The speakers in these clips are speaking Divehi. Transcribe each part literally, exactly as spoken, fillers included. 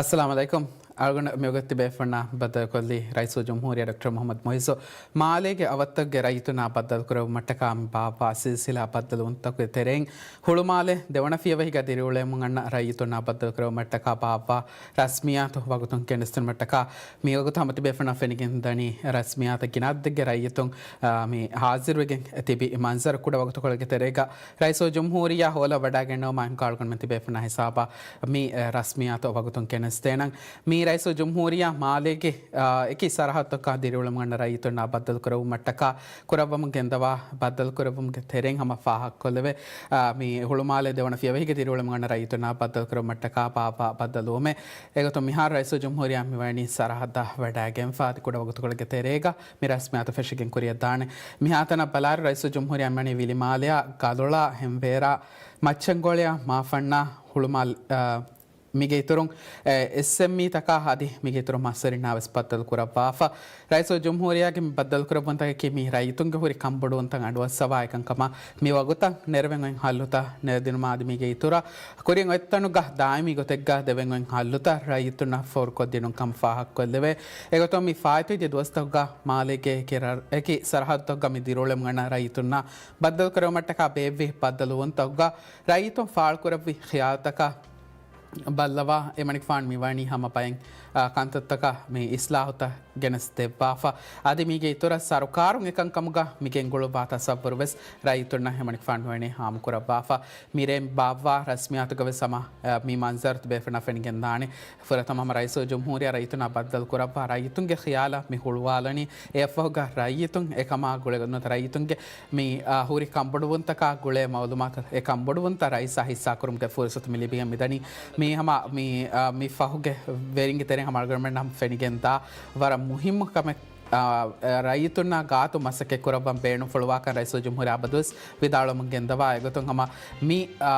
އައްސަލާމު ޢަލައިކުމް. އަޅުގަނޑު މިވަގުތު ބޭފުޅުންނާ ބައްދަލުކޮށްލީ ރައީސުލްޖުމްހޫރިއްޔާ ޑޮކްޓަރ މުޙައްމަދު މުޢިއްޒު މާލޭގެ އަވަށްތަކުގެ ރައްޔިތުންނާ ބައްދަލުކުރެއްވުމަށްޓަކާ ބާއްވާ ސިލްސިލާ ބައްދަލުވުންތަކުގެ ތެރެއިން ހުޅުމާލެ ދެވަނަ ފިޔަވަހިގަ ދިރިއުޅެމުން އަންނަ ރައްޔިތުންނާ ބައްދަލުކުރެއްވުމަށްޓަކާ ބާއްވާ ރަސްމިއްޔާތު ވަގުތުން ގެނެސްދިނުމަށްޓަކާ މިވަގުތު ހަމަ ތިބޭފުޅުންނަށް ފެނިގެންދަނީ ރަސްމިއްޔާތަށް ގިނަ އަދަދެއްގެ ރައްޔިތުން، އާ، މި ހާޒިރުވެގެން ތިބި މަންޒަރު. ކުޑަ ވަގުތުކޮޅެއްގެ ތެރޭގަ ރައީސުލްޖުމްހޫރިއްޔާ ހޯލަށް ވަޑައިގަންނަވުމާ އެންމެ އަޅުގަނޑުމެން ތިބޭފުޅުންނާ ހިސާބަށް މި، އެ، ރަސްމިއްޔާތު ވަގުތުން ގެނެސްދޭނަން. މި ރައީސުލްޖުމްހޫރިއްޔާ މާލޭގެ، އާ، އެކި ސަރަހައްދުތަކާ ދިރިއުޅެމުން އަންނަ ރައްޔިތުންނާ ބައްދަލުކުރެއްވުމަށްޓަކާ ކުރައްވަމުން ގެންދަވާ ބައްދަލުކުރެއްވުމުގެ ތެރެއިން ހަމަ ފާހަގަކޮށްލެވޭ. އާ، މި ހުޅުމާލެ ދެވަނަ ފިޔަވަހިގެ ދިރިއުޅެމުން އަންނަ ރައްޔިތުންނާ ބައްދަލުކުރެއްވުމަށްޓަކާ ބާއްވާ ބައްދަލުވުމެއް. އެގޮތުން މިހާރު ރައީސުލްޖުމްހޫރިއްޔާ މިވަނީ ސަރަހައްދަށް ވަޑައިގެންފާ އަދި ކުޑަ ވަގުތުކޮޅެއްގެ ތެރޭގަ މި ރަސްމިއްޔާތު ފެށިގެން ކުރިއަށްދާނެ. މިހާތަނަށް ބަލާއިރު ރައީސުލްޖުމްހޫރިއްޔާ މިވަނީ ވިލިމާލެއާ، ގަލޮޅާ، ހެންވޭރާ، މައްޗަންގޮޅިއާ، މާފަންނާ، ހުޅުމާލް، އާ، މީގެ އިތުރުން، އެ، އެސްއެމްއީތަކާ އަދި މީގެ އިތުރުން މަސްވެރިންނާ ވެސް ބައްދަލު ކުރައްވާފަ. ރައީސުލްޖުމްހޫރިއްޔާގެ މި ބައްދަލުކުރެއްވުންތަކަކީ މި ރައްޔިތުންގެ ހުރި ކަންބޮޑުވުންތައް އަޑުއައްސަވާ އެކަންކަމަށް މި ވަގުތަށް ނެރެވެން އޮތް ހައްލުތައް ނެރެދިނުމާ އަދި މީގެ އިތުރަށް ކުރިން އޮތްތަނުގަ ދާއިމީ ގޮތެއްގަ ދެވެން އޮތް ހައްލުތައް ރައްޔިތުންނަށް ފޯރުކޮށްދިނުން ކަމަށް ފާހަގަކޮށްލެވޭ. އެގޮތުން މި ފާއިތުވެދިޔަ ދުވަސްތަކުގަ މާލޭގެ އެކި ރަށް، އެކި ސަރަހައްދުތަކުގަ މި ދިރިއުޅެމުން އަންނަ ރައްޔިތުންނާ ބައްދަލުކުރެއްވުމަށްޓަކާ ބޭއްވި ބައްދަލުވުންތަކުގަ ރައްޔިތުން ފާޅުކުރެއްވި ޚިޔާލުތަކަށް ބައްލަވާ، އެމަނިކުފާނު މިވަނީ ހަމަ ބައެއް، އާ، ކަންތައްތަކަށް މި އިސްލާހުތައް ގެނެސް ދެއްވާފަ. އަދި މީގެ އިތުރަށް ސަރުކާރުން އެކަންކަމުގަ މި ގެންގުޅުއްވާ ތަސައްވުރު ވެސް ރައްޔިތުންނަށް އެމަނިކުފާނު މިވަނީ ހާމަކުރައްވާފަ. މިރޭ ބާއްވާ ރަސްމިއްޔާތުގަ ވެސް ހަމަ، އާ، މި މަންޒަރު ތިބޭފުޅުންނަށް ފެނިގެންދާނެ. ފުރަތަމަ ހަމަ ރައީސުލްޖުމްހޫރިއްޔާ ރައްޔިތުންނާ ބައްދަލު ކުރައްވާ ރައްޔިތުންގެ ޚިޔާލަށް މި ހުޅުވާލަނީ. އެއަށްފަހުގަ ރައްޔިތުން އެކަމާ ގުޅޭ ނުވަތަ ރައްޔިތުންގެ މި، އާ، ހުރި ކަންބޮޑުވުންތަކާ ގުޅޭ މައުލޫމާތު އެ ކަންބޮޑުވުންތައް ރައީސާ ހިއްސާކުރުމުގެ ފުރުސަތު މި ލިބިގެން މިދަނީ. މީ ހަމަ މި، އާ، މި ފަހުގެ ވެރިންގެ ތެރެއިން ހަމަ އަޅުގަނޑުމެން ހަމަ ފެނިގެންދާ ވަރަށް މުހިއްމު ކަމެއް، އާ، ރައްޔިތުންނާ ގާތު މަސައްކަތް ކުރައްވަން ބޭނުންފުޅުވާކަން ރައީސުލްޖުމްހޫރިއްޔާ އަބަދުވެސް ވިދާޅުވަމުން ގެންދަވާ. އެގޮތުން ހަމަ މި، އާ،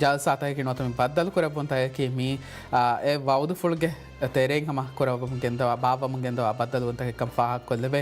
ޖަލްސާތަކަކީ ނުވަތަ މި ބައްދަލުކުރެއްވުންތަކަކީ މީ، އާ، އެ ވައުދުފުޅުގެ ތެރެއިން ހަމަ ކުރައްވަމުން ގެންދަވާ، ބާއްވަމުން ގެންދަވާ ބައްދަލުވުންތަކެއްކަން ފާހަގަކޮށްލެވޭ.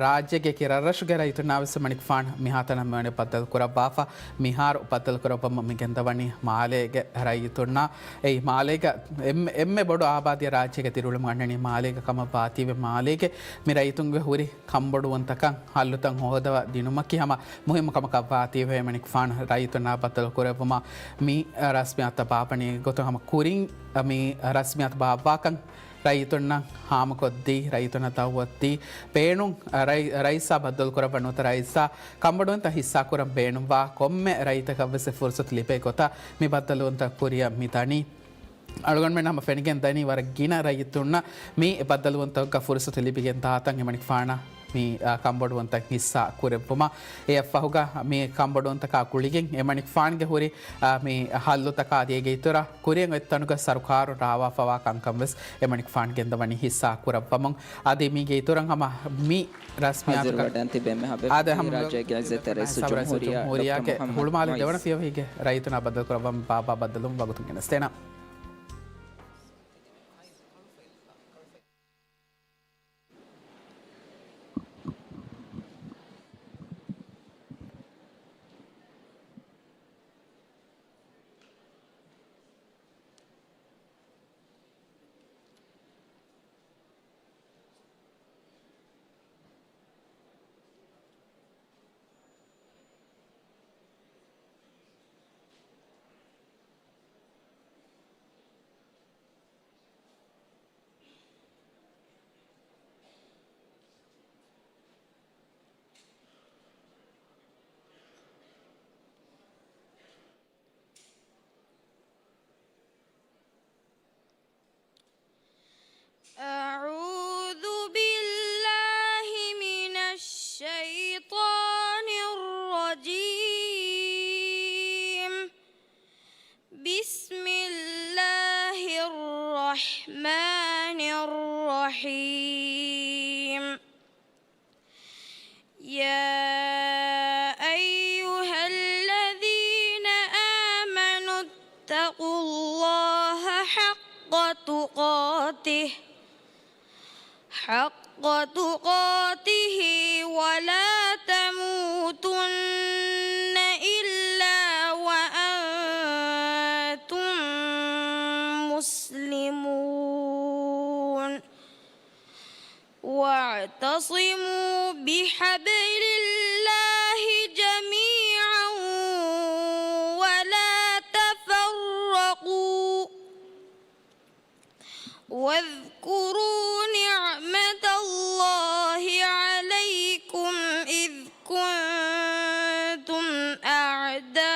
ރާއްޖޭގެ އެކި ރަށްރަށުގެ ރައްޔިތުންނާ ވެސް އެމަނިކުފާނު މިހާތަނަށް މިވަނީ ބައްދަލު ކުރައްވާފަ. މިހާރު ބައްދަލު ކުރައްވަމުން މި ގެންދަވަނީ މާލޭގެ ރައްޔިތުންނާ. އެއީ މާލޭގެ އެންމެ، އެންމެ ބޮޑު އާބާދީއެއް ރާއްޖޭގަ ދިރިއުޅެމުން އަންނަނީ މާލޭގަ ކަމަށް ވާތީވެ، މާލޭގެ މި ރައްޔިތުންގެ ހުރި ކަންބޮޑުވުންތަކަށް ހައްލުތައް ހޯދަވާ ދިނުމަކީ ހަމަ މުހިއްމު ކަމަކަށް ވާތީވެ، އެމަނިކުފާނު ރައްޔިތުންނާ ބައްދަލު ކުރެއްވުމަށް މި ރަސްމިއްޔާތު ބާއްވަނީ. ގޮތުން ހަމަ ކުރިން މި ރަސްމިއްޔާތު ބާއްވާކަން ރައްޔިތުންނަށް ހާމަކޮށްދީ، ރައްޔިތުންނަށް ދައުވަތުދީ، ބޭނުން ރައި-، ރައީސާ ބައްދަލު ކުރައްވާ ނުވަތަ ރައީސާ ކަންބޮޑުވުންތައް ހިއްސާކުރަން ބޭނުންވާ ކޮންމެ ރައްޔިތަކަށް ވެސް އެ ފުރުސަތު ލިބޭ ގޮތަށް މި ބައްދަލުވުންތައް ކުރިއަށް މި ދަނީ. އަޅުގަނޑުމެން ހަމަ ފެނިގެން ދަނީ ވަރަށް ގިނަ ރައްޔިތުންނަށް މި ބައްދަލުވުންތަކުގަ ފުރުސަތު ލިބިގެން ދާތަން އެމަނިކުފާނަށް މި، އާ، ކަންބޮޑުވުންތައް ހިއްސާ ކުރެއްވުމަށް. އެއަށްފަހުގަ މި ކަންބޮޑުވުންތަކާ ގުޅިގެން އެމަނިކުފާނުގެ ހުރި، އާ، މި ހައްލުތަކާ އަދި އޭގެ އިތުރަށް ކުރިއަށް އޮތް ތަނުގަ ސަރުކާރުން ރާވާފަވާ ކަންކަން ވެސް އެމަނިކުފާނު ގެންދަވަނީ ހިއްސާ ކުރައްވަމުން. އަދި މީގެ އިތުރަށް ހަމަ މި ރަސްމިއްޔާތުގަ އާދެ ހަމަ ރާއްޖޭގެ އިއްޒަތްތެރި ރައީސުލްޖުމްހޫރިއްޔާ ޑޮކްޓަރ މުޙައްމަދު މުޢިއްޒު ހުޅުމާލެ ދެވަނަ ފިޔަވަހީގެ ރައްޔިތުންނާ ބައްދަލުކުރައްވަން ބާއްވާ ބައްދަލުވުން ވަގުތުން ގެނެސްދޭނަން. أعوذ بالله من الشيطان الرجيم. بسم الله الرحمن الرحيم. يا أيها الذين آمنوا اتقوا الله حق تقاته، حق تقاته ولا تموتن إلا وأنتم مسلمون. واعتصموا بحبل الله جميعا ولا تفرقوا واذكروا نعمة الله عليكم إذ كنتم أعداء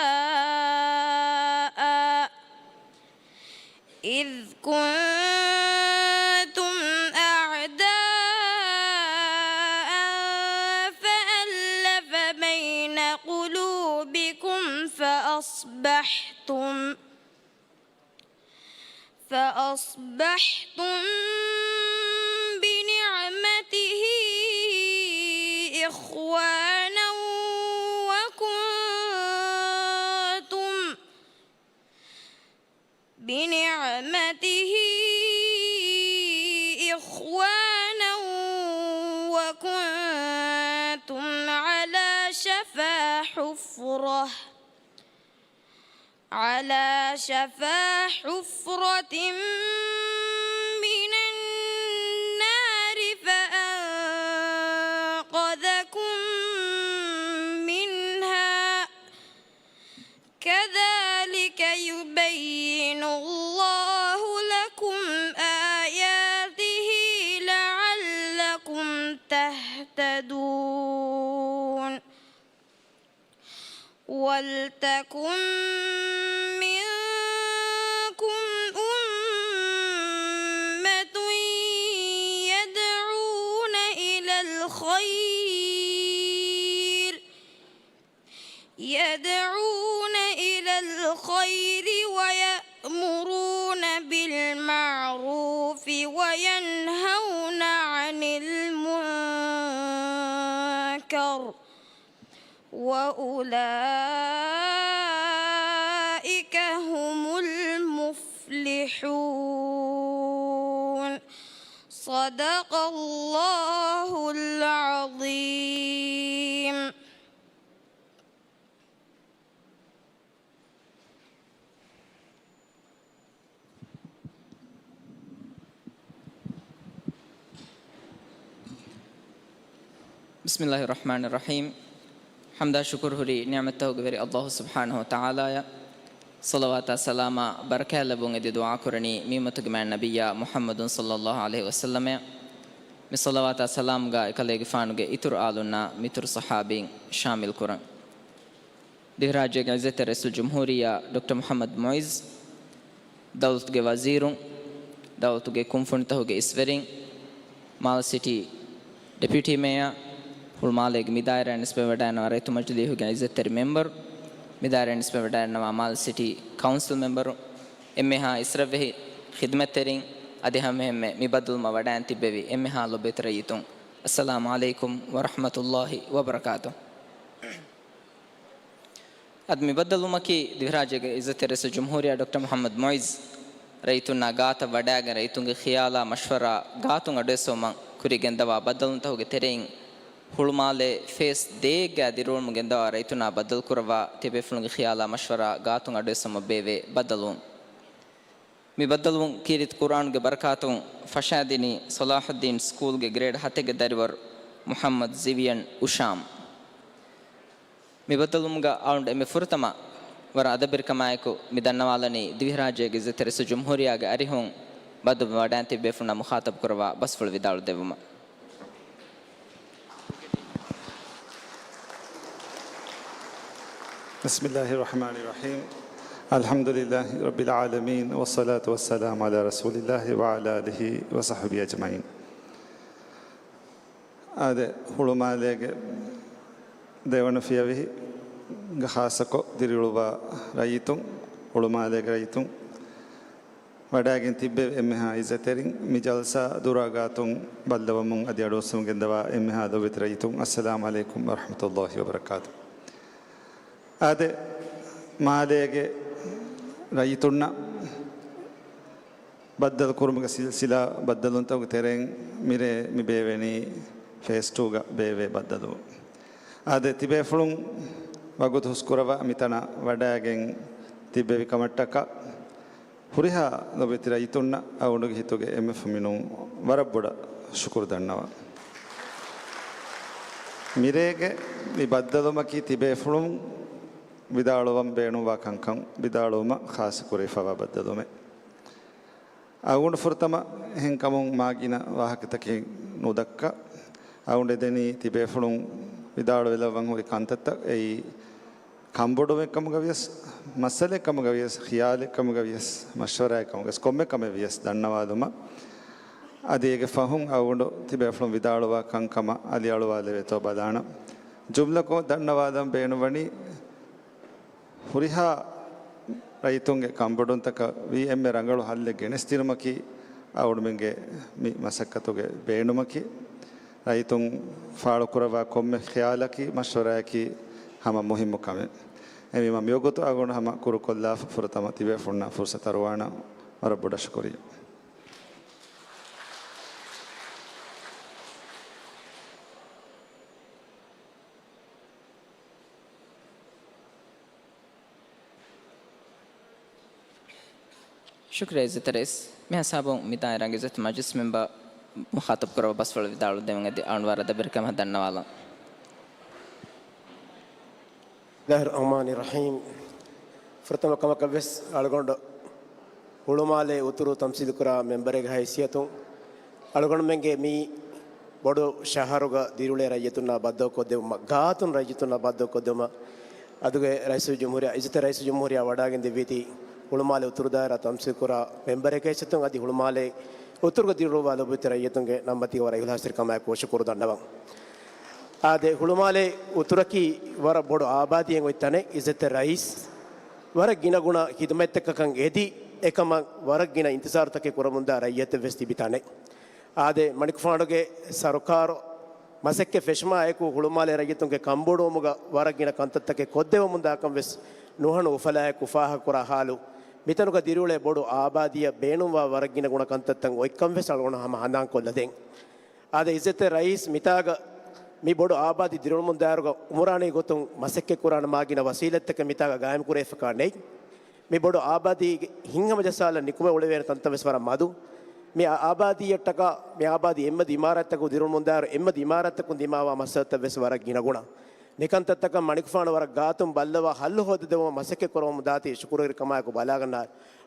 إذ كنتم أعداء فألف بين قلوبكم فأصبحتم فأصبحتم بنعمته إخوانا وكنتم بنعمته إخوانا وكنتم على شفا حفرة على شفا حفرة من النار فأنقذكم منها كذلك يبين الله لكم آياته لعلكم تهتدون. ولتكن منكم أمة يدعون إلى الخير يدعون إلى الخير ويأمرون بالمعروف وينهون عن المنكر وأولئك هم المفلحون. صدق الله العظيم. بسم الله الرحمن الرحيم. ޙަމްދާ ޝުކުރު ހުރީ ނިޢުމަތްތަކުގެ ވެރި ﷲ ސުބްޙާނަހޫ ވަތަޢާލާއަށް. ޞަލަވާތާ ސަލާމާ ބަރަކާތް ލެއްވުން އެދި ދުޢާ ކުރަނީ މި އުއްމަތުގެ މާތް ނަބިއްޔާ މުޙައްމަދު ޞައްލައްލާހު ޢަލައިހި ވަސައްލަމަށް. މި ޞަލަވާތާ ސަލާމްގަ އެކަލޭގެފާނުގެ އިތުރު އާލުންނާ މިތުރު ޞަޙާބީން ޝާމިލް ކުރަން. ދިވެހިރާއްޖޭގެ ޢިއްޒަތްތެރި ރައީސުލްޖުމްހޫރިއްޔާ ޑޮކްޓަރ މުޙައްމަދު މުޢިއްޒު، ދައުލަތުގެ ވަޒީރުން، ދައުލަތުގެ ކުންފުނިތަކުގެ އިސްވެރިން، މާލެ ސިޓީ ޑެޕިއުޓީ މޭޔަރ، ހުޅުމާލޭގެ މިދާއިރާއަށް ނިސްބަތްވެވަޑައިގަންނަވާ ރައްޔިތު މަޖިލީހުގެ ޢިއްޒަތްތެރި މެމްބަރު، މިދާއިރާއަށް ނިސްބަތްވެވަޑައިގަންނަވާ މާލެ ސިޓީ ކައުންސިލް މެމްބަރު، އެންމެހާ އިސްރަށްވެހި ޚިދުމަތްތެރިން، އަދި ހަމައެހެންމެ މި ބައްދަލުވުމަށް ވަޑައިގެން ތިއްބެވި އެންމެހާ ލޮބުވެތި ރައްޔިތުން، އައްސަލާމު ޢަލައިކުމް ވަރަޙްމަތުﷲި ވަބަރަކާތުހު. އަދި މި ބައްދަލުވުމަކީ ދިވެހިރާއްޖޭގެ ޢިއްޒަތްތެރި ރައީސުލްޖުމްހޫރިއްޔާ ޑޮކްޓަރ މުޙައްމަދު މުޢިއްޒު ރައްޔިތުންނާ ގާތަށް ވަޑައިގެން ރައްޔިތުންގެ ޚިޔާލާ މަޝްވަރާ ގާތުން އަޑުއެއްސުމަށް ކުރި ގެންދަވާ ބައްދަލުވުންތަކުގެ ތެރެއިން ހުޅުމާލެ ފޭސް ދޭއްގައި ދިރިއުޅުމުން ގެންދަވާ ރައްޔިތުންނާ ބައްދަލުކުރައްވާ ތިބޭފުޅުންގެ ޚިޔާލާ މަޝްވަރާ ގާތުން އަޑުއެއްސުމަށް ބޭއްވޭ ބައްދަލުވުން. މި ބައްދަލުވުން ކީރިތި ޤުރްއާނުގެ ބަރަކާތުން ފަށާދިނީ ޞަލާޙުއްދީން ސްކޫލްގެ ގްރޭޑް ހަތެއްގެ ދަރިވަރު މުޙައްމަދު ޒިވިޔަން އުޝާމް. މި ބައްދަލުވުމުގަ އަޅުގަނޑު އެންމެ ފުރަތަމަ ވަރަށް އަދަބުވެރިކަމާއެކު މި ދަންނަވާލަނީ ދިވެހިރާއްޖޭގެ ޢިއްޒަތްތެރި ރައީސުލްޖުމްހޫރިއްޔާގެ އަރިހުން ބައްދަލުވެވަޑައިގެން ތިއްބޭފުޅުންނާ މުޚާޠަބު ކުރައްވާ ބަސްފުޅު ވިދާޅުދެއްވުމަށް. بسم الله الرحمن الرحيم. الحمد لله رب العالمين، والصلاة والسلام على رسول الله وعلى آله وصحبه أجمعين. އާދެ، ހުޅުމާލޭގެ ދެވަނަ ފިޔަވަހިގަ ޚާއްޞަކޮށް ދިރިއުޅުއްވާ ރައްޔިތުން، ހުޅުމާލޭގެ ރައްޔިތުން، ވަޑައިގެން ތިއްބެވި އެންމެހާ ޢިއްޒަތްތެރިން، މި ޖަލްސާ ދުރާ ގާތުން ބައްދަލުވަމުން އަދި އަޑުއައްސަމުން ގެންދަވާ އެންމެހާ ލޮބުވެތި ރައްޔިތުން، އައްސަލާމު ޢަލައިކުމް ވަރަޙްމަތުﷲި ވަބަރަކާތުހު. އާދެ، މާލޭގެ ރައްޔިތުންނަށް ބައްދަލު ކުރުމުގެ ސިލްސިލާ ބައްދަލުވުންތަކުގެ ތެރެއިން މިރޭ މި ބޭއްވެނީ ފޭސް ޓޫގަ ބޭއްވޭ ބައްދަލުވުން. އާދެ، ތިބޭފުޅުން ވަގުތު ހުސްކުރައްވާ މިތަނަށް ވަޑައިގެން ތިއްބެވި ކަމަށްޓަކާ ހުރިހާ ލޮބުވެތި ރައްޔިތުންނަށް އަޅުގަނޑުގެ ހިތުގެ އެންމެ ފުމިނުން ވަރަށް ބޮޑަށް ޝުކުރު ދަންނަވަން. މިރޭގެ މި ބައްދަލުމަކީ ތިބޭފުޅުން ވިދާޅުވަން ބޭނުންވާ ކަންކަން ވިދާޅުވުމަށް ޚާއްޞަކުރެވިފައިވާ ބައްދަލުމެއް. އަޅުގަނޑު ފުރަތަމަ އެހެންކަމުން މާ ގިނަ ވާހަކަތަކެއް ނުދައްކާ، އަޅުގަނޑު އެދެނީ ތިބޭފުޅުން ވިދާޅުވެލައްވަން ހުރި ކަންތައްތައް އެއީ ކަންބޮޑުވުމެއްކަމުގަ ވިޔަސް، މައްސަލައެއްކަމުގަ ވިޔަސް، ޚިޔާލެއްކަމުގަ ވިޔަސް، މަޝްވަރާއެއްކަމުގަ ވިޔަސް، ކޮންމެ ކަމެއް ވިޔަސް ދަންނަވާލުމަށް. އަދި އޭގެ ފަހުން އަޅުގަނޑު ތިބޭފުޅުން ވިދާޅުވާ ކަންކަމަށް އަލިއަޅުވާލެވޭތޯ ބަލާނަން. ޖުމްލަކޮށް ދަންނަވާލަން ބޭނުންވަނީ، ހުރިހާ ރައްޔިތުންގެ ކަންބޮޑުވުންތަކަށް ވީ އެންމެ ރަނގަޅު ހައްލެއް ގެނެސްދިނުމަކީ އަޅުގަނޑުމެންގެ މި މަސައްކަތުގެ ބޭނުމަކީ. ރައްޔިތުން ފާޅުކުރައްވާ ކޮންމެ ޚިޔާލަކީ މަޝްވަރާއަކީ ހަމަ މުހިއްމު ކަމެއް. އެހެންވީމަ މިވަގުތު އަޅުގަނޑު ހަމަ ކުރުކޮށްލާފަ ފުރަތަމަ ތިބޭފުޅުންނަށް ފުރުސަތު އަރުވާނަން. ވަރަށް ބޮޑަށް ޝުކުރިއްޔާ. ޝުކުރިއްޔާ އިއްޒަތްތެރި ރައީސް. މި ހިސާބުން މި ދާއިރާގެ އިއްޒަތްތެރި މަޖިލިސް މެމްބަރު މުޚާޠަބު ކުރައްވާ ބަސްފުޅަށް ވިދާޅުވެދެމުން އެދި އަޅުން ވަރަށް އަދަބުވެރިކަމާ ދަންނަވާލަން. بسم الله الرحمن الرحيم. ފުރަތަމަ ކަމަކަށް ވެސް އަޅުގަނޑު ހުޅުމާލޭ އުތުރު ތަމްސީލުކުރާ މެމްބަރެއްގެ ހައިސިއްޔަތުން އަޅުގަނޑުމެންގެ މި ބޮޑު ޝަހަރުގަ ދިރިއުޅޭ ރައްޔިތުންނާ ބައްދަލުކޮށްދެވުމަށް، ގާތުން ރައްޔިތުންނާ ބައްދަލުކޮށްދެވުމަށް، އަދުގެ ރައީސުލްޖުމްހޫރިއްޔާ، އިއްޒަތްތެރި ރައީސުލްޖުމްހޫރިއްޔާ ވަޑައިގެން ދެއްވީތީ ހުޅުމާލޭ އުތުރު ދާއިރާ ތަމްސީލުކުރާ މެމްބަރެއްގެ ހައިސިއްޔަތުން އަދި ހުޅުމާލޭ އުތުރުގަ ދިރިއުޅުއްވާ ލޮބުވެތި ރައްޔިތުންގެ ނަން މަތީގަ ވަރަށް އިޚްލާޞްތެރިކަމާއެކު ޝުކުރު ދަންނަވަން. އާދެ، ހުޅުމާލޭ އުތުރަކީ ވަރަށް ބޮޑު އާބާދީއެއް އޮތް ތަނެއް. އިއްޒަތްތެރި ރައީސް ވަރަށް ގިނަގުނަ ޚިދުމަތްތަކަކަށް އެދި، އެކަމަށް ވަރަށް ގިނަ އިންތިޒާރުތަކެއް ކުރަމުންދާ ރައްޔިތެއް ވެސް ތިބި ތަނެއް. އާދެ، މަނިކުފާނުގެ ސަރުކާރު މަސައްކަތް ފެށުމާއެކު ހުޅުމާލޭ ރައްޔިތުންގެ ކަންބޮޑުވުމުގަ ވަރަށް ގިނަ ކަންތައްތަކެއް ކޮށްދެވެމުންދާކަން ވެސް ނުހަނު އުފަލާއެކު ފާހަގަކުރާ ހާލު، މިތަނުގަ ދިރިއުޅޭ ބޮޑު އާބާދީއަށް ބޭނުންވާ ވަރަށް ގިނަ ގުނަ ކަންތައްތައް އޮތްކަން ވެސް އަޅުގަނޑު ހަމަ ހަނދާންކޮށްލަދޭން. އާދެ، އިއްޒަތްތެރި ރައީސް މިތާގަ މި ބޮޑު އާބާދީ ދިރިއުޅުމުންދާއިރުގަ އުމުރާނީ ގޮތުން މަސައްކަތްކުރާނެ މާގިނަ ވަސީލަތްތަކެއް މިތާގަ ގާއިމްކުރެވިފަކާ ނެތް. މި ބޮޑު އާބާދީގެ ހިތްހަމަޖައްސާލަން ނިކުމެ އުޅެވޭނެ ތަންތަން ވެސް ވަރަށް މަދު. މި އާ-، އާބާދީއަށްޓަކާ މި އާބާދީ އެއްމަދު އިމާރާތްތަކުން ދިރިއުޅުމުންދާއިރު އެއްމަދު އިމާރާތްތަކުން ދިމާވާ މައްސަލަތައް ވެސް ވަރަށް ގިނަގުނަ. މިކަންތައްތަކަށް މަނިކުފާނު ވަރަށް ގާތުން ބައްލަވާ ހައްލު ހޯދަދެއްވުމަށް މަސައްކަތް ކުރަމުން ދާތީ ޝުކުރުވެރިކަމާއެކު ބަލާގަންނާ.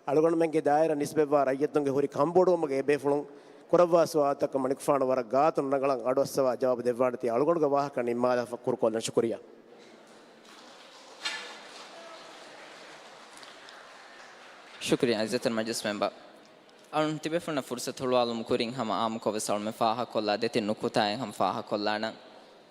އަޅުގަނޑުމެންގެ ދާއިރާ ނިސްބަތްވާ ރައްޔިތުންގެ ހުރި ކަންބޮޑުވުމުގެ އެބޭފުޅުން ކުރައްވާ ސުވާލުތަކަށް މަނިކުފާނު ވަރަށް ގާތުން ރަނގަޅަށް އަޑުއައްސަވާ ޖަވާބު ދެއްވާނެތީ އަޅުގަނޑުގެ ވާހަކަ ނިންމާލާފަ ކުރުކޮށްލަން. ޝުކުރިއްޔާ. ޝުކުރިއްޔާ އިއްޒަތްތެރި މަޖިލިސް މެމްބަރު. އަޅުން ތިބޭފުޅުންނަށް ފުރުސަތު ހުޅުވާލުމުގެ ކުރިން ހަމަ އާއްމުކޮށް ވެސް އަޅުމެން ފާހަގަކޮށްލާ ދެތިން ނުކުތާއެއް ހަމަ ފާހަގަކޮށްލާނަން.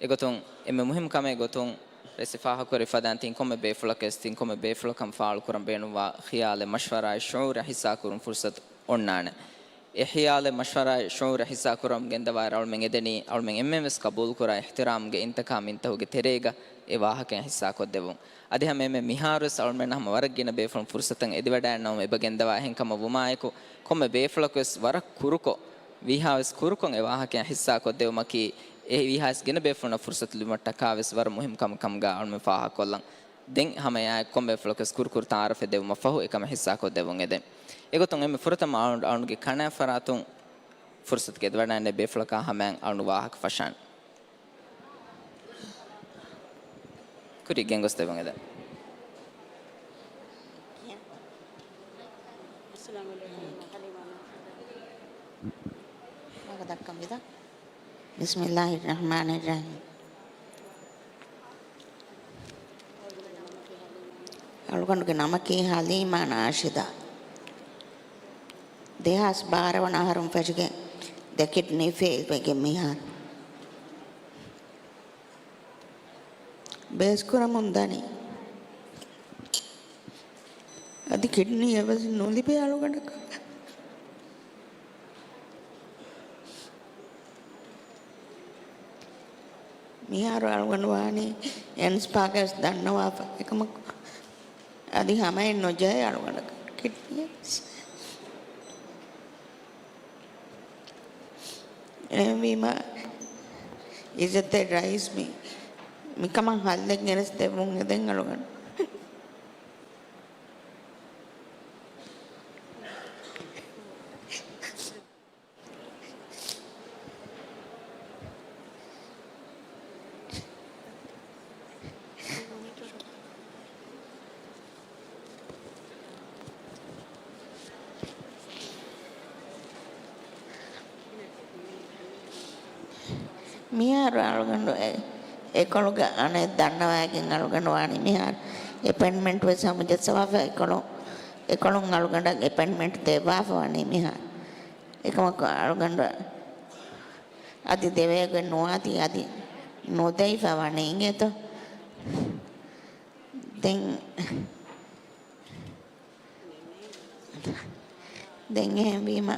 އެގޮތުން އެންމެ މުހިއްމު ކަމެއް ގޮތުން ރައީސް ފާހަގަކުރެއްވި ފަދައިން ތިން ކޮންމެ ބޭފުޅަކަށް ވެސް ތިން ކޮންމެ ބޭފުޅަކަށް ފާޅުކުރަން ބޭނުންވާ ޚިޔާލެއް، މަޝްވަރާއެއް، ޝުޢޫރެއް ހިއްސާކުރުން ފުރުސަތު އޮންނާނެ. އެ ޚިޔާލެއް، މަޝްވަރާއެއް، ޝުޢޫރެއް ހިއްސާކުރަމުން ގެންދަވާއިރު އަޅުމެން އެދެނީ އަޅުމެން އެންމެން ވެސް ޤަބޫލުކުރާ އިޙްތިރާމުގެ އިންތަހާ މިންތަހުގެ ތެރޭގަ އެ ވާހަކައިން ހިއްސާކޮށްދެއްވުން. އަދި ހަމަ އެންމެ މިހާރުވެސް އަޅުމެންނަށް ހަމަ ވަރަށް ގިނަ ބޭފުޅުން ފުރުސަތަށް އެދިވަޑައިގަންނަވަމުން އެބަ ގެންދަވާ އެހެންކަމަށް ވުމާއެކު، ކޮންމެ ބޭފުޅަކުވެސް ވަރަށް ކުރުކޮށް، ވީހާވެސް ކުރުކޮށް އެ ވާހަކައިން ހިއްސާކޮށްދެއްވުމަކީ، އެ ވީހާވެސް ގިނަ ބޭފުޅުންނަށް ފުރުސަތު ލިބުމަށްޓަކާވެސް ވަރަށް މުހިއްމު ކަމެއް ކަމުގަ އަޅުމެން ފާހަގަކޮށްލަން. ދެން ހަމަ އެއާއެކު ކޮންމެ ބޭފުޅަކުވެސް ކުރުކުރު ތަޢާރަފެއް ދެއްވުމަށް ފަހު އެކަމެއް ހިއްސާކޮށްދެއްވުން އެދެން. އެގޮތުން އެންމެ ފުރަތަމަ އަޅު-، އަޅުގަނޑުގެ ކަނާތް ފަރާތުން ފުރުސަތު ގެންދަވަޑައިގަންނަވާ ބޭފުޅަކާ ހަމައަށް އަޅުގަނޑު ވާހަކަ ފަށާނެ. ކުރިއަށް ގެންގޮސްދެއްވުން އެދެން. ބިސްމިއްލާހިއްރަޙްމާނިއްރަޙީމް. އަޅުގަނޑުގެ ނަމަކީ ހަލީމާ ނާޝިދާ. ދެހާސް ބާރަ ވަނަ އަހަރުން ފެށިގެން ދެ ކިޑްނީ ފެއިލް ވެގެން މިހާރު ބޭސްކުރަމުން ދަނީ. އަދި ކިޑްނީ އެއްވެސް ނުލިބޭ އަޅުގަނޑަކަށް. މިހާރު އަޅުގަނޑު ވާނީ އެންސްޕާގަސް ދަންނަވާފަ. އެކަމަކު އަދި ހަމައެއް ނުޖެހޭ އަޅުގަނޑަކަށް ކިޑްނީ. އެހެންވީމަ، އިއްޒަތްތެރި ރައީސް މި، މިކަމަށް ހައްލެއް ގެނެސްދެއްވުން އެދެން އަޅުގަނޑު. މިހާރު އަޅުގަނޑު އެ-، އެކޮޅުގަ އަނެއް ދަންނަވައިގެން އަޅުގަނޑު ވާނީ މިހާރު އެޕޮއިންޓްމަންޓް ވެސް ހަމަޖައްސަވާފަ އެކޮޅު-، އެކޮޅުން އަޅުގަނޑަށް އެޕޮއިންޓްމަންޓް ދެއްވާފަ ވަނީ މިހާރު. އެކަމަކު އަޅުގަނޑު އަދި ދެވޭގޮތް ނުވާތީ އަދި ނުދެވިފަ ވަނީ އިނގޭތޯ. ދެން، ދެން އެހެންވީމަ،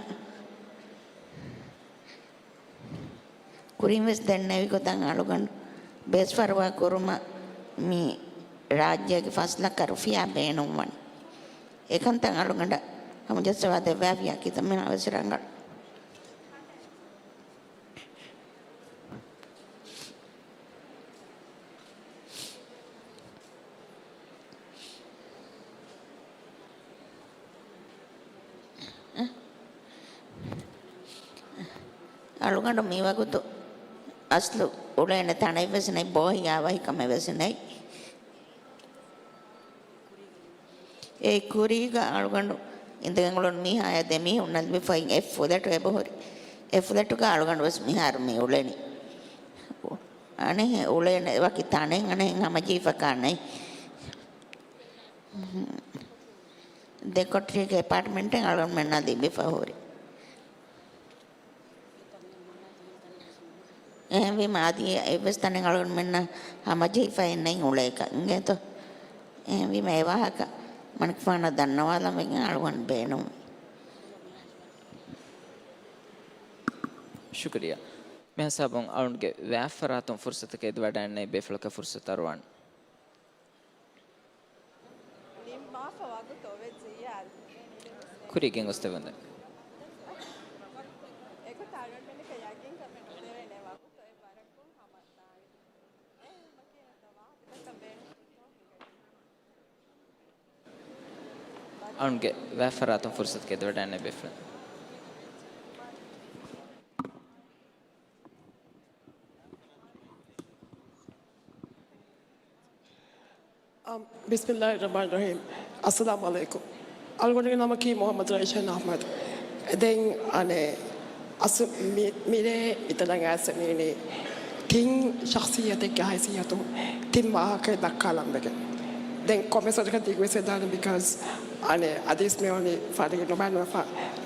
ކުރިން ވެސް ދެންނެވި ގޮތަށް އަޅުގަނޑު ބޭސް ފަރުވާ ކުރުމަށް މި ރާއްޖޭގެ ފަސް ލައްކަ ރުފިޔާ ބޭނުންވަނީ. އެކަންތައް އަޅުގަނޑަށް ހަމަޖައްސަވާ ދެއްވާފިޔާ ކިތަންމެ ވެސް ރަނގަޅު. އަޅުގަނޑު މިވަގުތު އަސްލު އުޅޭނެ ތަނެއްވެސް ނެތް، ބޯހިޔާވަހިކަމެއް ވެސް ނެތް. އެ ކުރީގަ އަޅުގަނޑު އިނދެގެން އުޅުނު މީހާޔާ ދެމީހުންނަށް ލިބިފައި އެއް ފުލެޓު އެބަހުރި. އެ ފުލެޓުގަ އަޅުގަނޑު ވެސް މިހާރު މި އުޅެނީ. އަނެއް އުޅޭނެ ވަކި ތަނެއް އަނެއް ހަމަޖެހިފަކާ ނެތް. ދެ ކޮޓަރީގެ އެޕާޓްމަންޓެއް އަޅުގަނޑުމެންނަށް ލިބިފަ ހުރި. އެހެންވީމަ، އަދި އެއްވެސް ތަނެއް އަޅުގަނޑުމެންނަށް ހަމަޖެހިފައެއް ނެތް އުޅޭކަށް އިނގޭތޯ. އެހެންވީމަ، އެ ވާހަކަ މަނިކުފާނަށް ދަންނަވާލަން ވެގެން އަޅުގަނޑު ބޭނުން. ޝުކުރިއްޔާ. މިހިސާބުން އަޅުގަނޑުގެ ވާފަރާތުން ފުރުސަތަކަށް އެދިވަޑައިގަންނަވާ ބޭފުޅަކަށް ފުރުސަތު އަރުވާނެ. ކުރީގެ ގޮސް ދެވަންދެން. އަޅުގަނޑުގެ ވާފަރާތުން ފުރުސަތު އެދިވަޑައިގަންނަވާ ބޭފުޅުން. އަމް، ބިސްމިއްލާހިއްރަޙްމާނިއްރަޙީމް. އައްސަލާމު ޢަލައިކުމް. އަޅުގަނޑުގެ ނަމަކީ މުޙައްމަދު ރައިޝާން އަޙްމަދު. ދެން އަނެއް އަސް މި-، މިރޭ މިތަނަށް އައިސް މިވަނީ ތިން ޝަޚްޞިއްޔަތެއްގެ ހައިސިއްޔަތުން ތިން ވާހަކައެއް ދައްކާލަން ވެގެން. ދެން ކޮންމެސް ވަރަކަށް ދިގުވެސް ވެދާނެ، ބިކޮޒް އަނެއް އަދިވެސް މިވަނީ ފަރިގެ ނުބައިނުވެފަ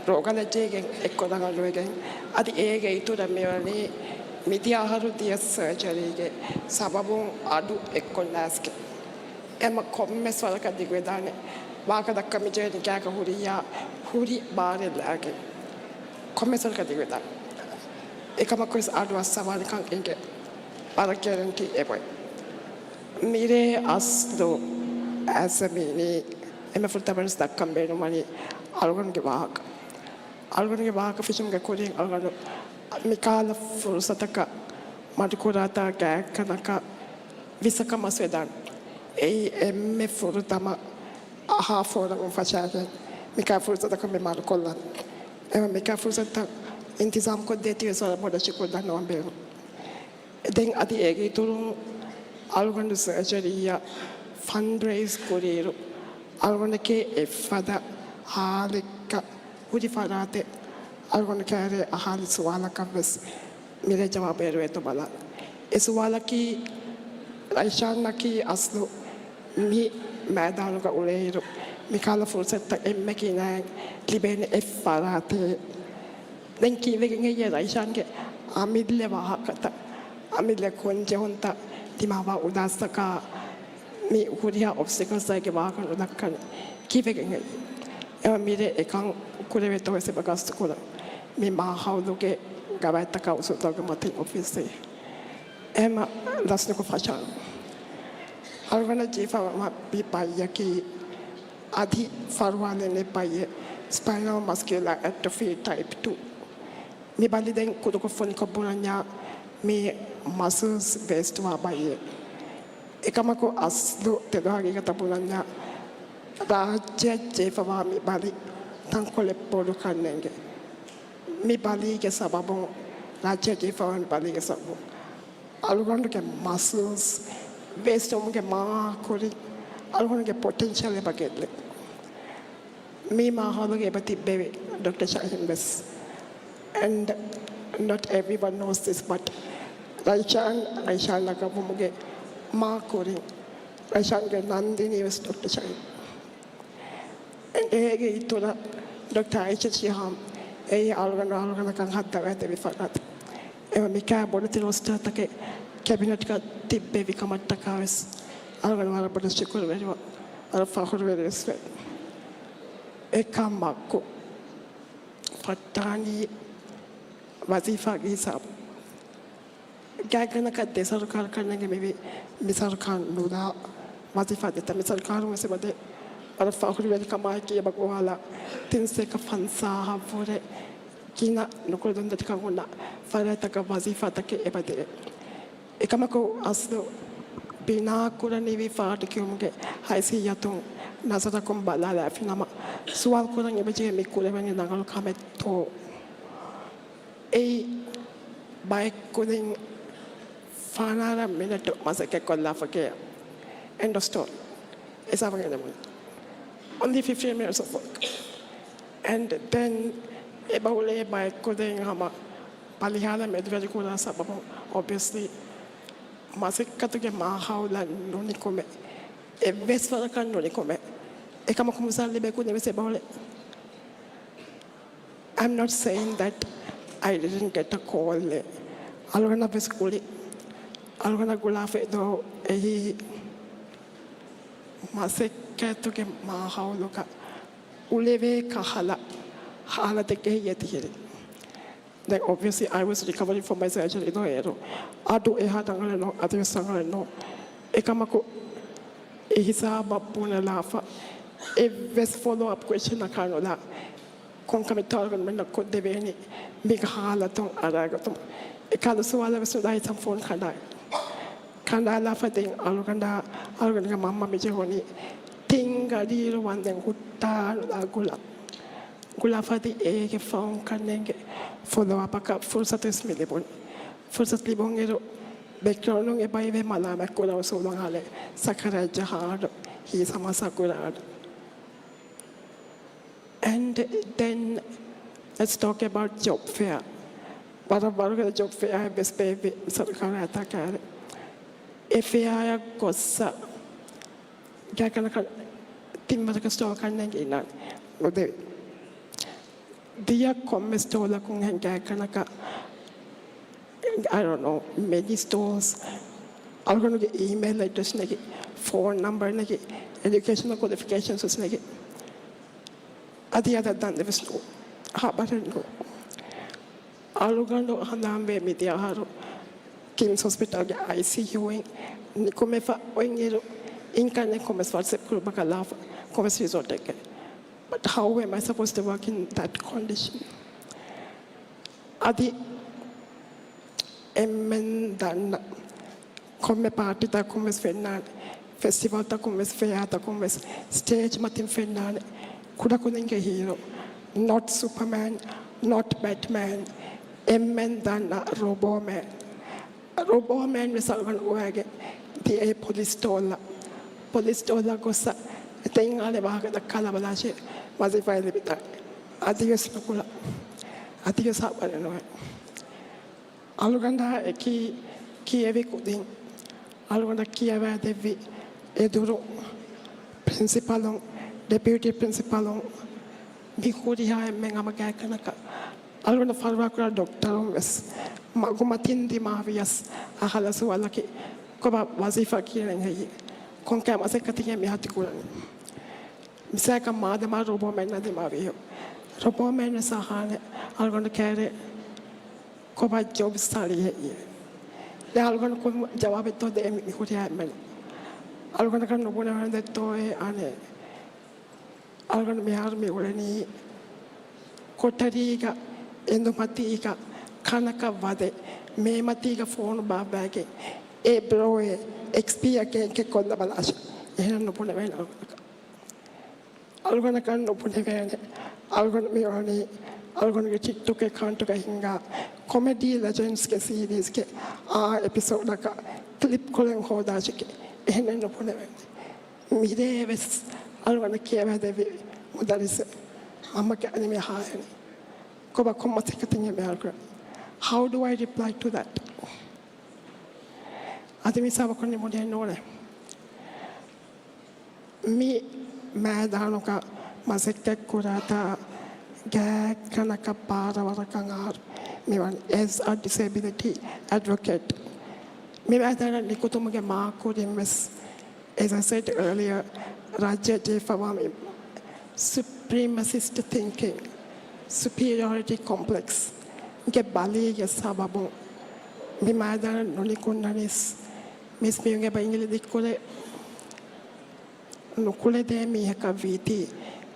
ރޯގަލައްޖެއިގެން އެއްކޮށް ރަނގަޅު ނުވެގެން. އަދި އޭގެ އިތުރަށް މިވަނީ މިދިޔަ އަހަރު ދިޔަ ސަރޖަރީގެ ސަބަބުން އަޑު އެއްކޮށްލާސްގެ. އެމަ ކޮންމެސް ވަރަކަށް ދިގުވެދާނެ ވާހަކަ ދައްކަން މިޖެހޭ ނިކާގަ ހުރިޔާ ހުރި ބާރެއް ލާގެން. ކޮންމެސް ވަރަކަށް ދިގުވެދާނެ. އެކަމަކުވެސް އަޑު އައްސަވާނެކަން އެނގޭ. ވަރަށް ގެރެންޓީ އެބޮތް. މިރޭ އަސްލު އައްސަވަނީ އެންމެ ފުރަތަމަ ވެސް ދައްކަން ބޭނުންވަނީ އަޅުގަނޑުގެ ވާހަކަ. އަޅުގަނޑުގެ ވާހަކަ ފެށުމުގެ ކުރިން އަޅުގަނޑު މިކަހަލަ ފުރުސަތަކަށް މަޑުކުރާތާ ގާތްގަނޑަކަށް ވިސް އަކަށް މަސް ވެދާނެ. އެއީ އެންމެ ފުރަތަމަ އަހާ ފޯރަމުން ފަށާގެން މިކަހަލަ ފުރުސަތަކަށް މި މަޑުކޮށްލަން. އެމަ މިކަހަލަ ފުރުސަތުތައް އިންތިޒާމް ކޮށްދޭތީވެސް ވަރަށް ބޮޑަށް ޝުކުރު ދަންނަވަން ބޭނުން. ދެން އަދި އޭގެ އިތުރުން އަޅުގަނޑު ސަރޖަރީއަށް ފަންޑްރައިޒް ކުރިއިރު، އަޅުގަނޑަކީ އެއްފަދަ ހާލެއްގަ ހުރި ފަރާތެއް އަޅުގަނޑު ކައިރި އަހާލި ސުވާލަކަށް ވެސް މިރޭ ޖަވާބު ބޭރުވޭތޯ ބަލާން. އެ ސުވާލަކީ، ރައިޝާންއަކީ އަސްލު މި މައިދާނުގަ އުޅޭއިރު، މިކަހަލަ ފުރުސަތުތައް އެންމެ ގިނައިން ލިބޭނެ އެއް ފަރާތެއް. ދެން ކީއްވެގެން އެއްޔެ ރައިޝާންގެ އަމިއްލަ ވާހަކަތައް، އަމިއްލަ ކޮން ޖެހުންތައް ދިމާވާ އުދާސްތަކާ މި ހުރިހާ އޮބްސްޓަކަލްސްތަކެއްގެ ވާހަކަ ނުދައްކަނީ ކީއްވެގެން އެއްޔެ؟ އެމަ މިރޭ އެކަން ކުރެވޭތޯ ވެސް އެބަ ގަސްތުކުރަން. މި މާހައުލުގެ ގަވާއިދުތަކާ އުސޫލުތަކުގެ މަތިން އޮފީސް އެހެމަ ލަސްނުކޮށް ފަށާން. އަޅުގަނޑަށް ޖެހިފައިވާ މި ބައްޔަކީ އަދި ފަރުވާލެއް ނެތް ބައްޔެއް، ސްޕައިނަލް މަސްކިއުލާ އެޓްރޮފީ ޓައިޕް ޓޫ. މި ބަލި ދެން ކުޑަކޮށް ފޮނިކޮށް ބުނަންޏާ މި މަސަލްސް ވޭސްޓްވާ ބައްޔެއް. އެކަމަކު އަސްލު ތެދު ހަގީގަތަށް ބުނަންޏާ ރާއްޖެއަށް ޖެހިފަވާ މި ބަލި ތަންކޮޅެއް ބޮޑުކަން ނޭނގެ. މި ބަލީގެ ސަބަބުން، ރާއްޖެއަށް ޖެހިފަވާ މި ބަލީގެ ސަބަބުން އަޅުގަނޑުގެ މަސަލްސް ވޭސްޓުވުމުގެ މާ ކުރިން އަޅުގަނޑުގެ ޕޮޓެންޝަލް އެބަ ގެއްލި. މި މާހައުލުގަ އެބަ ތިއްބެވި ޑޮކްޓަ ޝާހިން ވެސް. And not everyone knows this, but ރައިޝާން، އައިޝާން ލަޤަބުވުމުގެ މާ ކުރިން ރައިޝާންގެ ނަންދިނީ ވެސް ޑޮކްޓަރ ޝައިން. އެންޑް އޭގެ އިތުރަށް ޑޮކްޓަރ އައިޝަތު ޝިހާމް އެއީ އަޅުގަނޑު އަޅުގަނޑަކަށް ހައްދަވާދެއްވި ފަރާތެއް. އެވަ މިކާ ބޮޑެތި ރޯސްޓާތަކެއް ކެބިނެޓްގަ ތިއްބެވި ކަމަށްޓަކާ ވެސް އަޅުގަނޑު ވަރަށް ބޮޑަށް ޝުކުރުވެރިވާ، ވަރަށް ފަޚުރުވެރިވެސް ވޭ. އެކަމަކު ފައްޓާނީ ވަޒީފާގެ ހިސާބު. ގާތްގަނޑަކަށް ދެ ސަރުކާރަކަށް ނެގެމެވި މި ސަރުކާރު ނުލާ ވަޒީފާ ދެތަ؟ މި ސަރުކާރުން ވެސް އެބަދޭ. ވަރަށް ފަޚުރުވެރިކަމާއެކީ އެބަ ގޮވާލާ ތިން ސަތޭކަ ފަންސާހަށްވުރެ ގިނަ ނުކުޅެދުންތެރިކަން ހުންނަ ފަރާތްތަކަށް ވަޒީފާތަކެއް އެބަދޭ. އެކަމަކު އަސްލު ބިނާކުރަނިވި ފާޓު ކިޔުމުގެ ހައިސިއްޔަތުން ނަޒަރަކުން ބަލާލާފިނަމަ، ސުވާލު ކުރަން އެބަޖެހޭ މި ކުރެވެނީ ރަނގަޅު ކަމެއްތޯ؟ އެއީ ބައެއްކުދިން ފަނަރަ މިނެޓު މަސައްކަތްކޮށްލާފަ ގެޔަށް. End of story. އެސާފަ ގެނެމުން. Only fifteen minutes of work. And then އެބައުޅޭ ބައެއްކުދިން ހަމަ ބަލިހާލަ މެދުވެރިކުރާ ސަބަބުން، obviously، މަސައްކަތުގެ މާހައުލަށް ނުނިކުމެ، އެއްވެސް ވަރަކަށް ނުނިކުމެ. އެކަމަކު މުސައްލިބެކު ނެވެސް އެބައުޅޭ. I'm not saying that I didn't get a call. އަޅުގަނޑަށް ވެސް ގުޅި. އަޅުގަނޑަށް ގުޅާފައި ދޯ އެހީ މަސައްކަތުގެ މާހައުލުގަ އުޅެވޭ ކަހަލަ ހާލަތެއްގަ ހިޔޭ ތިހިރީ. ދެން އޮބްވިއަސްލީ އައި ވަޒް ރިކަވަރިން ފްރޮމް މައި ސަރޖަރީ ދޯ އޭރު. އަޑު އެހާ ރަނގަޅެއް ނޫން، އަދިވެސް ރަނގަޅެއް ނޫން. އެކަމަކު އެ ހިސާބަށް ބުނެލާފަ އެއްވެސް ފޮލޯ އަޕް ކުއެސްޗަނަކާ ނުލާ ކޮންކަމެއްތޯ އަޅުގަނޑުމެންނަށް ކޮށްދެވޭނީ މިގަ ހާލަތުން އަރާގަތުމަށް. އެކަހަލަ ސުވާލެއް ވެސް ނުލާ ހިތަށް ފޯނު ކަނޑާ. ކަނޑާލާފަ ދެން އަޅުގަނޑާ، އަޅުގަނޑުގެ މަންމަ މި ޖެހުނީ ތިން ގަޑިއިރު ވަންދެން ހުއްޓާ ނުލާ ގުޅާ. ގުޅާފަ އަދި އޭގެ ފަހުން ކަންނޭނގެ ފޮލޯ އަޕަކަށް ފުރުސަތު ވެސް މި ލިބުނީ. ފުރުސަތު ލިބުނުއިރު ބެކްގްރައުންޑުން އެބައިވެ މަލާމަތްކުރާ އުސޫލުން ހާލެއް ސަކަރާތް ޖަހާ އަޑު ހީސަމާސާ ކުރާ އަޑު. And then let's talk about job fair. ވަރަށް ވަރުގަދަ ޖޮބް ފެއާއެއް ވެސް ބޭއްވި ސަރުކާރާ އަތާ ކައިރި. އެ ފެއާއަށް ގޮއްސަ ގާތްގަނޑަކަށް ތިން ވަރަކަށް ސްޓޯލް ކަންނޭނގެ އިނާން ނުދެވި. ދިޔަ ކޮންމެ ސްޓޯލަކުން ހެން ގާތްގަނޑަކަށް، I don't know, many stalls. އަޅުގަނޑުގެ އީމެއިލް އެޑްރެސް ނެގި، ފޯން ނަމްބަރ ނެގި، އެޑިއުކޭޝަނަލް ކޮލިފިކޭޝަންސް ވެސް ނެގި. އަދި އަދަށް ދަންނެވެސް ނޫން. ހަބަރެއް ނޫން. އަޅުގަނޑު ހަނދާންވޭ މިދިޔަ އަހަރު ކިމްސް ހޮސްޕިޓަލްގެ އައިސީޔޫއިން ނިކުމެފަ އޮތްއިރު، އިންކަންނެ ކޮމެސް ވަޓްސްއެޕް ގްރޫޕަކަށް ލާފަ ކޮމެސް ރިސޯޓެއްގެ. But how am I supposed to work in that condition? އަދި އެންމެން ދަންނަ ކޮންމެ ޕާޓީތަކުން ވެސް ފެންނާނެ، ފެސްޓިވަލްތަކުން ވެސް، ފެއާތަކުން ވެސް ސްޓޭޖް މަތިން ފެންނާނެ ކުޑަކުދިންގެ ހީރޯ. Not Superman, not Batman. އެންމެން ދަންނަ ރޮބޯމޭން. ރޮބޯމޭން ވެސް އަޅުގަނޑު ގޮވައިގެން ދިޔައީ ޕޮލިސް ސްޓޯލްއަށް. ޕޮލިސް ސްޓޯލްއަށް ގޮއްސަ ދެން އާލެ ވާހަކަ ދައްކާލާ ބަލާށޭ، ވަޒީފާއެއް ލިބިދާނެ. އަދިވެސް ނުކުޅަ. އަދިވެސް ހަބަރެއް ނުވޭ. އަޅުގަނޑާ އެކީ ކިޔެވި ކުދިން، އަޅުގަނޑަށް ކިޔަވައިދެއްވި އެދުރު ޕްރިންސިޕަލުން، ޑެޕިއުޓީ ޕްރިންސިޕަލުން، މި ހުރިހާ އެންމެން ހަމަ ގާތްގަނޑަކަށް އަޅުގަނޑަށް ފަރުވާކުރާ ޑޮކްޓަރުން ވެސް މަގުމަތިން ދިމާވިޔަސް އަހަލަ ސުވާލަކީ، ކޮބާ ވަޒީފާ ކިޔަނީ ހެއްޔޭ؟ ކޮންކަހަލަ މަސައްކަތެއް މިހާ ތި ކުރަނީ؟ މިސާލަކަށް މާދަމާ ރޮބޯމޭން ދިމާވިއްޔާ، ރޮބޯމޭން ވެސް އަހާނެ އަޅުގަނޑު ކައިރި ކޮބާ ޖޮބް ސާޅީ ހެއްޔޭ؟ ދެން އަޅުގަނޑު ކޮން ޖަވާބެއްތޯ ދޭ މި ހުރިހާ އެންމެން؟ އަޅުގަނޑަކަށް ނުބުނެވޭނެތޯއޭ އަނެއް؟ އަޅުގަނޑު މިހާރު މި އުޅެނީ ކޮޓަރީގަ އެނދުމަތީގަ ކަނަކަށް ވަދެ، މޭމަތީގަ ފޯނު ބާއްވައިގެން، އޭ ބްރޯއޭ، އެކްސްޕީއަކޭ އެކެއް ކޮށްލަބަލާށޭ. އެހެން ނުބުނެވޭނެ އަޅުގަނޑަކަށް. އަޅުގަނޑަކަށް ނުބުނެވޭނެ. އަޅުގަނޑު މިއުޅެނީ އަޅުގަނޑުގެ ޓިކްޓޮކް އެކައުންޓުގަ ހިންގާ ކޮމެޑީ ލެޖެންޑްސްގެ ސީރީޒްގެ އާ އެޕިސޯޑަކަށް ކްލިޕްކޮޅެއް ހޯދާށެކޭ. އެހެނެއް ނުބުނެވޭނެ. މިރޭ ވެސް އަޅުގަނޑަށް ކިޔަވައިދެއްވި މުދައްރިސް ހަމަ ކައިރި މި ހާހެނީ. ކޮބާ ކޮންމަސައްކަތެއް މިހާރު ކުރަނީ؟ How do I reply to that? އަދި މިސާބަކުން ނިމުނީ ނޫނޭ. މި މައިދާނުގަ މަސައްކަތް ކުރާތާ ގާތްގަނޑަކަށް ބާރަވަރަކަށް އަހަރު މިވަނީ as a disability advocate. މި މައިދާނަށް ނިކުތުމުގެ މާ ކުރިން ވެސް، as I said earlier, ރާއްޖެ ޖެހިފަވާ މި supremacist thinking, superiority complex ގެ ބަލީގެ ސަބަބުން މި މައިދާނަށް ނުނިކުންނަނީސް މީސް މީހުން އެބަ އިނގިލި ދިއްކުރޭ. ނުކުޅެދޭ މީހަކަށް ވީތީ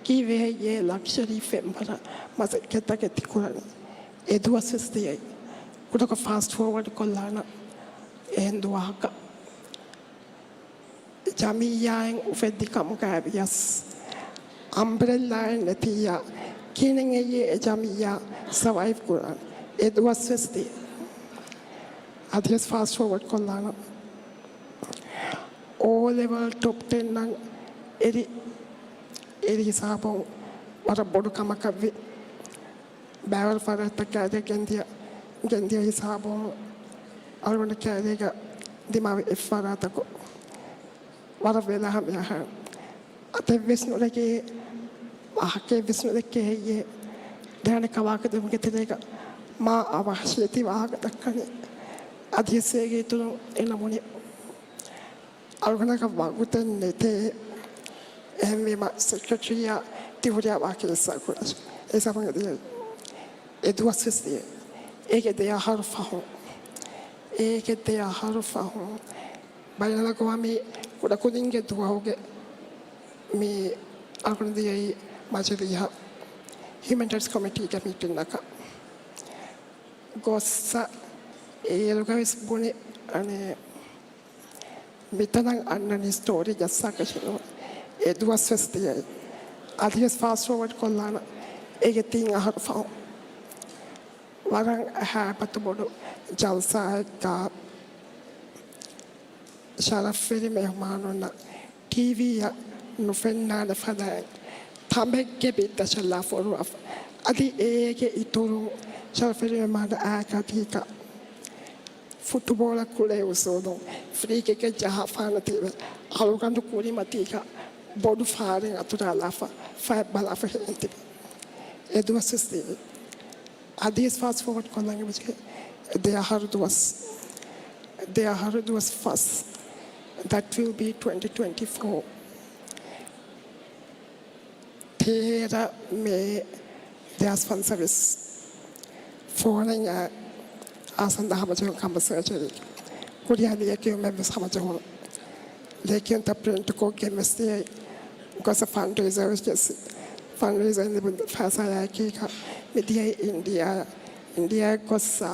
ކީއްވެ ހެއްޔޭ ލަކްޝަރީ ފެންވަރަށް މަސައްކަތްތަކެއް ތިކުރަނީ؟ އެ ދުވަސް ވެސް ދިޔައީ. ކުޑަކޮށް ފާސްޓް ފޯވަޑް ކޮށްލާނަން އެހެން ދުވަހަކަށް. ޖަމިއްޔާއިން އުފެއްދި ކަމުގައި ވިޔަސް، އަމްބްރެއްލާއެއް ނެތިއްޔާ ކިހިނެއް އެއްޔޭ އެ ޖަމިއްޔާ ސަވައިވް ކުރަން؟ އެ ދުވަސް ވެސް ދިޔަ. އަދިވެސް ފާސްޓް ފޯވަޑް ކޮށްލާނަން. އޯ ލެވެލް ޓޮޕް ޓެން އަށް އެރި، އެރި ހިސާބުން ވަރަށް ބޮޑު ކަމަކަށްވި. ބައިވަރު ފަރާތްތައް ކައިރިއަށް ގެންދިޔަ، ގެންދިޔަ ހިސާބުން އަޅުގަނޑު ކައިރީގަ ދިމާވި އެއްފަރާތަކު ވަރަށް ވެލާ ހަމަޔަހަ. އަތެއްވެސް ނުލެގޭ، ވާހަކައެއްވެސް ނުދެއްކޭ ހެއްޔޭ؟ ދެވަނަ ކަވާކިދުމުގެ ތެރޭގަ މާ އަވަހަށޭތި ވާހަކަ ދައްކަނީ. އަދިވެސް އޭގެ އިތުރުން އެނަމުނި އަޅުގަނޑަކަށް ވަގުތެއް ނެތޭ. އެހެންވީމަ ސެކްރެޓަރީއާ ތި ހުރިހާ ވާހަކައެއް އެއްސާ ކުރަން. އެ ސަމަގަ ދިޔައީ. އެ ދުވަސް ވެސް ދިޔައީ. އޭގެ ދެ އަހަރު ފަހުން. އޭގެ ދެ އަހަރު ފަހުން. ބައިނަލްއަގުވާމީ ކުޑަކުދިންގެ ދުވަހުގެ މި އަޅުގަނޑު ދިޔައީ މަޖިލީހަށް ހިއުމަން ރައިޓްސް ކޮމިޓީގެ މީޓިންއަކަށް. ގޮއްސަ އޭރުގަ ވެސް ބުނި، އަނެއް މިތަނަށް އަންނަނީ ސްޓޯރީ ޖައްސާކަށެއް ނޫން. އެ ދުވަސް ވެސް ދިޔައީ. އަދިވެސް ފާސްޓް ފޯވަޑް ކޮށްލާނަން އޭގެ ތިން އަހަރު ފަހުން. ވަރަށް ހައިބަތު ބޮޑު ޖަލްސާއެއްގަ ޝަރަފްވެރި މެހުމާނުންނަށް ޓީވީއަށް ނުފެންނާނެ ފަދައިން ތަނބެއްގެ ބިއްދަށަށްލާ ފޮރުވާފަ. އަދި އޭގެ އިތުރުން ޝަރަފްވެރި މެހުމާނު އާކަތީކަ ފުޓުބޯޅަ ކުޅޭ އުސޫލުން ފްރީ ކިކެއް ޖަހާފާނެތީވެ، އަޅުގަނޑު ކުރިމަތީގަ ބޮޑު ފާރެއް އަތުރާލާފަ، ފައި ބަލާފަ ހެން ތިބި. އެ ދުވަސް ވެސް ދިޔައީ. އަދިވެސް ފާސްޓް ފޯވަޑް ކޮށްލަން އެބަޖެހޭ ދެ އަހަރު ދުވަސް. ދެ އަހަރު ދުވަސް ފަސް. That will be twenty twenty-four. ތޭރަ މޭ ދެހާސް ފަންސަވީސް. ފޯނެއް އާސަންދަ ހަމަޖެހުން ކަމަށް ސަރޖަރީ. ހުރިހާ ލިޔެކިޔުމެއް ވެސް ހަމަޖެހުނު. ލިޔެކިޔުންތައް ޕްރިންޓް ކޮށްގެން ވެސް ދިޔައީ. ގޮސް ފަންޑްރޭޒަރ ވެސް ޖެއްސި. ފަންޑްރޭޒަރ ލިބުނު ފައިސާއާއެކީގަ މި ދިޔައީ އިންޑިއާ. އިންޑިއާ ގޮއްސަ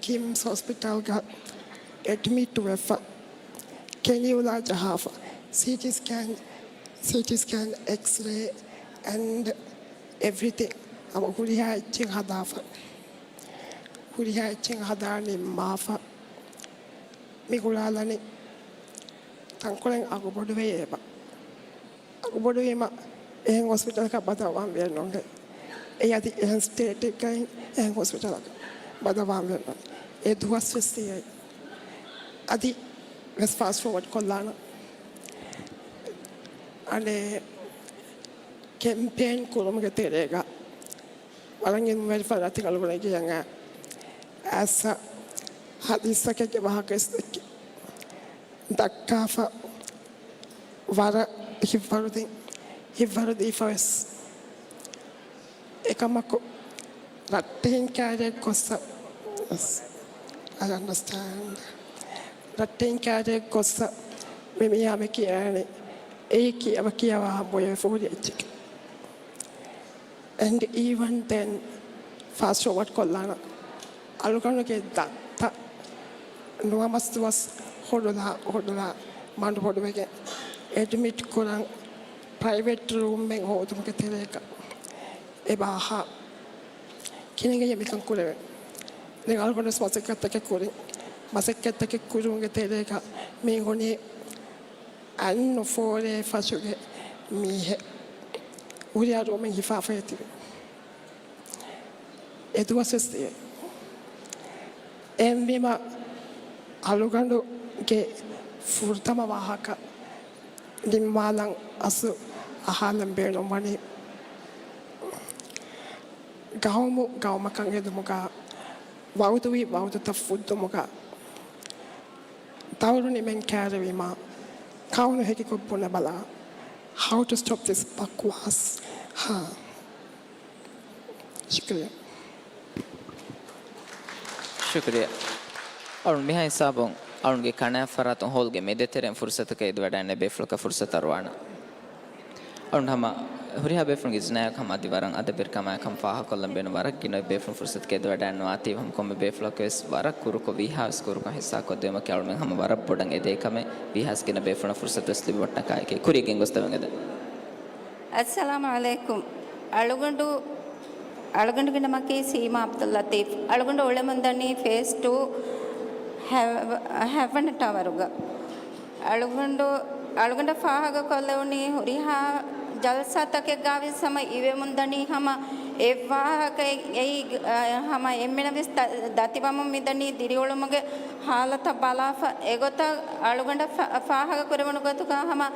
ކިމްސް ހޮސްޕިޓަލްގަ އެޑްމިޓް ވެފަ، ކެނިއުލާ ޖަހާފަ، ސީޓީ ސްކޭން، ސީޓީ ސްކޭން، އެކްސްރޭ and everything. ހަމަ ހުރިހާ އެއްޗެއް ހަދާފަ. ހުރިހާ އެއްޗެއް ހަދާ ނިންމާފަ. މި ގުޅާލަނީ ތަންކޮޅެއް އަގުބޮޑުވެ އެބަ. އަގުބޮޑުވީމަ އެހެން ހޮސްޕިޓަލަކަށް ބަދަލުވާން ވެއެއް ނޫން. އެ އަދި އެހެން ސްޓޭޓެއްގައި އެހެން ހޮސްޕިޓަލަކަށް ބަދަލުވާން ވެއެއް ނޫން. އެ ދުވަސް ވެސް ދިޔައީ. އަދި ވެސް ފާސްޓް ފޯވަޑް ކޮށްލާނަން. އަނެއް ކެމްޕޭން ކުރުމުގެ ތެރޭގަ ވަރަށް އިލްމުވެރި ފަރާތެއް އަޅުގަނޑަށް ގެޔަން އައި އައްސަ ހަދީސްތަކެއްގެ ވާހަކަ ވެސް ދެއްކި. ދައްކާފަ ވަރަށް ހިތްވަރުދީ، ހިތްވަރުދީފަ ވެސް. އެކަމަކު ރައްޓެހިން ކާރިއަށް ގޮއްސަ، I understand. ރައްޓެހިން ކާރިއަށް ގޮއްސަ މި މީހާ މި ކިޔާނެ އެއީ ކިޔަވަ ކިޔަވާ ހަމަ ބޮއެފަ ހުރި އެއްޗެކޭ. And even then, ފާސްޓް ފޯވަޑް ކޮށްލާނަން އަޅުގަނޑުގެ ދައްތަ ނުވަމަސް ދުވަސް ހޮޑުލާ، ހޮޑުލާ މަނޑު ބޮޑުވެގެން އެޑްމިޓް ކުރަން ޕްރައިވެޓް ރޫމެއް ހޯދުމުގެ ތެރޭގަ އެބަ އަހާ. ކިހިނެއް މިކަން ކުރެވެން؟ ދެން އަޅުގަނޑު ވެސް މަސައްކަތްތަކެއް ކުރިން، މަސައްކަތްތަކެއް ކުރުމުގެ ތެރޭގަ މި ހުނީ އަތް ނުފޯރޭ ފަށުގެ މީހެއް ހުރިހާ ރޫމެއް ހިފާފައި ތިބި. އެ ދުވަސް ވެސް ދިޔަ. އެހެންވީމަ އަޅުގަނޑުގެ ފުރަތަމަ ވާހަކަ ނިންމާލަން އަސްލު އަހާލަން ބޭނުންވަނީ، ގައުމު ގައުމަކަށް އެދުމުގަ، ވައުދުވި ވައުދުތައް ފުއްދުމުގަ، ދައުރު ނިމެން ކައިރިވީމާ، ކައުނު ހެކިކޮށް ބުނެބަލާ. How to stop this ބަކްވާސް؟ ހާ. ޝުކުރިއްޔާ. ޝުކުރިއްޔާ. އަޅުން މިހާ ހިސާބުން އަޅުންގެ ކަނާތް ފަރާތުން ހޯލްގެ މެދެތެރެއިން ފުރުސަތަކަށް އެދިވަޑައިންނެވި ބޭފުޅަކަށް ފުރުސަތު އަރުވާނަން. އަޅުން ހަމަ ހުރިހާ ބޭފުޅުންގެ ޒިނާޔަކު ހަމަ އަދި ވަރަށް އަދަބެރިކަމާއެކު ހަމަ ފާހަގަކޮށްލަން ބޭނުން ވަރަށް ގިނަ ބޭފުޅުން ފުރުސަތުގައި އެދިވަޑައިންނަވާތީ ހަމަ ކޮންމެ ބޭފުޅަކުވެސް ވަރަށް ކުރުކޮށް ވީހާވެސް ކުރުކޮށް ހިއްސާކޮށްދިއުމަކީ އަޅުމެން ހަމަ ވަރަށް ބޮޑަށް އެދޭ ކަމެއް. ވީހާވެސް ގިނަ ބޭފުޅުން ފުރުސަތުވެސް ލިބިވައްޓަން ކާއެކޭ. ކުރިޔަށް ގެންގޮސްދެވެން އެދެން. އައްސަލާމު ޢަލައިކުމް. އަޅުގަނޑު، އަޅުގަނޑުގެ ނަމަކީ ސީމާ ޢަބްދުއްލަތީފް. އަޅުގަނޑު އުޅެމުންދަނީ ފޭސް ޓޫ ހަ-، ހަވަނަ ޓަވަރުގަ. އަޅުގަނޑު، އަޅުގަނޑަށް ފާހަގަކޮށްލެވުނީ ހުރިހާ ޖަލްސާތަކެއްގާވެސް ހަމަ އިވެމުންދަނީ ހަމަ އެއްވާހަކައެއް އެއީ، އަ، ހަމަ އެންމެނަށްވެސް ދަ-، ދަތިވަމުން މިދަނީ ދިރިއުޅުމުގެ ހާލަތަށް ބަލާފަ. އެގޮތަށް އަޅުގަނޑަށް ފާ-، ފާހަގަކުރެވުނު ގޮތުގަ ހަމަ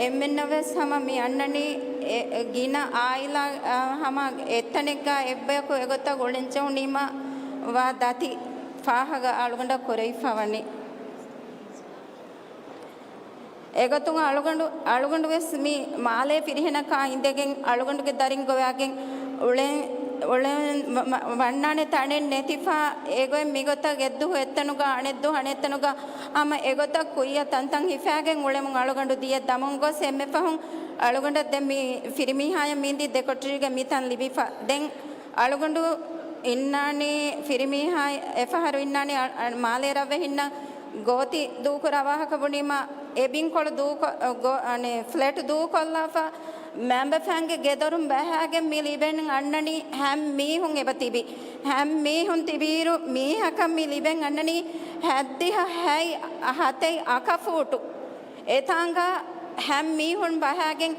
އެންމެންނަށްވެސް ހަމަ މި އަންނަނީ އެ-، އެ ގިނަ އާއިލާ، އަ، ހަމަ އެއްތަނެއްގަ އެއްބަޔަކު އެގޮތަށް އުޅެންޖެހުނީމަ ވާ ދަތި ފާހަގަ އަޅުގަނޑަށް ކުރެވިފަވަނީ. އެގޮތުން އަޅުގަނޑު، އަޅުގަނޑުވެސް މި މާލޭ ފިރިހެނަކާ އިނދެގެން އަޅުގަނޑުގެ ދަރިން ގޮވާގެން އުޅެން، އުޅެން ވަ-، ވަ-، ވަންނާނެ ތަނެއް ނެތިފަ، އެގޮތް މިގޮތަށް އެއްދުވަހު އެއްތަނުގަ އަނެއްދުވަހު އަނެއްތަނުގަ ހަމަ އެގޮތަށް ކުއްޔަށް ތަންތަން ހިފާގެން އުޅެމުން އަޅުގަނޑު ދިޔަ ދަމުން ގޮސް އެންމެފަހުން އަޅުގަނޑަށް ދެން މި ފިރިމީހާޔަށް މިންދީ ދެކޮޓަރީގަ މިތަން ލިބިފަ. ދެން އަޅުގަނޑު އިންނާނީ ފިރިމީހާ އެފަހަރު އިންނާނީ އަ-، އަ-، މާލޭ ރަށްވެހިންނަށް ގޯތި ދޫކުރާ ވާހަކަ ބުނީމަ، އެ ބިންކޮޅު ދޫކޮ-، ގޯ-، އަނެ، ފްލެޓް ދޫކޮށްލާފަ، މައިންބަފައިންގެ ގެދޮރުން ބަހާގެން މި ލިބެން އަންނަނީ ހަމަ މީހުން އެބަ ތިބި. ހަމަ މީހުން ތިބިއިރު މީހަކަށް މި ލިބެން އަންނަނީ ހަތްދިހަ ހަތް ހަތެއް އަކަފޫޓު. އެތާނގަ ހަމަ މީހުން ބަހާގެން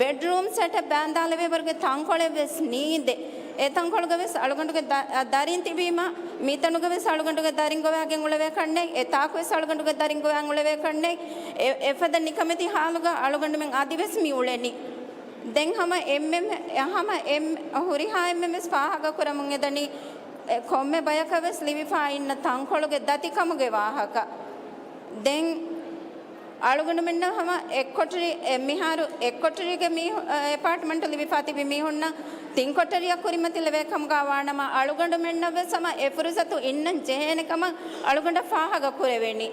ބެޑްރޫމް ސެޓެއް ބާންދާލެވޭ ވަރުގެ ތަންކޮޅެއް ވެސް ނީނދެ. އެ ތަންކޮޅުގަ ވެސް އަޅުގަނޑުގެ ދަ-، ދަރިން ތިބީމަ، މިތަނުގަ ވެސް އަޅުގަނޑުގެ ދަރިން ގޮވާގެން އުޅެވޭ ކަންނެއް، އެތާކު ވެސް އަޅުގަނޑުގެ ދަރިން ގޮވާން އުޅެވޭ ކަންނެއް، އެ-، އެފަދަ ނިކަމެތި ހާލުގަ އަޅުގަނޑުމެން އަދިވެސް މި އުޅެނީ. ދެން ހަމަ އެންމެ-، ހަމަ އެން-، ހުރިހާ އެންމެން ވެސް ފާހަގަކުރަމުން އެދަނީ، އެ ކޮންމެ ބަޔަކަށް ވެސް ލިބިފަ އިންނަ ތަންކޮޅުގެ ދަތިކަމުގެ ވާހަކަ. ދެން އަޅުގަނޑުމެންނަށް ހަމަ އެއްކޮޓަރި-، އެ މިހާރު އެއްކޮޓަރީގެ މީހު-، އެޕާޓްމަންޓް ލިބިފާ ތިބި މީހުންނަށް ތިންކޮޓަރިއަށް ކުރިމަތިލެވޭ ކަމުގަ ވާނަމަ، އަޅުގަނޑުމެންނަށް ވެސް ހަމަ އެ ފުރުސަތު އިންނަން ޖެހޭނެ ކަމަށް އަޅުގަނޑަށް ފާހަގަ ކުރެވެނީ.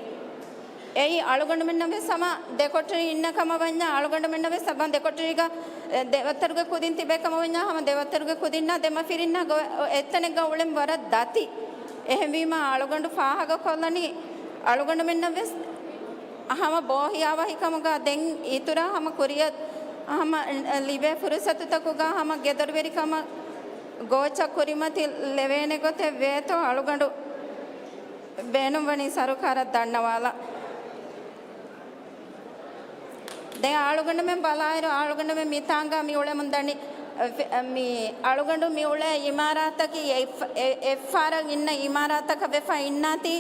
އެއީ އަޅުގަނޑުމެންނަށް ވެސް ހަމަ ދެކޮޓަރި އިންނަ ކަމަށް ވަންޏާ، އަޅުގަނޑުމެންނަށް ވެސް ހަމަ ދެކޮޓަރީގަ، އެ، ދެވަތަރުގެ ކުދިން ތިބޭ ކަމަށް ވަންޏާ، ހަމަ ދެވަތަރުގެ ކުދިންނާ ދެ މަފިރިންނާ ގޮ-، އެއްތަނެއްގަ އުޅެން ވަރަށް ދަތި. އެހެންވީމަ އަޅުގަނޑު ފާހަގަކޮށްލަނީ، އަޅުގަނޑުމެންނަށް ވެސް ހަމަ ބޯހިޔާވަހިކަމުގަ ދެން އިތުރަށް ހަމަ ކުރިއަށް ހަމަ ލިބޭ ފުރުސަތުތަކުގަ ހަމަ ގެދޮރުވެރިކަމަށް ގޯއްޗަށް ކުރިމަތި ލެވޭނެ ގޮތެއް ވޭތޯ އަޅުގަނޑު ބޭނުންވަނީ ސަރުކާރަށް ދަންނަވާލަން. ދެން އަޅުގަނޑުމެން ބަލާއިރު، އަޅުގަނޑުމެން މިތާނގަ މި އުޅެމުން ދަނީ، އެ، މި އަޅުގަނޑު މި އުޅޭ އިމާރާތަކީ އެއް-، އެ-، އެއްފަހަރަށް އިންނަ އިމާރާތަކަށް ވެފަ އިންނާތީ،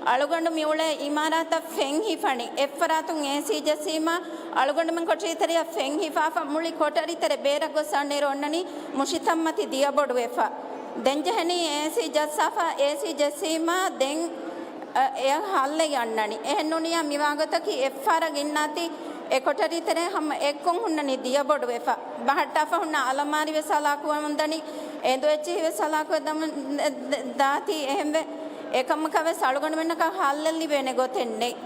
އަޅުގަނޑު މި އުޅޭ އިމާރާތަށް ފެން ހިފަނީ. އެއްފަރާތުން އޭސީ ޖެއްސީމަ، އަޅުގަނޑުމެން ކޮޓަރިތެރެއަށް ފެން ހިފާފަ މުޅި ކޮޓަރިތެރެ ބޭރަށް ގޮސް އަންނައިރު އޮންނަނީ މުށިތައްމަތި ދިޔަބޮޑުވެފަ. ދެން ޖެހެނީ އޭސީ ޖައްސާފަ، އޭސީ ޖެއްސީމަ ދެން، އަ، އެއަށް ހައްލެއް އަންނަނީ. އެހެން ނޫނިއްޔާ މިވާގޮތަކީ އެއްފަހަރަށް އިންނާތީ އެ ކޮޓަރިތެރެ ހަމަ އެއްކޮށް ހުންނަނީ ދިޔަބޮޑުވެފަ. ބަހައްޓާފަ ހުންނަ އަލަމާރި ވެސް ހަލާކުވަމުންދަނީ، އެނދު އެއްޗިހި ވެސް ހަލާކުވެ ދަމުން ދާތީ. އެހެންވެ، އެކަމަކަށް ވެސް އަޅުގަނޑުމެންނަކަށް ހައްލެއް ލިބޭނެ ގޮތެއް ނެތް.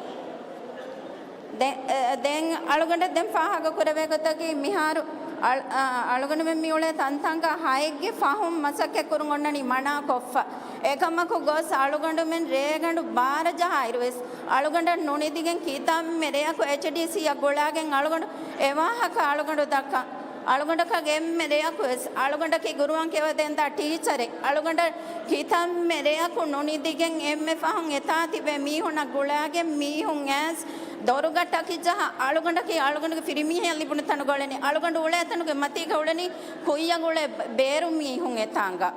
ދެން، އެ، ދެން އަޅުގަނޑަށް ދެން ފާހަގަ ކުރެވޭ ގޮތަކީ މިހާރު އަޅު-، އަ-، އަޅުގަނޑުމެން މި އުޅޭ ތަންތަންގަ ހައެއްގެ ފަހުން މަސައްކަތް ކުރުން އޮންނަނީ މަނާކޮށްފަ. އެކަމަކު ގޮސް އަޅުގަނޑުމެން ރޭގަނޑު ބާރަ ޖަހާއިރު ވެސް އަޅުގަނޑަށް ނުނިދިގެން ކިތަންމެ ރެއަކު އެޗްޑީސީއަށް ގުޅާގެން އަޅުގަނޑު އެވާހަކަ އަޅުގަނޑު ދައްކަން. އަޅުގަނޑަކަށް އެންމެ ރެއަކު ވެސް އަޅުގަނޑަކީ ގުރުއާން ކިޔަވަދޭންދާ ޓީޗަރެއް. އަޅުގަނޑަށް ކިތަންމެ ރެއަކު ނުނިދިގެން އެންމެ ފަހުން އެތާ ތިބޭ މީހުންނަށް ގުޅާގެން މީހުން އައިސް ދޮރުގަ ޓަކި ޖަހާ އަޅުގަނޑަކީ އަޅުގަނޑުގެ ފިރިމީހަޔަށް ލިބުނު ތަނުގަ އުޅެނީ. އަޅުގަނޑު އުޅޭ ތަނުގެ މަތީގަ އުޅެނީ ކުއްޔަށް އުޅޭ ބޭރު މީހުން އެތާނގަ.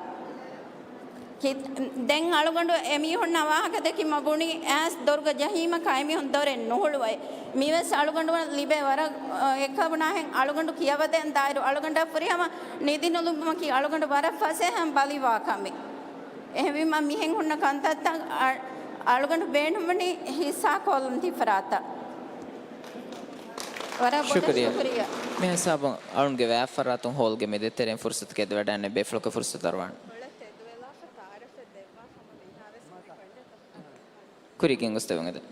ހިތް-، ދެން އަޅުގަނޑު އެމީހުންނާ ވާހަކަ ދެކި މަ ބުނި އައިސް ދޮރުގަ ޖަހީމަކާ އެމީހުން ދޮރެއް ނުހުޅުވައި. މިވެސް އަޅުގަނޑު ލިބޭ ވަރަށް، އަ، އެކަބުނާހެން އަޅުގަނޑު ކިޔަވަދޭން ދާއިރު އަޅުގަނޑަށް ފުރިހަމަ ނިދި ނުލުބުމަކީ އަޅުގަނޑު ވަރަށް ފަސޭހައިން ބަލިވާ ކަމެއް. އެހެންވީމަ މިހެން ހުންނަ ކަންތައްތައް އަ-، އަޅުގަނޑު ބޭނުންވަނީ ހިއްސާކޮށްލަން ތި ފަރާތަށް. ވަރަށް ބޮޑަށް ޝުކުރިއްޔާ. ޝުކުރިއްޔާ. މި ހިސާބުން އަޅުންގެ ވާތްފަރާތުން ހޯލްގެ މި ދޭތެރެއިން ފުރުސަތު ގެންދަވަޑައިގަންނަ ބޭފުޅަކަށް ފުރުސަތު އަރުވާނެ. ކުރީގެ ގޮސް ދެވުން އެދެން.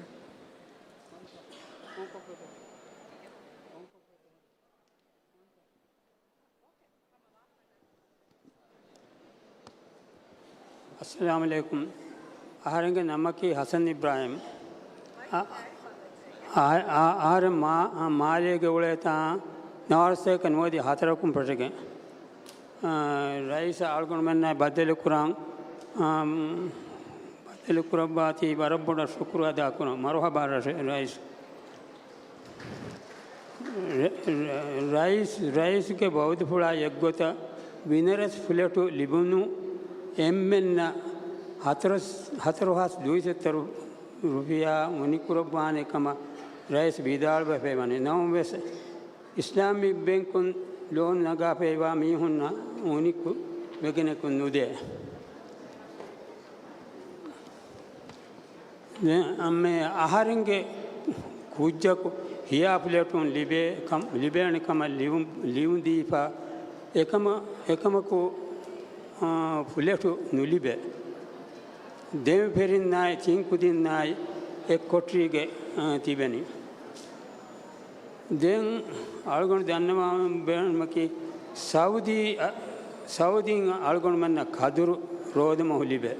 އައްސަލާމު ޢަލައިކުމް. އަހަރެންގެ ނަމަކީ ޙަސަން އިބްރާހިމް. އަ-، އަ-، އަ-، އަހަރެން މާ-، މާލޭގެ އުޅޭތާ ނަވާރަސޭކަ ނުވަދި ހަތަރަކުން ފެށިގެން. އާ، ރައީސް އަޅުގަނޑުމެންނާ ބައްދަލުކުރަން، އާ، ބައްދަލުކުރައްވާތީ ވަރަށް ބޮޑަށް ޝުކުރު އަދާކުރަން. މަރުޙަބާ ރަށެ-، ރައީސް. ރަ-، ރަ-، ރައީސް، ރައީސްގެ ބައުދުފުޅާ އެއްގޮތަށް ވިނަރަސް ފްލެޓު ލިބުނު އެންމެންނަށް ހަތަރު، ހަތަރު ހާސް ދުއިސައްތަ ރު-، ރުފިޔާ އުނިކުރައްވާނެ ކަމަށް ރައީސް ވިދާޅުވެފައިވަނީ. ނަމަވެސް، އިސްލާމީ ބޭންކުން ލޯން ނަގާފައިވާ މީހުންނަށް އުނިކު ވެގެނެކު ނުދޭ. ދެން މި އަހަރެންގެ ކުއްޖަކު ހިޔާ ފްލެޓުން ލިބޭ ކަމް، ލިބޭނެ ކަމަށް ލިޔުން، ލިޔުން ދީފަ އެކަމަ-، އެކަމަކު، އާ، ފްލެޓު ނުލިބޭ. ދެން ފެރިންނާއި ތިން ކުދިންނާއި އެއް ކޮޓަރީގެ، އާ، ތިބެނީ. ދެން އަޅުގަނޑު ދަންނަވާން ބޭނުމަކީ، ސައުދީ، ސައުދީން އަޅުގަނޑުމެންނަށް ކަދުރު ރޯދަމަހު ލިބޭ.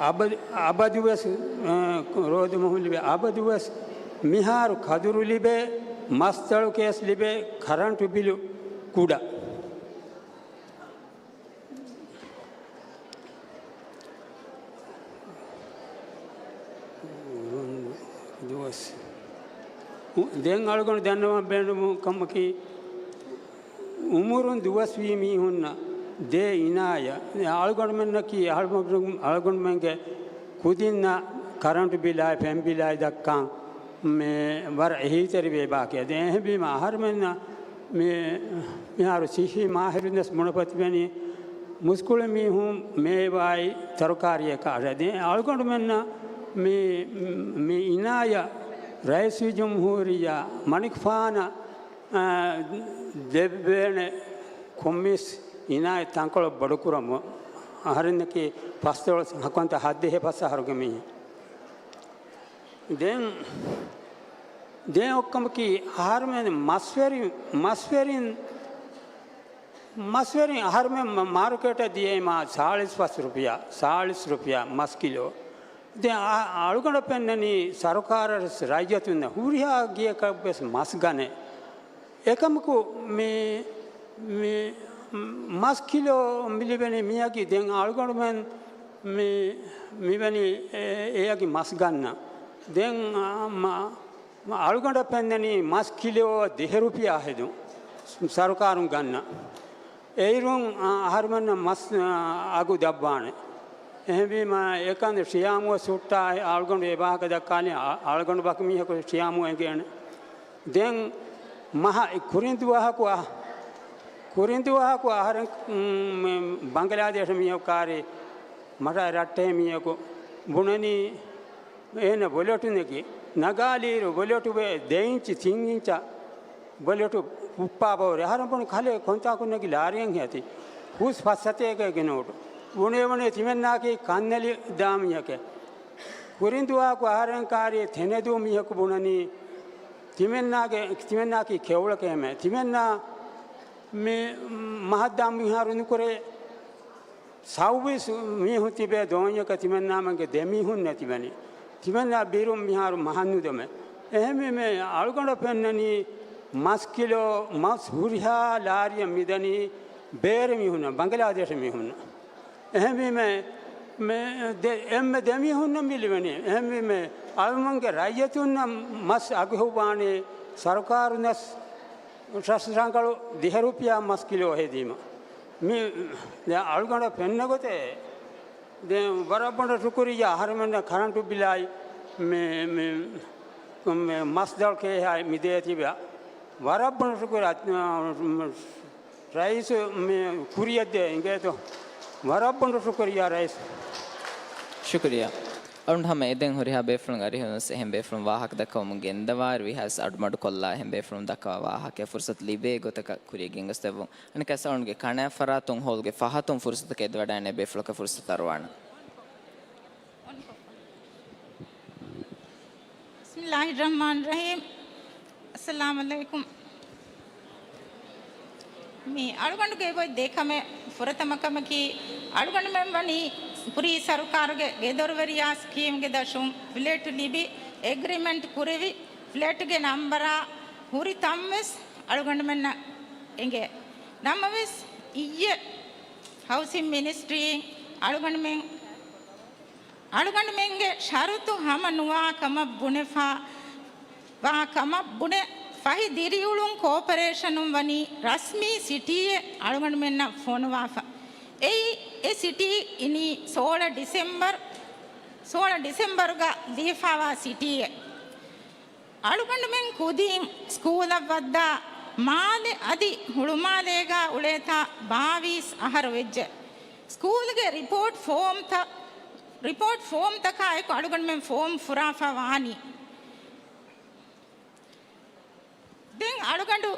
އަބަދު، އަބަދުވެސް، އަ، ރޯދަމަހު ލިބޭ. އަބަދުވެސް މިހާރު ކަދުރު ލިބޭ، މަސްތަޅު ކޭސް ލިބޭ، ކަރަންޓު ބިލު ކުޑަ. ދުވަސް. ދެން އަޅުގަނޑު ދަންނަވާން ބޭނުން ކަމަކީ، އުމުރުން ދުވަސްވީ މީހުންނަށް ދޭ އިނާޔަ. އަޅުގަނޑުމެންނަކީ، އަޅުގަނޑު-، އަޅުގަނޑުމެންގެ ކުދިންނަށް ކަރަންޓު ބިލާއި ފެން ބިލާއި ދައްކާން މި ވަރަށް އެހީތެރިވޭ ބާކީ. އަދި އެހެންވީމަ އަހަރުމެންނަށް މި، މިހާރު ސިއްހީ މާހިރުންވެސް ބުނެފަ ތިބެނީ، މުސްކުޅި މީހުން މޭވާއި ތަރުކާރީއަކާ އަށެ. އަދި އަޅުގަނޑުމެންނަށް މި، މި އިނާޔަ ރައީސުލްޖުމްހޫރިއްޔާ މަނިކުފާނަށް، އާ، ދެއްވޭނެ ކޮންމެސް އިނާޔަތް ތަންކޮޅެއް ބޮޑުކުރަމު. އަހަރެންނަކީ ފަސްދޮޅަސް ހަކުވަންތަ ހައްދެހި ފަސް އަހަރުގެ މީހެއް. ދެން، ދެން އޮއްކަމަކީ އަހަރުމެން މަސްވެރިން، މަސްވެރިން، މަސްވެރިން އަހަރުމެން މަ-، މާރުކޭޓަށް ދިޔައީމާ ސާޅީސް ފަސް ރުފިޔާ، ސާޅީސް ރުފިޔާ މަސް ކިލޯ. ދެން އަ-، އަޅުގަނޑަށް ފެންނަނީ ސަރުކާރަށް ރައްޔިތުންނަށް ހުރިހާ ގިޔަކަށްވެސް މަސް ގަނެ. އެކަމަކު މި، މި މަސް ކިލޯ މި ލިބެނީ މިއަކީ ދެން އަޅުގަނޑުމެން މި، މިވެނީ އެ-، އެއަކީ މަސް ގަންނަ. ދެން މަ-، މަ-، އަޅުގަނޑަށް ފެންނަނީ މަސް ކިލޯ ދިހަ ރުފިޔާ ހެދުން ސަރުކާރުން ގަންނަ. އެއިރުން، އަ، އަހަރުމެންނަށް މަސް، އަ، އަގު ދަށްވާނެ. އެހެންވީމަ، އެކަން ޝިޔާމުވެސް ހުއްޓާ، އަޅުގަނޑު އެ ވާހަކަ ދައްކާލި، އަ، އަޅުގަނޑު ވަކި މީހަކު ޝިޔާމު އެނގޭނެ. ދެން މަހަ-، ކުރިން ދުވަހަކު އަ-، ކުރިން ދުވަހަކު އަހަރެން، މް، މް، ބަނގްލާދޭޝް މީހަކު ކާރި މަޓާ ރައްޓެހި މީހަކު ބުނަނީ، އޭނަ ވޮލެޓު ނެގި، ނަގާލިއިރު ވޮލެޓު ވޭ ދެ އިންޗި، ތިން އިންޗަށް ވޮލެޓު އުއްޕާ ބަހުރި. އަހަރެން ބުނި ކަލޭ ކޮންތާކު ނެގި ލާރިއެއް ހޭތި. ހުސް ފަސް ސަތޭކައެއްގެ ނޯޓު. ބުނޭ ބުނޭ ތިމެންނާކީ ކަންނެލި ދާ މީހަކޭ. ކުރިން ދުވަހަކު އަހަރެން ކާރި ތެނެދޫ މީހަކު ބުނަނީ، ތިމެންނާގެ، ތިމެންނާކީ ކެއުޅަކޭ މޭ. ތިމެންނާ މި މަހަށްދާ މިހާރު ނުކުރޭ. ސައުވީސް މީހުން ތިބޭ ދޯންޏަކަށް ތިމެންނާމެންގެ ދެ މީހުންނޭ ތިބެނީ. ތިމެންނާ ބިރުން މިހާރު މަހަށް ނުދެމޭ. އެހެންވީމަ އަޅުގަނޑަށް ފެންނަނީ މަސް ކިލޯ، މަސް ހުރިހާ ލާރިއެއް މިދަނީ ބޭރު މީހުންނަށް، ބަނގްލާދޭޝް މީހުންނަށް. އެހެންވީމަ، މެ-، ދެ-، އެންމެ ދެ މީހުންނަށް މި ލިބެނީ. އެހެންވީމަ އަޅުމެންގެ ރައްޔިތުންނަށް މަސް އަގު ހުއްވާނީ ސަރުކާރުންނަސް ރަސް ރަނގަޅު ދިހަ ރުފިޔާ މަސް ކިލޯ ހެދީމަ. މި ދެ އަޅުގަނޑަށް ފެންނަ ގޮތެއް ދެން ވަރަށް ބޮޑަށް ޝުކުރިއްޔާ އަހަރެމެންނަށް ކަރަންޓު ބިލާއި މި، މި، މި މަސްދަޅު ކޭހާއި މިދޭތީބާ. ވަރަށް ބޮޑަށް ޝުކުރިއްޔާ، އަ، ރައީސް މި ކުރިއަށްދޭ އިނގޭތޯ. ވަރަށް ބޮޑަށް ޝުކުރިއްޔާ ރައީސް. ޝުކުރިއްޔާ. އަޅުގަނޑު ހަމަ އެދެން ހުރިހާ ބޭފުޅުން އަރިހުނަސް އެހެން ބޭފުޅުން ވާހަކަ ދައްކަވަމުން ގެންދަވާއިރު ވީހާވެސް އަޑުމަޑުކޮށްލާ އެހެން ބޭފުޅުން ދައްކަވާ ވާހަކައަށް ފުރުސަތު ލިބޭ ގޮތަކަށް ކުރިޔަށް ގެންގޮސްދެއްވުން. އަނެއްކާ ސައުންގެ ކަނާ ފަރާތުން ހޯލްގެ ފަހަތުން ފުރުސަތަކަށް އެދިވަޑައިގެންނެވި ބޭފުޅަކަށް ފުރުސަތު އަރުވާނަން. بسم الله الرحمن الرحيم. السلام عليكم. މި އަޅުގަނޑުގެ އެބޮތް ދޭ ކަމެއް ފުރަތަމަ ކަމަކީ، އަޅުގަނޑުމެން ވަނީ ކުރީ ސަރުކާރުގެ ގެދޮރުވެރިޔާ ސްކީމްގެ ދަށުން ފްލެޓް ލިބި، އެގްރިމެންޓް ކުރެވި، ފްލެޓްގެ ނަންބަރާ ހުރި ތަން ވެސް އަޅުގަނޑުމެންނަށް އެނގޭ. ނަމަވެސް، އިއްޔެ ހައުސިން މިނިސްޓްރީން އަޅުގަނޑުމެން، އަޅުގަނޑުމެންގެ ޝަރުތު ހަމަ ނުވާ ކަމަށް ބުނެފަ، ވާ ކަމަށް ބުނެ، ފަހި ދިރިއުޅުން ކޯޕަރޭޝަނުން ވަނީ ރަސްމީ ސިޓީއެއް އަޅުގަނޑުމެންނަށް ފޮނުވާފަ. އެއީ، އެ ސިޓީ އިނީ ސޯޅަ ޑިސެމްބަރު، ސޯޅަ ޑިސެމްބަރުގަ ލިޔެފަވާ ސިޓީއެއް. އަޅުގަނޑުމެން ކުދިން ސްކޫލަށް ވައްދާ މާލެ އަދި ހުޅުމާލޭގަ އުޅޭތާ ބާވީސް އަހަރު ވެއްޖެ. ސްކޫލްގެ ރިޕޯޓް ފޯމްތައް، ރިޕޯޓް ފޯމްތަކާ އެކު އަޅުގަނޑުމެން ފޯމް ފުރާފަ ވާނީ. ދެން އަޅުގަނޑު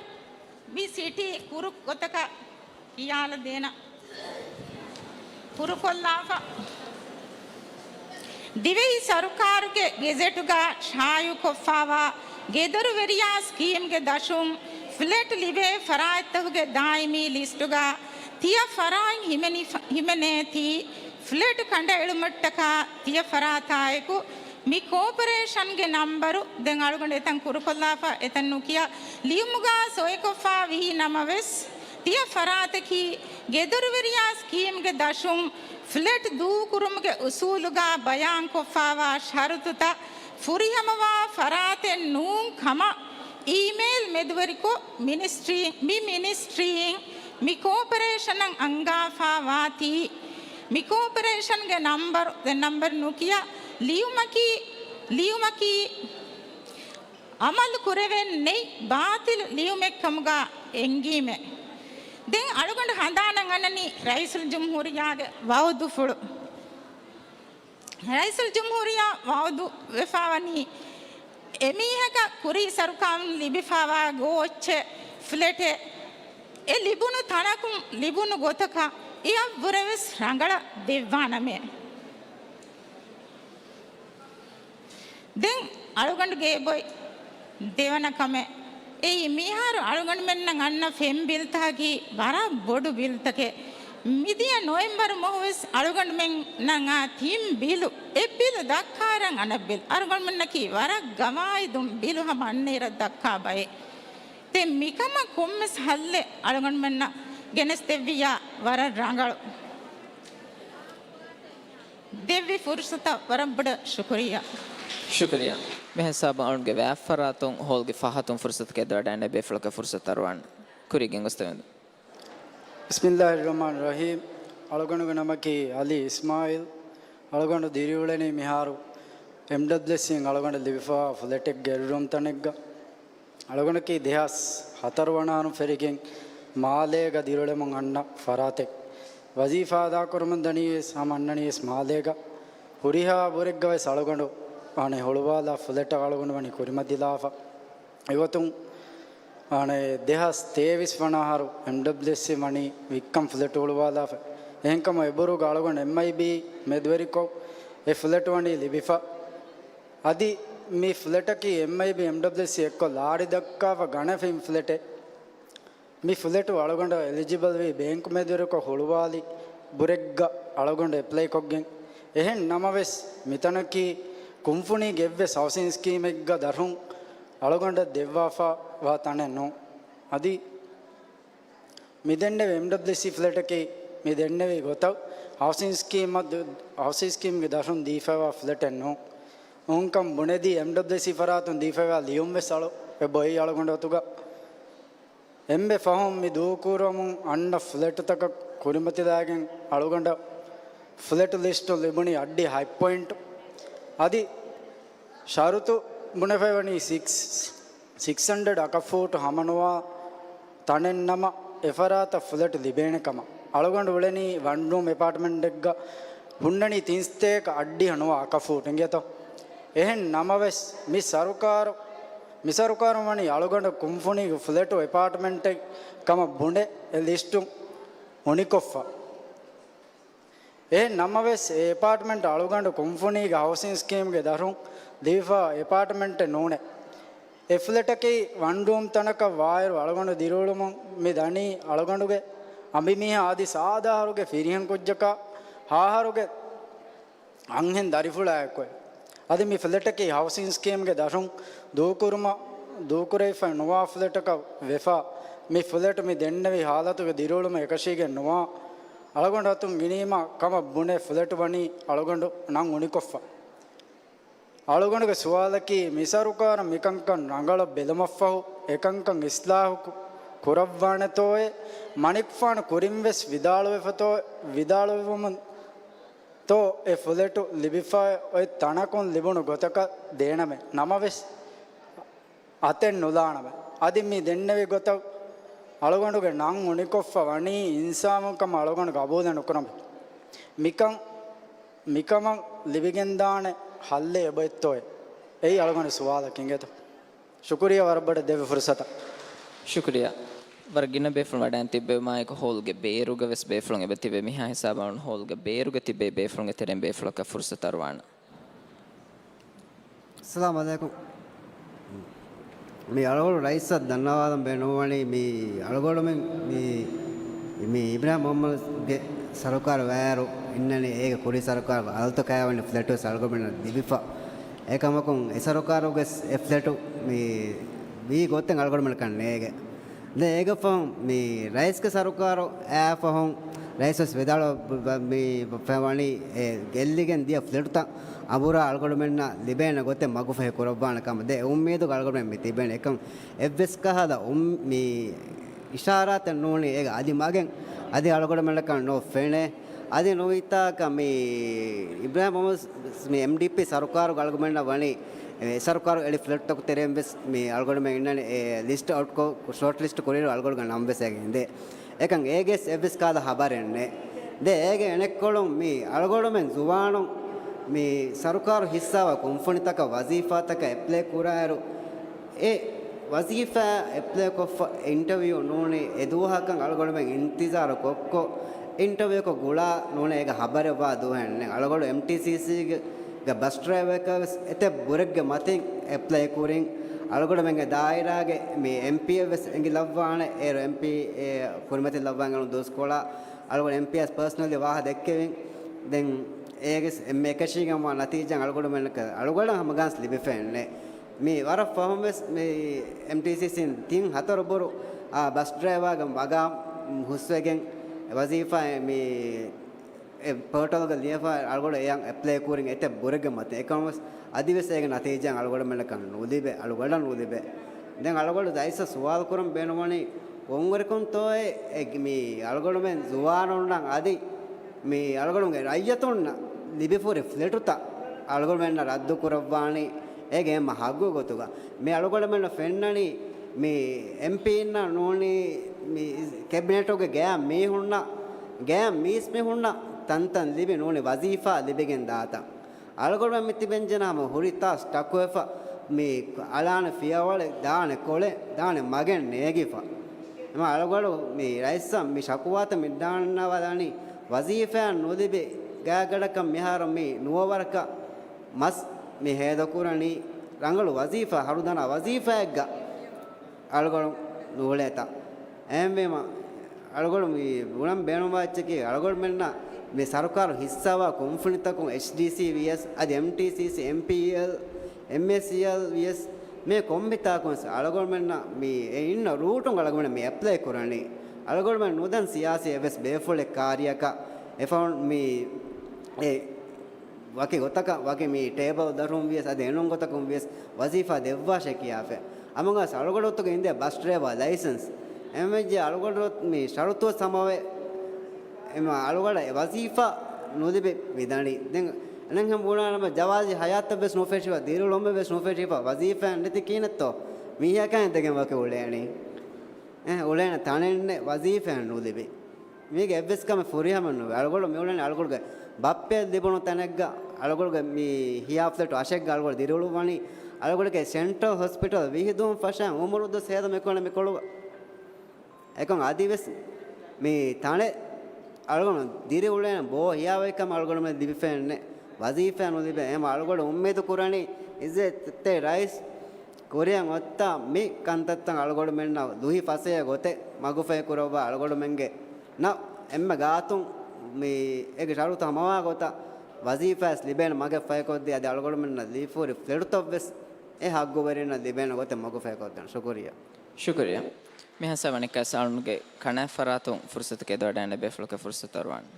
މި ސިޓީ ކުރު ގޮތަކަށް ކިޔާލަދޭނަ. ކުރުކޮށްލާފަ. ދިވެހި ސަރުކާރުގެ ގެޒެޓުގަ ޝާއިޢުކޮށްފަވާ ގެދޮރުވެރިޔާ ސްކީމްގެ ދަށުން ފްލެޓް ލިބޭ ފަރާތްތަކުގެ ދާއިމީ ލިސްޓުގަ ތިޔަ ފަރާތް ހިމެނިފަ-، ހިމެނޭތީ، ފްލެޓް ކަނޑައެޅުމަށްޓަކާ ތިޔަ ފަރާތާއެކު މި ކޯޕަރޭޝަންގެ ނަންބަރު ދެން އަޅުގަނޑު އެތަން ކުރުކޮށްލާފަ، އެތަން ނުކިޔާ ލިޔުމުގަ ސޮއިކޮށްފަ ވީ ނަމަވެސް، ތިޔަ ފަރާތަކީ ގެދޮރުވެރިޔާ ސްކީމްގެ ދަށުން ފްލެޓް ދޫކުރުމުގެ އުސޫލުގަ ބަޔާންކޮށްފަވާ ޝަރުތުތައް ފުރިހަމަވާ ފަރާތެއް ނޫން ކަމަށް އީމެއިލް މެދުވެރިކޮށް، މިނިސްޓްރީ، މި މިނިސްޓްރީއިން މި ކޯޕަރޭޝަނަށް އަންގާފަ ވާތީ، މި ކޯޕަރޭޝަންގެ ނަންބަރު، ދެން ނަންބަރު ނުކިޔާ، ލިޔުމަކީ، ލިޔުމަކީ އަމަލު ކުރެވެން ނެތް ބާތިލު ލިޔުމެއް ކަމުގަ އެންގީމެ. ދެން އަޅުގަނޑު ހަނދާނަށް އަންނަނީ ރައީސުލްޖުމްހޫރިއްޔާގެ ވައުދުފުޅު. ރައީސުލްޖުމްހޫރިއްޔާ ވައުދު ވެފަވަނީ އެމީހަކަށް ކުރީ ސަރުކާރުން ލިބިފަވާ ގޯއްޗެއް، ފްލެޓެއް، އެ ލިބުނު ތަނަކުން ލިބުނު ގޮތަކަށް އެއަށްވުރެވެސް ރަނގަޅަށް ދެއްވާނަމޭ. ދެން އަޅުގަނޑުގެ އެބޮތް ދެވަނަ ކަމެއް. އެއީ މިހާރު އަޅުގަނޑުމެންނަށް އަންނަ ފެން ބިލްތަކަކީ ވަރަށް ބޮޑު ބިލްތަކެއް. މިދިޔަ ނޮވެމްބަރު މަހުވެސް އަޅުގަނޑުމެންނަށް އާ ތިން ބިލު، އެއް ބިލު ދައްކާރަން އަނެއް ބިލް. އަޅުގަނޑުމެންނަކީ ވަރަށް ގަވާއިދުން ބިލު ހަމަ އަންނައިރަށް ދައްކާ ބައެއް. ދެން މިކަމަށް ކޮންމެސް ހައްލެއް އަޅުގަނޑުމެންނަށް ގެނެސްދެއްވިއްޔާ ވަރަށް ރަނގަޅު. ދެއްވި ފުރުސަތަށް ވަރަށް ބޮޑަށް ޝުކުރިއްޔާ. ޝުކުރިއްޔާ. މިހިސާބުން އަޅުގަނޑުގެ ވާހަކަފަރާތުން ހޯލްގެ ފަހަތުން ފުރުސަތަކަށް އެދިވަޑައިގެންނެވި ބޭފުޅަކަށް ފުރުސަތު އަރުވާން. ކުރިޔަށް ގެންގޮސްދެވެން. بسم الله الرحمن الرحيم. އަޅުގަނޑުގެ ނަމަކީ އަލީ އިސްމާއީލް. އަޅުގަނޑު ދިރިއުޅެނީ މިހާރު އެމްޑަބްލިއުއެސްސީން އަޅުގަނޑަށް ލިބިފަވާ ފްލެޓެއްގެ އެއްރޫމް ތަނެއްގަ. އަޅުގަނޑަކީ ދެހާސް ހަތަރު ވަނަ އަހަރުން ފެށިގެން މާލޭގަ ދިރިއުޅެމުން އަންނަ ފަރާތެއް. ވަޒީފާ އަދާކުރަމުން ދަނީވެސް ހަމަ އަންނަނީވެސް މާލޭގަ. ހުރިހާ ބުރެއްގަވެސް އަޅުގަނޑު އަނެއް ހުޅުވާލާ ފްލެޓަށް އަޅުގަނޑު ވަނީ ކުރިމަތިލާފަ. އެގޮތުން އަނެއް ދެހާސް ތޭވީސް ވަނަ އަހަރު އެމްޑަބްލިއުއެސްސީ ވަނީ ވިއްކަން ފްލެޓު ހުޅުވާލާފަ. އެހެންކަމުން އެބުރުގަ އަޅުގަނޑު އެމްއައިބީ މެދުވެރިކޮށް އެ ފްލެޓު ވަނީ ލިބިފަ. އަދި މި ފްލެޓަކީ އެމްއައިބީ އެމްޑަބްލިއުއެސްސީ އެއްކޮށް ލާރި ދައްކާފަ ގަނެފިން ފްލެޓެއް. މި ފްލެޓު އަޅުގަނޑަށް އެލިޖިބަލްވީ ބޭންކު މެދުވެރިކޮށް ހުޅުވާލި ބުރެއްގަ އަޅުގަނޑު އެޕްލައިކޮށްގެން. އެހެން ނަމަވެސް، މިތަނަކީ ކުންފުނީގެ އެއްވެސް ހައުސިން ސްކީމެއްގަ ދަށުން އަޅުގަނޑަށް ދެއްވާފަ ވާ ތަނެއް ނޫން. އަދި މި ދެންނެވި އެމްޑަބްލިއުސީ ފްލެޓަކީ މި ދެންނެވި ގޮތަށް ހައުސިން ސްކީމަށް ދު-، ހައުސިން ސްކީމްގެ ދަށުން ދީފައިވާ ފްލެޓެއް ނޫން. އުންކަން ބުނެދީ އެމްޑަބްލިއުސީ ފަރާތުން ދީފައިވާ ލިޔުން ވެސް އަޅު އެބޮތް އަޅުގަނޑު އަތުގަ. އެންމެ ފަހުން މި ދޫކުރަމުން އަންނަ ފްލެޓުތަކަށް ކުރިމަތިލާގެން އަޅުގަނޑަށް ފްލެޓު ލިސްޓު ލިބުނީ އައްޑިހަ ހަތް ޕޮއިންޓު. އަދި ޝަރުތު ބުނެފައިވަނީ ސިކްސް، ސިކްސް ހަންޑްރެޑް އަކަފޫޓު ހަމަނުވާ ތަނެއް ނަމަ އެފަރާތަށް ފްލެޓު ލިބޭނެ ކަމަށް. އަޅުގަނޑު އުޅެނީ ވަން ރޫމް އެޕާޓްމަންޓެއްގަ ހުންނަނީ ތިން ސްތޭކަ އައްޑިހަ ނުވަ އަކަފޫޓު އިނގޭތޯ. އެހެން ނަމަވެސް މި ސަރުކާރު، މި ސަރުކާރުން ވަނީ އަޅުގަނޑު ކުންފުނީގެ ފްލެޓު އެޕާޓްމަންޓެއް ކަމަށް ބުނެ އެ ލިސްޓު އުނިކޮށްފަ. އެހެން ނަމަވެސް، އެ އެޕާޓްމަންޓް އަޅުގަނޑު ކުންފުނީގެ ހައުސިން ސްކީމްގެ ދަށުން ލިބިފަ އެޕާޓްމަންޓެއް ނޫނޭ. އެ ފްލެޓަކީ ވަން ރޫމް ތަނަކަށް ވާއިރު އަޅުގަނޑު ދިރިއުޅުމުން މި ދަނީ އަޅުގަނޑުގެ އަނބިމީހާ އަދި ސާދަ އަހަރުގެ ފިރިހެން ކުއްޖަކާ ހަ އަހަރުގެ އަންހެން ދަރިފުޅާއެކު. އަދި މި ފްލެޓަކީ ހައުސިން ސްކީމްގެ ދަށުން ދޫކުރުމަށް، ދޫކުރެވިފައި ނުވާ ފްލެޓަކަށް ވެފަ، މި ފްލެޓު މި ދެންނެވި ހާލަތުގެ ދިރިއުޅުމަށް އެކަށީގެން ނުވާ އަޅުގަނޑު އަތުން ގިނީމަ ކަމަށް ބުނެ ފްލެޓު ވަނީ އަޅުގަނޑު ނަން އުނިކޮށްފަ. އަޅުގަނޑުގެ ސުވާލަކީ، މި ސަރުކާރަށް މިކަންކަން ރަނގަޅަށް ބެލުމަށްފަހު، އެކަންކަން އިސްލާހު ކު-، ކުރައްވާނެތޯއޭ؟ މަނިކުފާނު ކުރިންވެސް ވިދާޅުވެފަތޯ، ވިދާޅުވެވުމުން ތޯ އެ ފުލެޓު ލިބިފައި އޮތް ތަނަކުން ލިބުނު ގޮތަކަށް ދޭނަމޭ. ނަމަވެސް، އަތެއް ނުލާނަމޭ. އަދި މި ދެންނެވި ގޮތަށް އަޅުގަނޑުގެ ނަން އުނިކޮށްފަ ވަނީ އިންސާފުން ކަމަށް އަޅުގަނޑު ގަބޫލެއް ނުކުރަމޭ. މިކަން، މިކަމަށް ލިބިގެންދާނެ ހައްލެއް އެބައޮތްތޯއޭ؟ އެއީ އަޅުގަނޑު ސުވާލަކީ އިނގޭތޯ. ޝުކުރިއްޔާ ވަރަށް ބޮޑަށް ދެއްވި ފުރުސަތަށް. ޝުކުރިއްޔާ. ވަރަށް ގިނަ ބޭފުޅުން ވަޑައިން ތިއްބެވުމާއެކު ހޯލްގެ ބޭރުގަ ވެސް ބޭފުޅުން އެބަ ތިބޭ. މިހާ ހިސާބަށް ހޯލްގެ ބޭރުގަ ތިބޭ ބޭފުޅުންގެ ތެރެއިން ބޭފުޅަކަށް ފުރުސަތު އަރުވާނަން. އައްސަލާމު ޢަލައިކުމް. މި އަޅުގަނޑު ރައީސަށް ދަންނަވާލަން ބޭނުންވަނީ މި އަޅުގަނޑުމެން މި، މި އިބްރާހިމް މުޙައްމަދުގެ ސަރުކާރު ވާއިރު އިންނަނީ އޭގެ ކުރީ ސަރުކާރު އަލުތަކާ ވަނީ ފްލެޓު ވެސް އަޅުގަނޑުމެންނަށް ލިބިފަ. އެކަމަކުން އެ ސަރުކާރުގެ އެ ފްލެޓު މި ވީ ގޮތެއް އަޅުގަނޑުމެންނަކަށް ނޭގެ. ދެން އޭގެ ފަހުން މި ރައީސްގެ ސަރުކާރު އާ ފަހުން ރައީސް ވެސް ވިދާޅު މި ފެ ވަނީ އެ ގެއްލިގެން ދިޔަ ފްލެޓުތައް އަނބުރާ އަޅުގަނޑުމެންނަށް ލިބޭނެ ގޮތެއް މަގުފަހި ކުރައްވާނެ ކަމަށް ދެ އުއްމީދުގަ އަޅުގަނޑުމެން މި ތިބޭނެ. އެކަން އެއްވެސް ކަހަލަ އުން-، މި އިޝާރާތެއް ނޫނީ އޭގެ އަދި މަގެއް އަދި އަޅުގަނޑުމެންނަކަށް ނޯ ފެނޭ. އަދި ނުވިތާކަށް މި އިބްރާހިމް މުޙައްމަދު މި އެމްޑީޕީ ސަރުކާރުގަ އަޅުގަނޑުމެންނަށް ވަނީ އެ ސަރުކާރު އެޅި ފްލެޓްތަކު ތެރެއިން ވެސް މި އަޅުގަނޑުމެން އިންނަނީ އެ ލިސްޓް އައުޓް ކޮށް، ޝޯޓް ލިސްޓް ކުރިއިރު އަޅުގަނޑުގެ ނަން ވެސް އޭގެ އިނދޭ. އެކަން އޭގެސް އެއްވެސް ކަހަލަ ހަބަރެއް ނެތް. ދެ އޭގެ އެނެއްކޮޅުން މި އަޅުގަނޑުމެން ޒުވާނުން މި ސަރުކާރު ހިއްސާވާ ކުންފުނިތަކަށް ވަޒީފާތަކަށް އެޕްލައި ކުރާއިރު، އެ ވަޒީފާ އެޕްލައި ކޮށްފަ އިންޓަވިއު ނޫނީ އެ ދުވަހަކަށް އަޅުގަނޑުމެން އިންތިޒާރު ކޮށްކޮށް، އިންޓަވިއުކޮށް ގުޅާ ނޫނީ އޭގެ ހަބަރެއްވާ ދުވަހެއް ނެތް. އަޅުގަނޑު އެމްޓީސީސީގެ ބަސް ޑްރައިވަރަކަށް ވެސް އެތައް ބުރެއްގެ މަތިން އެޕްލައި ކުރިން، އަޅުގަނޑުމެންގެ ދާއިރާގެ މި އެމްޕީއެއް ވެސް އެނގިލައްވާނެ. އޭރު އެމްޕީ ކުރިމަތިލައްވާން ދުވަސްކޮޅާ އަޅުގަނޑު އެމްޕީއަށް ޕާސަނަލީ ވާހަ ދެއްކެވިން. ދެން އޭގެސް އެންމެ އެކަށީގެންވާ ނަތީޖާ އަޅުގަނޑުމެންނަކަށް އަޅުގަނޑަށް ހަމަގާންސް ލިބިފައެއްނެ. މި ވަރަށް ފަހުން ވެސް މި އެމްޓީސީސީން ތިން ހަތަރު ބުރު އާ ބަސް ޑްރައިވާގެ މަގާމް ހުސްވެގެން ވަޒީފާ މި އެ ޕޯޓަލްގަ ލިޔެފަ އަޅުގަނޑު އެޔަށް އެޕްލައި ކުރިން އެތައް ބުރެއްގެ މަތިން. އެކަމަސް އަދިވެސް އޭގެ ނަތީޖާ އަޅުގަނޑުމެންނަކަށް ނުލިބޭ، އަޅުގަނޑަށް ނުލިބޭ. ދެން އަޅުގަނޑު ރައީސަށް ސުވާލު ކުރަން ބޭނުންވަނީ، ކޮންވަރަކުންތޯއޭ މި އަޅުގަނޑުމެން ޒުވާނުންނަށް އަދި މި އަޅުގަނޑުގެ ރައްޔިތުންނަށް ލިބިފަހުރި ފްލެޓުތައް އަޅުގަނޑުމެންނަށް ރައްދު ކުރައްވާނީ އޭގެ ހައްގު ގޮތުގަ. މި އަޅުގަނޑުމެންނަށް ފެންނަނީ މި އެމްޕީއިންނަށް ނޫނީ މި ކެބިނެޓުގެ ގާތް މީހުންނަށް، ގާތް މީސްމީހުންނަށް ތަންތަން ލިބި ނޫނީ ވަޒީފާ ލިބިގެން ދާތަން. އަޅުގަނޑުމެން މި ތިބެންޖެހޭ ހަމަ ހުރިތާ ސްޓަކުވެފަ، މި އަޅާނެ ފިޔަވަޅެއް، ދާނެ ކޮޅެއް، ދާނެ މަގެއް ނޭގިފަ. އެމަ އަޅުގަނޑު މި ރައީސަށް މި ޝަކުވާތައް މި ދަންނަވާލަނީ، ވަޒީފާއެއް ނުލިބި ގާތްގަނޑަކަށް މިހާރު މި ނުވަވަރަކަށް މަސް މި ހޭދަކުރަނީ، ރަނގަޅު ވަޒީފާ، ހަރުދަނާ ވަޒީފާއެއްގަ އަޅުގަނޑު ނޫޅޭތަ؟ އެހެންވީމަ، އަޅުގަނޑު މި ބުނަން ބޭނުންވާ އެއްޗަކީ، އަޅުގަނޑުމެންނަށް މި ސަރުކާރު ހިއްސާވާ ކުންފުނިތަކުން އެޗްޑީސީ ވިޔަސް، އަދި އެމްޓީސީސީ، އެމްޕީއެލް، އެމްއޭސީއެލް ވިޔަސް، މި ކޮންމެތާކުން ވެސް އަޅުގަނޑުމެންނަށް މި އެ އިންނަ ރޫޓުން އަޅުގަނޑުމެން މި އެޕްލައި ކުރަނީ. އަޅުގަނޑުމެން ނުދަން ސިޔާސީ އެއްވެސް ބޭފުޅެއް ކާރިއަކަށް އެފަހުން މި އެ ވަކި ގޮތަކަށް، ވަކި މި ޓޭބަލް ދަށުން ވިޔަސް، އަދި އެނޫން ގޮތަކުން ވިޔަސް ވަޒީފާ ދެއްވާށޭ ކިޔާފަ. އަމަން އަސް އަޅުގަނޑު އޮތުގަ އިނދޭ ބަސް ޑްރައިވާ ލައިސަންސް. އެމެންޖެ އަޅުގަނޑު މި ޝަރުތު ސަމަވެ، އެމަ އަޅުގަނޑަށް އެ ވަޒީފާ ނުލިބި ވިދާނީ. ދެން އަނެއްހެން ބުނާނަމަ ޖަވާޒީ ހަޔާތަށް ވެސް ނުފެށިފަ، ދިރިއުޅުމެއް ވެސް ނުފެށިފަ، ވަޒީފާ ނެތި ކީނެއްތޯ؟ މީހަކާ އިނދެގެން ވަކި އުޅޭނީ. އެ، އުޅޭނެ ތަނެއް ނެތް، ވަޒީފާ ނުލިބި. މީގެ އެއްވެސް ކަމެއް ފުރިހަމަ ނުވޭ. އަޅުގަނޑު މި އުޅޭނެ އަޅުގަނޑުގެ ބައްޕައަށް ލިބުނު ތަނެއްގަ، އަޅުގަނޑުގެ މި ހިޔާ ފްލެޓު އަށެއްގަ އަޅުގަނޑު ދިރިއުޅުއްވަނީ. އަޅުގަނޑުގެ ސެންޓްރަލް ހޮސްޕިޓަލް ވިހި ދުވަހުން ފަށަން އުމުރު ދުވަސް ހޭދަ މިކޮޅަށް މިކޮޅު. އެކަމް އަދިވެސް މި ތަނެއް އަޅުގަނޑު ދިރިއުޅޭނެ ބޯ ހިޔާވައިކަމަށް އަޅުގަނޑުމެން ލިބިފައެއް ނެތް. ވަޒީފާ ނުލިބޭ. އެހެން އަޅުގަނޑު އުއްމީދު ކުރަނީ އިއްޒަތްތެރި ރައީސް ކުރިއަށް އޮތްތާ މި ކަންތައްތައް އަޅުގަނޑުމެންނަށް ލުހި ފަސޭހަ ގޮތެއް މަގުފަހި ކުރައްވާ އަޅުގަނޑުމެންގެ ނަ އެންމެ ގާތުން މި އޭގެ ޝަރުތު ހަމަވާ ގޮތަށް ވަޒީފާވެސް ލިބޭނެ މަގެއް ފަހިކޮށްދީ އަދި އަޅުގަނޑުމެންނަށް ލިބިފަހުރި ފްލެޓުތައްވެސް އެ ހައްގުވެރިންނަށް ލިބޭނެ ގޮތެއް މަގުފަހިކޮށްދޭނެ. ޝުކުރިއްޔާ. ޝުކުރިއްޔާ. މިހާ ސަވަނިކާ ސާޅުންގެ ކަނާތް ފަރާތުން ފުރުސަތު ގެދޮވަޑައިގަންނަ ބޭފުޅަކަށް ފުރުސަތު އަރުވާނެ.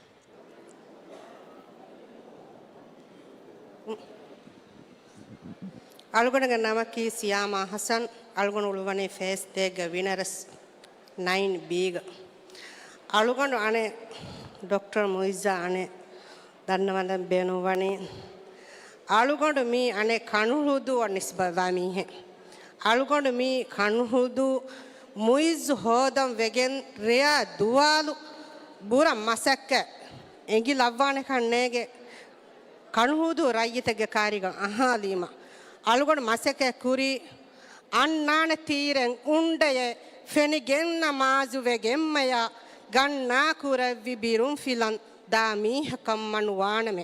އަޅުގަނޑުގެ ނަމަކީ ސިޔާމާ ހަސަން. އަޅުގަނޑު އުޅުއްވަނީ ފޭސް ދޭއްގެ ވިނަރަސް ނައިން ބީގަ. އަޅުގަނޑު އަނެއް ޑޮކްޓަރ މުއިއްޒާ އަނެއް ދަންނަވަން ބޭނުންވަނީ، އަޅުގަނޑު މީ އަނެއް ކަނުހުދޫއަށް ނިސްބަތްވާ މީހެއް. އަޅުގަނޑު މީ ކަނުހުދޫ މުއިއްޒު ހޯދަން ވެގެން ރެޔާ ދުވާލު ބުރަ މަސައްކަތް އެނގި ލައްވާނެކަން ނޭގެ. ކަނުހުދޫ ރައްޔިތެއްގެ ކާރިގަ އަހާލީމަ އަޅުގަނޑު މަސައްކަތް ކުރީ އަންނާނެ ތީރެއް އުނޑަޔެ ފެނިގެން ނަމާޒު ވެގެންމަޔާ ގަންނާ ކުރެއްވި ބިރުން ފިލަން ދާ މީހަކަށް މަނުވާނަމޭ.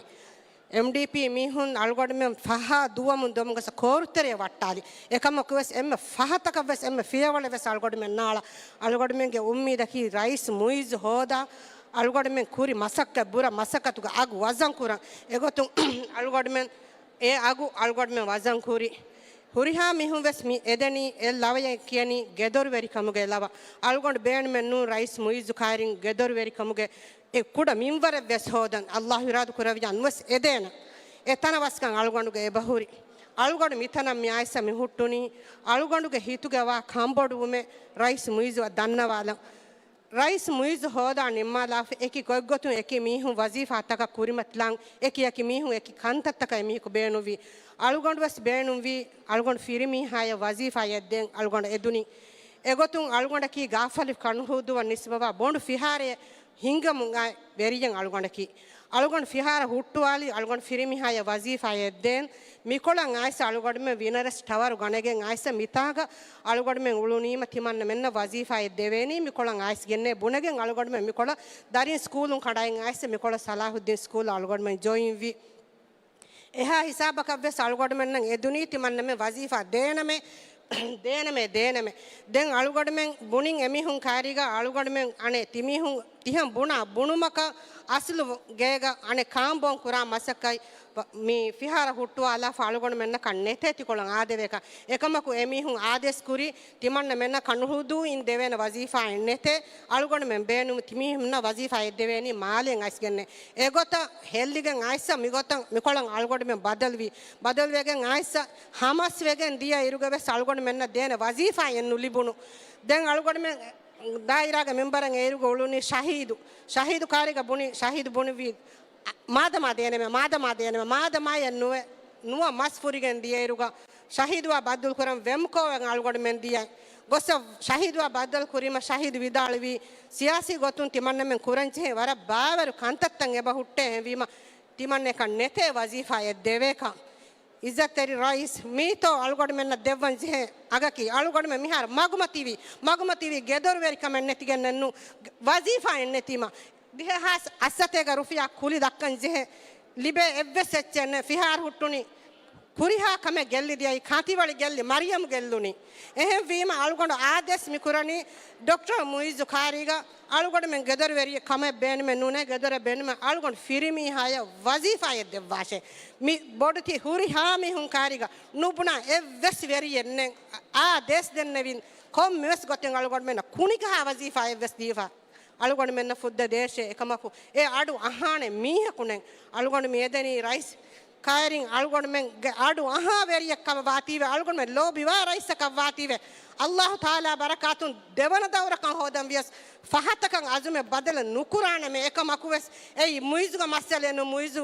އެމްޑީޕީ މީހުން އަޅުގަޑުމެން ފަހާ ދުވަމުން ދޮމުގަސް ކޯރުތެރެ ވައްޓާލި. އެކަމަކުވެސް އެންމެ ފަހަތަކަށްވެސް އެންމެ ފިޔަވަޅެއްވެސް އަޅުގަޑުމެން ނާޅަ. އަޅުގަޑުމެންގެ އުއްމީދަކީ ރައީސް މުއިއްޒު ހޯދާ އަޅުގަޑުމެން ކުރި މަސައްކަތް ބުރަ މަސައްކަތުގެ އަގު ވަޒަން ކުރަން. އެގޮތުން އަޅުގަޑުމެން އެ އަގު އަޅުގަޑުމެން ވަޒަން ކުރި. ހުރިހާ މީހުން ވެސް މި އެދެނީ އެ ލަވަޔަށް ކިޔަނީ ގެދޮރުވެރިކަމުގެ ލަވަ. އަޅުގަނޑު ބޭނުމެއް ނޫން ރައީސް މުއިއްޒު ކާރިން ގެދޮރުވެރިކަމުގެ އެ ކުޑަ މިންވަރެއް ވެސް ހޯދަން. އައްލާހު އިރާދަ ކުރެއްވިޔާ ނުވެސް އެދޭނަ. އެ ތަނަވަސްކަން އަޅުގަނޑުގެ އެބަހުރި. އަޅުގަނޑު މިތަނަށް މި އައިސް މި ހުއްޓުނީ އަޅުގަނޑުގެ ހިތުގަ ވާ ކަންބޮޑުވުމެއް ރައީސް މުއިއްޒުއަށް ދަންނަވާލަން. ރައީސް މުއިއްޒު ހޯދާ ނިންމާލާފަ އެކި ގޮތްގޮތުން އެކި މީހުން ވަޒީފާތަކަށް ކުރިމަތިލާން، އެކި އެކި މީހުން އެކި ކަންތައްތަކަށް އެމީހަކު ބޭނުންވީ. އަޅުގަނޑުވެސް ބޭނުންވީ، އަޅުގަނޑު ފިރިމީހާޔަށް ވަޒީފާ އެއްދޭން އަޅުގަނޑު އެދުނީ. އެގޮތުން އަޅުގަނޑަކީ ގާފަލި ކަނުހުދޫއަށް ނިސްބަވާ ބޮނޑު ފިހާރައެއް ހިންގަމުން އައި ވެރިޔެއް އަޅުގަނޑަކީ. އަޅުގަނޑު ފިހާރަ ހުއްޓުވާލީ، އަޅުގަނޑު ފިރިމީހާޔަށް ވަޒީފާ އެއްދޭން. މިކޮޅަށް އައިސް އަޅުގަޑުމެން ވިނަރަސް ޓަވަރު ގަނެގެން އައިސް މިތާގަ އަޅުގަޑުމެން އުޅުނީމަ ތިމަންނަމެންނަށް ވަޒީފާއެއް ދެވޭނީ. މިކޮޅަށް އައިސް ގެންނޭ ބުނެގެން އަޅުގަޑުމެން މިކޮޅަށް ދަރިން ސްކޫލުން ކަނޑައިން އައިސް މިކޮޅަށް ސަލާހުއްދީން ސްކޫލަށް އަޅުގަޑުމެން ޖޮއިން ވި. އެހާ ހިސާބަކަށްވެސް އަޅުގަޑުމެންނަށް އެދުނީ ތިމަންނަމެން ވަޒީފާ ދޭނަމޭ، ދޭނަމޭ، ދޭނަމޭ. ދެން އަޅުގަޑުމެން ބުނިން އެމީހުން ކާރީގަ އަޅުގަޑުމެން އަނެއް ތިމީހުން ތިހަން ބުނާ ބުނުމަކަށް އަސްލު ގޭގަ އަނެއް ކާންބޯން ކުރާ މަސައްކަތް މި ފިހާރަ ހުއްޓުވާލާފަ އަޅުގަނޑުމެންނަކަށް ނެތޭ ތިކޮޅަށް އާދެވޭކަށް. އެކަމަކު އެމީހުން އާދޭސް ކުރީ ތިމަންނަމެންނަށް ކަނުހުދޫއިން ދެވޭނެ ވަޒީފާއެއް ނެތޭ. އަޅުގަނޑުމެން ބޭނުން ތިމީހުންނަށް ވަޒީފާއެއް ދެވޭނީ މާލެއިން އައިސްގެންނޭ. އެގޮތަށް ހެއްލިގެން އައިސް މިގޮތަށް މިކޮޅަށް އަޅުގަނޑުމެން ބަދަލުވީ. ބަދަލުވެގެން އައިސް ހަމަސްވެގެން ދިޔަ އިރުގަވެސް އަޅުގަނޑުމެންނަށް ދޭނެ ވަޒީފާއެއް ނުލިބުނު. ދެން އަޅުގަނޑުމެން ދާއިރާގެ މެމްބަރަށް އޭރުގަ އުޅުނީ ޝަހީދު. ޝަހީދު ކާރިގަ ބުނި، ޝަހީދު ބުނިވީ، އަ، މާދަމާ ދޭނެމެ، މާދަމާ ދޭނެމެ، މާދަމާއެއް ނުވެ، ނުވަ މަސް ފުރިގެން ދިޔައިރުގަ ޝަހީދުއާ ބައްދަލު ކުރަން ވެމްކޯއަށް އަޅުގަނޑުމެން ދިޔަ. ގޮސް ޝަހީދުއާ ބައްދަލު ކުރީމަ ޝަހީދު ވިދާޅުވީ، ސިޔާސީ ގޮތުން ތިމަންނަމެން ކުރަންޖެހޭ ވަރަށް ބާވަރު ކަންތައްތައް އެބަ ހުއްޓޭ އެހެންވީމަ ތިމަންނައަކަށް ނެތޭ ވަޒީފާއެއް ދެވޭކަށް. އިއްޒަތްތެރި ރައީސް، މީތޯ އަޅުގަޑުމެންނަށް ދެއްވަން ޖެހޭ އަގަކީ؟ އަޅުގަޑުމެން މިހާރު މަގުމަތިވީ، މަގުމަތިވީ ގެދޮރުވެރިކަމެއް ނެތިގެންނެއްނު، ވަޒީފާއެއް ނެތީމަ. ދިހަ ހާސް އައްސަތޭކަ ރުފިޔާ ކުލި ދައްކަން ޖެހޭ، ލިބޭ އެއްވެސް އެއްޗެއް ނެތް. ފިހާރަ ހުއްޓުނީ ކުރިހާ ކަމެއް ގެއްލި ދިޔައީ، ކަތިވަޅި ގެއްލި، މަރިޔަމް ގެއްލުނީ. އެހެންވީމަ އަޅުގަނޑު އާދޭސް މިކުރަނީ ޑޮކްޓަރ މުއިއްޒު ކާރީގަ އަޅުގަނޑުމެން ގެދޮރުވެރި ކަމެއް ބޭނުމެއް ނޫނޭ، ގެދޮރެއް ބޭނުމެއް އަޅުގަނޑު ފިރިމީހާޔަށް ވަޒީފާއެއް ދެއްވާށޭ. މި ބޮޑުތި ހުރިހާ މީހުން ކާރީގަ ނުބުނާ އެއްވެސް ވެރިއެއް ނެތް. އާދޭސް ދެންނެވިން ކޮންމެވެސް ގޮތެއް އަޅުގަނޑުމެންނަށް ކުނިކަހާ ވަޒީފާއެއްވެސް ދީފަ. އަޅުގަނޑުމެންނަށް ފުއްދަ ދޭށޭ. އެކަމަކު އެ އަޑު އަހާނެ މީހަކު ނެތް. އަޅުގަނޑު މި އެދެނީ ރައީސް ކައިރިން އަޅުގަނޑުމެންގެ އަޑު އަހާ ވެރިޔަކަށް ވާތީވެ، އަޅުގަނޑުމެން ލޯބިވާ ރައީސަކަށް ވާތީވެ، ﷲ ތަޢާލާ ބަރަކާތުން ދެވަނަ ދައުރަކަށް ހޯދަން ވިޔަސް ފަހަތަކަށް އަޒުމެއް ބަދަލު ނުކުރާނަމޭ. އެކަމަކުވެސް އެއީ މުއިއްޒުގެ މައްސަލައެއް ނޫން، މުއިއްޒު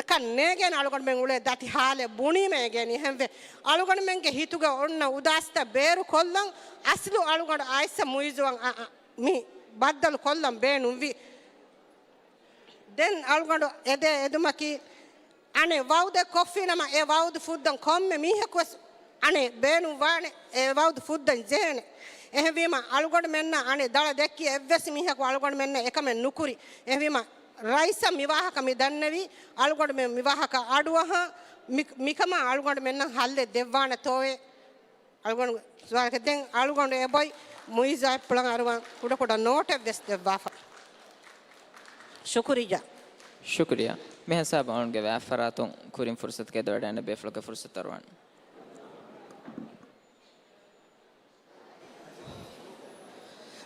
ކަން ނޭގޭނެ އަޅުގަނޑުމެން އުޅޭ ދަތި ހާލެއް ބުނީމޭ އެނގޭނީ. އެހެންވެ، އަޅުގަނޑުމެންގެ ހިތުގަ އޮންނަ އުދާސްތައް ބޭރު ކޮށްލަން، އަސްލު އަޅުގަނޑު އައިއްސަ މުއިއްޒުއަށް އަ، އަ، މި ބައްދަލު ކޮށްލަން ބޭނުންވި. ދެން އަޅުގަނޑު އެދޭ އެދުމަކީ، އަނެއް ވައުދެއް ކޮށްފިނަމަ، އެ ވައުދު ފުއްދަން ކޮންމެ މީހަކުވެސް އަނެއް ބޭނުންވާނެ، އެ ވައުދު ފުއްދަން ޖެހޭނެ. އެހެންވީމަ، އަޅުގަނޑުމެންނަށް އަނެއް ދަޅަ ދެއްކި އެއްވެސް މީހަކު އަޅުގަނޑުމެންނަށް އެކަމެއް ނުކުރި. އެހެންވީމަ، ރައީސަށް މި ވާހަކަ މި ދަންނެވީ، އަޅުގަނޑުމެން މި ވާހަކަ އަޑުއަހާ، މި، މިކަމަށް އަޅުގަނޑުމެންނަށް ހައްލެއް ދެއްވާނެތޯއޭ؟ އަޅުގަނޑު ސުވާލަކަށް ދެން އަޅުގަނޑު އެބޮތް މުއިއްޒާ އެއްޕުޅަށް އަރުވަން ކުޑަކުޑަ ނޯޓެއް ވެސް ދެއްވާފަ. ޝުކުރިއްޔާ. ޝުކުރިއްޔާ. މިހިސާބަށް އަޅުގަނޑުގެ ވާހަކަ ފަރާތުން ކުރިން ފުރުސަތު އެދިވަޑައިގަންނަ ބޭފުޅަކަށް ފުރުސަތު އަރުވާނެ.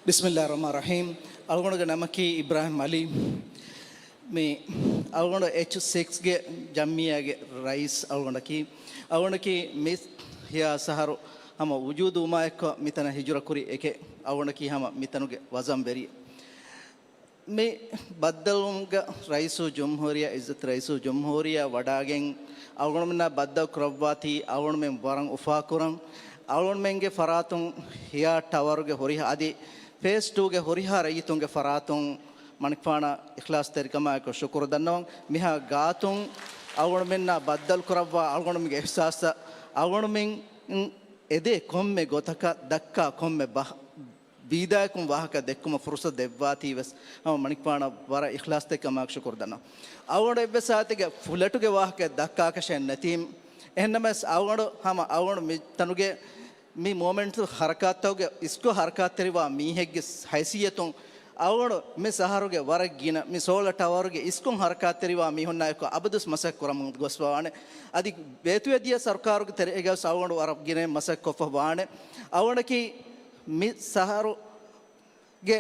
ބިސްމިއްލާހި ރަޙްމާނި ރަޙީމް. އަޅުގަނޑުގެ ނަމަކީ އިބްރާހިމް އަލީ. މި އަޅުގަނޑު އެޗް ސިކްސްގެ ޖަމްޢިއްޔާގެ ރައީސް އަޅުގަނޑަކީ. އަޅުގަނޑަކީ މި ހިޔާ ސަހަރު ހަމަ ވުޖޫދުވުމާ އެއްކޮށް މިތަނަށް ހިޖުރަ ކުރި އެކެއް. އަޅުގަނޑަކީ ހަމަ މިތަނުގެ ވަޒަންވެރިއެއް. މި ބައްދަލުވުމުގަ ރައީސުލްޖުމްހޫރިއްޔާ، ޢިއްޒަތު ރައީސުލްޖުމްހޫރިއްޔާ ވަޑާގެން އަޅުގަނޑުމެންނާ ބައްދަލު ކުރައްވާތީ އަޅުގަނޑުމެން ވަރަށް އުފާކުރަން. އަޅުގަނޑުމެންގެ ފަރާތުން ހިޔާ ޓަވަރުގެ ހުރިހާ އަދި ފޭސް ޓޫގެ ހުރިހާ ރައްޔިތުންގެ ފަރާތުން މަނިކުފާނަށް އިޚްލާޞްތެރިކަމާއެކު ޝުކުރު ދަންނަވަން. މިހާ ގާތުން އަޅުގަނޑުމެންނާ ބައްދަލު ކުރައްވާ އަޅުގަނޑުމެންގެ އިޙްސާސްތައް އަޅުގަނޑުމެން އެދޭ ކޮންމެ ގޮތަކަށް ދައްކާ ކޮންމެ ބަހަ، ވީދާއަކުން ވާހަކަ ދެއްކުމަށް ފުރުޞަތު ދެއްވާތީވެސް ހަމަ މަނިކުފާނަށް ވަރަށް އިޚްލާޞްތެރިކަމާއެކު ޝުކުރު ދަންނަވަން. އަޅުގަނޑު އެއްވެސް އާދައިގެ ފުލެޓުގެ ވާހަކަ ދައްކާކަށެއް ނެތީމް. އެހެންނަމަވެސް އަޅުގަނޑު ހަމަ އަޅުގަނޑު މިތަނުގެ މި މޫވްމަންޓް ހަރަކާތްތަކުގެ އިސްކޮށް ހަރަކާތްތެރިވާ މީހެއްގެ ހައިސިއްޔަތުން އަޅުގަނޑު މި ސަހަރުގެ ވަރަށް ގިނަ މި ސޯލަ ޓަވަރުގެ އިސްކޮށް ހަރަކާތްތެރިވާ މީހުންނާއެކު އަބަދުވެސް މަސައްކަތް ކުރަމުން ގޮސްފަވާނެ. އަދި ބޭތުވެދިޔަ ސަރުކާރުގެ ތެރޭގަވެސް އަޅުގަނޑު ވަރަށް ގިނަ މަސައްކަތް ކޮށްފަވާނެ. އަޅުގަނޑަކީ މި ސަހަރުގެ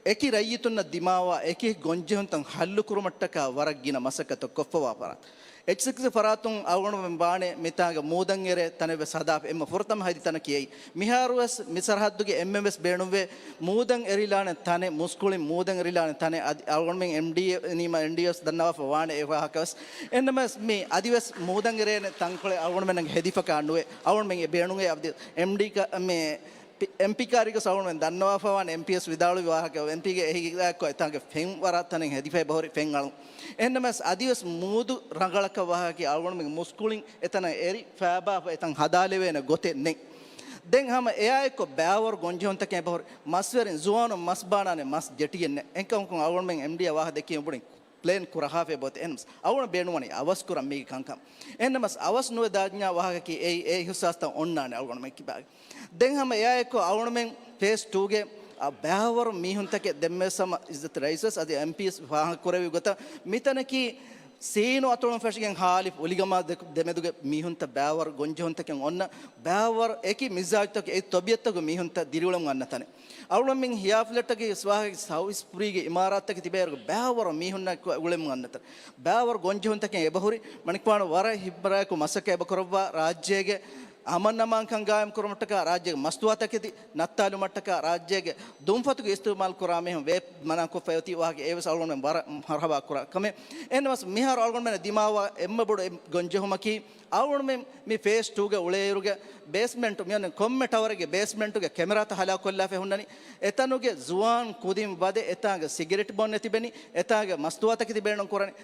އެކި ރައްޔިތުންނަށް ދިމާވާ އެކި ގޮންޖެހުންތައް ހައްލު ކުރުމަށްޓަކާ ވަރަށް ގިނަ މަސައްކަތްތައް ކޮށްފަވާ ފަރާތް. އެޗް ސިކްސް ފަރާތުން އަޅުގަނޑުމެން ވާނެ މިތާގަ މޫދަން އެރޭ ތަނެއް ވެސް ހަދާފަ. އެންމެ ފުރަތަމަ ހެދި ތަނަކީ އެއީ. މިހާރުވެސް މި ސަރަހައްދުގެ އެންމެން ވެސް ބޭނުންވޭ މޫދަން އެރިލާނެ ތަނެއް، މުސްކުޅިން މޫދަން އެރިލާނެ ތަނެއް. އަދި އަޅުގަނޑުމެން އެމްޑީއޭ ވީމަ އެމްޑީއޭ ވެސް ދަންނަވާފަ ވާނެ އެ ވާހަކަ ވެސް. އެންނަމަވެސް މި އަދިވެސް މޫދަން އެރޭނެ ތަންކޮޅެއް އަޅުގަނޑުމެންނަށް ހެދިފަކާ ނުވޭ. އަޅުގަނޑުމެން އެ ބޭނުންވޭ އަދި އެމްޑީ ކަ-، މި ޕި-، އެމްޕީ ކާރިގަސް އަޅުގަނޑުމެން ދަންނަވާފަ ވާނެ އެމްޕީއެސް ވިދާޅުވި ވާހަކަ، އެމްޕީގެ އެހީގާއެއްކޮށް އެތާނގެ ފެން ވަރަށް ތަނެއް ހެދިފަ އެބަހުރި ފެން އަޅުން. އެހެންނަމަވެސް އަދިވެސް މޫދު ރަނގަޅަކަށް ވާހަކަކީ އަޅުގަނޑުމެންގެ މުސްކުޅިން އެތަނަށް އެރި ފައިބާފަ އެތަން ހަދާލެވޭނެ ގޮތެއް ނެތް. ދެން ހަމަ އެއާއެއްކޮށް ބައިވަރު ގޮންޖެހުންތަކެއް އެބަހުރި. މަސްވެރިން ޒުވާނުން މަސް ބާނާނެ މަސް ޖެޓީއެއް ނެތް. އެކަމަކުން އަޅުގަނޑުމެން އެމްޑީއާ ވާހަކަ ދެއްކީމަ ބުނި ޕްލޭން ކުރަހާފައި ބޯތި. އެހެންނަމަސް އަޅުގަނޑު ބޭނުންވަނީ އަވަސް ކުރަން މީގެ ކަންކަން. އެހެންނަމަސް އަވަސް ނުވެ ދާންޏާ ވާހަކަކީ އެއީ އެ އިހުސާސްތައް އޮންނާނެ އަޅުގަނޑުމެން ކިބާގެ. ދެން ހަމަ އެއާއެއްކޮށް އަޅުގަނޑުމެން ފޭސް ޓޫގެ، އަ، ބައިވަރު މީހުންތަކެއް ދެންމެވެސް ހަމަ އިއްޒަތް ރައީސްވެސް އަދި އެމްޕީއެސް ފާހަގަ ކުރެއްވި ގޮތަށް މިތަނަކީ ސީނު އަތޮޅުން ފެށިގެން ހާލިފް އުލިގަމާ ދެ-، ދެމެދުގެ މީހުންތައް ބައިވަރު ގޮންޖެހުންތަކެއް އޮންނަ ބައިވަރު އެކި މިޒާޖުތަކުގެ އެކި ތަބީއަތްތަކުގެ މީހުންތައް ދިރިއުޅެމުން އަންނަ ތަނެއް. އަޅުގަނޑުމެން ހިޔާ ފްލެޓަކީ ސުވާހަކީ ސައުތް ސްޕްރީގެ އިމާރާތްތަކެއް ތިބޭއިރުގެ ބައިވަރު މީހުންނާއެކު އުޅެމުން އަންނަ ތަނެއް. ބައިވަރު ގޮންޖެހުންތަކެއް އެބަހުރި. މަނިކުފާނު ވަރަށް ހިތްވަރާއެކު މަސައްކަތް އެބަކުރައްވާ ރާއްޖޭގެ އަމަން އަމާންކަން ގާއިމް ކުރުމަށްޓަކާ، ރާއްޖޭގެ މަސްތުވާތަކެތި ނައްތާލުމަށްޓަކާ، ރާއްޖޭގެ ދުންފަތުގެ އިސްތިޢުމާލު ކުރާ މީހުން ވޭ މަނާކޮށްފައި އޮތީ ވާހަކަ އެވެސް އަޅުގަނޑުމެން ވަރަށް މަރުޙަބާ ކުރާ ކަމެއް. އެހެންނަމަސް މިހާރު އަޅުގަނޑުމެން ދިމާވާ އެންމެ ބޮޑު އެއް ގޮންޖެހުމަކީ، އަޅުގަނޑުމެން މި ފޭސް ޓޫގެ އުޅޭއިރުގެ ބޭސްމެންޓު، މިއޮންނަ ކޮންމެ ޓަވަރެއްގެ ބޭސްމެންޓުގެ ކެމެރާތައް ހަލާކުކޮށްލާފައި ހުންނަނީ. އެތަނުގެ ޒުވާން ކުދިން ވަދެ އެތާނގެ ސިގިރެޓް ބޯންޏެއް ތިބެނީ، އެތާނގެ މަސްތުވާތަކެތި ބޭނުން ކުރަނީ.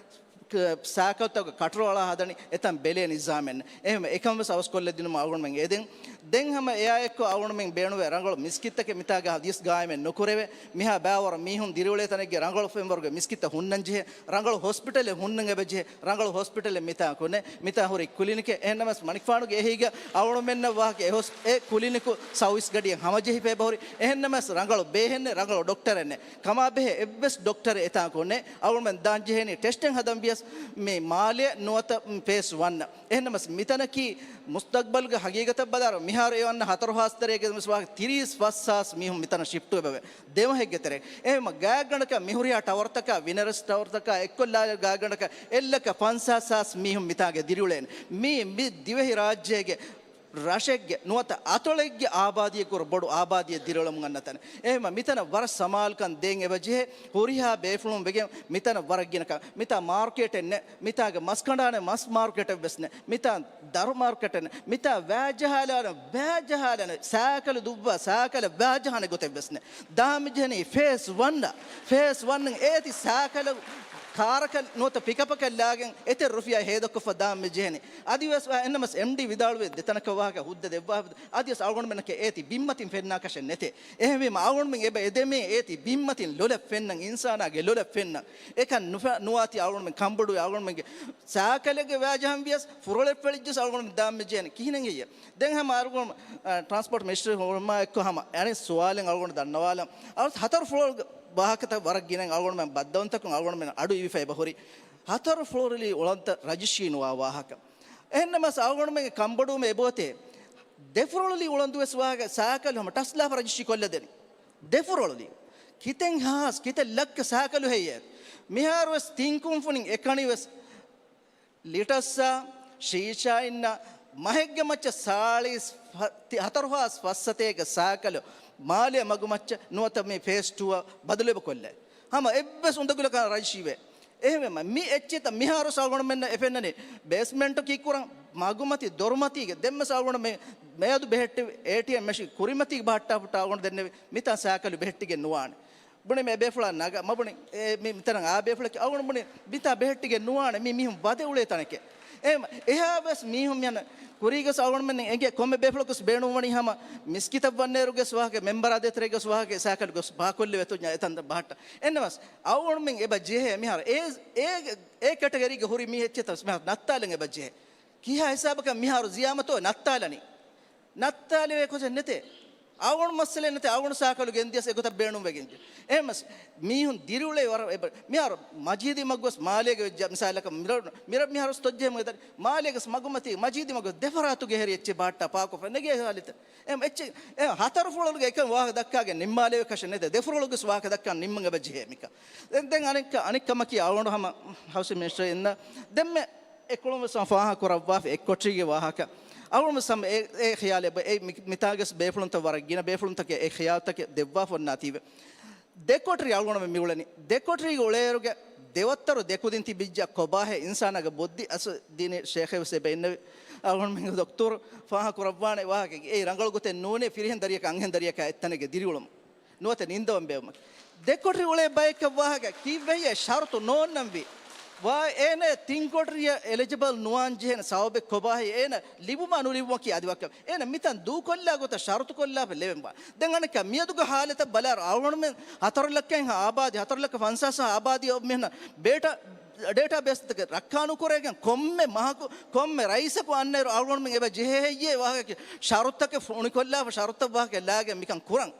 ސައިކަލްތަކުގެ ކަޓްރޯލާ ހަދަނީ އެތަން ބެލޭ ނިޒާމެއް ނެތް. އެހެންވެ އެކަން ވެސް އަވަސްކޮށްލަދިނުމަށް އަޅުގަނޑުމެން އެދެން. ދެން ހަމަ އެއާއެއްކޮށް އަޅުގަނޑުމެން ބޭނުވޭ ރަނގަޅު މިސްކިތްތަކެއް މިތާގަ ހަދީސް ގާއިމެއް ނުކުރެވޭ. މިހާ ބައިވަރު މީހުން ދިރިއުޅޭ ތަނެއްގެ ރަނގަޅު ފެންވަރުގެ މިސްކިތްތައް ހުންނަން ޖެހޭ. ރަނގަޅު ހޮސްޕިޓަލެއް ހުންނަން އެބަޖެހޭ. ރަނގަޅު ހޮސްޕިޓަލެއް މިތާކު ނެތް. މިތާ ހުރި ކުލިނިކެއް. އެހެންނަމަސް މަނިކުފާނުގެ އެހީގަ އަޅުގަނޑުމެންނަށް ވާހަކަ އެ ހޮސް-، އެ ކުލިނިކު ސައުވީސް ގަޑިއެއް ހަމަޖެހިފަ އެބަހުރި. އެހެންނަމަސް ރަނގަޅު ބޭހެއް ނެތް، ރަނގަޅު ޑޮކްޓަރެއް ނެތް. ކަމާބެހޭ އެއްވެސް ޑޮކްޓަރެއް އެތާކު ނެތް. އަޅުގަނޑުމެން ދާން ޖެހޭނީ ޓެސްޓެއް ހަދަން ވިޔަސް މި މާލެ ނުވަތަ ފޭސް ވަން. އެހެންނަމަސް މިތަނަކީ މުސްތަގްބަލްގެ ހަގީގަތަށް ބަލާއިރު، މިހާރު އެ އޮންނަ ހަތަރު ހާސް ތެރޭގެ މިސް ވާހަކަ ތިރީސް ފަސް ހާސް މީހުން މިތަނަށް ޝިފްޓް ވެބަވޭ. ދެމަހެއްގެ ތެރޭ. އެހެން ގާތްގަނޑަކަށް މިހުރިހާ ޓަވަރުތަކާ، ވިނަރަސް ޓަވަރުތަކާ އެއްކޮށްލާ ގާތްގަނޑަކަށް އެއްލައްކަ ފަންސާސް ހާސް މީހުން މިތާގެ ދިރިއުޅޭނެ. މީ، މި ދިވެހި ރާއްޖޭގެ ރަށެއްގެ ނުވަތަ އަތޮޅެއްގެ އާބާދީއަށް ކުރު ބޮޑު އާބާދީއެއް ދިރިއުޅެމުން އަންނަ ތަނެއް. އެހެންވީމަ މިތަނަށް ވަރަށް ސަމާލުކަން ދޭން އެބަ ޖެހޭ. ހުރިހާ ބޭފުޅުން ވެގެން މިތަނަށް ވަރަށް ގިނަކަން، މިތާ މާރުކޭޓެއް ނެތް، މިތާގެ މަސް ކަނޑާނެ މަސް މާރުކޭޓެއް ވެސް ނެތް، މިތާ ދަރު މާރުކޭޓެއް ނެތް، މިތާ ވާޖަހާލާނެ ވާޖަހާލާނެ، ސާކަލު ދުއްވާ ސާކަލަށް ވާޖަހާނެ ގޮތެއް ވެސް ނެތް. ދާން މި ޖެހެނީ ފޭސް ވަން، ފޭސް ވަން އޭތި ސާކަލު ކާރަކަށް ނުވަތަ ޕިކަޕަކަށް ލާގެން އެތެއް ރުފިޔާ ހޭދަކޮށްފަ ދާން މި ޖެހެނީ. އަދިވެސް އެންނަމަސް އެމްޑީ ވިދާޅުވެ ދެތަނަކަށް ވާހަކަ ހުއްދަ ދެއްވާ. އަދިވެސް އަޅުގަނޑުމެންނަކަށް އޭތި ބިންމަތިން ފެންނާކަށެއް ނެތޭ. އެހެންވީމަ އަޅުގަނޑުމެން އެބަ އެދެމޭ އޭތި ބިންމަތިން ލޮލަށް ފެންނަން، އިންސާނާގެ ލޮލަށް ފެންނަން. އެކަން ނުފެ-، ނުވާތީ އަޅުގަނޑުމެން ކަނބޮޑުވެ އަޅުގަނޑުމެންގެ ސާކަލެއްގެ ވާޖަހަން ވިޔަސް، ފުރޮޅެއް ފެޅިއްޖަސް އަޅުގަނޑުމެން ދާން މި ޖެހެނީ ކިހިނެއް ހެއްޔޭ؟ ދެން ހަމަ އަޅުގަނޑު، އަ، ޓްރާންސްޕޯޓް މިނިސްޓަރ ހުޅުމާ އެއްކޮށް ހަމަ އަނެއް ސުވާލެއް އަޅުގަނޑު ދަންނަވާލަން. އަޅު ހަތަރު ފުޅޮޅުގެ ވާހަކަތައް ވަރަށް ގިނައިން އަޅުގަނޑުމެން ބައްދަލުންތަކުން އަޅުގަނޑުމެން އަޑު އިވިފަ އެބަ ހުރި. ހަތަރު ފުޅޮޅުލީ އުޅަނދުތައް ރަޖިސްޓްރީ ނުވާ ވާހަކަ. އެހެންނަމަސް އަޅުގަނޑުމެންގެ ކަނބޮޑުވުމެއް އެބައޮތޭ. ދެފުރޮޅުލީ އުޅަނދުވެސް ވާހަކަ ސާކަލް ހަމަ ޓަސްލާފަ ރަޖިސްޓްރީ ކޮށްލަދެނީ. ދެފުރޮޅުލީ. ކިތެއް ހާސް، ކިތެއް ލައްކަ ސާކަލު ހެއްޔޭ؟ މިހާރުވެސް ތިން ކުންފުނިން އެކަނިވެސް ލިޓަސްއާ، ޝީޝާއިންނާ، މަހެއްގެ މައްޗަށް ސާޅީސް ފަ-، ތި-، ހަތަރު ހާސް ފަސް ސަތޭކަ ސާކަލު މާލެ މަގުމައްޗަށް ނުވަތަ މި ފޭސް ޓޫއަށް ބަދަލު އެބަ ކޮށްލޭ. ހަމަ އެއްވެސް އުނދަގުލަކަށް ރަޖިސްޓްރީވޭ. އެހެންވީމަ މި އެއްޗެތަ މިހާރު ސަ އަޅުގަނޑުމެންނަށް އެ ފެންނަނީ ބޭސްމެންޓަކީ ކުރަން މަގުމަތި ދޮރުމަތީގެ ދެންވެސް އަޅުގަނޑު މި މިއަދު ބެހެއްޓި އޭޓީއެމް މެޝިން ކުރިމަތީގެ ބަހައްޓާފަ އަޅުގަނޑު ދެންނެވި މިތާ ސާކަލު ބެހެއްޓިގެން ނުވާނެ. ބުނި މި ބޭފުޅާ ނަގަ، މަ ބުނި އެ މި މިތަނަށް އާ ބޭފުޅަކީ އަޅުގަނޑު ބުނި މިތާ ބެހެއްޓިގެން ނުވާނެ މި މީހުން ވަދެ އުޅޭ ތަނެކޭ. އެ އެހާ ވެސް މީހުން މިހަނަ ކުރީގަސް އަޅުގަނޑުމެން އެނގޭ ކޮންމެ ބޭފުޅަކުސް ބޭނުންވަނީ ހަމަ މިސްކިތަށް ވަންނޭރުގެސް ވާހަކަ މެމްބަރާ ދޭތެރޭގަސް ވާހަކަ ސާކަލުގަސް ބާކޮށްލެވޭތޯ އެތަން ބަހައްޓަ. އެންނަމަސް އަޅުގަނޑުމެން އެބަ ޖެހޭ މިހާރު އޭ، އޭ، އޭ ކެޓަގަރީގެ ހުރި މީހެއްޗެތަސް މިހާރު ނައްތާލަން އެބަ ޖެހޭ. ކިހާ ހިސާބަކަށް މިހާރު ޒިޔާމަތޯ ނައްތާލަނީ؟ ނައްތާލެވޭ ކޮށެއް ނެތޭ. އަޅުގަނޑު މައްސަލައެއް ނެތޭ. އަޅުގަނޑު ސާކަލު ގެންދިޔަސް އެގޮތަށް ބޭނުންވެގެން. އެހެންމަސް މީހުން ދިރިއުޅޭ ވަރަށް އެބަ-، މިހާރު މަޖީދީ މަގުވެސް މާލޭގެ ވެއްޖެ މިސާލަކަށް މިރަ-، މިރަ-، މިހާރު ތޮއްޖެހެމުގެ ދަރި މާލޭގެސް މަގުމަތީ މަޖީދީ މަގު ދެފަރާތުގެ ހެރި އެއްޗެއް ބަހައްޓާ ޕާކު ފެނެގޭ ހާލިތަ. އެ އެއްޗެއް އެ ހަތަރު ފުޅުގެ އެކަން ވާހަކަ ދައްކާގެން ނިންމާލެވޭ ކަށެއް ނެތޭ. ދެފުޅުގެސް ވާހަކަ ދައްކާ ނިންމަން އެބަ ޖެހޭ މިކަ. ދެން، ދެން އަނެއްކަ-، އަނެއްކަމަކީ އަޅުގަނޑު ހަމަ ހައުސިން މިނިސްޓަރ އިންނަ ދެންމެ އެކުޅުން ވެސް ފާހަގަ ކުރައްވާފަ އެއްކޮޓަރީގެ ވާހަކަ. އަޅުގަނޑު ވެސް ހަމަ އެ، އެ ޚިޔާލެއް ބަ-، އެ މި-، މިތާގެސް ބޭފުޅުންތައް ވަރަށް ގިނަ ބޭފުޅުންތަކެއް އެ ޚިޔާލުތަކެއް ދެއްވާފަ އޮންނާތީވެ. ދެކޮޓަރި އަޅުގަނޑުމެން މިއުޅެނީ. ދެކޮޓަރީގެ އުޅޭއިރުގެ ދެވައްތަރު ދެކުދިން ތިބިއްޖެ ކޮބާހޭ އިންސާނާގެ ބޮއްދި އަސް ދީނީ ޝޭޚެއް ވެސް އެބަ އިންނެވި. އަޅުގަނޑުމެންގެ ދޮކްތުރު ފާހަގަ ކުރައްވާނެ ވާހަކަ އެއީ ރަނގަޅު ގޮތެއް ނޫނޭ ފިރިހެން ދަރިއަކާ އަންހެން ދަރިއަކާ އެއްތަނެއްގެ ދިރިއުޅުމުން. ނުވަތަ ނިންދަވަން ބޭއްވުމަކީ. ދެކޮޓަރި އުޅޭ ބައެއްކަށް ވާހަކަ ކީއްވެހޭ ޝަރުތު ނޯންނަންވީ. ވާ އޭނަ ތިން ކޮޓަރިއަށް އެލިޖިބަލް ނުވާން ޖެހޭނެ ސަބަބެއް ކޮބާހޭ އޭނަ ލިބުމާ ނުލިބުމަކީ އަދި ވަކި. އޭނަ މިތަން ދޫކޮށްލާ ގޮތަށް ޝަރުތު ކޮށްލާފަ ލެވެންވާ. ދެން އަނެއްކާ މިއަދުގެ ހާލަތަށް ބަލާއިރު އަޅުގަނޑުމެން ހަތަރު ލައްކައިން އާބާދީ ހަތަރު ލައްކަ ފަންސާސް އާބާދީ މިހަނަ ޑޭޓާ، ޑޭޓާ ބޭސްތަކެއް ރައްކާނުކުރެވިގެން ކޮންމެ މަހަކު، ކޮންމެ ރައީސަކު އަންނައިރު އަޅުގަނޑުމެން އެބަ ޖެހޭ ހެއްޔޭ ވާހަކަ ޝަރުތަކެއް ފު-، އުނިކޮށްލާފަ ޝަރުތަށް ވާހަކަ ލާގެން މިކަން ކުރަން.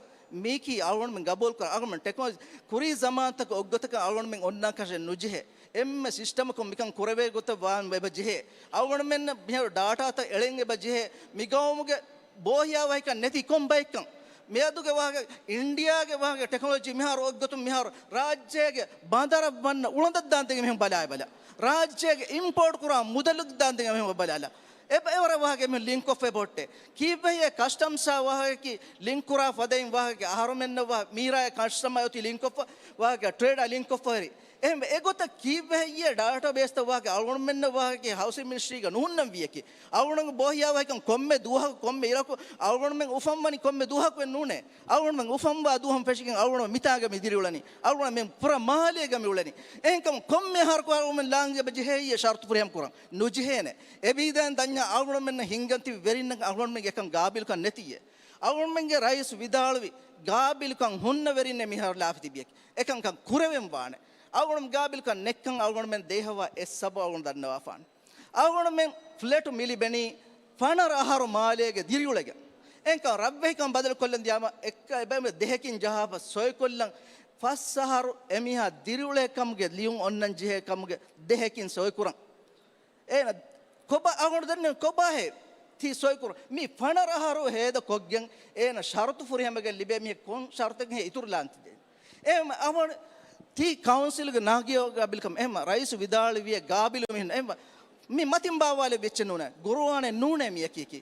މީކީ އަޅުގަނޑުމެން ގަބޫލުކުރަން. އަޅުގަނޑުމެން ޓެކްނޮލޮޖީ ކުރީ ޒަމާންތަކު އޮއްގޮތަކަށް އަޅުގަނޑުމެން އޮންނާކަށެއް ނުޖެހޭ. އެންމެ ސިސްޓަމަކުން މިކަން ކުރެވޭ ގޮތަށް ވާން އެބަ ޖެހޭ. އަޅުގަނޑުމެންނަށް މިހާރު ޑާޓާތައް އެޅެން އެބަ ޖެހޭ. މި ގައުމުގެ ބޯހިޔާވަހިކަން ނެތި ކޮން ބައެއްކަން. މިއަދުގެ ވާހަކަ، އިންޑިޔާގެ ވާހަކަ ޓެކްނޮލޮޖީ މިހާރު އޮއްގޮތުން މިހާރު ރާއްޖޭގެ ބަނދަރަށް ވަންނަ އުޅަނދަށް ދާންދެން މިހެން ބަލާ ބަލާ. ރާއްޖޭގެ އިމްޕޯޓް ކުރާ މުދަލު ދާންދެން މިހެން ބަލާލާ. އެ އެވަރަށް ވާހަކަ މި ލިންކް އޮފް އެބަ ހުއްޓޭ. ކީއްވެހޭ ކަސްޓަމްސްއާ ވާހަކަކީ ލިންކް ކުރާ ފަދައިން ވާހަކަ އަހަރުމެންނަށް ވާ މީރާއެ ކަސްޓަމާ އޮތީ ލިންކް އޮފް ވާހަކަ ޓްރޭޑާ ލިންކް އޮފް ހެރި. އެހެން އެގޮތަށް ކީއްވެ ހެއްޔޭ ޑާޓާ ބޭސްތައް ވާހަކަ އަޅުގަނޑުމެންނަށް ވާހަކަ ހައުސިން މިނިސްޓްރީގަ ނުހުންނަން ވިޔަކީ. އަޅުގަނޑު ބޯހިޔާވަހިކަން ކޮންމެ ދުވަހަކު ކޮންމެ އިރަކު އަޅުގަނޑުމެން އުފަންވަނީ ކޮންމެ ދުވަހަކު ނޫނޭ. އަޅުގަނޑުމެން އުފަންވާ ދުވަހުން ފެށިގެން އަޅުގަނޑު މިތާގަ މި ދިރިއުޅެނީ. އަޅުގަނޑު މި ޕުރަ މާލޭގަ މި އުޅެނީ. އެހެންކަމުން ކޮންމެ އަހަރަކު އަޅުގަނޑުމެން ލާން އެބަ ޖެހޭ ޝަރުތު ފުރިހަމަ ކުރަން ނުޖެހޭނެ. އެބީދައިން ދަންޏާ އަޅުގަނޑުމެންނަށް ހިންގަން ތިބި ވެރިންނަށް އަޅުގަނޑުމެންގެ އެކަން ގާބިލްކަން ނެތިއޭ. އަޅުގަނޑުމެންގެ ރައީސް ވިދާޅުވި ގާބިލްކަން ހުންނަ ވެރިންނޭ މިހާރު ލާފަ ތިބިޔަކީ. އެކަންކަން ކުރެވެން ވާނެ. އަޅުގަނޑު ގާބިލްކަން ނެއްކަން އަޅުގަނޑުމެން ދޭހަވާ އެއް ސަބަބު އަޅުގަނޑު ދަންނަވާފާނެ. އަޅުގަނޑުމެން ފްލެޓު މި ލިބެނީ ފަނަރަ އަހަރު މާލޭގެ ދިރިއުޅެގެން. އެންކަން ރަށްވެހިކަން ބަދަލުކޮށްލަން ދިޔާމަ އެއްކަ އެބައިމެ ދެހެކިން ޖަހާފަ ސޮއިކޮށްލަން ފަސް އަހަރު އެމީހާ ދިރިއުޅޭ ކަމުގެ ލިޔުން އޮންނަން ޖެހޭ ކަމުގެ ދެހެކިން ސޮއިކުރަން. އޭނަ ކޮބާ އަޅުގަނޑު ދެންނެވި ކޮބާހޭ ތީ ސޮއިކުރަން؟ މީ ފަނަރަ އަހަރު ހޭދަ ކޮށްގެން އޭނަ ޝަރުތު ފުރިހަމަގެން ލިބޭ މީހެއް ކޮން ޝަރުތެއް ހޭ އިތުރުލާން ތިދޭ؟ އޭ އަވަން ތީ ކައުންސިލްގެ ނާގިޔޯ ގާބިލްކަމެއް އެހެމަ ރައީސު ވިދާޅުވިޔޭ ގާބިލު މީހުން އެހެމަ މި މަތިން ބާވާލެއްވި އެއްޗެއް ނޫނޭ. ގުރުއާނެއް ނޫނޭ މިޔަކީކީ.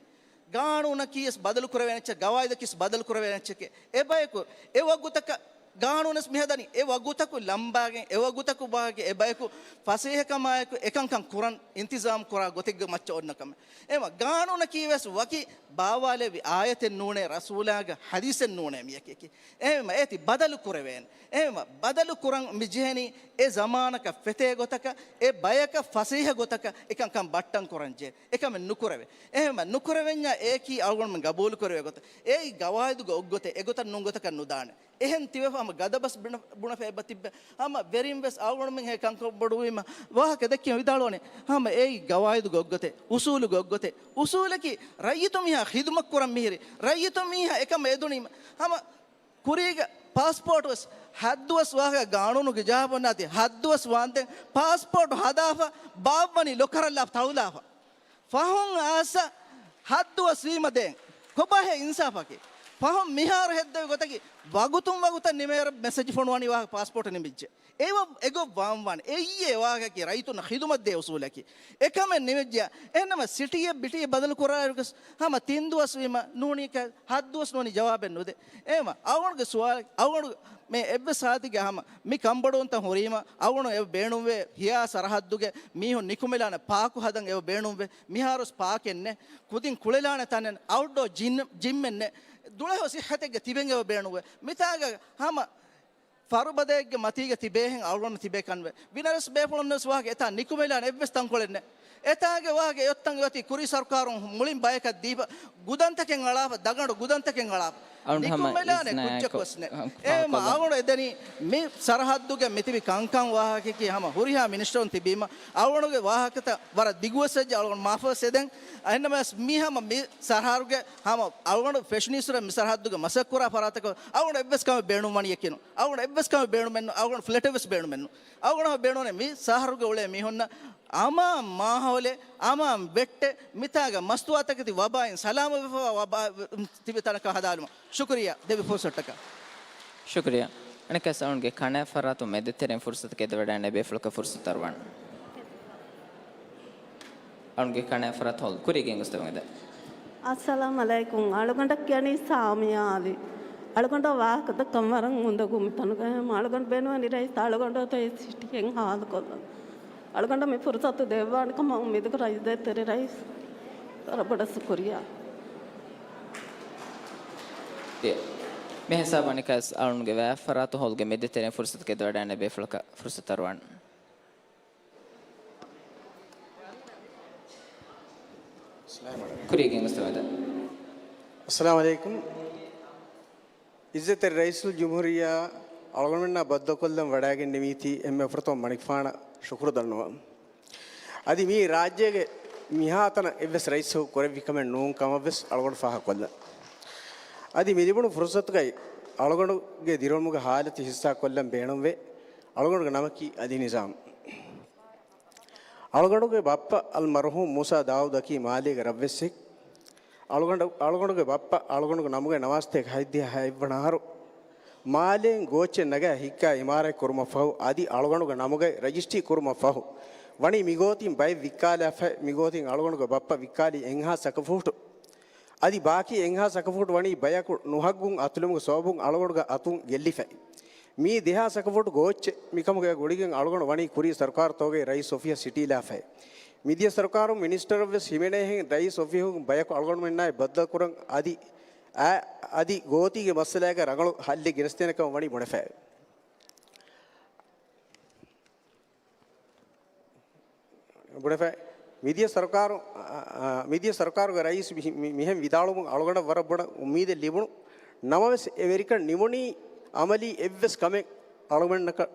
ގާނޫނަކީ ވެސް ބަދަލު ކުރެވޭނެ އެއްޗެއް، ގަވާއިދަކީ ވެސް ބަދަލު ކުރެވޭނެ އެއްޗެކޭ. އެބަޔަކު އެ ވަގުތަކަށް ގާނޫނެސް މިހަދަނީ އެ ވަގުތަކު ލަނބާގެން، އެ ވަގުތަކު ބާގެ އެ ބަޔަކު ފަސޭހަކަމާއެކު އެކަންކަން ކުރަން އިންތިޒާމް ކުރާ ގޮތެއްގެ މައްޗަށް އޮންނަ ކަމެއް. އެމަ ގާނޫނަކީ ވެސް ވަކި ބާވާލެވި އާޔަތެއް ނޫނޭ، ރަސޫލާގެ ހަދީސެއް ނޫނޭ މިޔަކީކީ. އެމަ އޭތި ބަދަލު ކުރެވޭނެ. އެމަ ބަދަލު ކުރަން މި ޖެހެނީ އެ ޒަމާނަކަށް ފެތޭ ގޮތަކަށް، އެ ބަޔަކަށް ފަސޭހަ ގޮތަކަށް އެކަންކަން ބައްޓަން ކުރަން ޖެހޭ. އެކަމެއް ނުކުރެވޭ. އެހެމަ ނުކުރެވެންޏާ އެއަކީ އަޅުގަނޑުމެން ގަބޫލު ކުރެވޭ ގޮތަށް. އެއީ ގަވާއިދުގެ އޮއްގޮތެއް، އެގޮތަށް ނޫން ގޮތަކަށް ނުދާނެ. އެހެން ތިބެފަ ހަމަ ގަދަބަސް ބުނަ-، ބުނެފަ އެބަ ތިއްބެ. ހަމަ ވެރިން ވެސް އަޅުގަނޑުމެން ހޭ ކަންކޮށް ބޮޑުވީމަ ވާހަކަ ދެއްކިން ވިދާޅުވަނީ. ހަމަ އެއީ ގަވާއިދުގެ އޮއްގޮތެއް، އުސޫލުގެ އޮއްގޮތެއް. އުސޫލަކީ ރައްޔިތު މީހާ ޚިދުމަތް ކުރަން މިހިރި. ރައްޔިތު މީހާ އެކަމަށް އެދުނީމަ. ހަމަ ކުރީގަ ޕާސްޕޯޓް ވެސް ހައްދުވަސް ވާހަކަ ގާނޫނުގެ ޖާބަންނާތި ހައްދުވަސް ވާންދެން ޕާސްޕޯޓް ހަދާފަ ބާއްވަނީ ލޮކަރަށްލާފަ ތަޅުލާފަ. ފަހުން އާސަ ހައްދުވަސް ވީމަ ދޭން. ކޮބާހޭ އިންސާފަކީ؟ ފަހުން މިހާރު ހެއްދެވި ގޮތަކީ ވަގުތުން ވަގުތަށް ނިމޭރަ މެސެޖް ފޮނުވަނީ ވާހަކަ ޕާސްޕޯޓް ނިމިއްޖެ. އެވަ-، އެގޮށް ވާންވާނެ. އެއްޔޭ ވާހަކަކީ ރައްޔިތުންނަށް ޚިދުމަތް ދޭ އުސޫލަކީ. އެކަމެއް ނިމިއްޖެ. އެހެންނަމަ ސިޓީއެއް ބިޓީއެއް ބަދަލު ކުރާއިރުވެސް ހަމަ ތިން ދުވަސް ވީމަ ނޫނީ ކަ-، ހައްދުވަސް ނޫނީ ޖަވާބެއް ނުދޭ. އެހެމަ އަޅުގަނޑުގެ ސުވާލަކީ އަޅުގަނޑު މި އެއްވެސް ހާލަތެއްގަ ހަމަ މި ކަންބޮޑުވުންތައް ހުރީމަ އަޅުގަނޑު އެ ބޭނުންވޭ ހިޔާ ސަރަހައްދުގެ މީހުން ނިކުމެލާނެ ޕާކު ހަދަން އެބަ ބޭނުންވޭ. މިހާރުވެސް ޕާކެއް ނެތް. ކުދިން ކުޅެލާނެ ތަނެއް އައުޓްޑޯ ޖިން، ޖިމްއެއް ނެތް. ދުޅަހެޔޮ ސިއްހަތެއްގެ ތިބެން އެބަ ބޭނުންވޭ. މިތާގަ ހަމަ ފަރުބަދައެއްގެ މަތީގަ ތިބޭހެން އަޅުގަނޑު ތިބޭ ކަންވޭ. ވިނަރެސް ބޭފުޅުން ވެސް ވާހަކަ އެތާ ނިކުމެލާނެ އެއްވެސް ތަންކޮޅެއް ނެތް. އެތާގެ ވާހަކަ އޮތްތަން އޮތީ ކުރީ ސަރުކާރުން މުޅިން ބަޔަކަށް ދީފަ ގުދަންތަކެއް އަޅާފަ، ދަގަނޑު ގުދަންތަކެއް އަޅާފަ. އަޅުގަނޑު ހަމަ ނިކުމެލާނެ އިސްނާއެކު ކުއްޖަކު ވެސް ނެތް. އެހެމަ އަޅުގަނޑު އެދެނީ މި ސަރަހައްދުގެ މިތިބި ކަންކަން ވާހަކައަކީ ހަމަ ހުރިހާ މިނިސްޓަރުން ތިބީމަ އަޅުގަނޑުގެ ވާހަކަތައް ވަރަށް ދިގުވެސް ވެއްޖެ. އަޅުގަނޑު މާފަވެސް އެދެން. އެހެންނަމަވެސް މި ހަމަ މި ސަރަހައްދުގެ ހަމަ އަޅުގަނޑު ފެށުނީއްސުރެ މި ސަރަހައްދުގެ މަސައްކަތް ކުރާ ފަރާތަކަށް އަޅުގަނޑު އެއްވެސް ކަމެއް ބޭނުންވަނީއެކެއް ނޫން. އަޅުގަނޑު އެއްވެސް ކަމެއް ބޭނުމެއް ނޫން. އަޅުގަނޑު ފްލެޓެއް ވެސް ބޭނުމެއް ނޫން. އަޅުގަނޑު ބޭނުންވަނީ މި ސަހަރުގެ އުޅޭ މީހުންނަށް އަމާން މާހައުލެއް، އަމާން ވެއްޓެއް، މިތާގަ މަސްތުވާތަކެތި ވަބާއިން ސަލާމަތްވެފަވާ ވަބާ ތިބި ތަނަކަށް ހަދާލުމަށް. ޝުކުރިއްޔާ ދެއްވި ފުރުސަތަކަށް. ޝުކުރިއްޔާ. އަނެއްކާވެސް އަޅުގަނޑުގެ ކަނާތް ފަރާތުން މެދުތެރެއިން ފުރުސަތު ގެންދަވަޑައިގެންނެވި ބޭފުޅަކަށް ފުރުސަތު އަރުވަން. އަޅުގަނޑުގެ ކަނާތް ފަރާތު ހޯލް ކުރީގެ އެނގުސްތަވަން އެދެން. އައްސަލާމް އަލައިކުމް. އަޅުގަނޑަށް ކިޔަނީ ސާމިޔާ އަލީ. އަޅުގަނޑަށް ވާހަކަ ދައްކަން ވަރަށް އުނދަގޫ މިތަނުގަ. އަޅުގަނޑު ބޭނުންވަނީ ރައީސް އަޅުގަނޑު އޮތީ ސިޓީއެއް ހާލުކޮށްލަން. އަޅުގަނޑަށް މި ފުރުސަތު ދެއްވާނެ ކަމަށް އުއްމީދުކުރާ އިއްޒަތްތެރި ރައީސް ވަރަށް ބޮޑަށް ޝުކުރިއްޔާ. މި ހިސާބުން އަނެއްކާވެސް އަޅުގަނޑުގެ ވާހަކަ ފަރާތު ހޯލްގެ މެދުތެރެއިން ފުރުސަތު ގެންދަވަޑައިގެންނެވި ބޭފުޅަކަށް ފުރުސަތު އަރުވަން. ކުރީގެ އެނގުސްތަވަން އެދެން. އައްސަލާމް އަލައިކުމް. އިއްޒަތްތެރި ރައީސުލްޖުމްހޫރިއްޔާ އަޅުގަނޑުމެންނާ ބައްދަލުކޮށްލަން ވަޑައިގެންނެވީތީ އެންމެ ފުރަތަމަ މަނިކުފާނަށް ޝުކުރު ދަންނަވަން. އަދި މި ރާއްޖޭގެ މިހާތަނަށް އެއްވެސް ރައީސަކު ކުރެއްވި ކަމެއް ނޫން ކަމަށްވެސް އަޅުގަނޑު ފާހަގަކޮށްލަން. އަދި މި ލިބުނު ފުރުސަތުގައި އަޅުގަނޑުގެ ދިރިއުޅުމުގެ ހާލަތު ހިއްސާކޮށްލަން ބޭނުންވޭ. އަޅުގަނޑުގެ ނަމަކީ އަލީ ނިޒާމް. އަޅުގަނޑުގެ ބައްޕަ އަލްމަރުޙޫމް މޫސާ ދާއޫދަކީ މާލޭގެ ރަށްވެއްސެއް. އަޅުގަނޑު، އަޅުގަނޑުގެ ބައްޕަ އަޅުގަނޑުގެ ނަމުގައި ނަވާސްތޭކަ ހަތްދިހަ ހައެއްވަނަ އަހަރު މާލޭން ގޯއްޗެއް ނަގާ ހިއްކާ އިމާރާތް ކުރުމަށްފަހު، އަދި އަޅުގަނޑުގެ ނަމުގައި ރަޖިސްޓްރީ ކުރުމަށްފަހު، ވަނީ މިގޯތިން ބައެއް ވިއްކާލާފައި، މިގޯތިން އަޅުގަނޑުގެ ބައްޕަ ވިއްކާލީ އެއްހާސް އަކަފޫޓު. އަދި ބާކީ އެއްހާސް އަކަފޫޓު ވަނީ ބަޔަކު ނުހައްގުން އަތުލުމުގެ ސަބަބުން އަޅުގަނޑުގެ އަތުން ގެއްލިފައި. މީ ދެހާސް އަކަފޫޓު ގޯއްޗެއް މިކަމުގެ ގުޅިގެން އަޅުގަނޑު ވަނީ ކުރީ ސަރުކާރުތަކުގެ ރައީސް އޮފީހަށް ސިޓީލާފައި. މިދިޔަ ސަރުކާރުން މިނިސްޓަރަށްވެސް ހިމެނޭހެން ރައީސް އޮފީހުން ބަޔަކު އަޅުގަނޑުމެންނާއި ބައްދަލުކުރަން އަދި އަ-، އަދި ގޯތީގެ މައްސަލައިގަ ރަނގަޅު ހައްލެއް ގެނެސްދޭނެ ކަމަށް ވަނީ ބުނެފައެވެ. ބުނެފައި. މިދިޔަ ސަރުކާރު، އަ، އަ، މިދިޔަ ސަރުކާރުގެ ރައީސް މި-، މި-، މިހެން ވިދާޅުވުމުން އަޅުގަނޑަށް ވަރަށް ބޮޑަށް އުއްމީދެއް ލިބުނު. ނަމަވެސް އެ ވެރިކަން ނިމުނީ އަމަލީ އެއްވެސް ކަމެއް އަޅުގަނޑަކަށް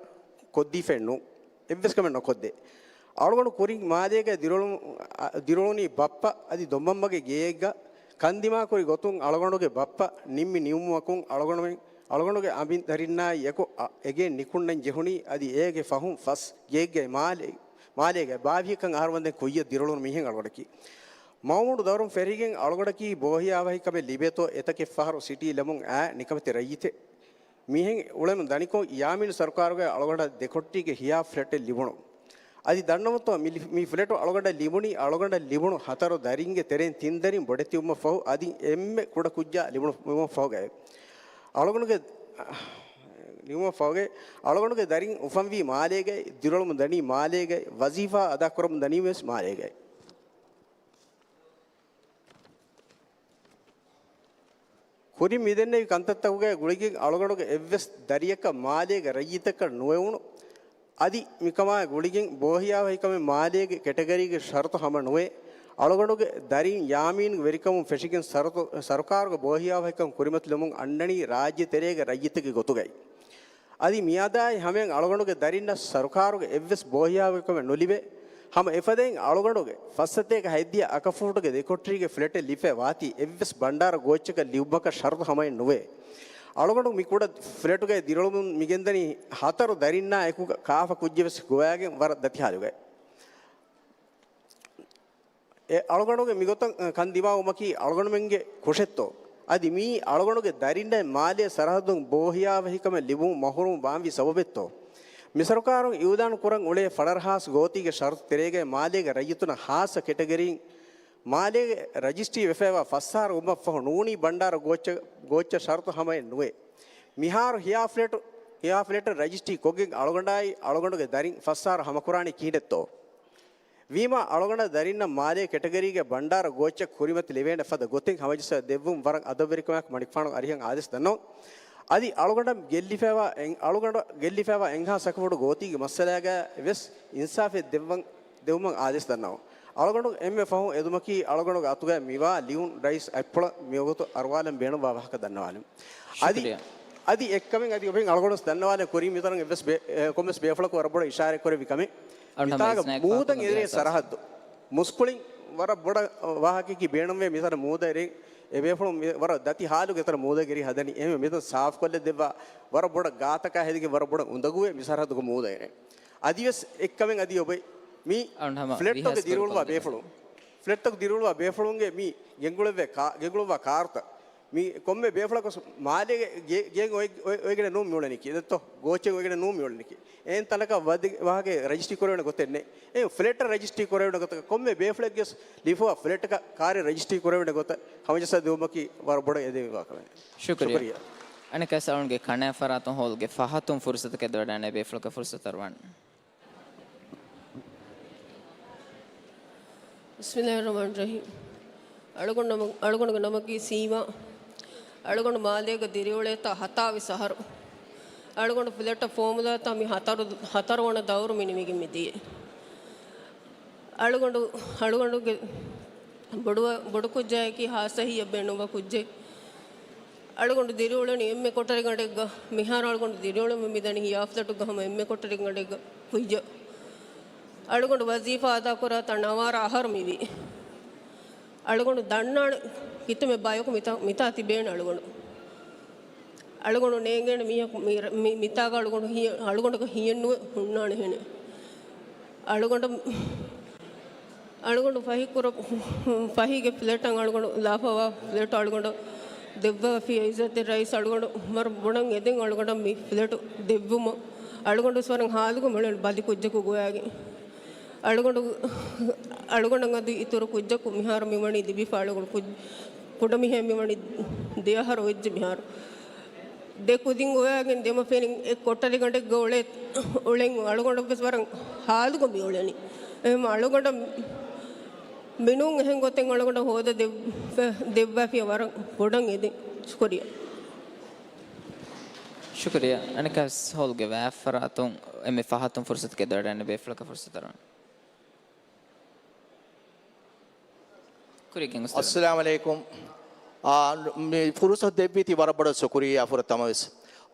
ކޮށްދީފައެއް ނޫން. އެއްވެސް ކަމެއް ނުކޮށްދޭ. އަޅުގަނޑު ކުރިން މާލޭގައި ދިރިއުޅު-، އަ، ދިރިއުޅުނީ ބައްޕަ އަދި ދޮންބައްމަގެ ގެއެއްގަ ކަންދިމާކުރި ގޮތުން އަޅުގަނޑުގެ ބައްޕަ ނިންމި ނިންމުމަކުން އަޅުގަނޑުމެން އަޅުގަނޑުގެ އަނބިން ދަރިންނާއި އެކު އަ، އެގެއިން ނިކުންނަން ޖެހުނީ އަދި އޭގެ ފަހުން ފަސް ގެއެއްގައި މާލެ، މާލޭގައި ބާވީހަކަން އަހަރުމެން ދެން ކުއްޔަށް ދިރިއުޅުނު މީހެއް އަޅުގަނޑަކީ. މައުމޫނު ދައުރުން ފެށިގެން އަޅުގަނޑަކީ ބޯހިޔާވަހިކަމެއް ލިބޭތޯ އެތަކެއް ފަހަރު ސިޓީ ލެމުން އާ ނިކަމެތި ރައްޔިތެއް. މިހެން އުޅެމުން ދަނިކޮށް، ޔާމީނު ސަރުކާރުގައި އަޅުގަނޑަށް ދެކޮޓަރީގެ ހިޔާ ފްލެޓެއް ލިބުނު. އަދި ދަންނަވަންތޯ މި ލި-، މި ފްލެޓު އަޅުގަނޑަށް ލިބުނީ އަޅުގަނޑަށް ލިބުނު ހަތަރު ދަރިންގެ ތެރެއިން ތިން ދަރިން ބޮޑެތިވުމަށް ފަހު އަދި އެންމެ ކުޑަ ކުއްޖާ ލިބުނު ފަހުގައި. އަޅުގަނޑުގެ، ލިބުމަށް ފަހުގައި އަޅުގަނޑުގެ ދަރިން އުފަންވީ މާލޭގައި، ދިރިއުޅެމުން ދަނީ މާލޭގައި، ވަޒީފާ އަދާކުރަމުން ދަނީ ވެސް މާލޭގައި. ކުރިން މިދެންނެވި ކަންތައްތަކުގެ ގުޅިގެން އަޅުގަނޑުގެ އެއްވެސް ދަރިއަކަށް މާލޭގެ ރައްޔިތަކަށް ނުވެވުނު. އަދި މިކަމާއި ގުޅިގެން ބޯހިޔާވަހިކަމެއް މާލޭގެ ކެޓަގަރީގެ ޝަރުތު ހަމަ ނުވޭ. އަޅުގަނޑުގެ ދަރިން ޔާމީންގެ ވެރިކަމުން ފެށިގެން ސަރުތު-، ސަރުކާރުގެ ބޯހިޔާވަހިކަން ކުރިމަތިލުމުން އަންނަނީ ރާއްޖެ ތެރޭގެ ރައްޔިތެއްގެ ގޮތުގައި. އަދި މިއަދާއި ހަމައިން އަޅުގަނޑުގެ ދަރިންނަށް ސަރުކާރުގެ އެއްވެސް ބޯހިޔާވަހިކަމެއް ނުލިބޭ. ހަމަ އެފަދައިން އަޅުގަނޑުގެ ފައްސަތޭކަ ހަތްދިހަ އަކަފޫޓުގެ ދެކޮޓަރީގެ ފްލެޓެއް ލިބިފައި ވާތީ އެއްވެސް ބަންޑާރަ ގޯއްޗަކަށް ލިބުމަކަށް ޝަރުތު ހަމައެއް ނުވޭ. އަޅުގަނޑު މި ކުޑަ ފްލެޓުގައި ދިރިއުޅެމުން މިގެންދަނީ ހަތަރު ދަރިންނާ އެކުގަ ކާފަ ކުއްޖެއް ވެސް ގޮވައިގެން ވަރަށް ދަތި ހާލުގައި. އެ އަޅުގަނޑުގެ މިގޮތަށް ކަން ދިމާވުމަކީ އަޅުގަނޑުމެންގެ ކުށެއްތޯ؟ އަދި މިއީ އަޅުގަނޑުގެ ދަރިންނަށް މާލޭ ސަރަހައްދުން ބޯހިޔާވަހިކަމެއް ލިބުމުން މަހުރޫމް ވާންވީ ސަބަބެއްތޯ؟ މި ސަރުކާރުން އިއުލާނު ކުރަން އުޅޭ ފަޅަރަހާސް ގޯތީގެ ޝަރުތު ތެރޭގައި މާލޭގެ ރައްޔިތުންނަށް ހާއްސަ ކެޓަގަރީން މާލޭގެ ރަޖިސްޓްރީ ވެފައިވާ ފަސް އަހަރު ވުމަށްފަހު ނޫނީ ބަންޑާރަ ގޯއްޗަށް، ގޯއްޗަށް ޝަރުތު ހަމައެއް ނުވޭ. މިހާރު ހިޔާ ފްލެޓު، ހިޔާ ފްލެޓަށް ރަޖިސްޓްރީ ކޮށްގެން އަޅުގަނޑާއި އަޅުގަނޑުގެ ދަރިން ފަސް އަހަރު ހަމަކުރާނީ ކިހިނެއްތޯ؟ ވީމާ، އަޅުގަނޑަށް ދަރިންނަށް މާލޭ ކެޓަގަރީގެ ބަންޑާރަ ގޯއްޗެއް ކުރިމަތި ލެވޭނެ ފަދަ ގޮތެއް ހަމަޖައްސަ ދެއްވުން ވަރަށް އަދަބުވެރިކަމާއެކު މަނިކުފާނު އަރިހަށް އާދޭސް ދަންނަވަން. އަދި އަޅުގަނޑަށް ގެއްލިފައިވާ އެން-، އަޅުގަނޑަށް ގެއްލިފައިވާ އެއްހާސް އަކަފޫޓު ގޯތީގެ މައްސަލާގައި ވެސް އިންސާފެއް ދެއްވަން، ދެއްވުމަށް އާދޭސް ދަންނަވަން. އަޅުގަނޑު އެންމެ ފަހުން އެދުމަކީ އަޅުގަނޑުގެ އަތުގައި މިވާ ލިޔުން ރައީސް އަތްޕުޅަށް މިވަގުތު އަރުވާލަން ބޭނުންވާ ވާހަކަ ދަންނަވާލުން. އަދި، ޝުކުރިއްޔާ. އަދި އެއްކަމެއް އަދި އޮބެން އަޅުގަނޑު ވެސް ދަންނަވާލެ ކުރީ މިތަނަށް އެއްވެސް ބޭ-، އެ، ކޮންމެސް ބޭފުޅަކު ވަރަށް ބޮޑަށް އިޝާރާތް ކުރެއްވި ކަމެއް. އަޅުގަނޑު މިތާގަ މީސްނާއެކު މޫދަށް ފާހަގަކުރުމަށް އެރޭ ދިޔަ ސަރަހައްދު. މުސްކުޅިން ވަރަށް ބޮޑަށް ވާހަކައަކީ ބޭނުންވޭ މިތަނަށް މޫދަށް އެރޭ. އެ ބޭފުޅުން މި-، ވަރަށް ދަތި ހާލުގެ ތަނަށް މޫދަށް އެރީ ހަދަނީ. އެހެންވެ މިތަން ސާފުކޮށްލަ ދެއްވާ ވަރަށް ބޮޑަށް ގާތަކާ ހެދިގެން ވަރަށް ބޮޑަށް އުނދަގޫވޭ މި ސަރަހައްދުގަ މޫދަށް އެރޭ. އަދިވެސް އެއްކަމެއް އަދި އޮބެ މީ އަޅުގަނޑު ހަމަ ފްލެޓްތަކުގެ ވީހާސް ދިރިއުޅުވާ ކުރިކޮށް ބޭފުޅުން. ފްލެޓްތަކު ދިރިއުޅުވާ ބޭފުޅުންގެ މި ގެންގުޅެއްވޭ ކާ-، ގެންގުޅުއްވާ ކާރުތައް. މި ކޮންމެ ބޭފުޅަކު މާލޭގެ ގޭ-، ގޭން އޮތް-، އޮތް-، އޮތްގަނޑެއް ނޫން މިއުޅެނީކީ. ދެއްތޯ؟ ގޯއްޗެއް އޮތްގަނޑެއް ނޫން މިއުޅެނީކީ. އެހެން ތަނަކަށް ވަދެ ވާހަކަ ރަޖިސްޓްރީ ކުރެވޭނެ ގޮތެއް ނެތް. އެ ފްލެޓަށް ރަޖިސްޓްރީ ކުރެވޭނެ ގޮތަކަށް ކޮންމެ ބޭފުޅެއްގެ ލިޔުފައިވާ ފްލެޓަކަށް ކާރެއް ރަޖިސްޓްރީ ކުރެވޭނެ ގޮތަށް ހަމަޖައްސާ ދިއުމަކީ ވަރަށް ބޮޑަށް އެދެވޭ ވާހަކައެއް. ޝުކުރިއްޔާ. ޝުކުރިއްޔާ. އަނެއްކާވެސް އަޅުގަނޑުގެ ކަނާތް ފަރާތުން ހޯލްގެ ފަހަތުން ފުރުސަތު ކެނޑިވަޑައިގަންނަވާ ބޭފުޅަކަށް ފުރުސަތު އަރުވަން. بسم الله الرحمن الرحيم. އަޅުގަނޑު ނަމަ-، އަޅުގަނޑުގެ ނަމަކީ ސީމާ. އަޅުގަނޑު މާލޭގަ ދިރިއުޅޭތާ ހަތާވީސް އަހަރު. އަޅުގަނޑު ފްލެޓަށް ފޯމުލާތާ މި ހަތަރު، ހަތަރު ވަނަ ދައުރު މި ނިމިގެން މިދިޔަ. އަޅުގަނޑު، އަޅުގަނޑުގެ ބޮޑު، ބޮޑު ކުއްޖާއަކީ ހާއްސަ ހިތް ބޭނުންވާ ކުއްޖެއް. އަޅުގަނޑު ދިރިއުޅެނީ އެންމެ ކޮޓަރިގަނޑެއްގަ. މިހާރު އަޅުގަނޑު ދިރިއުޅެމުން މިދަނީ ހިޔާ ފްލެޓުގަ ހަމަ އެންމެ ކޮޓަރިގަނޑެއްގަ ކުއްޖަށް. އަޅުގަނޑު ވަޒީފާ އަދާކުރާތާ ނަވާރަ އަހަރު މިވީ. އަޅުގަނޑު ދަންނާނެ ކިތަންމެ ބަޔަކު މިތާ، މިތާ ތިބޭނެ އަޅުގަނޑު. އަޅުގަނޑު ނޭނގޭނެ މީހަކު މި، މި، މިތާގަ އަޅުގަނޑު ހިޔަ-، އަޅުގަނޑަކަށް ހިޔެއްނުވެ ހުންނާނެހެނެއް. އަޅުގަނޑަށް، އަޅުގަނޑު ފަހިކުރ-، ފަހީގެ ފްލެޓަށް އަޅުގަނޑު ލާފަވާ ފްލެޓު އަޅުގަނޑަށް ދެއްވާފިޔަ އިއްޒަތްތެރި ރައީސް އަޅުގަނޑު ވަރަށް ބޮޑަށް އެދެން އަޅުގަނޑަށް މި ފްލެޓު ދެއްވުމަށް. އަޅުގަނޑު ވެސް ވަރަށް ހާލުގަ މިއުޅެނީ ބަލި ކުއްޖަކު ގޮވާގެން. އަޅުގަނޑު، އަޅުގަނޑަށް އަދި އިތުރު ކުއްޖަކު މިހާރު މިވަނީ ލިބިފަ އަޅުގަނޑު ކުއް-، ކުޑަމިހެން މިވަނީ ދެ އަހަރު ވެއްޖެ މިހާރު. ދެ ކުދިން ގޮވާގެން ދެމަފިނިން އެ ކޮޓަރިގަނޑެއްގަ އުޅޭ، އުޅެން އަޅުގަނޑަށް ވެސް ވަރަށް ހާލުގަ މިއުޅެނީ. އެހެން އަޅުގަނޑަށް މިނޫން އެހެން ގޮތެއް އަޅުގަނޑަށް ހޯދަ ދެއްވަ-، ދެއްވާފިޔަ ވަރަށް ބޮޑަށް އެދެން. ޝުކުރިއްޔާ. ޝުކުރިއްޔާ. އަނެއްކާވެސް ހޯލްގެ ވާފަރާތުން އެންމެ ފަހަތުން ފުރުސަތު ކެނޑިވަޑައިގަންނަވާ ބޭފުޅަކަށް ފުރުސަތު އަރުވަން. ކުރިއަށް ގެންގޮސް އައްސަލާމު ޢަލައިކުމް. އާ، މި ފުރުސަތު ދެއްވީތީ ވަރަށް ބޮޑަށް ޝުކުރިއްޔާ ފުރަތަމަވެސް.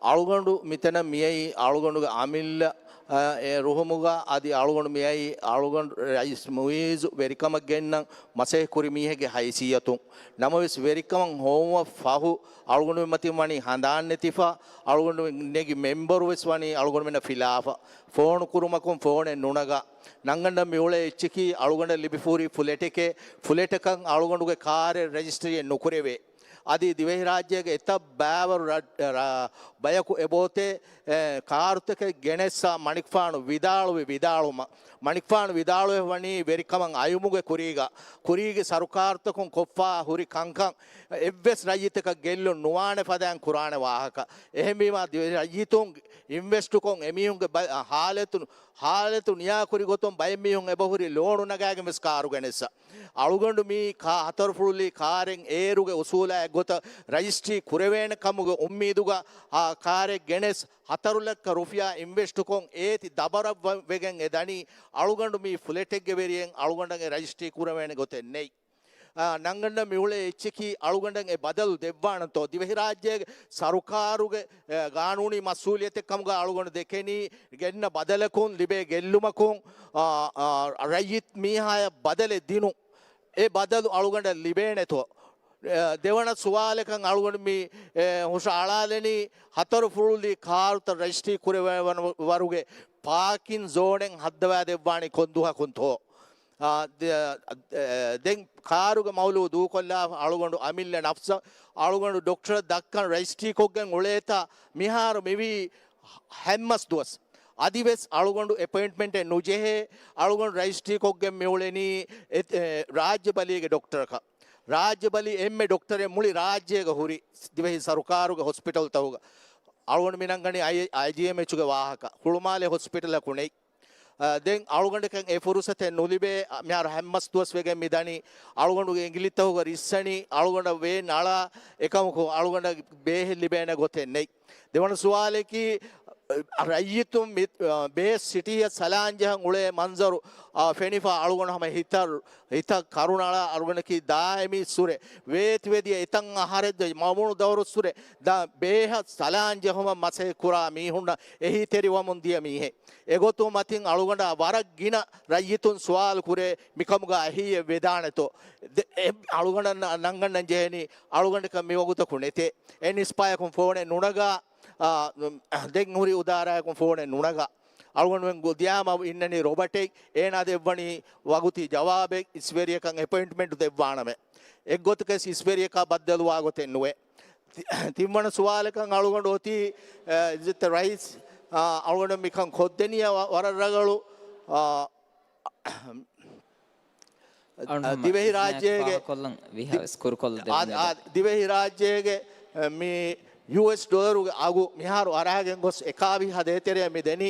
އަޅުގަނޑު މިތަނަށް މިއައީ އަޅުގަނޑުގެ އަމިއްލަ، އެ ރުހުމުގަ އަދި އަޅުގަނޑު މިއައީ އަޅުގަނޑު ރައީސް މުއިއްޒު ވެރިކަމަށް ގެންނަން މަސައްކަތް ކުރި މީހެއްގެ ހައިސިއްޔަތުން. ނަމަވެސް ވެރިކަމަށް ހޮވުމަށް ފަހު އަޅުގަނޑުމެން މަތިން ވަނީ ހަނދާން ނެތިފަ، އަޅުގަނޑު ނެގި މެމްބަރު ވެސް ވަނީ އަޅުގަނޑުމެންނަށް ފިލާފަ. ފޯނު ކުރުމަކުން ފޯނެއް ނުނަގާ. ނަންގަނޑަށް މިއުޅޭ އެއްޗަކީ އަޅުގަނޑަށް ލިބިފަހުރި ފުލެޓެކޭ. ފުލެޓަކަށް އަޅުގަނޑުގެ ކާރެއް ރަޖިސްޓްރީއެއް ނުކުރެވޭ. އަދި ދިވެހިރާއްޖޭގެ އެތައް ބައިވަރު ރަ-، ރަ-، ބަޔަކު އެބައޮތޭ، އެ، ކާރުތަކެއް ގެނެއްސާ މަނިކުފާނު ވިދާޅުވި ވިދާޅުމަށް. މަނިކުފާނު ވިދާޅުވެ ވަނީ ވެރިކަމަށް އައިމުގެ ކުރީގަ، ކުރީގެ ސަރުކާރުތަކުން ކޮށްފާ ހުރި ކަންކަން އެއްވެސް ރައްޔިތަކަށް ގެއްލުން ނުވާނެ ފަދައިން ކުރާނެ ވާހަކަ. އެހެންވީމާ، ދިވެހި ރައްޔިތުން އިންވެސްޓުކޮށް އެމީހުންގެ ބަ-، ހާލަތު، ހާލަތު ނިޔާކުރި ގޮތުން ބައެއް މީހުން އެބަހުރި ލޯނު ނަގާގެން ވެސް ކާރު ގެނެއްސަ. އަޅުގަނޑު މި ކާ-، ހަތަރު ފުޅުލީ ކާރެއް އޭރުގެ އުސޫލާ އެއްގޮތަށް ރަޖިސްޓްރީ ކުރެވޭނެ ކަމުގެ އުއްމީދުގަ އާ ކާރެއް ގެނެސް ހަތަރު ލައްކަ ރުފިޔާ އިންވެސްޓުކޮށް އޭތި ދަބަރަށް ވަ-، ވެގެން އެ ދަނީ އަޅުގަނޑު މި ފުލެޓެއްގެ ވެރިއެއް އަޅުގަނޑަށް އެ ރަޖިސްޓްރީ ކުރެވޭނެ ގޮތެއް ނެތް. އާ، ނަންގަނޑަށް މިއުޅޭ އެއްޗަކީ އަޅުގަނޑަށް އެ ބަދަލު ދެއްވާނަންތޯ؟ ދިވެހިރާއްޖޭގެ ސަރުކާރުގެ، އެ، ގާނޫނީ މަސްއޫލިއްޔަތެއް ކަމުގަ އަޅުގަނޑު ދެކެނީ ގެންނަ ބަދަލަކުން ލިބޭ ގެއްލުމަކުން، އާ، އާ، ރައްޔިތް މީހާޔަށް ބަދަލެއް ދިނުން. އެ ބަދަލު އަޅުގަނޑަށް ލިބޭނެތޯ؟ އެ، ދެވަނަ ސުވާލަކަށް އަޅުގަނޑު މި، އެ، ހުށައަޅާލަނީ ހަތަރު ފުޅުލީ ކާރުތައް ރަޖިސްޓްރީ ކުރެވޭ ވަނަ ވަރުގެ ޕާކިން ޒޯނެއް ހައްދަވާ ދެއްވާނީ ކޮން ދުހަކުންތޯ؟ އާ، ދެ-، އެ، ދެން ކާރުގެ މައުލޫ ދޫކޮށްލާފަ އަޅުގަނޑު އަމިއްލަ ނަފްސަށް އަޅުގަނޑު ޑޮކްޓަރަށް ދައްކަން ރަޖިސްޓްރީ ކޮށްގެން އުޅޭތާ މިހާރު މިވީ ހަތް މަސް ދުވަސް. އަދިވެސް އަޅުގަނޑު އެޕޮއިންޓްމަންޓެއް ނުޖެހޭ. އަޅުގަނޑު ރަޖިސްޓްރީ ކޮށްގެން މިއުޅެނީ އެ-، އެ، ރާއްޖެ ބަލީގެ ޑޮކްޓަރަކަށް. ރާއްޖެ ބަލީ އެންމެ ޑޮކްޓަރެއް މުޅި ރާއްޖޭގަ ހުރި ދިވެހި ސަރުކާރުގެ ހޮސްޕިޓަލްތަކުގަ. އަޅުގަނޑު މިނަންގަނީ އައި-، އައިޖީއެމްއެޗުގެ ވާހަކަ. ހުޅުމާލެ ހޮސްޕިޓަލަކު ނެތް. އަ، ދެން އަޅުގަނޑަކަށް އެ ފުރުސަތެއް ނުލިބޭ، އަ، މިހާރު ހަތް މަސް ދުވަސް ވެގެން މި ދަނީ. އަޅުގަނޑުގެ އިނގިލިތަކުގަ ރިއްސަނީ، އަޅުގަނޑަށް ވޭން އަޅާ އެކަމަކު އަޅުގަނޑަށް ބޭހެއް ލިބޭނެ ގޮތެއް ނެތް. ދެވަނަ ސުވާލަކީ، އަ، ރައްޔިތުން މި، އަ، ބޭސް ސިޓީއަށް ސަލާން ޖަހަން އުޅޭ މަންޒަރު، އަ، ފެނިފަ އަޅުގަނޑު ހަމަ ހިތަށް، ހިތަށް ކަރުނަ އަޅާ އަޅުގަނޑަކީ ދާއިމީ ސުރެ ވޭތުވެދިޔަ އެތައް އަހަރެއް މަމުނު ދައުރުއްސުރެ ދާ ބޭހަށް ސަލާން ޖެހުމަށް މަސައްކަތް ކުރާ މީހުންނަށް އެހީތެރިވަމުން ދިޔަ މީހެއް. އެގޮތުން މަތިން އަޅުގަނޑާ ވަރަށް ގިނަ ރައްޔިތުން ސުވާލު ކުރޭ، މިކަމުގަ އެހީއެއް ވެދާނެތޯ؟ ދެ-، އެ އަޅުގަނޑަށް ނަ-، ނަންގަނޑަށް ޖެހެނީ އަޅުގަނޑަކަށް މިވަގުތަކު ނެތޭ. އެ ނިސްބާޔަކުން ފޯނެއް ނުނަގާ، އާ، ދެން ހުރި އުދާރާޔަކުން ފޯނެއް ނުނަގާ. އަޅުގަނޑުމެން ގޮ-، ދިޔާމަ އިންނަނީ ރޮބަޓެއް. އޭނާ ދެއްވަނީ ވަގުތީ ޖަވާބެއް، އިސްވެރިޔަކަށް އެޕޮއިންޓްމަންޓް ދެއްވާނަމޭ. އެއްގޮތަކަސް އިސްވެރިޔަކާ ބައްދަލުވާ ގޮތެއް ނުވޭ. ތި-، ތިންވަނަ ސުވާލަކަށް އަޅުގަނޑު އޮތީ، އަ، އިއްޒަތްތެރި ރައީސް، އަ، އަޅުގަނޑަށް މިކަން ކޮށްދެނީ ވަ-، ވަރަށް ރަނގަޅު، އަ، އަ، ދިވެހިރާއްޖޭގެ ދި-، އާ، ދިވެހިރާއްޖޭގެ، އަ، މި ޔޫއެސް ޑޮލަރުގެ އަގު މިހާރު އަރާގެން ގޮސް އެކާވިހަ ދޭތެރެއަށް މި ދެނީ.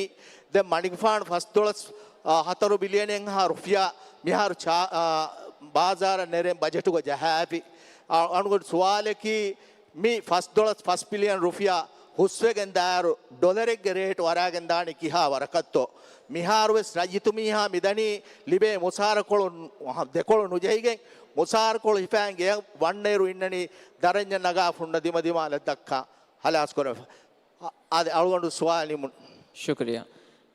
ދެން މަނިކުފާނު ފަސްދޮޅަސް، އާ، ހަތަރު ބިލިއަނެއްހާ ރުފިޔާ މިހާރު ޗާ-، އާ، ބާޒާރަށް ނެރެން ބަޖެޓުގަ ޖަހާފި. އަ-، އަންގޮޑު ސުވާލަކީ، މި ފަސްދޮޅަސް ފަސް ބިލިއަން ރުފިޔާ ހުސްވެގެން ދާއިރު ޑޮލަރެއްގެ ރޭޓު އަރާގެން ދާނީ ކިހާ ވަރަކަށްތޯ؟ މިހާރުވެސް ރައްޔިތު މީހާ މިދަނީ ލިބޭ މުސާރަކޮޅު ދެކޮޅު ނުޖެހިގެން، މުސާރަކޮޅު ހިފައިގެން ވަންނައިރު އިންނަނީ ދަރަންޏަށް ނަގާ ފުންނަ ދިމަދިމާލަށް ދައްކާ ހަލާސް ކުރެފަ. އާދެ، އަޅުގަނޑު ސުވާލު ނިމުން. ޝުކުރިއްޔާ.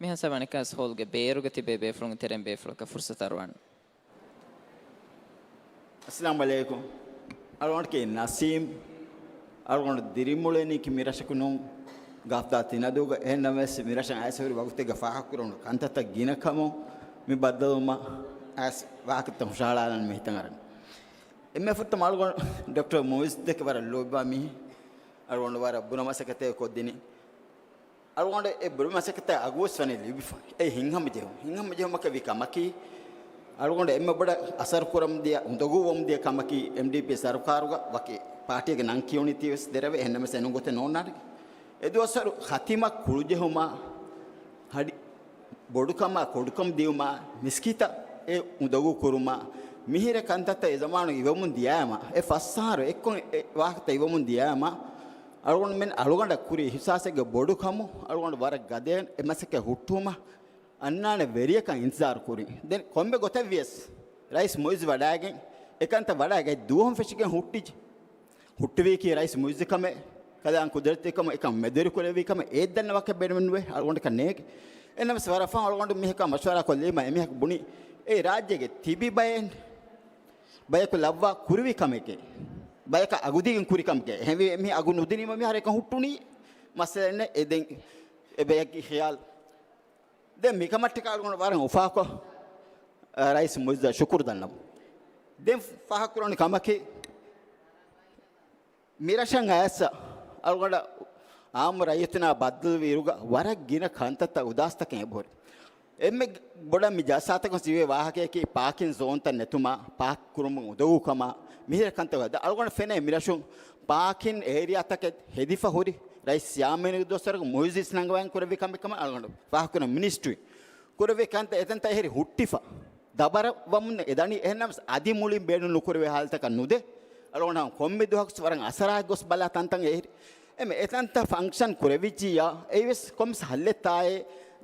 މިހާ ސަބަނިކާސް ހޯލްގެ ބޭރުގަ ތިބޭ ބޭފުޅުންގެ ތެރެއިން ބޭފުޅަކަށް ފުރުސަތު އަރުވަން. އައްސަލާމު ޢަލައިކުމް. އަޅުގަނޑަކީ ނަސީމް. އަޅުގަނޑު ދިރިއުޅެނީކީ މިރަށަކު ނޫން، ގަފްދާ ތިނަދޫގަ. އެހެންނަމަވެސް، މިރަށަށް އައިސް ހުރި ވަގުތެއްގަ ފާހަގަކުރެވުނު ކަންތައްތައް ގިނަ ކަމުން، މި ބައްދަލުވުމަށް އައިސް ވާހަކަތައް ހުށަހަޅާލަން މި ހިތަށް އަރަން. އެންމެ ފުރަތަމަ އަޅުގަނޑު ޑޮކްޓަރ މުއިއްޒު ދެކެ ވަރަށް ލޯބިވާ މީހެއް. އަޅުގަނޑު ވަރަށް ބުރަ މަސައްކަތެއް ކޮށްދިނީ. އަޅުގަނޑު އެ ބުރަ މަސައްކަތާ އަގުވެސް ވަނީ ލިބިފަ. އެ ހިތްހަމަޖެހުން، ހިތްހަމަޖެހުމަކަށް ވި ކަމަކީ، އަޅުގަނޑު އެންމެ ބޮޑަށް އަސަރު ކުރަމުން ދިޔަ، އުނދަގޫވަމުން ދިޔަ ކަމަކީ، އެމްޑީޕީ ސަރުކާރުގަ ވަކި ޕާޓީއެއްގެ ނަން ކިޔުނީތީ ވެސް ދެރަވޭ. އެހެންނަމަވެސް އެނޫން ގޮތެއް ނޯންނާނެ. އެދުވަސްވަރު ޚަތިމަށް ކުޅުޖެހުމާ، ހަޑި ބޮޑުކަމާ ކޮޑުކަމު ދިއުމާ، މިސްކިތަށް އެ އުނދަގޫ ކުރުމާ، މިހިރަ ކަންތައްތައް އެ ޒަމާނު އިވަމުން ދިޔާމަ، އެ ފަސް އަހަރު އެއްކޮށް އެ ވާހަކަތައް އިވަމުން ދިޔާމަ، އަޅުގަނޑުމެން އަޅުގަނޑަށް ކުރި އިހުސާސެއްގެ ބޮޑުކަމު، އަޅުގަނޑު ވަރަށް ގަދައިން އެ މަސައްކަތް ހުއްޓުވުމަށް އަންނާނެ ވެރިޔަކަށް އިންތިޒާރު ކުރިން. ދެން ކޮންމެ ގޮތެއް ވިޔަސް، ރައީސް މުއިއްޒު ވަޑައިގެން، އެކަންތައް ވަޑައިގަތް ދުވަހުން ފެށިގެން ހުއްޓިއްޖެ. ހުއްޓުވީކީ ރައީސް މުއިއްޒު ކަމެއް. ކަލާނގެ ޤުދުރަތީ ކަމަށް އެކަން މެދުވެރި ކުރެއްވި ކަމަށް އެއް ދަންނަވާކަށް ބޭނުމެއް ނުވޭ. އަޅުގަނޑަކަށް ނޭނގެ. އެނަމަސް ވަރަށް ފަހުން އަޅުގަނޑު މީހަކާ މަޝްވަރާ ކޮށްލީމަ އެމީހަކު ބުނި އެ ރާއްޖޭގެ ތިބި ބައެއް، ބަޔަކު ލައްވާ ކުރެވި ކަމެކޭ. ބަޔަކަށް އަގުދީގެން ކުރި ކަމެކޭ. އެހެންވީ އެމީހާ އަގު ނުދިނީމަ މިހާރު އެކަން ހުއްޓުނީ މައްސަލައެއް ނެތް. އެ ދެން އެ ބަޔަކީ ޚިޔާލު. ދެން މިކަމަށްޓަކާ އަޅުގަނޑު ވަރަށް އުފާކޮށް، އަ، ރައީސް މުއިއްޒަށް ޝުކުރު ދަންނަވަން. ދެން ފާހަގަކުރަން ކަމަކީ، މިރަށަށް އައިސް އަޅުގަނޑަށް އާއްމު ރައްޔިތުންނާ ބައްދަލުވި އިރުގަ ވަރަށް ގިނަ ކަންތައްތައް އުދާސްތަކެއް އެބަހުރި. އެންމެ ބޮޑަށް މި ޖަލްސާތަކުން ސިވޭ ވާހަކަޔަކީ ޕާކިން ޒޯންތައް ނެތުމާ، ޕާކް ކުރުމުން އުނދަގޫކަމާ، މިހިރަ ކަންތައް. އަޅުގަނޑަށް ފެނޭ މިރަށުން ޕާކިން އޭރިއާތަކެއް ހެދިފަ ހުރި ރައީސް ޔާމީނުގެ ދުވަސްވަރުގަ މުއިއްޒު އިސްނަންގަވާން ކުރެއްވި ކަމެއް ކަމަށް އަޅުގަނޑު ފާހަގަކުރަން މިނިސްޓްރީ ކުރެއްވި ކަންތައް އެތަންތައް އެހެރި ހުއްޓިފަ. ދަބަރަށް ވަމުން އެ ދަނީ. އެހެންނަމަސް އަދި މުޅިން ބޭނުން ނުކުރެވޭ ހާލަތަކަށް ނުދޭ. އަޅުގަނޑު ކޮންމެ ދުވަހަކު ވަރަށް އަސަރާއެއް ގޮސް ބަލާ ތަންތަން އެހެރި. އެމެ އެތަންތައް ފަންކްޝަން ކުރެވިއްޖިއްޔާ އެއީވެސް ކޮންމެސް ހައްލެއްތާއޭ.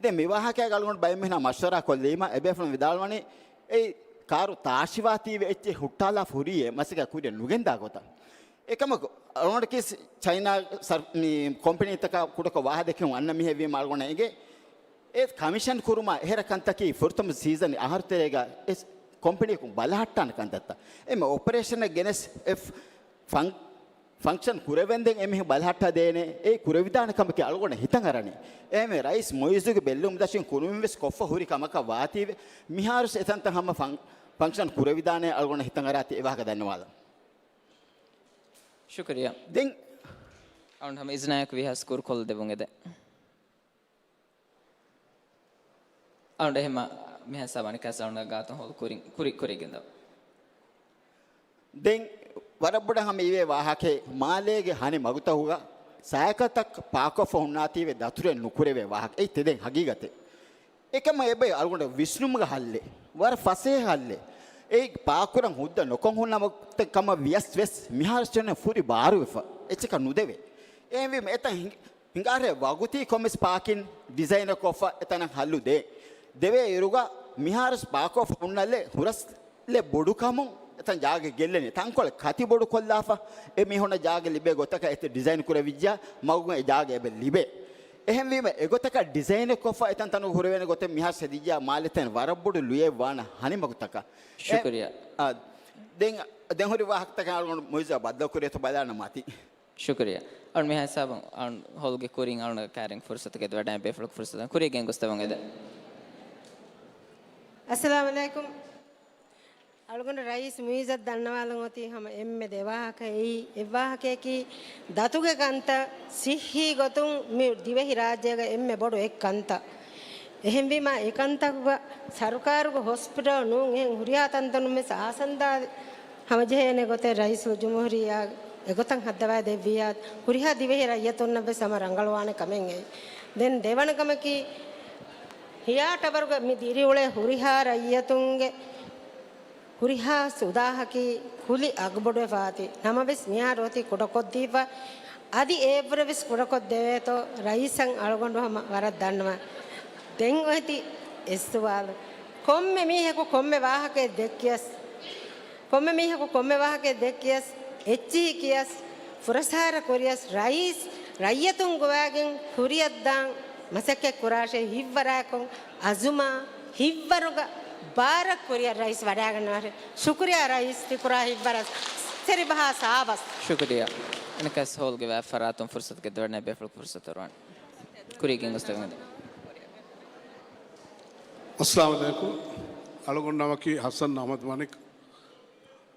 ދެން މި ވާހަކައިގަ އަޅުގަނޑު ބައެއް މީހުންނާ މަޝްވަރާ ކޮށްލީމަ އެބޭފުޅުން ވިދާޅުވަނީ އެއީ ކާރު ތާށިވާތީވެ އެއްޗެއް ހުއްޓާލާފަ ހުރީއޭ މަސައްކަތް ކުރިއަށް ނުގެންދާ ގޮތަށް. އެކަމަކު، އަޅުގަނޑަކީ ސް-، ޗައިނާ ސަރ-، މި ކޮމްޕެނީތަކާ ކުޑަކޮށް ވާހަކަ ދެއްކެވުން އަންނަ މީހެއް ވީމަ އަޅުގަނޑަށް އެނގޭ، އެ ކަމިޝަން ކުރުމާ އެހެރަ ކަންތަކީ ފުރަތަމަ ސީޒަން އަހަރު ތެރޭގަ އެ ކޮމްޕެނީއަކުން ބަލަހައްޓާނެ ކަންތައްތައް. އެމެ އޮޕަރޭޝަނެއް ގެނެސް އެ ފަން-، ފަންކްޝަން ކުރެވެންދެން އެމީހުން ބަލަހައްޓާ ދޭނެ، އެ ކުރެވިދާނެ ކަމަކީ އަޅުގަނޑަށް ހިތަށް އަރަނީ. އެހެންވެ ރައީސް މުއިއްޒުގެ ބެއްލުމުން ދަށުން ކުރުމެއްވެސް ކޮށްފަ ހުރި ކަމަކަށް ވާތީވެ، މިހާރުސް އެތަންތަން ހަމަ ފަން-، ފަންކްޝަން ކުރެވިދާނެ އަޅުގަނޑަށް ހިތަށް އަރާތީ އެ ވާހަކަ ދަންނަވާލަން. ޝުކުރިއްޔާ. ދެން އަޅުން ހަމަ އިޒުނާއެކު ވީހާ ސްކޫރު ކޮށްލަދެއްވުން އެދެން. އަޅުން އެހެމަ މިހާ ސާބަނިކާސް އަޅުން ގާތުން ހޯލު ކުރިން، ކުރި، ކުރިގެންދަ. ދެން ވަރަށް ބޮޑަށް ހަމަ އިވޭ ވާހަކައެއް މާލޭގެ ހަނި މަގުތަކުގަ ސައިކަލްތައް ޕާކްކޮށްފަ ހުންނާތީވެ ދަތުރެއް ނުކުރެވޭ ވާހަކަ. އެއީ ތެދެއް ހަގީގަތެއް. އެކަމަ އެބައި އަޅުގަނޑަށް ވިސްނުމުގެ ހައްލެއް. ވަރަށް ފަސޭހަ ހައްލެއް. އެއީ ޕާކްކުރަން ހުއްދަ ނުކޮށް ހުންނަ ވަގުތެއް ކަމަށް ވިޔަސް ވެސް މިހާރު ސްޓޭޝަން ފުރި ބާރުވެފަ. އެއްޗަކަށް ނުދެވޭ. އެހެންވީމަ އެތަން ހިނގ-، ހިނގާރޭ ވަގުތީ ކޮންމެސް ޕާކިން ޑިޒައިނެއް ކޮށްފަ އެތަނަށް ހައްލު ދޭ. ދެވޭ އިރުގަ މިހާރުސް ޕާކްކޮށްފަ ހުންނަލެއް ހުރަސް ލެއް ބޮޑުކަމުން އެތަން ޖާގަ ގެއްލެނީ. ތަންކޮޅެއް ކަތި ބޮޑުކޮށްލާފަ، އެ މީހުންނަށް ޖާގަ ލިބޭ ގޮތަކަށް އެތައް ޑިޒައިން ކުރެވިއްޖެ، މަގުގަ އެ ޖާގަ އެބަ ލިބޭ. އެހެންވީމަ، އެގޮތަކަށް ޑިޒައިނެއް ކޮށްފަ އެތަން ތަނު ހުރެވޭނެ ގޮތެއް މިހާރު ހެދިއްޖެ، މާލެ ތަން ވަރަށް ބޮޑު ލުޔެއް ވާނެ ހަނި މަގުތަކަށް. އެ، ޝުކުރިއްޔާ. އާ، ދެން، ދެން ހުރި ވާހަކަތަކަށް އަޅުގަނޑު މުއިއްޒާ ބައްދަލު ކުރިއަތު ބަލާނަމަ މަތި. ޝުކުރިއްޔާ. އަޅުން މިހާ ހިސާބުން އަޅުން ހޯލްގެ ކުރިން އަޅުން ކާރިން ފުރުސަތުގެ ދެވަޑައި ބޭފުޅަކު ފުރުސަތު ކުރިއަށް ގެންގޮސްދެވަން އެދެން. އައްސަލާމު ޢަލައިކުމް. އަޅުގަނޑު ރައީސް މުއިއްޒަށް ދަންނަވާލަން އޮތީ ހަމަ އެންމެ ދެ ވާހަކަ. އެއީ އެއް ވާހަކަޔަކީ ދަތުގެ ކަންތައް ސިއްހީ ގޮތުން މި ދިވެހި ރާއްޖޭގަ އެންމެ ބޮޑު އެއް ކަންތައް. އެހެންވީމަ އެ ކަންތަކުގަ ސަރުކާރުގެ ހޮސްޕިޓަލް ނޫން އެހެން ހުރިހާ ތަންތަނުން ވެސް އާސަންދާ ހަމަޖެހޭނެ ގޮތެއް ރައީސުލްޖުމްހޫރިއްޔާ އެގޮތަށް ހައްދަވާ ދެއްވިއްޔާ ހުރިހާ ދިވެހި ރައްޔިތުންނަށް ވެސް ހަމަ ރަނގަޅުވާނެ ކަމެއް އެއީ. ދެން ދެވަނަ ކަމަކީ ހިޔާ ޓަވަރުގަ މި ދިރިއުޅޭ ހުރިހާ ރައްޔިތުންގެ ހުރިހާ ސުދާހަކީ ކުލި އަގުބޮޑުވެފަ އަތި. ނަމަވެސް މިހާރު އޮތީ ކުޑަކޮށްދީފަ. އަދި އެއަށްވުރެ ވެސް ކުޑަކޮށް ދެވޭތޯ ރައީސަށް އަޅުގަނޑު ހަމަ ވަރަށް ދަންނަވަން. ދެން އޮތީ އެއް ސުވާލު. ކޮންމެ މީހަކު ކޮންމެ ވާހަކައެއް ދެއްކިޔަސް، ކޮންމެ މީހަކު ކޮންމެ ވާހަކައެއް ދެއްކިޔަސް، އެއްޗިހި ކިޔަސް، ފުރަސްހާރަ ކުރިޔަސް، ރައީސް ރައްޔިތުން ގޮވާގެން ކުރިއަށްދާން މަސައްކަތް ކުރާށޭ ހިތްވަރާކޮށް އަޒުމާ ހިތްވަރުގަ ބާރަށް ކުރިއަށް ރައީސް ވަޑައިގަންނަވާށޭ. ޝުކުރިއްޔާ ރައީސް ތި ކުރާ ހިތްވަރަށް ސެރިބަހާ ސާބަސް. ޝުކުރިއްޔާ. އަނެކަސް ހޯލްގެ ވާތް ފަރާތުން ފުރުސަތުގެ ދެވަނަ ބޭފުޅަކު ފުރުސަތު އޮރުވާނެ. ކުރިއަށް ގެންގޮސްދެވުން. އައްސަލާމު ޢަލައިކުމް. އަޅުގަނޑު ނަމަކީ ޙަސަން އަޙްމަދު މަނިކް.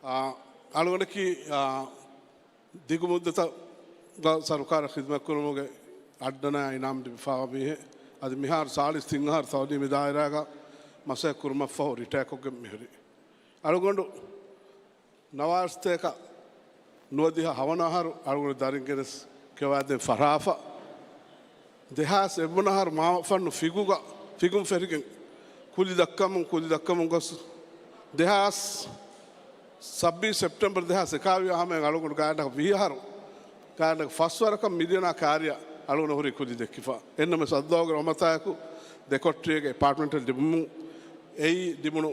އާ، އަޅުގަނޑަކީ، އާ، ދިގު މުއްދަތަށް ސަރުކާރަށް ޚިދުމަތްކުރުމުގެ އައްޑަނާ އިނާމް ލިބިފައިވާ މީހެއް. އަދި މިހާރު ސާޅީސް ތިން އަހަރު ސައުދީ މި ދާއިރާގަ މަސައްކަތް ކުރުމަށްފަހު ރިޓަޔާކޮށްގެން މިހުރި. އަޅުގަނޑު ނަވާރަސަތޭކަ ނުވަދިހަ ހަވަނަ އަހަރު އަޅުގަނޑު ދަރިން ގެނެސް ކެވާދޭން ފަށާފަ. ދެހާސް އެއްވަނަ އަހަރު މާފަންނު ފިގުގަ، ފިގުން ފެށިގެން ކުލި ދައްކަމުން، ކުލި ދައްކަމުން ގޮސް، ދެހާސް ސައްބީސް ސެޕްޓެމްބަރު ދެހާސް އެކާވީހަ ހަމައިން އަޅުގަނޑު ގާތްގަނޑަކަށް ވިހި އަހަރު، ގާތްގަނޑަކަށް ފަސްވަރަކަށް މިލިޔަނާ ކާރިއަށް އަޅުގަނޑު ހުރީ ކުލި ދެއްކިފަ. އެހެންނަމަވެސް އައްލާހުގެ ރަޙްމަތާއެކު ދެކޮޓަރިއެއްގެ އެޕާޓްމަންޓެއް ލިބުމުން އެއީ ލިބުނު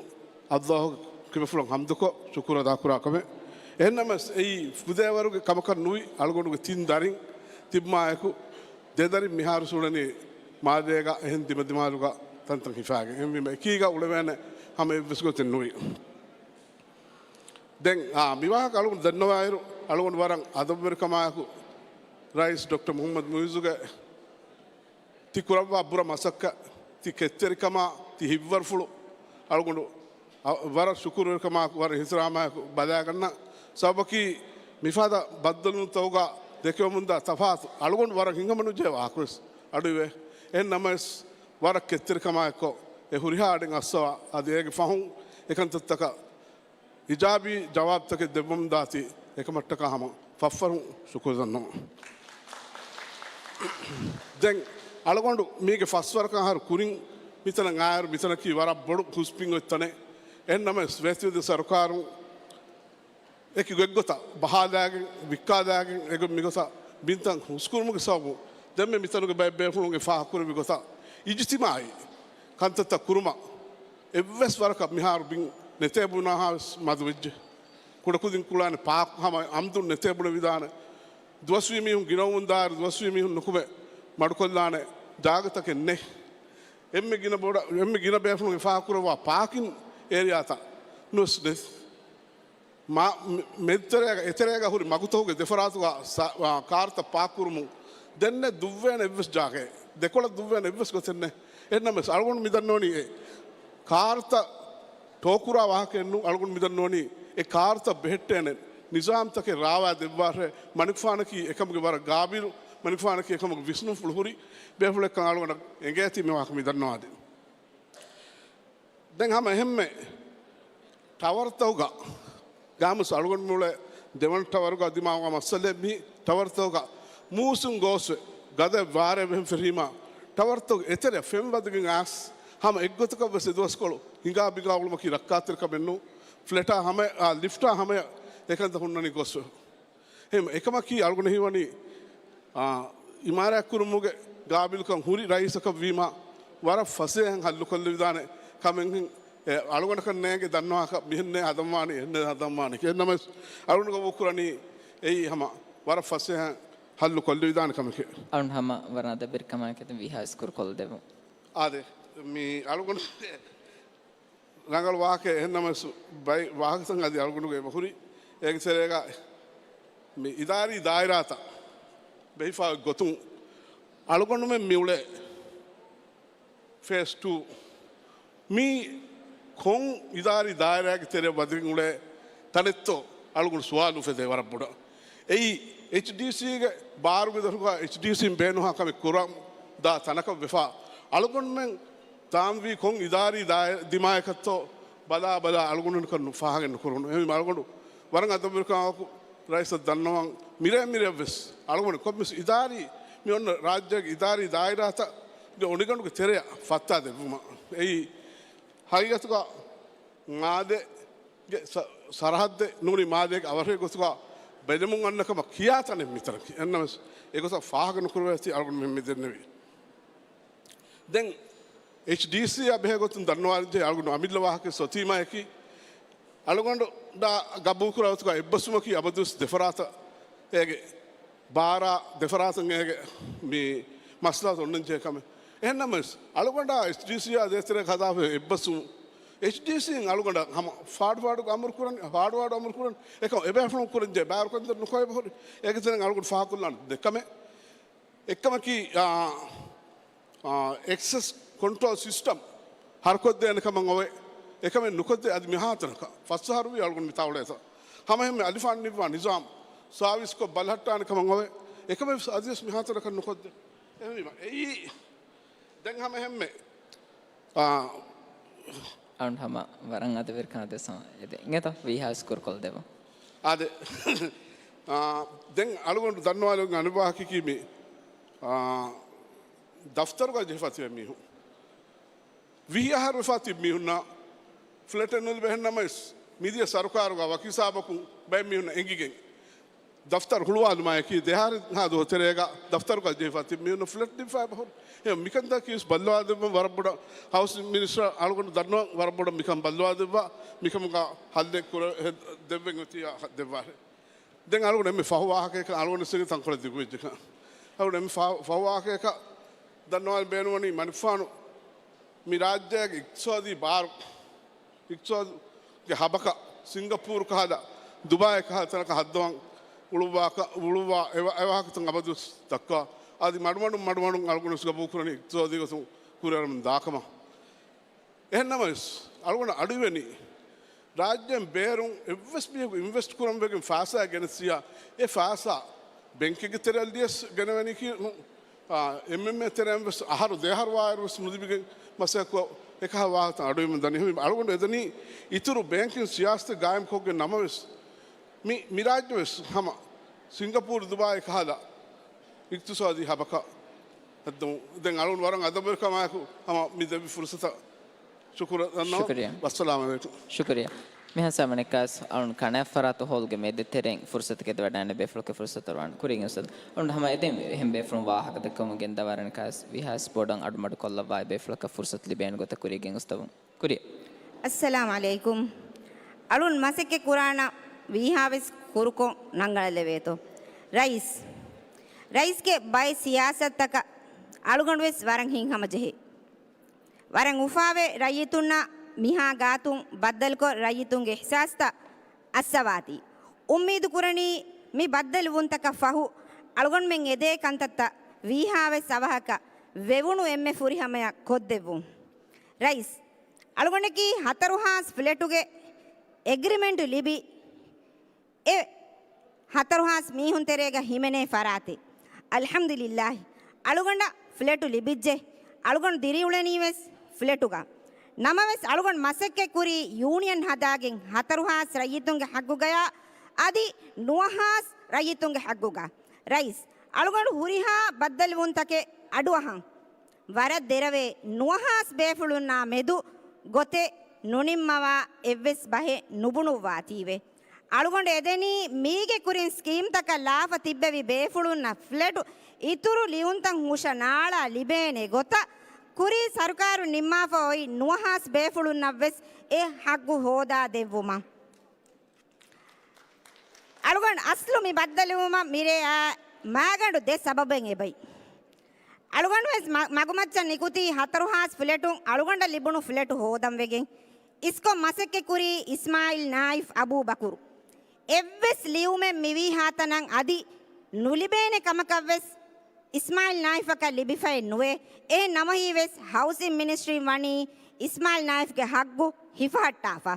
އައްލާހުގެ ކިބަފުޅަށް ޙަމްދުކޮށް ޝުކުރު އަދާކުރާ ކަމެއް. އެހެންނަމަވެސް އެއީ ފުދޭވަރުގެ ކަމަކަށް ނުވި. އަޅުގަނޑުގެ ތިން ދަރިން ތިބުމާއެކު، ދެދަރިން މިހާރު ސުޅެނީ މާލޭގަ އެހެން ދިމަދިމާލުގަ ތަންތަން ހިފާގެން. އެހެންވީމަ އެކީގަ އުޅެވޭނެ ހަމަ އެއްވެސް ގޮތެއް ނުވި. ދެން، އާ، މިވާހަކަ އަޅުގަނޑު ދަންނަވާއިރު، އަޅުގަނޑު ވަރަށް އަދަބުވެރިކަމާއެކު ރައީސް ޑޮކްޓަރ މުހައްމަދު މުއިއްޒުގެ ތި ކުރައްވާ ބުރަ މަސައްކަތް، ތި ކެތްތެރިކަމާ، ތި ހިތްވަރުފުޅު އަޅުގަނޑު އަ، ވަރަށް ޝުކުރުވެރިކަމާއެކު، ވަރަށް އިޙްތިރާމާއެކު ބަލާގަންނަ. ސަބަބަކީ މިފަދަ ބައްދަލުވުންތަކުގަ ދެކެވެމުންދާ ތަފާތު އަޅުގަނޑު ވަރަށް ހިނގަމަނުޖެހޭ ވާހަކަވެސް އަޑުއިވޭ. އެހެން ނަމަވެސް، ވަރަށް ކެތްތެރިކަމާއެކު އެ ހުރިހާ އަޑެއް އައްސަވާ، އަދި އޭގެ ފަހުން އެކަންތައްތަކަށް އިޖާބީ ޖަވާބުތަކެއް ދެއްވަމުންދާތީ، އެކަމަށްޓަކާ ހަމަ ފަށްފަށުން ޝުކުރު ދަންނަވަން. ދެން އަޅުގަނޑު މީގެ ފަސްވަރަކަށް އަހަރު ކުރިން މިތަނަށް އާއިރު، މިތަނަކީ ވަރަށް ބޮޑު ހުސް ބިން އޮތް ތަނެއް. އެހެންނަމަވެސް، ވޭތުވެދިޔަ ސަރުކާރުން އެކި ގޮތްގޮތަށް ބަހާލާގެން، ވިއްކާލާގެން، އެގޮތް މިގޮތަށް ބިންތައް ހުސްކުރުމުގެ ސަބަބުން، ދެންމެ މިތަނުގެ ބައެއް ބޭފުޅުން އެ ފާހަގަކުރެއްވި ގޮތަށް، އިޖްތިމާޢީ ކަންތައްތައް ކުރުމަށް އެއްވެސް ވަރަކަށް މިހާރު ބިން ނެތޭ ބުނާހާވެސް މަދުވެއްޖެ. ކުޑަކުދިން ކުޅާނެ ޕާކް ހަމަ އަމްދުން ނެތޭ ބުނެވިދާނެ. ދުވަސްވީ މީހުން ގިނަވަމުން ދާއިރު، ދުވަސްވީ މީހުން ނުކުމެ މަޑުކޮށްލާނެ ޖާގަތަކެއް ނެތް. އެންމެ ގިނަ ބޮޑަށް، އެންމެ ގިނަ ބޭފުޅުން އެ ފާހަގަކުރައްވާ ޕާކިން އޭރިއާތައް ނުވެސް ނެތް. މާ-، މެ-، މެދުތެރޭގަ، އެތެރޭގަ ހުރި މަގުތަކުގެ ދެފަރާތުގަ ސާ-، އާ، ކާރުތައް ޕާކް ކުރުމުން ދެންނެ ދުއްވޭނެ އެއްވެސް ޖާގައެއް، ދެކޮޅަށް ދުއްވޭނެ އެއްވެސް ގޮތެއް ނެތް. އެހެންނަމަވެސް، އަޅުގަނޑު މި ދަންނަވަނީ އެ ކާރުތައް ޓޯ ކުރާ ވާހަކައެއް ނޫން. އަޅުގަނޑު މި ދަންނަވަނީ އެ ކާރުތައް ބެހެއްޓޭނެ ނިޒާމްތަކެއް ރާވާ ދެއްވާށޭ. މަނިކުފާނަކީ އެކަމުގެ ވަރަށް ގާބިލު، މަނިކުފާނަކީ އެކަމުގެ ވިސްނުންފުޅު ހުރި ބޭފުޅެއްކަން އަޅުގަނޑަށް އެނގޭތީ މި ވާހަކަ މި ދަންނަވާދިން. ދެން ހަމަ އެހެންމެ ޓަވަރުތަކުގަ ގާމުސް އަޅުގަނޑު މިއުޅޭ ދެވަނަ ޓަވަރުގަ ދިމާވާ މައްސަލައެއް މި ޓަވަރުތަކުގަ މޫސުން ގޯސްވެ ގަދަ ވާރޭ ވެހެން ފެށީމާ ޓަވަރުތަކުގެ އެތެރެ ފެން ވަދެގެން އައިސް ހަމަ އެއްގޮތަކަށް ވެސް އެދުވަސްކޮޅު ހިނގާ ބިނގާ އުޅުމަކީ ރައްކާތެރިކަމެއް ނޫން. ފްލެޓާ ހަމަ، އާ، ލިފްޓާ ހަމަޔަށް އެކަންތައް ހުންނަނީ ގޮސްވެ. އެހެން އެކަމަކީ އަޅުގަނޑަށް ހީވަނީ، އާ، އިމާރާތްކުރުމުގެ ގާބިލުކަން ހުރި ރައީސަކަށް ވީމާ، ވަރަށް ފަސޭހައިން ހައްލު ކޮށްލެވިދާނެ ކަމެއް ހެން، އެ، އަޅުގަނޑަކަށް ނޭނގެ ދަންނަވާކަށް މިހެންނޭ ހަދަންވާނީ، އެހެންނޭ ހަދަންވާނީ. އެހެންނަމަވެސް، އަޅުގަނޑު ގަބޫލުކުރަނީ އެއީ ހަމަ ވަރަށް ފަސޭހައިން ހައްލު ކޮށްލެވިދާނެ ކަމެކޭ. އަޅުން ހަމަ ވަރަށް އަދަބެރިކަމާއެކު ވީހާވެސް ކުރުކޮށްލެވުން. އާދެ، މި އަޅުގަނޑު ރަނގަޅު ވާހަކައެއް. އެހެންނަމަވެސް، ބައި ވާހަކަތައް އަދި އަޅުގަނޑުގެ އެބަ ހުރި. އޭގެ ތެރޭގަ މި އިދާރީ ދާއިރާތައް ބެހިފާ ގޮތުން އަޅުގަނޑުމެން މި އުޅޭ ފޭސް ޓޫ މީ ކޮން އިދާރީ ދާއިރާގެ ތެރެއަށް ވަދެގެން އުޅޭ ތަނެއްތޯ އަޅުގަނޑު ސުވާލު އުފެދޭ ވަރަށް ބޮޑަށް. އެއީ، އެޗްޑީސީގެ ބާރުގެ ދަށުގަ އެޗްޑީސީން ބޭނުންހާ ކަމެއް ކުރަން ދާ ތަނަކަށް ވެފާ. އަޅުގަނޑުމެން ތާންވީ ކޮން އިދާރީ ދާއި-، ދިމާޔަކަށްތޯ ބަލާ ބަލާ އަޅުގަނޑުން ނުކަން ފާހަގަ ނުކުރުނު. އެހެންވީމަ އަޅުގަނޑު ވަރަށް އަދަބުވެރިކަމާއެކު ރައީސަށް ދަންނަވަން. މިރޭ މިރެއަށްވެސް އަޅުގަނޑު ކޮންމެސް އިދާރީ، މި އޮންނަ ރާއްޖޭގެ އިދާރީ ދާއިރާތައްގެ އޮނިގަނޑުގެ ތެރެއަށް ފައްތާ ދެއްވުމަށް. އެއީ ހަގީގަތުގަ މާލޭގެ ސަ-، ސަރަހައްދެއް ނޫނީ މާލޭގެ އަވަށޭ ގޮތުގަ ބެލެމުން އަންނަ ކަމަށް ކިޔާ ތަނެއް މިތަނަކީ. އެހެންނަމަވެސް، އެގޮތަށް ފާހަގަ ނުކުރެވޭތީ އަޅުގަނޑު މި ދެންނެވީ. ދެން އެޗްޑީސީއާ ބެހޭ ގޮތުން ދަންނަވާލަންޖެހޭ އަޅުގަނޑު އަމިއްލަ ވާހަކަ ސޮތީމާއެކީ، އަޅުގަނޑާ ގަބޫލުކުރާ ގޮތުގަ އެއްބަސްވުމަކީ އަބަދުވެސް ދެފަރާތަށް އޭގެ ބާރާ ދެފަރާތަށް އޭގެ މި މަސްލަހަތު އޮންނަންޖެހޭ ކަމެއް. އެހެންނަމަވެސް، އަޅުގަނޑާ އެޗްޑީސީއާ ދޭތެރޭގަ ހަދާފައި އެއްބަސްވުމުން، އެޗްޑީސީން އަޅުގަނޑަށް ހަމަ ފާޑު ފާޑުގަ އަމުރު ކުރަން، ފާޑު ފާޑު އަމުރު ކުރަން، އެކަމަކު އެބޭފުޅުން ކުރަންޖެހޭ ބާރުކަންތައް ނުކުރެވޭ ހުރި. އޭގެ ތެރެއިން އަޅުގަނޑު ފާހަގަކޮށްލާނެ ދެ ކަމެއް. އެއްކަމަކީ، އާ، އާ، އެކްސެސް ކޮންޓްރޯލް ސިސްޓަމް ހަރުކޮށްދޭނެ ކަމަށް އޮވެ، އެކަމެއް ނުކޮށްދޭ. އަދި މިހާތަނަކަށް ފަސް އަހަރުވީ އަޅުގަނޑު މިތާ އުޅޭތަން. ހަމައެހެންމެ އަލިފާން ނިއްވާ ނިޒާމް ސާވިސްކޮށް ބަލަހައްޓާނެ ކަމަށް އޮވެ، އެކަމެއް ވެސް އަދިވެސް މިހާތަނަކަށް ނުކޮށްދޭ. އެހެންވީމަ، އެއީ ދެން ހަމައެހެންމެ، އާ، އަޅުން ހަމަ ވަރަށް އަދަބެރިކަން ދެއްވަމުން އެދެން. އިނގޭތަ ވީހާވެސް ކުރުކޮށްދެއްވަމުން. އާދެ. އާ، ދެން އަޅުގަނޑު ދަންނަވާލަން އަނެއް ވާހަކައަކީ މި، އާ، ދަފްތަރުގަ ޖެހިފަ ތިބޭ މީހުން. ވިހި އަހަރު ވެފަ ތިބި މީހުންނަށް ފްލެޓެއް ނުލިބޭ. އެހެންނަމަވެސް، މިދިޔަ ސަރުކާރުގަ ވަކި ހިސާބަކުން ބައެއް މީހުންނަށް އެނގިގެން، ދަފްތަރު ހުޅުވާލުމާއެކީ، ދެހާރި ހާ ދުވަހު ތެރޭގަ ދަފްތަރުގަ ޖެހިފަ ތިބި މީހުންނަށް ފްލެޓް ލިބިފައި އެބަހުރި. އެ މިކަންތަކީ ވެސް ބައްލަވާދެއްވަން ވަރަށް ބޮޑަށް ހައުސިން މިނިސްޓަރ އަޅުގަނޑު ދަންނަވަން ވަރަށް ބޮޑަށް މިކަން ބައްލަވާދެއްވާ، މިކަމުގަ ހައްލެއް ކުރެ-، ހެ-، ދެއްވެން އޮތީ އަ، ދެއްވާށޭ. ދެން އަޅުގަނޑު އެންމެ ފަހު ވާހަކައަކަށް އަޅުގަނޑު ވެސް ތަންކޮޅެއް ދިގުވެއްޖެކަން. އަޅުގަނޑު ފަ-، ފަހު ވާހަކަޔަކަށް ދަންނަވާލަން ބޭނުންވަނީ މަނިކުފާނު މި ރާއްޖޭގެ އިޤްތިޞާދީ ބާރު، އިޤްތިޞާދުގެ ހަބަކަށް ސިންގަޕޫރު ކަހަލަ، ދުބާއި ކަހަލަ ތަނަކަށް ހައްދަވަން އުޅުއްވާކަށް، އުޅުއްވާ އެ ވާ-، އެ ވާހަކަތައް އަބަދުވެސް ދައްކާ. އަދި މަޑުމަޑުން މަޑުމަޑުން އަޅުގަނޑުވެސް ގަބޫލުކުރަނީ އިޤްތިޞާދީ ގޮތުން ކުރިއަރަމުން ދާކަމަށް. އެހެންނަމަވެސް، އަޅުގަނޑަށް އަޑުއިވެނީ، ރާއްޖޭން ބޭރުން އެއްވެސް މީހަކު އިންވެސްޓް ކުރަން ވެގެން ފައިސާ ގެނެސްދިޔަ، އެ ފައިސާ ބެންކެއްގެ ތެރެއަށް ލިޔަސް ގެނެވެނީކީ، އާ، އެމްއެމްއޭ ތެރެއިން ވެސް އަހަރު ދެއަހަރު ވާއިރު ވެސް ނުލިބިގެން މަސައްކަތް ކޮށް، އެކަހަލަ ވާހަކަތައް އަޑުއިވެމުން ދަނީ. އަޅުގަނޑު އެދަނީ އިތުރު ބޭންކިން ސިޔާސަތެއް ގާއިމް ކޮށްގެން ނަމަވެސް، މި، މި ރާއްޖެ ވެސް ހަމަ ސިންގަޕޫރު، ދުބާއި ކަހަލަ އިޤްތިޞާދީ ހަބަކަށް ހައްދަވަން. ދެން އަޅުގަނޑު ވަރަށް އަދަބުވެރިކަމާއެކު ހަމަ މި ދެއްވި ފުރުޞަތަށް ޝުކުރު ދަންނަވަން. ޝުކުރިއްޔާ. ވައްސަލާމް ޢަލައިކުމް. ޝުކުރިއްޔާ. މިހާ ސަމަނެއްކާސް އަޅުން ކަނާތް ފަރާތު ހޯލްގެ މެދެއް ތެރެއިން ފުރުޞަތު ގެންދަވަޑައިގަންނަ ބޭފުޅަކަށް ފުރުޞަތު އޮރުވާނެ. ކުރިން އުސްތާޛު. އަޅުން ހަމަ އެދެން އެހެން ބޭފުޅުން ވާހަކަ ދައްކަމުން ގެންދަވާ ރަނިކާސް ވީހާވެސް ބޮޑަށް އަޑުމަޑު ކޮށްލައްވާ އެ ބޭފުޅަކަށް ފުރުޞަތު ލިބޭނެ ގޮތަށް ކުރިއަށް ގެން އުސްތާޛު. ކުރިއަށް. އައްސަލާމް ޢަލައިކުމް. އަޅުން މަސައްކަތް ކުރާނަ ވީހާވެސް ކުރުކޮށް ނަންގަނެލެވޭތޯ. ރައީސް. ރައީސްގެ ބައެއް ސިޔާސަތުތަކަށް އަޅުގަނޑުވެސް ވަރަށް ހިތްހަމަޖެހޭ. ވަރަށް އުފާވެ ރައްޔިތުންނާ މިހާ ގާތުން ބައްދަލުކޮށް ރައްޔިތުންގެ އިޙްސާސްތައް އައްސަވާތީ. އުއްމީދު ކުރަނީ މި ބައްދަލުވުންތަކަށް ފަހު އަޅުގަނޑުމެން އެދޭ ކަންތައްތައް ވީހާވެސް އަވަހަކަށް ވެވުނު އެންމެ ފުރިހަމަޔަށް ކޮށްދެއްވުން. ރައީސް، އަޅުގަނޑަކީ ހަތަރު ހާސް ފްލެޓުގެ އެގްރިމެންޓު ލިބި، އެ ހަތަރު ހާސް މީހުން ތެރޭގަ ހިމެނޭ ފަރާތެއް. އަލްޙަމްދުލިއްލާހި، އަޅުގަނޑަށް ފްލެޓު ލިބިއްޖެ. އަޅުގަނޑު ދިރިއުޅެނީވެސް ފްލެޓުގަ. ނަމަވެސް، އަޅުގަނޑު މަސައްކަތް ކުރީ ޔޫނިއަން ހަދާގެން ހަތަރު ހާސް ރައްޔިތުންގެ ޙައްޤުގަޔާ އަދި ނުވަ ހާސް ރައްޔިތުންގެ ޙައްޤުގަ. ރައީސް، އަޅުގަނޑު ހުރިހާ ބައްދަލުވުންތަކެއް އަޑުއަހަން. ވަރަށް ދެރަވޭ، ނުވަހާސް ބޭފުޅުންނާ މެދު ގޮތެއް ނުނިންމަވާ އެއްވެސް ބަހެއް ނުބުނުއްވާތީވެ. އަޅުގަނޑު އެދެނީ މީގެ ކުރިން ސްކީމްތަކަށް ލާފަ ތިއްބެވި ބޭފުޅުންނަށް ފްލެޓު އިތުރު ލިޔުންތައް ހުށަ ނާޅާ ލިބޭނެ ގޮތަށް ކުރީ ސަރުކާރުން ނިންމާފަ އޮތް ނުވަހާސް ބޭފުޅުންނަށްވެސް އެ ޙައްޤު ހޯދާ ދެއްވުމަށް. އަޅުގަނޑު އަސްލު މި ބައްދަލުވުމަށް މިރޭ އާ މައިގަނޑު ދެ ސަބަބެއް އެބައި. އަޅުގަނޑު ވެސް މަ-، މަގުމައްޗަށް ނިކުތީ ހަތަރު ހާސް ފްލެޓުން އަޅުގަނޑަށް ލިބުނު ފްލެޓު ހޯދަން ވެގެން. އިސްކޮށް މަސައްކަތް ކުރީ އިސްމާއިލް ނާއިފް އަބޫބަކުރު. އެއްވެސް ލިޔުމެއް މިވީހާތަނަށް އަދި ނުލިބޭނެ ކަމަކަށްވެސް އިސްމާއިލް ނާއިފަކަށް ލިބިފައެއް ނުވޭ. އެހެން ނަމަވެސް ހައުސިން މިނިސްޓްރީން ވަނީ އިސްމާއިލް ނާއިފްގެ ހައްގު ހިފަހައްޓާފަ.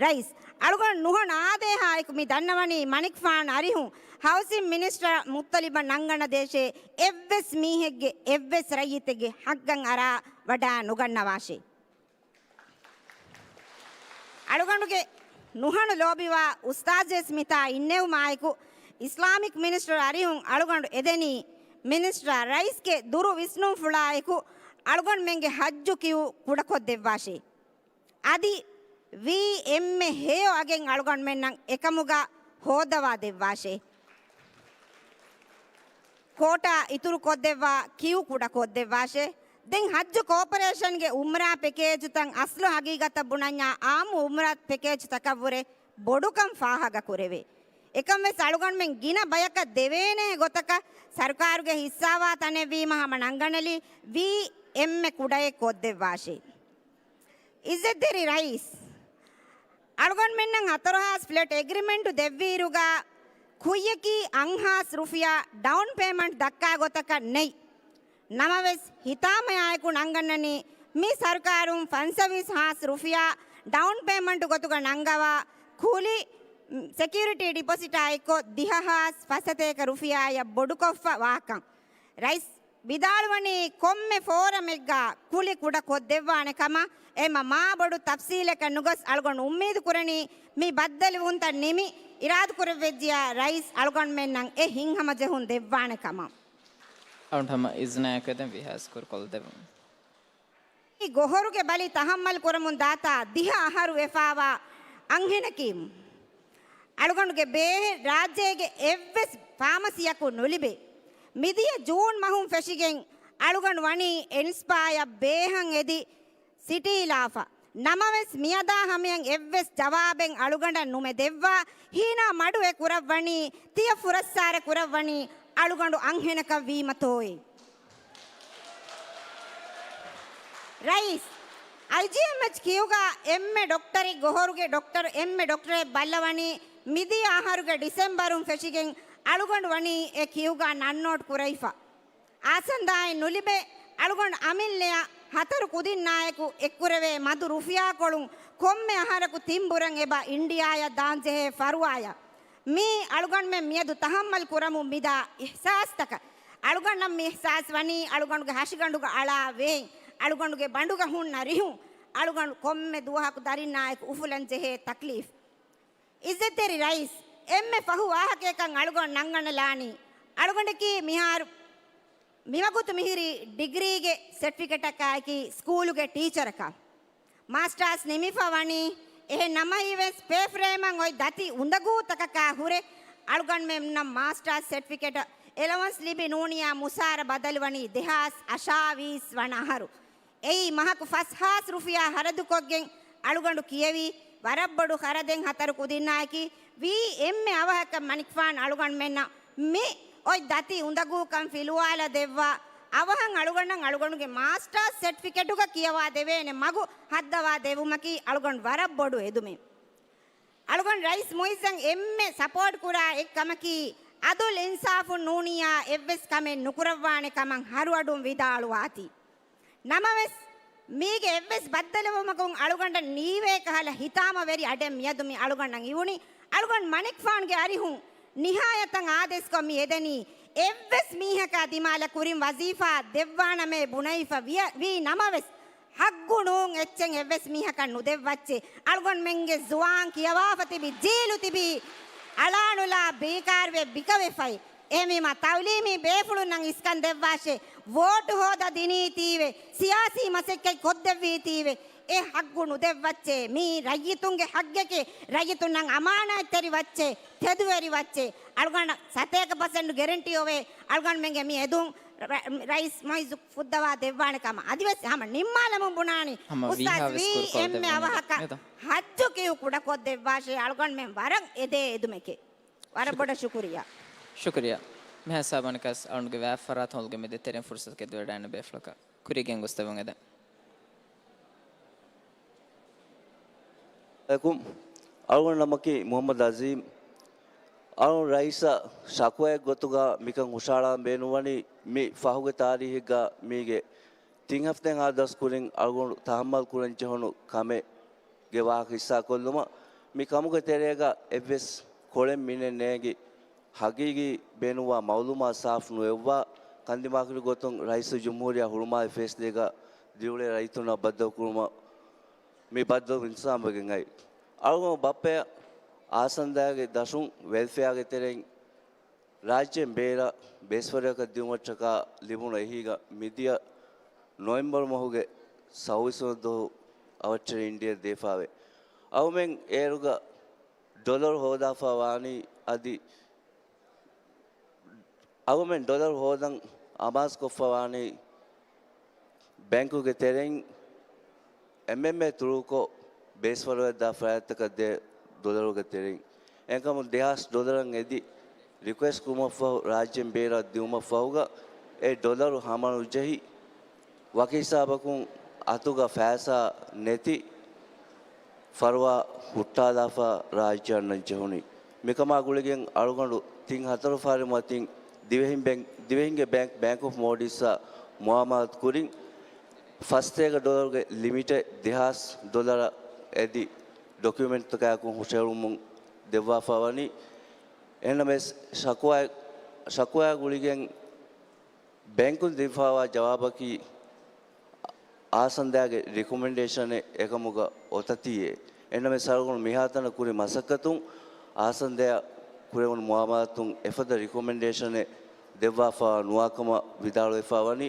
ރައީސް، އަޅުގަނޑު ނުހަނު އާދޭހާއެކު މި ދަންނަވަނީ މަނިކުފާނު އަރިހުން ހައުސިން މިނިސްޓަރ މުއްޠަލިބަށް ނަންގަންނަ ދޭށޭ އެއްވެސް މީހެއްގެ އެއްވެސް ރައްޔިތެއްގެ ހައްގަށް އަރާ ވަޑާ ނުގަންނަވާށޭ. އަޅުގަނޑުގެ ނުހަނު ލޯބިވާ އުސްތާޒުވެސް މިތާ އިންނެވުމާއެކު، އިސްލާމިކް މިނިސްޓަރ އަރިހުން އަޅުގަނޑު އެދެނީ މިނިސްޓަރ ރައީސްގެ ދުރު ވިސްނުންފުޅާއެކު އަޅުގަނޑުމެންގެ ހައްޖު ކިއު ކުޑަކޮށްދެއްވާށޭ. އަދި ވީ އެންމެ ހެޔޮ އަގެއް އަޅުގަނޑުމެންނަށް އެކަމުގަ ހޯދަވާ ދެއްވާށޭ. ކޯޓާ އިތުރު ކޮށްދެއްވާ ކިއު ކުޑަ ކޮށްދެއްވާށޭ. ދެން ހައްޖު ކޯޕަރޭޝަންގެ އުމްރާ ޕެކޭޖުތައް އަސްލު ހަގީގަތަށް ބުނަންޏާ އާއްމު އުމްރާ ޕެކޭޖުތަކަށްވުރެ ބޮޑުކަން ފާހަގަ ކުރެވޭ. އެކަންވެސް އަޅުގަނޑުމެން ގިނަ ބަޔަކަށް ދެވޭނޭ ގޮތަކަށް ސަރުކާރުގެ ހިއްސާވާ ތަނެއްވީމަ ހަމަ ނަންގަނެލި ވީ އެންމެ ކުޑައެއް ކޮށްދެއްވާށޭ. އިއްޒަތްތެރި ރައީސް، އަޅުގަނޑުމެންނަށް ހަތަރު ހާސް ފްލެޓް އެގްރިމެންޓު ދެއްވިއިރުގަ ކުއްޔަކީ އަށް ހާސް ރުފިޔާ ޑައުން ޕޭމަންޓް ދައްކާ ގޮތަކަށް ނެތް. ނަމަވެސް، ހިތާމަޔާއެކު ނަންގަންނަނީ މި ސަރުކާރުން ފަންސަވީސް ހާސް ރުފިޔާ ޑައުން ޕޭމަންޓު ގޮތުގަ ނަންގަވާ ކުލި ސެކިއުރިޓީ ޑިޕޮޒިޓާ އެއްކޮށް ދިހަ ހާސް ފަސްސަތޭކަ ރުފިޔާއަށް ބޮޑުކޮށްފަ ވާކަން. ރައީސް ވިދާޅުވަނީ ކޮންމެ ފޯރަމެއްގަ ކުލި ކުޑަ ކޮށްދެއްވާނެ ކަމަށް. އެމަ މާ ބޮޑު ތަފްސީލަކަށް ނުގޮސް އަޅުގަނޑު އުއްމީދު ކުރަނީ މި ބައްދަލުވުންތައް ނިމި އިރާދަކުރެއްވިއްޖިޔާ ރައީސް އަޅުގަނޑުމެންނަށް އެ ހިތްހަމަޖެހުން ދެއްވާނެ ކަމަށް. އަޅުގަނޑު ހަމަ އިޒްނާއެކު ދެން ވީހާސް ކުރު ކޮށްދެއްވަމު. މި ގޮހޮރުގެ ބަލި ތަހައްމަލް ކުރަމުން ދާތާ ދިހަ އަހަރު ވެފާވާ އަންހެނަކީ، އަޅުގަނޑުގެ ބޭހެއް ރާއްޖޭގެ އެއްވެސް ފާމަސީއަކު ނުލިބޭ. މިދިޔަ ޖޫން މަހުން ފެށިގެން އަޅުގަނޑު ވަނީ އެންސްޕާޔަށް ބޭހަށް އެދި ސިޓީލާފަ. ނަމަވެސް، މިއަދާ ހަމަޔަށް އެއްވެސް ޖަވާބެއް އަޅުގަނޑަށް ނުމެ ދެއްވާ. ހީނާ މަޑު އެ ކުރައްވަނީ، ތިޔަ ފުރައްސާރަ ކުރައްވަނީ އަޅުގަނޑު އަންހެނަކަށް ވީމަތޯއޭ؟ ރައީސް، އައިޖީއެމްއެޗް ކިޔުގަ އެންމެ ޑޮކްޓަރެއްގެ އޮހޮރުގެ ޑޮކްޓަރު، އެންމެ ޑޮކްޓަރެއް ބައްލަވަނީ މިދިޔަ އަހަރުގެ ޑިސެމްބަރުން ފެށިގެން އަޅުގަނޑު ވަނީ އެ ކިޔުގަ ނަން ނޯޓް ކުރެވިފަ. އާސަންދާއިން ނުލިބޭ އަޅުގަނޑު އަމިއްލަޔަށް ހަތަރު ކުދިންނާއެކު އެއްކުރެވޭ މަދު ރުފިޔާކޮޅުން ކޮންމެ އަހަރަކު ތިން ބުރަން އެބަ އިންޑިއާޔަށް ދާންޖެހޭ ފަރުވާޔަށް. މީ އަޅުގަނޑުމެން މިއަދު ތަހައްމަލް ކުރަމުން މިދާ އިޙްސާސްތަކަށް. އަޅުގަނޑަށް މި އިޙްސާސް ވަނީ އަޅުގަނޑުގެ ހަށިގަނޑުގަ އަޅާ ވޭން، އަޅުގަނޑުގެ ބަނޑުގަ ހުންނަ ރިހުން، އަޅުގަނޑު ކޮންމެ ދުވަހަކު ދަރިންނާއެކު އުފުލަން ޖެހޭ ތަކްލީފް. އިއްޒަތްތެރި ރައީސް، އެންމެ ފަހު ވާހަކަޔަކަށް އަޅުގަނޑު ނަންގަންނަލާނީ. އަޅުގަނޑަކީ މިހާރު މިވަގުތު މިހިރީ ޑިގްރީގެ ސެޓްފިކެޓަކާއެކީ ސްކޫލުގެ ޓީޗަރަކަށް. މާސްޓާސް ނިމިފަ ވަނީ، އެހެން ނަމަވެސް ޕޭފްރޭމަށް އޮތް ދަތި އުނދަގޫތަކަކާ ހުރެ އަޅުގަނޑުމެންނަށް މާސްޓާސް ސެޓްފިކެޓަށް އެލަވަންސް ލިބި ނޫނިޔާ މުސާރަ ބަދަލުވަނީ ދެހާސް އަށާވީސް ވަނަ އަހަރު. އެއީ މަހަކު ފަސްހާސް ރުފިޔާ ހަރަދުކޮށްގެން އަޅުގަނޑު ކިޔެވީ، ވަރަށް ބޮޑު ޚަރަދެއް ހަތަރު ކުދިންނާއެކީ. ވީ އެންމެ އަވަހަކަށް މަނިކުފާނު އަޅުގަނޑުމެންނަށް މި އޮތް ދަތި އުނދަގޫކަން ފިލުވާލަ ދެއްވާ، އަވަހަށް އަޅުގަނޑަށް އަޅުގަނޑުގެ މާސްޓާސް ސެޓްފިކެޓުގަ ކިޔަވާ ދެވޭނެ މަގު ހައްދަވާ ދެއްވުމަކީ އަޅުގަނޑު ވަރަށް ބޮޑު އެދުމެއް. އަޅުގަނޑު ރައީސް މުއިއްޒަށް އެންމެ ސަޕޯޓް ކުރާ އެއްކަމަކީ، އަދުލް އިންސާފުން ނޫނިޔާ އެއްވެސް ކަމެއް ނުކުރައްވާނެ ކަމަށް ހަރުއަޑުން ވިދާޅުވާތީ. ނަމަވެސް، މީގެ އެއްވެސް ބައްދަލުވުމަކުން އަޅުގަނޑަށް ނީވޭ ކަހަލަ ހިތާމަވެރި އަޑެއް މިއަދު މި އަޅުގަނޑަށް އިވުނީ. އަޅުގަނޑު މަނިކުފާނުގެ އަރިހުން ނިހާޔަތަށް އާދޭސްކޮށް މި އެދެނީ، އެއްވެސް މީހަކާ ދިމާލަށް ކުރިން ވަޒީފާ ދެއްވާނަމޭ ބުނެވިފަ ވިޔަ-، ވީ ނަމަވެސް، ހައްގު ނޫން އެއްޗެއް އެއްވެސް މީހަކަށް ނުދެއްވައްޗޭ. އަޅުގަނޑުމެންގެ ޒުވާން ކިޔަވާފަ ތިބި ޖީލު ތިބީ އަޅާނުލާ ބޭކާރުވެ ބިކަވެފައި. އެހެންވީމާ، ތައުލީމީ ބޭފުޅުންނަށް އިސްކަން ދެއްވާށޭ، ވޯޓު ހޯދަ ދިނީތީވެ، ސިޔާސީ މަސައްކަތް ކޮށްދެއްވީތީވެ، އެ ހައްގު ނުދެއްވައްޗޭ. މީ ރައްޔިތުންގެ ހައްގެކޭ، ރައްޔިތުންނަށް އަމާނާތްތެރި ވައްޗޭ، ތެދުވެރި ވައްޗޭ. އަޅުގަނޑަށް ސަތޭކަ ޕަސެންޓް ގެރެންޓީ އޮވޭ، އަޅުގަނޑުމެންގެ މި އެދުން ރަ-، ރައީސް މުއިއްޒު ފުއްދަވާ ދެއްވާނެ ކަމަށް. އަދިވެސް ހަމަ ނިންމާލަމުން ބުނާނީ، ހަމަ އުސްތާޒް ވީހާވެސް ވީ ކުރުކޮށް އެންމެ ދެއްވުން އަވަހަކަށް މިއަދު. ހައްޖު ކިޔު ކުޑަކޮށް ދެއްވާށޭ، އަޅުގަނޑުމެން ވަރަށް އެދޭ އެދުމެކޭ. ވަރަށް ޝުކު-، ބޮޑަށް ޝުކުރިއްޔާ. ޝުކުރިއްޔާ. މިހާ ސާބަނަކަސް އަޅުގަނޑުގެ ވާތް ފަރާތުން ހޮޅުގެ މެދު ތެރެއިން ފުރުސަތު ގެންދެވިދާނެ ބޭފުޅަކަށް ކުރިއަށް ގެންގޮސްދެއްވުން އެދެން. އައިކު، އަޅުގަނޑު ނަމަކީ މުޙައްމަދު އަޒީމް. އަޅުގަނޑު ރައީސަށް ޝަކުވާއެއް ގޮތުގަ މިކަން ހުށަހަޅާން ބޭނުންވަނީ، މި ފަހުގެ ތާރީހެއްގަ މީގެ ތިން ހަފްތައެއް ހާދަސް ކުރިން އަޅުގަނޑު ތަހައްމަލް ކުރަން ޖެހުނު ކަމެއްގެ ވާހަކަ ހިއްސާކޮށްލުމަށް. މި ކަމުގެ ތެރޭގަ އެއްވެސް ކޮޅެއް މިނެއް ނޭނގި، ހަގީގީ ބޭނުންވާ މައުލޫމާތު ސާފު ނުވެއްވާ، ކަންދިމާކުރި ގޮތުން ރައީސުލްޖުމްހޫރިއްޔާ ހުޅުމާލެ ފޭސްލޭގަ ދިރިއުޅޭ ރައްޔިތުންނާ ބައްދަލުކުރުމަށް މި ބައްދަލު އިންތިޒާމްވެގެން އައި. އަޅުގަނޑު ބައްޕަޔަށް އާސަންދާގެ ދަށުން ވެލްފެއާގެ ތެރެއިން ރާއްޖޭން ބޭރަށް ބޭސްފަރުވަރަކަށް ދިއުމަށްޓަކާ ލިބުނު އެހީގަ މިދިޔަ ނޮވެމްބަރު މަހުގެ ސައުވީސް ވަނަ ދުވަހު އަވަށްޓެރި އިންޑިޔާ ދީފާވޭ. އަހުމެން އޭރުގަ ޑޮލަރު ހޯދާފާ ވާނީ އަދި އަހުމެން ޑޮލަރު ހޯދަން އަމާޒުކޮށްފަ ވާނީ ބޭންކުގެ ތެރެއިން އެމްއެމްއޭ ތުރޫކޮށް ބޭސްފަރުވަރަށް ދާ ފަރާތްތަކަށް ދޭ ޑޮލަރުގެ ތެރެއިން. އެހެންކަމުން ދެހާސް ޑޮލަރަށް އެދި ރިކުއެސްޓް ކުރުމަށްފަހު ރާއްޖޭން ބޭރަށް ދިއުމަށްފަހުގަ އެ ޑޮލަރު ހަމަނުޖެހި ވަކި ހިސާބަކުން އަތުގަ ފައިސާ ނެތި ފަރުވާ ހުއްޓާލާފަ ރާއްޖެ އަންނަން ޖެހުނީ. މިކަމާ ގުޅިގެން އަޅުގަނޑު ތިން ހަތަރު ފަހަރު މަތިން ދިވެހިން ބޭން-، ދިވެހިންގެ ބޭންކް، ބޭންކް އޮފް މޯލްޑިވްސްއާ މުއާމަލާތު ކުރިން ފަސްތޭކަ ޑޮލަރުގެ ލިމިޓެއް ދެހާސް ޑޮލަރަށް އެދި ޑޮކިއުމެންޓްތަކާއެކު ހުށަހެޅުމުން ދެއްވާފަ ވަނީ. އެހެންނަމަވެސް ޝަކުވާ-، ޝަކުވާ ގުޅިގެން ބޭންކުން ދީފައިވާ ޖަވާބަކީ، އާސަންދަޔާގެ ރިކޮމެންޑޭޝަނެއް އެކަމުގަ އޮތަތީއޭ. އެހެންނަމަވެސް އަޅުގަނޑު މިހާތަނަށް ކުރި މަސައްކަތުން އާސަންދަޔާ ކުރެވުނު މުއާމަލާތުން އެފަދަ ރިކޮމެންޑޭޝަނެއް ދެއްވާފަ ނުވާކަމަށް ވިދާޅުވެފަ ވަނީ.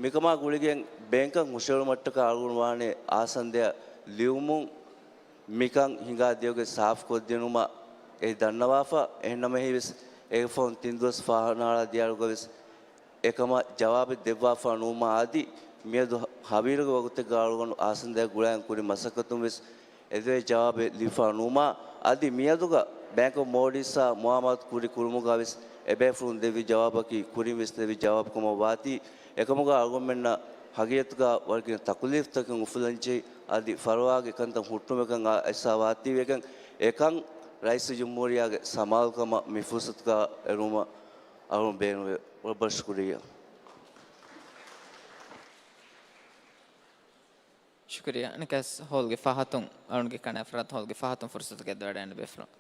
މިކަމާ ގުޅިގެން ބޭންކަށް ހުށަހެޅުމަށްޓަކާ އަޅުގަނޑު ވާނެ އާސަންދަޔަށް ލިޔުމުން މިކަން ހިނގާ ދިޔައުގެ ސާފުކޮށްދިނުމަށް އެ ދަންނަވާފަ. އެހެންނަމަވެސް އޭގެ ފަހުން ތިން ދުވަސް ފަހަނައަޅާ ދިޔައިރުގަވެސް އެކަމަށް ޖަވާބެއް ދެއްވާފަ ނުވުމާ އަދި މިއަދު ހަވީރުގެ ވަގުތެއްގަ އަޅުގަނޑު އާސަންދަޔަށް ގުޅާން ކުރި މަސައްކަތުން ވެސް އެދެވޭ ޖަވާބެއް ލިބިފަ ނުވުމާ އަދި މިއަދުގަ ބޭންކް އޮފް މޯލްޑިވްސްއާ މުއާމަލާތު ކުރި ކުރުމުގަ ވެސް އެބޭފުޅުން ދެއްވި ޖަވާބަކީ ކުރިން ވެސް ދެއްވި ޖަވާބު ކަމަށް ވާތީ، އެކަމުގަ އަޅުގަނޑުމެންނަށް ހަގީގަތުގަ ވަރަށް ގިނަ ތަކުލީފްތަކެއް އުފުލަންޖެހި، އަދި ފަރުވާގެ ކަންތައް ހުއްޓުމެއްކަން އައިސްފާ ވާތީވެގެން، އެކަން ރައީސުލްޖުމްހޫރިއްޔާގެ ސަމާލުކަމަށް މި ފުރުސަތުގަ އެރުވުމަށް އަޅުގަނޑު ބޭނުންވޭ. ވަރަށް ބޮޑަށް ޝުކުރިއްޔާ. ޝުކުރިއްޔާ. އަނެއްކާވެސް ހޯލްގެ ފަހަތުން، އަޅުގަނޑުގެ ކަނޑައަށް ފަރާތު ހޯލްގެ ފަހަތުން ފުރުސަތު ގެއްލިވަޑައިގަންނަވާ ބޭފުޅުން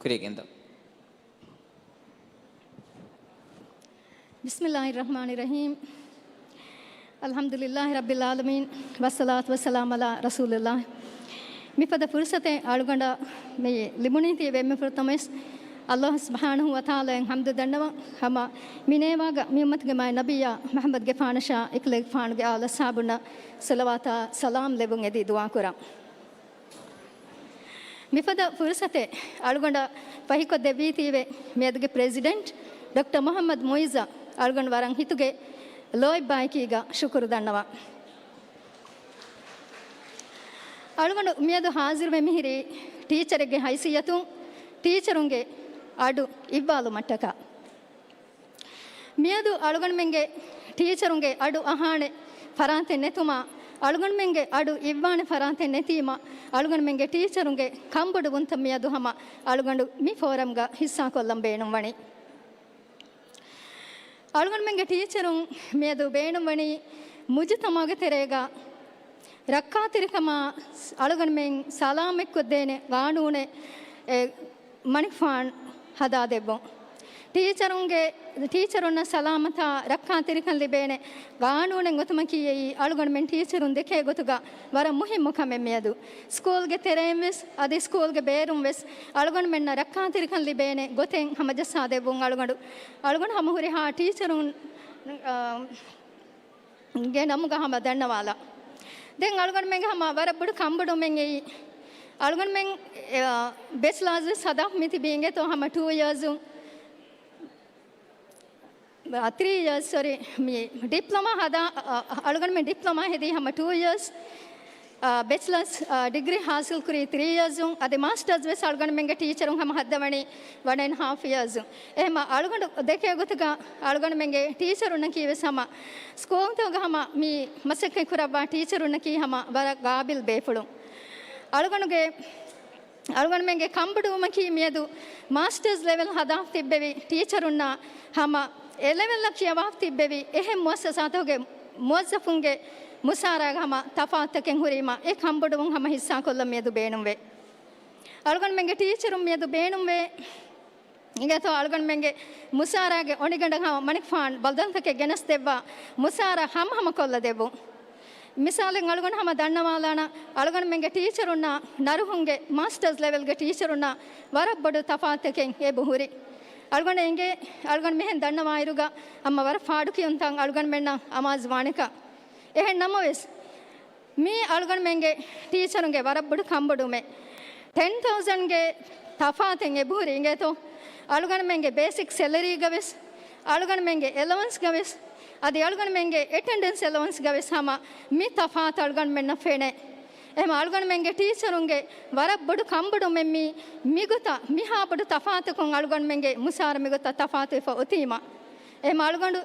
ކުރިޔަށް ގެންދަވަން. بسم الله الرحمن الرحيم. الحمد لله رب العالمين، والصلاة والسلام على رسول الله. މިފަދަ ފުރުސަތެއް އަޅުގަނޑަށް މި ލިބުނީތީވެ، އެންމެ ފުރަތަމަވެސް ﷲ ސުބްޙާނަހޫ ވަތަޢާލާއަށް ޙަމްދު ދަންނަވަން. ހަމަ މި ނޭވާގަ މި އުއްމަތުގެ މާތް ނަބިއްޔާ މުޙައްމަދުގެފާނަށާ އެކަލޭގެފާނުގެ އާލް އަޞްޙާބުންނަށް ޞަލަވާތާ ސަލާމް ލެއްވުން އެދި ދުޢާ ކުރަން. މިފަދަ ފުރުސަތެއް އަޅުގަނޑަށް ފަހިކޮށްދެއްވީތީވެ، މިއަދުގެ ޕްރެޒިޑެންޓް ޑޮކްޓަރ މުޙައްމަދު މުޢިއްޒަށް އަޅުގަނޑު ވަރަށް ހިތުގެ ލޯތްބާއެކީގަ ޝުކުރު ދަންނަވަން. އަޅުގަނޑު މިއަދު ހާޒިރުވެ މިހިރީ ޓީޗަރެއްގެ ހައިސިއްޔަތުން ޓީޗަރުންގެ އަޑު އިއްވާލުމަށްޓަކާ. މިއަދު އަޅުގަނޑުމެންގެ ޓީޗަރުންގެ އަޑު އަހާނެ ފަރާތެއް ނެތުމާ، އަޅުގަނޑުމެންގެ އަޑު އިއްވާނެ ފަރާތެއް ނެތީމަ، އަޅުގަނޑުމެންގެ ޓީޗަރުންގެ ކަންބޮޑުވުންތައް މިއަދު ހަމަ އަޅުގަނޑު މި ފޯރަމްގަ ހިއްސާކޮށްލަން ބޭނުންވަނީ. އަޅުގަނޑުމެންގެ ޓީޗަރުން މިއަދު ބޭނުންވަނީ މުޖުތަމަޢުގެ ތެރޭގަ ރައްކާތެރިކަމާ އަޅުގަނޑުމެން ސަލާމަތްކޮށްދޭނެ ގާނޫނެއް، އެ، މަނިކުފާން ހަދާދެއްވުން. ޓީޗަރުންގެ، ޓީޗަރުންނަށް ސަލާމަތާ ރައްކާތެރިކަން ލިބޭނެ ގާނޫނެއް އޮތުމަކީ އެއީ އަޅުގަނޑުމެން ޓީޗަރުން ދެކޭ ގޮތުގަ ވަރަށް މުހިއްމު ކަމެއް މިއަދު. ސްކޫލްގެ ތެރެއިން ވެސް އަދި ސްކޫލްގެ ބޭރުން ވެސް އަޅުގަނޑުމެންނަށް ރައްކާތެރިކަން ލިބޭނެ ގޮތެއް ހަމަޖައްސާދެއްވުން އަޅުގަނޑު، އަޅުގަނޑު ހަމަ ހުރިހާ ޓީޗަރުން، އާ، ގެ ނަމުގަ ހަމަ ދަންނަވާލަ. ދެން އަޅުގަނޑުމެންގެ ހަމަ ވަރަށް ބޮޑު ކަންބޮޑުމެއް އެއީ، އަޅުގަނޑުމެން، އެ، ބެޗްލާސް ވެސް ހަދާ މި ތިބީ އިނގޭތޯ ހަމަ ޓޫ އިޔާސް، އަ، ތްރީ އިޔާސް، ސޮރީ، މި ޑިޕްލޮމާ ހަދާ، އަ، އަ، އަޅުގަނޑުމެން ޑިޕްލޮމާ ހެދީ ހަމަ ޓޫ އިޔާސް، އާ، ބެޗްލަސް، އާ، ޑިގްރީ ހާސިލް ކުރީ ތްރީ އިޔާސް އުން، އަދި މާސްޓަރސް ވެސް އަޅުގަނޑުމެންގެ ޓީޗަރުން ހަމަ ހައްދަވަނީ ވަން އެންޑް ހާފް އިޔާސް އުން. އެހެމަ އަޅުގަނޑު ދެކޭ ގޮތުގަ އަޅުގަނޑުމެންގެ ޓީޗަރުންނަކީ ވެސް ހަމަ ސްކޫލްތަކުގަ ހަމަ މި މަސައްކަތް ކުރައްވާ ޓީޗަރުންނަކީ ހަމަ ވަރަށް ގާބިލް ބޭފުޅުން. އަޅުގަނޑުގެ އަޅުގަނޑުމެންގެ ކަންބޮޑުވުމަކީ މިއަދު މާސްޓަރސް ލެވެލް ހަދާފަ ތިއްބެވި ޓީޗަރުންނާ ހަމަ އެ ލެވެލްއަށް ކިޔަވާފަ ތިއްބެވި އެހެން މުއައްސަސާތަކުގެ މުވައްޒަފުންގެ މުސާރައިގަ ހަމަ ތަފާތުތަކެއް ހުރީމަ، އެ ކަންބޮޑުވުން ހަމަ ހިއްސާކޮށްލަން މިއަދު ބޭނުންވޭ. އަޅުގަނޑުމެންގެ ޓީޗަރުން މިއަދު ބޭނުންވޭ އިނގޭތޯ އަޅުގަނޑުމެންގެ މުސާރައިގެ އޮނިގަނޑަށް ހަމަ މަނިކުފާން ބަލްދަންތަކެއް ގެނެސްދެއްވާ މުސާރަ ހަމަހަމަ ކޮށްލަދެއްވުން. މިސާލެއް އަޅުގަނޑު ހަމަ ދަންނަވާލާނަ، އަޅުގަނޑުމެންގެ ޓީޗަރުންނާ ނަރުހުންގެ މާސްޓަރސް ލެވެލްގެ ޓީޗަރުންނާ ވަރަށް ބޮޑު ތަފާތުތަކެއް އެބަހުރި. އަޅުގަނޑަށް އެނގޭ، އަޅުގަނޑު މިހެން ދަންނަވާއިރުގަ އަމަ ވަރަށް ފާޑުކިޔުންތައް އަޅުގަނޑުމެންނަށް އަމާޒު ވާނެކަން. އެހެން ނަމަވެސް، މީ އަޅުގަނޑުމެންގެ ޓީޗަރުންގެ ވަރަށް ބޮޑު ކަންބޮޑުމެއް. ޓެން ތައުޒަންގެ ތަފާތެއް އެބަހުރި އިނގޭތޯ. އަޅުގަނޑުމެންގެ ބޭސިކް ސެލަރީގަ ވެސް، އަޅުގަނޑުމެންގެ އެލަވަންސްގަ ވެސް، އަދި އަޅުގަނޑުމެންގެ އެޓެންޑެންސް އެލަވަންސްގަ ވެސް ހަމަ މި ތަފާތު އަޅުގަނޑުމެންނަށް ފެނޭ. އެހެމަ އަޅުގަނޑުމެންގެ ޓީޗަރުންގެ ވަރަށް ބޮޑު ކަންބޮޑުމެއް މީ، މިގޮތަށް މިހާ ބޮޑު ތަފާތަކުން އަޅުގަނޑުމެންގެ މުސާރަ މިގޮތަށް ތަފާތުވެފަ އޮތީމަ. އެހެމަ އަޅުގަނޑު،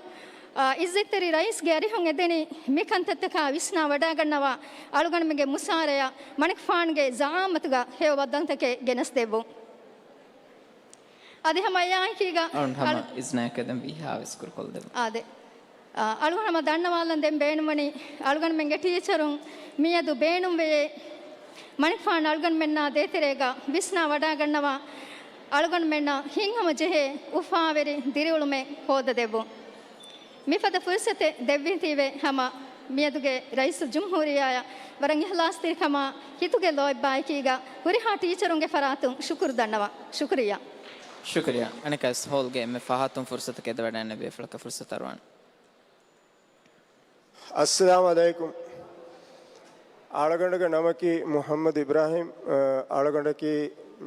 އާ، އިއްޒަތްތެރި ރައީސްގެ އަރިހުން އެދެނީ މި ކަންތައްތަކާ ވިސްނާ ވަޑާގަންނަވާ އަޅުގަނޑުމެންގެ މުސާރަޔަށް މަނިކުފާނުގެ ޒައާމަތުގަ ހެޔޮ ބައްދަލުތަކެއް ގެނެސްދެއްވުން. އަދި ހަމަ އެއާއެކީގަ އަޅުން ހަމަ އަޅު- އިޒްނާއެކަށް ދެން ވީހާވެސް ކުރުކޮށްލަދެއްވުން. އާދެ. އާ، އަޅުގަނޑު ހަމަ ދަންނަވާލަން ދެން ބޭނުންވަނީ އަޅުގަނޑުމެންގެ ޓީޗަރުން މިއަދު ބޭނުންވެޔޭ، މަނިކުފާނު އަޅުގަނޑުމެންނާ ދޭތެރޭގަ ވިސްނާ ވަޑާގަންނަވާ އަޅުގަނޑުމެންނަށް ހިތްހަމަޖެހޭ އުފާވެރި ދިރިއުޅުމެއް ހޯދަދެއްވުން. މިފަދަ ފުރުސަތެއް ދެއްވީތީވެ ހަމަ މިއަދުގެ ރައީސުލްޖުމްހޫރިއްޔާއަށް ވަރަށް އިހްލާސްތެރިކަމާ ހިތުގެ ލޯތްބާއެކީގަ ހުރިހާ ޓީޗަރުންގެ ފަރާތުން ޝުކުރު ދަންނަވަން. ޝުކުރިއްޔާ. ޝުކުރިއްޔާ. އަނެއްކާވެސް ހޯލްގެ އެންމެ ފަހަތުން ފުރުސަތަކަށް އެދިވަޑައިގަންނަވާ ބޭފުޅަކަށް ފުރުސަތު އަރުވާނެ. އައްސަލާމު ޢަލައިކުމް. އަޅުގަނޑުގެ ނަމަކީ މުޙައްމަދު އިބްރާހިމް. އަ، އަޅުގަނޑަކީ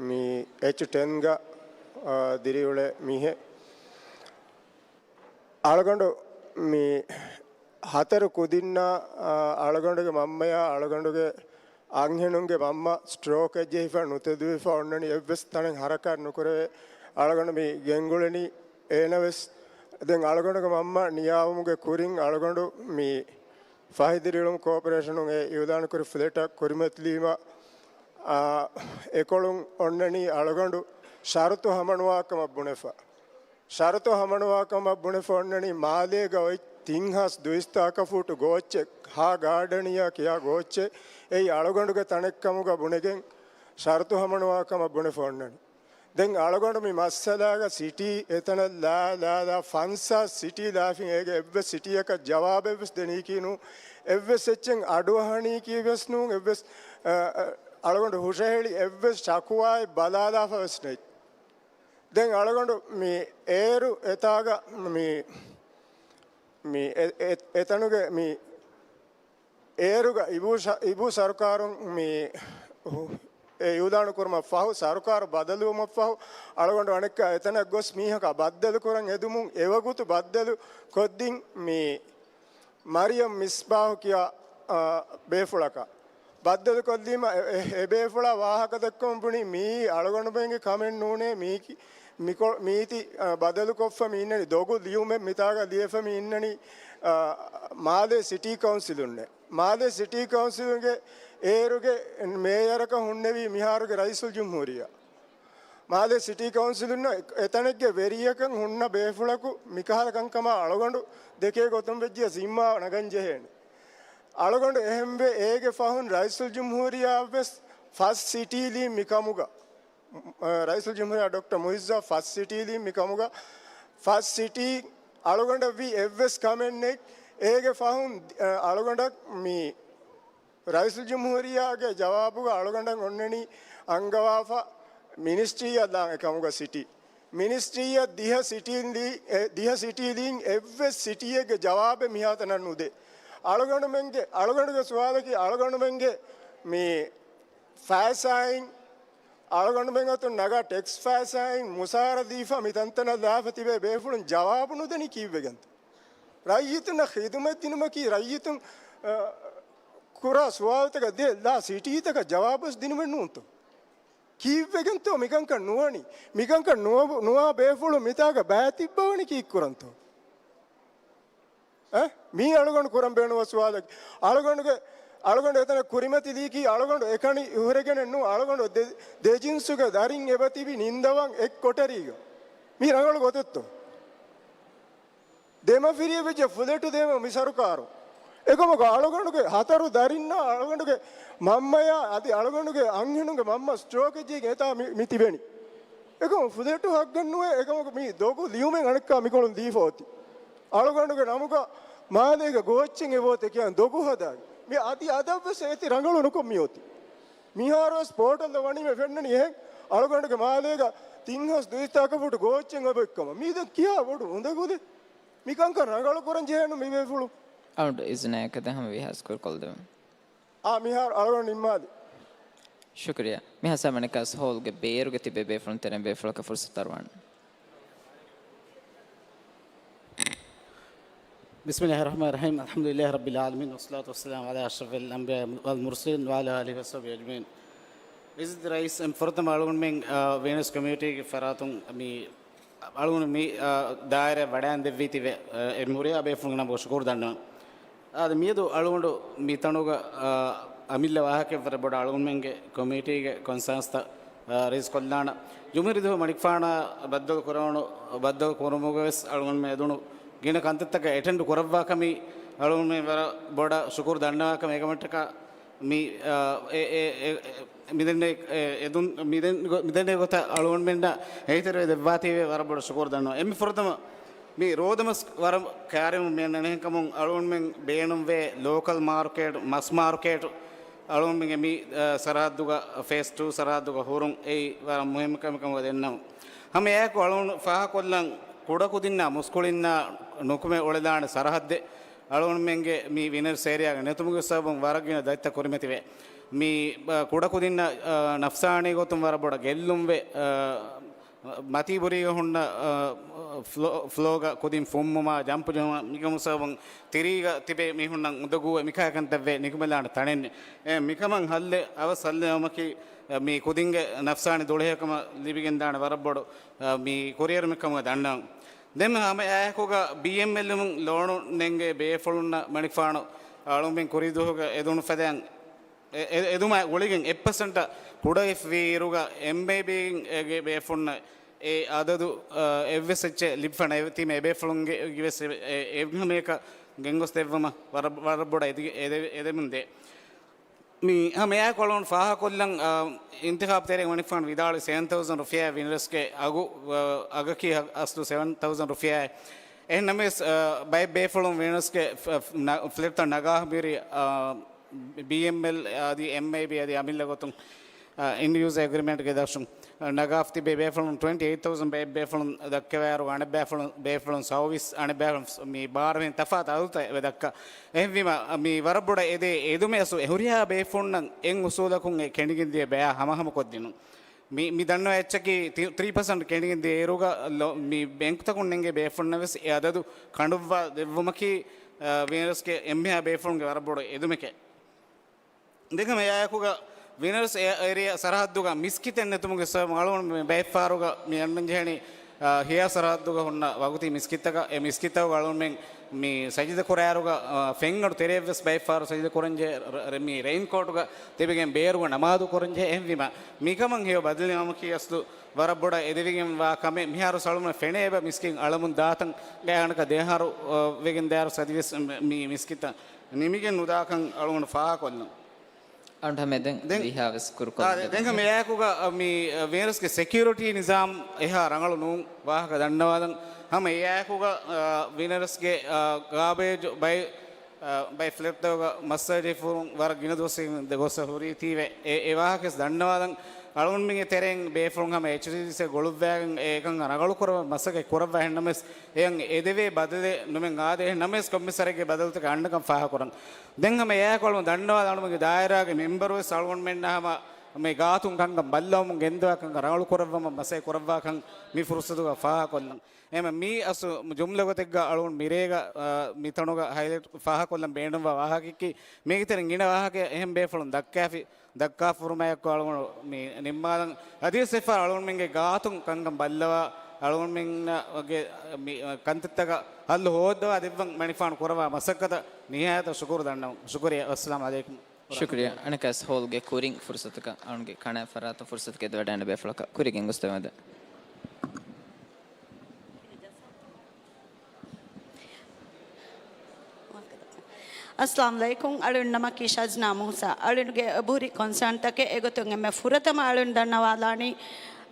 މި އެޗް ޓެންގަ، އަ، ދިރިއުޅޭ މީހެއް. އަޅުގަނޑު މި ހަތަރު ކުދިންނާ، އަ، އަޅުގަނޑުގެ މަންމަޔާ އަޅުގަނޑުގެ އަންހެނުންގެ މަންމަ ސްޓްރޯކެއް ޖެހިފަ ނުތެދުވެފަ އޮންނަނީ އެއްވެސް ތަނެއް ހަރަކާތް ނުކުރެވޭ. އަޅުގަނޑު މި ގެންގުޅެނީ އޭނަވެސް ދެން އަޅުގަނޑުގެ މަންމަ ނިޔާވުމުގެ ކުރިން އަޅުގަނޑު މި ފަހި ދިރިއުޅުމު ކޯޕަރޭޝަނުން އެ އިއުލާނުކުރި ފްލެޓަށް ކުރިމަތިލީމަ، އާ، އެކޮޅުން އޮންނަނީ އަޅުގަނޑު ޝަރުތު ހަމަނުވާކަމަށް ބުނެފަ. ޝަރުތު ހަމަނުވާކަމަށް ބުނެފަ އޮންނަނީ މާލޭގަ އޮތް ތިން ހާސް ދުއިސައްތަ އަކަފޫޓު ގޯއްޗެއް، ހާ ގާޑަނިއާ ކިޔާ ގޯއްޗެއް، އެއީ އަޅުގަނޑުގެ ތަނެއްކަމުގަ ބުނެގެން ޝަރުތު ހަމަނުވާކަމަށް ބުނެފަ އޮންނަނީ. ދެން އަޅުގަނޑު މި މައްސަލާގަ ސިޓީ އެތަނަށް ލާ، ލާ، ލާ، ފަންސާސް ސިޓީ ލާފިން އޭގެ އެއްވެސް ސިޓީއަކަށް ޖަވާބެއްވެސް ދެނީކީ ނޫން. އެއްވެސް އެއްޗެއް އަޑުއަހަނީކީ ވެސް ނޫން. އެއްވެސް، އަ، އަ، އަޅުގަނޑު ހުށަހެޅި އެއްވެސް ޝަކުވާއެއް ބަލާލާފަ ވެސް ނެތް. ދެން އަޅުގަނޑު މި އޭރު އެތާގަ މި، މި އެ، އެ، އެތަނުގެ މި އޭރުގަ އިބޫ ޝަ، އިބޫ ސަރުކާރުން މި އެ އިއުލާނު ކުރުމަށް ފަހު، ސަރުކާރު ބަދަލުވުމަށް ފަހު، އަޅުގަނޑު އަނެއްކާ އެތަނަށް ގޮސް މީހަކާ ބައްދަލު ކުރަން އެދުމުން، އެވަގުތު ބައްދަލު ކޮށްދިން މި މަރިޔަމް މިސްބާހު ކިޔާ، އާ، ބޭފުޅަކާ. ބައްދަލުކޮށްލީމަ އެ، އެ، އެ ބޭފުޅާ ވާހަކަ ދައްކަމުން ބުނީ، މީ އަޅުގަނޑުމެންގެ ކަމެއް ނޫނޭ، މީކި، މިކޮ، މީތި، އާ، ބަދަލުކޮށްފަ މި އިންނަނީ، ދޮގު ލިޔުމެއް މިތާގަ ލިޔެފަ މި އިންނަނީ، އާ، މާލޭ ސިޓީ ކައުންސިލުންނޭ. މާލޭ ސިޓީ ކައުންސިލުގެ އޭރުގެ މޭޔަރަކަށް ހުންނެވީ މިހާރުގެ ރައީސުލްޖުމްހޫރިއްޔާ. މާލޭ ސިޓީ ކައުންސިލުންނަށް އެ، އެތަނެއްގެ ވެރިޔަކަށް ހުންނަ ބޭފުޅަކު މިކަހަލަ ކަންކަމާ އަޅުގަނޑު ދެކޭ ގޮތުން ވެއްޖިޔާ ޒިންމާ ނަގަން ޖެހޭނެ. އަޅުގަނޑު އެހެންވެ އޭގެ ފަހުން ރައީސުލްޖުމްހޫރިއްޔާއަށްވެސް ފަސް ސިޓީލީ މިކަމުގަ، އަ، ރައީސުލްޖުމްހޫރިއްޔާ ޑޮކްޓަރ މުއިއްޒާ ފަސް ސިޓީލީ މިކަމުގަ، ފަސް ސިޓީ އަޅުގަނޑަށްވީ އެއްވެސް ކަމެއް ނެތް. އޭގެ ފަހުން، އަ، އަޅުގަނޑަށް މި ރައީސުލްޖުމްހޫރިއްޔާގެ ޖަވާބުގަ އަޅުގަނޑަށް އޮންނަނީ އަންގަވާފަ މިނިސްޓްރީއަށް ލާން އެކަމުގަ ސިޓީ. މިނިސްޓްރީއަށް ދިހަ ސިޓީން ލީ، އެ، ދިހަ ސިޓީލީން އެއްވެސް ސިޓީއެއްގެ ޖަވާބެއް މިހާތަނަށް ނުދޭ. އަޅުގަނޑުމެންގެ، އަޅުގަނޑުގެ ސުވާލަކީ އަޅުގަނޑުމެންގެ މި ފައިސާއިން، އަޅުގަނޑުމެން އަތުން ނަގާ ޓެކްސް ފައިސާއިން މުސާރަ ދީފަ މި ތަންތަނަށް ލާފަ ތިބޭ ބޭފުޅުން ޖަވާބު ނުދެނީ ކީއްވެގެންތަ؟ ރައްޔިތުންނަށް ޚިދުމަތް ދިނުމަކީ ރައްޔިތުން، އަ، ކުރާ ސުވާލުތަކަށް ދޭ ލާ ސިޓީތަކަށް ޖަވާބުވެސް ދިނުމެއް ނޫންތޯ؟ ކީއްވެގެންތޯ މިކަންކަން ނުވަނީ؟ މިކަންކަން ނުވަ، ނުވާ ބޭފުޅުން މިތާގަ ބައި ތިއްބަވަނީ ކީއްކުރަންތޯ؟ އެ؟ މީ އަޅުގަނޑު ކުރަން ބޭނުންވާ ސުވާލަކީ. އަޅުގަނޑުގެ، އަޅުގަނޑު އެތަނަށް ކުރިމަތިލީކީ އަޅުގަނޑު އެކަނި ހުރެގެނެއް ނޫން. އަޅުގަނޑު ދެ، ދެ ޖިންސުގެ ދަރިން އެބަތިބި ނިންދަވަން އެއް ކޮޓަރީގަ. މީ ރަނގަޅު ގޮތެއްތޯ؟ ދެމަފިރިއެއް ވެއްޖެ ފުލެޓު ދޭމަ މި ސަރުކާރު. އެކަމަކު އަޅުގަނޑުގެ ހަތަރު ދަރިންނާ އަޅުގަނޑުގެ މަންމަޔާ އަދި އަޅުގަނޑުގެ އަންހެނުންގެ މަންމަ ސްޓްރޯކެއް ޖެހިގެން އެތާ މި، މި ތިބެނީ. އެކަމަކު ފުލެޓު ހައްގެއް ނުވޭ، އެކަމަކު މި ދޮގު ލިޔުމެއް އަނެއްކާ މިކޮޅުން ދީފަ އޮތީ. އަޅުގަނޑުގެ ނަމުގަ މާލޭގެ ގޯއްޗެއް އެބައޮތޭ ކިޔާ ދޮގު ހަދާ. މި އަދި އަދަށްވެސް އޭތި ރަނގަޅު ނުކޮށް މި އޮތީ. މިހާރުވެސް ޕޯޓަލް ވަނީމަ ފެންނަނީ އެހެން. އަޅުގަނޑުގެ މާލޭގަ ތިން ހާސް ދުއިސައްތަ އަކަފޫޓު ގޯއްޗެއް އޮތްކަމަށް. މީ ދެން ކިހާ ބޮޑު އުނދަގުލެއް؟ މިކަންކަން ރަނގަޅު ކުރަން ޖެހޭނު މި ބޭފުޅުން. އަޅުގަނޑު އިޒުނައެއް ކަދަ ހަމަ ވީހާސް ކުރިކޮށްލެވުން. އާ، މިހާރު އަޅުގަނޑު ނިންމާލި. ޝުކުރިއްޔާ. މިހާ ސަމަނަކަސް ހޯލްގެ ބޭރުގަ ތިބޭ ބޭފުޅުން ތެރެއިން ބޭފުޅަކަށް ފުރުސަތު އަރުވާނެ. بسم الله الرحمن الرحيم. الحمد لله رب العالمين، والصلاة والسلام على أشرف الأنبياء والمرسلين وعلى آله وصحبه أجمعين. އިއްޒަތްތެރި ރައީސް، އެންމެ ފުރަތަމަ އަޅުގަނޑުމެން، އާ، ވީނަސް ކޮމިއުނިޓީގެ ފަރާތުން މި އަޅުގަނޑު މި، އާ، ދާއިރާ ވަޑައިން ދެއްވީ ތިބެ، އާ، އެ މުރިޔާ ބޭފުޅުންގެ ނަމުގަ ޝުކުރު ދަންނަވަން. އާދެ، މިއަދު އަޅުގަނޑު މި ތަނުގަ، އާ، އަމިއްލަ ވާހަކައެއް ވަރަށް ބޮޑަށް އަޅުގަނޑުމެންގެ ކޮމިއުނިޓީގެ ކޮންސާންސްތައް، އާ، ރައީސް ކޮށްލާނަ. ޖުމްހޫރިއްޔަތު މަނިކުފާނާ ބައްދަލު ކުރެވުނު، ބައްދަލު ކުރުމުގަ ވެސް އަޅުގަނޑުމެން އެދުނު ގިނަ ކަންތައްތަކަށް އެޓެންޑް ކުރައްވާ ކަމީ އަޅުގަނޑުމެން ވަރަށް ބޮޑަށް ޝުކުރު ދަންނަވާ ކަމެއް. އެކަމަށްޓަކާ މި، އާ، އެ، އެ، އެ، އެ، މިދެންނެ، އެ، އެދުން، މިދެން ގޮ، މިދެންނެ ގޮތަށް އަޅުގަނޑުމެންނަށް އެހީތެރިވެ ދެއްވާތީވެ ވަރަށް ބޮޑަށް ޝުކުރު ދަންނަވަން. އެންމެ ފުރަތަމަ މި ރޯދަމަސް ވަރަށް ކައިރިވުން މި އަންނަނީ. އެހެންކަމުން އަޅުގަނޑުމެން ބޭނުންވޭ ލޯކަލް މާރުކޭޓް، މަސް މާރުކޭޓް އަޅުގަނޑުމެންގެ މި، އަ، ސަރަހައްދުގަ، ފޭސް ޓޫ ސަރަހައްދުގަ ހުރުން އެއީ ވަރަށް މުހިއްމު ކަމެއް ކަމުގަ ދެންނެވުން. ހަމަ އެއާއެކު އަޅުގަނޑު ފާހަގަކޮށްލަން، ކުޑަކުދިންނާ މުސްކުޅިންނާ ނުކުމެ އުޅެލާނެ ސަރަހައްދެއް އަޅުގަނޑުމެންގެ މި ވިނަރްސް އޭރިއާގަ ނެތުމުގެ ސަބަބުން ވަރަށް ގިނަ ދަތިތައް ކުރިމަތިވޭ. މި، އަ، ކުޑަކުދިންނަށް، އަ، ނަފްސާނީ ގޮތުން ވަރަށް ބޮޑަށް ގެއްލުންވެ، އަ، މަތީ ބުރީގަ ހުންނަ، އަ، ފްލޯ، ފްލޯގަ ކުދިން ފުންމުމާ، ޖަމްޕް ޖެހުމާ، މިކަމު ސަބަބުން ތިރީގަ ތިބޭ މީހުންނަށް އުނދަގޫވެ މިކަހަލަ ކަންތައްވެ ނިކުމެލާނެ ތަނެއް ނެތް. އެ، މިކަމަށް ހައްލެއް އަވަސް ހައްލެވުމަކީ، އަ، މި ކުދިންގެ ނަފްސާނީ ދުޅަހެޔޮކަމަށް ލިބިގެންދާނެ ވަރަށް ބޮޑު، އަ، މި ކުރިއެރުމެއް ކަމުގަ ދަންނަވަން. ދެން ހަމައެއާއެކުގަ ބީއެމްއެލްއިން ލޯނު ނެންގޭ ބޭފުޅުންނަށް މަނިކުފާނު އަޅުމެން ކުރީދުވަހުގަ އެދުނު ފަދައިން އެ-، އެ-، އެދުމާ ގުޅިގެން އެއް ޕަސެންޓަށް ކުޑައިފްވީއިރުގަ އެމްއައިބީގެ ބޭފުޅުންނަށް އެ އަދަދު، އަ، އެއްވެސް އެއްޗެއް ލިބިފަ ނެތީމަ އެބޭފުޅުންގެ އެ-، އެ-، އެ-، އެހަމަޔަކަށް ގެންގޮސްދެއްވުމަށް ވަރަށް، ވަރަށް ބޮޑަށް އެދި-، އެދެ-، އެދެމުންދޭ. މި ހަމައެއާއެކު އަޅުގަނޑު ފާހަގަކޮށްލަން، އާ، އިންތިޚާބު ތެރޭގަ މަނިކުފާނު ވިދާޅުވި ސެވެން ތައުޒަން ރުފިޔާ ވިނަރސްގެ އަގު، އާ، އަގަކީ ހަ-، އަސްލު ސެވެން ތައުޒަން ރުފިޔާއެއް. އެހެން ނަމަވެސް، އާ، ބައެއް ބޭފުޅުން ވިނަރސްގެ ފް-، ފް-، ނަ-، ފްލެޓްތައް ނަގާ މިރި، އާ، ބީއެމްއެލް އަދި އެމްއައިބީ އަދި އަމިއްލަ ގޮތުން، އާ، އިންޑިއުސް އެގްރިމެންޓްގެ ދަށުން ނަގާފަ ތިބޭ ބޭފުޅުން ޓްވެންޓީ އެއިޓް ތައުޒަން ބައެއް ބޭފުޅުން ދައްކަވާއިރު އަނެއް ބޭފުޅުން، ބޭފުޅުން ސައުވީސް އަނެއް ބޭފުޅުން މި ބާރަ މި ތަފާތު އަދަދުތައް އެބަ ދައްކާ. އެހެންވީމަ، މި ވަރަށް ބޮޑަށް އެދޭ އެދުމެއް އަސް އެ ހުރިހާ ބޭފުޅުންނަށް އެއް އުސޫލަކުން އެ ކެނޑިގެން ދިޔަ ބަޔާ ހަމަހަމަކޮށްދިނުން. މި، މި ދަންނަވާ އެއްޗަކީ ތި-، ތްރީ ޕަސެންޓް ކެނޑިގެން ދިޔައިރުގަ ލޯ-، މި ބޭންކުތަކުން ނެންގޭ ބޭފުޅުންނަށް ވެސް އެ އަދަދު ކަނޑުއްވާ ދެއްވުމަކީ، އާ، ވިނަރސްގެ އެންމެހާ ބޭފުޅުންގެ ވަރަށް ބޮޑު އެދުމެކޭ. ދެން ހަމަ އެއާއެކުގަ ވިނަރސް އެ-، އޭރިއާ ސަރަހައްދުގަ މިސްކިތެއް ނެތުމުގެ ސަބަބުން އަޅުގަނޑު މި ބައެއްފަހަރުގަ މި އަންނަން ޖެހެނީ، އާ، ހިޔާ ސަރަހައްދުގަ ހުންނަ ވަގުތީ މިސްކިތްތަކަށް. އެ މިސްކިތްތަކުގަ އަޅުގަނޑުމެން މި ސަޖިދަ ކުރާއިރުގަ، އާ، ފެންއަޑު ތެރެއަށްވެސް ބައެއްފަހަރު ސަޖިދަ ކުރަންޖެހޭ، ރ-، ރ-، މި ރެއިންކޯޓުގަ ތިބެގެން ބޭރުގަ ނަމާދު ކުރަންޖެހޭ. އެހެންވީމަ، މިކަމަށް ހެޔޮ ބަދަލުވީމަކީ އަސްލު ވަރަށް ބޮޑަށް އެދެވިގެންވާ ކަމެއް. މިހާރު އަޅުގަނޑަށް ފެނޭ އެބަ މިސްކިތް އަޅަމުން ދާތަން ގާތްގަނޑަކަށް ދެއަހަރު، އާ، ވެގެން ދާއިރު ސަޖިވެސް މި މިސްކިތަށް ނިމިގެން ނުދާކަން އަޅުގަނޑު ފާހަގަކޮށްލަން. އަންޑަމެދެން ދެން، ވީހާވެސް ކުރުކޮށް އާ، ދެ-، ދެން ހަމަ އެއާއެކުގަ، އަ، މި، އަ، ވިނަރސްގެ ސެކިއުރިޓީ ނިޒާމް އެހާ ރަނގަޅު ނޫން ވާހަކަ ދަންނަވާލަން. ހަމަ އެއާއެކުގަ، އަ، ވިނަރސްގެ، އަ، ގާބޭޖް ބައި، އަ، ބައި ފްލެޓްތަކުގަ މައްސަލަ ފުރުން ވަރަށް ގިނަ ދުވަސް ގޮސް ހުރީތީވެ. އެ، އެ ވާހަކަ ވެސް ދަންނަވާލަން. އަޅުގަނޑުމެންގެ ތެރެއިން ބޭފުޅުން ހަމަ އެޗްޑީސީސީ ގޮޅުއްވާގެން އެކަން ރަނގަޅު ކުރަމަށް މަސައްކަތް ކުރައްވާ. އެހެންނަމަވެސް އެއަށް އެދެވޭ ބަދަލެއް ނުމެ އާދޭ. އެހެންނަމަވެސް ކޮންމެސް ސަރެއްގެ ބަދަލުތަކެއް އަންނަކަން ފާހަގަކުރަން. ދެން ހަމަ އެއާއެކު އަޅުގަނޑު ދަންނަވާލަން އަޅުގަނޑުމެންގެ ދާއިރާގެ މެމްބަރުވެސް އަޅުގަނޑުމެންނާ ހަމަ މި ގާތުން ކަންކަން ބައްލަވަމުން ގެންދަވާ ކަންކަން ރަނގަޅު ކުރައްވަމަށް މަސައްކަތް ކުރައްވާކަން މި ފުރުސަތުގަ ފާހަގަކޮށްލަން. އެހެން މީ އަސްލު ޖުމްލަ ގޮތެއްގަ އަޅުގަނޑު މިރޭގަ، އާ، މިތަނުގަ ހައިލައިޓް ފާހަގަކޮށްލަން ބޭނުންވާ ވާހަކައަކީ މީގެ ތެރެއިން ގިނަ ވާހަކައެއް އެހެން ބޭފުޅުން ދައްކާފި، ދައްކާފަ ހުރުމާއެކު އަޅުގަނޑު މި ނިންމާލަން. އަދިވެސް އެއްފަހަރު އަޅުގަނޑުމެންގެ ގާތުން ކަންކަން ބައްލަވާ، އަޅުގަނޑުމެންގެ މި ކަންތައްތަކަށް ހައްލު ހޯއްދަވާ ދެއްވަން މަނިކުފާނު ކުރައްވާ މަސައްކަތަށް ނިހާޔަތަށް ޝުކުރު ދަންނަވަން. ޝުކުރިއްޔާ. އައްސަލާމު ޢަލައިކުމް. ޝުކުރިއްޔާ. އަނެއްކާވެސް ހޯލްގެ ކުރިން ފުރުސަތަކަށް އަޅުގަނޑުގެ ކަނާތް ފަރާތަށް ފުރުސަތު ގެންދަވަޑައިގަންނަ ބޭފުޅަކަށް ކުރި ގެންގޮސްދެވަން. އައްސަލާމު ޢަލައިކުމް. އަޅުން ނަމަކީ ޝަޒްނާ މޫސާ. އަޅުންގެ އެބަހުރި ކޮންސާންތަކެއް އެގޮތުން އެންމެ ފުރަތަމަ އަޅުން ދަންނަވާލާނީ،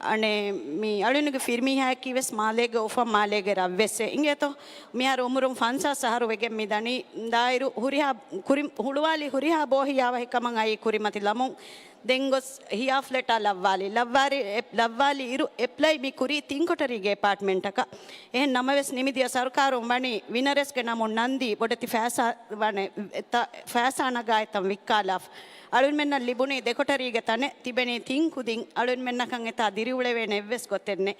އަނެއް، މި އަޅުންގެ ފިރިމީހާއަކީ ވެސް މާލޭގެ އުފަން މާލޭގެ ރަށްވެސް އިނގޭތޯ. މިހާރު އުމުރުން ފަންސާސް އަހަރު ވެގެން މި ދަނީ. ދާއިރު ހުރިހާ ކުރި-، ހުޅުވާލި ހުރިހާ ބޯހިޔާވަހިކަމަށް އައީ ކުރިމަތި ލަމުން. ދެން ގޮސް ހިޔާ ފްލެޓާ ލައްވާލި. ލައްވާރި-، އެ-، ލައްވާލި އިރު އެޕްލައި މި ކުރީ ތިން ކޮޓަރީގެ އެޕާޓްމަންޓަކަށް. އެހެން ނަމަވެސް ނިމިދިޔަ ސަރުކާރުން ވަނީ ވިނަރެސްގެ ނަމުން ނަންދީ ބޮޑެތި ފައިސާ ވަނެ-، ތަ-، ފައިސާ ނަގާ އެތަން ވިއްކާލާފަ. އަޅުންމެންނަށް ލިބުނީ ދެ ކޮޓަރީގެ ތަނެއް. ތިބެނީ ތިން ކުދިން. އަޅުންމެންނަކަށް އެތާ ދިރިއުޅެވޭނެ އެއްވެސް ގޮތެއް ނެތް.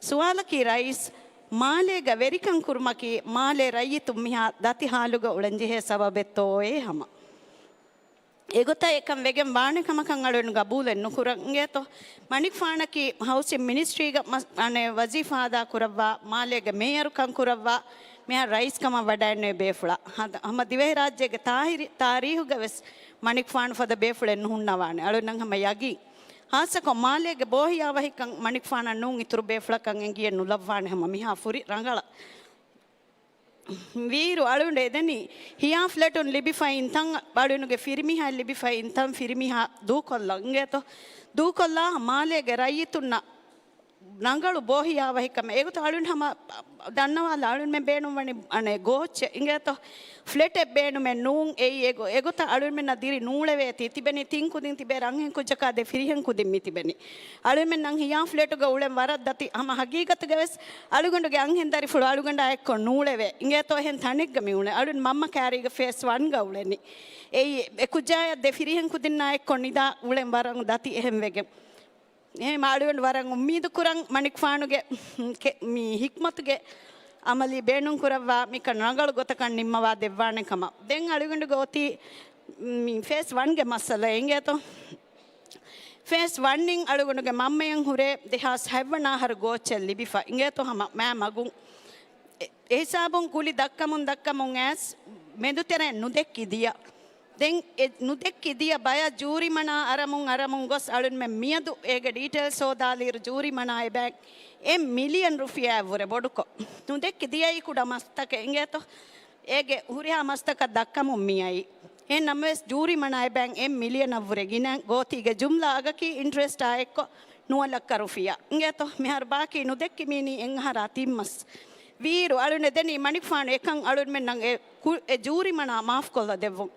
ސުވާލަކީ ރައީސް، މާލޭގަ ވެރިކަން ކުރުމަކީ މާލޭ ރައްޔިތުން މިހާ ދަތި ހާލުގަ އުޅެންޖެހޭ ސަބަބެއްތޯއޭ ހަމަ. އެގޮތަށް އެކަން ވެގެން ވާނެ ކަމަކަށް އަޅުން ގަބޫލެއް ނުކުރަން އިނގޭތޯ. މަނިކުފާނަކީ ހައުސިން މިނިސްޓްރީގަ މަ-، އަނެއް ވަޒީފާ އަދާ ކުރައްވާ، މާލޭގެ މޭޔަރުކަން ކުރައްވާ، މިހާރު ރައީސް ކަމަށް ވަޑައިންނެވި ބޭފުޅާ. ހަމަ ދިވެހިރާއްޖޭގެ ތާހިރި-، ތާރީހުގަ ވެސް މަނިކުފާނު ފަދަ ބޭފުޅެއް ނުހުންނަވާނެ. އަޅުންނަށް ހަމަ ޔަގީން. ހާއްސަކޮށް މާލޭގެ ބޯހިޔާވަހިކަން މަނިކުފާނަށް ނޫން އިތުރު ބޭފުޅަކަށް އެނގިއެއް ނުލައްވާނެ ހަމަ މިހާ ފުރި ރަނގަޅަށް. ވީއިރު އަޅުގަނޑު އެދެނީ ހިޔާ ފްލެޓުން ލިބިފައި އިންތަން، އަޅުގަނޑުގެ ފިރިމީހާ ލިބިފައި އިންތަން ފިރިމީހާ ދޫކޮށްލަން އިނގޭތޯ. ދޫކޮށްލާ މާލޭގެ ރައްޔިތުންނަށް ރަނގަޅު ބޯހިޔާވަހިކަމެއް. އެގޮތަށް އަޅުން ހަމަ ދަންނަވާލާ އަޅުންމެން ބޭނުންވަނީ އަނެއް ގޯއްޗެއް އިނގޭތޯ. ފްލެޓެއް ބޭނުމެއް ނޫން. އެއީ އެގޮ-، އެގޮތަށް އަޅުންމެންނަށް ދިރި ނޫޅެވޭތީ. ތިބެނީ ތިން ކުދިން ތިބޭ ރަންހެން ކުއްޖަކާ ދެ ފިރިހެން ކުދިން މި ތިބެނީ. އަޅުންމެންނަށް ހިޔާ ފްލެޓުގަ އުޅެން ވަރަށް ދަތި. ހަމަ ހަގީގަތުގަ ވެސް އަޅުގަނޑުގެ އަންހެން ދަރިފުޅު އަޅުގަނޑާ އެއްކޮށް ނޫޅެވޭ. އިނގޭތޯ އެހެން ތަނެއްގަ މި އުޅެނީ. އަޅުން މަންމަ ކާރީގަ ފޭސް ވަންގަ އުޅެނީ. އެއީ އެ ކުއްޖާޔަށް ދެ ފިރިހެން ކުދިންނާ އެއްކޮށް ނިދާ އުޅެން ވަރަށް ދަތި އެހެން ވެގެން. އެހެން އަޅުގަނޑު ވަރަށް އުއްމީދު ކުރަން މަނިކުފާނުގެ ކެ-، މި ހިކްމަތުގެ އަމަލީ ބޭނުން ކުރައްވާ މިކަން ރަނގަޅު ގޮތަކަށް ނިންމަވާ ދެއްވާނެ ކަމަށް. ދެން އަޅުގަނޑުގެ އޮތީ މި ފޭސް ވަންގެ މައްސަލަ އިނގޭތޯ. ފޭސް ވަންއިން އަޅުގަނޑުގެ މަންމަޔަށް ހުރޭ ދެހާސް ހަތްވަނަ އަހަރު ގޯއްޗެއް ލިބިފަ އިނގޭތޯ ހަމަ މާ މަގުން. އެ ހިސާބުން ކުލި ދައްކަމުން ދައްކަމުން އައިސް މެދުތެރެއިން ނުދެއްކި ދިޔަ. ދެން އެ ނުދެއްކި ދިޔަ ބަޔަށް ޖޫރިމަނާ އަރަމުން އަރަމުން ގޮސް އަޅުންމެން މިއަދު އޭގެ ޑީޓެއިލްސް ހޯދާލިއިރު ޖޫރިމަނާ އެބައިން އެއް މިލިއަން ރުފިޔާއަށްވުރެ ބޮޑުކޮށް، ނުދެއްކި ދިޔައީ ކުޑަ މަސްތަކެއް އިނގޭތޯ. އޭގެ ހުރިހާ މަސްތަކަށް ދައްކަމުން މިއައީ. އެހެން ނަމަވެސް ޖޫރިމަނާ އެބައިން އެއް މިލިއަނަށްވުރެ ގިނަ ގޯތީގެ ޖުމްލަ އަގަކީ އިންޓްރެސްޓާ އެއްކޮށް ނުވަ ލައްކަ ރުފިޔާ. އިނގޭތޯ މިހާރު ބާކީ ނުދެއްކި މީނީ އެއް އަހަރާ ތިން މަސް. ވީއިރު އަޅުން އެދެނީ މަނިކުފާނު އެކަން އަޅުންމެންނަށް އެ ކު-، އެ ޖޫރިމަނާ މާފްކޮށްލަ ދެއްވުން.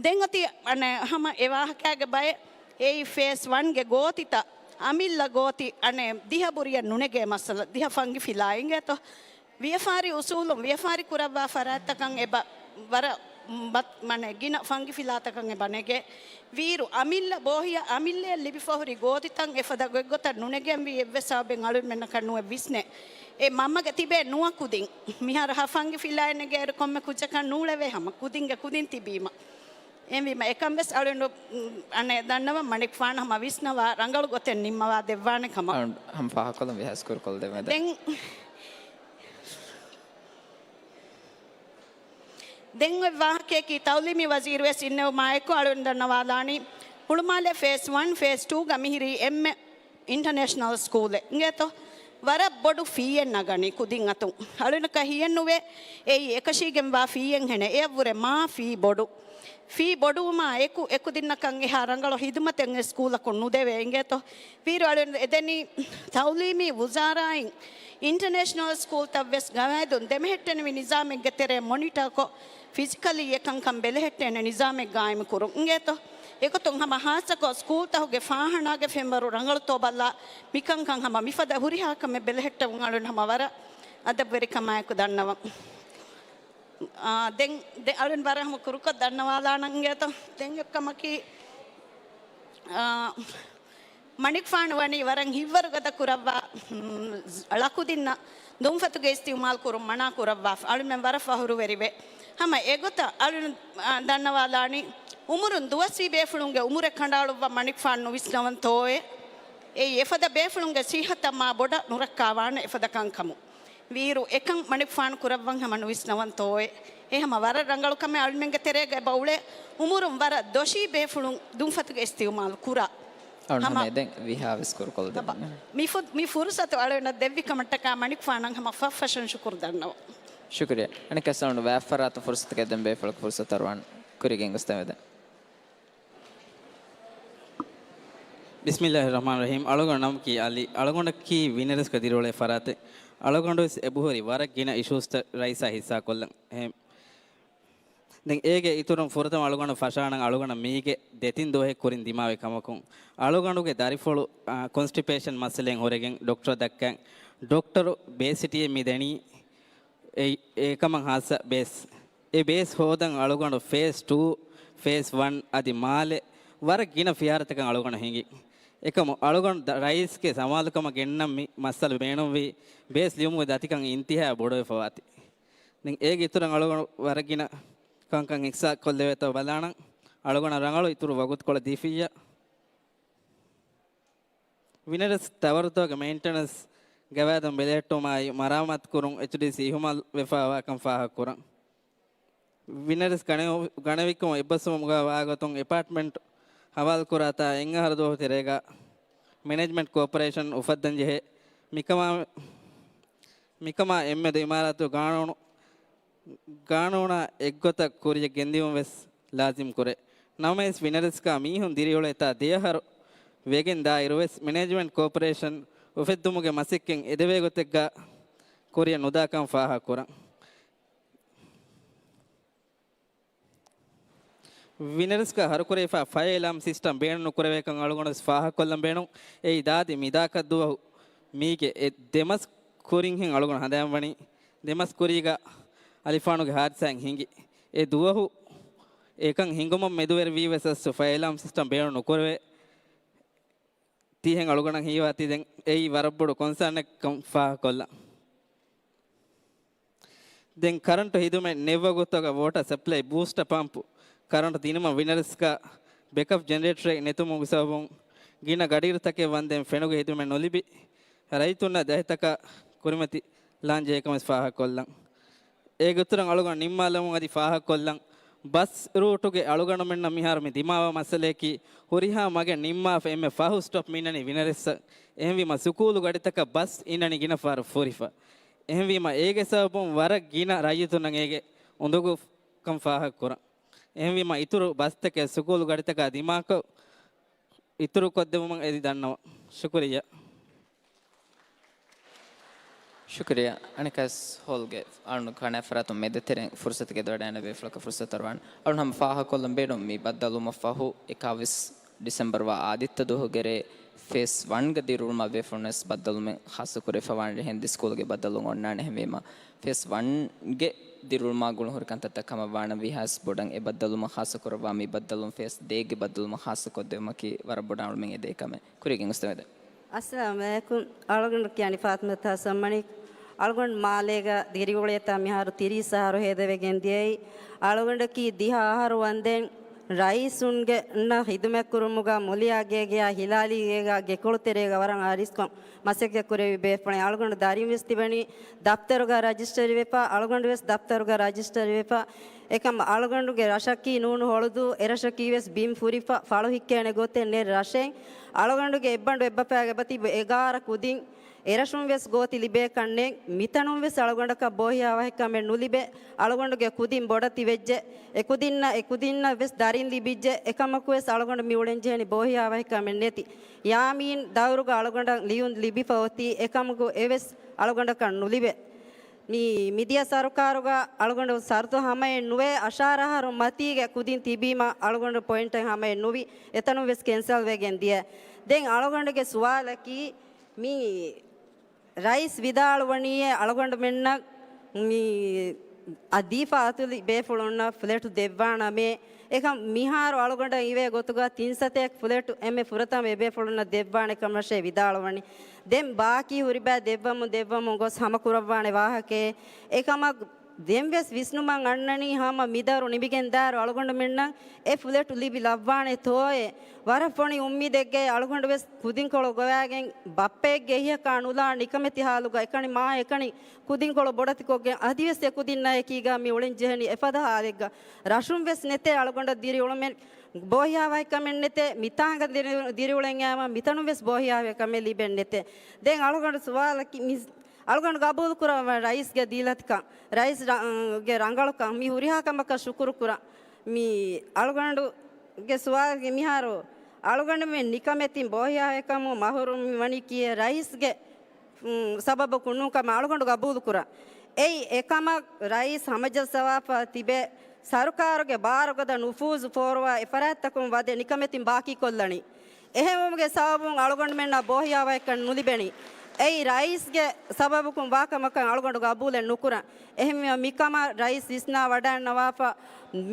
ދެން އޮތީ އަނެއް ހަމަ އެ ވާހަކައިގެ ބައެއް އެއީ ފޭސް ވަންގެ ގޯތިތައް އަމިއްލަ ގޯތި އަނެއް ދިހަ ބުރިއަށް ނުނެގޭ މައްސަލަ ދިހަ ފަންގި ފިލާ އިނގޭތޯ. ވިޔަފާރި އުސޫލުން ވިޔަފާރި ކުރައްވާ ފަރާތްތަކަށް އެބަ ވަރަށް ބަ-، މަނެ ގިނަ ފަންގި ފިލާތަކަށް އެބަ ނެގޭ. ވީއިރު އަމިއްލަ ބޯހިޔަ އަމިއްލަޔަށް ލިބިފަ ހުރި ގޯތިތައް އެފަދަ ގޮތްގޮތަށް ނުނެގެންވީ އެއްވެސް ސަބަބެއް އަޅުންމެންނަކަށް ނުވެ ވިސްނޭ. އެ މަންމަގެ ތިބޭ ނުވަ ކުދިން. މިހާރު ހަ ފަންގި ފިލާއެއް ނެގޭއިރު ކޮންމެ ކުއްޖަކަށް ނޫޅެވޭ ހަމަ ކުދިންގެ ކުދިން ތިބީމަ. އެހެންވީމަ އެކަން ވެސް އަޅުން އަނެއް ދަންނަވަން މަނިކުފާނު ހަމަ ވިސްނަވާ ރަނގަޅު ގޮތެއް ނިންމަވާ ދެއްވާނެ ކަމަށް. އަޅުން ހަމަ ފާހަގަކޮށްލަން ވިޔަސް ކުރުކޮށްލެވޭ. ދެން ދެން އޮތް ވާހަކަޔަކީ ތައުލީމީ ވަޒީރު ވެސް އިންނެވުމާއެކު އަޅުން ދަންނަވާލާނީ ހުޅުމާލެ ފޭސް ވަން، ފޭސް ޓޫގަ މިހިރީ އެންމެ އިންޓަނޭޝަނަލް ސްކޫލެއް އިނގޭތޯ. ވަރަށް ބޮޑު ފީއެއް ނަގަނީ ކުދިން އަތުން. އަޅުނަކަށް ހިޔެއްނުވޭ އެއީ އެކަށީގެންވާ ފީއެއްހެނެއް. އެއަށްވުރެ މާ ފީ ބޮޑު. ފީ ބޮޑުވުމާ އެކު، އެކުދިންނަކަށް އެހާ ރަނގަޅު ހިދުމަތެއް އެ ސްކޫލަކުން ނުދެވޭ އިނގޭތޯ. ވީއިރު އަޅުން އެދެނީ ތައުލީމީ ވުޒާރާއިން އިންޓަނޭޝަނަލް ސްކޫލްތައް ވެސް ގަވާއިދުން ދެމެހެއްޓެނިވި ނިޒާމެއްގެ ތެރޭ މޮނިޓާކޮށް، ފިޒިކަލީ އެކަންކަން ބެލެހެއްޓޭނެ ނިޒާމެއް ގާއިމުކުރުން އިނގޭތޯ. އެގޮތުން ހަމަ ހާއްސަކޮށް ސްކޫލްތަހުގެ ފާހަނާގެ ފެންވަރު ރަނގަޅުތޯ ބައްލާ، މިކަންކަން ހަމަ މިފަދަ ހުރިހާ ކަމެއް ބެލެހެއްޓެވުން އަޅުން ހަމަ ވަރަށް އަދަބުވެރިކަމާއެކު ދަންނަވަން. އާ، ދެން ދެ އަޅުން ވަރަށް ހަމަ ކުރުކޮށް ދަންނަވާލާނަން އިނގޭތޯ. ދެން އެއްކަމަކީ، އާ، މަނިކުފާނު ވަނީ ވަރަށް ހިތްވަރުގަދަ ކުރައްވާ، މް، ޅަކުދިންނަށް ދުންފަތުގެ އިސްތިއުމާލު ކުރުން މަނާ ކުރައްވާފަ. އަޅުމެން ވަރަށް ފަހުރުވެރިވޭ. ހަމަ އެގޮތަށް އަޅުން، އާ، ދަންނަވާލާނީ އުމުރުން ދުވަސްވީ ބޭފުޅުންގެ އުމުރެއް ކަނޑައަޅުއްވަން މަނިކުފާނު ނުވިސްނަވަންތޯއޭ؟ އެއީ އެފަދަ ބޭފުޅުންގެ ސިއްހަތަށް މާ ބޮޑަށް ނުރައްކާވާނެ އެފަދަ ކަންކަމު. ވީއިރު އެކަން މަނިކުފާނު ކުރައްވަން ހަމަ ނުވިސްނަވަންތޯއޭ؟ އެ ހަމަ ވަރަށް ރަނގަޅު ކަމެއް. އަޅުމެންގެ ތެރޭގަ އެބަ އުޅޭ އުމުރުން ވަރަށް ދޮށީ ބޭފުޅުން ދުންފަތުގެ އިސްތިއުމާލު ކުރާ. އަޅުން ހަމަ ހަމަ އެދެން ވީހާ ވެސް ކުރުކޮށްލަ އަބަ، ދެން. މި ފު-، މި ފުރުސަތު އަޅުންނަށް ދެއްވި ކަމަށްޓަކާ މަނިކުފާނަށް ހަމަ ފަށްފަށުން ޝުކުރު ދަންނަވަން. ޝުކުރިއްޔާ. އަނެއްކާ ސައުންޑް ވާފަރާތު ފުރުސަތުގެ ދެން ބޭފުޅަކު ފުރުސަތު އަރުވާން ކުރިގެން ގޮސް ދެން. ބިސްމިއްލާހި ރަޙްމާނި ރަޙީމް. އަޅުގަނޑު ނަމަކީ އަލީ. އަޅުގަނޑަކީ ވިނަރެސްގަ ދިރިއުޅޭ ފަރާތެއް. އަޅުގަނޑުވެސް އެބަހުރި ވަރަށް ގިނަ އިޝޫސްތައް ރައީސާ ހިއްސާކޮށްލަން. އެހެން. ދެން އޭގެ އިތުރުން ފުރަތަމަ އަޅުގަނޑަށް ފަށާނަން އަޅުގަނޑަށް މީގެ ދެތިން ދުވަހެއް ކުރިން ދިމާވި ކަމަކުން. އަޅުގަނޑުގެ ދަރިފުޅު، އާ، ކޮންސްޓިޕޭޝަން މައްސަލައިން ހުރެގެން ޑޮކްޓަރަށް ދައްކަން. ޑޮކްޓަރު ބޭސް ސިޓީއެއް މި ދެނީ. އެ-، އެކަމަށް ހާއްސަ ބޭސް. އެ ބޭސް ހޯދަން އަޅުގަނޑު ފޭސް ޓޫ، ފޭސް ވަން އަދި މާލެ ވަރަށް ގިނަ ފިހާރަތަކަށް އަޅުގަނޑު ހިނގި. އެކަމު އަޅުގަނޑު ދަ-، ރައީސްގެ ސަމާލުކަމަށް ގެންނަން މި މައްސަލަ ބޭނުންވީ ބޭސް ލިޔުމުގެ ދަތިކަން އިންތިހާ ބޮޑުވެފަވާތީ. ދެން އޭގެ އިތުރަށް އަޅުގަނޑު ވަރަށް ގިނަ ކަންކަން އިހްސާ ކޮށްލެވޭތޯ ބަލާނަން. އަޅުގަނޑަށް ރަނގަޅު އިތުރު ވަގުތުކޮޅެއް ދީފިއްޔާ. ވިނަރެސް ތަވަރުތަކުގެ މެއިންޓެނަންސް ގަވާއިދުން ބެލެހެއްޓުމާއި މަރާމާތުކުރުން އެޗްޑީސީ އިހުމާލު ވެފަވާކަން ފާހަގަކުރަން. ވިނަރެސް ގަނެ-، ގަނެވިކަމުން އެއްބަސްވުމުގަ ވާގޮތުން އެޕާޓްމަންޓް ހަވާލުކުރާތާ އެއްއަހަރު ދުވަހު ތެރޭގަ މެނޭޖްމަންޓް ކޯޕަރޭޝަން އުފައްދަންޖެހޭ. މިކަމާ، މިކަމާ އެންމެދު އިމާރާތު ގާނޫނު ގާނޫނާ އެއްގޮތަށް ކުރިޔަށް ގެންދިއުން ވެސް ލާޒިމް ކުރޭ. ނަމަވެސް ވިނަރެސްގަ މީހުން ދިރިއުޅޭތާ ދެއަހަރު ވެގެން ދާއިރު ވެސް މެނޭޖްމަންޓް ކޯޕަރޭޝަން އުފެއްދުމުގެ މަސައްކަތް އެދެވޭ ގޮތެއްގަ ކުރިޔަށް ނުދާކަން ފާހަގަކުރަން. ވިނަރެސްގަ ހަރުކުރެވިފާ ފަޔަރ އެލާމް ސިސްޓަމް ބޭނުން ނުކުރެވޭކަން އަޅުގަނޑު ވެސް ފާހަގަކޮށްލަން ބޭނުން. އެއީ ދާދި މިދާކަށް ދުވަހު މީގެ އެ ދެމަސް ކުރިންހެން އަޅުގަނޑު ހަނދާންވަނީ. ދެމަސް ކުރީގަ އަލިފާނުގެ ހާދިސާއެއް ހިނގި. އެ ދުވަހު އެކަން ހިނގުމަށް މެދުވެރިވީ ވެސް އަސްލު ފަޔަރ އެލާމް ސިސްޓަމް ބޭނުން ނުކުރެވޭ. ތިހެން އަޅުގަނޑަށް ހީވާތީ ދެން އެއީ ވަރަށް ބޮޑު ކޮންސާނެއްކަން ފާހަގަކޮށްލަން. ދެން ކަރަންޓު ހިދުމަތް ނެއްވަ ގޮތުގަ ވޯޓަރ ސަޕްލައި ބޫސްޓަ ޕަމްޕު ކަރަންޓު ދިނުމަށް ވިނަރެސްގަ ބެކަޕް ޖެނެރޭޓަރެއް ނެތުމުގެ ސަބަބުން ގިނަ ގަޑިއިރުތަކެއް ވަންދެން ފެނުގެ ހިދުމަތް ނުލިބި ރައްޔިތުންނަށް ދަތިތަކަށް ކުރިމަތި ލާންޖެހޭކަމަށް ފާހަގަކޮށްލަން. އޭގެ އިތުރަށް އަޅުގަނޑު ނިންމާލަމުން އަދި ފާހަގަކޮށްލަން. ބަސް ރޫޓުގެ އަޅުގަނޑުމެންނަށް މިހާރު މި ދިމާވާ މައްސަލަޔަކީ، ހުރިހާ މަގެއް ނިންމާފަ އެންމެ ފަހު ސްޓޮޕް މިންނަނީ ވިނަރެއްސަށް. އެހެންވީމަ ސުކޫލު ގަޑިތަކަށް ބަސް އިންނަނީ ގިނަ ފަހަރު ފުރިފަ. އެހެންވީމަ އޭގެ ސަބަބުން ވަރަށް ގިނަ ރައްޔިތުންނަށް އޭގެ އުނދަގޫކަން ފާހަގަކުރަން. އެހެންވީމަ އިތުރު ބަސްތަކެއް ސުކޫލު ގަޑިތަކާ ދިމާކޮށް، އިތުރުކޮށްދެއްވުމަށް އެދި ދަންނަވަން. ޝުކުރިއްޔާ. ޝުކުރިއްޔާ. އަނެއްކާވެސް ހޯލްގެ އަޅުގަނޑު ކާނާ ފަރާތުން މެދުތެރެއިން ފުރުސަތު ގެންދަވަޑައިގަންނަވާ ބޭފުޅަކަށް ފުރުސަތު އަރުވާން. އަޅުގަނޑު ހަމަ ފާހަގަކޮށްލަން ބޭނުން މި ބައްދަލުވުމަށް ފަހު، އެކާވީސް ޑިސެމްބަރު ވާ އާދިއްތަ ދުވަހުގެ ރޭ ފޭސް ވަންގަ ދިރިއުޅުމާ ބޭފުޅުންވެސް ބައްދަލުވުމެއް ޚާއްޞަކުރެވިފަ ވާނެ. އެހެން ދި ސްކޫލްގެ ބައްދަލުވުން އޮންނާނެ. އެހެންވީމަ ފޭސް ވަންގެ ދިރިއުޅުމާ ގުޅުން ހުރި ކަންތައްތައް ކަމަށް ވާނަން ވީހާވެސް ބޮޑަށް އެ ބައްދަލުވުމަށް ޚާއްޞަކުރައްވާ މި ބައްދަލުވުން ފޭސް ދޭއްގެ ބައްދަލުވުމަށް ޚާއްޞަކޮށްދެއްވުމަކީ ވަރަށް ބޮޑަށް އަޅުމެން އެދޭ ކަމެއް. ކުރިއަށް ގެންގޮސްދެވޭ. އައްސަލާމު ޢަލައިކުމް. އަޅުގަނޑު ކިޔަނީ ފާތިމަތު ޙަސަން މަނިކް. އަޅުގަނޑު މާލޭގަ ދިރިއުޅޭތާ މިހާރު ތިރީސް އަހަރު ހޭދަވެގެން ދިޔައީ. އަޅުގަނޑަކީ ދިހަ އަހަރު ވަންދެން ރައީސުންގެ ނަށް ޚިދުމަތްކުރުމުގަ މުލިއާ ގޭގެޔާ ހިލާލީ ގޭގަ ގެކޮޅު ތެރޭގަ ވަރަށް އަރިސްކޮށް މަސައްކަތް ކުރެއްވި ބޭފުޅެއް. އަޅުގަނޑު ދަރިން ވެސް ތިބެނީ ދަފްތަރުގަ ރަޖިސްޓަރި ވެފަ، އަޅުގަނޑު ވެސް ދަފްތަރުގަ ރަޖިސްޓަރި ވެފަ. އެކަމް އަޅުގަނޑުގެ ރަށަކީ ނޫނު ހޮޅުދޫ، އެރަށަކީ ވެސް ބިން ފުރިފަ، ފަޅު ހިއްކޭނެ ގޮތެއް ނެތް ރަށެއް. އަޅުގަނޑުގެ އެއްބަނޑު އެއްބަފައިގަ އެބަތިބި އެގާރަ ކުދިން އެރަށުން ވެސް ގޯތި ލިބޭކަށް ނެތް. މިތަނުން ވެސް އަޅުގަނޑަކަށް ބޯހިޔާވަހިކަމެއް ނުލިބޭ. އަޅުގަނޑުގެ ކުދިން ބޮޑަތި ވެއްޖެ. އެ ކުދިންނަށް، އެ ކުދިންނަށް ވެސް ދަރިން ލިބިއްޖެ. އެކަމަކު ވެސް އަޅުގަނޑު މި އުޅެން ޖެހެނީ ބޯހިޔާވަހިކަމެއް ނެތި. ޔާމީން ދައުރުގަ އަޅުގަނޑަށް ލިޔުން ލިބިފަ އޮތީ، އެކަމަކު އެވެސް އަޅުގަނޑަކަށް ނުލިބޭ. މި މިދިޔަ ސަރުކާރުގަ އަޅުގަނޑު ސަރުތު ހަމައެއް ނުވޭ، އަށާރަ އަހަރު މަތީގެ ކުދިން ތިބީމަ އަޅުގަނޑު ޕޮއިންޓެއް ހަމައެއް ނުވި، އެތަނުން ވެސް ކެންސަލް ވެގެން ދިޔަ. ދެން އަޅުގަނޑުގެ ސުވާލަކީ، މި ރައީސް ވިދާޅުވަނީއޭ އަޅުގަނޑުމެންނަށް މި އަ، ދީފާ އަތުލި ބޭފުޅުންނަށް ފްލެޓު ދެއްވާނަމޭ. އެކަމް މިހާރު އަޅުގަނޑަށް އިވޭ ގޮތުގަ ތިން ސަތޭކަ ފްލެޓު އެންމެ ފުރަތަމަ އެބޭފުޅުންނަށް ދެއްވާނެ ކަމަށޭ ވިދާޅުވަނީ. ދެން ބާކީ ހުރިބައި ދެއްވަމުން ދެއްވަމުން ގޮސް ހަމަކުރައްވާނެ ވާހަކައެއް. އެކަމަށް ދެން ވެސް ވިސްނުމަށް އަންނަނީ ހަމަ މިދަރު ނިމިގެންދާއިރު އަޅުގަނޑުމެންނަށް އެ ފްލެޓު ލިބި ލައްވާނެ ތޯއޭ. ވަރަށް ފޮނި އުއްމީދެއްގައި އަޅުގަނޑު ވެސް ކުދިންކޮޅު ގޮވާގެން ބައްޕައެއްގެ އެހިއަކާ ނުލާ ނިކަމެތި ހާލުގަ އެކަނި މާ އެކަނި ކުދިންކޮޅު ބޮޑަތިކޮށްގެން އަދިވެސް އެ ކުދިންނާ އެކީގަ މި އުޅެން ޖެހެނީ އެފަދަ ހާލެއްގަ. ރަށުން ވެސް ނެތޭ އަޅުގަނޑަށް ދިރިއުޅުމެއް، ބޯހިޔާވަހިކަމެއް ނެތޭ. މިތާނގަ ދިރި-، ދިރިއުޅެން އައީމަ މިތަނުން ވެސް ބޯހިޔާވަހިކަމެއް ލިބެން ނެތޭ. ދެން އަޅުގަނޑު ސުވާލަކީ މި-، އަޅުގަނޑު ގަބޫލު ކުރައްވަން ރައީސްގެ ދީލަތިކަން، ރައީސް ރަ-، ގެ ރަނގަޅުކަން މި ހުރިހާ ކަމަކަށް ޝުކުރު ކުރަން. މި އަޅުގަނޑުގެ ސުވާލުގެ މިހާރު އަޅުގަނޑުމެން ނިކަމެތިން ބޯހިޔާވަހިކަމުން މަހުރޫމް ވަނީކީއޭ ރައީސްގެ މް، ސަބަބަކުން ނޫން ކަމަށް އަޅުގަނޑު ގަބޫލުކުރަން. އެއީ އެކަމަށް ރައީސް ހަމަޖައްސަވާފަ ތިބެ ސަރުކާރުގެ ބާރުގަދަ ނުފޫޒު ފޯރުވާ އެފަރާތްތަކުން ވަދެ ނިކަމެތިން ބާކީކޮށްލަނީ. އެހެންވުމުގެ ސަބަބުން އަޅުގަނޑުމެންނަށް ބޯހިޔާވަހިކަން ނުލިބެނީ. އެއީ ރައީސްގެ ސަބަބަކުން ވާކަމަކަށް އަޅުގަނޑު ގަބޫލެއް ނުކުރަން. އެހެންވީމަ މިކަމަށް ރައީސް ވިސްނާ ވަޑައިންނަވާފަ،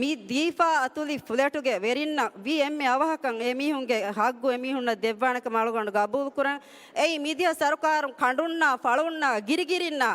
މި ދީފާ އަތުލި ފްލެޓުގެ ވެރިންނަށް ވީ އެންމެ އަވަހަކަށް އެމީހުންގެ ހައްގު އެމީހުންނަށް ދެއްވާނެކަމަށް އަޅުގަނޑު ގަބޫލުކުރަން. އެއީ މިދިޔަ ސަރުކާރުން ކަނޑުންނާ، ފަޅުންނާ، ގިރިގިރިންނާ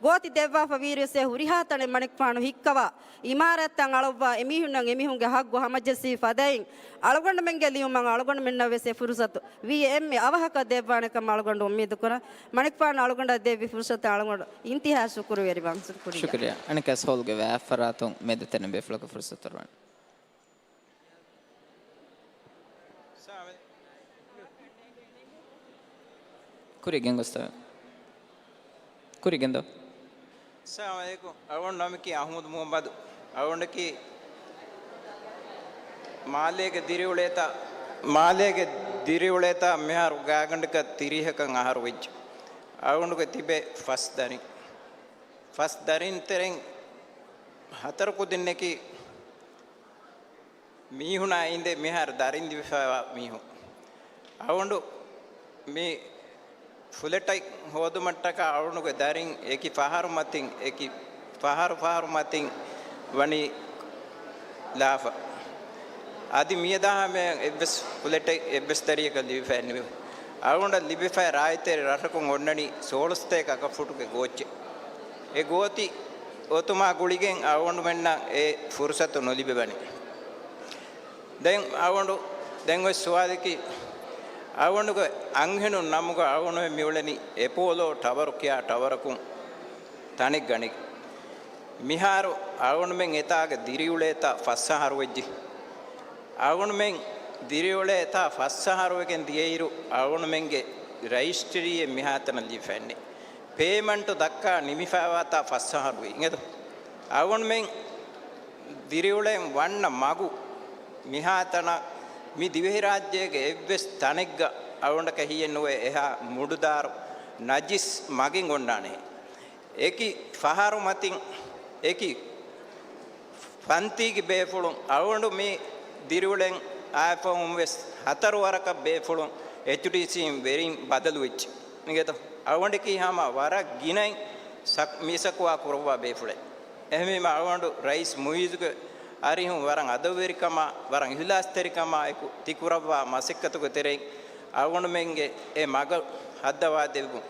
ގޯތި ދެއްވާފަ ވީއިރުވެސް އެ ހުރިހާ ތަނެއް މަނިކުފާނު ހިއްކަވާ، އިމާރާތްތައް އަޅުއްވާ، އެމީހުންނަށް އެމީހުންގެ ހައްގު ހަމަޖެއްސި ފަދައިން އަޅުގަނޑުމެންގެ ލިޔުމަށް އަޅުގަނޑުމެންނަށް ވެސް އެ ފުރުސަތު ވީ އެންމެ އަވަހަކަށް ދެއްވާނެ ކަމަށް އަޅުގަނޑު އުއްމީދު ކުރަން. މަނިކުފާނު އަޅުގަނޑަށް ދެއްވި ފުރުސަތަށް އަޅުގަނޑު އިންތިހާ ޝުކުރުވެރިވަން. ޝުކުރިއްޔާ. ޝުކުރިއްޔާ. އަނެއްކާވެސް ހޯލްގެ ވައި އަށްފަރާތުން މެދު ތެރެއިން ބޭފުޅަކަށް ފުރުސަތު އަރުވަން. ކުރިއަށް ގެންގޮސްތަ؟ ކުރިއަށް ގެންދަވާ. އައްސަލާމު ޢަލައިކުމް. އަޅުގަނޑު ނަމަކީ އަޙްމަދު މުޙައްމަދު. އަޅުގަނޑަކީ މާލޭގެ ދިރިއުޅޭތާ، މާލޭގެ ދިރިއުޅޭތާ މިހާރު ގާތްގަނޑަކަށް ތިރީހަކަށް އަހަރު ވެއްޖެ. އަޅުގަނޑުގެ ތިބޭ ފަސް ދަރިން. ފަސް ދަރިން ތެރެއިން ހަތަރު ކުދިންނަކީ މީހުނާ އިނދެ މިހާރު ދަރިން ލިބިފައިވާ މީހުން. އަޅުގަނޑު މި ފުލެޓެއް ހޯދުމަށްޓަކާ އަޅުގަނޑުގެ ދަރިން އެކި ފަހަރު މަތިން، އެކި ފަހަރު ފަހަރު މަތިން ވަނީ ލާފަ. އަދި މިއަދާ ހަމަޔަށް އެއްވެސް ފުލެޓެއް އެއްވެސް ދަރިއަކަށް ލިބިފައެއް ނުވޭ. އަޅުގަނޑަށް ލިބިފައި ރާއްޖެތެރެ ރަށަކުން އޮންނަނީ ސޯޅަ ސަތޭކަ އަކަށް ފުޓުގެ ގޯއްޗެއް. އެ ގޯތި އޮތުމާ ގުޅިގެން އަޅުގަނޑުމެންނަށް އެ ފުރުސަތު ނުލިބިވަނީ. ދެން އަޅުގަނޑު، ދެން އޮތް ސުވާލަކީ، އަޅުގަނޑުގެ އަންހެނުން ނަމުގަ އަޅުގަނޑުމެން މިއުޅެނީ އެޕޯލޯ ޓަވަރު ކިޔާ ޓަވަރަކުން. ތަނެއްގަ ނެގި. މިހާރު އަޅުގަނޑުމެން އެތާގަ ދިރިއުޅޭތާ ފަސް އަހަރު ވެއްޖެ. އަޅުގަނޑުމެން ދިރިއުޅޭތާ ފަސް އަހަރު ވެގެން ދިޔައިރު، އަޅުގަނޑުމެންގެ ރަޖިސްޓްރީއެއް މިހާތަނަށް ލިބިފައެއްނެއް. ޕޭމަންޓު ދައްކާ ނިމިފައިވާތާ ފަސް އަހަރު ވީ. އިނގޭތޯ؟ އަޅުގަނޑުމެން ދިރިއުޅެން ވަންނަ މަގު މިހާތަނަށް މި ދިވެހިރާއްޖޭގެ އެއްވެސް ތަނެއްގަ އަޅުގަނޑަކަށް ހިއެއްނުވޭ އެހާ މުޑުދާރު ނަޖިސް މަގެއް އޮންނާނެ. އެކި ފަހަރު މަތިން، އެކި ފަންތީގެ ބޭފުޅުން އަޅުގަނޑު މި ދިރިއުޅެން އައިފަހުން ވެސް ހަތަރު ވަރަކަށް ބޭފުޅުން އެޗްޑީސީން ވެރިން ބަދަލުވެއްޖެ. އިނގޭތޯ؟ އަޅުގަނޑަކީ ހަމަ ވަރަށް ގިނައިން ސަކް-، މި ސަކުވާ ކުރައްވާ ބޭފުޅެއް. އެހެންވީމަ އަޅުގަނޑު ރައީސް މުއިއްޒުގެ އަރިހުން ވަރަށް އަދަބުވެރިކަމާ، ވަރަށް އިހްލާސްތެރިކަމާ އެކު ތި ކުރައްވާ މަސައްކަތުގެ ތެރެއިން އަޅުގަނޑުމެންގެ އެ މަގަށް ހައްދަވާ ދެއްވުން.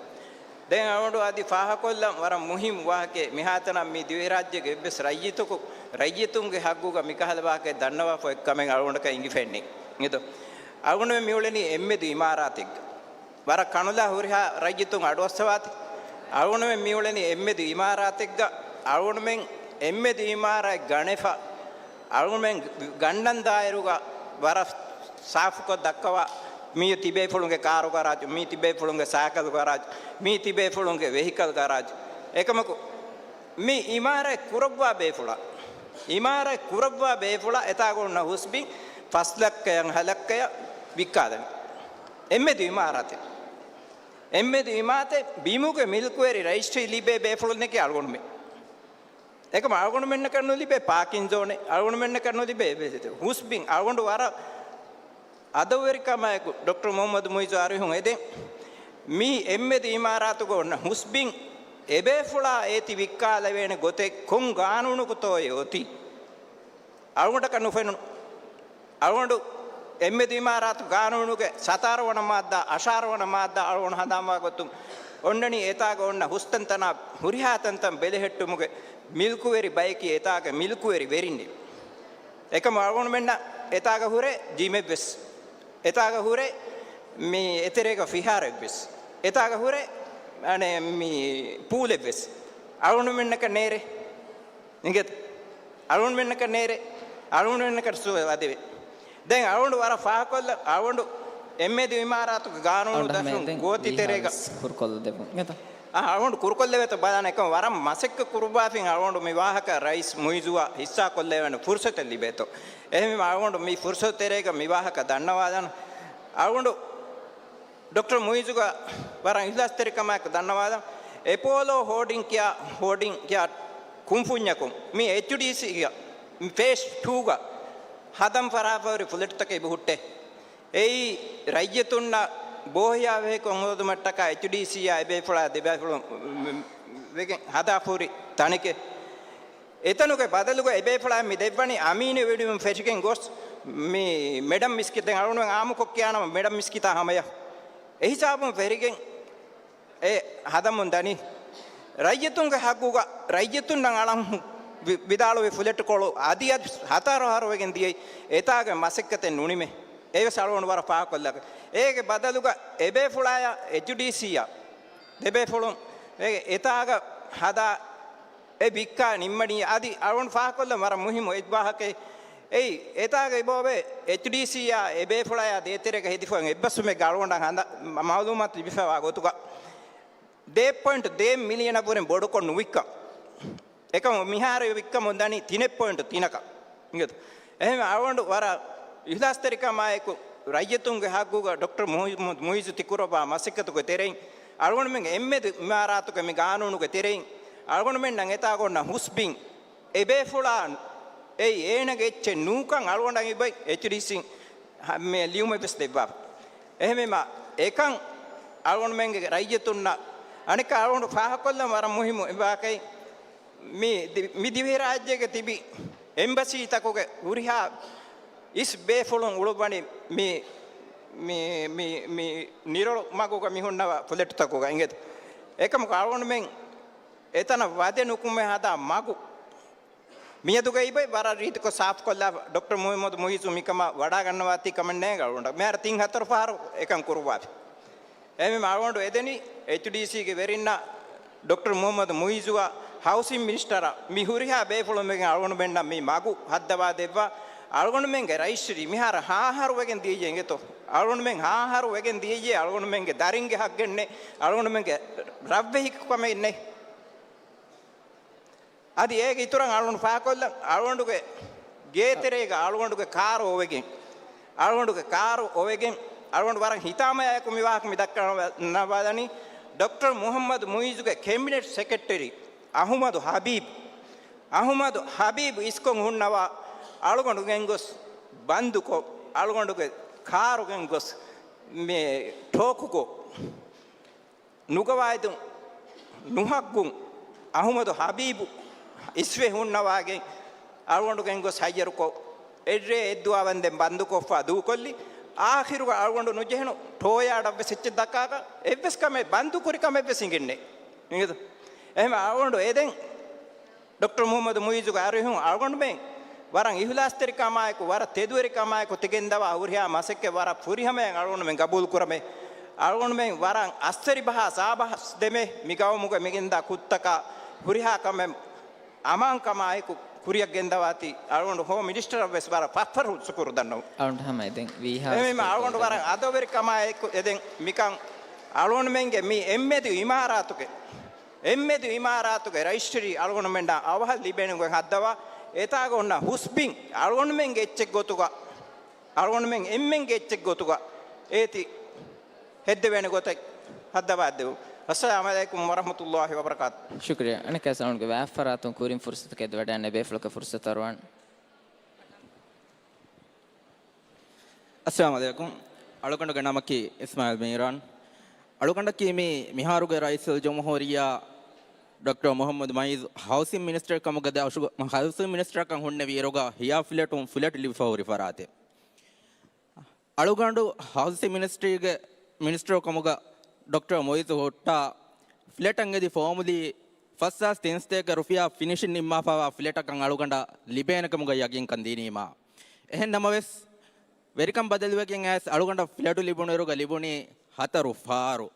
ދެން އަޅުގަނޑު އަދި ފާހަކޮށްލަން ވަރަށް މުހިންމު ވާހަކައެއް، މިހާތަނަށް މި ދިވެހިރާއްޖޭގެ އެއްވެސް ރައްޔިތަކު، ރައްޔިތުންގެ ހައްގުގަ މިކަހަލަ ވާހަކައެއް ދަންނަވާފަ އޮތް ކަމެއް އަޅުގަނޑަކަށް އެނގިފައެއްނެތް. އިނގޭތޯ؟ އަޅުގަނޑުމެން މިއުޅެނީ އެއްމެދު އިމާރާތެއްގަ. ވަރަށް ކަނުލާ ހުރިހާ ރައްޔިތުން އަޑުއައްސަވާތި. އަޅުގަނޑުމެން މިއުޅެނީ އެއްމެދު އިމާރާތެއްގަ. އަޅުގަނޑުމެން އެއްމެދު އިމާރާތް ގަނެފަ، އަޅުގަނޑުމެން ގަންނަން ދާއިރުގަ ވަރަށް ސާފުކޮށް ދައްކަވާ، މީ ތިބޭފުޅުންގެ ކާރު ގަރާޖު، މީ ތިބޭފުޅުންގެ ސައިކަލް ގަރާޖު، މީ ތިބޭފުޅުންގެ ވެހިކަލް ގަރާޖު. އެކަމަކު، މި އިމާރާތް ކުރައްވާ ބޭފުޅާ، އިމާރާތް ކުރައްވާ ބޭފުޅާ އެތާގަ އޮންނަ ހުސްބިން ފަސް ލައްކަޔަށް ހަ ލައްކަޔަށް ވިއްކާލަނީ. އެއްމެދު އިމާރާތެއް. އެއްމެދު އިމާރާތެއް ބިމުގެ މިލްކުވެރި ރަޖިސްޓްރީ ލިބޭ ބޭފުޅުންނެކޭ އަޅުގަނޑުމެން. އެކަމަ އަޅުގަނޑުމެންނަކަށް ނުލިބޭ ޕާކިން ޒޯނެއް، އަޅުގަނޑުމެންނަކަށް ނުލިބޭ އެއްވެސް ހުސްބިން. އަޅުގަނޑު ވަރަށް އަދަބުވެރިކަމާއެކު ޑޮކްޓަރ މުހައްމަދު މުއިއްޒު އަރިހުން އެދެން، މީ އެއްމެދު އިމާރާތުގަ އޮންނަ ހުސްބިން އެބޭފުޅާ އޭތި ވިއްކާލެވޭނެ ގޮތެއް ކޮން ގާނޫނަކުތޯއޭ އޮތީ؟ އަޅުގަނޑަކަށް ނުފެނުނު. އަޅުގަނޑު އެއްމެދު އިމާރާތު ގާނޫނުގެ ސަތާރަ ވަނަ މާއްދާ، އަށާރަ ވަނަ މާއްދާ އަޅުގަނޑު ހަނދާންވާ ގޮތުން އޮންނަނީ އެތާގަ އޮންނަ ހުސްތަންތަނާ ހުރިހާ ތަންތަން ބެލެހެއްޓުމުގެ މިލްކުވެރި ބަޔަކީ އެތާގެ މިލްކުވެރި ވެރިންނޭ. އެކަމު އަޅުގަނޑުމެންނަށް އެތާގަ ހުރޭ ޖިމެއްވެސް. އެތާގަ ހުރޭ މި އެތެރޭގަ ފިހާރައެއްވެސް. އެތާގަ ހުރޭ އަނެއް މި ޕޫލެއްވެސް. އަޅުގަނޑުމެންނަކަށް ނޭރޭ. އިނގޭތަ؟ އަޅުގަނޑުމެންނަކަށް ނޭރޭ. އަޅުގަނޑުމެންނަކަށް ސުވަ ވަދެވޭ. ދެން އަޅުގަނޑު ވަރަށް ފާހަގަކޮށްލަ، އަޅުގަނޑު އެއްމެދު އިމާރާތުގެ ގާނޫނު އަޅުގަނޑު ދަށުން ހަމައެދެން ގޯތި ތެރޭގަ ވީހާވެސް ކުރުކޮށްލަދެއްވުން. އިނގޭތަ؟ އަ، އަޅުގަނޑު ކުރުކޮށްލެވޭތޯ ބަލާނަ އެކަމަ ވަރަށް މަސައްކަތް ކުރުއްވާފިން އަޅުގަނޑު މި ވާހަކަ ރައީސް މުއިއްޒުއަށް ހިއްސާކޮށްލެވޭނެ ފުރުސަތެއް ލިބޭތޯ. އެހެންވީމަ އަޅުގަނޑު މި ފުރުސަތު ތެރޭގަ މި ވާހަކަ ދަންނަވާލަން. އަޅުގަނޑު ޑޮކްޓަރ މުއިއްޒުގަ ވަރަށް އިހްލާސްތެރިކަމާއެކު ދަންނަވާލަން. އެޕޯލޯ ހޯޑިން ކިޔާ، ހޯޑިން ކިޔާ ކުންފުންޏަކުން މި އެޗްޑީސީގަ ފޭސް ޓޫގަ ހަދަން ފަރާފަހުރި ފުލެޓްތަކެއް އިބި ހުއްޓޭ. އެއީ ރައްޔިތުންނަށް ބޯހިޔާވެހިކޮށް ހޯދުމަށްޓަކާ އެޗްޑީސީއާ އެބޭފުޅާ ދެބޭފުޅުން ވެގެން ހަދާފަހުރި ތަނެކޭ. އެތަނުގެ ބަދަލުގަ އެބޭފުޅާ މި ދެއްވަނީ އަމީނު ވެޑިވުން ފެށިގެން ގޮސް، މި މެޑަމް މިސްކިތް، ދެން އަޅުގަނޑުމެން އާއްމުކޮށް ކިޔާނަމަ މެޑަމް މިސްކިތާ ހަމަޔަށް އެހިސާބުން ފެށިގެން އެ ހަދަމުން ދަނީ. ރައްޔިތުންގެ ހައްގުގަ ރައްޔިތުންނަށް އަޅަން ވި-، ވިދާޅުވި ފުލެޓްކޮޅު އަދި އަދި ހަތަރު އަހަރު ވެގެން ދިޔައީ އެތާގެ މަސައްކަތެއް ނުނިމޭ. އެވެސް އަޅުގަނޑު ވަރަށް ފާހަގަކޮށްލާކަށް. އޭގެ ބަދަލުގަ އެބޭފުޅާޔާ އެޗްޑީސީއާ ދެބޭފުޅުން އެ-، އެތާގަ ހަދާ އެ ވިއްކާ ނިންމަނީ އަދި އަޅުގަނޑު ފާހަގަކޮށްލަން ވަރަށް މުހިއްމު އެއް ވާހަކައެއް. އެއީ، އެތާގަ އިބައޮވޭ އެޗްޑީސީއާ އެބޭފުޅާޔާ ދޭތެރޭގަ ހެދިފައި އެއްބަސްވުމެއްގަ އަޅުގަނޑަށް ހަނދާ މަ-، މައުލޫމާތު ލިބިފައިވާ ގޮތުގަ ދޭއް ޕޮއިންޓް ދޭއް މިލިއަނަށްވުރެން ބޮޑުކޮށް ނުވިއްކަން. އެކަމު މިހާރު ވިއްކަމުން ދަނީ ތިނެއް ޕޮއިންޓް ތިނަކަށް. އިނގޭތަ؟ އެހެން އަޅުގަނޑު ވަރަށް އިހްލާސްތެރިކަމާއެކު ރައްޔިތުންގެ ހައްގުގަ ޑޮކްޓަރ މުހި-، މު-، މުއިއްޒު ތިކުރައްވާ މަސައްކަތުގެ ތެރެއިން، އަޅުގަނޑުމެންގެ އެންމެދު އިމާރާތުގެ މި ގާނޫނުގެ ތެރެއިން، އަޅުގަނޑުމެންނަށް އެތާގަ އޮންނަ ހުސްބިން އެބޭފުޅާ އެއީ އޭނަގެ އެއްޗެއް ނޫކަން އަޅުގަނޑަށް އިބައި އެޗްޑީސީން ހަ-، މި ލިޔުމެއް ވެސް ދެއްވާފަ. އެހެންވީމަ، އެކަން އަޅުގަނޑުމެންގެ ރައްޔިތުންނަށް އަނެއްކާ އަޅުގަނޑު ފާހަގަކޮށްލަން ވަރަށް މުހިއްމު އެއް ވާހަކައެއް. މި ދި-، މި ދިވެހިރާއްޖޭގެ ތިބި އެމްބަސީތަކުގެ ހުރިހާ އިސް ބޭފުޅުން އުޅުއްވަނީ މި، މި، މި، މި ނިރޮޅު މަގުގަ މި ހުންނަވާ ފުލެޓުތަކުގަ އިނގޭތަ؟ އެކަމަކު އަޅުގަނޑުމެން އެތަނަށް ވަދެ ނުކުމެ ހަދާ މަގު މިއަދުގައި އިބައި ވަރަށް ރީތިކޮށް ސާފުކޮށްލާ ޑޮކްޓަރ މުހައްމަދު މުއިއްޒު މިކަމަށް ވަޑާގަންނަވާތީ ކަމެއް ނޭނގެ އަޅުގަނޑަށް. މިހާރު ތިން ހަތަރު ފަހަރު އެކަން ކުރުއްވާފި. އެހެންވީމަ އަޅުގަނޑު އެދެނީ އެޗްޑީސީގެ ވެރިންނަށް ޑޮކްޓަރ މުޙައްމަދު މުޢިއްޒުއާ ހައުސިން މިނިސްޓަރަށް މި ހުރިހާ ބޭފުޅުން ވެގެން އަޅުގަނޑުމެންނަށް މި މަގު ހައްދަވާ ދެއްވާ. އަޅުގަނޑުމެންގެ ރަޖިސްޓްރީ މިހާރު ހަ އަހަރު ވެގެން ދިޔައީ އިނގޭތޯ؟ އަޅުގަނޑުމެން ހަ އަހަރު ވެގެން ދިޔައީ އަޅުގަނޑުމެންގެ ދަރިންގެ ހައްގެއް ނެތް، އަޅުގަނޑުމެންގެ ރަށްވެހި ކަމެއް ނެތް. އަދި އޭގެ އިތުރަށް އަޅުގަނޑު ފާކޮށްލަން، އަޅުގަނޑުގެ ގޭތެރޭގަ އަޅުގަނޑުގެ ކާރު އޮވެގެން، އަޅުގަނޑުގެ ކާރު އޮވެގެން، އަޅުގަނޑު ވަރަށް ހިތާމަޔާއެކު މި ވާހަކަ މި ދައްކަން ވަ-، ނަވާލަނީ، ޑޮކްޓަރ މުޙައްމަދު މުޢިއްޒުގެ ކެބިނެޓް ސެކްރެޓަރީ އަޙުމަދު ޙަބީބް، އަޙުމަދު ޙަބީބް އިސްކޮށް ހުންނަވާ، އަޅުގަނޑު ގެންގޮސް ބަންދުކޮށް، އަޅުގަނޑުގެ ކާރު ގެންގޮސް މި ޓޯކުކޮށް، ނުގަވާއިދުން ނުހައްގުން އަޙުމަދު ޙަބީބު އިސްވެ ހުންނަވާގެން އަޅުގަނޑު ގެންގޮސް ހައްޔަރުކޮށް، އެއްރޭ އެއްދުވާ ވަންދެން ބަންދުކޮށްފަ ދޫކޮށްލި. އާޚިރުގަ އަޅުގަނޑު ނުޖެހުނު ޓޯޔާޑަށްވެސް އެއްޗެއް ދައްކާކަށް އެއްވެސް ކަމެއް ބަންދުކުރި ކަމެއްވެސް އިނގެންނެ. އިނގޭތޯ؟ އެހެން އަޅުގަނޑު އެދެން ޑޮކްޓަރ މުޙައްމަދު މުޢިއްޒުގެ އަރިހުން އަޅުގަނޑުމެން ވަރަށް އިހުލާސްތެރިކަމާއެކު، ވަރަށް ތެދުވެރިކަމާއެކު ތިގެންދަވާ ހުރިހާ މަސައްކަތް ވަރަށް ފުރިހަމަޔަށް އަޅުގަނޑުމެން ގަބޫލުކުރަމޭ. އަޅުގަނޑުމެން ވަރަށް އައްސަރި ބަހާ ސާބަހަސް ދެމޭ މި ގައުމުގަ މިގެންދާ ކުށްތަކާ ހުރިހާ ކަމެއް އަމާންކަމާއެކު ކުރިއަށް ގެންދަވާތީ އަޅުގަނޑު ހޯމް މިނިސްޓަރަށްވެސް ވަރަށް ފަށްފަށު ޝުކުރު ދަންނަވަން. އަޅުގަނޑު ހަމަ އެދެން ވީހާ އެހެންވީމަ އަޅުގަނޑު ވަރަށް އަދަބުވެރިކަމާއެކު އެދެން މިކަން އަޅުގަނޑުމެންގެ މި އެއްމެދު އިމާރާތުގެ އެންމެދު އިމާރާތުގެ ރަޖިސްޓްރީ އަޅުގަނޑުމެންނަށް އަވަހަށް ލިބޭނެ ގޮތް ހައްދަވާ، އެތާގަ އޮންނަ ހުސްބިން އަޅުގަނޑުމެންގެ އެއްޗެއް ގޮތުގަ، އަޅުގަނޑުމެން އެންމެންގެ އެއްޗެއް ގޮތުގަ އޭތި ހެއްދެވޭނެ ގޮތެއް ހައްދަވާ ދެވުން. އައްސަލާމު ޢަލައިކުމް ވަރަޙްމަތުﷲި ވަބަރަކާތު. ޝުކުރިއްޔާ. އަނެއްކާވެސް އަޅުގަނޑުގެ ވާހަކަ ފަރާތުން ކުރިން ފުރުސަތަކަށް އެދިވަޑައިގަންނަވާ ބޭފުޅަކަށް ފުރުސަތު އަރުވަން. އައްސަލާމު ޢަލައިކުމް. އަޅުގަނޑުގެ ނަމަކީ އިސްމާޢީލް މީރާން. އަޅުގަނޑަކީ މި މިހާރުގެ ރައީސުލްޖުމްހޫރިއްޔާ ޑޮކްޓަރ މުޙައްމަދު މުޢިއްޒު ހައުސިން މިނިސްޓަރ ކަމުގަ ދަށު-، ހައުސިން މިނިސްޓަރކަން ހުންނެވި އިރުގަ ހިޔާ ފްލެޓުން ފްލެޓް ލިބިފަ ހުރި ފަރާތެއް. އަޅުގަނޑު ހައުސިން މިނިސްޓްރީގެ މިނިސްޓަރު ކަމުގަ ޑޮކްޓަރ މުޢިއްޒު ހުއްޓާ، ފްލެޓަށް އެދި ފޯމުލީ ފަސް ހާސް ތިންސަތޭކަ ރުފިޔާ ފިނިޝިން ނިންމާފައިވާ ފްލެޓަކަށް އަޅުގަނޑަށް ލިބޭނެ ކަމުގަ ޔަގީންކަން ދިނީމާ. އެހެން ނަމަވެސް، ވެރިކަން ބަދަލުވެގެން އައިސް އަޅުގަނޑަށް ފްލެޓު ލިބުނުއިރުގަ ލިބުނީ ހަތަރު ފާރު.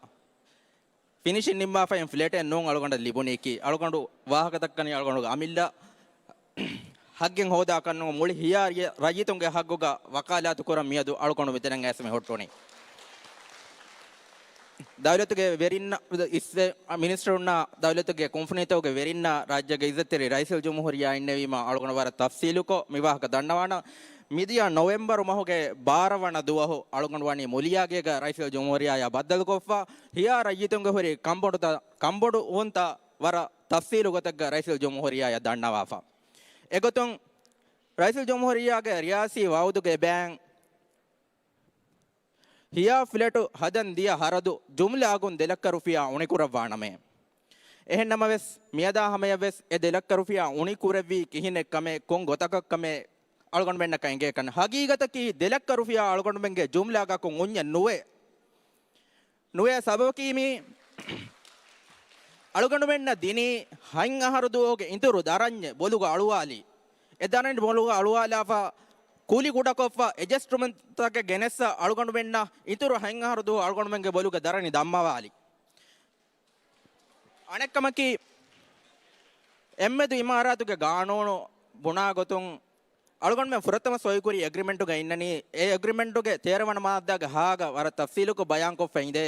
ފިނިޝިން ނިންމާފައި ފްލެޓެއް ނޫން އަޅުގަނޑަށް ލިބުނީކީ. އަޅުގަނޑު ވާހަކަ ދައްކަނީ އަޅުގަނޑުގެ އަމިއްލަ ހައްގެއް ހޯދާކަށް ނޫން، މުޅި ހިޔާ ރައްޔިތުންގެ ހައްގުގަ ވަކާލާތު ކުރަން މިއަދު އަޅުގަނޑު މިތަނަށް އައިސް މި ހުއްޓުނީ. ދައުލަތުގެ ވެރިންނަށް، އިސް-، މިނިސްޓަރުންނާ ދައުލަތުގެ ކުންފުނިތަކުގެ ވެރިންނާ ރާއްޖޭގެ އިއްޒަތްތެރި ރައީސުލްޖުމްހޫރިއްޔާ އިންނެވީމަ އަޅުގަނޑު ވަރަށް ތަފްސީލުކޮށް މި ވާހަކަ ދަންނަވާނަން. މިދިޔަ ނޮވެމްބަރު މަހުގެ ބާރަ ވަނަ ދުވަހު އަޅުގަނޑު ވަނީ މުލިޔާގޭގަ ރައީސުލްޖުމްހޫރިއްޔާޔާ ބައްދަލުކޮށްފަ، ހިޔާ ރައްޔިތުންގެ ހުރި ކަންބޮޑުތައް، ކަންބޮޑުވުންތައް ވަރަށް ތަފްސީލު ގޮތެއްގަ ރައީސުލްޖުމްހޫރިއްޔާޔަށް ދަންނަވާފަ. އެގޮތުން ރައީސުލްޖުމްހޫރިއްޔާގެ ރިޔާސީ ވައުދުގެ ބައިން ހިޔާ ފްލެޓު ހަދަން ދިޔަ ހަރަދު ޖުމްލައަކުން ދެ ލައްކަ ރުފިޔާ އުނިކުރައްވާނަމޭ. އެހެން ނަމަވެސް، މިއަދާ ހަމަޔަށްވެސް އެ ދެ ލައްކަ ރުފިޔާ އުނިކުރެއްވީ ކިހިނެއްކަމެއް، ކޮން ގޮތަކަށްކަމެއް އަޅުގަނޑުމެންނަކަށް އެނގޭކަން. ހަގީގަތަކީ ދެ ލައްކަ ރުފިޔާ އަޅުގަނޑުމެންގެ ޖުމްލާގަކުން އުންޏެއް ނުވޭ. ނުވޭ ސަބަބަކީ މީ އަޅުގަނޑުމެންނަށް ދިނީ ހަތް އަހަރު ދުވަހުގެ އިތުރު ދަރަންޏެއް ބޮލުގަ އަޅުވާލީ. އެ ދަރަނި ބޮލުގަ އަޅުވާލާފަ ކުލި ކުޑަކޮށްފަ އެޖަސްޓްމަންޓްތަކެއް ގެނެއްސަ އަޅުގަނޑުމެންނަށް އިތުރު ހަތް އަހަރު ދުވަހު އަޅުގަނޑުމެންގެ ބޮލުގެ ދަރަނި ދަންމަވާލި. އަނެއްކަމަކީ، އެންމެދު އިމާރާތުގެ ގާނޫނު ބުނާ ގޮތުން، އަޅުގަނޑުމެން ފުރަތަމަ ސޮއިކުރި އެގްރިމެންޓުގަ އިންނަނީ، އެ އެގްރިމެންޓުގެ ތޭރަ ވަނަ މާއްދާގެ ހާގަ ވަރަށް ތަފްސީލުކޮށް ބަޔާންކޮށްފަ އިނދޭ.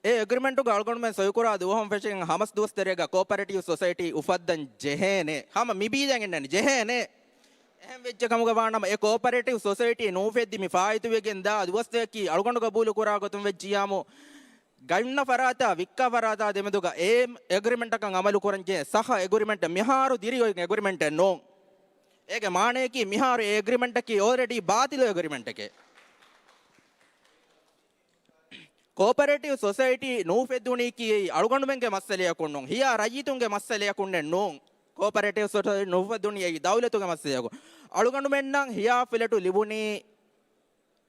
އެ އެގްރިމެންޓުގަ އަޅުގަނޑުމެން ސޮއިކުރާ ދުވަހުން ފެށިގެން ހަމަސް ދުވަސް ތެރޭގަ ކޯޕަރޭޓިވް ސޮސައިޓީ އުފައްދަން ޖެހޭނެ. ހަމަ މި ބީދަން އިންނަނީ ޖެހޭނެ. އެހެން ވެއްޖެ ކަމުގަ ވާނަމަ، އެ ކޯޕަރޭޓިވް ސޮސައިޓީ ނޫފެއްދި މި ފާއިތުވެގެން ދާ ދުވަސްތަކަކީ އަޅުގަނޑު ގަބޫލުކުރާ ގޮތުން ވެއްޖިއްޔާމު، ގަންނަ ފަރާތާ ވިއްކާ ފަރާތާ ދެމެދުގަ އެ އެގްރިމެންޓަކަށް އަމަލު ކުރަންޖެހޭ ސައްހަ އެގްރިމެންޓެއް، މިހާރު ދިރި އޮތް އެގްރިމެންޓެއް ނޫން. އޭގެ މާނަޔަކީ މިހާރު އެ އެގްރިމެންޓަކީ އޯލްރެޑީ ބާތިލު އެގްރިމެންޓެކޭ. ކޯޕަރޭޓިވް ސޮސައިޓީ ނޫފެއްދުނީކީ އަޅުގަނޑުމެންގެ މައްސަލަޔަކުން ނޫން، ހިޔާ ރައްޔިތުންގެ މައްސަލަޔަކުންނެއް ނޫން. ކޯޕަރޭޓިވް ސޮސައިޓީ ނޫފެއްދުނީ އެއީ ދައުލަތުގެ މައްސަލަޔަކުން. އަޅުގަނޑުމެންނަށް ހިޔާ ފްލެޓު ލިބުނީ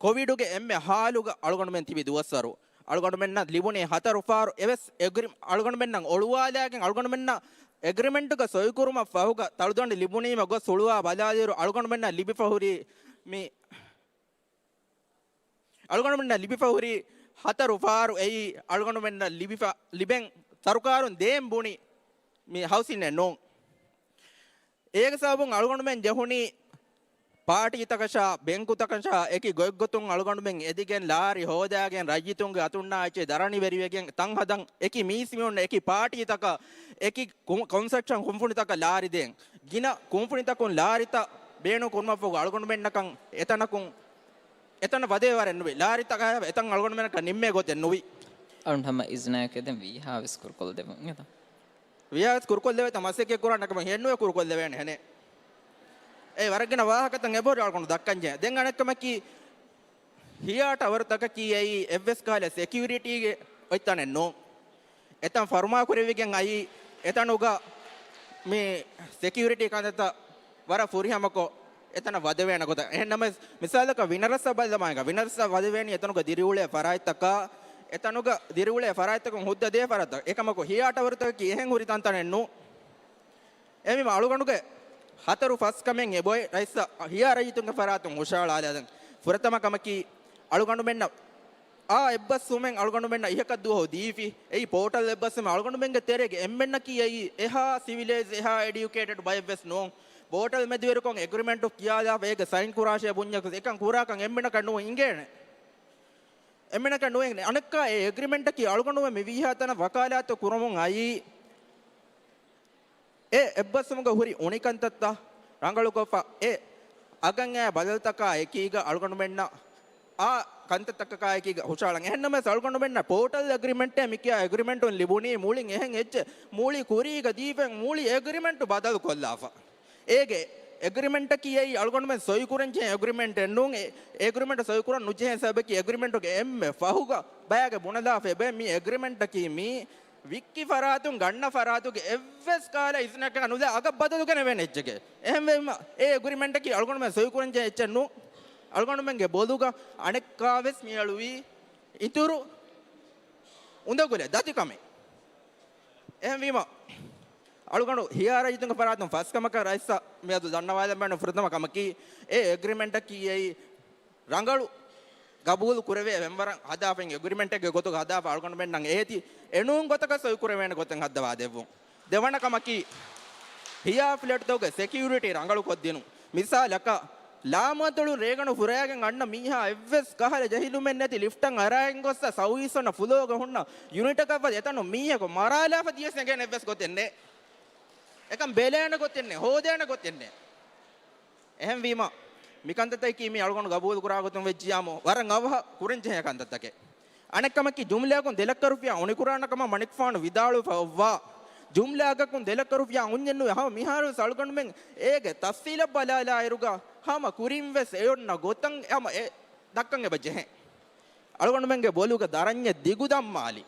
ކޮވިޑުގެ އެންމެ ހާލުގަ އަޅުގަނޑުމެން ތިބި ދުވަސްވަރު. އަޅުގަނޑުމެންނަށް ލިބުނީ ހަތަރު ފާރު އެވެސް އެގްރި-، އަޅުގަނޑުމެންނަށް އޮޅުވާލާގެން އަޅުގަނޑުމެންނަށް އެގްރިމެންޓުގަ ސޮއިކުރުމަށް ފަހުގަ ތަޅުދަނޑި ލިބުނީމަ ގޮސް ހުޅުވާ ބަލާލިއިރު އަޅުގަނޑުމެންނަށް ލިބިފަ ހުރީ މި އަޅުގަނޑުމެންނަށް ލިބިފަ ހުރި ހަތަރު ފާރު އެއީ އަޅުގަނޑުމެންނަށް ލިބިފަ، ލިބެން ސަރުކާރުން ދޭން ބުނި މި ހައުސިންއެއް ނޫން. އޭގެ ސަބަބުން އަޅުގަނޑުމެން ޖެހުނީ ޕާޓީތަކަށާ ބެންކުތަކަށާ އެކި ގޮތްގޮތުން އަޅުގަނޑުމެން އެދިގެން ލާރި ހޯދާގެން ރައްޔިތުންގެ އަތުންނާ އެއްޗެއް ދަރަނިވެރިވެގެން ތަން ހަދަން އެކި މީސްމީހުން އެކި ޕާޓީތަކަށް އެކި ކު-، ކޮންސްޓްރަކްޝަން ކުންފުނިތަކަށް ލާރި ދޭން. ގިނަ ކުންފުނިތަކުން ލާރިތައް ބޭނުން ކުރުމަށްފަހު އަޅުގަނޑުމެންނަކަށް އެތަނަކުން އެތަނަށް ވަދެވޭ ވަރެއް ނުވި. ލާރިތަކާ އެތަން އަޅުގަނޑުމެންނަކަށް ނިންމޭ ގޮތެއް ނުވި. އަޅުން ހަމަ އިޒްނާއެކު ދެން ވީހާ ވެސް ކުރުކޮށްލެވުން އެތަ؟ ވީހާ ވެސް ކުރުކޮށްލެވޭތަ؟ މަސައްކަތް ކުރާނެ ކަމަށް ހެންނުވެ ކުރުކޮށްލެވޭނެ ހެނެއް. އެ ވަރަށް ގިނަ ވާހަކަތައް އެބަހުރި އަޅުގަނޑު ދައްކަންޖެ. ދެން އަނެއްކަމަކީ ހިޔާ ޓަވަރުތަކަކީ އެއީ އެއްވެސް ކަހަލަ ސެކިއުރިޓީގެ އޮތްތަނެއް ނޫން. އެތަން ފަރުމާކުރެވިގެން އައީ އެތަނުގަ މި ސެކިއުރިޓީ ކަންތައްތައް ވަރަށް ފުރިހަމަކޮށް އެތަނަށް ވަދެވޭނެ ގޮތަށް. އެހެން ނަމަވެސް، މިސާލަކަށް ވިނަރަސްއަށް ބަލަމާއިގަ، ވިނަރަސްއަށް ވަދެވޭނީ އެތަނުގަ ދިރިއުޅޭ ފަރާތްތަކާ، އެތަނުގަ ދިރިއުޅޭ ފަރާތްތަކުން ހުއްދަ ދޭ ފަރާތްތައް. އެކަމަކު ހިޔާ ޓަވަރުތަކަކީ އެހެން ހުރި ތަންތަނެއް ނޫން. އެހެންވީމަ އަޅުގަނޑުގެ ހަތަރު ފަސް ކަމެއް އެބޮތް ރައީސް ހިޔާ ރައްޔިތުންގެ ފަރާތުން ހުށަހަޅާލާދެން. ފުރަތަމަ ކަމަކީ އަޅުގަނޑުމެންނަށް އާ އެއްބަސްވުމެއް އަޅުގަނޑުމެންނަށް އިހަކަށް ދުވަހު ދީފި. އެއީ ޕޯޓަލް އެއްބަސްވުމެއް އަޅުގަނޑުމެންގެ ތެރޭގެ އެންމެންނަކީ އެއީ އެހާ ސިވިލައިޒް، އެހާ އެޑިއުކޭޓެޑް ބައެއްވެސް ނޫން. ޕޯޓަލް މެދުވެރިކޮށް އެގްރިމެންޓު ކިޔާލާފަ އޭގެ ސައިން ކުރާށޭ ބުންޏަކަސް އެކަން ކުރާކަން އެންމެނަކަށް ނޫން އިނގޭނެ. އެންމެނަކަށް ނޫން އިނގޭނެ. އަނެއްކާ އެ އެގްރިމެންޓަކީ އަޅުގަނޑުމެން މި ވީހާ ތަނަށް ވަކާލާތު ކުރަމުން އައީ އެ އެއްބަސްވުމުގަ ހުރި އުނިކަންތައްތައް ރަނގަޅުކޮށްފަ، އެ އަގަށް އައި ބަދަލުތަކާ އެކީގަ އަޅުގަނޑުމެންނަށް އާ ކަންތައްތަކަކާ އެކީގަ ހުށަހަޅަން. އެހެންނަމަވެސް އަޅުގަނޑުމެންނަށް ޕޯޓަލް އެގްރިމެންޓޭ މިކިޔާ އެގްރިމެންޓުން ލިބުނީ މުޅިން އެހެން އެއްޗެއް މުޅި ކުރީގަ ދީފަ މުޅި އެގްރިމެންޓު ބަދަލުކޮށްލާފަ. އޭގެ އެގްރިމެންޓަކީ އެއީ އަޅުގަނޑުމެން ސޮއިކުރަންޖެހޭ އެގްރިމެންޓެއް ނޫން. އެ އެގްރިމެންޓު ސޮއިކުރަން ނުޖެހޭ ސަބަބަކީ އެގްރިމެންޓުގެ އެންމެ ފަހުގަ ބަޔާގެ ބުނެލާފަ އެބަ މި އެގްރިމެންޓަކީ މީ ވިއްކި ފަރާތުން ގަންނަ ފަރާތުގެ އެއްވެސް ކަހަލަ އިޒްނަކަށް ނުލާ އަގަށް ބަދަލު ގެނެވޭނެ އެއްޗެކޭ. އެހެންވީމަ އެ އެގްރިމެންޓަކީ އަޅުގަނޑުމެން ސޮއިކުރަންޖެހޭ އެއްޗެއް ނޫން. އަޅުގަނޑުމެންގެ ބޮލުގަ އަނެއްކާވެސް މިއަޅުވީ އިތުރު އުނދަގުލެއް ދަތިކަމެއް. އެހެންވީމަ، އަޅުގަނޑު ހިޔާ ރައްޔިތުންގެ ފަރާތުން ފަސް ކަމަކަށް ރައީސް މިއަދު ދަންނަވާލަން ބޭނުން ފުރަތަމަ ކަމަކީ، އެ އެގްރިމެންޓަކީ އެއީ ރަނގަޅު ގަބޫލު ކުރެވޭ މެންބަރަށް ހަދާފަ، އެގްރިމެންޓެއްގެ ގޮތުގަ ހަދާފަ، އަޅުގަނޑުމެންނަށް އޭތި އެނޫން ގޮތަކަށް ސޮއިކުރެވޭނެ ގޮތެއް ހައްދަވާ ދެއްވުން. ދެވަނަ ކަމަކީ، ހިޔާ ފްލެޓްތަކުގެ ސެކިއުރިޓީ ރަނގަޅުކޮށްދިނުން. މިސާލަކަށް، ލާމަތޮޅުން ރޭގަނޑު ފުރައިގެން އަންނަ މީހާ އެއްވެސް ކަހަލަ ޖެހިލުމެއް ނެތި ލިފްޓަށް އަރާގެން ގޮއްސަ ސައުވީސް ވަނަ ފުލޯގަ ހުންނަ ޔުނިޓަކަށް ވަދެ އެތަނުން މީހަކު މަރާލާފަ ދިޔަސް އެނގޭނެ އެއްވެސް ގޮތެއް ނެތް. އެކަން ބެލޭނެ ގޮތެއް ނެތް، ހޯދޭނެ ގޮތެއް ނެތް. އެހެންވީމަ، މިކަންތައްތަކަކީ މި އަޅުގަނޑު ގަބޫލު ކުރާ ގޮތުން ވެއްޖިޔާމު، ވަރަށް އަވަހަށް ކުރަންޖެހޭ ކަންތައްތަކެއް. އަނެއްކަމަކީ، ޖުމްލައަކުން ދެ ލައްކަ ރުފިޔާ އުނިކުރާނެ ކަމަށް މަނިކުފާނު ވިދާޅުވެފަ އޮއްވާ، ޖުމްލައަކަކުން ދެ ލައްކަ ރުފިޔާ އުންޏެއް ނުވެ، ހަމަ މިހާރުވެސް އަޅުގަނޑުމެން އޭގެ ތަފްސީލަށް ބަލާލާއިރުގަ، ހަމަ ކުރިންވެސް އެ އޮންނަ ގޮތަށް ހަމަ އެ ދައްކަން އެބަ ޖެހޭ. އަޅުގަނޑުމެންގެ ބޮލުގަ ދަރަންޏެއް ދިގު ދަންމާލި.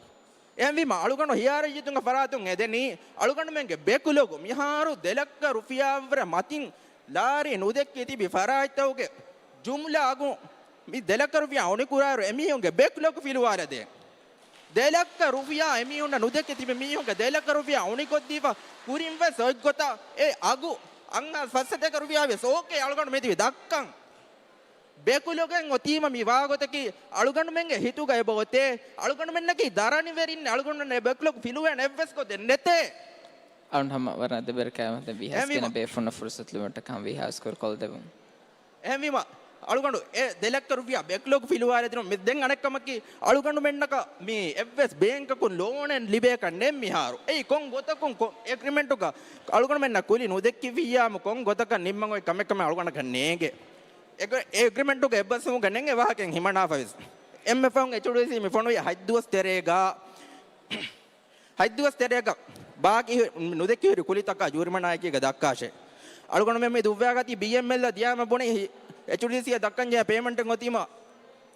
އެހެންވީމަ، އަޅުގަނޑު ހިޔާ ރައްޔިތުންގެ ފަރާތުން އެދެނީ، އަޅުގަނޑުމެންގެ ބެކްލޮގު މިހާރު ދެ ލައްކަ ރުފިޔާއަށްވުރެ މަތިން ލާރި ނުދެއްކި ތިބި ފަރާތްތަކުގެ ޖުމްލަ އަގު މި ދެ ލައްކަ ރުފިޔާ އުނިކުރާއިރު އެމީހުންގެ ބެކްލޮގް ފިލުވާލަދޭން. ދެ ލައްކަ ރުފިޔާ އެމީހުންނަށް ނުދެއްކި ތިބި މީހުންގެ ދެ ލައްކަ ރުފިޔާ އުނިކޮށްދީފަ ކުރިންވެސް އޮތްގޮތަށް އެ އަގު އަށް ހާސް ފަސް ސަތޭކަ ރުފިޔާވެސް އޯކޭ އަޅުގަނޑު މިތިބި ދައްކަން. ބެކުލޮގެން އޮތީމަ މި ވާގޮތަކީ އަޅުގަނޑުމެންގެ ހިތުގަ އެބަ އޮތޭ. އަޅުގަނޑުމެންނަކީ ދަރަނިވެރިން. އަޅުގަނޑުމެން އެ ބެކުލޮގް ފިލުވޭނެ އެއްވެސް ގޮތެއް ނެތޭ. އަޅުން ހަމަ ވަރަށް އަދަބެރި ކައިމަތަށް ވީ ހަސްގެނަ ބޭފުންނަށް ފުރުސަތު ލިބުން ޓަކާން ވީ ހާސްކޮށް ކޮޅު ދެވުން. އެހެންވީމަ، އަޅުގަނޑު އެ ދެ ލައްކަ ރުފިޔާ ބެކްލޮގް ފިލުވާލެދިނު މި ދެން އަނެއްކަމަކީ، އަޅުގަނޑުމެންނަކަށް މި އެއްވެސް ބޭންކަކުން ލޯނެއް ލިބޭކަށް ނެތް މިހާރު. އެއީ ކޮން ގޮތަކުން ކޮ-، އެގްރިމެންޓުގަ އަޅުގަނޑުމެންނަށް ކުލި ނުދެއްކިއްވިއްޔާމު ކޮން ގޮތަކަށް ނިންމަން އޮތް ކަމެއް ކަމެއް އަޅުގަނޑަކަށް ނޭނގެ. އެގް-، އެ އެގްރިމެންޓުގެ އެއްބަސްވުމުގަ ނެތް އެ ވާހަކައެއް ހިމަނާފަވެސް. އެންމެ ފަހުން އެޗްޑީސީ މި ފޮނުވި ހަތްދުވަސް ތެރޭގަ ހަތްދުވަސް ތެރޭގަ ބާކީ ނުދެއްކި ހުރި ކުލިތަކާ ޖޫރިމަނާއެކީގަ ދައްކާށޭ. އަޅުގަނޑުމެން މި ދުއްވާގަތީ ބީއެމްއެލްއަށް ދިޔާމަ ބުނި އެޗްޑީސީއަށް ދައްކަންޖެހޭ ޕޭމަންޓެއް އޮތީމަ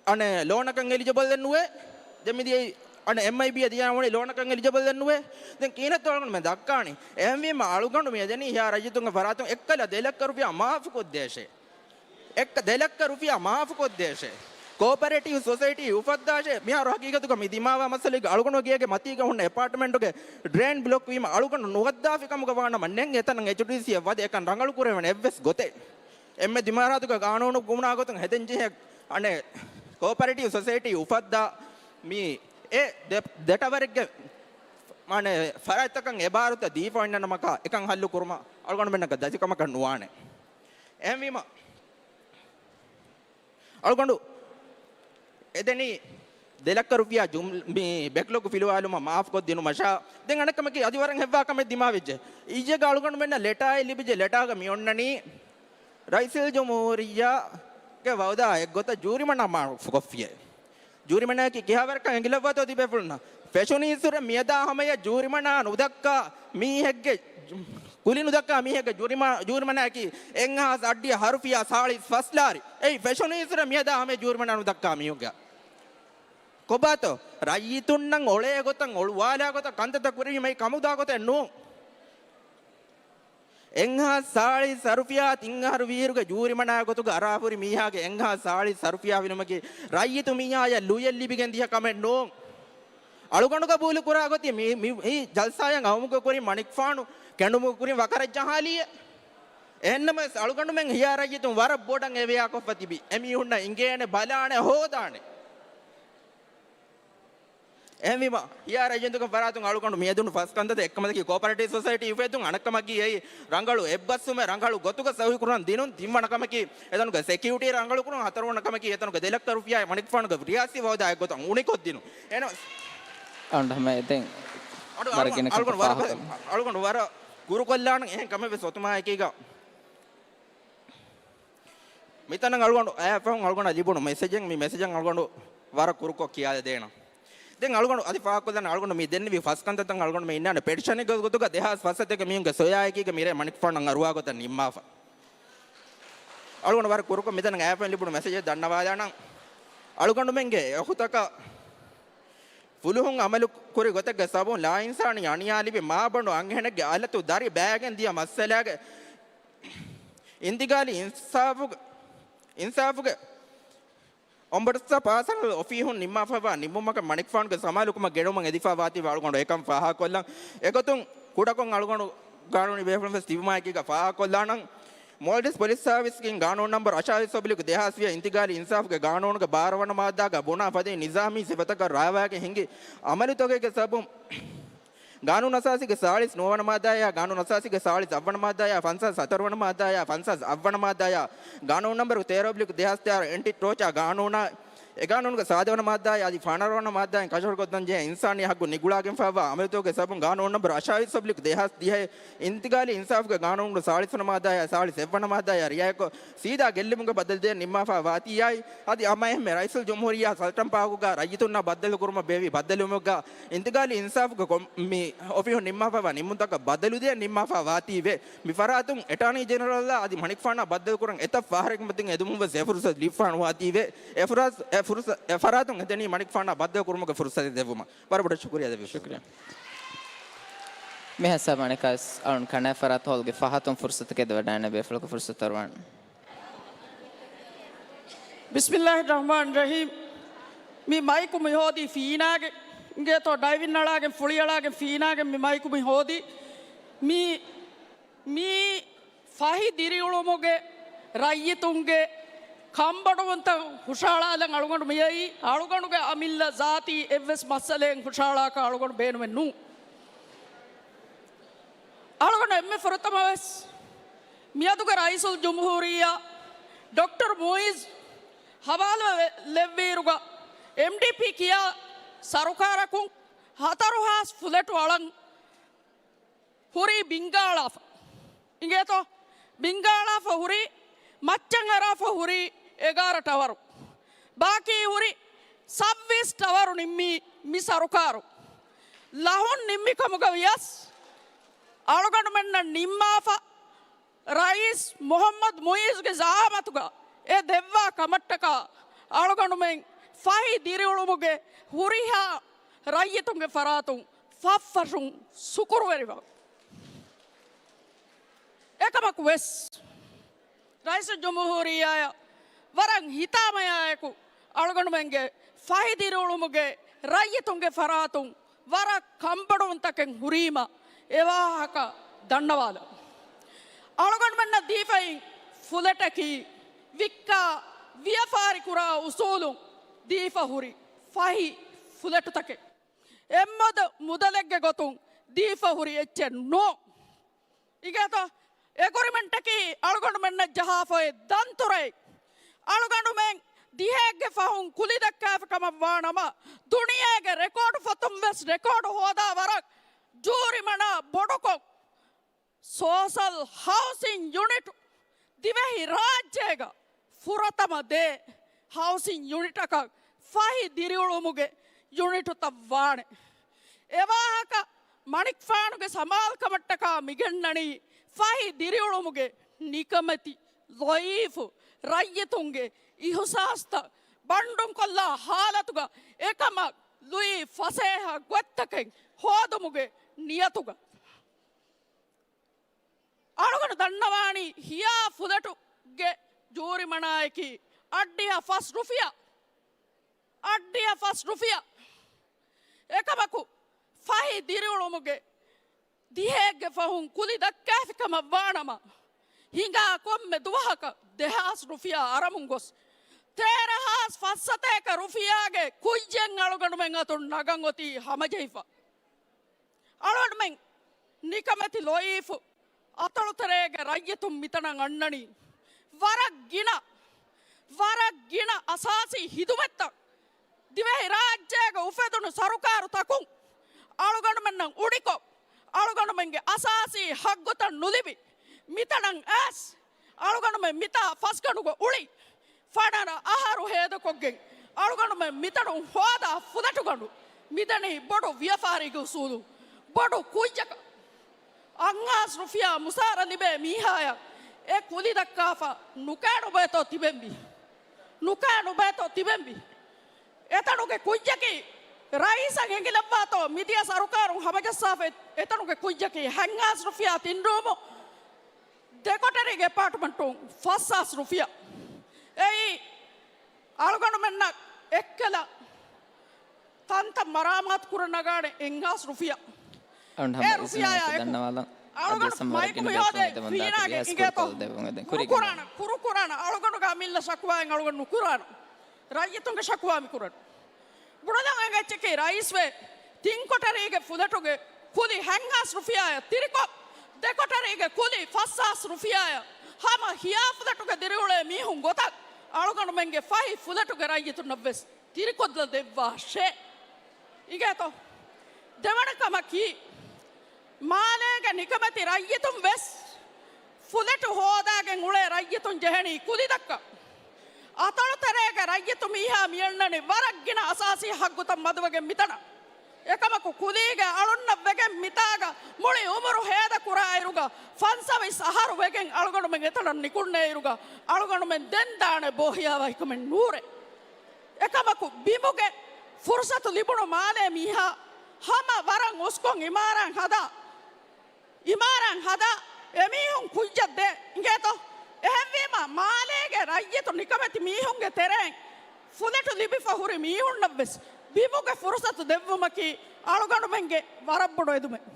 އަނެއް ލޯނަކަށް އެލިޖަބަލްއެއް ނުވޭ. ދެން މިދިޔައީ އަނެއް އެމްއައިބީއަށް ދިޔާ ވަނީ ލޯނަކަށް އެލިޖަބަލްއެއް ނުވޭ. ދެން ކިހިނެއްތޯ އަޅުގަނޑުމެން ދައްކާނީ؟ އެހެންވީމަ އަޅުގަނޑު މި އެދެނީ ހިޔާ ރައްޔިތުންގެ ފަރާތުން އެއްކަލަ ދެ ލައްކަ ރުފިޔާ މާފުކޮށްދޭށޭ. އެއްކަ ދެ ލައްކަ ރުފިޔާ މާފުކޮށްދޭށޭ. ކޯޕަރޭޓިވް ސޮސައިޓީ އުފައްދާށޭ. މިހާރު ހަގީގަތުގަ މި ދިމާވާ މައްސަލައިގަ އަޅުގަނޑުގެ ގޭގެ މަތީގަ ހުންނަ އެޕާޓްމަންޓުގެ ޑްރޭން ބްލޮކް ވީމަ އަޅުގަނޑު ނުހައްދާފި ކަމުގަ ވާނަމަ ނެތް އެތަނަށް އެޗްޑީސީއަށް ވަދެ އެކަން ރަނގަޅު ކުރެވޭނެ އެއްވެސް ގޮތެއް. އެންމެ ދިމާރާތުގަ ގާނޫނު ބުނާ ގޮތުން ހެދެންޖެހޭ އަނެއް ކޯޕަރޭޓިވް ސޮސައިޓީ އުފައްދާ މި އެ ދެ-، ދެ ޓަވަރެއްގެ މާނަ ފަރާތްތަކަށް އެބާރުތައް ދީފަ އިންނަ ނަމަކަށް އެކަން ހައްލު ކުރުމަށް އަޅުގަނޑުމެންނަކަށް ދަތިކަމަކަށް ނުވާނެ. އެހެންވީމަ، އަޅުގަނޑު އެދެނީ ދެ ލައްކަ ރުފިޔާ ޖުމް-، މި ބެކްލޮގް ފިލުވާލުމަށް މާފްކޮށްދިނުމަށާ. ދެން އަނެއްކަމަކީ އަދި ވަރަށް ހެއްވާ ކަމެއް ދިމާވެއްޖެ. އިއްޔެގަ އަޅުގަނޑުމެންނަށް ލެޓާއެއް ލިބިއްޖެ. ލެޓާގަ މި އޮންނަނީ ރައީސުލްޖުމްހޫރިއްޔާގެ ވައުދާ އެއްގޮތަށް ޖޫރިމަނާ މާފްކޮށްފިޔޭ. ޖޫރިމަނާއަކީ ކިހާވަރަކަށް އެނގިލައްވާތޯ ތިބޭފުޅުންނަށް؟ ފެށުނީއްސުރެ މިއަދާ ހަމަޔަށް ޖޫރިމަނާ ނުދައްކާ މީހެއްގެ، ކުލި ނުދައްކާ މީހެއްގެ ޖޫރިމަ-، ޖޫރިމަނާއަކީ އެއްހާސް އަށްޑިހަ ހަ ރުފިޔާ ސާޅީސް ފަސް ލާރި. އެއީ ފެށުނީއްސުރެ މިއަދާ ހަމަޔަށް ޖޫރިމަނާ ނުދައްކާ މީހުންގެ. ކޮބާތޯ؟ ރައްޔިތުންނަށް އޮޅޭ ގޮތަށް، އޮޅުވާލާ ގޮތަށް ކަންތައްތައް ކުރެވީމައި ކަމުދާ ގޮތެއް ނޫން. އެއްހާސް ސާޅީސް ހަ ރުފިޔާ ތިން އަހަރު ވީއިރުގެ ޖޫރިމަނާ ގޮތުގަ އަރާފުރި މީހާގެ އެއްހާސް ސާޅީސް ހަ ރުފިޔާ ފިލުމަކީ ރައްޔިތު މީހާޔަށް ލުޔެއް ލިބިގެން ދިޔަ ކަމެއް ނޫން. އަޅުގަނޑު ގަބޫލު ކުރާ ގޮތީ މި، މި، މި ޖަލްސާއަށް އައުމުގެ ކުރިން މަނިކުފާނު ކެނޑުމުގެ ކުރިން ވަކަރަށް ޖަހާލީއޭ. އެހެންނަމަވެސް އަޅުގަނޑުމެން ހިޔާ ރައްޔިތުން ވަރަށް ބޮޑަށް އެވެޔާކޮށްފަ ތިބި އެމީހުންނަށް އިނގޭނެ، ބަލާނެ، ހޯދާނެ. އެހެންވީމަ، ހިޔާ ރައްޔިތުންގެ ފަރާތުން އަޅުގަނޑު މިއަދުން ފަސް ކަންތައްތައް އެއްކަމަކީ ކޯޕަރޭޓިވް ސޮސައިޓީ އުފެއްދުން، އަނެއްކަމަކީ އެއީ ރަނގަޅު އެއްބަސްވުމެއް، ރަނގަޅު ގޮތުގަ ސައުހި ކުރަން ދިނުން، ތިންވަނަ ކަމަކީ އެތަނުގެ ސެކިއުރިޓީ ރަނގަޅު ކުރުން، ހަތަރުވަނަ ކަމަކީ އެތަނުގެ ދެ ލައްކަ ރުފިޔާ މަނިކުފާނުގެ ރިޔާސީ ވައުދާ އެއްގޮތަށް އުނިކޮށްދިނުން. އެނަ އަނޑަމެ ދެން އަޑު، ވަރަށް އަޅު، ގިނަ ކަން އަޅުގަނޑު ވަރަށް، ފާހަގަ. އަޅުގަނޑު ވަރަށް ކުރުކޮށްލާނަން އެހެން ކަމެއް ވެސް އޮތުމާއެކީގަ. މިތަނަށް އަޅުގަނޑު އައިފަހުން އަޅުގަނޑަށް ލިބުނު މެސެޖެއް، މި މެސެޖަށް އަޅުގަނޑު ވަރަށް ކުރުކޮށް ކިޔާލަދޭނަން. ދެން އަޅުގަނޑު އަދި ފާހަގަކޮށްލަން އަޅުގަނޑު މި ދެންނެވި ފަސް ކަންތައްތައް އަޅުގަނޑު މި އިންނާނެ ޕެޓިޝަނެއްގެ ގޮތުގަ ދެހާސް ފަސް ސަތޭކަ މިއުންގެ ސޮޔާއެކީގަ މިރޭ މަނިކުފާނަށް އަރުވާ ގޮތަށް ނިންމާފަ. އަޅުގަނޑު ވަރަށް ކުރުކޮށް މިތަނަށް އައިފަހުން ލިބުނު މެސެޖެއް ދަންނަވާލާނަން. އަޅުގަނޑުމެންގެ އެހުތަކަށް ފުލުހުން އަމަލު ކުރި ގޮތެއްގެ ސަބަބުން ލާއިންސާނީ އަނިޔާ ލިބި މާބަނޑު އަންހެނެއްގެ އަލަތު ދަރި ބައިގެން ދިޔަ މައްސަލާގެ އިންތިގާލީ އިންސާފުގެ، އިންސާފުގެ އޮމްބުޑްސް ޕާސަނަލް އޮފީހުން ނިންމާފައިވާ ނިންމުމަކަށް މަނިކުފާނުގެ ސަމާލުކަމަށް ގެނުމަށް އެދިފައިވާތީވެ އަޅުގަނޑު އެކަން ފާހަގަކޮށްލަން. އެގޮތުން ކުޑަކޮށް އަޅުގަނޑު ގާނޫނީ ބޭފުޅުން ވެސް ތިބުމާއެކީގަ ފާހަގަކޮށްލާނަން. މޯލްޑިވްސް ޕޮލިސް ސާވިސްގެ ގާނޫނު ނަންބަރު އަށާވީސް އޮބްލިކް ދެހާސް ވިޔަ އިންތިގާލީ އިންސާފުގެ ގާނޫނުގެ ބާރަ ވަނަ މާއްދާގަ ބުނާ ފަދައިން ނިޒާމީ ސިފަތަކަށް ރާވާގެ ހިނގި އަމަލުތަކެއްގެ ސަބަބުން ގާނޫނު އަސާސީގެ ސާޅީސް ނުވަވަނަ މާއްދާޔާ، ގާނޫނު އަސާސީގެ ސާޅީސް އަށްވަނަ މާއްދާޔާ، ފަންސާސް ހަތަރުވަނަ މާއްދާޔާ، ފަންސާސް އަށްވަނަ މާއްދާޔާ، ގާނޫނު ނަންބަރު ތޭރަ އޮބްލިކް ދެހާސް ތޭރަ އެންޓި ޓޯޗާ ގާނޫނާ، އެ ގާނޫނުގެ ސާދަވަނަ މާއްދާއާ އަދި ފަނަރަވަނަ މާއްދާއިން ކަށަވަރުކޮށްދޭން ޖެހޭ އިންސާނީ ހައްގު ނިގުޅާގެންފައިވާ އަމަލުތަކުގެ ސަބަބުން ގާނޫނު ނަންބަރު އަށާވީސް އޮބްލިކް ދެހާސް ދިހައެއް އިންތިގާލީ އިންސާފުގެ ގާނޫނުގެ ސާޅީސް ވަނަ މާއްދާޔާ ސާޅީސް އެއްވަނަ މާއްދާޔާ ރިއާޔަތްކޮށް، ސީދާ ގެއްލިމުގެ ބައްދަލު ދޭން ނިންމާފައި ވާތީއާއި، އަދި ހަމައެހެންމެ ރައީސުލްޖުމްހޫރިއްޔާ ސަލްޓަން ޕާކުގަ ރައްޔިތުންނާ ބައްދަލުކުރުމަށް ބޭއްވި ބައްދަލުވުމެއްގަ އިންތިގާލީ އިންސާފުގެ ކޮ-، މި އޮފީހުން ނިންމާފައިވާ ނިންމުންތަކަށް ބައްދަލު ދޭން ނިންމާފައި ވާތީވެ. މި ފަރާތުން އެޓާނީ ޖެނެރަލްއާ އަދި މަނިކުފާނާ ބައްދަލުކުރަން އެތައް ފަހަރެއްގެ މަތިން އެދުމުން ވެސް އެ ފުރުސަތު ލިބިފާނު ވާތީވެ. އެ ފުރަސް-، އެ ފުރުސަ-، އެ ފަރާތުން އެދެނީ މަނިކުފާނާ ބައްދަލުކުރުމުގެ ފުރުސަތެއް ދެއްވުމަށް. ވަރަށް ބޮޑަށް ޝުކުރިއްޔާ ދެއްވި. ޝުކުރިއްޔާ. މި ހިސާބަށް އަނެއްކާވެސް އަޅުން ކަނާ ފަރާތް ހޯލްގެ ފަހަތުން ފުރުސަތު ކެދިވަޑައިގަންނަ ބޭފުޅަކު ފުރުސަތު އަރުވާނެ. ބިސްމިއްލާހި ރަޙްމާނި ރަޙީމް. މި މައިކު މި ހޯދީ ފީނާގެ ގޭތޯ ޑައިވިން އަޅާގެން ފުޅިއަޅާގެން ފީނާގެން މި މައިކު މި ހޯދީ. މި، މި ފަހި ދިރިއުޅުމުގެ ރައްޔިތުންގެ ކަންބޮޑުވުންތައް ހުށަހަޅާލަން އަޅުގަނޑު މިއައީ. އަޅުގަނޑުގެ އަމިއްލަ ޒާތީ އެއްވެސް މައްސަލައެއް ހުށަހަޅާކަށް އަޅުގަނޑު ބޭނުމެއް ނޫން. އަޅުގަނޑު އެންމެ ފުރަތަމަވެސް މިއަދުގެ ރައީސުލްޖުމްހޫރިއްޔާ ޑޮކްޓަރު މުއިއްޒު ހަވާލުވެ ލެއްވިއިރުގަ އެމްޑީޕީ ކިޔާ ސަރުކާރަކުން ހަތަރު ހާސް ފުލެޓު އަޅަން ހުރީ ބިންގާޅާފަ. އިނގޭތޯ؟ ބިންގާޅާފަ ހުރީ، މައްޗަށް އަރާފަ ހުރީ އެގާރަ ޓަވަރު. ބާކީ ހުރި ސައްބީސް ޓަވަރު ނިންމީ މި ސަރުކާރު. ލަހުން ނިންމި ކަމުގަ ވިޔަސް އަޅުގަނޑުމެންނަށް ނިންމާފަ ރައީސް މުޙައްމަދު މުއިއްޒުގެ ޒަޢާމަތުގަ އެ ދެއްވާ ކަމަށްޓަކާ އަޅުގަނޑުމެން ފަހި ދިރިއުޅުމުގެ ހުރިހާ ރައްޔިތުންގެ ފަރާތުން ފަށްފަށުން ޝުކުރުވެރިވަން. އެކަމަކު ވެސް ރައީސުލްޖުމްހޫރިއްޔާއަށް ވަރަށް ހިތާމަޔާއެކު އަޅުގަނޑުމެންގެ ފަހި ދިރިއުޅުމުގެ ރައްޔިތުންގެ ފަރާތުން ވަރަށް ކަންބޮޑުވުންތަކެއް ހުރީމަ އެވާހަކަ ދަންނަވާލަން. އަޅުގަނޑުމެންނަށް ދީފައި ފުލެޓަކީ ވިއްކާ ވިޔަފާރި ކުރާ އުސޫލުން ދީފަ ހުރި ފަހި ފުލެޓުތަކެއް. އެއްމަދު މުދަލެއްގެ ގޮތުން ދީފަ ހުރި އެއްޗެއް ނޫން. އިނގޭތޯ؟ އެގްރިމެންޓަކީ އަޅުގަނޑުމެންނަށް ޖަހާފައި ދަންތުރައެއް. އަޅުގަނޑުމެން ދިހައެއްގެ ފަހުން ކުލި ދައްކާފި ކަމަށް ވާނަމަ، ދުނިޔޭގެ ރެކޯޑު ފޮތުން ވެސް ރެކޯޑު ހޯދާ ވަރަށް ޖޫރިމަނާ ބޮޑުކޮށް، ސޯޝަލް ހައުސިން ޔުނިޓު ދިވެހި ރާއްޖޭގަ ފުރަތަމަ ދޭ ހައުސިން ޔުނިޓަކަށް ފަހި ދިރިއުޅުމުގެ ޔުނިޓުތައް ވާނެ. އެވާހަކަ މަނިކުފާނުގެ ސަމާލުކަމަށްޓަކާ މިގެންނަނީ ފަހި ދިރިއުޅުމުގެ ނިކަމެތި ޟަޢީފު ރައްޔިތުންގެ އިޙުސާސްތައް ބަންޑުންކޮށްލާ ޙާލަތުގަ އެކަމަށް ލުއި ފަސޭހަ ގޮތްތަކެއް ހޯދުމުގެ ނިޔަތުގަ. އަޅުގަނޑު ދަންނަވާނީ ހިޔާ ފުލެޓުގެ ޖޫރިމަނާއަކީ އަށްޑިހަ ފަސް ރުފިޔާ. އަށްޑިހަ ފަސް ރުފިޔާ. އެކަމަކު ފަހި ދިރިއުޅުމުގެ ދިހައެއްގެ ފަހުން ކުލި ދައްކާފި ކަމަށް ވާނަމަ، ހިނގާ ކޮންމެ ދުވަހަކަށް ދެހާސް ރުފިޔާ އަރަމުން ގޮސް، ތޭރަ ހާސް ފަސްސަތޭކަ ރުފިޔާގެ ކުއްޖެއް އަޅުގަނޑުމެން އަތުން ނަގަން އޮތީ ހަމަޖެހިފަ. އަޅުގަނޑުމެން ނިކަމެތި ލޮއީފު އަތޮޅުތެރޭގެ ރައްޔިތުން މިތަނަށް އަންނަނީ ވަރަށް ގިނަ، ވަރަށް ގިނަ އަސާސީ ހިދުމަތްތައް ދިވެހިރާއްޖޭގަ އުފެދުނު ސަރުކާރުތަކުން އަޅުގަނޑުމެންނަށް އުޑިކޮށް، އަޅުގަނޑުމެންގެ އަސާސީ ހައްގުތައް ނުލިބި، މިތަނަށް އައިސް، އަޅުގަނޑުމެން މިތާ ފަސްގަނޑުގަ އުޅި، ފަނަރަ އަހަރު ހޭދަކޮށްގެން އަޅުގަނޑުމެން މިތަނުން ހޯދާ ފުލެޓުގަނޑު މިދަނީ ބޮޑު ވިޔަފާރީގެ އުސޫލުން ބޮޑު ކުއްޖަކަށް. އަށް ހާސް ރުފިޔާ މުސާރަ ލިބޭ މީހާޔަށް އެ ކުލި ދައްކާފަ ނުކާ ނުބޭތޯ ތިބެންވީ؟ ނުކާ ނުބޭތޯ ތިބެންވީ؟ އެތަނުގެ ކުއްޖަކީ ރައީސަށް އެނގިލައްވާތޯ މިދިޔަ ސަރުކާރުން ހަމަޖައްސާފަ އެތަނުގެ ކުއްޖަކީ ހަތް ހާސް ރުފިޔާ ތިން ރޫމު ދެކޮޓަރީގެ އެޕާޓްމަންޓުން ފަސް ހާސް ރުފިޔާ. އެއީ އަޅުގަނޑުމެންނަށް އެއްކަލަ ތަންތަން މަރާމާތު ކުރަން ނަގާނެ އެއް ހާސް ރުފިޔާ. އަޅުގަނޑު ހަމަ އެ ރުފިޔާޔާ އެކު ދަންނަވާލަން. އަޅުގަނޑު މައިކު މިހޯދޭ ފީނާގެ އިނގޭތޯ. ނުކުރާނަ، ކުރުކުރާނަ. އަޅުގަނޑުގެ އަމިއްލަ ޝަކުވާއެއް އަޅުގަނޑު ނުކުރާނަ. ރައްޔިތުންގެ ޝަކުވާ މި ކުރަން. ބުނެލަން އެއްޗަކީ ރައީސްވެ ތިން ކޮޓަރީގެ ފުލެޓުގެ ކުލި ހަތް ހާސް ރުފިޔާއަށް ތިރިކޮށް، ދެ ކޮޓަރީގެ ކުލި ފަސް ހާސް ރުފިޔާއަށް ހަމަ ހިޔާ ފުލެޓުގެ ދިރިއުޅޭ މީހުން ގޮތަށް އަޅުގަނޑުމެންގެ ފަހި ފުލެޓުގެ ރައްޔިތުންނަށްވެސް ތިރިކޮށްލަ ދެއްވާށޭ. އިނގޭތޯ؟ ދެވަނަ ކަމަކީ، މާލޭގެ ނިކަމެތި ރައްޔިތުން ވެސް ފުލެޓު ހޯދާގެން އުޅޭ ރައްޔިތުން ޖެހެނީ ކުލި ދައްކަން. އަތޮޅުތެރޭގެ ރައްޔިތު މީހާ މިއަންނަނީ ވަރަށް ގިނަ އަސާސީ ހައްގުތައް މަދުވެގެން މިތަނަށް. އެކަމަކު ކުލީގެ އަޅުންނަށް ވެގެން މިތާގަ މުޅި އުމުރު ހޭދަ ކުރާއިރުގަ، ފަންސަވީސް އަހަރު ވެގެން އަޅުގަނޑުމެން އެތަނަށް ނިކުންނޭއިރުގަ، އަޅުގަނޑުމެން ދެން ދާނެ ބޯހިޔާވަހިކަމެއް ނޫރޭ. އެކަމަކު ބިމުގެ ފުރުސަތު ލިބުނު މާލޭ މީހާ ހަމަ ވަރަށް އުސްކޮށް އިމާރާތް ހަދާ، އިމާރާތް ހަދާ، އެމީހުން ކުއްޖަށް ދޭ އިނގޭތޯ؟ އެހެންވީމަ، މާލޭގެ ރައްޔިތު ނިކަމެތި މީހުންގެ ތެރެއިން ފުލެޓު ލިބިފަ ހުރި މީހުންނަށްވެސް ބިމުގެ ފުރުސަތު ދެއްވުމަކީ އަޅުގަނޑުމެންގެ ވަރަށް ބޮޑު އެދުމެއް.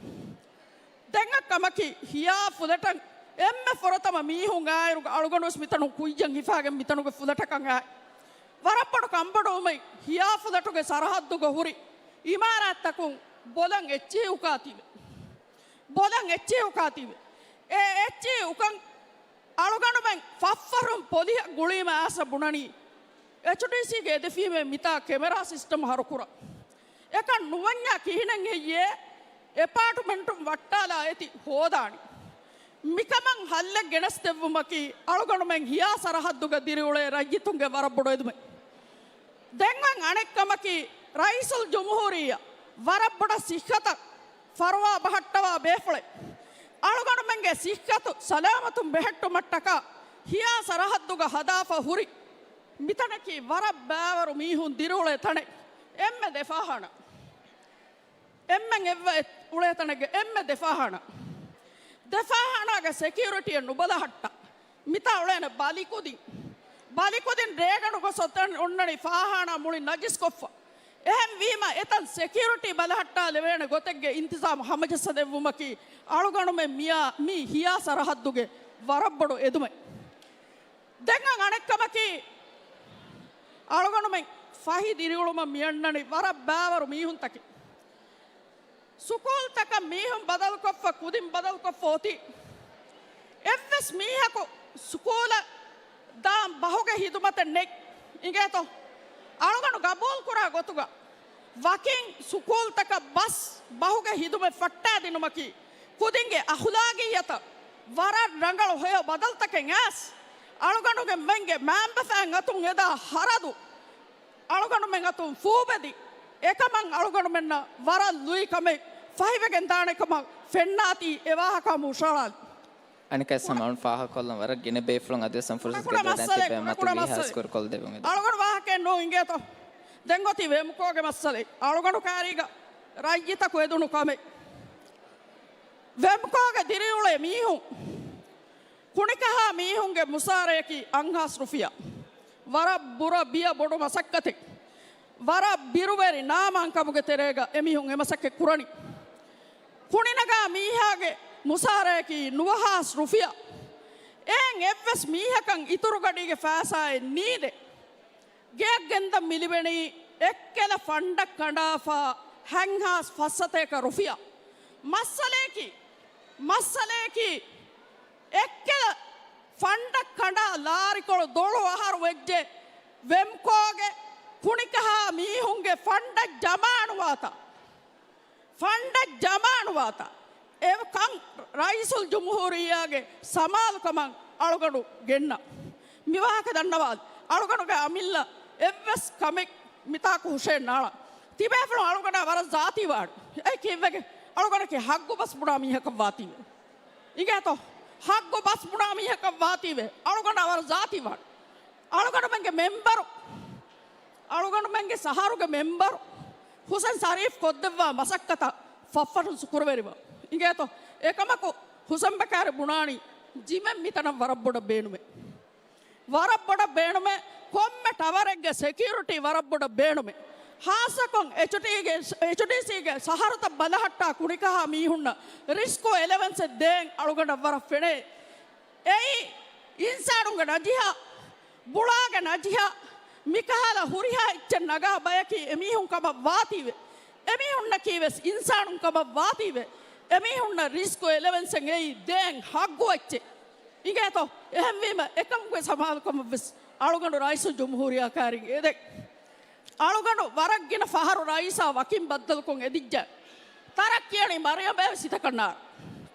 ދެން އައް ކަމަކީ، ހިޔާ ފުލެޓަށް އެންމެ ފުރަތަމަ މީހުން އާއިރުގަ އަޅުގަނޑުވެސް މިތަނުން ކުއްޖަށް ހިފާގެން މިތަނުގެ ފުލެޓަކަށް އާ. ވަރަށް ބޮޑު ކަންބޮޑުވުމެއް ހިޔާ ފުލެޓުގެ ސަރަހައްދުގަ ހުރި އިމާރާތްތަކުން ބޮލަށް އެއްޗިހި އުކާތީވެ. ބޮލަށް އެއްޗިހި އުކާތީވެ. އެ އެއްޗިހި އުކަން އަޅުގަނޑުމެން ފަށްފަށުން ޕޮލިހަށް ގުޅީމަ އާސަ ބުނަނީ، އެޗްޑީސީގެ އެދެފީމޭ މިތާ ކެމެރާ ސިސްޓަމް ހަރުކުރަން. އެކަން ނުވަންޏާ ކިހިނެއް ހެއްޔޭ އެޕާޓްމަންޓުން ވައްޓާލާ އެތި ހޯދާނީ؟ މިކަމަށް ހައްލެއް ގެނެސްދެއްވުމަކީ އަޅުގަނޑުމެން ހިޔާ ސަރަހައްދުގަ ދިރިއުޅޭ ރައްޔިތުންގެ ވަރަށް ބޮޑު އެދުމެއް. ދެން އަނެއް ކަމަކީ، ރައީސުލްޖުމްހޫރިއްޔާ ވަރަށް ބޮޑަށް ސިއްހަތަށް ފަރުވާ ބަހައްޓަވާ ބޭފުޅެއް. އަޅުގަނޑުމެންގެ ސިއްހަތު ސަލާމަތުން ބެހެއްޓުމަށްޓަކާ ހިޔާ ސަރަހައްދުގަ ހަދާފަ ހުރި މިތަނަކީ ވަރަށް ބައިވަރު މީހުން ދިރިއުޅޭ ތަނެއް. އެންމެ ދެ ފާޚާނާ. އެންމެން އެއްވައެއް އުޅޭ ތަނެއްގެ އެންމެ ދެ ފާޚާނާ. ދެ ފާޚާނާގެ ސެކިއުރިޓީއެއް ނުބަލަހައްޓާ. މިތާ އުޅޭނެ ބަލިކުދިން. ބަލިކުދިން ރޭގަނޑު ގޮސް އޮތަން އޮންނަނީ ފާޚާނާ މުޅި ނަޖިސްކޮށްފަ. އެހެންވީމަ އެތަން ސެކިއުރިޓީ ބަލަހައްޓާލެވޭނެ ގޮތެއްގެ އިންތިޒާމް ހަމަޖައްސަދެއްވުމަކީ އަޅުގަނޑުމެން މިޔާ މީ ހިޔާ ސަރަހައްދުގެ ވަރަށް ބޮޑު އެދުމެއް. ދެން އަނެއްކަމަކީ، އަޅުގަނޑުމެން ފަހި ދިރިއުޅުމަށް މިއަންނަނީ ވަރަށް ބައިވަރު މީހުންތަކެއް. ސުކޫލްތަކަށް މީހުން ބަދަލުކޮށްފަ، ކުދިން ބަދަލުކޮށްފަ އޮތީ. އެއްވެސް މީހަކު ސުކޫލަށް ދާން ބަހުގެ ހިދުމަތެއް ނެތް. އިނގޭތޯ؟ އަޅުގަނޑު ގަބޫލުކުރާ ގޮތުގަ ވަކިން ސުކޫލްތަކަށް ބަސް ބަހުގެ ހިދުމަތް ފައްޓާދިނުމަކީ ކުދިންގެ އަހުލާގިއްޔަތަށް ވަރަށް ރަނގަޅު ހެޔޮ ބަދަލުތަކެއް އައިސް، އަޅުގަނޑުގެ މެންގެ މައިންބަފައިން އަތުން އެދާ ހަރަދު އަޅުގަނޑުމެން އަތުން ފޫބެދި، އެކަމަށް އަޅުގަނޑުމެންނަށް ވަރަށް ލުއި ކަމެއް ފަހިވެގެން ދާނެ ކަމަށް ފެންނާތީ އެ ވާހަކަ ހަމަ ހުށަހަޅާލި. އަނެއްކާ ސަމާލުން ފާހަގަކޮށްލަން ވަރަށް ގިނަ ބޭފުޅުން އަދިވެސް ފުރުސަތު ކުޑަ ލިބެދާނެ މައްސަލައެއް، ތިބޭ ކުޑަ މަތި ކުޑަ ވީހާ މައްސަލައެއް. ސްކޯރު ކޮށްދެއްވުން އެދެން. އަޅުގަނޑު ވާހަކައެއް ނޫން އިނގޭތޯ. ދެން އޮތީ ވެމްކޯގެ މައްސަލައެއް. އަޅުގަނޑު ކާރީގަ ރައްޔިތަކު އެދުނު ކަމެއް. ވެމްކޯގެ ދިރިއުޅޭ މީހުން ކުނިކަހާ މީހުންގެ މުސާރަޔަކީ އަށްހާސް ރުފިޔާ. ވަރަށް ބުރަ ބިޔަ ބޮޑު މަސައްކަތެއް. ވަރަށް ބިރުވެރި ނާމާންކަމުގެ ތެރޭގަ އެމީހުން އެ މަސައްކަތް ކުރަނީ. ކުނިނަގާ މީހާގެ މުސާރަޔަކީ ނުވަހާސް ރުފިޔާ. އެހެން އެއްވެސް މީހަކަށް އިތުރުގަޑީގެ ފައިސާއެއް ނީދެ. ގެއަށް ގެންދަން މި ލިބެނީ އެއްކެލަ ފަންޑަށް ކަނޑާފަ ހަތްހާސް ފަސްސަތޭކަ ރުފިޔާ. މައްސަލަޔަކީ، މައްސަލަޔަކީ އެއްކެލަ ފަންޑަށް ކަނޑާ ލާރިކޮޅު ދޮޅު އަހަރު ވެއްޖެ ވެމްކޯގެ ކުނިކަހާ މީހުންގެ ފަންޑަށް ޖަމާނުވާތާ. ފަންޑަށް ޖަމާނުވާތާ. އެ ކަން ރައީސުލް ޖުމްހޫރިއްޔާގެ ސަމާލުކަމަށް އަޅުގަނޑު ގެންނަ. މި ވާހަކަ ދަންނަވާލި. އަޅުގަނޑުގެ އަމިއްލަ އެއްވެސް ކަމެއް މިތާކު ހުށައެއް ނާޅާ. ތިބޭފުޅުން އަޅުގަނޑާ ވަރަށް ޒާތީ ވާނެ. އެއީ ކީއްވެގެން؟ އަޅުގަނޑަކީ ހައްގު ބަސް ބުނާ މީހަކަށް ވާތީވެ. އިނގޭތޯ؟ ހައްގު ބަސް ބުނާ މީހަކަށް ވާތީވެ. އަޅުގަނޑާ ވަރަށް ޒާތީ ވާނެ. އަޅުގަނޑުމެންގެ މެންބަރު، އަޅުގަނޑުމެންގެ ސަހަރުގެ މެންބަރު ހުސެން ޝަރީފް ކޮށްދެއްވާ މަސައްކަތަށް ފަށްފަށުން ޝުކުރުވެރިވާ. އިނގޭތޯ؟ އެކަމަކު ހުސެން ބަކާރި ބުނާނީ ޖިމެއް މިތަނަށް ވަރަށް ބޮޑަށް ބޭނުމޭ. ވަރަށް ބޮޑަށް ބޭނުމޭ. ކޮންމެ ޓަވަރެއްގެ ސެކިއުރިޓީ ވަރަށް ބޮޑަށް ބޭނުމޭ. ހާއްސަކޮށް އެޗްޑީގެ، އެޗްޑީސީގެ ސަހަރުތައް ބަލަހައްޓާ ކުނިކަހާ މީހުންނަށް ރިސްކު އެލަވެންސެއް ދޭން އަޅުގަނޑަށް ވަރަށް ފެނޭ. އެއީ އިންސާނުންގެ ނަޖިހާ، ބުޅާގެ ނަޖިހާ، މިކަހަލަ ހުރިހާ އެއްޗެއް ނަގާ ބަޔަކީ އެމީހުން ކަމަށް ވާތީވެ. އެމީހުންނަކީ ވެސް އިންސާނުން ކަމަށް ވާތީވެ. އެމީހުންނަށް ރިސްކު އެލަވެންސެއް އެއީ ދޭން ހައްގު އެއްޗެއް. އިނގޭތޯ؟ އެހެންވީމަ އެކަމުގެ ސަމާލުކަމަށް ވެސް އަޅުގަނޑު ރައީސުލް ޖުމްހޫރިއްޔާ ކާރިން އެދެން. އަޅުގަނޑު ވަރަށް ގިނަ ފަހަރު ރައީސާ ވަކިން ބައްދަލުކޮށް އެދިއްޖެ. ތަރައްކިއަނީ މަރިޔަމްބޭ ވެސް ހިތަކަށް ނާރާ.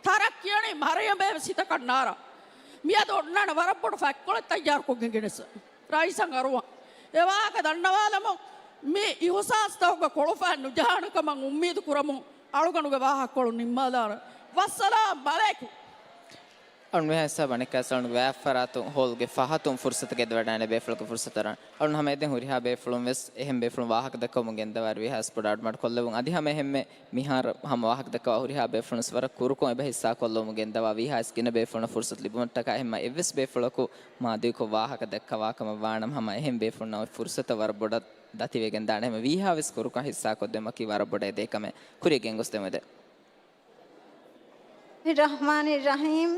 ތަރައްކިއަނީ މަރިޔަމްބޭ ވެސް ހިތަކަށް ނާރާ. މިއަދު އޮންނާނެ ވަރަށް ބޮޑު ފަތްކޮޅެއް ތައްޔާރުކޮށްގެން ގެނެސް ރައީސަށް އަރުވާން. އެ ވާހަކަ ދަންނަވާލަމުން މި އިހުސާސްތަކުގަ ކޮޅުފައި ނުޖަހާނެ ކަމަށް އުއްމީދު ކުރަމުން އަޅުގަނޑުގެ ވާހަކަކޮޅު ނިންމާލާނަ. ވައްސަލާމް އަލައިކުމް. އަޅުން މިހާ ހިސާބަށް އަނެއްކާސް އަޅުން ވާފަރާތު ހޯލްގެ ފަހަތުން ފުރުސަތު ގެންދަވަޑާނެ ބޭފުޅަކު ފުރުސަތު އަރާން. އަޅުން ހަމަ އެދެން ހުރިހާ ބޭފުޅުން ވެސް އެހެން ބޭފުޅުން ވާހަކަ ދައްކަވަމުން ގެންދަވާ ވީހާވެސް ބޮޑަށް އަޑުމަޑު ކޮށްލެވުން. އަދި ހަމަ އެހެންމެ މިހާރު ހަމަ ވާހަކަ ދައްކަވާ ހުރިހާ ބޭފުޅުން ވެސް ވަރަށް ކުރުކޮށް އެބަ ހިއްސާ ކޮށްލުމުގެ ދަވާ ވީހާވެސް ގިނަ ބޭފުޅުންނަށް ފުރުސަތު ލިބުމަށްޓަކާ އެހެންމަ އެއްވެސް ބޭފުޅަކު މާ ދިގުކޮށް ވާހަކަ ދައްކަވާ ކަމަށް ވާނަމަ ހަމަ އެހެން ބޭފުޅުންނަށް އޮތް ފުރުސަތަށް ވަރަށް ބޮޑަށް ދަތިވެގެން ދާނެ. ހަމަ ވީހާވެސް ކުރުކޮށް ހިއްސާ ކޮށްދެމަކީ ވަރަށް ބޮޑަށް އެދޭ ކަމެއް. ކުރިއަށް ގެންގޮސްދެމު އެދެން. ރަޙްމާނި ރަޙީމް.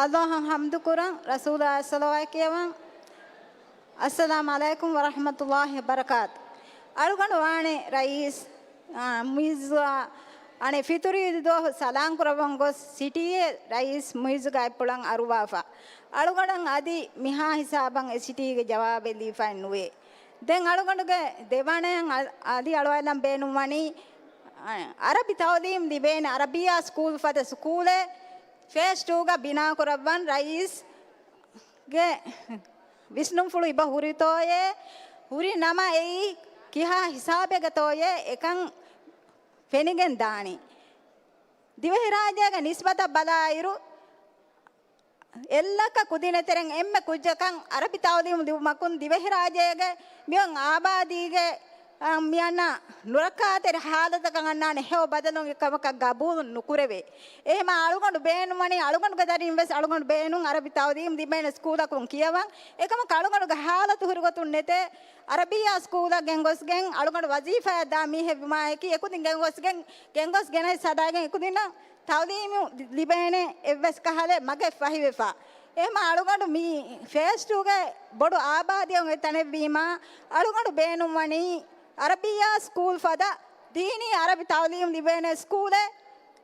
އައްލާހަށް ޙަމްދު ކުރަން، ރަސޫލާ ޞަލަވާތް ކިޔަވަން. އައްސަލާމް ޢަލައިކުމް ވަރަޙްމަތުﷲ ވަބަރަކާތު. އަޅުގަނޑު ވާނެ ރައީސް، އާ، މުއިއްޒުއާ އަނެއް ފިތުރީ ދުވަހު ސަލާން ކުރައްވަން ގޮސް ސިޓީއެއް ރައީސް މުއިއްޒު ގައިޕުޅަށް އަރުވާފަ. އަޅުގަނޑަށް އަދި މިހާ ހިސާބަށް އެ ސިޓީގެ ޖަވާބެއް ލީފައެއް ނުވޭ. ދެން އަޅުގަނޑުގެ ދެވަނަޔަށް އަ-، އަދި އަޅުވާލަން ބޭނުންވަނީ، އަ-، އަރަބި ތައުލީމް ލިބޭނެ އަރަބިއްޔާ ސްކޫލް ފަދަ ސްކޫލެއް ފޭސް ޓޫގަ ބިނާކުރައްވަން ރައީސްގެ ވިސްނުންފުޅު އިބަ ހުރިތޯއޭ، ހުރި ނަމަ އެއީ ކިހާ ހިސާބެއްގަތޯއޭ އެކަން ފެނިގެން ދާނީ. ދިވެހިރާއްޖޭގެ ނިސްބަތަށް ބަލާއިރު، އެއްލައްކަ ކުދިން އެތެރެން އެންމެ ކުއްޖަކަށް އަރަބި ތައުލީމު ލިބުމަކުން ދިވެހިރާއްޖޭގެ މިއޮތް އާބާދީގެ، އަ، މިއަންނަ ނުރައްކާތެރި ހާލަތަކަށް އަންނާނެ ހެޔޮ ބަދަލުން އެކަމަކަށް ގަބޫލު ނުކުރެވޭ. އެހެމަ އަޅުގަނޑު ބޭނުންވަނީ އަޅުގަނޑުގެ ދަރިން ވެސް އަޅުގަނޑު ބޭނުން އަރަބި ތައުލީމު ލިބޭނެ ސްކޫލަކުން ކިޔަވަން. އެކަމަކު އަޅުގަނޑުގެ ހާލަތު ހުރިގޮތުން ނެތޭ. އަރަބިއްޔާ ސްކޫލަށް ގެންގޮސްގެން އަޅުގަނޑު ވަޒީފާއަށް ދާ މީހެއް ވުމާއެކީ އެކުދިން ގެންގޮސްގެން، ގެންގޮސް ގެނެސް ހަދާގެން އެކުދިންނަށް ތައުލީމު ލިބޭނެ އެއްވެސް ކަހަލަ މަގެއް ފަހިވެފަ. އެހެމަ އަޅުގަނޑު މި ފޭސް ޓޫގެ ބޮޑު އާބާދީއެއް އޮތް ތަނެއްވީމާ، އަޅުގަނޑު ބޭނުންވަނީ އަރަބިއްޔާ ސްކޫލް ފަދަ ދީނީ އަރަބި ތައުލީމް ލިބޭނެ ސްކޫލެއް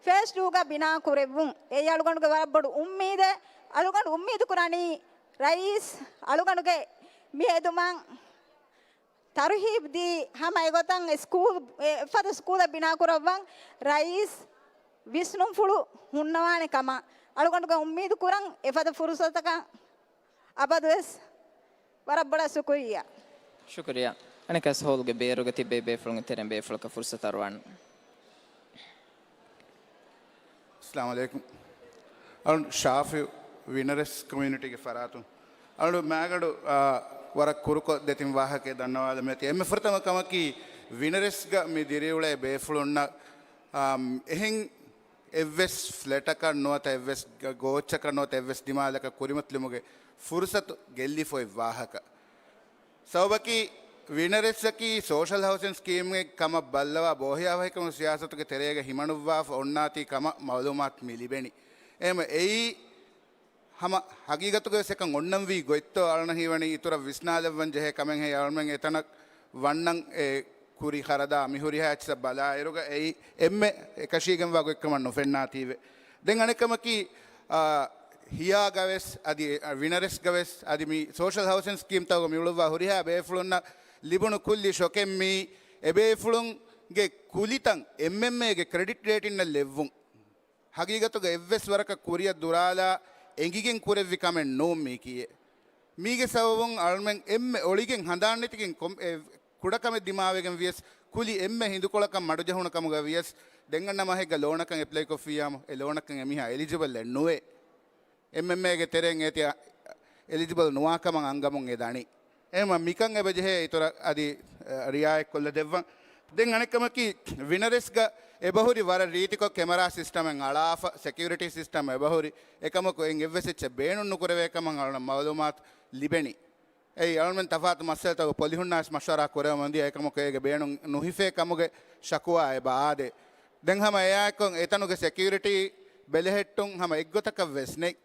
ފޭސް ޓޫގަ ބިނާ ކުރެއްވުން. އެއީ އަޅުގަނޑުގެ ވަރަށް ބޮޑު އުއްމީދެއް. އަޅުގަނޑު އުއްމީދު ކުރަނީ ރައީސް އަޅުގަނޑުގެ މި ހެދުމަށް ތަރުހީބް ދީ ހަމަ އެގޮތަށް ސްކޫލް، އެ ފަދަ ސްކޫލެއް ބިނާ ކުރައްވަން ރައީސް ވިސްނުންފުޅު ހުންނަވާނެ ކަމަށް އަޅުގަނޑުގެ އުއްމީދު ކުރަން. އެފަދަ ފުރުސަތަކަށް އަބަދުވެސް ވަރަށް ބޮޑަށް ޝުކުރިއްޔާ. ޝުކުރިއްޔާ. އަނެއްކާސް ހޯލްގެ ބޭރުގަ ތިއްބެވި ބޭފުޅުންގެ ތެރެއިން ބޭފުޅަކަށް ފުރުސަތު އަރުވާން. އައްސަލާމު ޢަލައިކުމް. އަޅުން ޝާފި ވިނަރެސް ކޮމިއުނިޓީގެ ފަރާތުން އަޅު މާގަނޑު، އާ، ވަރަށް ކުރުކޮށް ދެތިން ވާހަކައެއް ދަންނަވާލަމޭތި. އެންމެ ފުރަތަމަ ކަމަކީ ވިނަރެސްގަ މި ދިރިއުޅޭ ބޭފުޅުންނަށް، އާ، އެހެން އެއްވެސް ފްލެޓަކަށް ނުވަތަ އެއްވެސް ގ-، ގޯއްޗަކަށް ނުވަތަ އެއްވެސް ދިމާލަކަށް ކުރިމަތިލުމުގެ ފުރުސަތު ގެއްލިފައި ވާހަކަ. ސަބަބަކީ ވިނަރެސްއަކީ ސޯޝަލް ހައުސިން ސްކީމެއް ކަމަށް ބައްލަވާ ބޯހިޔާވަހިކަމުގެ ސިޔާސަތުގެ ތެރޭގަ ހިމަނުއްވާފަ އޮންނާތީ ކަމަށް މައުލޫމާތު މި ލިބެނީ. އެހެންވެ އެއީ ހަމަ ހަގީގަތުގަވެސް އެކަން އޮންނަންވީ ގޮތްތޯ އަޅަން ހީވަނީ އިތުރަށް ވިސްނާލައްވަން ޖެހޭ ކަމެއްހޭ. އަޅުމެން އެތަނަށް ވަންނަން އެ ކުރި ޚަރަދާ މި ހުރިހާ އެއްޗިއްސަށް ބަލާއިރުގަ އެއީ އެންމެ އެކަށީގެންވާ ގޮތްކަމަށް ނުފެންނާތީވެ. ދެން އަނެއްކަމަކީ، އާ، ހިޔާގަވެސް އަދި، އަ، ވިނަރެސްގަވެސް އަދި މި ސޯޝަލް ހައުސިން ސްކީމްތަކުގަ މި އުޅުއްވާ ހުރިހާ ބޭފުޅުންނަށް ލިބުނު ކުއްލި ޝޮކެއް މީ އެބޭފުޅުންގެ ކުލިތައް އެމްއެމްއޭގެ ކްރެޑިޓް ރޭޓިންއަށް ލެއްވުން. ހަގީގަތުގަ އެއްވެސް ވަރަކަށް ކުރިއަށް ދުރާލާ އެނގިގެން ކުރެއްވި ކަމެއް ނޫން މީކީއެއް. މީގެ ސަބަބުން އަޅުމެން އެންމެ އޮޅިގެން ހަނދާންނެތިގެން ކޮން-، އެ ކުޑަކަމެއް ދިމާވެގެން ވިޔަސް، ކުލި އެންމެ ހިނދުކޮޅަކަށް މަޑުޖެހުނު ކަމުގަ ވިޔަސް، ދެން އަންނަ މަހެއްގަ ލޯނަކަށް އެޕްލައިކޮށްފިއްޔާމު، އެ ލޯނަކަށް އެމީހާ އެލިޖިބަލްއެއް ނުވޭ. އެމްއެމްއޭގެ ތެރެއިން އޭތި އެލިޖިބަލް ނުވާކަމަށް އަންގަމުން އެ ދަނީ. އެހެންވީމަ މިކަން އެބަޖެހޭ އިތުރަށް އަދި، އަ، ރިއާޔަތްކޮށްލަ ދެއްވަން. ދެން އަނެއްކަމަކީ، ވިނަރެސްގަ އެބަހުރި ވަރަށް ރީތިކޮށް ކެމެރާ ސިސްޓަމެއް އަޅާފަ، ސެކިއުރިޓީ ސިސްޓަމް އެބަހުރި. އެކަމަކު އެއްވެސް އެއްޗެއް ބޭނުން ނުކުރެވޭ ކަމަށް އަޅުން މައުލޫމާތު ލިބެނީ. އެއީ އަޅުމެން ތަފާތު މައްސަލަތަކުގެ ޕޮލިހުންނާވެސް މަޝްވަރާ ކުރެވެމުން ދިޔަ އެކަމަކު އޭގެ ބޭނުން ނުހިފޭ ކަމުގެ ޝަކުވާ އެބަ އާދޭ. ދެން ހަމަ އެއާއެކު އެތަނުގެ ސެކިއުރިޓީ ބެލެހެއްޓުން ހަމަ އެއްގޮތަކަށް ވެސް ނެތް.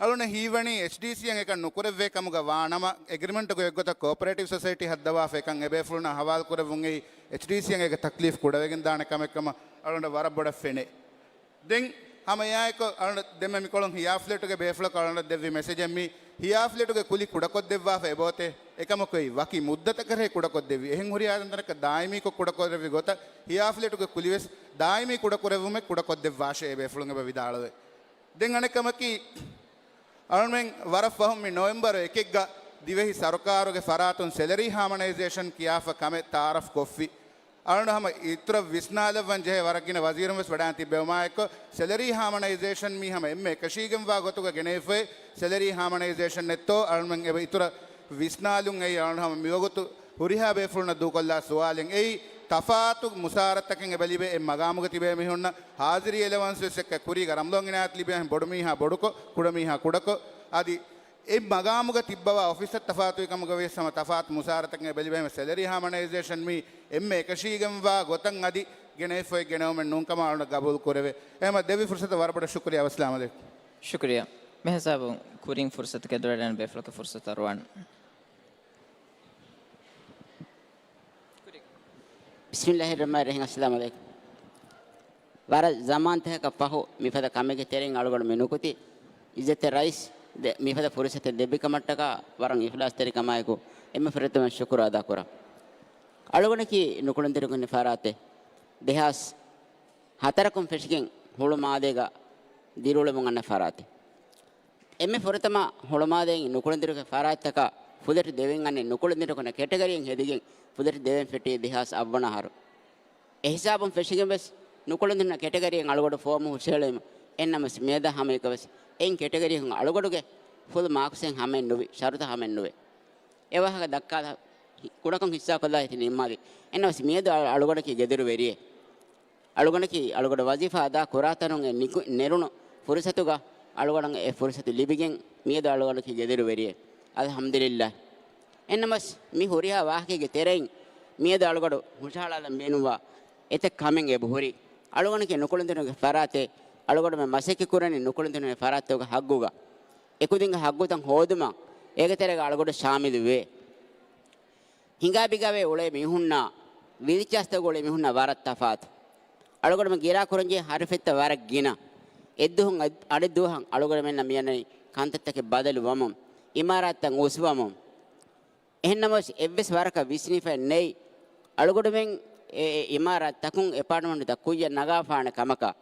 އަޅުން ހީވަނީ އެޗްޑީސީއަށް އެކަން ނުކުރެއްވޭ ކަމުގަ ވާނަމަ، އެގްރިމެންޓުގެ އެއްގޮތަށް ކޯޕަރޭޓިވް ސޮސައިޓީ ހައްދަވާފަ އެކަން އެބޭފުޅުންނާ ހަވާލު ކުރެއްވުން އެއީ އެޗްޑީސީއަށް އޭގެ ތަކްލީފް ކުޑަވެގެން ދާނެ ކަމެއް ކަމަށް އަޅުން ވަރަށް ބޮޑަށް ފެނޭ. ދެން ހަމަ އެއާއެކު އަޅުން ދެންމެ މިކޮޅުން ހިޔާ ފްލެޓުގެ ބޭފުޅަކު އަޅުން ދެއްވި މެސެޖެއް މީ ހިޔާ ފްލެޓުގެ ކުލި ކުޑަކޮށްދެއްވާފަ އެބައޮތޭ. އެކަމަކު އެއީ ވަކި މުއްދަތަކަށޭ ކުޑަކޮށްދެއްވީ. އެހެން ހުރިހާ ތަންތަނަކަށް ދާއިމީކޮށް ކުޑަކުރެއްވި ގޮތަށް ހިޔާ ފްލެޓުގެ ކުލިވެސް ދާއިމީ ކުޑަކުރެއްވުމެއް ކުޑަކޮށްދެއްވާށޭ އެބޭފުޅުން އެބަ ވިދާޅުވޭ. ދެން އަނެއްކަމަކީ، އަޅުމެން ވަރަށް ފަހުން މި ނޮވެމްބަރު އެކެއްގަ ދިވެހި ސަރުކާރުގެ ފަރާތުން ސެލަރީ ހާމަނައިޒޭޝަން ކިޔާފަ ކަމެއް ތައާރަފް ކޮށްފި. އަޅުން ހަމަ އިތުރަށް ވިސްނާލައްވަން ޖެހޭ ވަރަށް ގިނަ ވަޒީރުން ވެސް ވަޑައިން ތިއްބެވުމާއެކު، ސެލަރީ ހާމަނައިޒޭޝަން މީ ހަމަ އެންމެ އެކަށީގެންވާ ގޮތުގަ ގެނެވިފައި، ސެލަރީ ހާމަނައިޒޭޝަން ނެތޯ އަޅުމެން އެބަ އިތުރަށް ވިސްނާލުން އެއީ އަޅުން ހަމަ މިވަގުތު ހުރިހާ ބޭފުޅުންނަށް ދޫކޮށްލާ ސުވާލެއް. އެއީ ތަފާތު މުސާރަތަކެއް އެބަ ލިބޭ އެ މަގާމުގަ ތިބޭ މީހުންނަށް ހާޒިރީ އެލަވަންސް ވެސް އެއްކަ ކުރީގަ ރަމަޟާން އިނާޔަތް ލިބޭ ބޮޑު މީހާ ބޮޑުކޮށް، ކުޑަ މީހާ ކުޑަކޮށް، އަދި އެ މަގާމުގަ ތިއްބަވާ އޮފިސަށް ތަފާތުވި ކަމުގަ ވިޔަސް ހަމަ ތަފާތު މުސާރަތަކެއް އެބަ ލިބޭ ހަމަ ސެލަރީ ހާމަނައިޒޭޝަން މީ އެންމެ އެކަށީގެންވާ ގޮތަށް އަދި ގެނެވިފައި ގެނެވުމެއް ނޫން ކަމަށް އަޅުން ގަބޫލު ކުރެވޭ. އެހެންވީމަ ދެއްވި ފުރުސަތަށް ވަރަށް ބޮޑަށް ޝުކުރިއްޔާ. އައްސަލާމު ޢަލައިކުމް. ޝުކުރިއްޔާ. މިހިސާބުން ކުރިން ފުރުސަތު ގެންދަވަޑައިގެން ބޭފުޅަކަށް ފުރުސަތު އަރުވާން. ބިސްމިއްލާހިއްރަޙްމާނިއްރަޙީމް. އައްސަލާމު ޢަލައިކުމް. ވަރަށް ޒަމާންތަކަކަށް ފަހު މިފަދަ ކަމެއްގެ ތެރެއިން އަޅުގަނޑު މި ނުކުތީ. ޢިއްޒަތްތެރި ރައީސް ދެ-، މިފަދަ ފުރުސަތެއް ދެއްވި ކަމަށްޓަކާ ވަރަށް އިޚްލާޞްތެރިކަމާއެކު އެންމެ ފުރަތަމަ ޝުކުރު އަދާކުރަން. އަޅުގަނޑަކީ ނުކުޅެންދިރިކުނި ފަރާތެއް. ދެހާސް ހަތަރަކުން ފެށިގެން ހުޅުމާލޭގަ ދިރިއުޅެމުން އަންނަ ފަރާތެއް. އެންމެ ފުރަތަމަ ހުޅުމާލޭގެ ނުކުޅެންދިރިކުނި ފަރާތްތަކަށް ފުލެޓް ދެވެން އަންނެ ނުކުޅެންދިރިކުނި ކެޓަގަރީއެއް ހެދިގެން ފުލެޓް ދެވެން ފެއްޓީ ދެހާސް އަށްވަނަ އަހަރު. އެހިސާބުން ފެށިގެން ވެސް ނުކުޅެންދިރި ކެޓަގަރީއެއް އަޅުގަޑު ފޯމު ހުށަހެޅުވީމަ. އެހެންނަމަވެސް މިއަދާ ހަމައެކަވެސް އެއިން ކެޓަގަރީއެއް އަޅުގަޑުގެ ފުލު މާކުސްއެއް ހަމައެއް ނުވި، ޝަރުތު ހަމައެއް ނުވޭ. އެ ވާހަކަ ދައްކާލާ ކުޑަކޮށް ހިއްސާކޮށްލާ ހިތި ނިންމާލި. އެހެންނަމަވެސް މިއަދު އަޅު-، އަޅުގަޑަކީ ގެދޮރުވެރިއެއް. އަޅުގަނޑަކީ އަޅުގަޑު ވަޒީފާ އަދާ ކުރާތަނުން އެ ނިކު-، ނެރުނު ފުރުސަތުގަ އަޅުގަނޑަށް އެ ފުރުސަތު ލިބިގެން މިއަދު އަޅުގަނޑަކީ ގެދޮރުވެރިއެއް. އަލްޙަމްދުލިއްލާހް. އެހެންނަމަވެސް މި ހުރިހާ ވާހަކައިގެ ތެރެއިން މިއަދު އަޅުގަޑު ހުށަހަޅާލަން ބޭނުންވާ އެތައް ކަމެއް އެބަހުރި. އަޅުގަނޑަކީ ނުކުޅެންދިރިކުނި ފަރާތެއް އަޅުގަޑުމެން މަސައްކަތް ކުރަނީ ނުކުޅެންދިރިކުނި ފަރާތްތަކުގެ ހައްގުގަ. އެކުދިންގެ ހައްގުތައް ހޯދުމަށް އޭގެ ތެރޭގަ އަޅުގަޑު ޝާމިލުވޭ. ހިނގާބިގާވެ އުޅޭ މީހުންނާ ވިލިޗާސްތަކުގަ އުޅޭ މީހުންނާ ވަރަށް ތަފާތު. އަޅުގަޑުމެން ގިރާ ކުރަންޖެހޭ ހަރަފަތްތައް ވަރަށް ގިނަ. އެއްދުވަހުން އަދި-، އަނެއްދުވަހަށް އަޅުގަޑުމެންނަށް މިއަންނަނީ ކަންތައްތަކެއް ބަދަލު ވަމުން، އިމާރާތްތައް އުސްވަމުން. އެހެންނަމަވެސް އެއްވެސް ވަރަކަށް ވިސްނިފައެއް ނެތް އަޅުގަޑުމެން އެ، އެ އިމާރާތްތަކުން އެޕާޓްމަންޓްތައް ކުއްޔަށް ނަގާފާނެ ކަމަކަށް.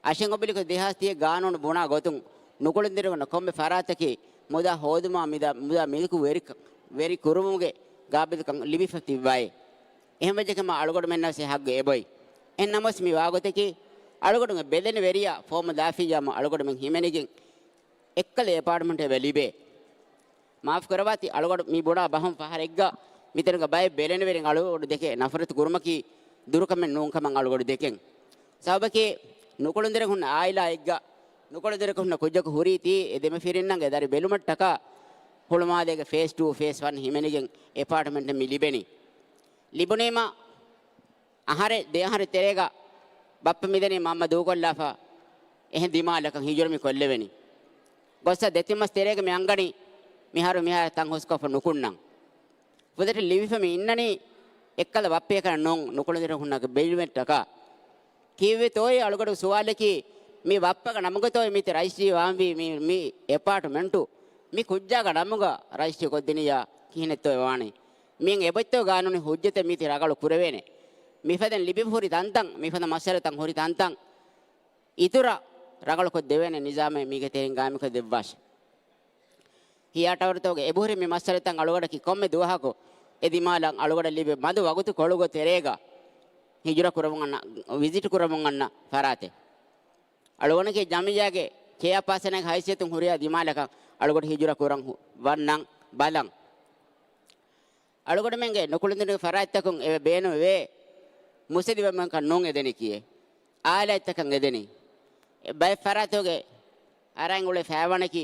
އަށެއް އޮބިލިކު ދެހާސް ތިހަ ގާނޫނު ބުނާ ގޮތުން ނުކުޅެންދެނިވަން ކޮންމެ ފަރާތަކީ މުދާ ހޯދުމާ މިދާ، މުދާ މިލްކު ވެރި، ވެރި ކުރުމުގެ ގާބިލްކަން ލިބިފަ ތިއްބައި. އެހެންވެއްޖެކަމާ އަޅުގަޑުމެންނަށް އެ ހައްގު އެބޮތް. އެހެން ނަމަވެސް މި ވާގޮތަކީ އަޅުގަޑުގެ ބެލެނިވެރިޔާ ފޯމު ލާފިއްޔާމު އަޅުގަޑުމެން ހިމެނިގެން އެއްކަލަ އެޕާޓްމަންޓެއް އެބަ ލިބޭ. މާފު ކުރަވާތި އަޅުގަޑު މި ބުނާ ބަހުން ފަހަރެއްގަ މިތަނުގަ ބައެއް ބެލެނިވެރިން އަޅުގަޑު ދެކެ ނަފްރަތު ކުރުމަކީ ދުރުކަމެއް ނޫން ކަމަށް އަޅުގަޑު ދެކެން. ސަބަބަކީ ނުކުޅެންދެނިކޮށް ހުންނަ އާއިލާއެއްގަ ނުކުޅެންދެނިކޮށް ހުންނަ ކުއްޖަކު ހުރީތީ އެ ދެމަފިރިންނަށް އެ ދަރި ބެލުމަށްޓަކާ ހުޅުމާލޭގެ ފޭސް ޓޫ، ފޭސް ވަން ހިމެނިގެން އެޕާޓްމަންޓެއް މި ލިބެނީ. ލިބުނީމަ އަހަރެއް ދެ އަހަރެއް ތެރޭގަ ބައްޕަ މިދަނީ މަންމަ ދޫކޮށްލާފަ އެހެން ދިމާލަކަށް ހިޖުރަ މި ކޮށްލެވެނީ. ގޮއްސަ ދެތިން މަސް ތެރޭގަ މި އަންގަނީ މިހާރު މިހާރު ތަން ހުސްކޮށްފަ ނުކުންނަން. ފުދެއްޓެއް ލިބިފަ މި އިންނަނީ އެއްކަލަ ބައްޕައެއް ކަން ނޫން ނުކުޅެންދެނިކޮށް ހުންނަ ބެލުމަށްޓަކާ. ކީއްވެތޯއޭ އަޅުގަޑު ސުވާލަކީ މި ބައްޕަގެ ނަމުގަތޯއޭ މީތި ރަޖިސްޓްރީ ވާންވީ މި، މި އެޕާޓްމަންޓު މި ކުއްޖާގެ ނަމުގަ ރަޖިސްޓްރީ ކޮށްދިނިއްޔާ ކިހިނެއްތޯއޭ ވާނީ؟ މިއަށް އެބައޮތްތޯ ގާނޫނީ ހުއްޖަތެއް މީތި ރަގަޅު ކުރެވޭނެ؟ މިފަދައިން ލިބިފަ ހުރި ތަންތަން، މިފަދަ މައްސަލަތައް ހުރި ތަންތަން އިތުރަށް ރަގަޅުކޮށް ދެވޭނެ ނިޒާމެއް މީގެ ތެރެއިން ގާއިމްކޮށް ދެއްވާށެ. ހިޔާ ޓަވަރުތަކުގެ އެބަހުރި މި މައްސަލަތައް އަޅުގަޑަކީ ކޮންމެ ދުވަހަކު އެ ދިމާލަށް އަޅުގަޑަށް ލިބި މަދު ވަގުތު ކޮޅުގެ ތެރޭގަ ހިޖުރަ ކުރަމުން އަންނަ، ވިޒިޓް ކުރަމުން އަންނަ ފަރާތެއް. އަޅުގަނޑަކީ ޖަމިއްޔާގެ ޗެއާޕާސަނެއްގެ ހައިސިއްޔަތުން ހުރިހާ ދިމާލަކަށް އަޅުގަޑު ހިޖުރަ ކުރަން ހު-، ވަންނަން ބަލަން. އަޅުގަޑުމެންގެ ނުކުޅެންދެނި ފަރާތްތަކުން އެބަ ބޭނުމެވޭ. މުސައްދިވަމަކަށް ނޫން އެދެނީކީއޭ. އާލާތްތަކަށް އެދެނީ. ބައެއް ފަރާތުގެ އަރަން އުޅޭ ފައިވަނަކީ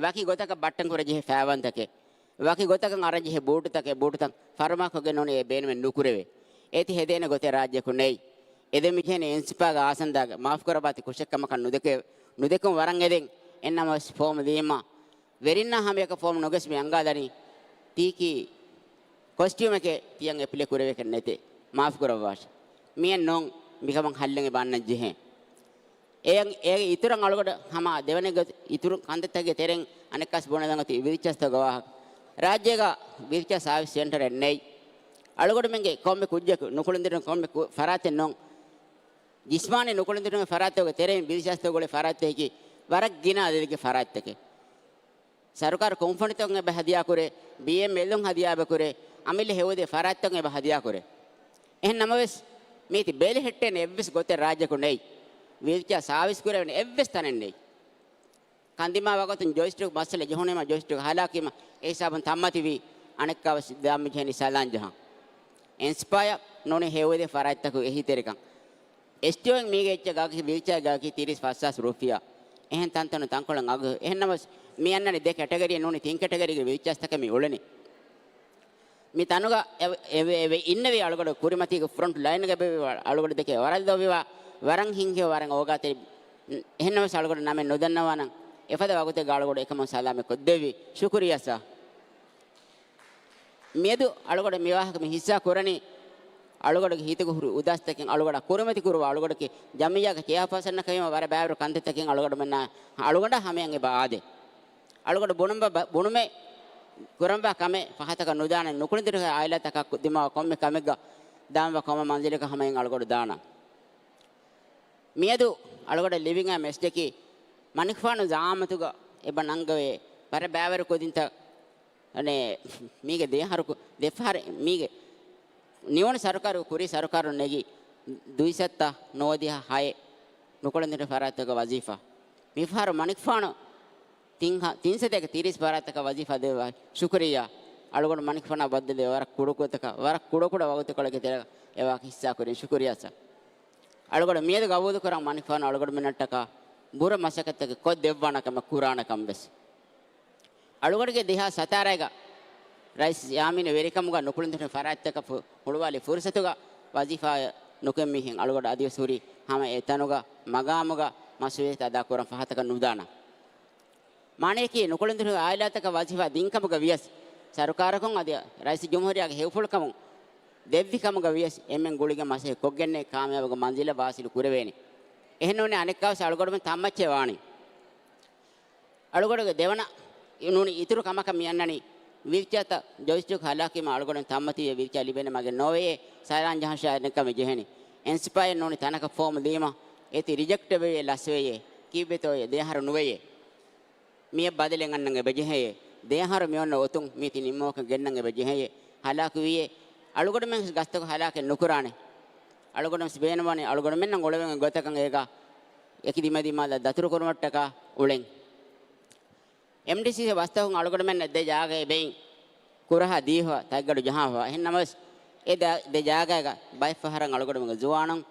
ވަކި ގޮތަކަށް ބައްޓަން ކުރަން ޖެހޭ ފައިވަންތަކެއް. ވަކި ގޮތަކަށް އަރަން ޖެހޭ ބޫޓުތަކެއް، ބޫޓުތައް ފަރުމާކޮށްގެން ނޫނީ އެ ބޭނުމެއް ނުކުރެވޭ. އޭތި ހެދޭނެ ގޮތެއް ރާއްޖެއަކު ނެތް. އެދެން މިޖެހެނީ އެންސިޕާގެ އާސަންދާގެ މާފުކުރައްވާތި ކުށެއްކަމަކަށް ނުދެކެ، ނުދެކުން ވަރަށް އެދެން. އެހެންނަމަވެސް ފޯމު ލިބީމަ ވެރިންނާ ހަމަޔަކަށް ފޯމު ނުގެސް މި އަންގާލަނީ ތީކީ ކޮސްޓިއުމެކޭ ތިޔަން އެޕްލައި ކުރެވޭކަށް ނެތޭ. މާފު ކުރައްވާށެ. މިއެއް ނޫން މިކަމަށް ހައްލެއް އެބަ އަންނަން ޖެހޭ. އޭގެ، އޭގެ އިތުރަށް އަޅުގަޑު ހަމަ ދެވަނަ ގޮތް އިތުރު ކަންތައްތަކުގެ ތެރެއިން އަނެއްކާސް ބުނެލަން އޮތީ ވިލިޗާސްތަކުގެ ވާހަކަ. ރާއްޖޭގަ ވިލިޗާ ސާވިސް ސެންޓަރެއް ނެތް. އަޅުގަޑުމެންގެ ކޮންމެ ކުއްޖަކު ނުކުޅެންދެނި ކޮންމެ ކު-، ފަރާތެއް ނޫން. ޖިސްމާނީ ނުކުޅެންދެނި ފަރާތުގެ ތެރެއިން ވިލިޗާސްތަކުގެ ފަރާތްތަކަކީ ވަރަށް ގިނަ އަދަދެއްގެ ފަރާތްތަކެއް. ސަރުކާރު ކުންފުނިތަކުން އެބަ ހަދިޔާކުރޭ، ބީއެމްއެލުން ހަދިޔާ އެބަ ކުރޭ، އަމިއްލަ ހެޔޮއެދޭ ފަރާތްތަކުން އެބަ ހަދިޔާކުރޭ. އެހެން ނަމަވެސް، މީތި ބެލެހެއްޓޭނެ އެއްވެސް ގޮތެއް ރާއްޖެއަކު ނެތް. ވީލްޗެއާ ސާވިސް ކުރެވޭނެ އެއްވެސް ތަނެއް ނެތް. ކަންދިމާ ވަގުތުން ޖޮއިސްޓިކް މައްސަލަ ޖެހުނީމަ ޖޮއިސްޓިކް ހަލާކީމަ އެ ހިސާބުން ތައްމަތިވީ އަނެއްކާވެސް ދާން މިޖެހެނީ ސަލާން ޖަހަން. އެންސްޕާޔަށް ނޫނީ ހެޔޮއެދޭ ފަރާތްތަކުގެ އެހީތެރިކަން. އެސްޓީއޯއިން މީގެ އެއްޗެއް ގާކީ ވީލްޗެއާ ގާކީ ތިރީސް ފަސް ހާސް ރުފިޔާ. އެހެން ތަންތަނުން ތަންކޮޅެއް އަގު. އެހެން ނަމަވެސް، މި އަންނަނީ ދެ ކެޓަގަރީ ނޫނީ ތިން ކެޓަގަރީގެ ވީލްޗެއާސްތަކެއް މި އުޅެނީ. މި ތަނުގަ އެ، އެ، އެ، އެ އިންނެވި އަޅުގަޑު ކުރިމަތީގެ ފްރޮންޓް ލައިންގަ ބޭއްވި އަޅުގަޑު ދެކެ ވަރަށް ލޯބިވާ، ވަރަށް ހިތްހެޔޮ، ވަރަށް އޯގާތެރި. އެހެން ނަމަވެސް އަޅުގަޑު ނަމެއް ނުދަންނަވާނަން. އެފަދަ ވަގުތެއްގަ އަޅުގަޑު އެކަމުން ސަލާމަތް ކޮށްދެއްވި. ޝުކުރިއްޔާ ސާ. މިއަދު އަޅުގަޑު މި ވާހަކަ މި ހިއްސާ ކުރަނީ، އަޅުގަޑުގެ ހިތުގަ ހުރި އުދާސްތަކެއް އަޅުގަޑަށް ކުރިމަތި ކުރުވާ، އަޅުގަޑަކީ ޖަމިއްޔާގެ ޗެއާޕާސަނަކަށް ވީމަ ވަރަށް ބައިވަރު ކަންތައްތަކެއް އަޅުގަޑުމެންނާ، އަޅުގަނޑާ ހަމަޔަށް އެބަ އާދޭ. އަޅުގަޑު ބުނުމަ-، ބުނުމެއް ކުރަންވާ ކަމެއް ފަހަތަކަށް ނުދާނެ، ނުކުޅެންދެނި އާއިލާތަކާ ދިމާވާ ކޮންމެ ކަމެއްގަ ދާންވާ ކޮންމެ މަންޒިލަކަށް ހަމަޔަށް އަޅުގަޑު ދާނަން. މިއަދު އަޅުގަޑަށް ލިބިގެން މެސެޖަކީ، މަނިކުފާނު ޒައާމަތުގަ އެބަ ނަންގަވޭ ވަރަށް ބައިވަރު ކުދިންތައް، އަނެއް، މީގެ ދެ އަހަރު ކު-، ދެ ފަހަރެއް މީގެ ނިވުނު ސަރުކާރު، ކުރީ ސަރުކާރުން ނެގި ދުއިސައްތަ ނުވަދިހަ ހައެއް ނުކުޅެންދެނި ފަރާތްތަކަށް ވަޒީފާ. މިފަހަރު މަނިކުފާނު ތިން ހަ-، ތިން ސަތޭކަ ތިރީސް ފަރާތްތަކަށް ވަޒީފާ ދެއްވާ. ޝުކުރިއްޔާ. އަޅުގަނޑު މަނިކުފާނާ ބައްދަލުވެ ވަރަށް ކުޑަ ގޮތަކަށް، ވަރަށް ކުޑަ ކުޑަ ވަގުތުކޮޅެއްގެ ތެރޭގަ އެ ވާހަކަ ހިއްސާ ކުރިން. ޝުކުރިއްޔާ ސާ. އަޅުގަޑު މިއަދު ގަބޫލު ކުރަން މަނިކުފާނު އަޅުގަޑުމެންނަށްޓަކާ ބުރަ މަސައްކަތްތަކެއް ކޮށްދެއްވާނެ ކަމެއް ކުރާނެ ކަން ވެސް. އަޅުގަޑުގެ ދެހާސް ސަތާރައިގަ ރައީސް ޔާމީނު ވެރިކަމުގަ ނުކުޅެންދެނި ފަރާތްތަކަށް ފު-، ހުޅުވާލި ފުރުސަތުގަ ވަޒީފާ ނުކުތް މީހެއް އަޅުގަޑު އަދިވެސް ހުރީ ހަމަ އެ ތަނުގަ މަގާމުގަ މަސްއޫލިއްޔަތު އަދާކުރަން ފަހަތަކަށް ނުދާނަން. މާނަޔަކީ ނުކުޅެންދެނި އާއިލާތަކަށް ވަޒީފާ ދިންކަމުގަ ވިޔަސް ސަރުކާރަކުން އަދި ރައީސް ޖުމްހޫރިއްޔާގެ ހެޔޮފުޅުކަމުން ދެއްވި ކަމުގަ ވިޔަސް އެންމެން ގުޅިގެން މަސައްކަތް ކޮށްގެންނޭ ކާމިޔާބުގެ މަންޒިލަށް ވާސިލު ކުރެވޭނެ. އެހެން ނޫނީ އަނެއްކާވެސް އަޅުގަނޑުމެން ތަންމައްޗެއް ވާނީ. އަޅުގަނޑުގެ ދެވަނަ ނޫނީ އިތުރު ކަމަކަށް މި އަންނަނީ ވީލްޗެއަރތައް ޖޮއިސްޓިކް ހަލާކީމަ އަޅުގަނޑު ތަންމަތިވިޔަ ވީލްޗެއަރ ލިބޭނެ މަގެއް ނޯވެޔޭ ސަލާން ޖަހަން ޝާ އަނެއްކަމެއް ޖެހެނީ. އެންސްޕަޔަރ ނޫނީ ތަނަކަށް ފޯމް ދީމަ އޭތި ރިޖެކްޓް ވެޔޭ ލަސްވެޔޭ. ކީއްވެތޯ އެ ދެއަހަރު ނުވެޔޭ. މިއަށް ބަދަލެއް އަންނަން އެބަ ޖެހެޔޭ. ދެއަހަރު މި އޮންނަ އޮތުން މީތި ނިންމުމަކަށް ގެންނަން އެބަ ޖެހެޔޭ. ހަލާކުވިޔޭ. އަޅުގަނޑުމެން ވެސް ގަސްތަކު ހަލާކެއް ނުކުރާނެ. އަޅުގަނޑު ވެސް ބޭނުންވަނީ އަޅުގަނޑުމެންނަށް އުޅެވެން ގޮތަކަށް އޭގަ އެކި ދިމަދިމާލަށް ދަތުރުކުރުމަށްޓަކާ އުޅެން. އެމްޑީސީސީ ވަސްތަކުން އަޅުގަނޑުމެންނަށް ދެ ޖާގަ އެބައިން ކުރަހާ ދީފަ ތަތްގަޑު ޖަހާފަ. އެހެން ނަމަވެސް، އެ ދެ، ދެ ޖާގައިގަ ބައެއް ފަހަރަށް އަޅުގަނޑުމެންގެ ޒުވާނުން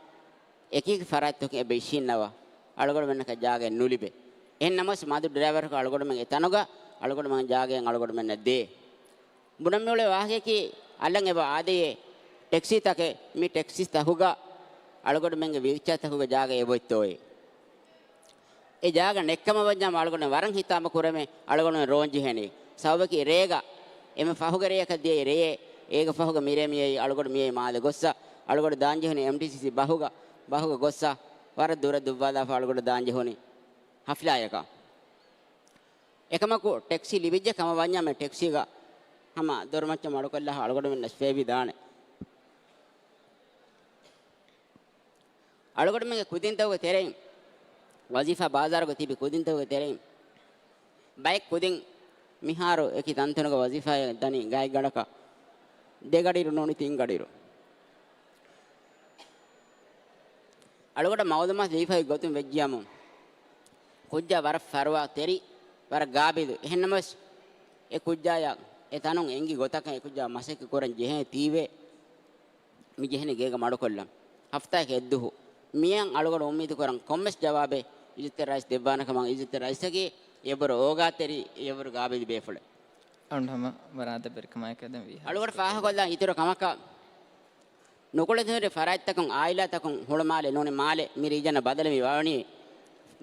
އެކި އެކި ފަރާތްތަކުން އެބަ އިށީންނަވާ. އަޅުގަނޑުމެންނަކަށް ޖާގައެއް ނުލިބޭ. އެހެން ނަމަވެސް، މަދު ޑްރައިވަރަކު އަޅުގަނޑުމެން އެ ތަނުގަ އަޅުގަނޑުމެން ޖާގައެއް އަޅުގަނޑުމެންނަށް ދޭ. ބުނަން މިއުޅޭ ވާހަކަޔަކީ، އަލަށް އެބަ އާދެޔޭ ޓެކްސީތަކެއް، މި ޓެކްސީ ތަކުގަ އަޅުގަނޑުމެންގެ ވީލްޗެއާ ތަކުގެ ޖާގަ އެބައޮތްތޯއޭ. އެ ޖާގަ ނެއްކަމަށް ވަންޏާ އަޅުގަނޑު ވަރަށް ހިތާމަ ކުރަމޭ، އަޅުގަނޑު ރޯން ޖެހެނީ. ސަބަބަކީ ރޭގަ އެންމެ ފަހުގެ ރެޔަކަށް ދިޔައީ ރެޔޭ، އޭގެ ފަހުގަ މިރޭ މިއައީ އަޅުގަނޑު މިއައީ މާލެ ގޮއްސަ، އަޅުގަނޑު ދާން ޖެހުނީ އެމްޑީސީސީ ބަހުގަ، ބަހުގަ ގޮއްސަ، ވަރަށް ދުރަށް ދުއްވާލާފަ އަޅުގަނޑު ދާން ޖެހުނީ ހަފްލާޔަކަށް. އެކަމަކު ޓެކްސީ ލިބިއްޖެ ކަމަށް ވަންޏާ މި ޓެކްސީގަ ހަމަ ދޮރުމައްޗަށް މަޑުކޮށްލާ އަޅުގަނޑުމެންނަށް ފޭބި ދާނެ. އަޅުގަނޑުމެންގެ ކުދިންތަކުގެ ތެރެއިން، ވަޒީފާ ބާޒާރުގަ ތިބި ކުދިންތަކުގެ ތެރެއިން، ބައެއް ކުދިން މިހާރު އެކި ތަންތަނުގަ ވަޒީފާއަށް ދަނީ ގާތްގަނޑަކަށް ދެ ގަޑިއިރު ނޫނީ ތިން ގަޑިއިރު. އަޅުގަނޑަށް މައުލޫމާތު ދީފައި ގޮތުން ވެއްޖިޔަމު، ކުއްޖާ ވަރަށް ފަރުވާ ތެރި، ވަރަށް ގާބިލު. އެހެންނަމަވެސް، އެ ކުއްޖާޔަށް އެ ތަނުން އެނގި ގޮތަކަށް އެ ކުއްޖާ މަސައްކަތް ކުރަން ޖެހޭ ތީވެ މި ޖެހެނީ ގޭގަ މަޑުކޮށްލަން. ހަފްތާއަކަށް އެއްދުވަހު. މިއަށް އަޅުގަނޑު އުއްމީދު ކުރަން ކޮންމެސް ޖަވާބެއް އިއްޒަތްތެރި ރައީސް ދެއްވާނެ ކަމަށް. އިއްޒަތްތެރި ރައީސަކީ އެވަރު އޯގާތެރި، އެވަރު ގާބިލު ބޭފުޅެއް. އަޅުގަނޑު ހަމަ ވަރަށް އަދަބުވެރިކަމާއެކު ދެން ވީ ހާސް އަޅުގަނޑު ފާހަގަކޮށްލާ އިތުރު ކަމަކަށް، ނުކުޅެދުނިވެރި ފަރާތްތަކުން، އާއިލާތަކުން ހުޅުމާލެ ނޫނީ މާލެ މި ރީޖަނަށް ބަދަލު މި ވަނީ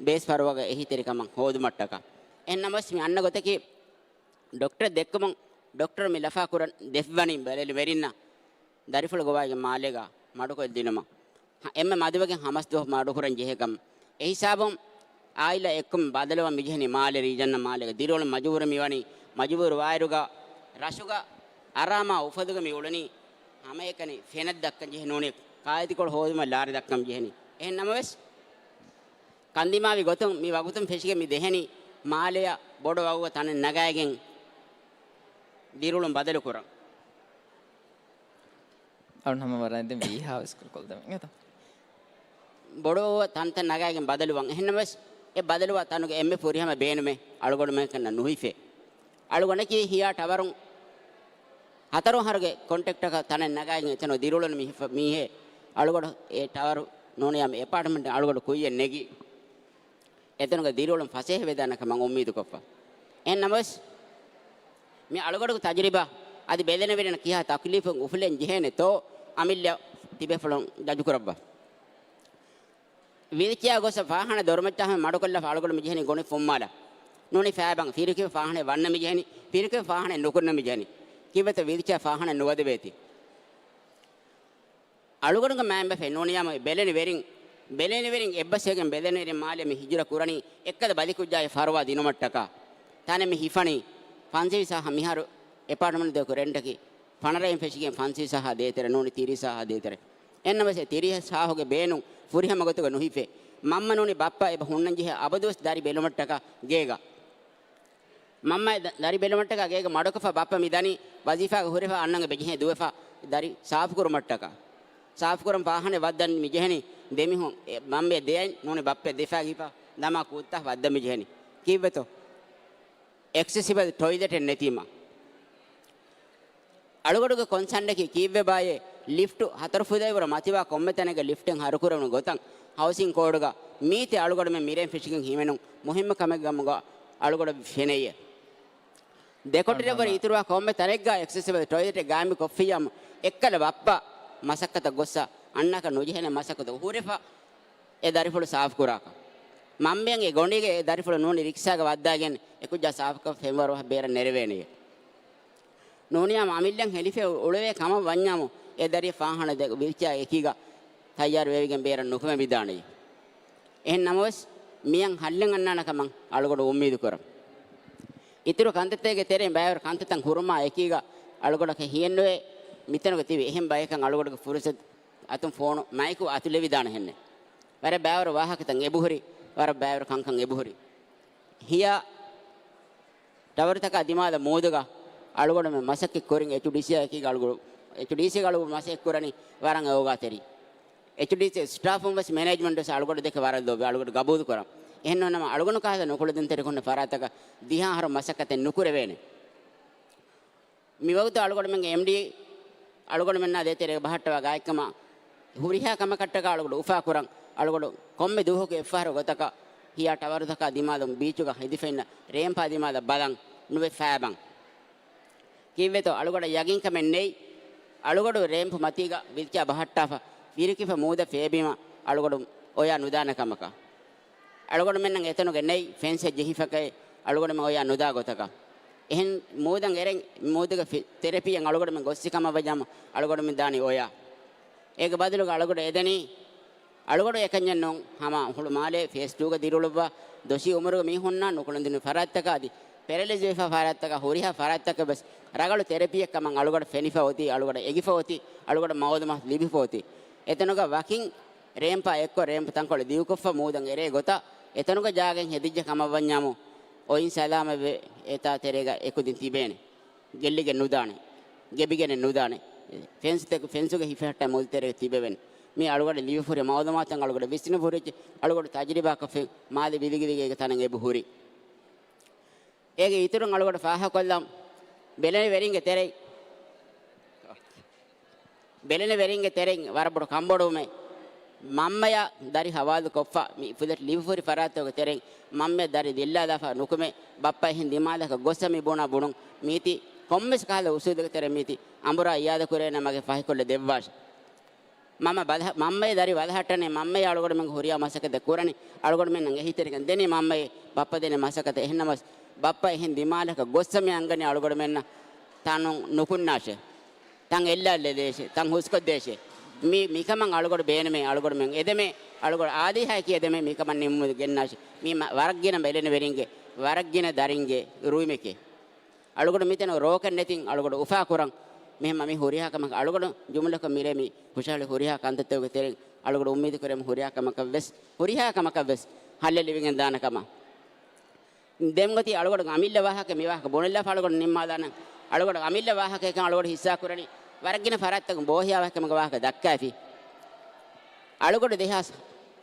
ބޭސް ފަރުވާގެ އެހީތެރިކަމަށް ހޯދުމަށްޓަކާ. އެހެން ނަމަވެސް މި އަންނަ ގޮތަކީ ޑޮކްޓަރ ދެއްކުމުން ޑޮކްޓަރ މި ލަފާ ކުރަން ދެއްވަނީ ބެލެނިވެރިންނަށް ދަރިފުޅު ގޮވާގެ މާލޭގަ މަޑުކޮށްދިނުމަށް. ހަ، އެންމެ މަދުވެގެން ހަމަސް ދުވަހު މަޑުކުރަން ޖެހޭ ކަމަށް. އެ ހިސާބުން އާއިލާ އެއްކުމެ ބަދަލުވަން މިޖެހެނީ މާލެ ރީޖަންނަށް މާލޭގަ ދިރިއުޅުން މަޖުބޫރު މިވަނީ. މަޖުބޫރު ވާއިރުގަ ރަށުގަ އަރާމާ އުފަލުގަ މި އުޅެނީ ހަމައެކަނި ފެނަށް ދައްކަން ޖެހެނީ ނޫނީ ކާއެތިކޮޅު ހޯދުމަށް ލާރި ދައްކަން ޖެހެނީ. އެހެން ނަމަވެސް، ކަންދިމާވި ގޮތުން މި ވަގުތުން ފެށިގެން މި ދެހެނީ މާލެއަށް ބޮޑު ވައުގަ ތަނެއް ނަގައިގެން ދިރިއުޅުން ބަދަލު ކުރަން. އަޅުން ހަމަ ވަރަށް ދެން ވީހާވެސް ކުރުކޮށްދެމެ އިނގޭތަ؟ ބޮޑު ވައު ތަންތަން ނަގައިގެން ބަދަލުވަން. އެހެންނަމަވެސް، އެ ބަދަލުވާ ތަނުގެ އެންމެ ފުރިހަމަ ބޭނުމެއް އަޅުގަނޑުމެންނަކަށް ނުހިފޭ. އަޅުގަނޑަކީ ހިޔާ ޓަވަރުން ހަތަރު އަހަރުގެ ކޮންޓްރެކްޓަކަށް ތަނެއް ނަގައިގެން އެތަނުން ދިރިއުޅުނު މީހެއް، މީހެއް. އަޅުގަނޑު އެ ޓަވަރު ނޫނީ އެޕާޓްމަންޓް އަޅުގަނޑު ކުއްޔަށް ނެގި އެތަނުގަ ދިރިއުޅުން ފަސޭހަވެދާނެ ކަމަށް އުއްމީދުކޮށްފަ. އެހެން ނަމަވެސް، މި އަޅުގަޑުގެ ތަޖުރިބާ އަދި ބެލެނިވެރިންނަށް ކިހާ ތަކުލީފެއް އުފުލެން ޖެހޭނެތޯ، އަމިއްލަ ތިބޭފުޅުން ޖަޖުކުރައްވާ. ވީލްޗެއާ ގޮސް ފާހާނަ ދޮރުމައްޗާ ހަމަ މަޑުކޮށްލާފަ އަޅުގަޑު މިޖެހެނީ ގޮނޑި ފުއްމާލަ. ނޫނީ ފައިބަން ފިރިކި ފާހާނެ ވަންނަ މިޖެހެނީ، ފިރިކި ފާހާނެ ނުކުންނަ މިޖެހެނީ. ކީއްވެތަ ވީލްޗެއާ ފާހާނެ ނުވަދެވޭތީ؟ އަޅުގަނޑުގެ މައިންބަފައިން ނޫނިޔާމު ބެލެނި ވެރިން، ބެލެނި ވެރިން އެއްބަސްވެގެން ބެލެނި ވެރިން މާލެ މި ހިޖުރަ ކުރަނީ އެއްކަލަ ބަލިކުއްޖާއެއް ފަރުވާ ދިނުމަށްޓަކާ. ތާނެ މި ހިފަނީ ފަންސަވީސް ހާހަ މިހާރު އެޕާޓްމަންޓް ދެކު ރެންޓަކީ ފަނަރައިން ފެށިގެން ފަންސަވީސް ހާހަ ދޭތެރެ ނޫނީ ތިރީސް ހާހަ ދޭތެރެ. އެންނަމަސެ ތިރީސް ހާހުގެ ބޭނުން ފުރިހަމަ ގޮތުގަ ނުހިފޭ. މަންމަ ނޫނީ ބައްޕަ އެބަ ހުންނަން ޖެހޭ އަބަދުވެސް ދަރި ބެލުމަށްޓަކާ ގޭގަ. މަންމަ ދަ-، ދަރި ބެލުމަށްޓަކާ ގޭގަ މަޑުކޮށްފަ ބައްޕަ މި ދަނީ ވަޒީފާގެ ހުރެފަ އަންނަން އެބަ ޖެހޭ ދުވެފަ ދަރި ސާފުކުރުމަށްޓަކާ. ސާފުކުރަން ފާހާނެ ވައްދަން މި ޖެހެނީ ދެމީހުން އެ މަންމަ ދެއަތް ނޫނީ ބައްޕަ ދެފަ ގިފަ ދަމާ ކޫއްތާ ވައްދަން މި ޖެހެނީ. ކީއްވެތޯ؟ އެކްސެސިބަލް ޓޮއިލެޓެއް ނެތީމަ. އަޅުގަޑުގެ ކޮންސަންޑަކީ ކީއްވެބާއޭ؟ ލިފްޓު ހަތަރު ފުދައިވަރު މަތިވާ ކޮންމެ ތަނެއްގަ ލިފްޓެއް ހަރުކުރެވުނު ގޮތަށް ހައުސިން ކޯޑުގަ މީތި އަޅުގަޑުމެން މިރޭން ފެށިގެން ހިމެނުން މުހިއްމު ކަމެއްގަމުގަ އަޅުގަޑަށް ފެނެޔޭ. ދެކޮޓަރިއަށްވުރެ އިތުރުވާ ކޮންމެ ތަނެއްގަ އެކްސެސިބަލް ޓޮއިލެޓެއް ގާއިމް ކޮށްފިއްޔާމު އެއްކަލަ ބައްޕަ މަސައްކަތަށް ގޮއްސަ އަންނާކަށް ނުޖެހޭނެ މަސައްކަތު ހުރެފަ އެ ދަރިފުޅު ސާފުކުރާކަށް. މަންމައަށް އެ ގޮނޑީގެ އެ ދަރިފުޅު ނޫނީ ރިކްސާގަ ވައްދާގެން އެކުއްޖާ ސާފުކޮށް ފެންވަރު ބޭރަށް ނެރެވޭނެޔޭ. ނޫނިޔާމު އަމިއްލައަށް ހެލިފެ އުޅެވޭ ކަމަށް ވަންޏާމު، އެ ދަރި ފާހަނަ ދެ ވިލްޗެއާ އެކީގަ ތައްޔާރު ވެވިގެން ބޭރަށް ނުކުމެވިދާނެ. އެހެން ނަމަވެސް، މިޔަން ހައްލެއް އަންނާނެ ކަމަށް އަޅުގަޑު އުއްމީދު ކުރަން. އިތުރު ކަންތައްތަކެއްގެ ތެރެއިން ބައިވަރު ކަންތައްތައް ހުރުމާ އެކީގަ އަޅުގަޑަކަށް ހިޔެއްނުވޭ، މިތަނުގަ ތިބި އެހެން ބަޔަކަށް އަޅުގަޑުގެ ފުރުސަތު އަތުން ފޯނު މައިކު އަތުލެވިދާނެ ހެންނެއް. ވަރަށް ބައިވަރު ވާހަކަތައް އެބަހުރި، ވަރަށް ބައިވަރު ކަންކަން އެބަހުރި. ހިޔާ ޓަވަރުތަކާ ދިމާލަށް މޫދުގަ އަޅުގަޑުމެން މަސައްކަތް ކުރިން އެޗްޑީސީއާ އެކީގަ އަޅުގަޑު، އެޗްޑީސީގަ އަޅުގަޑު މަސައްކަތް ކުރަނީ ވަރަށް އޯގާތެރި. އެޗްޑީސީ ސްޓާފުން ވެސް މެނޭޖްމަންޓް ވެސް އަޅުގަޑު ދެކެ ވަރަށް ލޯބި އަޅުގަޑު ގަބޫލު ކުރަން. އެހެން ނޫން ނަމަ އަޅުގަނޑު ކަހަލަ ނުކުޅެދުންތެރިކުންނަ ފަރާތަކަށް ދިހަ އަހަރު މަސައްކަތެއް ނުކުރެވޭނެ. މިވަގުތު އަޅުގަޑުމެންގެ އެމްޑީ އަޅުގަޑުމެންނާ ދޭތެރޭގަ ބަހައްޓަވާ ގާތްކަމަށް ހުރިހާ ކަމަކަށްޓަކާ އަޅުގަޑު އުފާކުރަން. އަޅުގަޑު ކޮންމެ ދުވަހަކު އެއްފަހަރު ގޮތަކަށް ހިޔާ ޓަވަރުތަކާ ދިމާލުން ބީޗުގަ ހެދިފައިންނަ ރޭމްޕާ ދިމާލަށް ބަލަން ނުވެ ފައިބަން. ކީއްވެތޯ އަޅުގަޑަށް ޔަގީންކަމެއް ނެތް. އަޅުގަޑު ރޭމްޕް މަތީގަ ވިލްޗެއާ ބަހައްޓާފަ ވިރިކިފަ މޫދަށް ފޭބީމަ އަޅުގަޑު އޮޔާ ނުދާނެ ކަމަކަށް. އަޅުގަޑުމެންނަށް އެތަނުގެ ނެތް ފެންސެއް ޖެހިފަކައި އަޅުގަޑުމެން އޮޔާ ނުދާ ގޮތަކަށް. އެހެން މޫދަށް އެރެން މޫދުގެ ފި-، ތެރެޕީއަށް އަޅުގަޑުމެން ގޮއްސި ކަމަށް ވަޖާމަ އަޅުގަޑުމެން ދާނީ އޮޔާ. އޭގެ ބަދަލުގަ އަޅުގަޑު އެދެނީ އަޅުގަޑު އެކަންޏެއް ނޫން، ހަމަ ހުޅު މާލޭ ފޭސް ޓޫގަ ދިރިއުޅުއްވާ ދޮށީ އުމުރުގެ މީހުންނާ ނުކުޅެދުނި ފަރާތްތަކާ އަދި ޕެރަލައިޒް ވެފާ ފަރާތްތަކާ ހުރިހާ ފަރާތްތަކަށް ވެސް ރަގަޅު ތެރެޕީއެއް ކަމަށް އަޅުގަޑަށް ފެނިފަ އޮތީ، އަޅުގަޑަށް އެނގިފަ އޮތީ، އަޅުގަޑަށް މައުލޫމާތު ލިބިފަ އޮތީ. އެތަނުގަ ވަކިން ރޭމްޕާ އެއްކޮށް ރޭމްޕް ތަންކޮޅެއް ދިގުކޮށްފަ މޫދަށް އެރޭ ގޮތަށް އެތަނުގަ ޖާގައެއް ހެދިއްޖެ ކަމަށް ވަންޏާމު އޮތް ސަލާމަތްވެ އެތާ ތެރޭގަ އެކުދިން ތިބޭނެ. ގެއްލިގެން ނުދާނެ. ގެބިގެނެއް ނުދާނެ. ފެންސްތަކު-، ފެންސުގެ ހިފެހައްޓާ މުދުތެރޭގަ ތިބެވެން. މީ އަޅުގަޑަށް ލިބިފަ ހުރި މައުލޫމާތު އަޅުގަޑަށް ވިސްނިފަ ހުރި އަޅުގަޑު ތަޖުރިބާކޮށްފިން މާލެ ވިލިގިލިގޭގެ ތަނަށް އެބަ ހުރި. އޭގެ އިތުރުން އަޅުގަޑު ފާހަގަކޮށްލަން ބެލެނިވެރިންގެ ތެރެއިން، ބެލެނިވެރިންގެ ތެރެއިން ވަރަށް ބޮޑު ކަންބޮޑުވުމެއް. މަންމަޔާ ދަރި ހަވާލުކޮށްފަ މި ފުދަ ލިބިފަ ހުރި ފަރާތްތަކުގެ ތެރެއިން މަންމަޔަށް ދަރި ދިއްލާލާފަ ނުކުމެ، ބައްޕަ އެހެން ދިމާލަކަށް ގޮއްސަ މި ބުނާ ބުނުން މީތި ކޮންމެސް ކަހަލަ އުސޫލެއްގެ ތެރެ މީތި އަނބުރާ އިޔާދަ ކުރޭނަމަގެ ފަހިކޮށްލަ ދެއްވާށެ. މަންމަ ބަލަހަ-، މަންމައެއް ދަރި ބަލަހައްޓަނީ، މަންމައެއް އަޅުގަޑުމެން ހުރިހާ މަސައްކަތެއް ކުރަނީ، އަޅުގަޑުމެންނަށް އެހީތެރިކަން ދެނީ މަންމައެއް ބައްޕަ ދެނީ މަސައްކަތަށް. އެހެންނަމަވެސް، ބައްޕަ އެހެން ދިމާލަކަށް ގޮއްސަ މި އަންގަނީ އަޅުގަޑުމެންނަށް ތަނުން ނުކުންނާށޭ. ތަން އެއްލާލެދޭށޭ، ތަން ހުސްކޮށްދޭށޭ. މި، މިކަމަށް އަޅުގަޑު ބޭނުމޭ، އަޅުގަޑުމެން އެދެމޭ، އަޅުގަޑު އާދޭހާއެކީ އެދެމޭ މިކަމަށް ނިންމުމަށް ގެންނާށޭ. މީ މަ-، ވަރަށްގިނަ ބެލެނިވެރިންގެ، ވަރަށްގިނަ ދަރިންގެ ރުއިމެކޭ. އަޅުގަޑު މިތަނު ރޯކެއް ނެތިން އަޅުގަޑު އުފާކުރަން. މިހެން މި ހުރިހާ ކަމަކަށް އަޅުގަޑު ޖުމުލަކޮށް މިރޭ މި ހުށަހެޅި ހުރިހާ ކަންތައްތަކުގެ ތެރެއިން އަޅުގަޑު އުއްމީދު ކުރެމު ހުރިހާ ކަމަކަށް ވެސް، ހުރިހާ ކަމަކަށް ވެސް ހައްލެއް ލިބިގެން ދާނެ ކަމަށް. ދެން އޮތީ އަޅުގަޑު އަމިއްލަ ވާހަކަ މި ވާހަކަ ބުނެލާފަ އަޅުގަޑު ނިންމާލާނަން. އަޅުގަޑު އަމިއްލަ ވާހަކައެއް ކަން އަޅުގަޑު ހިއްސާ ކުރަނީ ވަރަށްގިނަ ފަރާތްތަކުން ބޯހިޔާވަހިކަމުގެ ވާހަކަ ދައްކާފި. އަޅުގަޑު ދެހާސް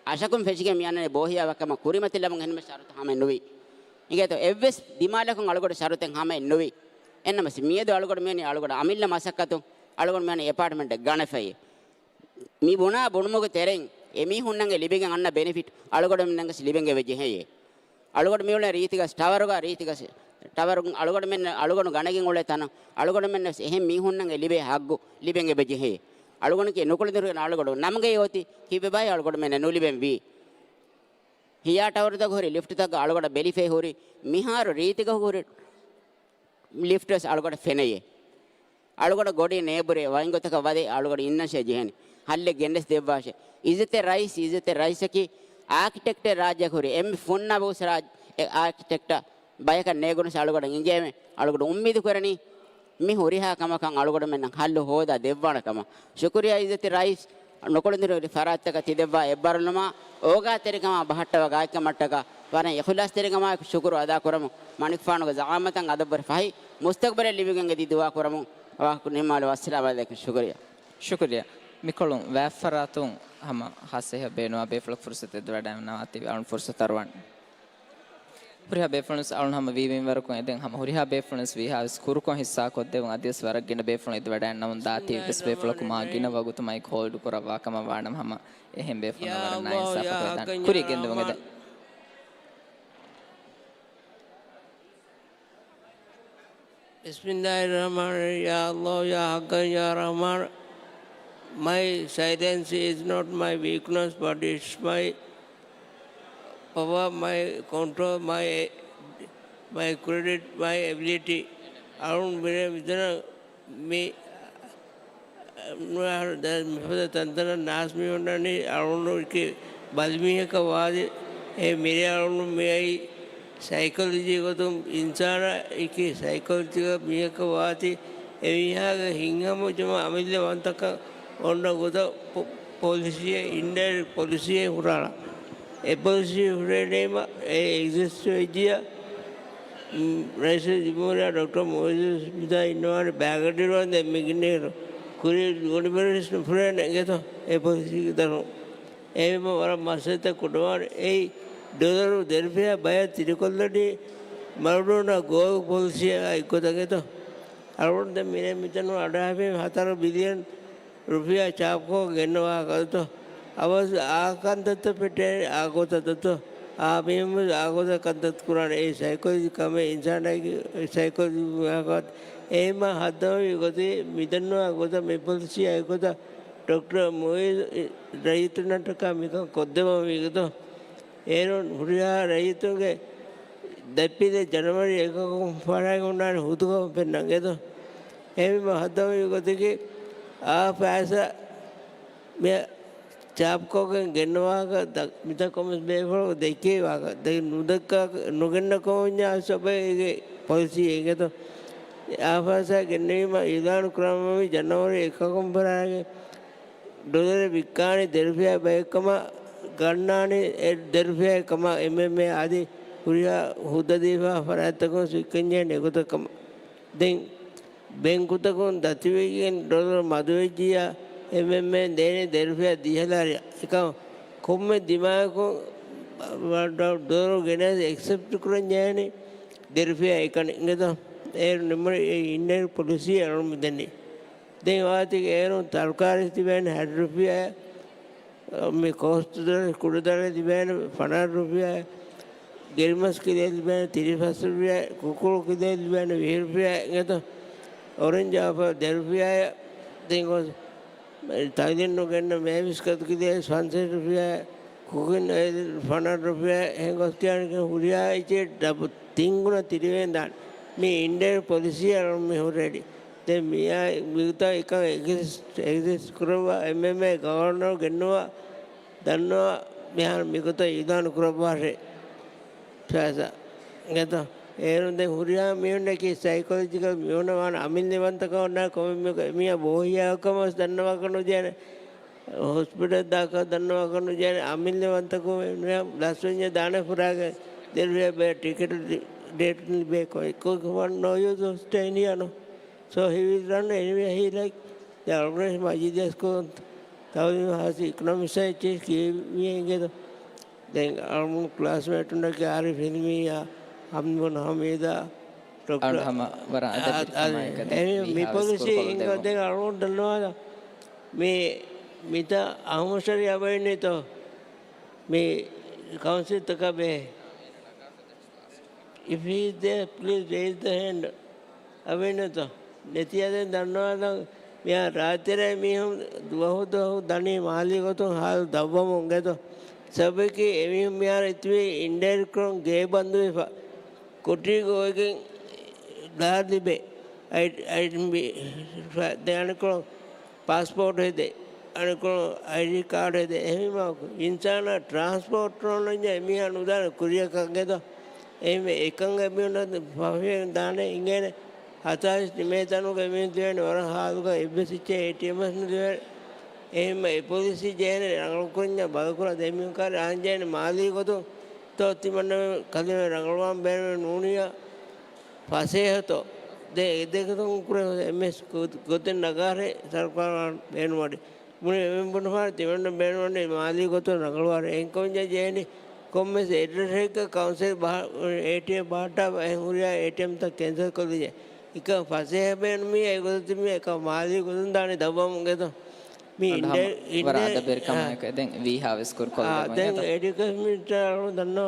އަށަކުން ފެށިގެން މި އަންނަނީ ބޯހިޔާވަހިކަމަށް ކުރިމަތިލަމުން އެހެންމެ ޝަރުތު ހަމައެއް ނުވި. އިނގޭތޯ އެއްވެސް ދިމާލަކުން އަޅުގަޑު ޝަރުތެއް ހަމައެއް ނުވި. އެންނަމަސް މިއަދު އަޅުގަޑު މިވަނީ އަޅުގަޑު އަމިއްލަ މަސައްކަތުން އަޅުގަޑު މިވަނީ އެޕާޓްމަންޓެއް ގަނެފައި. މި ބުނާ ބުނުމުގެ ތެރެއިން އެމީހުންނަށް ލިބިގެން އަންނަ ބެނެފިޓް އަޅުގަޑުމެންނަށް ލިބެން އެބަ ޖެހެޔޭ. އަޅުގަޑު މިއުޅެނީ ރީތިގަސް ޓަވަރުގަ، ރީތިގަސް ޓަވަރު އަޅުގަޑުމެން، އަޅުގަޑު ގަނެގެން އުޅޭ ތަނަށް އަޅުގަޑުމެންނަށް އެހެން މީހުންނަށް ލިބޭ ހައްގު ލިބެން އެބަ ޖެހޭ. އަޅުގަނޑަކީ ނުކުޅެދުނު އަޅުގަޑު ނަމުގައި އޮތީ ކިބެބާއި އަޅުގަޑުމެންނަށް ނުލިބެން ވީ. ހިޔާ ޓަވަރުތަކު ހުރި ލިފްޓްތަކަށް އަޅުގަޑަށް ބެލިފައި ހުރި މިހާރު ރީތިގަ ހުރި ލިފްޓްވެސް އަޅުގަޑަށް ފެނެޔޭ. އަޅުގަޑަށް ގޮޑި ނޭބުރޭ ވައިން ގޮތަކަށް ވަދެ އަޅުގަޑު އިންނަށޭ ޖެހެނީ. ހައްލެއް ގެނެސް ދެއްވާށޭ. އިއްޒަތެއް ރައީސް، އިއްޒަތެއް ރައީސަކީ އާކިޓެކްޓެއް ރާއްޖެއަކަށް ހުރި އެންމެ ފުންނަ ބަހުސް ރާއް-، އެ އާކިޓެކްޓަށް ބަޔަކަށް ނޭގުނަސް އަޅުގަޑަށް އިނގޭމެ. އަޅުގަޑު އުއްމީދު ކުރަނީ މި ހުރިހާ ކަމަކަށް އަޅުގަޑުމެންނަށް ހައްލު ހޯދާ ދެއްވާނެ ކަމަށް. ޝުކުރިއްޔާ އިއްޒަތި ރައީސް، ނުކުޅެދުނު ފަރާތްތަކަށް ތި ދެއްވާ އެއްބާރުލުމާ، އޯގާތެރިކަމާ ބަހައްޓަވާ ގާތްކަމަށްޓަކާ، ވަރަށް އިޚުލާސްތެރިކަމާއެކު ޝުކުރު އަދާކުރަމުން، މަނިކުފާނުގެ ޒަޢާމަތަށް އަދަށްވުރެ ފަހި މުސްތަޤްބަލެއް ލިބިގެން އެދި ދުޢާ ކުރަމުން ވާހަކަ ނިންމާލަން. އައްސަލާމު ޢަލައިކުމް. ޝުކުރިއްޔާ. ޝުކުރިއްޔާ. މިކޮޅުން ވާތްފަރާތުން ހަމަ ހާއްސަ ބޭނުންވާ ބޭފުޅަކު ފުރުސަތު އެދިވަޑައިގަންނަވާތީވެ އަޅުން ފުރުސަތު އަރުވަން. ހުރިހާ ބޭފުޅުންވެސް އަޅުން ހަމަ ވީ މިންވަރަކުން އެދެން ހަމަ ހުރިހާ ބޭފުޅުންވެސް ވީހާވެސް ކުރުކޮށް ހިއްސާކޮށްދެވުން އަދިވެސް ވަރަށް ގިނަ ބޭފުޅުން އެދިވަޑައިގަންނަވަން ދާތީ ވެސް ބޭފުޅަކު މާ ގިނަ ވަގުތު މައިކް ހޯލްޑް ކުރައްވާ ކަމަށް ވާނަމަ ހަމަ އެހެން ބޭފުޅުންނަށް ވަރަށް ނާއިންސާފަކު ވެދާނެ. ކުރިއަށް ގެންދަވަން އެދެން. بسم الله الرحمن الرحيم. يا الله، يا حقا، يا رحمن. My silence is not my weakness, but it's my power, my control, my, my credit, my ability. އަޅުން މިރޭ މިތަނަށް މި ނުވާހަރު ދަ-، މިފަދަ ތަންތަނަށް ނާސް މި އޮންނަނީ އަޅުގަނޑު އެކި ބަލިމީހަކަށް ވާދި. އެ މިރޭ އަޅުގަނޑު މިއައީ ސައިކޮލޮޖީ ގޮތުން އިންސާނާ އެކި ސައިކޮލޮޖީގަ މީހަކަށް ވާތީ، އެ މީހާގެ ހިތްހަމަޖަމާ އަމިއްލަ ވަންތަކަން އޮންނަ ގޮތަށް ޕޮ-، ޕޮލިސީއެއް، އިންޑައިރެކްޓް ޕޮލިސީއެއް ހުރާނަ. އެ ޕޮލިސީ ހުރެނީމަ އެ އެގްޒިސްޓް ވެއްޖިއްޔާ، ރައީސުލްޖުމްހޫރިއްޔާ ޑޮކްޓަރ މުއިއްޒު މިތާ އިންނަވާނެ ބައިގަނޑު އިރުވަންދެން މި ގިނައިރު. ކުރީ ގޮނޑިބަރިސް ނުފުރޭނެ އިނގޭތޯ އެ ޕޮލިސީގެ ދަރުން. އެހެންވީމަ ވަރަށް މައްސަލަތައް ކުޑަވާނެ. އެއީ ޑޮލަރު ދެރަފިޔާ ބަޔަށް ތިރިކޮށްލަނީ މަރަޑޯނާ ގޯލް ޕޮލިސީއާ އެއްގޮތަށް އިނގޭތޯ. އަޅުގަނޑު ދެން މިރޭ މިތަނުން އަޑާފި ހަތަރު ބިލިއަން ރުފިޔާ ޗާޕްކޮށް ގެންނަވާ ކަންތައްތޯ. އަވަސް އާ ކަންތައްތައް ފެއްޓޭނެ އާ ގޮތަށް ދަތޯ. އާ މީހުން ވެސް އާ ގޮތަށް ކަންތައް ކުރާނެ. އެއީ ސައިކޮލޮޖީ ކަމެއް އިންސާނާގެ ސައިކޮލޮޖީ މީހާކަށް. އެހެންމާ ހައްދަވަންވީ ގޮތީ މިދަންނަވާ ގޮތަށް މި ޕޮލިސީއާ އެއްގޮތަށް ޑޮކްޓަރ މުއިއްޒު ރައްޔިތުންނަށްޓަކާ މިކަން ކޮށްދެއްވަންވީ ގޮތޯ. އޭރުން ހުރިހާ ރައްޔިތުންގެ ދަތްޕިލެއް ޖަނަވަރީ އެކަކުން ފަރާގެ ހުންނާނެ ހުދުކަމަށް ފެންނަން އެދޯ. އެހެންވީމަ ހައްދަވަންވީ ގޮތަކީ އާ ފައިސާ މި ޗާޕްކޮށްގެން ގެންނަވާކަށް ދަ-، މިތައް ކޮންމެސް ބޭފުޅަކު ދެއްކެވި ވާހަކަ. ދެން ނުދައްކާ، ނުގެންނަ ކަމަށް ވަންޏާ ސޮބެ އޭގެ ޕޮލިސީ އެނގޭތޯ. އާ ފައިސާ ގެންނެވީމަ އިއުލާނު ކުރަމަވީ ޖަނަވަރީ އެކަކުން ފަރާގެ ޑޮލަރެއް ވިއްކާނީ ދެރަފިޔާ ބައެއްކަމަށް، ގަންނާނީ އެ ދެރަފިޔާ ކަމަށް އެމްއެމްއޭ އަދި ހުރިހާ ހުއްދަ ދީފާ ފަރާތްތަކުން ވިއްކަންޖެހޭނެ އެގޮތަށް ކަމަށް. ދެން ބެންކުތަކުން ދަތިވެގެން ޑޮލަރު މަދުވެއްޖިއްޔާ، އެމްއެމްއޭން ދޭނެ ދެރަފިޔާ ދިހަ ލާރިއަށް. އެކަމަށް ކޮންމެ ދިމާއަކުން ޑޮލަރު ގެނެސް އެކްސެޕްޓް ކުރަންޖެހޭނީ ދެރަފިޔާ އެކަނި އިނގޭތޯ. އޭރު ނިމުނީ އިންޑައިރެކްޓް ޕޮލިސީ އަޅުން މިދަނީ. ދެން ވާތީ އޭރުން ތަރުކާރީ ތިބޭނެ ހަތް ރުފިޔާ، މި ކޯސްތު ދަޅަ، ކުޑަ ދަޅަ ތިބޭނެ ފަނަރަ ރުފިޔާ، ގިރިމަސް ކިލޭ ތިބޭނެ ތިރީސް ރުފިޔާ، ކުކުޅު ކިލޭ ތިބޭނެ ވިހި ރުފިޔާ އިނގޭތޯ. އޮރެންޖް އައިލް ފަ ދެ ރުފިޔާ. ދެން ގޮސް ތައިލެންޑު ގެންނަ މޭވިސް ކަތު ކިލޭ ފަންސަތް ރުފިޔާ، ކުކިން އޮއިލް ފަނަރަ ރުފިޔާ. އެހެން ގޮސް ކިޔާނެ ހުރިހާ އެއްޗެއް ޑަބު ތިން ގުނަ ތިރިވެގެން ދާނެ. މި އިންޑައިރެކްޓް ޕޮލިސީ އަޅުން މި ހުރެއްވީ. ދެން މިއާ މިގޮތަށް އެކަން އެގްޒިސްޓް، އެގްޒިސްޓް ކުރައްވާ އެމްއެމްއޭ ގަވަރނަރު ގެންނަވާ ދަންނަވާ މިހާރު މިގޮތަށް އިއުލާނު ކުރައްވާށޭ. ފައިސާ ގެތަ؟ އޭރުން ދެން ހުރިހާ މީހުންނަކީ ސައިކޮލޮޖިކަލް މީހުންނަށް ވާން އަމިއްލަ ވަންތަކަށް އޮންނާ ކޮންމެ މީހަކަށް އެމީހާ ބޯހިޔާކަމަށް ދަންނަވާކަށް ނުޖެހޭނެ. ހޮސްޕިޓަލް ދާކަށް ދަންނަވާކަށް ނުޖެހޭނެ. އަމިއްލަ ވަންތަކުން އެމީހާ ލަސްވެންޏާ ދާނެ ފުރާގެ ދެރުވެ ބޭ ޓިކެޓް ޑޭޓް ބޭ ކޮ-، ކޮ-، ކޮ-، ނޯ ޔޫޒް އޮފް ސްޓޭއިން ހިއާ ނޯ. So he will run anywhere he like. ދެ އަޅުގަނޑު މަޖިލީހަކުން ތައުލީމު ހާއްސަ އިކޮނޮމިކްސް އެއްޗެއް ކިޔެވި އިނގޭތޯ. ދެން އަޅުގަނޑު ކްލާސްމޭޓުންނަކީ އާރިފް ހިލްމީއާ، ހަމްދު ބުން ހަމީދާ، ޑޮކްޓަރ އަޅުގަނޑު ހަމަ ވަރަށް އަދަބު އާ، އާ، ކަމާއެކަ ދެން އެ، މި މީހާވެސް ޕޮލިސީ ކުރުކޮށް އިނގޭ ދެއްވަން. ދެން އަޅުގަނޑު ދަންނަވާލަ. މި، މިތަ އަހުމަށް ޝަރީ އަބައިންނޭތޯ. މި ކައުންސިލްތަކާ ބެހޭ. If he is there, please raise the hand. އަވެނެތޯ. ނެތިއަދެން ދަންނަވާލަން. މިއާ ރާތެރޭ މީހުން ދުވަހު ދުވަހު ދަނީ މާލީ ގޮތުން ހާލު ދަށްވަމުން ގެތޯ. ސަބަބަކީ އެމީހުން މިހާރު އިތުވީ އިންޑައިރެކްޓްކޮށް ގޭ ބަންދުވެފަ. ކޮޓީގަ އޮވެގެން ލާ ލިބޭ. އައި-، އައި-، ދެ އަނެކުޅު ޕާސްޕޯޓް ހެދޭ، އަނެކު އައިޑީ ކާޑް ހެދޭ. އެހެންވީމަ އިންސާނާ ޓްރާންސޕޯޓް ނޯންނަންޏާ އެމީހާ ނުދާނެ ކުރިއަކަށް ގެދޯ. އެހެންވެ އެކަން އެމީހުންނަށް ފަހުވެގެން ދާނެ އިނގޭނެ. ހަތާސް ނިމޭ ތަނުގަ އެމީހުން ދިވެން ވަރަށް ހާލުގަ އެއްވެސް އެއްޗެއް އޭޓީއެމް ވެސް ނުދިވޭނެ. އެހެންވީމަ އެ ޕޮލިސީ ޖެހޭނެ ރަނގަޅު ކުރަންޏާ ބަލަކުރާ ދެމީހުން ކާރި އާންޖޭނެ މާލީ ގޮތުން ތޯ ތިމަންނަ ކަލޭމެ ރަނގަޅުވާން ބޭނުމެއް ނޫނިއްޔާ. ފަސޭހަތޯ؟ ދެ އެދެގޮތުން ކުރެ އެމްއެސް ގޮ-، ގޮތެއް ނަގާށޭ ސަރުކާރާ ބޭނުމަޑި. މުޅި އެމެން ބުނުފާނެ ތިމަންނަ ބޭނުމަޑި މާލީ ގޮތުން ރަނގަޅުވާރޭ. އެންކަމުންޖެހޭނީ ކޮންމެސް އެޑްރެސްއެއްގަ ކައުންސިލް ބަހަ-، އޭޓީއެމް ބަހައްޓާ އެހުރިޔާ އޭޓީއެމްތައް ކެންސަލް ކޮށްލިޔޭ. އެކަ ފަސޭހަ ބޭނުމީ އެގޮތަށް ތިމީ އެކަ މާލީ ގޮތުން ދާނީ ދަށްވަމުން ގެތޯ. މި އަންހަމަ އިންޑަ-، ވަރަށް އިންޑަ-، އަދަބެރި އާ. ކަމާއެކު ދެން ވީހާވެސް ކުރުކޮށްލަމުން އާ، ދެން އެތަ؟ އެޑިއުކޭޝަން މިނިސްޓަރ އަޅު ދަންނަ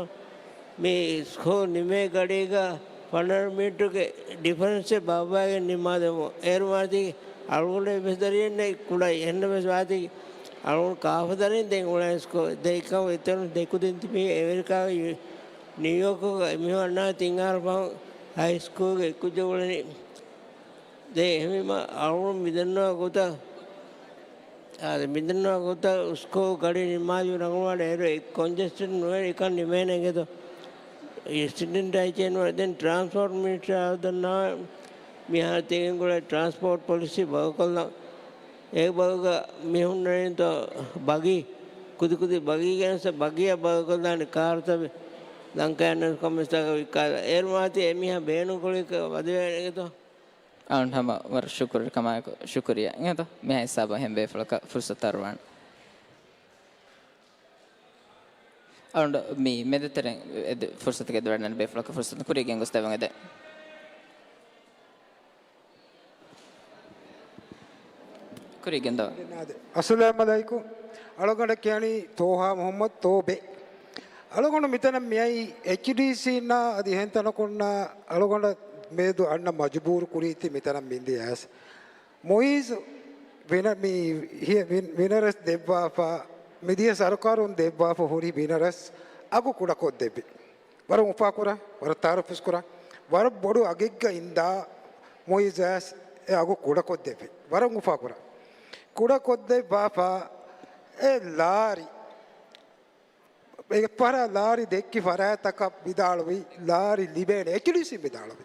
މި ސްކޫލް ނިމޭ ގަޑީގަ ފަނަރަ މީޓަރުގެ ޑިފަރެންސެއް ބާއްވާގެން ނިންމާދެމު. އޭރު ވާތީ އަޅުގަނޑު އެއްވެސް ދަރިއެއް ނެތް ކުޑައި. އެހެންނަމަވެސް ވާތީ އަޅުގަނޑު ކާފަ ދަރިން ދެން އުޅޭ ސްކޫލް. ދެން އެކަމް އެތަނު ދެކުދިން ތިބީ އެމެރިކާގެ ޔު-، ނިއުޔޯކުގަ މިހާރު އަންނާ ތިން އަހަރު ފަހުން ހައި ސްކޫލްގެ އެއްކުއްޖަކު އުޅެނީ. ދެން އެހެންވީމަ އަޅުގަނޑު މިދަންނަވާ ގޮތަށް އާދެ، މިދަންނަ ގޮތަށް ސްކޫލް ގަޑި ނިންމާލި ރަނގަޅުވާނެ އޭރު ކޮންޖެސްޓެޑް ނުވޭ، އެކަން ނިމޭނެ އިނގޭތޯ. އެކްސިޑެންޓް އައި ޗޭން ވަރަށް. ދެން ޓްރާންސްޕޯޓް މިނިސްޓަރ އާދަންނާ މިހާރު ތިގެންގުޅޭ ޓްރާންސްޕޯޓް ޕޮލިސީ ބަދަލުކޮށްލަން. އެ ބަދަލުގަ މި ހުންނަނީތޯ ބަގީ، ކުދި ކުދި ބަގީ ގެނެސް ބަގީއަށް ބަދަލުކޮށްލާނެ ކާރުތައް ލަންކާއިން ކޮންމެސްތާކަށް ވިއްކާލާ. އޭރު މާތި އެމީހާ ބޭނުންކުރީ ވަދެވޭނެ އިނގޭތޯ. އަޅުން ހަމަ ވަރަށް ޝުކުރު ކަމާއެކު ޝުކުރިއްޔާ. އިނގޭތޯ މިހާ ހިސާބަށް އެހެން ބޭފުޅަކަށް ފުރުސަތު އަރުވާނެ. އަޅުން މި މެދުތެރެއިން އެދެ ފުރުސަތުގެ ދުވަޑަން ބޭފުޅަކަށް ފުރުސަތު ކުރިއަށް ގެންގޮސް ދެވަން އެދެ. ކުރިއަށް ގެންދަވާ. އައްސަލާމް އަލައިކުމް. އަޅުގަނޑަށް ކިޔަނީ ތޯހާ މުހައްމަދު ތޯބެ. އަޅުގަނޑު މިތަނަށް މިއައީ އެޗްޑީސީންނާ އަދި އެހެން ތަނަކުންނާ އަޅުގަނޑަށް މިއަދު އަންނަ މަޖުބޫރު ކުރީތީ މިތަނަށް މިންދިޔަސް. މުއިޒު ވިނަ-، މި ހި-، ވިން-، ވިނަރަސް ދެއްވާފަ، މިދިޔަ ސަރުކާރުން ދެއްވާފަ ހުރި ވިނަރަސް އަގު ކުޑަކޮށްދެއްވި. ވަރަށް އުފާކުރާ، ވަރަށް ތައާރަފްވެސް ކުރާ، ވަރަށް ބޮޑު އަގެއްގަ އިންދާ މުއިޒަސް އެ އަގު ކުޑަކޮށްދެއްވި. ވަރަށް އުފާކުރާ. ކުޑަކޮށްދެއްވާފަ އެ ލާރި، އެ ފަރާ ލާރި ދެއްކި ފަރާތަކަށް ވިދާޅުވި، ލާރި ލިބޭނެ، އެޗްޑީސީ ވިދާޅުވި.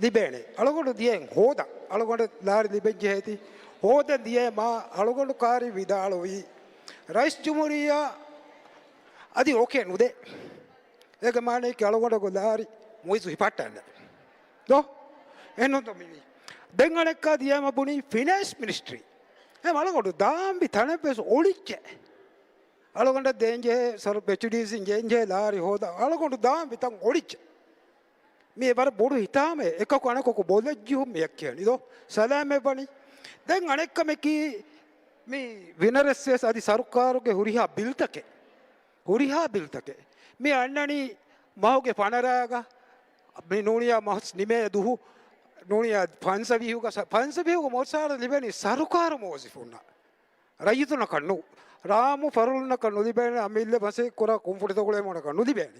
ލިބޭނެ. އަޅުގަނޑު ދިޔައިން ހޯދަން. އަޅުގަނޑު ލާރި ލިބެން ޖެހޭތީ ހޯދަން ދިޔައިމާ އަޅުގަނޑު ކާރި ވިދާޅުވި. ރައީސް ޖުމްހޫރިއްޔާ އަދި އޯކޭ ނުދޭ. އޭގެ މާނައަކީ އަޅުގަނޑަކު ލާރި މުއިޒު ހިފައްޓާނެ. ދޯ؟ އެހެންނޫންތޯ މިވީ. ދެން އަނެއްކާ ދިޔައިމަ ބުނީ ފިނޭންސް މިނިސްޓްރީ. އެ އަޅުގަނޑު ދާންވި ތަނެއްވެސް އޮޅިއްޖެ. އަޅުގަނޑަށް ދޭންޖެހޭ ސަރު-، އެޗްޑީސީން ދޭންޖެހޭ ލާރި ހޯދާ އަޅުގަނޑު ދާންވި ތަން އޮޅިއްޖެ. މި ވަރަށް ބޮޑު ހިތާމައެއް. އެކަކު އަނެކަކު ބޮލަށްޖިހުން މިއަށް ކިޔަނީ ދޯ. ސަލާމަތްވަނީ. ދެން އަނެއްކަމަކީ މި ވިނަރަސްވެސް އަދި ސަރުކާރުގެ ހުރިހާ ބިލްތަކެއް. ހުރިހާ ބިލްތަކެއް. މި އަންނަނީ މަހުގެ ފަނަރައިގަ މި ނޫނިޔާ މަސް ނިމޭ ދުހު، ނޫނިޔާ ފަންސަވީހުގަ ސަ-، ފަންސަވީހުގަ މުސާރަ ލިބެނީ ސަރުކާރު މުވައްޒަފުންނަށް. ރައްޔިތުންނަކަށް ނޫ. ރާމު ފަރުލުންނަކަށް ނުލިބޭނެ، އަމިއްލަ މަސައްކަތް ކުރާ ކުންފުނިތަކުގެ މޮޅަކަށް ނުލިބޭނެ.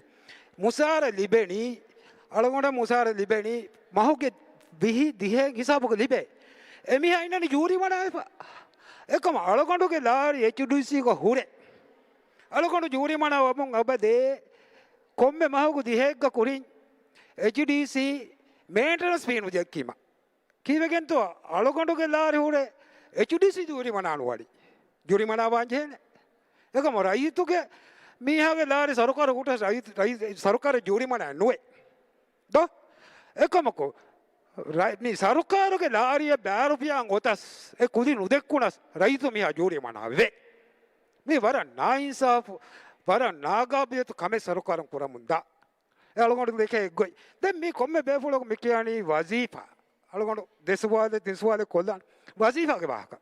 މުސާރަ ލިބެނީ، އަޅުގަނޑަށް މުސާރަ ލިބެނީ، މަހުގެ ވިހި ދިހައިން ހިސާބުގަ ލިބޭ. އެމީހާ އިންނަނީ ޖޫރިމަނާވެފަ. އެކަމަ އަޅުގަނޑުގެ ލާރި އެޗްޑީސީގަ ހުރޭ. އަޅުގަނޑު ޖޫރިމަނާ ވަމުން އެބަދޭ ކޮންމެ މަހަކު ދިހައެއްގަ ކުރިން އެޗްޑީސީ މޭންޓެނަންސް ފީ ނުދެއްކީމަ. ކީއްވެގެންތޯ އަޅުގަނޑުގެ ލާރި ހުރޭ އެޗްޑީސީ ޖޫރިމަނާ ނުވަނީ؟ ޖޫރިމަނާ ވާން ޖެހޭނެ. އެކަމަ ރައްޔިތުގެ މީހާގެ ލާރި ސަރުކާރު ހުއްޓަސް ރައްޔި-، ރައްޔި-، ސަރުކާރަށް ޖޫރިމަނާ ނުވޭ. ދޯ؟ އެކަމަކު، ރަ-، މި ސަރުކާރުގެ ލާރިއަށް ބާރުފިޔާ އޮތަސް އެ ކުދި ނުދެއްކުނަސް ރައްޔިތު މީހާ ޖޫރިމަނާ ވޭ. މީ ވަރަށް ނާއިންސާފު، ވަރަށް ނާގާބިލިއްޔަތު ކަމެއް ސަރުކާރުން ކުރަމުން ދާ. އެ އަޅުގަނޑު ދެކޭ އެއްގޮތް. ދެން މީ ކޮންމެ ބޭފުޅަކު މި ކިޔާނީ ވަޒީފާ. އަޅުގަނޑު ދެ ސުވާލެއް، ތިން ސުވާލެއް ކޮށްލާން. ވަޒީފާގެ ވާހަކަ.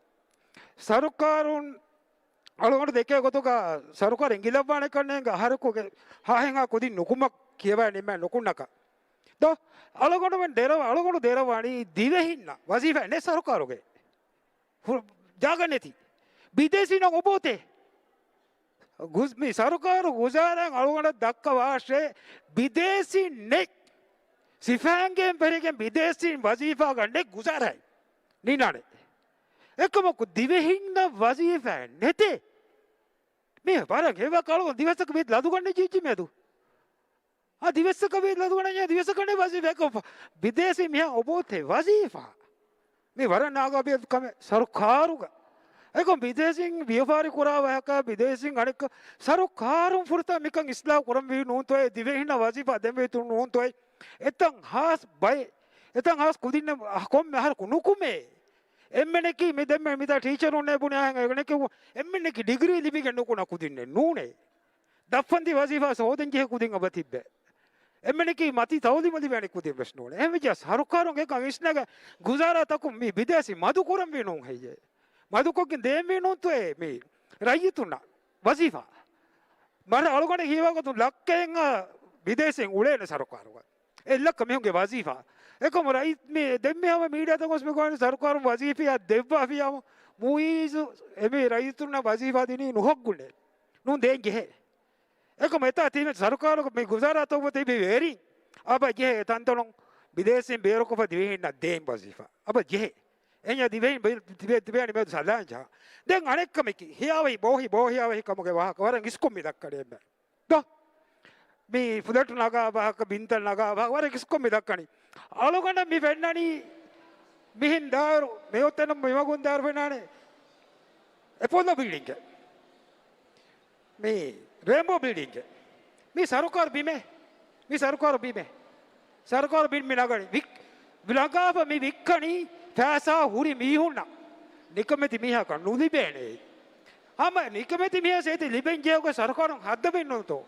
ސަރުކާރުން އަޅުގަނޑު ދެކޭ ގޮތުގަ ސަރުކާރު އެނގިލައްވާނެ ކަންނޭނގެ އަހަރަކުގެ ހާހެންހާ ކުދިން ނުކުމަށް ކިޔަވާ ނިމެ ނުކުންނަކަ. ދޯ؟ އަޅުގަނޑުމެން ދެރަ-، އަޅުގަނޑު ދެރަވާނީ ދިވެހިންނަށް ވަޒީފާ ނެތް ސަރުކާރުގެ. ހު-، ޖާގަ ނެތި. ބިދޭސީންނަށް އޮބޯތޭ. ގުޒް-، މި ސަރުކާރު ގުޒާރާ އަޅުގަނޑަށް ދައްކަވާށޭ، ބިދޭސީން ނެތް. ސިފައިންގެ ފެރިގެން ބިދޭސީން ވަޒީފާގަ ނެތް ގުޒާރާއި. ނީނާނެ. އެކަމަކު ދިވެހިންނަށް ވަޒީފާ ނެތޭ. މި ވަރަށް ހެވަކަޅު ދިވެއްސަކަށް މި ލަދުގަންނެ ޖީޖި މެދު. އާ ދިވެއްސަކަށް ވީ ލަދުގަނޑަށް ދިވެއްސަކަށް ވަޒީފާ އެކަ ބިދޭސީ މިހާ އޮބޯތޭ ވަޒީފާ. މި ވަރަށް ނާގާބިލް ކަމެއް ސަރުކާރުގަ. އެކަމް ބިދޭސީން ވިޔަފާރި ކުރާ ވަހަކަ ބިދޭސީން އަނެއްކަ ސަރުކާރުން ފުރަތަ މިކަން އިސްލާހު ކުރަންވީ ނޫންތޯއޭ ދިވެހިންނަށް ވަޒީފާ ދެންވީތު ނޫންތޯއޭ. އެތަން ހާސް ބައެއް، އެތަން ހާސް ކުދިންނަށް ކޮންމެ އަހަރަކު ނުކުމޭ. އެންމެނަކީ މި ދެންމެ މިތާ ޓީޗަރުންނޭ ބުނި އެންމެނަކީ ޑިގްރީ ލިބިގެން ނުކުންނަ ކުދިންނެއް ނޫނޭ. ދަށްފަންތި ވަޒީފާ ހޯދަން ޖެހޭ ކުދިން އެބަ ތިއްބެ. އެންމެނަކީ މަތީ ތައުލީމު ލިބޭނެ ކުދިން ވެސް ނޫނޭ. އެހެންވެއްޖެ ސަރުކާރުން އެކަން އިސްނަގަ ގުޒާރާތަކުން މި ބިދޭސީ މަދު ކުރަންވީ ނޫން ހެއްޔޭ؟ މަދުކޮށްގެން ދޭންވީ ނޫންތޯއޭ މި ރައްޔިތުންނަށް ވަޒީފާ؟ މަރ އަޅުގަނޑަށް ހީވާގޮތުން ލައްކައެއް ބިދޭސީން އުޅޭނެ ސަރުކާރުގަ. އެއްލައްކަ މީހުންގެ ވަޒީފާ. އެކަމު ރައީ-، މި ދެންމެ ހަމަ މީޑިއާތައް ގޮސް މި ގޮވަނީ ސަރުކާރުން ވަޒީފާ ދެއްވާފިޔާމު މުއީޒު އެމީ ރައްޔިތުންނަށް ވަޒީފާ ދިނީ ނުހައްގުންނޭ. ނޫން ދޭން ޖެހޭ. އެކަމު އެތާ ތީމެ ސަރުކާރުގެ މި ގުޒާރާތައް އޮތީ މި ވެރިން އަބަ ޖެހޭ ތަންތަނުން ބިދޭސީން ބޭރުކޮށްފަ ދިވެހިންނަށް ދޭން ވަޒީފާ. އަބަ ޖެހޭ. އެންޏާ ދިވެހިން ބެ-، ތިބޭ-، ތިބޭނީ މެދު ސަލާން ޖަހާ. ދެން އަނެއްކަމަކީ، ހިޔާވަހި، ބޯހި، ބޯހިޔާވަހި ކަމުގެ ވާހަކަ ވަރަށް އިސްކޮށް މި ދައްކަނީ އެންމެ. ދޯ؟ މި ފުލެޓު ނަގާ ވާހަކަ، ބިންތައް ނަގާ ވާހަކަ ވަރަށް އިސްކޮށް މި ދައްކަނީ. އަޅުގަނޑަށް މި ފެންނަނީ މިހެން ދާއިރު، މި އޮތްތަނުން މި މަގުން ދާއިރު ފެންނާނެ އެޕޯލޯ ބިލްޑިންގެއް. މި ރޭންބޯ ބިލްޑިންގެއް. މި ސަރުކާރު ބިމެއް. މި ސަރުކާރު ބިމެއް. ސަރުކާރު ބިން މި ނަގަނީ. ވިކް-، ނަގާފަ މި ވިއްކަނީ ފައިސާ ހުރި މީހުންނަށް. ނިކަމެތި މީހަކަށް ނުލިބޭނެ. ހަމަ ނިކަމެތި މީހާ ސޭތި ލިބެން ޖެހޭ ސަރުކާރުން ހައްދަވެން ނޫންތޯ؟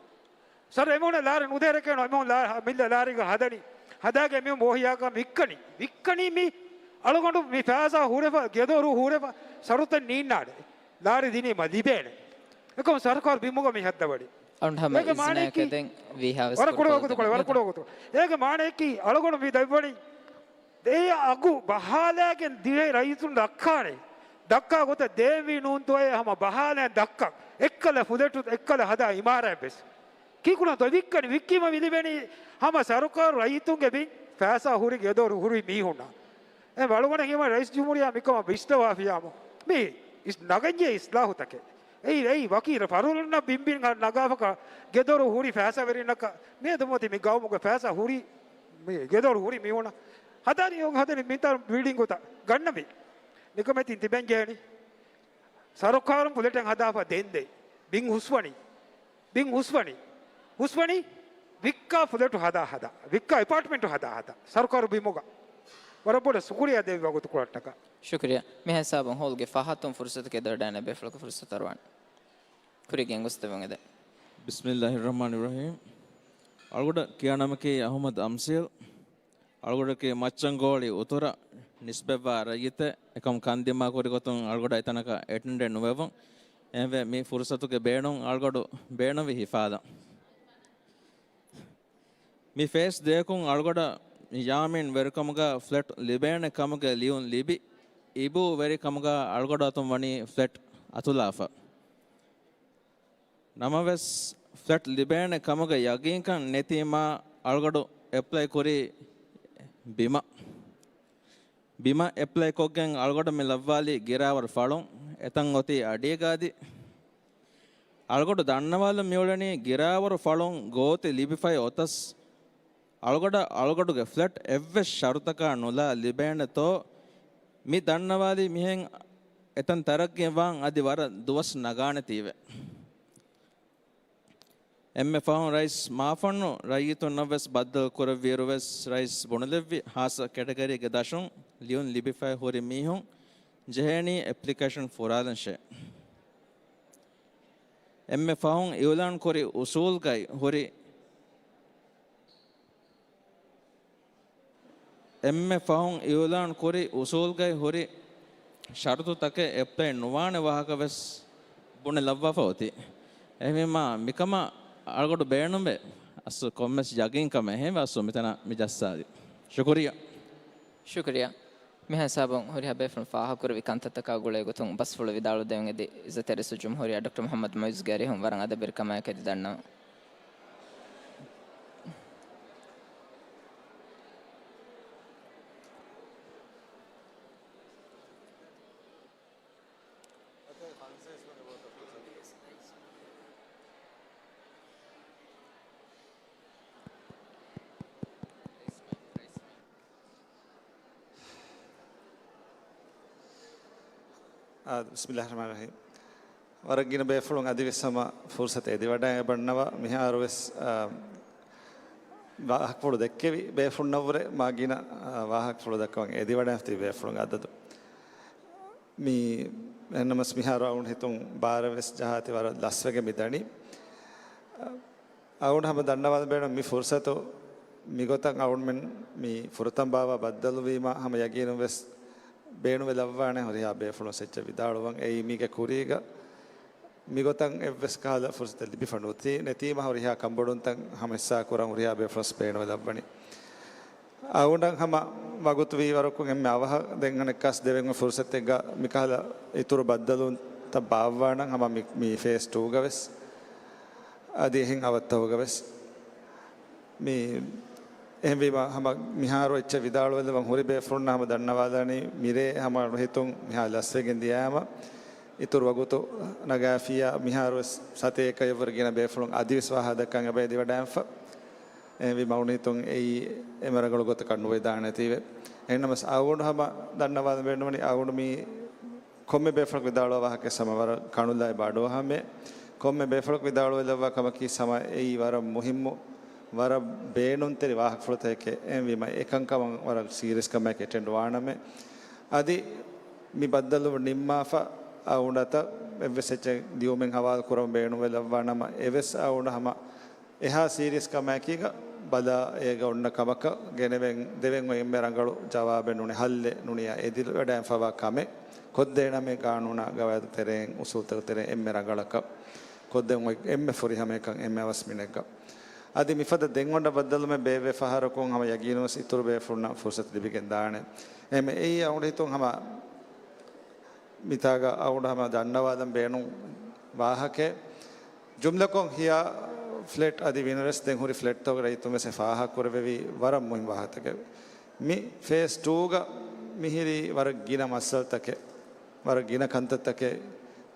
ސަރު އެމީހުންނަށް ލާރި ނުދޭ ރެކެން އެމީހުން ލާ-، މިއްލަ ލާރީގަ ހަދަނީ. ހަދާގެ އެމީހުން ބޯހިޔާކަށް ވިއްކަނީ. ވިއްކަނީ މި އަޅުގަނޑު މި ފައިސާ ހުރެފަ، ގެދޮރު ހުރެފަ، ސަރުތައް ނީންނާނެ. ލާރި ދިނީމަ ލިބޭނެ. އެކަމް ސަރުކާރު ބިމުގަ މި ހައްދަވަނީ. އަޅުން ހަމަ އޭގެ މާނައަކީ އިޒްނަޔަކަށް ދެން ވީހާވެސް ވަރަށް ކުޑަ ކުރުކޮށް ވަގުތުކޮޅެއް، ވަރަށް ކުޑަ ވަގުތުކޮޅެއް. އޭގެ މާނައަކީ އަޅުގަނޑު މި ދައްވަނީ އެ އަގު ބަހާލާގެން ދިވެހި ރައްޔިތުން ދައްކާނެ. ދައްކާ ގޮތަށް ދޭންވީ ނޫންތޯއޭ ހަމަ ބަހާލައިން ދައްކަން. އެއްކަލަ ފުލެޓު، އެއްކަލަ ހަދާ އިމާރާތްވެސް. ކީކުރަންތޯ ވިއްކަނީ؟ ވިއްކީމަ މި ލިބެނީ ހަމަ ސަރުކާރު ރައްޔިތުންގެ ބިން ފައިސާ ހުރި ގެދޮރު ހުރި މީހުންނަށް. އެ އަޅުގަނޑަށް ހީވަނީ ރައީސް ޖުމްހޫރިއްޔާ މިކަމަށް ވިސްނަވާފިޔާމު. މި އިސް ނަގަންޖެހޭ އިސްލާހުތަކެއް. އެއީ، އެއީ ވަކި ރަ-، ފަރުލުންނަށް ބިންބިން ނަގާފަކަ ގެދޮރު ހުރި ފައިސާވެރިންނަކަށް މިއަދު މޮތި މި ގައުމުގެ ފައިސާ ހުރި މި ގެދޮރު ހުރި މީހުންނަށް ހަދާނީ އޮން ހަދަނީ މިތާ ބިލްޑިން ގޮތަށް ގަންނަމި. ނިކަމެތިން ތިބެން ޖެހެނީ. ސަރުކާރުން ފުލެޓެއް ހަދާފަ ދެން ދެ. ބިން ހުސްވަނީ. ބިން ހުސްވަނީ. ހުސްވަނީ ވިއްކާ ފުލެޓު ހަދާ ހަދާ. ވިއްކާ އެޕާޓްމަންޓު ހަދާ ހަދާ. ސަރުކާރު ބިމުގަ. ވަރަށް ބޮޑަށް ޝުކުރިއްޔާ ދެއްވި ވަގުތުކޮޅަށްޓަކާ. ޝުކުރިއްޔާ. މިހާ ހިސާބުން ހޯލްގެ ފަހަތުން ފުރުސަތު ގެދޮރު ދާނެ ބޭފުޅަކަށް ފުރުސަތު އަރުވާނެ. ކުރީގެ އެނގުސްތައް ވަން އެދެން. ބިސްމިއްލާހިއްރަޙްމާނިއްރަޙީމް. އަޅުގަޑަށް ކިޔާ ނަމަކީ އަޙްމަދު އަމްސީލް. އަޅުގަޑަކީ މައްޗަންގޯޅި އުތުރަށް ނިސްބަތްވާ ރައްޔިތެއް. އެކަމް ކަންދިމާ ކުރި ގޮތުން އަޅުގަޑަށް އެތަނަކަށް އެޓެންޑެންޓް ނުވެވުން. އެހެންވެ، މި ފުރުސަތުގެ ބޭނުން އަޅުގަޑު ބޭނުންވި ހިފާލަން. މި ފޭސް ދޭކުން އަޅުގަޑަށް ޔާމީން ވެރިކަމުގަ ފްލެޓް ލިބޭނެ ކަމުގެ ލިޔުން ލިބި، އިބޫ ވެރިކަމުގަ އަޅުގަޑު އަތުން ވަނީ ފްލެޓް އަތުލާފަ. ނަމަވެސް، ފްލެޓް ލިބޭނެ ކަމުގެ ޔަގީންކަން ނެތީމާ އަޅުގަޑު އެޕްލައި ކުރީ ބިމަށް. ބިމަށް އެޕްލައިކޮށްގެން އަޅުގަޑު މި ލައްވާލީ ގިރާވަރު ފަޅުން. އެތަން އޮތީ އަޑީގަ އަދި. އަޅުގަޑު ދަންނަވާލަން މިއުޅެނީ ގިރާވަރު ފަޅުން ގޯތި ލިބިފައި އޮތަސް، އަޅުގަޑަށް އަޅުގަޑުގެ ފްލެޓް އެއްވެސް ޝަރުތަކާ ނުލާ ލިބޭނެތޯ، މި ދަންނަވާލީ މިހެން އެތަން ތަރައްގީ ވާން އަދި ވަރަށް ދުވަސް ނަގާނެތީވެ. އެންމެ ފަހުން ރައީސް މާފަންނު ރައްޔިތުންނަށްވެސް ބައްދަލު ކުރެއްވިއިރުވެސް ރައީސް ބުނެލެއްވި ހާއްސަ ކެޓަގަރީގެ ދަށުން ލިޔުން ލިބިފައި ހުރި މީހުން ޖެހޭނީ އެޕްލިކޭޝަން ފުރާލަންށޭ. އެންމެ ފަހުން އިއުލާން ކުރި އުސޫލްގައި ހުރި އެންމެ ފަހުން އިއުލާން ކުރި އުސޫލްގައި ހުރި ޝަރުތުތަކެއް އެޕްލައި ނުވާނެ ވާހަކަ ވެސް ބުނެ ލައްވާފަ އޮތީ. އެހެންވީމާ، މިކަމަށް އަޅުގަޑު ބޭނުންވޭ އަސްލު ކޮންމެސް ޔަގީންކަމެއް. އެހެންވެ އަސްލު މިތަނަށް މި ޖައްސާލީ. ޝުކުރިއްޔާ. ޝުކުރިއްޔާ. މިހާ ހިސާބުން ހުރިހާ ބޭފުޅުން ފާހަގަކުރެއްވި ކަންތައްތަކާ ގުޅޭ ގޮތުން ބަސްފުޅު ވިދާޅުވެދެވުން އެދި އިއްޒަތްތެރި ރައީސުލްޖުމްހޫރިއްޔާ ޑޮކްޓަރ މުޙައްމަދު މުޢިއްޒުގެ އަރިހުން ވަރަށް އަދަބުވެރިކަމާއެކު އެދި ދަންނަވަން. އާ، ބިސްމިއްލާހި ރަޙްމާނި ރަޙީމް. ވަރަށް ގިނަ ބޭފުޅުން އަދިވެސް ހަމަ ފުރުސަތު އެދިވަޑައިގަންނަވާ. މިހާރުވެސް، އާ، ވާހަކަފުޅު ދެއްކެވި ބޭފުޅުންނަށްވުރެ މާ ގިނަ، އާ، ވާހަކަފުޅު ދައްކަވަން އެދިވަޑައިގަތި ބޭފުޅުން އަދަދު. މި އެހެންނަމަސް މިހާރު އަޅުގަނޑު ހިތުން ބާރަށްވެސް ޖަހާތި ވަރަށް ލަސްވެގެން މި ދަނީ. އަޅުގަނޑު ހަމަ ދަންނަވާލަން ބޭނުން މި ފުރުސަތު މިގޮތަށް އަޅުގަނޑުމެން މި ފުރަތަމަ ބާވާ ބައްދަލުވީމަ ހަމަ ޔަގީނުން ވެސް ބޭނުންވެ ލައްވާނެ ހުރިހާ ބޭފުޅުން އެއްޗެއް ވިދާޅުވަން. އެއީ މީގެ ކުރީގަ މިގޮތަށް އެއްވެސް ކަހަލަ ފުރުސަތެއް ލިބިފަ ނުތީ، ނެތީމަ ހުރިހާ ކަންބޮޑުންތައް ހަމަ ހިއްސާ ކުރަން ހުރިހާ ބޭފުޅުން ބޭނުންވެ ލައްވަނީ. އަޅުގަނޑަށް ހަމަ ވަގުތު ވީ ވަރަކުން އެންމެ އަވަހަށް ދެން އަނެއްކާސް ދެވެން ފުރުސަތެއްގަ މިކަހަލަ އިތުރު ބައްދަލުވުންތައް ބާއްވާނަން ހަމަ މި، މި ފޭސް ޓޫގަ ވެސް އަދި އެހެން އަވަށްތަކުގަ ވެސް މި އެހެންވީމަ، ހަމަ މިހާރު އެއްޗެއް ވިދާޅުވެލައްވަން ހުރި ބޭފުޅުންނަށް ހަމަ ދަންނަވާލާނީ، މިރޭ ހަމަ ނުހިތުން މިހާ ލަސްވެގެން ދިޔައިމަ، އިތުރު ވަގުތު ނަގާފިއްޔާ މިހާރު ވެސް ސަތޭކައަށްވުރެ ގިނަ ބޭފުޅުން އަދިވެސް ވާހަކަ ދައްކަން އެބަ އެދިވަޑައިފަ. އެހެންވީމަ ނުހިތުން އެއީ އެންމެ ރަނގަޅު ގޮތަކަށް ނުވެދާނެތީވެ. އެހެންނަމަސް އަޅުގަނޑު ހަމަ ދަންނަވާލަން ބޭނުންވަނީ، އަޅުގަނޑު މީ ކޮންމެ ބޭފުޅަކު ވިދާޅުވާ ވާހަކަ ހަމަ ވަރަށް ކަނުލާއި ބާޑުވާ ހަމެ، ކޮންމެ ބޭފުޅަކު ވިދާޅުވެލައްވާ ކަމަކީ ހަމަ އެއީ ވަރަށް މުހިއްމު، ވަރަށް ބޭނުންތެރި ވާހަކަފުޅުތަކެކޭ. އެހެންވީމަ އެކަންކަމަށް ވަރަށް ސީރިއަސްކަމާއެކު އެޓެންޑް ވާނަމޭ. އަދި މި ބައްދަލުވުން ނިންމާފަ އަޅުގަނޑަށް އެއްވެސް އެއްޗެއް ލިޔުމެއް ހަވާލު ކުރަމުން ބޭނުންވެލައްވާ ނަމަ އެވެސް އަޅުގަނޑު ހަމަ އެހާ ސީރިއަސް ކަމާއެކީގަ ބަލާ އޭގަ އޮންނަ ކަމަކަށް ގެނެވެން ދެވެން އޮތް އެންމެ ރަނގަޅު ޖަވާބެއް ނޫނީ، ހައްލެއް ނޫނީ އެދިވަޑައިފަވާ ކަމެއް ކޮށްދޭނަމޭ ގާނޫނާ ގަވާއިދު ތެރެއިން އުސޫލުތަކު ތެރެއިން އެންމެ ރަނގަޅަކަށް ކޮށްދެން އޮތް އެންމެ ފުރިހަމައެއްކަން އެންމެ އަވަސް މިނެއްގަ. އަދި މިފަދަ ދެން އޮންނަ ބައްދަލުމެއް ބޭއްވޭ ފަހަރަކުން ހަމަ ޔަގީނުވެސް އިތުރު ބޭފުޅުންނަށް ފުރުސަތު ލިބިގެން ދާނެ. އެހެން އެއީ އަޅުގަނޑު ހިތުން ހަމަ މިތާގަ އަޅުގަނޑު ހަމަ ދަންނަވާލަން ބޭނުން ވާހަކައެއް. ޖުމްލަކޮށް ހިޔާ ފްލެޓް އަދި ވިނަރެސް ދެން ހުރި ފްލެޓްތަކުގެ ރައްޔިތުން ވެސް އެ ފާހަގަ ކުރެވެވީ ވަރަށް މުހިންމު ވާހަކަތަކެއް. މި ފޭސް ޓޫގަ މިހިރީ ވަރަށް ގިނަ މައްސަލަތަކެއް، ވަރަށް ގިނަ ކަންތައްތަކެއް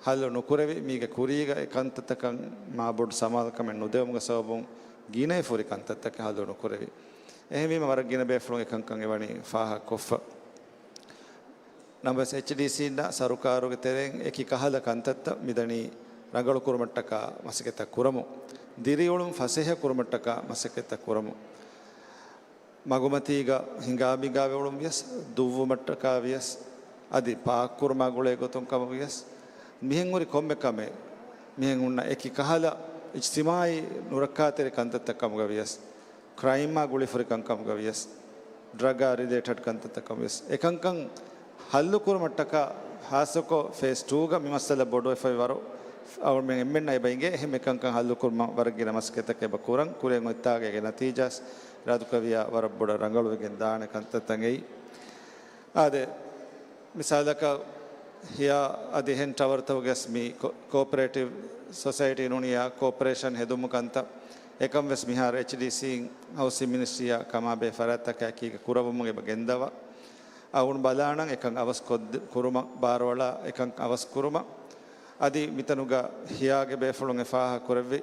ހައްލު ނުކުރެވި، މީގެ ކުރީގަ އެ ކަންތައްތަކަށް މާބޮޑު ސަމާލުކަމެއް ނުދެވުމުގެ ސަބަބުން ގިނައިން ފުރި ކަންތައްތަކެއް ހައްލު ނުކުރެވި. އެހެންވީމަ ވަރަށް ގިނަ ބޭފުޅުން އެކަންކަން އެވަނީ ފާހަގަކޮށްފަ. ނަމަވެސް އެޗްޑީސީންނަށް ސަރުކާރުގެ ތެރެއިން އެކި ކަހަލަ ކަންތައްތައް މިދަނީ ރަނގަޅުކުރުމަށްޓަކާ މަސައްކަތްތައް ކުރަމުން، ދިރިއުޅުން ފަސޭހަކުރުމަށްޓަކާ މަސައްކަތްތައް ކުރަމުން. މަގުމަތީގަ ހިނގާމިނގާވެވުން ވިޔަސް، ދުއްވުމަށްޓަކާ ވިޔަސް، އަދި ޕާކްކުރުމާ ގުޅޭ ގޮތުން ކަމަށް ވިޔަސް، މިހެން ހުރި ކޮންމެ ކަމެއް، މިހެން ހުންނަ އެކި ކަހަލަ އިޖްތިމާއީ ނުރައްކާތެރި ކަންތައްތައް ކަމުގަ ވިޔަސް، ކްރައިމާ ގުޅިފުރި ކަންކަމުގަ ވިޔަސް، ޑްރަގާ ރިލޭޓެޑް ކަންތައްތައް ކަމުގަ ވިޔަސް، އެކަންކަން ހައްލުކުރުމަށްޓަކާ، ހާއްސަކޮށް ފޭސް ޓޫގަ މި މައްސަލަ ބޮޑުވެފައި ވަރު، އަޅުމެން އެންމެންނަށް އެބަ އިނގޭ އެހެން އެކަންކަން ހައްލުކުރުމަށް ވަރަށް ގިނަ މަސައްކަތްތަކެއް އެބަ ކުރަން، ކުރިއަށް އޮތްތާގެ އޭގެ ނަތީޖާސް ރާދުކަވިޔާ ވަރަށް ބޮޑަށް ރަނގަޅުވެގެން ދާނެ ކަންތައްތައް އެއީ. އާދެ، މިސާލަކަށް ހިޔާ އަދި އެހެން ޓަވަރުތަކުގެސް މި ކޯ-، ކޯޕަރޭޓިވް ސޮސައިޓީ ނޫނިއްޔާ ކޯޕަރޭޝަން ހެދުމު ކަންތައް އެކަން ވެސް މިހާރު އެޗްޑީސީ ހައުސިން މިނިސްޓްރީއާ ކަމާބެހޭ ފަރާތްތަކާއެކީގަ ކުރައްވަމުން އެބަ ގެންދަވާ. އަޅުގަނޑު ބަލާނަން އެކަން އަވަސް ކޮށްދެ-، ކުރުމަށް ބާރުއަޅާ އެކަން އަވަސް ކުރުމަށް. އަދި މިތަނުގަ ހިޔާގެ ބޭފުޅުން އެ ފާހަގަ ކުރެއްވި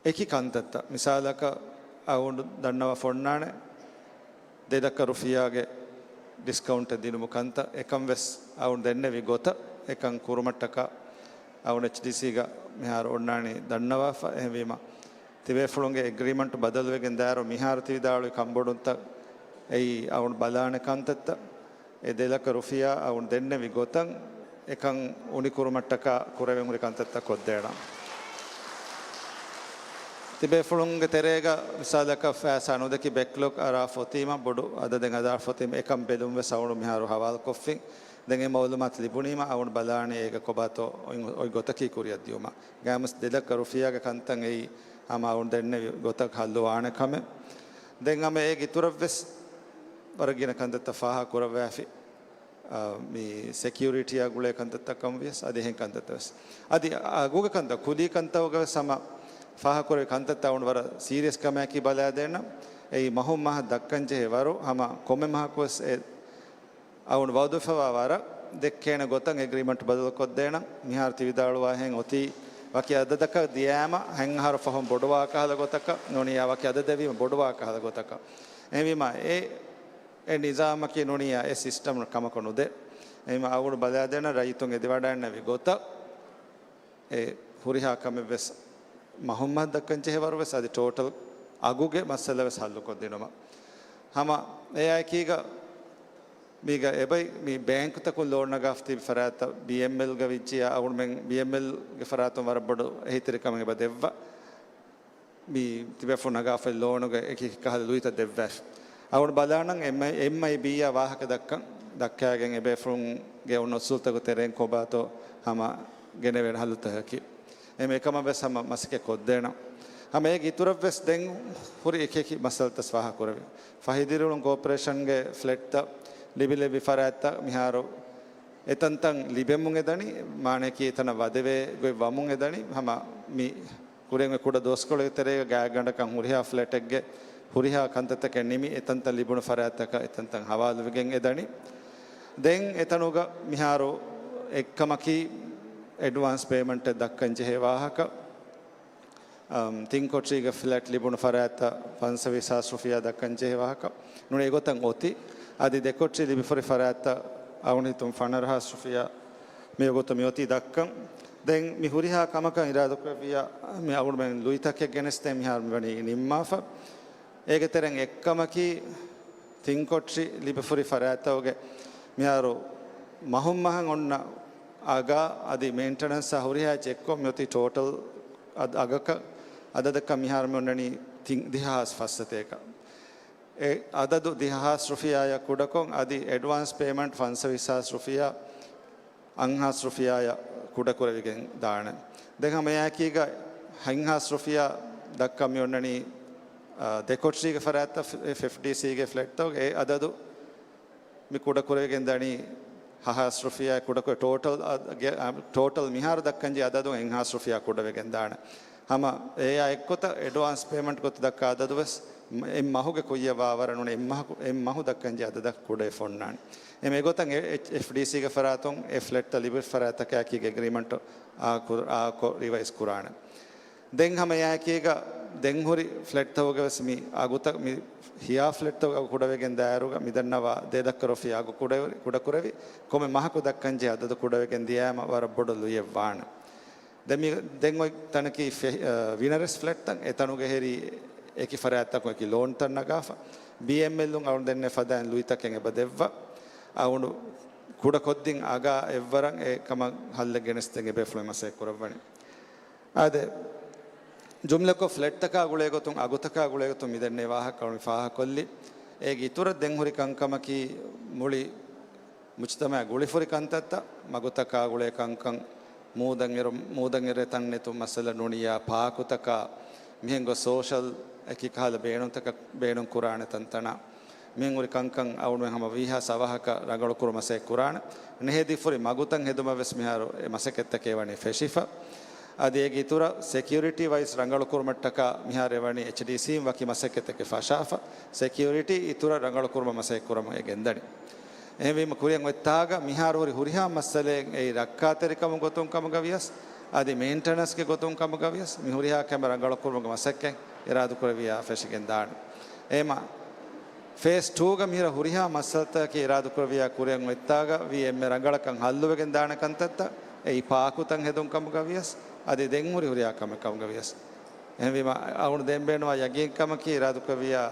އެކި ކަންތައްތައް، މިސާލަކަށް އަޅުގަނޑު ދަންނަވާފަ އޮންނާނެ، ދެ ލައްކަ ރުފިޔާގެ ޑިސްކައުންޓެއް ދިނުމު ކަންތައް އެކަން ވެސް އަޅުގަނޑު ދެންނެވި ގޮތަށް އެކަން ކުރުމަށްޓަކާ އަޅުގަނޑު އެޗްޑީސީގަ މިހާރު އޮންނާނީ ދަންނަވާފަ. އެހެންވީމަ، ތިބޭފުޅުންގެ އެގްރީމަންޓް ބަދަލުވެގެން ދާއިރު މިހާރު ތި ވިދާޅުވި ކަންބޮޑުންތައް އެއީ އަޅުގަނޑު ބަލާނެ ކަންތައްތައް. އެ ދެ ލައްކަ ރުފިޔާ އަޅުގަނޑު ދެންނެވި ގޮތަށް އެކަން އުނިކުރުމަށްޓަކާ ކުރެވެން ހުރި ކަންތައްތައް ކޮށްދޭނަން. ތިބޭފުޅުންގެ ތެރޭގަ މިސާލަކަށް ފައިސާ ނުދެކި ބެކްލޮގް އަރާފަ އޮތީމަ، ބޮޑު އަދަދެއް އަރާފަ އޮތީމަ، އެކަން ބެލުން ވެސް އަޅުގަނޑު މިހާރު ހަވާލުކޮށްފިން. ދެން އެ މައުލޫމާތު ލިބުނީމަ އަޅުގަނޑު ބަލާނީ އޭގަ ކޮބާތޯ އޮތް، އޮތް ގޮތަކީ ކުރިއަށް ދިޔުމަށް. ގާމުސް ދެ ލައްކަ ރުފިޔާގެ ކަންތައް އެއީ ހަމަ އަޅުގަނޑު ދެންނެވި ގޮތަށް ހައްލު ވާނެ ކަމެއް. ދެން ހަމަ އޭގެ އިތުރަށް ވެސް ވަރަށް ގިނަ ކަންތައްތައް ފާހަގަ ކުރައްވާފި. އާ، މި ސެކިއުރިޓީއާ ގުޅޭ ކަންތައްތައް ކަމަށް ވިޔަސް، އަދި އެހެން ކަންތައްތައް ވެސް. އަދި އަގުގެ ކަންތައް، ކުލީ ކަންތައް ވެސް ހަމަ ފާހަގަ ކުރެވި ކަންތައްތައް އަޅުގަނޑު ވަރަށް ސީރިއަސް ކަމާއެކީ ބަލާދޭނަން. އެއީ މަހު މަހަށް ދައްކަން ޖެހޭ ވަރު ހަމަ ކޮންމެ މަހަކު ވެސް އެ އަޅުގަނޑު ވައުދުވެފަވާ ވަރަށް ދެއްކޭނެ ގޮތަށް އެގްރީމަންޓް ބަދަލުކޮށްދޭނަން. މިހާރު ތި ވިދާޅުވާހެން އޮތީ ވަކި އަދަދަކަށް ދިޔާމަ ހަތް އަހަރު ފަހުން ބޮޑުވާ ކަހަލަ ގޮތަކަށް ނޫނިއްޔާ ވަކި އަދަދެއްވީމަ ބޮޑުވާ ކަހަލަ ގޮތަކަށް. އެހެންވީމަ އެ އެ ނިޒާމަކީ ނޫނިއްޔާ އެ ސިސްޓަމް ކަމަކު ނުދޭ. އެހެންވީމަ އަޅުގަނޑު ބަލާދޭނަން ރައްޔިތުން އެދިވަޑައިގަންނަވި ގޮތަށް އެ ހުރިހާ ކަމެއް ވެސް މަހު މަހަށް ދައްކަން ޖެހޭ ވަރު ވެސް އަދި ޓޯޓަލް އަގުގެ މައްސަލަ ވެސް ހައްލުކޮށްދިނުމަށް. ހަމަ އެއާއެކީގަ މީގަ އެބައި މި ބޭންކުތަކުން ލޯން ނަގާފަ ތިބި ފަރާތްތައް ބީއެމްއެލްގަ ވިއްޖިޔާ އަޅުގަނޑުމެން ބީއެމްއެލްގެ ފަރާތުން ވަރަށް ބޮޑު އެހީތެރިކަމެއް އެބަ ދެއްވާ. މި ތިބޭފުޅުން ނަގާފައި ލޯނުގެ އެކި ކަހަލަ ލުއިތައް ދެއްވާފި. އަޅުގަނޑު ބަލާނަން އެމްއައި، އެމްއައިބީއާ ވާހަކަ ދައްކަން، ދައްކާގެން އެބޭފުޅުންގެ އޮންނަ އުސޫލުތަކުގެ ތެރެއިން ކޮބާތޯ ހަމަ ގެނެވޭނެ ހައްލުތަކަކީ. އެމެ އެކަމަށް ވެސް ހަމަ މަސައްކަތް ކޮށްދޭނަން. ހަމަ އޭގެ އިތުރަށް ވެސް ދެން ހުރި އެކި އެކި މައްސަލަތައް ފާހަގަ ކުރެވި. ފަހި ދިރިއުޅުން ކޯޕަރޭޝަންގެ ފްލެޓްތައް ލިބިލެއްވި ފަރާތްތައް މިހާރު އެތަންތަން ލިބެމުން އެދަނީ، މާނައަކީ އެތަނަށް ވަދެވޭ ގޮތް ވަމުން އެދަނީ. ހަމަ މި ކުރިން ކުޑަ ދުވަސްކޮޅެއްގެ ތެރޭގަ ގާތްގަނޑަކަށް ހުރިހާ ފްލެޓެއްގެ ހުރިހާ ކަންތައްތަކެއް ނިމި، އެތަންތަން ލިބުނު ފަރާތްތަކަށް އެތަންތަން ހަވާލުވެގެން އެދަނީ. ދެން އެތަނުގަ މިހާރު އެއްކަމަކީ އެޑްވާންސް ޕޭމަންޓެއް ދައްކަން ޖެހޭ ވާހަކަ. އަމް، ތިން ކޮޓްރީގެ ފްލެޓް ލިބުނު ފަރާތްތައް ފަންސަވީސް ހާސް ރުފިޔާ ދައްކަން ޖެހޭ ވާހަކަ. ނޫނީ އެގޮތަށް އޮތީ. އަދި ދެ ކޮޓްރީ ލިބިފައި ފަރާތްތައް އަޅުގަނޑު ހިތުން ފަނަރަ ހާސް ރުފިޔާ މި ވަގުތު މި އޮތީ ދައްކަން. ދެން މި ހުރިހާ ކަމަކަށް އިރާދަކުރެއްވިއްޔާ މި އަޅުގަނޑުމެން ލުއިތަކެއް ގެނެސްދޭން މިހާރު މިވަނީ ނިންމާފަ. އޭގެ ތެރެއިން އެއްކަމަކީ ތިން ކޮޓްރި ލިބިފައި ފަރާތްތަކުގެ މިހާރު މަހުން މަހަށް އޮންނަ އަގާ އަދި މެއިންޓެނަންސްއާ ހުރިހާ ޗެކްކޮށް މިއޮތީ ޓޯޓަލް އަދަ-، އަގަކަށް، އަދަދަކަށް މިހާރު މި އޮންނަނީ ތިން، ދިހަ ހާސް ފަސް ސަތޭކަ. އެ އަދަދު ދިހަ ހާސް ރުފިޔާއަށް ކުޑަކޮށް، އަދި އެޑްވާންސް ޕޭމަންޓް ފަންސަވީސް ހާސް ރުފިޔާ، އަށް ހާސް ރުފިޔާއަށް ކުޑަކުރެވިގެން ދާނެ. ދެން ހަމައެއާއެކީގަ ހަތް ހާސް ރުފިޔާ ދައްކަން މި އޮންނަނީ، އާ، ދެ ކޮޓްރީގެ ފަރާތްތައް އެފްޑީސީގެ ފްލެޓްތަކުގެ އެ އަދަދު މި ކުޑަކުރެވިގެން ދަނީ ހަ ހާސް ރުފިޔާ ކުޑަކުރެ ޓޯޓަލް އަ-، ގެ-، އަ-، ޓޯޓަލް މިހާރު ދައްކަންޖެހޭ އަދަދު އެއް ހާސް ރުފިޔާ ކުޑަވެގެން ދާނެ. ހަމަ އެއާ އެއްގޮތަށް އެޑްވާންސް ޕޭމަންޓް ގޮތަށް ދައްކާ އަދަދު ވެސް މަ-، އެއް މަހުގެ ކުއްޔަށް ވާވަރަށް ނޫނީ އެއް މަހަކު-، އެއް މަހު ދައްކަންޖެހޭ އަދަދަށް ކުޑަވެފަ އޮންނާނެ. އެމެ ގޮތަށް އެ-، އެޗް-، އެފްޑީސީގެ ފަރާތުން އެ ފްލެޓްތައް ލިބި ފަރާތްތަކާއެކީގެ އެގްރީމަންޓް އާކު-، އާކޮށް ރިވައިޒް ކުރާނެ. ދެން ހަމައެއާއެކީގަ ދެން ހުރި ފްލެޓްތަކުގެ ވެސް މި އަގުތައް މި ހިޔާ ފްލެޓްތަކުގެ އަގު ކުޑަވެގެން ދާއިރުގަ މި ދަންނަވާ ދެ ދައްކަ ރުފިޔާ އަގު ކުޑަ-، ކުޑަކުރެވި، ކޮންމެ މަހަކު ދައްކަންޖެހޭ އަދަދު ކުޑަވެގެން ދިޔައިމަ ވަރަށް ބޮޑު ލުޔެއް ވާނެ. ދެން މި-، ދެން އޮތް ތަނަކީ ފެ-، އަ، ވިނަރެސް ފްލެޓްތައް. އެ ތަނުގެ ހެރީ އެކި ފަރާތްތަކުން އެކި ލޯންތައް ނަގާފަ، ބީއެމްއެލުން އަޅުގަނޑު ދެންނެވި ފަދައިން ލުއިތަކެއް އެބަ ދެއްވާ. އަޅުގަނޑު ކުޑަކޮށްދިން އަގާ އެއްވަރަށް އެ ކަމަށް ހައްލެއް ގެނެސްދޭން އެބޭފުޅުން މަސައްކަތް ކުރައްވަނީ. އާދެ، ޖުމްލަކޮށް ފްލެޓްތަކާ ގުޅޭ ގޮތުން، އަގުތަކާ ގުޅޭ ގޮތުން މިދެންނެވި ވާހަކަ އަޅުގަނޑު ފާހަގަކޮށްލި. އޭގެ އިތުރަށް ދެން ހުރި ކަންކަމަކީ މުޅި މުޖްތަމައާ ގުޅިފުރި ކަންތައްތައް، މަގުތަކާ ގުޅޭ ކަންކަން، މޫދަށް އެރު-، މޫދަށް އެރޭ ތަން ނެތުން މައްސަލަ ނޫނިއްޔާ ޕާކުތަކާ، މިހެން ގޮސް ސޯޝަލް އެކި ކަހަލަ ބޭނުންތަކަށް ބޭނުން ކުރާނެ ތަންތަނަށް، މިހެން ހުރި ކަންކަން އަޅުގަނޑުމެން ހަމަ ވީހާ ސަވަހަކަށް ރަނގަޅު ކުރުމަށް މަސައްކަތް ކުރާނެ. ނެހެދިފުރި މަގުތައް ހެދުމަށް ވެސް މިހާރު އެ މަސައްކަތްތަކެއް ވަނީ ފެށިފަ. އަދި އޭގެ އިތުރަށް ސެކިއުރިޓީ ވައިސް ރަނގަޅު ކުރުމަށްޓަކާ މިހާރު އެ ވަނީ އެޗްޑީސީން ވަކި މަސައްކަތެއް ފަށާފަ، ސެކިއުރިޓީ އިތުރަށް ރަނގަޅު ކުރުމަށް މަސައްކަތް ކުރަމުން އެ ގެންދަނީ. އެހެންވީމަ ކުރިއަށް އޮތް ތާގަ މިހާރު ހުރި ހުރިހާ މައްސަލައެއް އެއީ ރައްކާތެރިކަމުގެ ގޮތުން ކަމުގަ ވިޔަސް، އަދި މެއިންޓެނަންސްގެ ގޮތުން ކަމުގަ ވިޔަސް، މި ހުރިހާ ކަމެއް ރަނގަޅު ކުރުމުގެ މަސައްކަތް އިރާދަކުރެއްވިއްޔާ ފެށިގެން ދާނެ. އެހެންވީމަ ފޭސް ޓޫގަ މިހިރަ ހުރިހާ މައްސަލަތަކަކީ އިރާދަކުރެއްވިއްޔާ ކުރިއަށް އޮތް ތާގަ ވީ އެންމެ ރަނގަޅަށް ކަން ހައްލުވެގެން ދާނެ ކަންތައްތައް، އެއީ ޕާކުތައް ހެދުން ކަމުގަ ވިޔަސް، އަދި ދެން ހުރި ހުރިހާ ކަމެއް ކަމުގަ ވިޔަސް. އެހެންވީމަ އަޅުގަނޑު ދޭން ބޭނުންވާ ޔަގީންކަމަކީ އިރާދަކުރެއްވިއްޔާ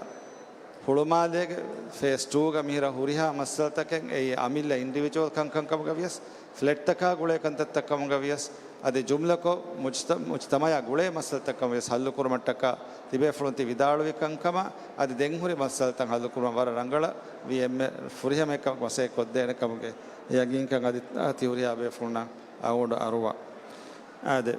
ހުޅުމާލޭގެ ފޭސް ޓޫގަ މިހިރަ ހުރިހާ މައްސަލަތަކެއް އެއީ އަމިއްލަ އިންޑިވިޖުއަލް ކަންކަން ކަމުގަ ވިޔަސް، ފްލެޓްތަކާ ގުޅޭ ކަންތައްތައް ކަމުގަ ވިޔަސް، އަދި ޖުމްލަކޮށް މުޖްތަ-، މުޖްތަމައާ ގުޅޭ މައްސަލަތައް ކަމުގަ ވިޔަސް ހައްލު ކުރުމަށްޓަކާ ތިބޭފުޅުން ތި ވިދާޅުވި ކަންކަމާ އަދި ދެން ހުރި މައްސަލަތައް ހައްލު ކުރުމަށް ވަރަށް ރަނގަޅަށް ވީ އެންމެ ފުރިހަމައަކަށް މަސައްކަތް ކޮށްދޭނެ ކަމުގެ ޔަގީންކަން އަދި ތި ހުރިހާ ބޭފުޅުންނަށް އަޅުގަނޑު އަރުވާ. އާދެ.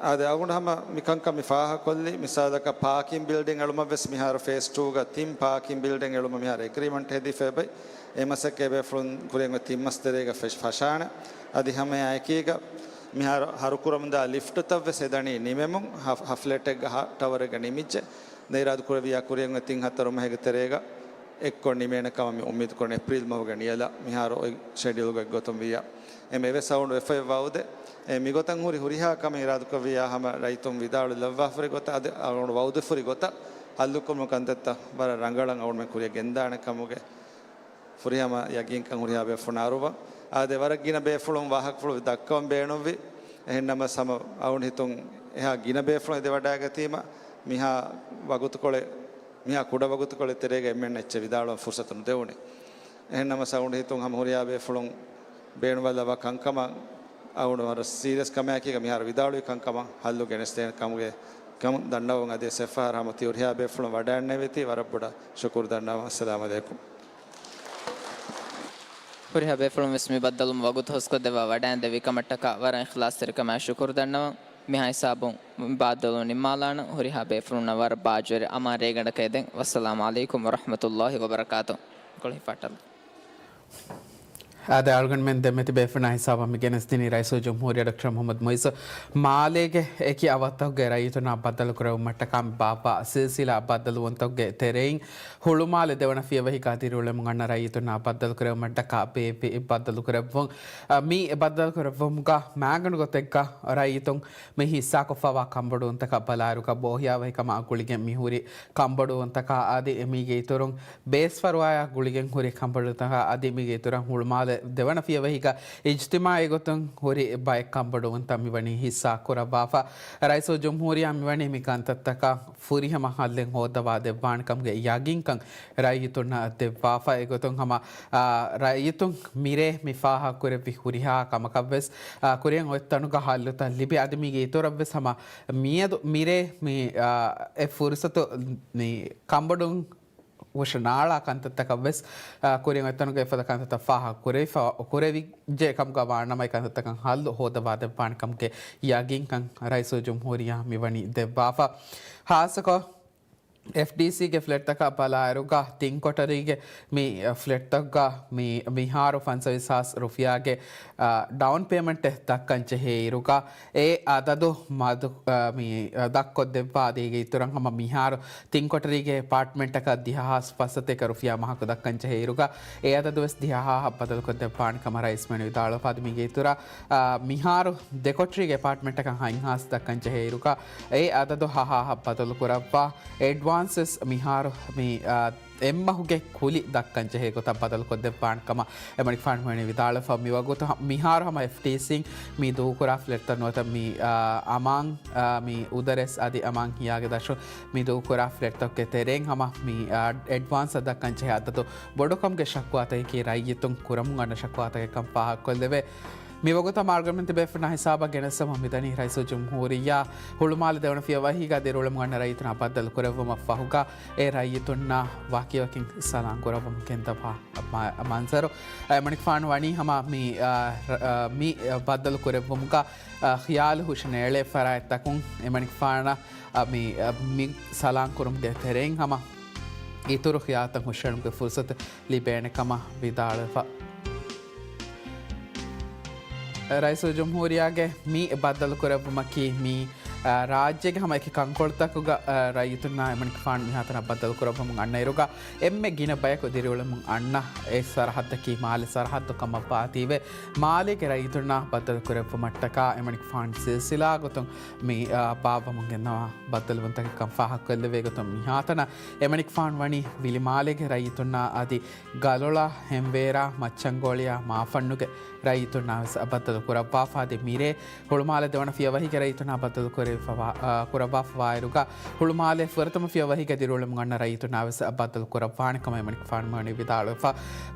އާދެ، އަޅުގަނޑު ހަމަ މި ކަންކަން މި ފާހަގަކޮށްލީ، މިސާލަކަށް ޕާކިން ބިލްޑިން އެޅުމަށް ވެސް މިހާރު ފޭސް ޓޫގަ ތިން ޕާކިން ބިލްޑިން އެޅުމަށް މިހާރު އެގްރީމަންޓް ހެދިފަ އެބައި. އެ މަސައްކަތް ބޭފުޅުން ކުރިއަށް ތިން މަސް ތެރޭގަ ފެށް-، ފަށާނެ. އަދި ހަމައެއާއެކީގަ މިހާރު ހަރުކުރަމުންދާ ލިފްޓްތައް ވެސް އެދަނީ ނިމެމުން، ހަ-، ހަ ފްލެޓެއްގަ ހަ ޓަވަރެއްގަ ނިމިއްޖެ. ދެން އިރާދަކުރެއްވިއްޔާ ކުރިއަށް ތިން ހަތަރު މަހެއްގެ ތެރޭގަ އެއްކޮށް ނިމޭނެ ކަމަށް މި އުއްމީދު ކުރަނީ އޭޕްރީލް މަހުގެ ނިޔަލަށް މިހާރު އޮތް ޝެޑިއުލްގެ ގޮތުން ވިއްޔާ. އެމެ އެވެސް އަޅުގަނޑު ވެފައި ވައުދެއް. އެ މިގޮތަށް ހުރި ހުރިހާ ކަމެއް އިރާދަކުރެއްވިއްޔާ ހަމަ ރައްޔިތުން ވިދާޅުވި ލައްވާފަރި ގޮތަށް އަދި އަޅުގަނޑު ވައުދެއް ފުރި ގޮތަށް ހައްލުކުރުމުގެ ކަންތައްތައް ވަރަށް ރަނގަޅަށް އަޅުގަނޑުމެން ކުރިއަށް ގެންދާނެ ކަމުގެ ފުރިހަމަ ޔަގީންކަން ހުރިހާ ބޭފުޅުން އަރުވަން. އާދެ، ވަރަށް ގިނަ ބޭފުޅުން ވާހަކަފުޅު ދައްކަވަން ބޭނުންވި. އެހެންނަމަ ހަމަ އަޅުގަނޑު ހިތުން އެހާ ގިނަ ބޭފުޅުން އެދެވަޑައިގަތީމަ މިހާ ވަގުތުކޮޅެއް، މިހާ ކުޑަ ވަގުތުކޮޅެއް ތެރޭގަ އެންމެން އެއްޗެއް ވިދާޅުވަން ފުރުސަތު ނުދެވުނީ. އެހެންނަމަ އަޅުގަނޑު ހިތުން ހަމަ ހުރިހާ ބޭފުޅުން ބޭނުންވާ ލަވާ ކަންކަމަށް އަޅުގަނޑު ވަރަށް ސީރިއަސް ކަމެއް ކީގަ މިހާރު ވިދާޅުވި ކަންކަމަށް ހައްލު ގެނެސްދޭނެ ކަމުގެ ކަމުން ދަންނަވަން އަދި އެއްފަހަރު ހަމަ ތި ހުރިހާ ބޭފުޅުން ވަޑައިގަންނަވީތީ ވަރަށް ބޮޑަށް ޝުކުރު ދަންނަވަން. އައްސަލާމު ޢަލައިކުމް. ހުރިހާ ބޭފުޅުން ވެސް މި ބައްދަލުވުމަށް ވަގުތު ހުސްކޮށްދެއްވާ ވަޑައިގެންދެއްވި ކަމަށްޓަކާ ވަރަށް އިޚްލާޞްތެރިކަމާ ޝުކުރު ދަންނަވަން. މިހާ ހިސާބުން މި ބައްދަލުވުން ނިންމާލާނަން. ހުރިހާ ބޭފުޅުންނަށް ވަރަށް ބާއްޖަވެރި އަމާން ރޭގަނޑަކަށް އެދެން. ވައްސަލާމު ޢަލައިކުމް ވަރަޙްމަތުﷲި ވަބަރަކާތު. ކޮޅި ފަޓަން. އާދެ، އަޅުގަނޑުމެން ދެމެތި ބޭފުޅުންނާ ހިސާބަށް މި ގެނެސްދިނީ ރައީސުލްޖުމްހޫރިއްޔާ ޑޮކްޓަރ މުޙައްމަދު މުޢިއްޒު މާލޭގެ އެކި އަވަށްތަކުގެ ރައްޔިތުންނާ ބައްދަލުކުރެވުމަށްޓަކާ ބާއްވާ ސިލްސިލާ ބައްދަލުވުންތަކުގެ ތެރެއިން ހުޅުމާލެ ދެވަނަ ފިޔަވަހިގާ ދިރިއުޅެމުން އަންނަ ރައްޔިތުންނާ ބައްދަލުކުރެވުމަށްޓަކާ ބޭއްވި ބައްދަލުކުރެއްވުން. އަ، މި ބައްދަލުކުރެއްވުމުގަ މާގަނޑު ގޮތެއްގަ ރައްޔިތުން މި ހިއްސާކޮށްފައިވާ ކަންބޮޑުވުންތަކަށް ބަލާއިރުގަ ބޯހިޔާވަހިކަމާ ގުޅިގެން މިހުރި ކަންބޮޑުވުންތަކާ އަދި މީގެ އިތުރުން ބޭސްފަރުވާޔާ ގުޅިގެން ހުރި ކަންބޮޑުވުންތަކާ އަދި މީގެ އިތުރަށް ހުޅުމާލެ ދެވަނަ ފިޔަވަހީގަ އިޖްތިމާޢީ ގޮތުން ހުރި ބައެއް ކަންބޮޑުވުންތައް މިވަނީ ހިއްސާ ކުރައްވާފަ. ރައީސުލްޖުމްހޫރިއްޔާ މިވަނީ މި ކަންތައްތަކަށް ފުރިހަމަ ހައްލެއް ހޯއްދަވާ ދެއްވާނެ ކަމުގެ ޔަގީންކަން ރައްޔިތުންނަށް ދެއްވާފަ. އެގޮތުން ހަމަ، އާ، ރައްޔިތުން މިރޭ މި ފާހަގަކުރެއްވި ހުރިހާ ކަމަކަށްވެސް، އާ، ކުރިއަށް އޮތް ތަނުގަ ހައްލުތައް ލިބި އަދި މީގެ އިތުރަށްވެސް ހަމަ މިއަދު މިރޭ މި، އާ، އެ ފުރުސަތު މި ކަންބޮޑުން ހުށަނާޅާ ކަންތައްތަކަށްވެސް، އާ، ކުރިއަށް އޮތް ތަނުގަ އެފަދަ ކަންތައްތައް ފާހަގަ ކުރެވިފަ، ކުރެވިއްޖެ ކަމުގަ ވާނަމަ އެ ކަންތައްތަކަށް ހައްލު ހޯދަވާ ދެއްވާނެ ކަމުގެ ޔަގީންކަން ރައީސުލްޖުމްހޫރިއްޔާ މިވަނީ ދެއްވާފަ. ހާއްސަކޮށް، އެފްޑީސީގެ ފްލެޓްތަކަށް ބަލާއިރުގަ ތިން ކޮޓަރީގެ މި ފްލެޓްތަކުގަ މި މިހާރު ފަންސަވީސް ހާސް ރުފިޔާގެ، އާ، ޑައުން ޕޭމަންޓެއް ދައްކަން ޖެހޭއިރުގަ، އެ އަދަދު މަދު، އާ، މި، އާ، ދަށްކޮށްދެއްވާ އަދި އޭގެ އިތުރަށް ހަމަ މިހާރު ތިން ކޮޓަރީގެ އެޕާޓްމަންޓަކަށް ދިހަ ހާސް ފަސްސަތޭކަ ރުފިޔާ މަހަކު ދައްކަން ޖެހޭއިރުގަ، އެ އަދަދުވެސް ދިހަ ހާހަށް ބަދަލުކޮށްދެއްވާނެ ކަމަށް ރައީސް މިވަނީ ވިދާޅުވެފަ. އަދި މީގެ އިތުރަށް، އާ، މިހާރު ދެ ކޮޓަރީގެ އެޕާޓްމަންޓަކަށް ހަތް ހާސް ދައްކަން ޖެހޭއިރުގަ، އެ އަދަދު ހަ ހާހަށް ބަދަލުކުރައްވާ، އެޑްވާންސް ވެސް މިހާރު މި، އާ، އެއްމަހުގެ ކުލި ދައްކަން ޖެހޭ ގޮތަށް ބަދަލުކޮށްދެއްވާނެ ކަމަށް އެމަނިކުފާނު މިވަނީ ވިދާޅުވެފަ. މިވަގުތު ހަ-، މިހާރު ހަމަ އެފްޑީސީން މި ދޫކުރާ ފްލެޓްތައް ނުވަތަ މި، އާ، އަމާން، އާ، މި އުދަރެސް އަދި އަމާން ހިޔާގެ ދަށު މި ދޫކުރާ ފްލެޓްތަކުގެ ތެރެއިން ހަމަ މި، އާ، އެޑްވާންސް ދައްކަން ޖެހޭ އަދަދު ބޮޑުކަމުގެ ޝަކުވާތަކަކީ ރައްޔިތުން ކުރަމުން އަންނަ ޝަކުވާތަކެއްކަން ފާހަގަކޮށްލެވޭ. މިވަގުތަށް އަޅުގަނޑުމެން ތިބޭފުޅުންނާ ހިސާބަށް ގެނެސްދެމުން މިދަނީ ރައީސުލްޖުމްހޫރިއްޔާ ހުޅުމާލެ ދެވަނަ ފިޔަވަހީގަ ދިރިއުޅެމުން އަންނަ ރައްޔިތުންނާ ބައްދަލު ކުރެއްވުމަށްފަހުގަ އެ ރައްޔިތުންނާ ވަކިވަކިން ސަލާން ކުރައްވަމުން ގެންދަވާ މަ-، މަންޒަރު. އެމަނިކުފާނު ވަނީ ހަމަ މި، އާ، ރ-، އާ، މި ބައްދަލު ކުރެއްވުމުގަ، އާ، ޚިޔާލު ހުށަނޭޅޭ ފަރާތްތަކުން އެމަނިކުފާނަށް، އާ، މި، އާ، މި ސަލާން ކުރުމުގެ ތެރެއިން ހަމަ އިތުރު ޚިޔާލުތައް ހުށަހެޅުމުގެ ފުރުސަތު ލިބޭނެ ކަމަށް ވިދާޅުވެފަ. ރައީސުލްޖުމްހޫރިއްޔާގެ މި ބައްދަލުކުރެއްވުމަކީ މި، އާ، ރާއްޖޭގެ ހަމަ އެކި ކަންކޮޅުތަކުގަ، އާ، ރައްޔިތުންނާ އެމަނިކުފާނު މިހާތަނަށް ބައްދަލުކުރައްވަމުން އަންނައިރުގަ އެންމެ ގިނަ ބަޔަކު ދިރިއުޅެމުން އަންނަ އެ ސަރަހައްދަކީ މާލެ ސަރަހައްދު ކަމަށްވާތީވެ، މާލޭގެ ރައްޔިތުންނާ ބައްދަލުކުރެއްވުމަށްޓަކާ އެމަނިކުފާނު ސިލްސިލާ ގޮތުން މި، އާ، ބާއްވަމުން ގެންނަވާ ބައްދަލުވުންތަކެއްކަން ފާހަގަކޮށްލެވޭ ގޮތުން މިހާތަނަށް އެމަނިކުފާނު ވަނީ ވިލިމާލޭގެ ރައްޔިތުންނާ އަދި ގަލޮޅާ، ހެންވޭރާ، މައްޗަންގޮޅިއާ، މާފަންނުގެ ރައްޔިތުންނާ ވެސް ބައްދަލު ކުރައްވާފަ އަދި މިރޭ ހުޅުމާލެ ދެވަނަ ފިޔަވަހީގެ ރައްޔިތުންނާ ބައްދަލު ކުރެވިފަވާ-، އާ، ކުރައްވާފަވާއިރުގަ ހުޅުމާލެ ފުރަތަމަ ފިޔަވަހީގަ ދިރިއުޅެމުން އަންނަ ރައްޔިތުންނާ ވެސް ބައްދަލު ކުރައްވާނެ ކަމަށް އެމަނިކުފާނު މިވަނީ ވިދާޅުވެފަ.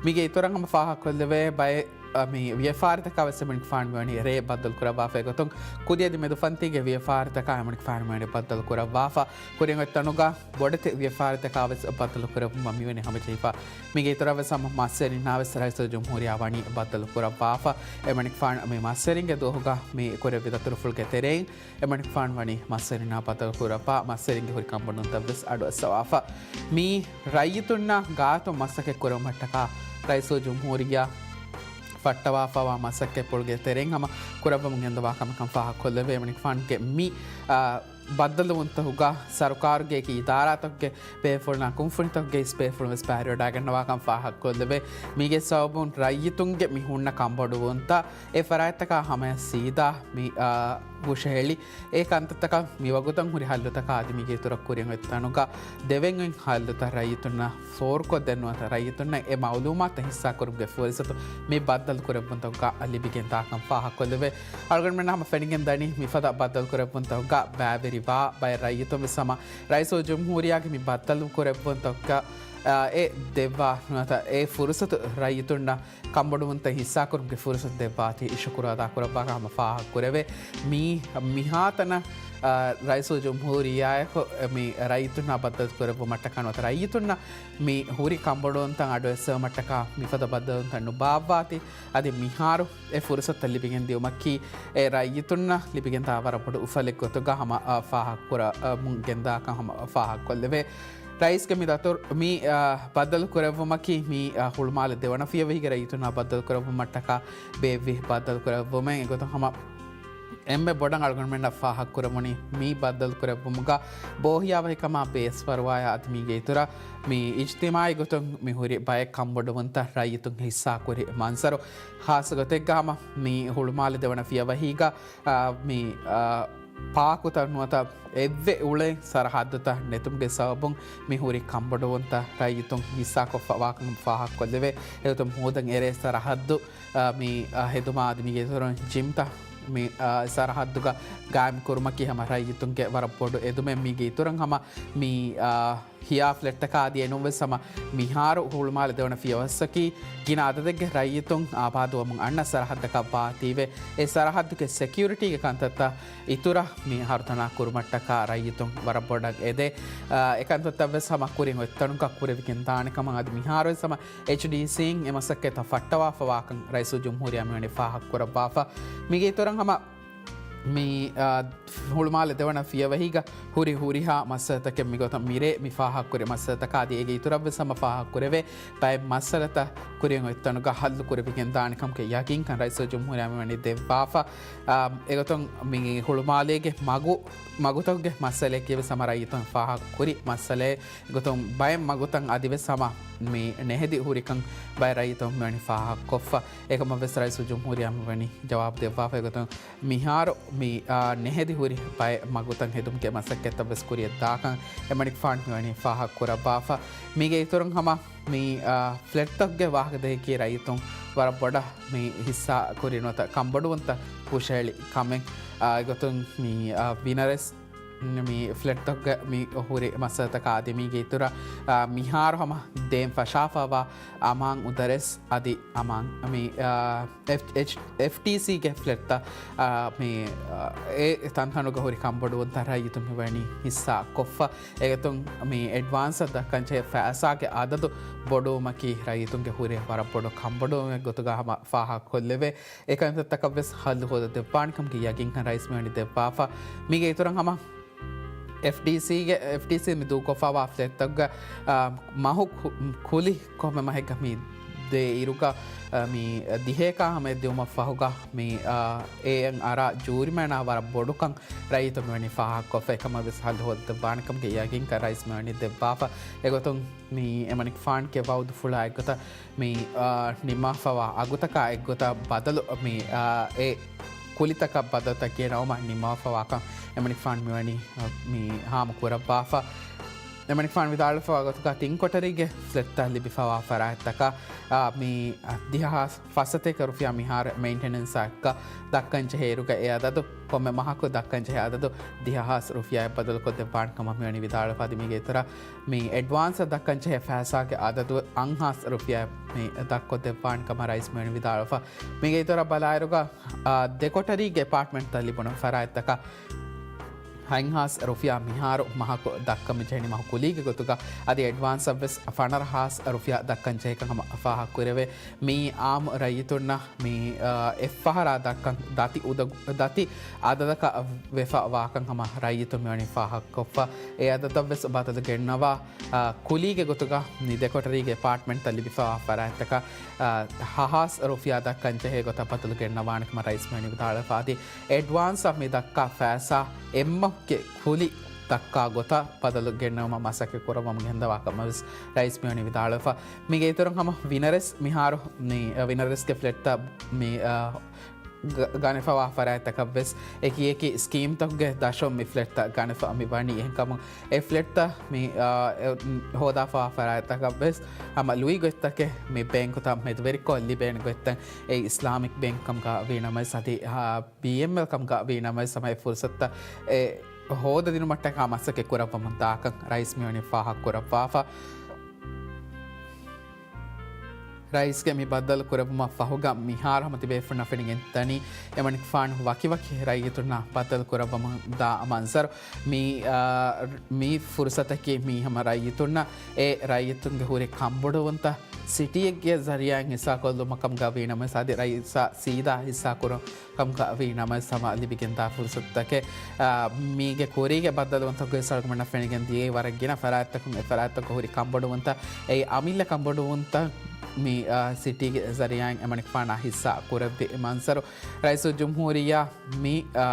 މީގެ އިތުރަށް ހަމަ ފާހަގަކޮށްލެވޭ ބައެއް، އަ، މި ވިޔަފާރިތަކާ ވެސް އެމަނިކުފާނު މިވަނީ ރޭ ބައްދަލު ކުރައްވާފައި ގޮތުން ކުދި އަދި މެދުފަންތީގެ ވިޔަފާރިތަކާ އެމަނިކުފާނު މިވަނީ ބައްދަލު ކުރައްވާފަ. ކުރިން އޮތް ތަނުގަ ބޮޑެތި ވިޔަފާރިތަކާ ވެސް ބައްދަލު ކުރެއްވުމަށް މިވަނީ ހަމަޖެހިފަ. މީގެ އިތުރަށް ވެސް ހަމަ މައްސަރިންނާ ވެސް ރައީސުލްޖުމްހޫރިއްޔާ ވަނީ ބައްދަލު ކުރައްވާފަ. އެމަނިކުފާނު މި މައްސަރިންގެ ދުވަހުގަ މި ކުރެއްވި ދަތުރުފުޅުގެ ތެރެއިން އެމަނިކުފާނު ވަނީ މައްސަރިންނާ ބައްދަލު ކުރައްވާ މައްސަރިންގެ ހުރި ކަންބޮޑުވުންތައް ވެސް އަޑުއައްސަވާފަ. މި ރައްޔިތުންނާ ގާތު މަސައްކަތް ކުރުމަށްޓަކާ ރައީސުލްޖުމްހޫރިއްޔާ ފައްޓަވާފަވާ މަސައްކަތްޕުޅުގެ ތެރެއިން ހަމަ ކުރައްވަމުން ގެންދަވާ ކަމެއްކަން ފާހަގަކޮށްލެވޭ. އެމަނިކުފާނުގެ މި، އާ، ބައްދަލުވުންތަކުގަ ސަރުކާރުގެ އެކި އިދާރާތަކުގެ ބޭފުޅުންނާ ކުންފުނިތަކުގެ އިސް ބޭފުޅުން ވެސް ބައިވެރިވެވަޑައިގަންނަވާކަން ފާހަގަކޮށްލެވޭ. މީގެ ސަބަބުން ރައްޔިތުންގެ މި ހުންނަ ކަންބޮޑުވުންތައް އެ ފަރާތްތަކާ ހަމަޔަށް ސީދާ މި، އާ، ހުށަހެޅި އެ ކަންތައްތަކަށް މިވަގުތަށް ހުރި ހައްލުތަކާ އަދި މީގެ އިތުރަށް ކުރިއަށް އޮތް ތަނުގަ ދެވެން އޮތް ހައްލުތައް ރައްޔިތުންނަށް ފޯރުކޮށްދޭން ނުވަތަ ރައްޔިތުންނަށް އެ މައުލޫމާތުތައް ހިއްސާކުރުމުގެ ފުރުސަތު މި ބައްދަލުކުރެއްވުންތަކުގަ ލިބިގެންދާކަން ފާހަގަކޮށްލެވޭ. އަޅުގަނޑުމެންނަށް ހަމަ ފެނިގެން ދަނީ މިފަދަ ބައްދަލުކުރެއްވުންތަކުގަ ބައިވެރިވާ ބައެއް ރައްޔިތުން ވެސް ހަމަ ރައީސުލްޖުމްހޫރިއްޔާގެ މި ބައްދަލުކުރެއްވުންތަކުގަ، އާ، އެ ދެއްވާ ނުވަތަ އެ ފުރުސަތު ރައްޔިތުންނަށް ކަންބޮޑުވުންތައް ހިއްސާކުރުމުގެ ފުރުސަތު ދެއްވާތީ ޝުކުރު އަދާކުރައްވާކަށް ހަމަ ފާހަގަކުރެވޭ. މީ، މިހާތަނަށް، އާ، ރައީސުލްޖުމްހޫރިއްޔާއެކު މި ރައްޔިތުންނާ ބައްދަލުކުރެއްވުމަށްޓަކާ ނުވަތަ ރައްޔިތުންނަށް މި ހުރި ކަންބޮޑުވުންތައް އަޑުއެއްސެވުމަށްޓަކާ މިފަދަ ބައްދަލުވުންތައް ނުބާއްވާތީ. އަދި މިހާރު އެ ފުރުސަތުތައް ލިބިގެން ދިއުމަކީ އެ ރައްޔިތުންނަށް ލިބިގެންދާ ވަރަށް ބޮޑު އުފަލެއް ގޮތުގަ ހަމަ، އާ، ފާހަގަކުރަމުން ގެންދާކަން ހަމަ ފާހަގަކޮށްލެވޭ. ރައީސްގެ މި ދަތުރު މި، އާ، ބައްދަލު ކުރެއްވުމަކީ މި، އާ، ހުޅުމާލެ ދެވަނަ ފިޔަވަހީގެ ރައްޔިތުންނާ ބައްދަލު ކުރެއްވުމަށްޓަކާ ބޭއްވި ބައްދަލު ކުރެއްވުމެއް. އެގޮތުން ހަމަ އެންމެ ބޮޑަށް އަޅުގަނޑުމެންނަށް ފާހަގަކުރެވުނީ މި ބައްދަލު ކުރެއްވުމުގަ ބޯހިޔާވަހިކަމާ ބޭސްފަރުވާޔާ އަދި މީގެ އިތުރަށް މި އިޖްތިމާއީ ގޮތުން މި ހުރި ބައެއް ކަންބޮޑުވުންތައް ރައްޔިތުން ހިއްސާކުރި މަންޒަރު. ޚާއްޞަ ގޮތެއްގަ ހަމަ މި ހުޅުމާލެ ދެވަނަ ފިޔަވަހީގަ، އާ، މި، އާ، ޕާކުތައް ނުވަތަ އެއްވެ އުޅޭ ސަރަހައްދުތައް ނެތުމުގެ ސަބަބުން މި ހުރި ކަންބޮޑުވުންތައް ރައްޔިތުން ހިއްސާކޮށްފަ ވާކަން ފާހަގަކޮށްލެވޭ. އެގޮތުން ހޫދަން އެރޭ ސަރަހައްދު، އާ، މި، އާ، ހެދުމާ އަދި މީގެ އިތުރުން ޖިމްތައް މި، އާ، ސަރަހައްދުގަ ގާއިމް ކުރުމަކީ ހަމަ ރައްޔިތުންގެ ވަރަށް ބޮޑު އެދުމެއް. މީގެ އިތުރުން ހަމަ މި، އާ، ހިޔާ ފްލެޓްތަކާ އަދި އެނޫންވެސް ހަމަ މިހާރު ހުޅުމާލެ ދެވަނަ ފިޔަވަސްއަކީ ގިނަ އަދަދެއްގެ ރައްޔިތުން އާބާދުވަމުން އަންނަ ސަރަހައްދަކަށް ވާތީވެ، އެ ސަރަހައްދުގެ ސެކިއުރިޓީގެ ކަންތައްތައް އިތުރަށް މި ހަރުތަނާ ކުރުމަށްޓަކާ ރައްޔިތުން ވަރަށް ބޮޑަށް އެދޭ. އާ، އެ ކަންތައްތައްވެސް ހަމަ ކުރިން އޮތްތަނުގަ ކުރެވިގެން ދާނެ ކަމަށް އަދި މިހާރުވެސް ހަމަ އެޗްޑީސީން އެ މަސައްކަތްތައް ފައްޓަވާފަ ވާކަން ރައީސުލްޖުމްހޫރިއްޔާ މިވަނީ ފާހަގަކުރައްވާފަ. މީގެ އިތުރަށް ހަމަ މި، އާ، ހުޅުމާލެ ދެވަނަ ފިޔަވަހީގަ ހުރި ހުރިހާ މައްސަލަތަކެއް މިގޮތަށް މިރޭ މި ފާހަގަކުރި މައްސަލަތަކާ އަދި އޭގެ އިތުރަށްވެސް ހަމަ ފާހަގަކުރެވޭ ބައެއް މައްސަލަތައް ކުރިން އޮތްތަނުގަ ހައްލު ކުރެވިގެން ދާނެ ކަމުގެ ޔަގީންކަން ރައީސުލްޖުމްހޫރިއްޔާ މިވަނީ ދެއްވާފަ. އާ، އެގޮތުން މި ހުޅުމާލޭގެ މަގު، މަގުތަކުގެ މައްސަލައަކީވެސް ހަމަ ރައްޔިތުން ފާހަގަކުރި މައްސަލައެއް. އެގޮތުން ބައެއް މަގުތައް އަދިވެސް ހަމަ މި ނެހެދި ހުރިކަން ބައެއް ރައްޔިތުން މިވަނީ ފާހަގަކޮށްފަ. އެކަމަށްވެސް ރައީސުލްޖުމްހޫރިއްޔާ މިވަނީ ޖަވާބު ދެއްވާފަ. އެގޮތުން މިހާރު މި، އާ، ނެހެދި ހުރި ބައެއް މަގުތައް ހެދުމުގެ މަސައްކަތްތައްވެސް ކުރިއަށްދާކަން އެމަނިކުފާނު މިވަނީ ފާހަގަކުރައްވާފަ. މީގެ އިތުރުން ހަމަ މި، އާ، ފްލެޓްތަކުގެ ވާހަކަދެއްކީ ރައްޔިތުން ވަރަށް ބޮޑަށް މި ހިއްސާ ކުރި ނުވަތަ ކަންބޮޑުވުންތައް ހުށަހެޅި ކަމެއް. އާ، އެގޮތުން މި، އާ، ވިނަރެސް މި ފްލެޓްތަކުގެ މި ހުރި މައްސަލަތަކާ އަދި މީގެ އިތުރަށް، އާ، މިހާރު ހަމަ ދޭން ފަށާފަވާ އަމާން އުދަރެސް އަދި އަމާން މި، އާ، އެފް-، އެޗް-، އެފްޓީސީގެ ފްލެޓްތައް، އާ، މި، އާ، އެ ތަންތަނުގަ ހުރި ކަންބޮޑުވުންތައް ރައްޔިތުން މިވަނީ ހިއްސާ ކޮށްފަ. އެގޮތުން މި އެޑްވާންސްއަށް ދައްކަންޖެހޭ ފައިސާގެ އަދަދު ބޮޑުވުމަކީ ރައްޔިތުންގެ ހުރި ވަރަށް ބޮޑު ކަންބޮޑުވުމެއް ގޮތުގަ ހަމަ ފާހަގަކޮށްލެވޭ. އެކަންތައްތަކަށްވެސް ހައްލު ހޯދަ ދެއްވާނެ ކަމުގެ ޔަގީންކަން ރައީސް މިވަނީ ދެއްވާފަ. މީގެ އިތުރަށް ހަމަ އެފްޑީސީގެ، އެފްޑީސީ މި ދޫކޮށްފަވާ ފްލެޓްތަކުގެ، އާ، މަހު ކު-، ކުލި ކޮންމެ މަހެއްގަ މި ދޭ އިރުގަ، އާ، މި ދިހައެކާ ހަމަޔަށް ދިއުމަށް ފަހުގަ މި، އާ، އެއަށް އަރާ ޖޫރިމަނާ ވަރަށް ބޮޑުކަން ރައްޔިތުން މިވަނީ ފާހަގަކޮށްފަ. އެކަމަށްވެސް ހައްލު ހޯދަ ދެއްވާނެ ކަމުގެ ޔަގީންކަން ރައީސް މިވަނީ ދެއްވާފަ. އެގޮތުން މި އެމަނިކުފާނުގެ ވައުދުފުޅާ އެއްގޮތަށް މި، އާ، ނިންމާފަވާ އަގުތަކާ އެއްގޮތަށް ބަދަލު މި، އާ، އެ ކުލިތަކަށް ބަދަލުތައް ގެނައުމަށް ނިންމާފަވާކަން އެމަނިކުފާނު މިވަނީ، އާ، މި ހާމަ ކުރައްވާފަ. އެމަނިކުފާނު ވިދާޅުވެފަވާ ގޮތުގަ ތިން ކޮޓަރީގެ ފްލެޓްތައް ލިބިފަވާ ފަރާތްތަކަށް، އާ، މި، އާ، ދިހަ ހާސް ފަސްސަތޭކަ ރުފިޔާ މިހާރު މެއިންޓެނެންސްއަށް ދައްކަން ޖެހޭ އިރުގަ އެ އަދަދު ކޮންމެ މަހަކު ދައްކަން ޖެހޭ އަދަދު ދިހަ ހާސް ރުފިޔާއަށް ބަދަލުކޮށްދެއްވާނެ ކަމަށް މިވަނީ ވިދާޅުވެފަ. އަދި މީގެ އިތުރަށް މި އެޑްވާންސްއަށް ދައްކަން ޖެހޭ ފައިސާގެ އަދަދު އަށް ހާސް ރުފިޔާ މި ދައްކޮށްދެއްވާނެ ކަމަށް ރައީސް މިވަނީ ވިދާޅުވެފަ. މީގެ އިތުރަށް ބަލާއިރުގަ، އާ، ދެ ކޮޓަރީގެ އެޕާޓްމަންޓްތައް ލިބުނު ފަރާތްތަކަށް ހަތް ހާސް ރުފިޔާ މިހާރު މަހަކު ދައްކަން މި ޖެހެނީ މަހު ކުލީގެ ގޮތުގަ އަދި އެޑްވާންސްއަށްވެސް ފަނަރަ ހާސް ރުފިޔާ ދައްކަން ޖެހޭކަން ހަމަ ފާހަގަކުރެވޭ. މިއީ އާއްމު ރައްޔިތުންނަށް މި، އާ، އެއްފަހަރާ ދައްކަން ދަތި އުދަގު-، ދަތި އަދަދަކަށް ވެފަ ވާކަން ހަމަ ރައްޔިތުން މިވަނީ ފާހަގަކޮށްފަ. އެ އަދަދަށްވެސް ބަދަލު ގެންނަވާ، އާ، ކުލީގެ ގޮތުގަ މި ދެ ކޮޓަރީގެ އެޕާޓްމަންޓްތައް ލިބިފަވާ ފަރާތްތަކަށް، އާ، ހަ ހާސް ރުފިޔާ ދައްކަން ޖެހޭ ގޮތަށް ބަދަލު ގެންނަވާނެ ކަމަށް ރައީސް މިވަނީ ވިދާޅުވެފަ. އަދި އެޑްވާންސްއަށް މި ދައްކާ ފައިސާ އެއްމަހުގެ ކުލި ދައްކާ ގޮތަށް ބަދަލު ގެންނެވުމަށް މަސައްކަތް ކުރައްވަމުން ގެންދަވާ ކަމަށް ވެސް ރައީސް މިވަނީ ވިދާޅުވެފަ. މީގެ އިތުރުން ހަމަ ވިނަރެސް މިހާރު މި، އަ، ވިނަރެސްގެ ފްލެޓްތައް މި، އަ، ގަ-، ގަނެފަވާ ފަރާތްތަކަށް ވެސް އެކި އެކި ސްކީމްތަކުގެ ދަށުން މި ފްލެޓްތައް ގަނެފަ މި ވަނީ. އެހެންކަމުން އެ ފްލެޓްތައް މި، އަ، އެ، ހޯދާފަވާ ފަރާތްތަކަށް ވެސް ހަމަ ލުއި ގޮތްތަކެއް މި ބޭންކުތައް މެދުވެރިކޮށް ލިބޭނެ ގޮތްތައް އެ އިސްލާމިކް ބޭންކް ކަމުގަ ވީނަމަވެސް އަދި، އަ، ބީއެމްއެލް ކަމުގަ ވީނަމަވެސް ހަމަ އެ ފުރުސަތުތައް އެ ހޯދަދިނުމަށްޓަކާ މަސައްކަތް ކުރައްވަމުން ދާކަން ރައީސް މިވަނީ ފާހަގަކުރައްވާފަ. ރައީސްގެ މި ބައްދަލު ކުރެއްވުމަށް ފަހުގަ މިހާރު ހަމަ ތިބޭފުންނަށް ފެނިގެން ދަނީ އެމަނިކުފާނު ވަކިވަކި ރައްޔިތުންނާ ބައްދަލު ކުރައްވަމުން ދާ މަންޒަރު. މި، އާ، މި ފުރުސަތަކީ މި ހަމަ ރައްޔިތުންނަށް އެ ރައްޔިތުންގެ ހުރި ކަންބޮޑުވުންތައް ސިޓީއެއްގެ ޒަރީއާއިން ހިއްސާކޮށްލުމަށް ކަމުގަ ވީ ނަމަވެސް، އަދި ރައީސާ ސީދާ ހިއްސާ ކުރުން ކަމުގަ ވީ ނަމަވެސް، ހަމަ ލިބިގެންދާ ފުރުސަތުތަކެއް، އާ، މީގެ ކުރީގެ ބައްދަލުވުންތަކުގެ ސަރުގަމަނަށް ފެނިގެން ދިޔައީ ވަރަށް ގިނަ ފަރާތްތަކުން. އެ ފަރާތްތަކުން ހުރި ކަންބޮޑުވުންތައް، އެއީ އަމިއްލަ ކަންބޮޑުވުންތައް މި، އާ، ސިޓީގެ ޒަރީއާއިން އެމަނިކުފާނާ ހިއްސާ ކުރެއްވި މަންޒަރު. ރައީސުލްޖުމްހޫރިއްޔާ މި، އާ،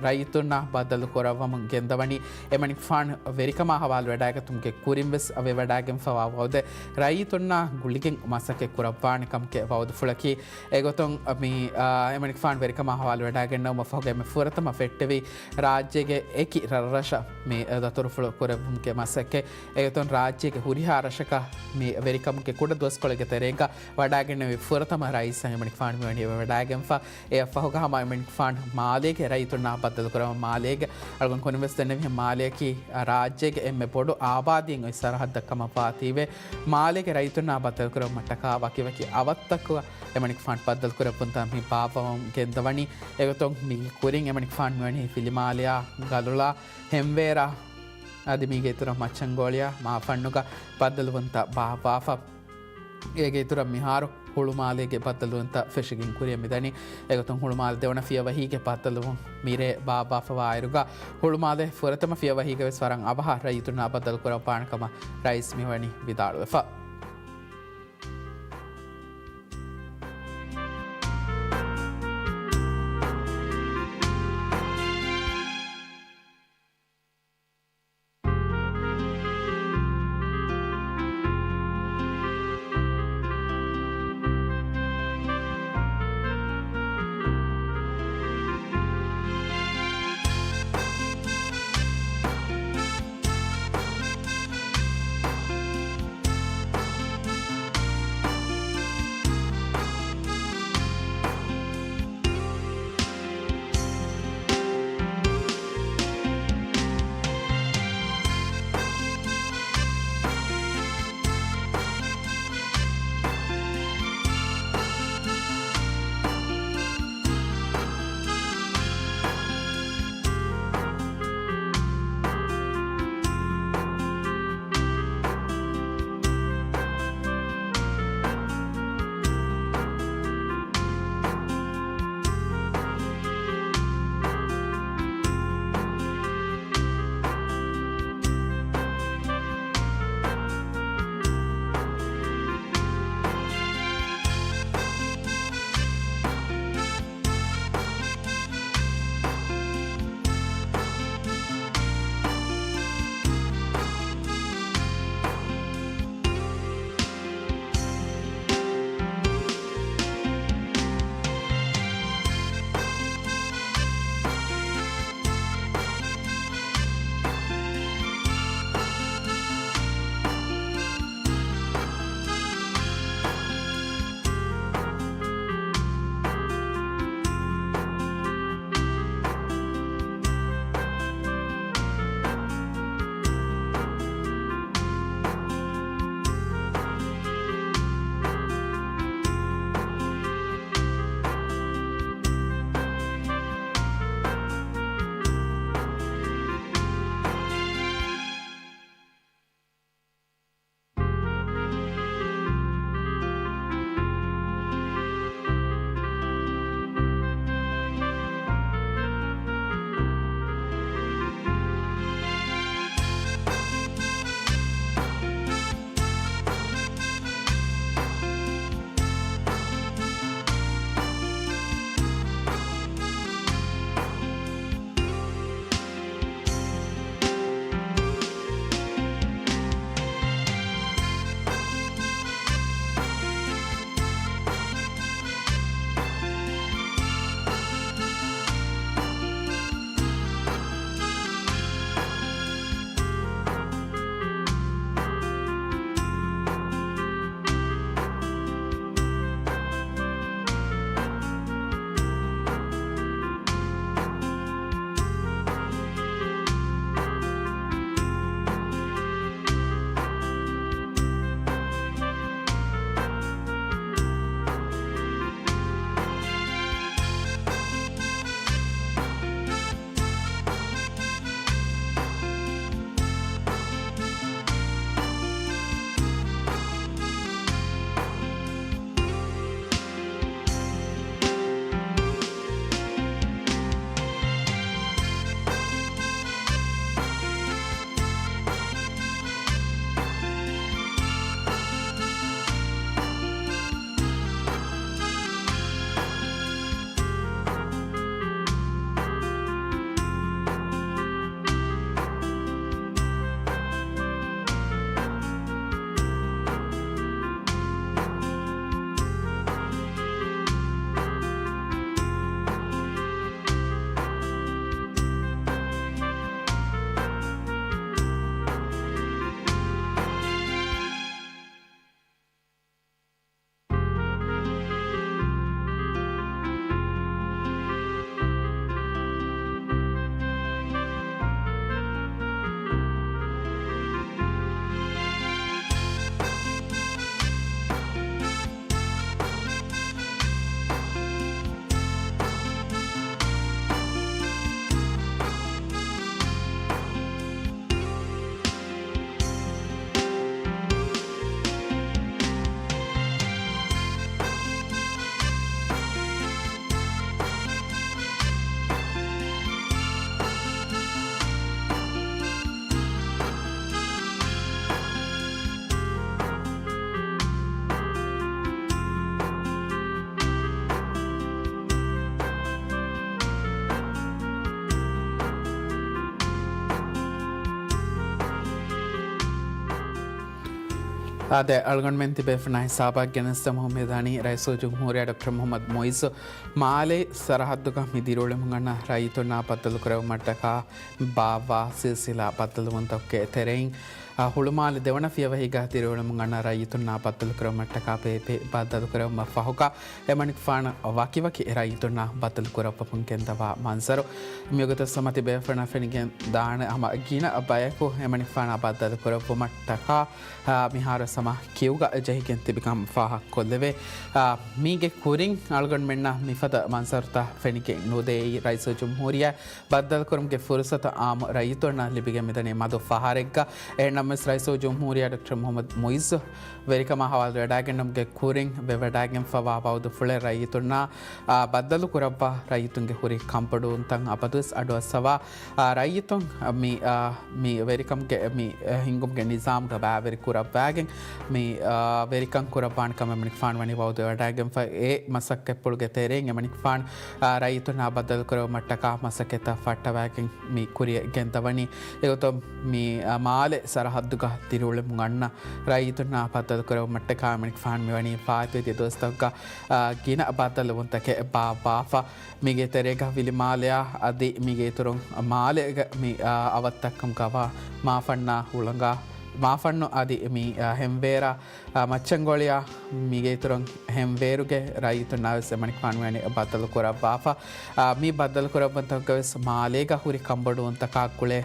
ރައްޔިތުންނާ ބައްދަލު ކުރައްވަމުން ގެންދަވަނީ އެމަނިކުފާނު ވެރިކަމާ ހަވާލުވެވަޑައިގަތުމުގެ ކުރިން ވެސް ވެވަޑައިގެންފަވާ ވައުދެއް ރައްޔިތުންނާ ގުޅިގެން މަސައްކަތް ކުރައްވާނެ ކަމުގެ ވައުދުފުޅަކީ. އެގޮތުން މި، އާ، އެމަނިކުފާނު ވެރިކަމާ ހަވާލުވެވަޑައިގެންނެވުމަށް ފަހުގައި މި ފުރަތަމަ ފެއްޓެވީ ރާއްޖޭގެ އެކި ރަށްރަށަށް މި ދަތުރުފުޅު ކުރެއްވުމުގެ މަސައްކަތް. އެގޮތުން ރާއްޖޭގެ ހުރިހާ ރަށަކަށް މި ވެރިކަމުގެ ކުޑަ ދުވަސްކޮޅެއްގެ ތެރޭގަ ވަޑައިގެންނެވި ފުރަތަމަ ރައީސް އެމަނިކުފާނު މިވަނީ ވެވަޑައިގެންފަ. އެއަށް ފަހުގަ ހަމަ އެމަނިކުފާނު މާލޭގެ ރައްޔިތުންނާ ބައްދަލުކުރައްވަން މާލޭގެ އަޅުގަނޑު ކުރިން ވެސް ދެންނެވިހެން މާލެއަކީ ރާއްޖޭގެ އެންމެ ބޮޑު އާބާދީން އޮތް ސަރަހައްދަށް ކަމަށް ވާތީވެ، މާލޭގެ ރައްޔިތުންނާ ބައްދަލުކުރައްވުމަށްޓަކާ ވަކިވަކި އަވަށްތަކަށް އެމަނިކުފާނު ބައްދަލުކުރެއްވުންތައް މި ބާއްވަވަމުން ގެންދަވަނީ. އެގޮތުން މީގެ ކުރިން އެމަނިކުފާނު މިވަނީ ފިލިމާލެއާ، ގަލުޅާ، ހެންވޭރާ، އަދި މީގެ އިތުރަށް މައްޗަންގޯޅިއާ މާފަންނުގަ ބައްދަލުވުންތައް ބާއްވާފަ. އޭގެ އިތުރަށް މިހާރު ހުޅުމާލޭގެ ބައްދަލުވުންތައް ފެށިގެން ކުރިއަށް މިދަނީ. އެގޮތުން ހުޅުމާލެ ދެވަނަ ފިޔަވަހީގެ ބައްދަލުވުން މިރޭ ބާއްވާފަވާއިރުގަ، ހުޅުމާލެ ފުރަތަމަ ފިޔަވަހީގަ ވެސް ވަރަށް އަވަހަށް ރައްޔިތުންނާ ބައްދަލުކުރައްވާނެ ކަމަށް ރައީސް މިވަނީ ވިދާޅުވެފަ. އާދެ، އަޅުގަނޑުމެން ތިބޭފުޅުންނާ ހިސާބަށް ގެނެސްދެމުން މިދަނީ ރައީސުލްޖުމްހޫރިއްޔާ ޑޮކްޓަރ މުޙައްމަދު މުޢިއްޒު މާލެ ސަރަޙައްދުގަ މި ދިރިއުޅެމުން އަންނަ ރައްޔިތުންނާ ބައްދަލުކުރެވުމަށްޓަކާ ބާއްވާ ސިލްސިލާ ބައްދަލުވުންތަކުގެ ތެރެއިން، އާ، ހުޅުމާލެ ދެވަނަ ފިޔަވަހީގަ ދިރިއުޅެމުން އަންނަ ރައްޔިތުންނާ ބައްދަލުކުރެވުމަށްޓަކާ ބޭބޭ ބައްދަލުކުރެވުމަށް ފަހުގަ އެމަނިކުފާނު ވަކިވަކި ރައްޔިތުންނާ ބައްދަލުކުރައްވަމުން ގެންދަވާ މަންޒަރު. މިވަގުތު ހަމަ ތިބޭފުޅުންނަށް ފެނިގެން ދާނެ ހަމަ ގިނަ ބަޔަކު އެމަނިކުފާނާ ބައްދަލުކުރެއްވުމަށްޓަކާ، އާ، މިހާރު ހަމަ ކިއުގަ ޖެހިގެން ތިބިކަން ފާހަގަކޮށްލެވޭ. އާ، މީގެ ކުރިން އަޅުގަނޑުމެންނަށް މިފަދަ މަންޒަރުތައް ފެނިގެން ނުދެއި. ރައީސުލްޖުމްހޫރިއްޔާ ބައްދަލުކުރުމުގެ ފުރުސަތު އާއްމު ރައްޔިތުންނަށް ލިބިގެން މިދަނީ މަދު ފަހަރެއްގަ. އެހެންނަމަވެސް ރައީސުލްޖުމްހޫރިއްޔާ ޑޮކްޓަރ މުޙައްމަދު މުޢިއްޒު ވެރިކަމާ ހަވާލުވެވަޑައިގެންނަމުގެ ކުރިން ވެވަޑައިގެންފަވާ ބައުދުފުޅެއް ރައްޔިތުންނާ، އާ، ބައްދަލު ކުރައްވާ ރައްޔިތުންގެ ހުރި ކަންބޮޑުވުންތައް އަބަދުވެސް އަޑުއައްސަވާ، އާ، ރައްޔިތުން މި، އާ، މި ވެރިކަމުގެ މި ހިންގުމުގެ ނިޒާމުގަ ބައިވެރި ކުރައްވައިގެން މި، އާ، ވެރިކަން ކުރައްވާނެ ކަމަށް އެމަނިކުފާނު ވަނީ ވައުދުވެވަޑައިގެންފަ. އެ މަސައްކަތްޕުޅުގެ ތެރެއިން އެމަނިކުފާނު، އާ، ރައްޔިތުންނާ ބައްދަލުކުރެވުމަށްޓަކާ މަސައްކަތްތައް ފައްޓަވައިގެން މި ކުރިއަށް ގެންދަވަނީ. އެގޮތުން މި، އާ، މާލެ ސަރަޙައްދުގަ ދިރިއުޅެމުން އަންނަ ރައްޔިތުންނާ ބައްދަލުކުރެވުމަށްޓަކާ އެމަނިކުފާނު މިވަނީ ފާއިތުވެދިޔަ ދުވަސްތަކުގަ، އާ، ގިނަ ބައްދަލުވުންތަކެއް ބާއްވާފަ. މީގެ ތެރޭގަ ވިލިމާލެއާ އަދި މީގެ އިތުރުން މާލޭގަ މި، އާ، އަވަށްތައްކަމުގަވާ މާފަންނާ ހުޅަނގާ، މާފަންނު އަދި މި، އާ، ހެންވޭރާ، އާ، މައްޗަންގޮޅިއާ މީގެ އިތުރުން ހެންވޭރުގެ ރައްޔިތުންނާވެސް އެމަނިކުފާނު ވަނީ ބައްދަލު ކުރައްވާފަ. އާ، މި ބައްދަލު ކުރައްވުންތަކުގަވެސް މާލޭގަ ހުރި ކަންބޮޑުވުންތަކާ ގުޅޭ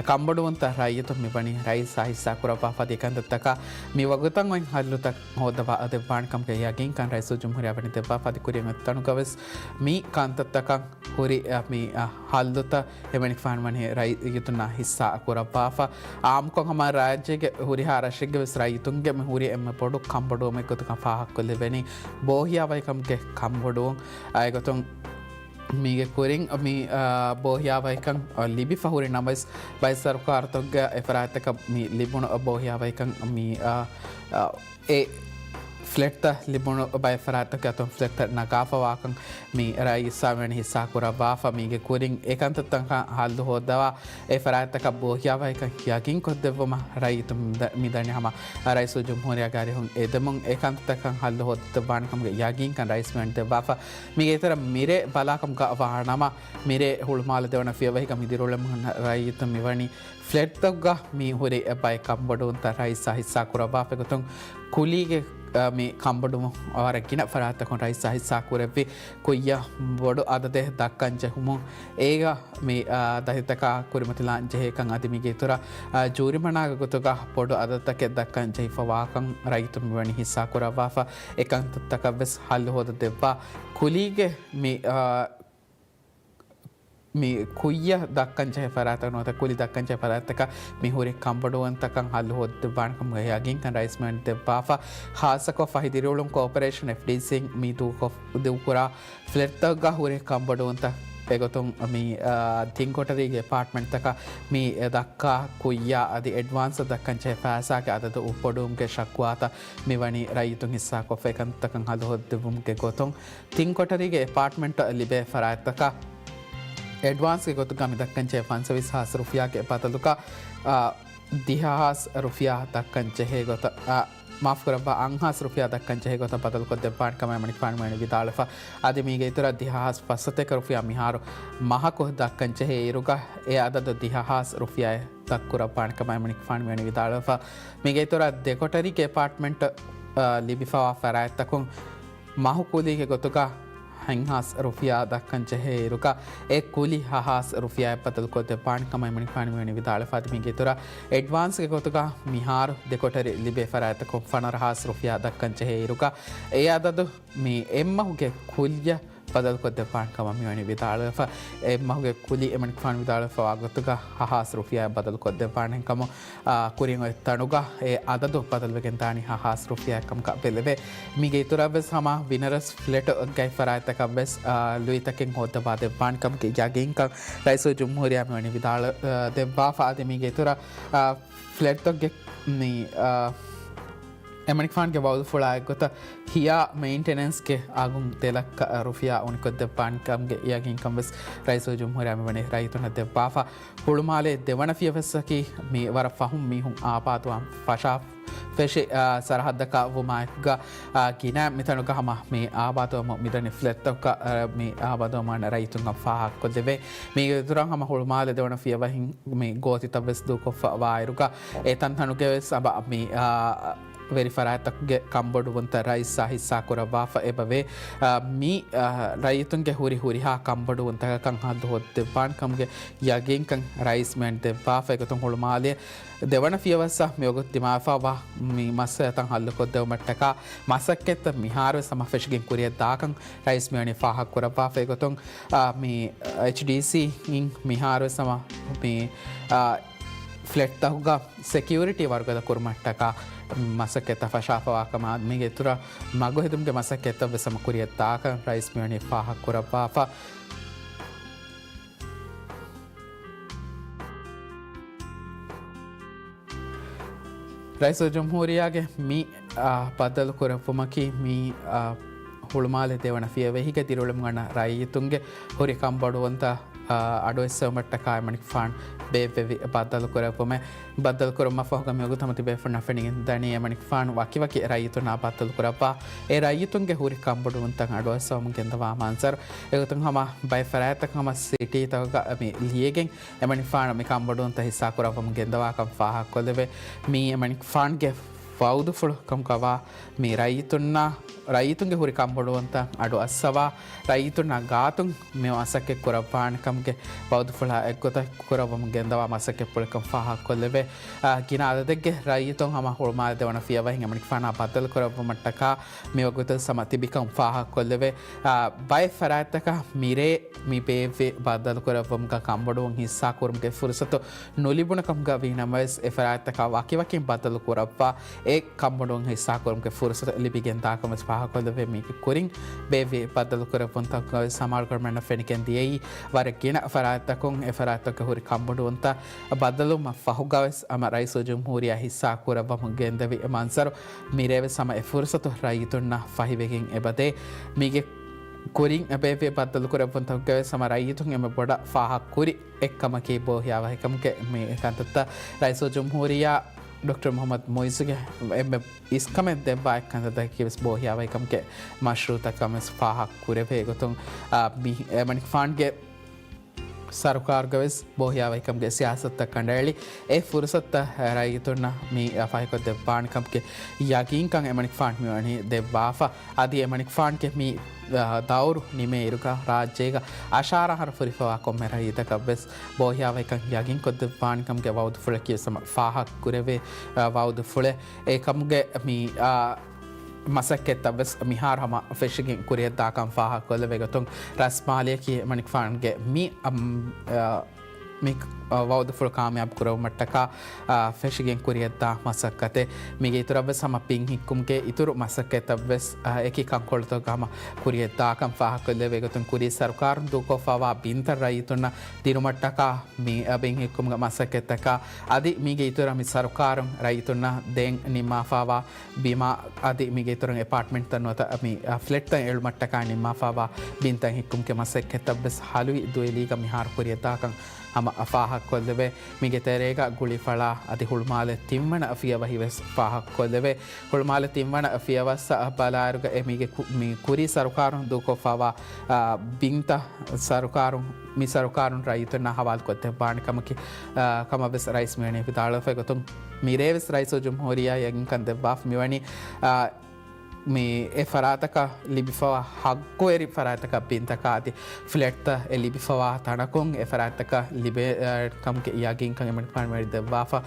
ކަންބޮޑުވުންތައް ރައްޔިތުން މިވަނީ ރައީސާ ހިއްސާ ކުރައްވާފަ. އަދި ކަންތައްތަކާ މި ވަގުތަށް އޮތް ހައްލުތައް ހޯއްދަވާ ދެއްވާނެ ކަމުގެ ޔަގީންކަން ރައީސުލްޖުމްހޫރިއްޔާ ވަނީ ދެއްވާފަ. އަދި ކުރިއަށް އޮތް ތަނުގަވެސް މި ކަންތައްތަކަށް ހުރި، އަ، މި، އަ، ހައްލުތައް އެމަނިކުފާނު ވަނީ ރައްޔިތުންނާ ހިއްސާ ކުރައްވާފަ. އާއްމުކޮށް ހަމަ ރާއްޖޭގެ ހުރިހާ ރަށެއްގެ ވެސް ރައްޔިތުންގެ މި ހުރި އެންމެ ބޮޑު ކަންބޮޑުވުމެއް ގޮތުގަ ފާހަގަކޮށްލެވެނީ ބޯހިޔާވަހިކަމުގެ ކަންބޮޑުވުން. އެގޮތުން މީގެ ކުރިން މި، އާ، ބޯހިޔާވަހިކަން، އާ، ލިބިފަ ހުރި ނަމަވެސް، ބައެއް ސަރުކާރުތަކުގެ އެފަރާތްތަކަށް މި ލިބުނު ބޯހިޔާވަހިކަން މި، އާ، އާ، އެ ފްލެޓްތައް ލިބުނު ބައެއް ފަރާތްތަކުގެ އަތުން ފްލެޓްތައް ނަގާފަވާކަން މި ރައީސާ ވަނީ ހިއްސާ ކުރައްވާފަ. މީގެ ކުރިން އެ ކަންތައްތަކަށް ހައްލު ހޯއްދަވާ އެ ފަރާތްތަކަށް ބޯހިޔާވަހިކަން ޔަގީންކޮށްދެއްވުމަށް ރައްޔިތުން މިދަ-، މިދަނީ ހަމަ ރައީސުލްޖުމްހޫރިއްޔާގެ އަރިހުން އެދެމުން އެ ކަންތައްތަކަށް ހައްލު ހޯއްދަވާނެ ކަމުގެ ޔަގީންކަން ރައީސް ވަނީ ދެއްވާފަ. މީގެ އިތުރަށް މިރޭ ބަލާކަމުގަ ވާނަމަ، މިރޭ ހުޅުމާލެ ދެވަނަ ފިޔަވަހީގަ މި ދިރިއުޅެމުން ރައްޔިތުން މިވަނީ ފްލެޓްތަކުގަ މި ހުރި ބައެއް ކަންބޮޑުވުންތައް ރައީސާ ހިއްސާ ކުރައްވާފަ. އެގޮތުން ކުލީގެ، އަ، މި ކަންބޮޑުވުން ވަރަށް ގިނަ ފަރާތްތަކުން ރައީސާ ހިއްސާ ކުރެއްވި. ކުއްޔަށް ބޮޑު އަދަދެއް ދައްކަން ޖެހުމުން އޭގަ މި، އާ، ދަތިތަކާ ކުރިމަތިލާން ޖެހޭކަން އަދި މީގެ އިތުރަށް، އާ، ޖޫރިމަނާގެ ގޮތުގަ ބޮޑު އަދަދުތަކެއް ދައްކަން ޖެހިފަވާކަން ރައްޔިތުން މިވަނީ ހިއްސާ ކުރައްވާފަ. އެކަންތައްތަކަށް ވެސް ހައްލު ހޯދަ ދެއްވާ. ކުލީގެ މި، އާ، މި ކުއްޔަށް ދައްކަން ޖެހޭ ފަރާތްތަކަށް ނުވަތަ ކުލި ދައްކަން ޖެހޭ ފަރާތްތަކަށް މި ހުރި ކަންބޮޑުވުންތަކަށް ހައްލު ހޯދަ ދެއްވާނެ ކަމުގެ ޔަގީންކަން ރައީސް ވަނީ ދެއްވާފަ. ޚާއްޞަކޮށް ފަހި ދިރިއުޅުން ކޯޕަރޭޝަން، އެފްޑީސީ، މި ދޫކޮށް، ދޫކުރާ ފްލެޓްތަކުގަ ހުރި ކަންބޮޑުވުންތައް އެގޮތުން މި، އާ، ތިން ކޮޓަރީގެ އެޕާޓްމަންޓްތަކަށް މި ދައްކާ ކުއްޔާ އަދި އެޑްވާންސް ދައްކަން ޖެހޭ ފައިސާގެ އަދަދު އުފްއޮޑުވުމުގެ ޝަކުވާތައް މިވަނީ ރައްޔިތުން ހިއްސާކޮށްފަ. އެކަންތަކަށް ހައްލު ހޯދަދެއްވުމުގެ ގޮތުން ތިން ކޮޓަރީގެ އެޕާޓްމަންޓް ލިބޭ ފަރާތްތަކަށް އެޑްވާންސްގެ ގޮތުގަ މި ދައްކަން ޖެހޭ ފަންސަވީސް ހާސް ރުފިޔާގެ ބަދަލުގަ، އާ، ދިހަ ހާސް ރުފިޔާ ދައްކަން ޖެހޭ ގޮތަށް، އާ، މާފުކުރައްވާ، އަށް ހާސް ރުފިޔާ ދައްކަން ޖެހޭ ގޮތަށް ބަދަލުކޮށްދެއްވާނެ ކަމަށް އެމަނިކުފާނު ވަނީ ވިދާޅުވެފަ. އަދި މީގެ އިތުރަށް ދިހަ ހާސް ފައްސަތޭކަ ރުފިޔާ މިހާރު މަހަކު ދައްކަން ޖެހޭ އިރުގަ އެ އަދަދު ދިހަ ހާސް ރުފިޔާއެއް ދަށްކުރައްވާނެ ކަމަށް އެމަނިކުފާނު ވަނީ ވިދާޅުވެފަ. މީގެ އިތުރަށް ދެކޮޓަރީގެ އެޕާޓްމަންޓް، އާ، ލިބިފަވާ ފަރާތްތަކުން މަހު ކުލީގެ ގޮތުގަ ހަތް ހާސް ރުފިޔާ ދައްކަން ޖެހޭ އިރުގަ، އެ ކުލި ހަ ހާސް ރުފިޔާއަށް ބަދަލުކޮށްދެއްވާނެ ކަމަށް އެމަނިކުފާނު ވަނީ ވިދާޅުވެފަ. އަދި މީގެ އިތުރަށް އެޑްވާންސްގެ ގޮތުގަ މިހާރު ދެކޮޓަރި ލިބޭ ފަރާތްތަކުން ފަނަރަ ހާސް ރުފިޔާ ދައްކަން ޖެހޭ އިރުގަ، އެ އަދަދު މި އެއްމަހުގެ ކުއްޔަށް ބަދަލުކޮށްދެއްވާނެ ކަމަށް މިވަނީ ވިދާޅުވެފަ. އެއްމަހުގެ ކުލި އެމަނިކުފާނު ވިދާޅުވެފަވާ ގޮތުގަ ހަ ހާސް ރުފިޔާއަށް ބަދަލުކޮށްދެއްވާނެ ކަމަށް، އާ، ކުރިން އޮތް ތަނުގަ އެ އަދަދު ބަދަލުވެގެން ދާނީ ހަ ހާސް ރުފިޔާއެއް ކަމަކަށް ބެލެވޭ. މީގެ އިތުރަށްވެސް ހަމަ ވިނަރަސް ފްލެޓު ގަތް ފަރާތްތަކަށްވެސް، އާ، ލުއިތަކެއް ހޯއްދަވާ ދެއްވާނެ ކަމުގެ ޔަގީންކަން ރައީސުލްޖުމްހޫރިއްޔާ މިވަނީ ވިދާޅު، އާ، ދެއްވާފަ. އަދި މީގެ އިތުރަށް، އާ، ފްލެޓްތަކުގެ މި، އާ، އެމަނިކުފާނުގެ ވައުދުފުޅާ އެއްގޮތަށް ހިޔާ މެއިންޓެނެންސްގެ އަގުން ދެ ލައްކަ ރުފިޔާ އުނިކޮށްދެއްވާނެ ކަމުގެ ޔަގީންކަން ވެސް ރައީސުލްޖުމްހޫރިއްޔާ މިވަނީ ރައްޔިތުންނަށް ދެއްވާފަ. ހުޅުމާލޭ ދެވަނަ ފިޔަވައްސަކީ މި ވަރަށް ފަހުން މީހުން އާބާދުވާން ފަށާ ފެށި، އާ، ސަރަހައްދަކާ ވުމާއެކުގަ، އާ، ގިނަ މިތަނުގަ ހަމަ މި އާބާދުވަމުން މިދަނީ ފްލެޓްތަކަށް، އާ، މި އާބާދުވަމުން ރައްޔިތުން ފާހަގަކޮށްދެވޭ. މީގެ އިތުރަށް ހަމަ ހުޅުމާލެ ދެވަނަ ފިޔަވަހިން މި ގޯތިތައް ވެސް ދޫކޮށްފަ ވާއިރުގަ، އެ ތަންތަނުގެ ވެސް އަބަ މި، އާ، ވެރި ފަރާތްތަކުގެ ކަންބޮޑުވުންތައް ރައީސާ ހިއްސާ ކުރައްވާފަ އެބަވޭ. އާ، މި، އާ، ރައްޔިތުންގެ ހުރި ހުރިހާ ކަންބޮޑުވުންތަކަކަށް ހައްލު ހޯދެއްވާނެ ކަމުގެ ޔަގީންކަން ރައީސް މިވަނީ ދެއްވާފަ. އެގޮތުން ހުޅުމާލެ ދެވަނަ ފިޔަވައްސަށް މިވަގުތު ދިމާވެފަ ވާ މި މައްސަލަތައް ހައްލުކޮށްދެވުމަށްޓަކާ މަސައްކަތްތައް މިހާރުވެސް ހަމަ ފެށިގެން ކުރިއަށް ދާކަން ރައީސް މިވަނީ ފާހަގަކުރައްވާފަ. އެގޮތުން، އާ، މި އެޗްޑީސީ އިން މިހާރުވެސް ހަމަ މި، އާ، ފްލެޓްތަކުގަ ސެކިއުރިޓީ ވަރުގަދަ ކުރުމަށްޓަކާ މަސައްކަތްތައް ފަށާފަވާކަމާ، މީގެ އިތުރަށް މަގު ހެދުމުގެ މަސައްކަތްތައް ވެސް ހަމަ ކުރިއަށް ދާކަން ރައީސް މިވަނީ ފާހަގަކުރައްވާފަ. ރައީސުލްޖުމްހޫރިއްޔާގެ މި، އާ، ބައްދަލު ކުރެއްވުމަކީ މި، އާ، ހުޅުމާލެ ދެވަނަ ފިޔަވަހީގެ ދިރިއުޅުމުގަ ރައްޔިތުންގެ ހުރި ކަންބޮޑުވުންތައް، އާ، އަޑުއެއްސެވުމަށްޓަކާ އެމަނިކުފާނު ބޭއްވެވި ބައްދަލު ކުރެއްވުމެއް. ބައްދަލު ކުރުމަށްފަހުގަ މިވަގުތު ހަމަ ތިބޭފުޅުންނަށް ފެނިގެން ދަނީ އެމަނިކުފާނު ވަކިވަކި ރައްޔިތުންނާ ބައްދަލު ކުރައްވާ އެ ރައްޔިތުންގެ ހުރި ކަންބޮޑުވުންތައް އަޑުއައްސަވަމުން ގެންދަވާ މަންޒަރު. އެގޮތުން ހަމަ ބައެއް ފަރާތްތަކަށް ހަމަ ސިޓީތަކުގަ މި ލިޔެގެން އެމަނިކުފާނު މި ކަންބޮޑުވުންތައް ހިއްސާކުރައްވަމުން ގެންދަވާކަން ފާހަގަކޮށްލެވޭ. މީ އެމަނިކުފާނުގެ ވައުދުފުޅު ކަމުގަވާ މި ރައްޔިތުންނާ، ރައްޔިތުންގެ ހުރި ކަންބޮޑުވުންތައް އަޑު އައްސަވާ، ރައްޔިތުންނާ ގާތުން މި މަސައްކަތް ކުރައްވާނެ ކަމުގެ ވައުދުފުޅާ އެއްގޮތަށް ކުރައްވަމުން ގެންދަވާ މަސައްކަތްޕުޅެއްކަން ފާހަގަކޮށްލެވޭ. އާ، ގިނަ އަދަދެއްގެ ރައްޔިތުން ހަމަ ހުޅުމާލެ ދެވަނަ ފިޔަވަހިން އެމަނިކުފާނާ ބައްދަލު ކުރައްވުމަށްޓަކާ މިވަގުތު ހަމަ ތިބިކަން ފާހަގަކޮށްލެވޭ. އާ، ބައެއް ފަރާތްތަކަށް މިރޭ މި ބޭއްވި ބައްދަލުކުރެއްވުމުގަ ކަންބޮޑުވުން ހިއްސާކުރުމުގެ ފުރުސަތު ނުލިބުނު ކަމުގަ ވީނަމަވެސް، އެ ފަރާތްތަކާ ވަކިވަކިން ބައްދަލުކުރައްވާ އެ ކަންބޮޑުވުން ހިއްސާކުރުމުގެ ފުރުސަތު ލިބިގެންދާކަން ވެސް ފާހަގަކޮށްލެވޭ. މީގެ ކުރިން ބޭއްވި ބައްދަލުކުރެއްވުންތަކުގަ ވެސް ހަމައަޅުގަނޑުމެންނަށް ފެނިގެން ދިޔައީ ވަރަށް ގިނަ ފަރާތްތަކުން އެ ފަރާތްތަކުގެ ހުރި ކަންބޮޑުވުންތައް ބައްދަލުވުމަށް ފަހުގަވެސް ހަމަ ރައީސުލްޖުމްހޫރިއްޔާ ހިއްސާ ކުރައްވަމުން ގެންދެވި މަންޒަރު. މިރޭވެސް ހަމަ އެ ފުރުސަތު ރައްޔިތުންނަށް ފަހިވެގެން އެބަދޭ. މީގެ ކުރިން ބޭއްވި ބައްދަލުކުރެއްވުންތަކުގަވެސް ހަމަ ރައްޔިތުން އެންމެ ބޮޑަށް ފާހަގަކުރި އެއްކަމަކީ ބޯހިޔާވަހިކަމުގެ މި ކަންތައްތައް ރައީސުލްޖުމްހޫރިއްޔާ ޑޮކްޓަރ މުޙައްމަދު މުޢިއްޒުގެ އެންމެ އިސްކަމެއް ދެއްވާ އެއްކަންތައްތަކަކީ ވެސް ބޯހިޔާވަހިކަމުގެ މަޝްރޫޢުތައްކަން ވެސް ފާހަގަކުރެވޭ. އެގޮތުން، އާ، މި އެމަނިކުފާނުގެ ސަރުކާރުގަވެސް ބޯހިޔާވަހިކަމުގެ ސިޔާސަތުތައް ކަނޑައެޅި، އެ ފުރުސަތުތައް ރައްޔިތުންނަށް މި ފަހިކޮށްދެއްވާނެ ކަމުގެ ޔަގީންކަން އެމަނިކުފާނު މިވަނީ ދެއްވާފަ. އަދި އެމަނިކުފާނުގެ މި، އަ، ދައުރު ނިމޭއިރުގަ ރާއްޖޭގަ އަށާރަ އަހަރު ފުރިފަވާ ކޮންމެ ރައްޔިތަކަށްވެސް ބޯހިޔާވަހިކަން ޔަގީންކޮށްދެއްވާނެ ކަމުގެ ވައުދުފުޅަކީ ވެސް ހަމަ ފާހަގަކުރެވޭ، އަ، ވައުދުފުޅެއް. އެކަމުގެ މި، އާ، މަސައްކަތްތައްވެސް މިހާރު ހަމަ ފެށިގެން ކުރިއަށްދާކަން ފާހަގަކޮށްލެވޭ ގޮތުން ރަސްމާލިއަކީ އެމަނިކުފާނުގެ މި، އަމް، އާ، މި، އާ، ވައުދުފުޅު ކާމިޔާބު ކުރެވުމަށްޓަކާ، އާ، ފެށިގެން ކުރިއަށްދާ މަސައްކަތެއް. މީގެ އިތުރަށްވެސް ހަމަ ބިން ހިއްކުމުގެ އިތުރު މަސައްކަތްތައްވެސް، އާ، އެކި ކަންކޮޅުތަކުގަ ހަމަ ކުރިއަށްދާކަން ފާހަގަކޮށްލެވޭ ގޮތުން ކުރީ ސަރުކާރުން ދޫކޮށްފަވާ ބިންތައް ރައްޔިތުންނަށް ދިނުމަށްޓަކާ މި، އާ، ބިން ހިއްކުމުގެ މަސައްކަތްތަކާ އަދި މީގެ އިތުރަށް މި ސަރުކާރުން ރައްޔިތުންނަށް ދޭން ނިންމާފަވާ ބިމާ އަދި މީގެ އިތުރުން އެޕާޓްމަންޓްތައް ނުވަތަ މި، އަ، ފްލެޓްތައް އެޅުމަށްޓަކާ ނިންމާފަވާ ބިންތައް ހިއްކުމުގެ މަސައްކަތްތައްވެސް ހަލުވި ދުވެލީގަ މިހާރު ކުރިއަށްދާކަން ހަމަ ފާހަގަކޮށްލެވޭ. މީގެ ތެރޭގަ ގުޅިފަޅާ އަދި ހުޅުމާލެ ތިންވަނަ ފިޔަވަހިވެސް ފާހަގަކޮށްލެވޭ. ހުޅުމާލެ ތިންވަނަ ފިޔަވައްސަށް ބަލާއިރުގަ އެ މީގެ ކު-، މި ކުރީ ސަރުކާރުން ދޫކޮށްފަވާ، އަ، ބިންތައް ސަރުކާރުން، މި ސަރުކާރުން ރައްޔިތުންނާ ހަވާލުކޮށްދެއްވާނެ ކަމަކީ، އަ، ކަމަށްވެސް ރައީސް މިވަނީ ވިދާޅުވެފައި ގޮތުން މިރޭވެސް ރައީސުލްޖުމްހޫރިއްޔާ ޔަގީންކަން ދެއްވާފަ މިވަނީ، އާ، މި އެ ފަރާތަކަށް ލިބިފަވާ ހައްގުވެރި ފަރާތަކަށް ބިންތަކާ އަދި ފްލެޓްތައް އެ ލިބިފަވާ ތަނަކުން އެ ފަރާތަކަށް ލިބޭ، އާ، ކަމުގެ ޔަގީންކަން އެމަނިކުފާނު މިވަނީ ދެއްވާފަ.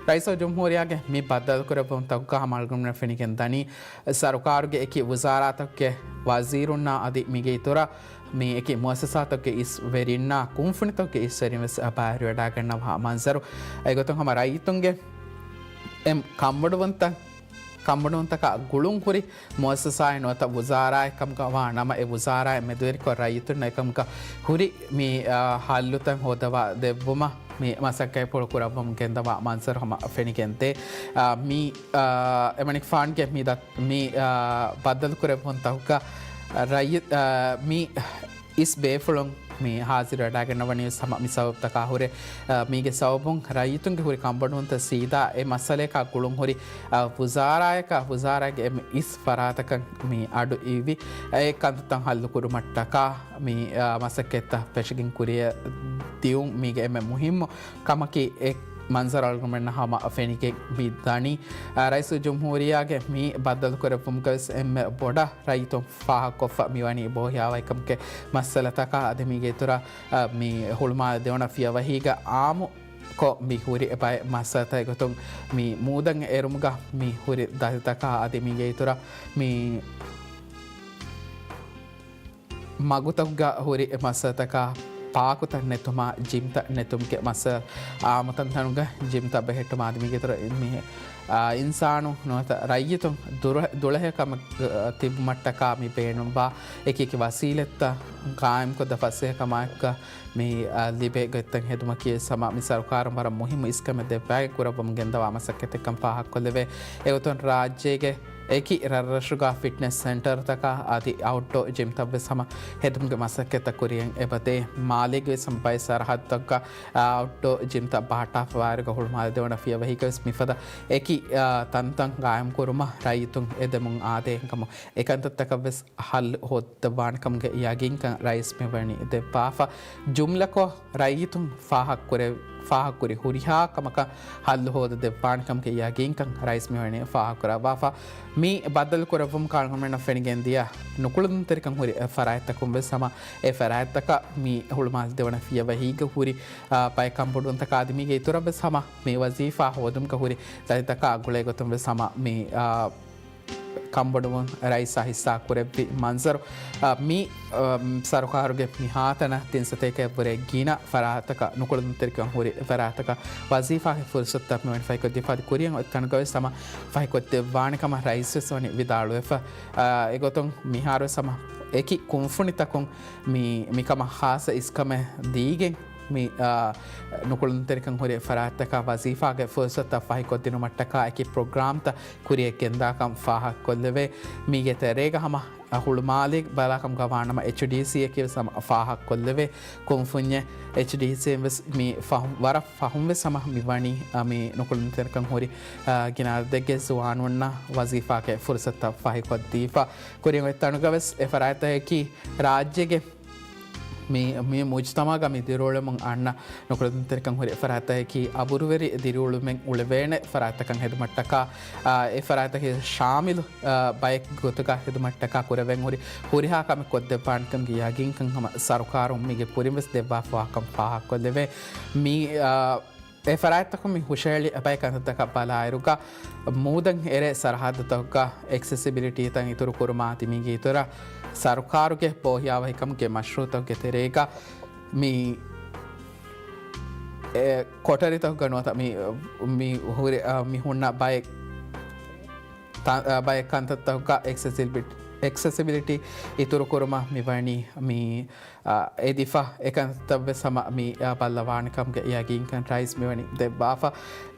ރައީސުލްޖުމްހޫރިއްޔާގެ މި ބައްދަލުކުރެއްވުންތަކުގަ ހަމަ އަޅުގަނޑުމެންނަށް ފެނިގެން ދަނީ، ސަރުކާރުގެ އެކި ވުޒާރާތަކުގެ ވަޒީރުންނާ އަދި މީގެ އިތުރަށް މި އެކި މުއައްސަސާތަކުގެ އިސް ވެރިންނާ ކުންފުނިތަކުގެ އިސްވެރިން ވެސް ބައިވެރިވެވަޑައިގަންނަވާ މަންޒަރު. އެގޮތުން ހަމަ ރައްޔިތުންގެ އެ ކަންބޮޑުވުންތައް ކަންބޮޑުވުންތަކާ ގުޅުން ހުރި މުއައްސަސާއެއް ނުވަތަ ވުޒާރާއެއް ކަމުގަ ވާ ނަމަ، އެ ވުޒާރާއެއް މެދުވެރިކޮށް ރައްޔިތުންނަށް އެކަމުގަ ހުރި މި، އާ، ހައްލުތައް ހޯދަވާ ދެއްވުމަށް މި މަސައްކަތްޕުޅު ކުރައްވަމުން ގެންދަވާ މަންޒަރު ހަމަ ފެނިގެންދޭ. އާ، މި، އާ، އެމަނިކުފާނުގެ މި ދަ-، މި، އާ، ބައްދަލުކުރެއްވުންތަކުގަ ރައްޔި-، އާ، މި އިސް ބޭފުޅުން މި ހާޒިރު ވެޑާގަންނަވަނީ ވެސް ހަމަ މި ސަބަބުތަކާ ހުރެ، އާ، މީގެ ސަބަބުން ރައްޔިތުންގެ ހުރި ކަންބޮޑުވުންތައް ސީދާ އެ މައްސަލަޔަކާ ގުޅުން ހުރި، އާ، ވުޒާރާޔަކާ، ވުޒާރާގެ އެންމެ އިސް ފަރާތަކަށް މި އަޑު އިވި، އެ ކަންތައްތައް ހައްލު ކުރުމަށްޓަކާ މި، އާ، މަސައްކަތްތައް ފެށިގެން ކުރިއަށް ދިއުން މީގެ އެންމެ މުހިއްމު ކަމަކީ، އެ މަންޒަރު އަޅުގަނޑުމެންނަށް ހަމަ ފެނިގެން މި ދަނީ. އާ، ރައީސުލްޖުމްހޫރިއްޔާގެ މި ބައްދަލުކުރެއްވުމުގަވެސް އެންމެ ބޮޑަށް ރައްޔިތުން ފާހަގަކޮށްފަ މިވަނީ ބޯހިޔާވަހިކަމުގެ މައްސަލަތަކާ. އަދި މީގެ އިތުރަށް، އާ، މި ހުޅުމާލެ ދެވަނަ ފިޔަވަހީގަ އާއްމުކޮށް މި ހުރި އެބައި މައްސަލަތައް އެގޮތުން މި މޫދަށް އެރުމުގަ މި ހުރި ދަތިތަކާ އަދި މީގެ އިތުރަށް މި މަގުތަކުގަ ހުރި މައްސަލަތަކާ، ޕާކުތައް ނެތުމާ، ޖިމްތައް ނެތުމުގެ މައްސަލަ، އާ، އާއްމު ތަންތަނުގަ ޖިމްތައް ބެހެއްޓުމާ އަދި މީގެ އިތުރަށް މި، އާ، އިންސާނު ނުވަތަ ރައްޔިތުން ދުރަ-، ދުޅަހެޔޮ ކަމަށް، އާ، ތިބުމަށްޓަކާ މި ބޭނުންވާ އެކި އެކި ވަސީލަތްތައް ގާއިމްކޮށްދޭ ފަސޭހަކަމާއެކުގަ މި، އާ، ލިބޭ ގޮތްތައް ހެދުމަކީ ވެސް ހަމަ މި ސަރުކާރުން ވަރަށް މުހިއްމު އިސްކަމެއް ދެއްވާގެން ކުރައްވަމުން ގެންދަވާ މަސައްކަތެއްކަން ފާހަގަކޮށްލެވޭ. އެގޮތުން ރާއްޖޭގެ އެކި ރަށްރަށުގަ ފިޓްނެސް ސެންޓަރތަކާ އަދި އައުޓްޑޯ ޖިމްތައްވެސް ހަމަ ހެދުމުގެ މަސައްކަތްތައް ކުރިއަށް އެބަދޭ. މާލޭގެވެސް ހަމަ ބައެއް ސަރަހައްދުތަކުގަ އައުޓްޑޯ ޖިމްތައް ބަހައްޓާފަ ވާއިރުގަ ހުޅުމާލެ ދެވަނަ ފިޔަވަހީގަވެސް މިފަދަ އެކި، އާ، ތަންތަން ގާއިމްކުރުމަށް ރައްޔިތުން އެދެމުން އާދޭ ކަމަށް އެކަންތައްތަކަށްވެސް ހައްލު ހޯދައްވާނެކަމުގެ ޔަގީންކަން ރައީސް މިވަނީ ދެއްވާފަ. ޖުމްލަކޮށް، ރައްޔިތުން ފާހަގަކުރެ-، ފާހަގަކުރި ހުރިހާ ކަމަކަށް ހައްލު ހޯދަދެއްވާނެކަމުގެ ޔަގީންކަން ރައީސް މިވަނީ ފާހަގަކުރައްވާފަ. މި ބައްދަލުކުރެއްވުމުގަ އަޅުގަނޑުމެންނަށް ފެނިގެންދިޔަ ނުކުޅަދުންތެރިކަން ހުރި ފަރާތްތަކުން ވެސް ހަމަ އެ ފަރާތްތަކަށް މި ހުޅުމާލެ ދެވަނަ ފިޔަވަހީގަ ހުރި، އާ، ބައެއް ކަންބޮޑުވުންތަކާ އަދި މީގެ އިތުރަށް ވެސް ހަމަ މި ވަޒީފާ ހޯދުމުގަ ހުރި ދަތިތަކާ ގުޅޭ ގޮތުން ވެސް ހަމަ މި، އާ، ކަންބޮޑުވުން ރައީސާ ހިއްސާ ކުރެއްވި މަންޒަރު، އާ، މި، އާ، ސަރުކާރުގެ މިހާތަނަށް ތިން ސަތޭކައަށްވުރެ ގިނަ ފަރާތަކަށް، ނުކުޅަދުންތެރިކަން ހުރި ފަރާތަކަށް ވަޒީފާގެ ފުރުސަތުތައް މިވަނީ ފަހިކޮށްދީފަ އަދި ކުރިއަށް އޮތް ތަނުގަވެސް ހަމަ ފަހިކޮށްދެއްވާނެ ކަމަށް ރައީސްވެސް ވަނީ ވިދާޅުވެފަ. އާ، އެގޮތުން މިހާރުވެސް ހަމަ އެކި ކުންފުނިތަކުން މި، މިކަމަށް ޚާއްޞަ އިސްކަމެއް ދީގެން، މި، އާ، ނުކުޅަދުންތެރިކަން ހުރި ފަރާތްތަކަށް ވަޒީފާގެ ފުރުސަތުތައް ފަހިކޮށްދިނުމަށްޓަކާ އެކި ޕްރޮގްރާމްތައް ކުރިއަށް ގެންދާކަން ފާހަގަކޮށްލެވޭ. މީގެ ތެރޭގަ ހަމަ ހުޅުމާލެ ބަލާކަމުގަ ވާނަމަ، އެޗްޑީސީއަކީ ވެސް ހަމަ ފާހަގަކޮށްލެވޭ ކުންފުންޏެއް. އެޗްޑީސީއިން ވެސް މި ފަހު-، ވަރަށް ފަހުން ވެސް ހަމަ މި ވަނީ، އަ، މި ނުކުޅަދުންތެރިކަން ހުރި، އަ، ގިނަ އަދަދެއްގެ ޒުވާނުންނަށް ވަޒީފާގެ ފުރުސަތުތައް ފަހިކޮށްދީފަ. ކުރިން އޮތް ތަނުގަ ވެސް އެ ފަރާތްތަކަކީ ރާއްޖޭގެ މި، މި މުޖުތަމަޢުގަ މި ދިރިއުޅެމުން އަންނަ ނުކުޅަދުންތެރިކަން ހުރި ފަރާތްތަކަކީ އަބުރުވެރި ދިރިއުޅުމެއް އުޅެވޭނެ ފަރާތްތަކަށް ހެދުމަށްޓަކާ، އާ، އެ ފަރާތްތަކެއް ޝާމިލު، އާ، ބައެއް ގޮތުގަ ހެދުމަށްޓަކާ ކުރެވެން ހުރި ހުރިހާ ކަމެއް ކޮށްދެއްވާނެކަމުގެ ޔަގީންކަން ހަމަ ސަރުކާރުން މީގެ ކުރިން ވެސް ދެއްވާފަވާކަން ފާހަގަކޮށްލެވޭ. މި، އާ، އެ ފަރާތްތަކުން މި ހުށަހެޅި އެބައި ކަންތައްތަކަށް ބަލާއިރުގަ، މޫދަށް އެރޭ ސަރަހައްދުތަކުގަ އެކްސެސިބިލިޓީތައް އިތުރު ކުރުމާ އަދި މީގެ އިތުރަށް ސަރުކާރުގެ ބޯހިޔާވަހިކަމުގެ މަޝްރޫއުތަކުގެ ތެރޭގަ މި އެ ކޮޓަރިތަކުގަ ނުވަތަ މި، މި ހުރި، އަ، މި ހުންނަ ބައެއް ތަ-، އަ، ބައެއް ކަންތައްތަކުގަ އެކްސެސިބި-، އެކްސެސިބިލިޓީ އިތުރު ކުރުމަށް މިވަނީ މި، އަ، އެދިފަ އެކަންތައްވެސް ހަމަ މި، އަ، ބައްލަވާނެކަމުގެ ޔަގީންކަން ރައީސް މިވަނީ ދެއްވާފަ.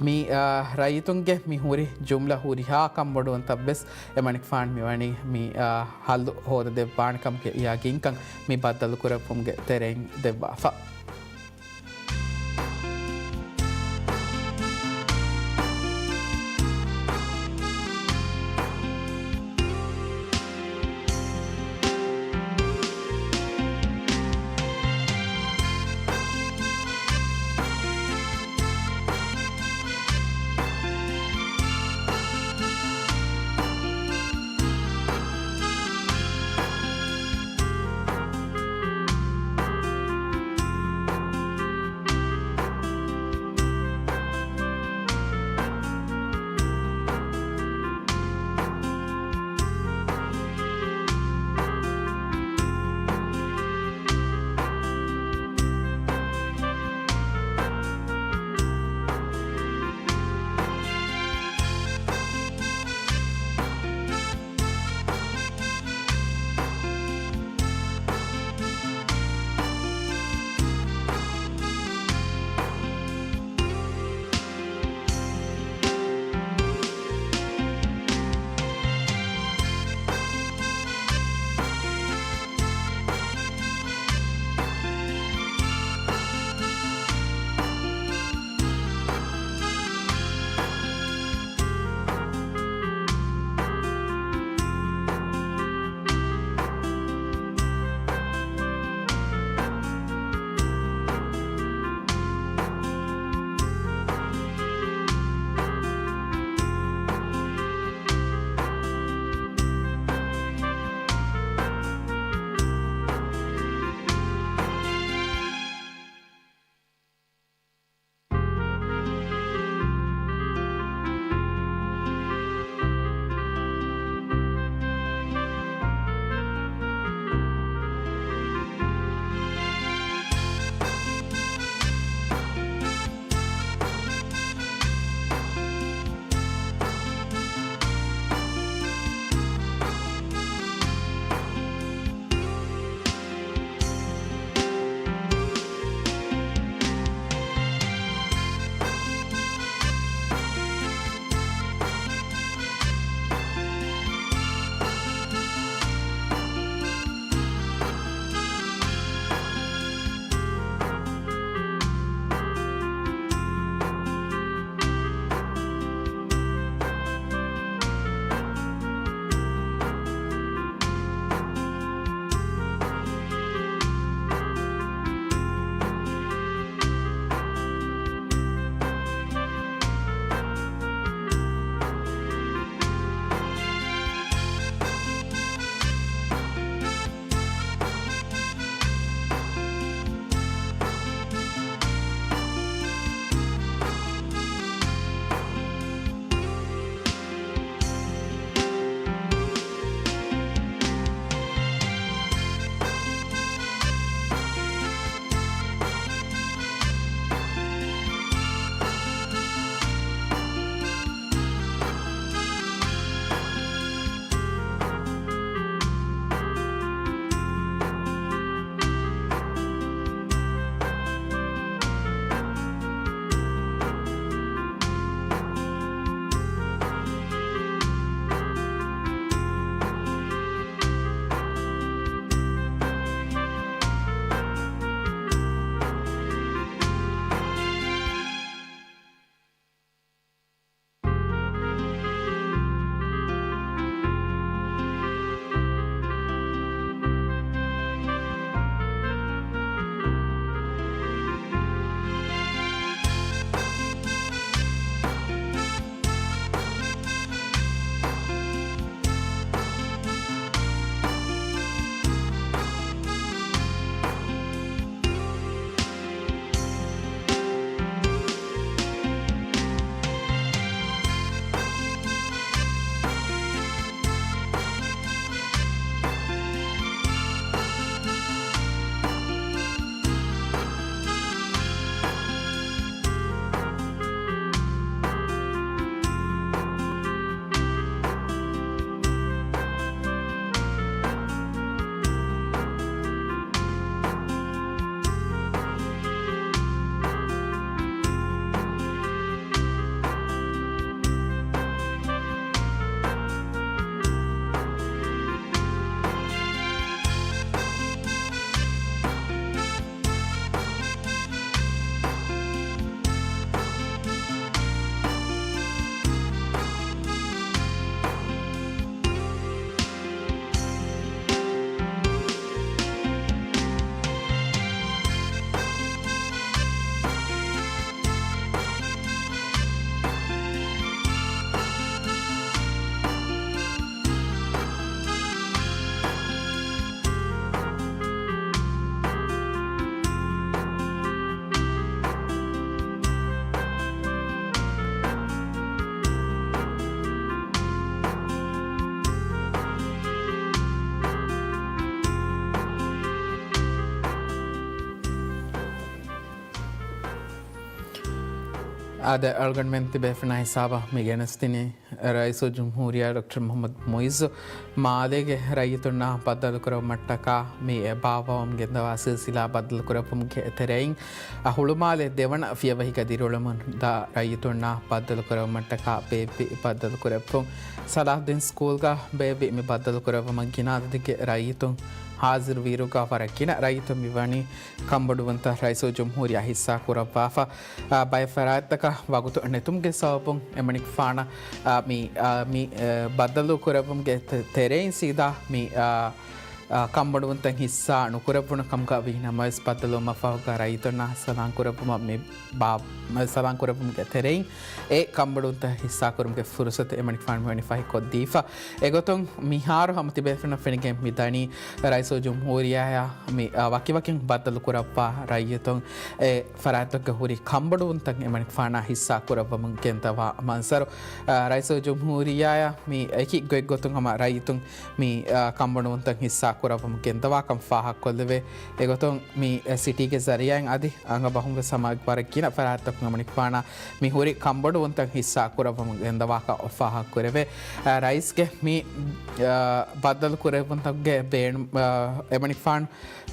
މި، އަ، ރައްޔިތުންގެ މި ހުރި ޖުމްލަ ހުރިހާ ކަންބޮޑުވުންތައްވެސް އެމަނިކުފާނު މިވަނީ މި، އަ، ހައްލު ހޯދަދެއްވާނެކަމުގެ ޔަގީންކަން މި ބައްދަލުކުރެއްވުމުގެ ތެރެއިން ދެއްވާފަ. އާދެ، އަޅުގަނޑުމެން ތިބޭފުޅުންނާ ހިސާބަށް މި ގެނެސްދިނީ ރައީސުލްޖުމްހޫރިއްޔާ ޑޮކްޓަރ މުޙައްމަދު މުޢިއްޒު މާލޭގެ ރައްޔިތުންނާ ބައްދަލުކުރެވުމަށްޓަކާ މި އެބާއްވަވަމުން ގެންދަވާ ސިލްސިލާ ބައްދަލުކުރެއްވުމުގެ ތެރެއިން، އަ، ހުޅުމާލެ ދެވަނަ ފިޔަވަހިގަ ދިރިއުޅެމުންދާ ރައްޔިތުންނާ ބައްދަލުކުރެވުމަށްޓަކާ ބޭއްވި ބައްދަލުކުރެއްވުން. ސަލާހްދީން ސްކޫލްގަ ބޭއްވި މި ބައްދަލުކުރެއްވުމަށް ގިނަ އަދަދެއްގެ ރައްޔިތުން ހާޒިރުވިއިރުގަ ވަރަށް ގިނަ ރައްޔިތުން މިވަނީ ކަންބޮޑުވުންތައް ރައީސުލްޖުމްހޫރިއްޔާ ހިއްސާކުރައްވާފަ، އާ، ބައެއް ފަރާތްތަކަށް ވަގުތު ނެތުމުގެ ސަބަބުން އެމަނިކުފާނަށް، އާ، މި، އާ، މި، އާ، ބައްދަލު ކުރެއްވުމުގެ ތެ-، ތެރެއިން ސީދާ މި، އާ، އާ، ކަންބޮޑުވުންތައް ހިއްސާ ނުކުރެއްވުނު ކަމުގަ ވީ ނަމަވެސް، ބައްދަލުވުމަށްފަހުގަ ރައްޔިތުންނާ ސަލާން ކުރެއްވުމަށް މި ބާ-، ސަލާން ކުރެއްވުމުގެ ތެރެއިން އެ ކަންބޮޑުވުންތައް ހިއްސާކުރުމުގެ ފުރުސަތު އެމަނިކުފާނު މިވަނީ ފަހިކޮށްދީފަ. އެގޮތުން މިހާރު ހަމަ ތިބޭފުޅުންނަށް ފެނިގެން މިދަނީ ރައީސުލްޖުމްހޫރިއްޔާއާ މި، އާ، ވަކިވަކިން ބައްދަލުކުރައްވާ ރައްޔިތުން އެ ފަރާތްތަކުގެ ހުރި ކަންބޮޑުވުންތައް އެމަނިކުފާނާ ހިއްސާ ކުރައްވަމުން ގެންދަވާ މަންޒަރު. އާ، ރައީސުލްޖުމްހޫރިއްޔާއާ މި އެކި ގޮތްގޮތުން ހަމަ ރައްޔިތުން މި، އާ، ކަންބޮޑުވުންތައް ހިއްސާ ކުރައްވަމުން ގެންދަވާކަން ފާހަގަކޮށްލެވޭ. އެގޮތުން މި، އެ، ސިޓީގެ ޒަރީއާއިން އަދި އަނގަ ބަހުން ވެސް ހަމަ ވަރަށް ގިނަ ފަރާތްތަކުން އެމަނިކުފާނާ މި ހުރި ކަންބޮޑުވުންތައް ހިއްސާ ކުރައްވަމުން ގެންދަވާކަން ފާހަގަކުރެވޭ. އާ، ރައީސްގެ މި، އާ، ބައްދަލު ކުރެއްވުންތަކުގެ ބޭނު-، އާ، އެމަނިކުފާނު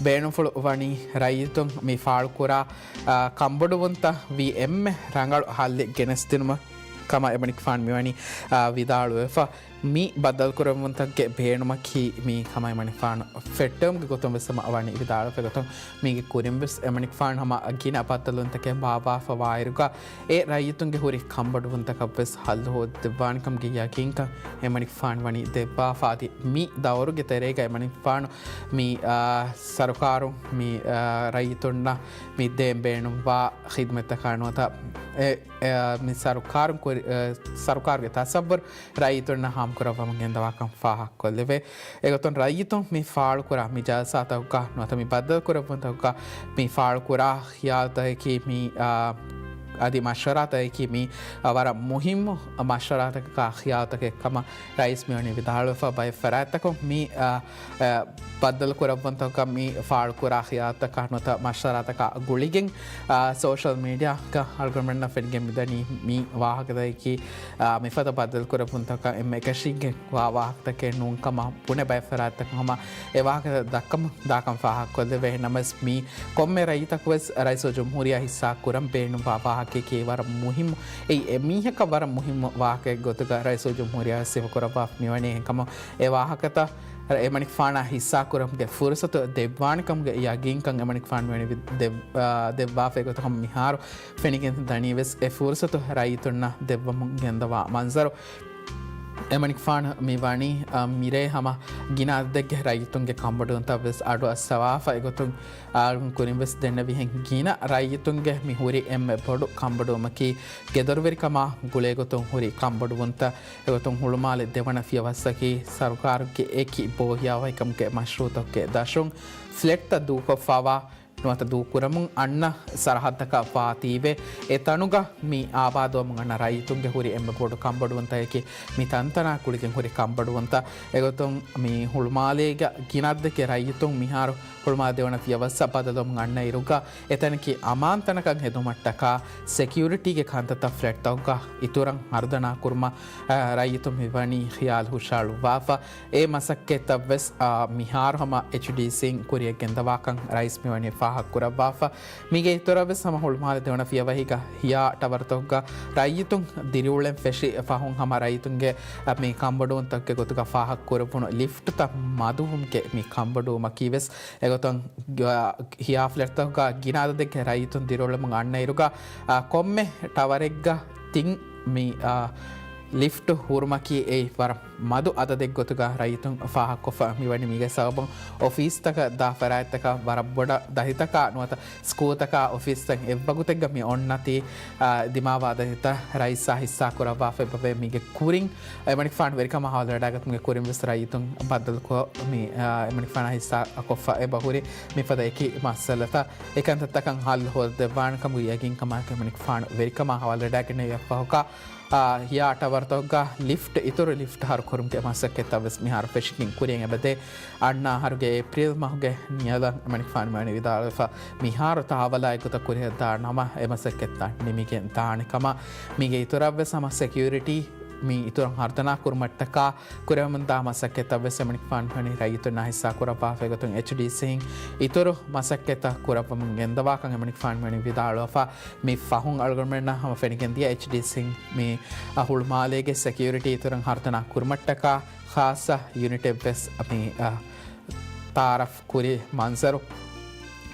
ބޭނުންފުޅު ވަނީ ރައްޔިތުން މި ފާޅުކުރާ، އާ، ކަންބޮޑުވުންތައް ވީ އެންމެ ރަނގަޅު ހައްލެއް ގެނެސްދިނުމަށް ކަމަށް އެމަނިކުފާނު މިވަނީ، އާ، ވިދާޅުވެފަ. މި ބައްދަލުކުރެއްވުންތަކުގެ ބޭނުމަކީ މީ ކަމަށް އެމަނިކުފާނު ފެއްޓެވުމުގެ ގޮތުން ވެސް ހަމަ ވަނީ ވިދާޅުވެފަ. އެގޮތުން މީގެ ކުރިން ވެސް އެމަނިކުފާނު ހަމަ ގިނަ ބައްދަލުވުންތަކެއް ބާއްވާފަ ވާއިރުގަ އެ ރައްޔިތުންގެ ހުރި ކަންބޮޑުވުންތަކަށް ވެސް ހައްލު ހޯދެއްވާނެ ކަމުގެ ޔަގީންކަން އެމަނިކުފާނު ވަނީ ދެއްވާފަ. އަދި މި ދައުރުގެ ތެރޭގަ އެމަނިކުފާނު މި، އާ، ސަރުކާރުން މި، އާ، ރައްޔިތުންނަށް މި ދޭން ބޭނުންވާ ޚިދުމަތްތަކާ ނުވަތަ އެ، އެ، މި ސަރުކާރުން ކުރި-، އެ، ސަރުކާރުގެ ތަސައްވުރު ރައްޔިތުންނަށް ހާމަކުރައްވަމުން ގެންދަވާކަން ފާހަގަކޮށްލެވޭ. އެގޮތުން ރައްޔިތުން މި ފާޅުކުރާ މި ޖަލްސާތަކުގަ ނުވަތަ މި ބައްދަލުކުރެއްވުންތަކުގަ މި ފާޅުކުރާ ޚިޔާލުތަކަކީ މި، އާ، އަދި މަޝްވަރާތަކަކީ މި، އާ، ވަރަށް މުހިއްމު މަޝްވަރާތަކަކާ ޚިޔާލުތަކެއް ކަމަށް ރައީސް މިވަނީ ވިދާޅުވެފަ. ބައެއް ފަރާތްތަކުން މި، އާ، އާ، ބައްދަލުކުރައްވުންތަކަށް މި ފާޅުކުރާ ޚިޔާލުތަކާ ނުވަތަ މަޝްވަރާތަކާ ގުޅިގެން، އާ، ސޯޝަލް މީޑިއާގަ އަޅުގަނޑުމެންނަށް ފެނިގެން މިދަނީ މި ވާހަކަތަކަކީ، އާ، މިފަދަ ބައްދަލުކުރެއްވުންތަކަށް އެންމެ އެކަށީގެން ވާ ވާހަކަތަކެއް ނޫން ކަމަށް ބުނެ ބައެއް ފަރާތްތަކުން ހަމަ އެ ވާހަކަތައް ދައްކަމުން ދާކަން ފާހަގަކޮށްލެވޭ. ނަމަވެސް މި ކޮންމެ ރައްޔިތަކުވެސް ރައީސުލްޖުމްހޫރިއްޔާ ހިއްސާ ކުރަން ބޭނުންވާ ވާހަކައެކޭ ވަރަށް މުހިއްމު، އެއީ އެމީހަކަށް ވަރަށް މުހިއްމު ވާހަކައެއް ގޮތުގަ ރައީސުލްޖުމްހޫރިއްޔާ ސިފަކުރައްވާފަ މިވަނީ. އެހެންކަމުން އެ ވާހަކަތައް އެމަނިކުފާނާ ހިއްސާކުރުމުގެ ފުރުސަތު ދެއްވާނެ ކަމުގެ ޔަގީންކަން އެމަނިކުފާނު މިވަނީ ދެއް-، އާ، ދެއްވާފަ. އެގޮތަކަށް މިހާރު ފެނިގެން ދަނީވެސް އެ ފުރުސަތު ރައްޔިތުންނަށް ދެއްވަމުން ގެންދަވާ މަންޒަރު. އެމަނިކުފާނު މި ވަނީ، އަ، މިރޭ ހަމަ ގިނަ އަދަދެއްގެ ރައްޔިތުންގެ ކަންބޮޑުވުންތައް ވެސް އަޑު އައްސަވާފަ. އެގޮތުން އަޅުގަނޑު ކުރިން ވެސް ދެންނެވިހެން ގިނަ ރައްޔިތުންގެ މި ހުރި އެންމެ ބޮޑު ކަންބޮޑުވުމަކީ ގެދޮރުވެރިކަމާ ގުޅޭގޮތުން ހުރި ކަންބޮޑުވުންތައް. އެގޮތުން ހުޅުމާލެ ދެވަނަ ފިޔަވައްސަކީ ސަރުކާރުގެ އެކި ބޯހިޔާވަހިކަމުގެ މަޝްރޫއުތަކުގެ ދަށުން ފްލެޓްތައް ދޫކޮށްފަވާ ނުވަތަ ދޫކުރަމުން އަންނަ ސަރަހައްދަކަށް ވާތީވެ، އެ ތަނުގަ މި އާބާދުވަމުން އަންނަ ރައްޔިތުންގެ ހުރި އެންމެ ބޮޑު ކަންބޮޑުވުންތަކަކީ މި ތަންތަނާ ގުޅިގެން ހުރި ކަންބޮޑުވުންތައް. އެގޮތުން މި ހުޅުމާލޭގަ ގިނަ އަދަދެއްގެ ރައްޔިތުން މިހާރު ހުޅުމާލެ ދެވަނަ ފިޔަވައްސަށް ބަދަލުވަމުން އަންނަ އިރުގަ އެތަނަކީ އަމާންތަނަކަށް ހެދުމަށްޓަކާ ސެކިއުރިޓީގެ ކަންތައްތައް ފްލެޓްތަކުގަ އިތުރަށް ހަރުދަނާ ކުރުމަށް، އަ، ރައްޔިތުން މިވަނީ ޚިޔާލު ހުށައަޅުއްވާފަ. އެ މަސައްކަތްތައް ވެސް، އާ، މިހާރު ހަމަ އެޗްޑީސީން ކުރިއަށް ގެންދަވާކަން ރައީސް މިވަނީ ފާހަގަކުރައްވާފަ. މީގެ އިތުރަށް ވެސް ހަމަ ހުޅުމާލެ ދެވަނަ ފިޔަވަހީގަ ހިޔާ ޓަވަރުތަކުގަ ރައްޔިތުން ދިރިއުޅެން ފެށި ފަހުން ހަމަ ރައްޔިތުންގެ، އަ، މި ކަންބޮޑުވުންތަކުގެ ގޮތުގަ ފާހަގަކުރެވުނު ލިފްޓްތައް މަދުވުމުގެ މި ކަންބޮޑުވުމަކީ ވެސް އެގޮތުން، އ، ހިޔާ ފްލެޓްތަކުގަ ގިނަ އަދަދެއްގެ ރައްޔިތުން ދިރިއުޅެމުން އަންނަ އިރުގަ، އ، ކޮންމެ ޓަވަރެއްގަ ތިން މި، އާ، ލިފްޓް ހުރުމަކީ އެއީ ވަރަށް މަދު އަދަދެއް ގޮތުގަ ރައްޔިތުން ފާހަގަކޮށްފަ މިވަނީ. މީގެ ސަބަބުން އޮފީސްތަކަށް ދާ ފަރާތްތަކަށް ވަރަށް ބޮޑަށް ދަތިތަކާ ނުވަތަ ސްކޫލްތަކާ އޮފީސްތައް އެއްވަގުތެއްގަ މި އޮންނަތީ، އާ، ދިމާވާ ދަތިތައް ރައީސާ ހިއްސާ ކުރައްވާފަ އެބަވޭ. މީގެ ކުރިން އެމަނިކުފާނު ވެރިކަމާ ހަވާލުވެވަޑައިގަތުމުގެ ކުރިން ވެސް ރައްޔިތުން ބައްދަލުކޮށް މި، އާ، އެމަނިކުފާނާ ހިއްސާ ކޮށްފަ އެބަހުރި މިފަދަ އެކި މައްސަލަތައް އެކަންތައްތަކަށް ހައްލު ހޯދަދެއްވާނެ ކަމުގެ ޔަގީންކަމާއެކު އެމަނިކުފާނު ވެރިކަމާ ހަވާލުވެވަޑައިގެންނެވި އަށްފަހުގަ އާ، ހިޔާ ޓަވަރތަކުގަ ލިފްޓް، އިތުރު ލިފްޓް ހަރުކުރުމުގެ މަސައްކަތްތައް ވެސް މިހާރު ފެށިގެން ކުރިޔަށް އެބަދޭ. އަންނަ އަހަރުގެ އޭޕްރީލް މަހުގެ ނިޔަލަށް އެމަނިކުފާނު މިވަނީ ވިދާޅުވެފަ، މިހާރު ތާވަލާއެއްގޮތަށް ކުރިޔަށްދާ ނަމަ އެ މަސައްކަތްތައް ނިމިގެން ދާނެ ކަމަށް. މީގެ އިތުރަށް ވެސް ހަމަ ސެކިއުރިޓީ މި އިތުރަށް ހަރުދަނާ ކުރުމަށްޓަކާ ކުރެވެމުންދާ މަސައްކަތްތައް ވެސް އެމަނިކުފާނު މިވަނީ ރައްޔިތުންނާ ހިއްސާ ކުރައްވާފަ. އެގޮތުން އެޗްޑީސީން އިތުރު މަސައްކަތްތައް ކުރައްވަމުން ގެންދަވާކަން އެމަނިކުފާނު މިވަނީ ވިދާޅުވެފަ. މި ފަހުން އަޅުގަނޑުމެންނަށް ހަމަ ފެނިގެންދިޔަ އެޗްޑީސީން މި، އަ، ހުޅުމާލޭގެ ސެކިއުރިޓީ އިތުރަށް ހަރުދަނާ ކުރުމަށްޓަކާ ޚާއްޞަ ޔުނިޓެއް ވެސް މި، އަ، ތައާރަފް ކުރި މަންޒަރު.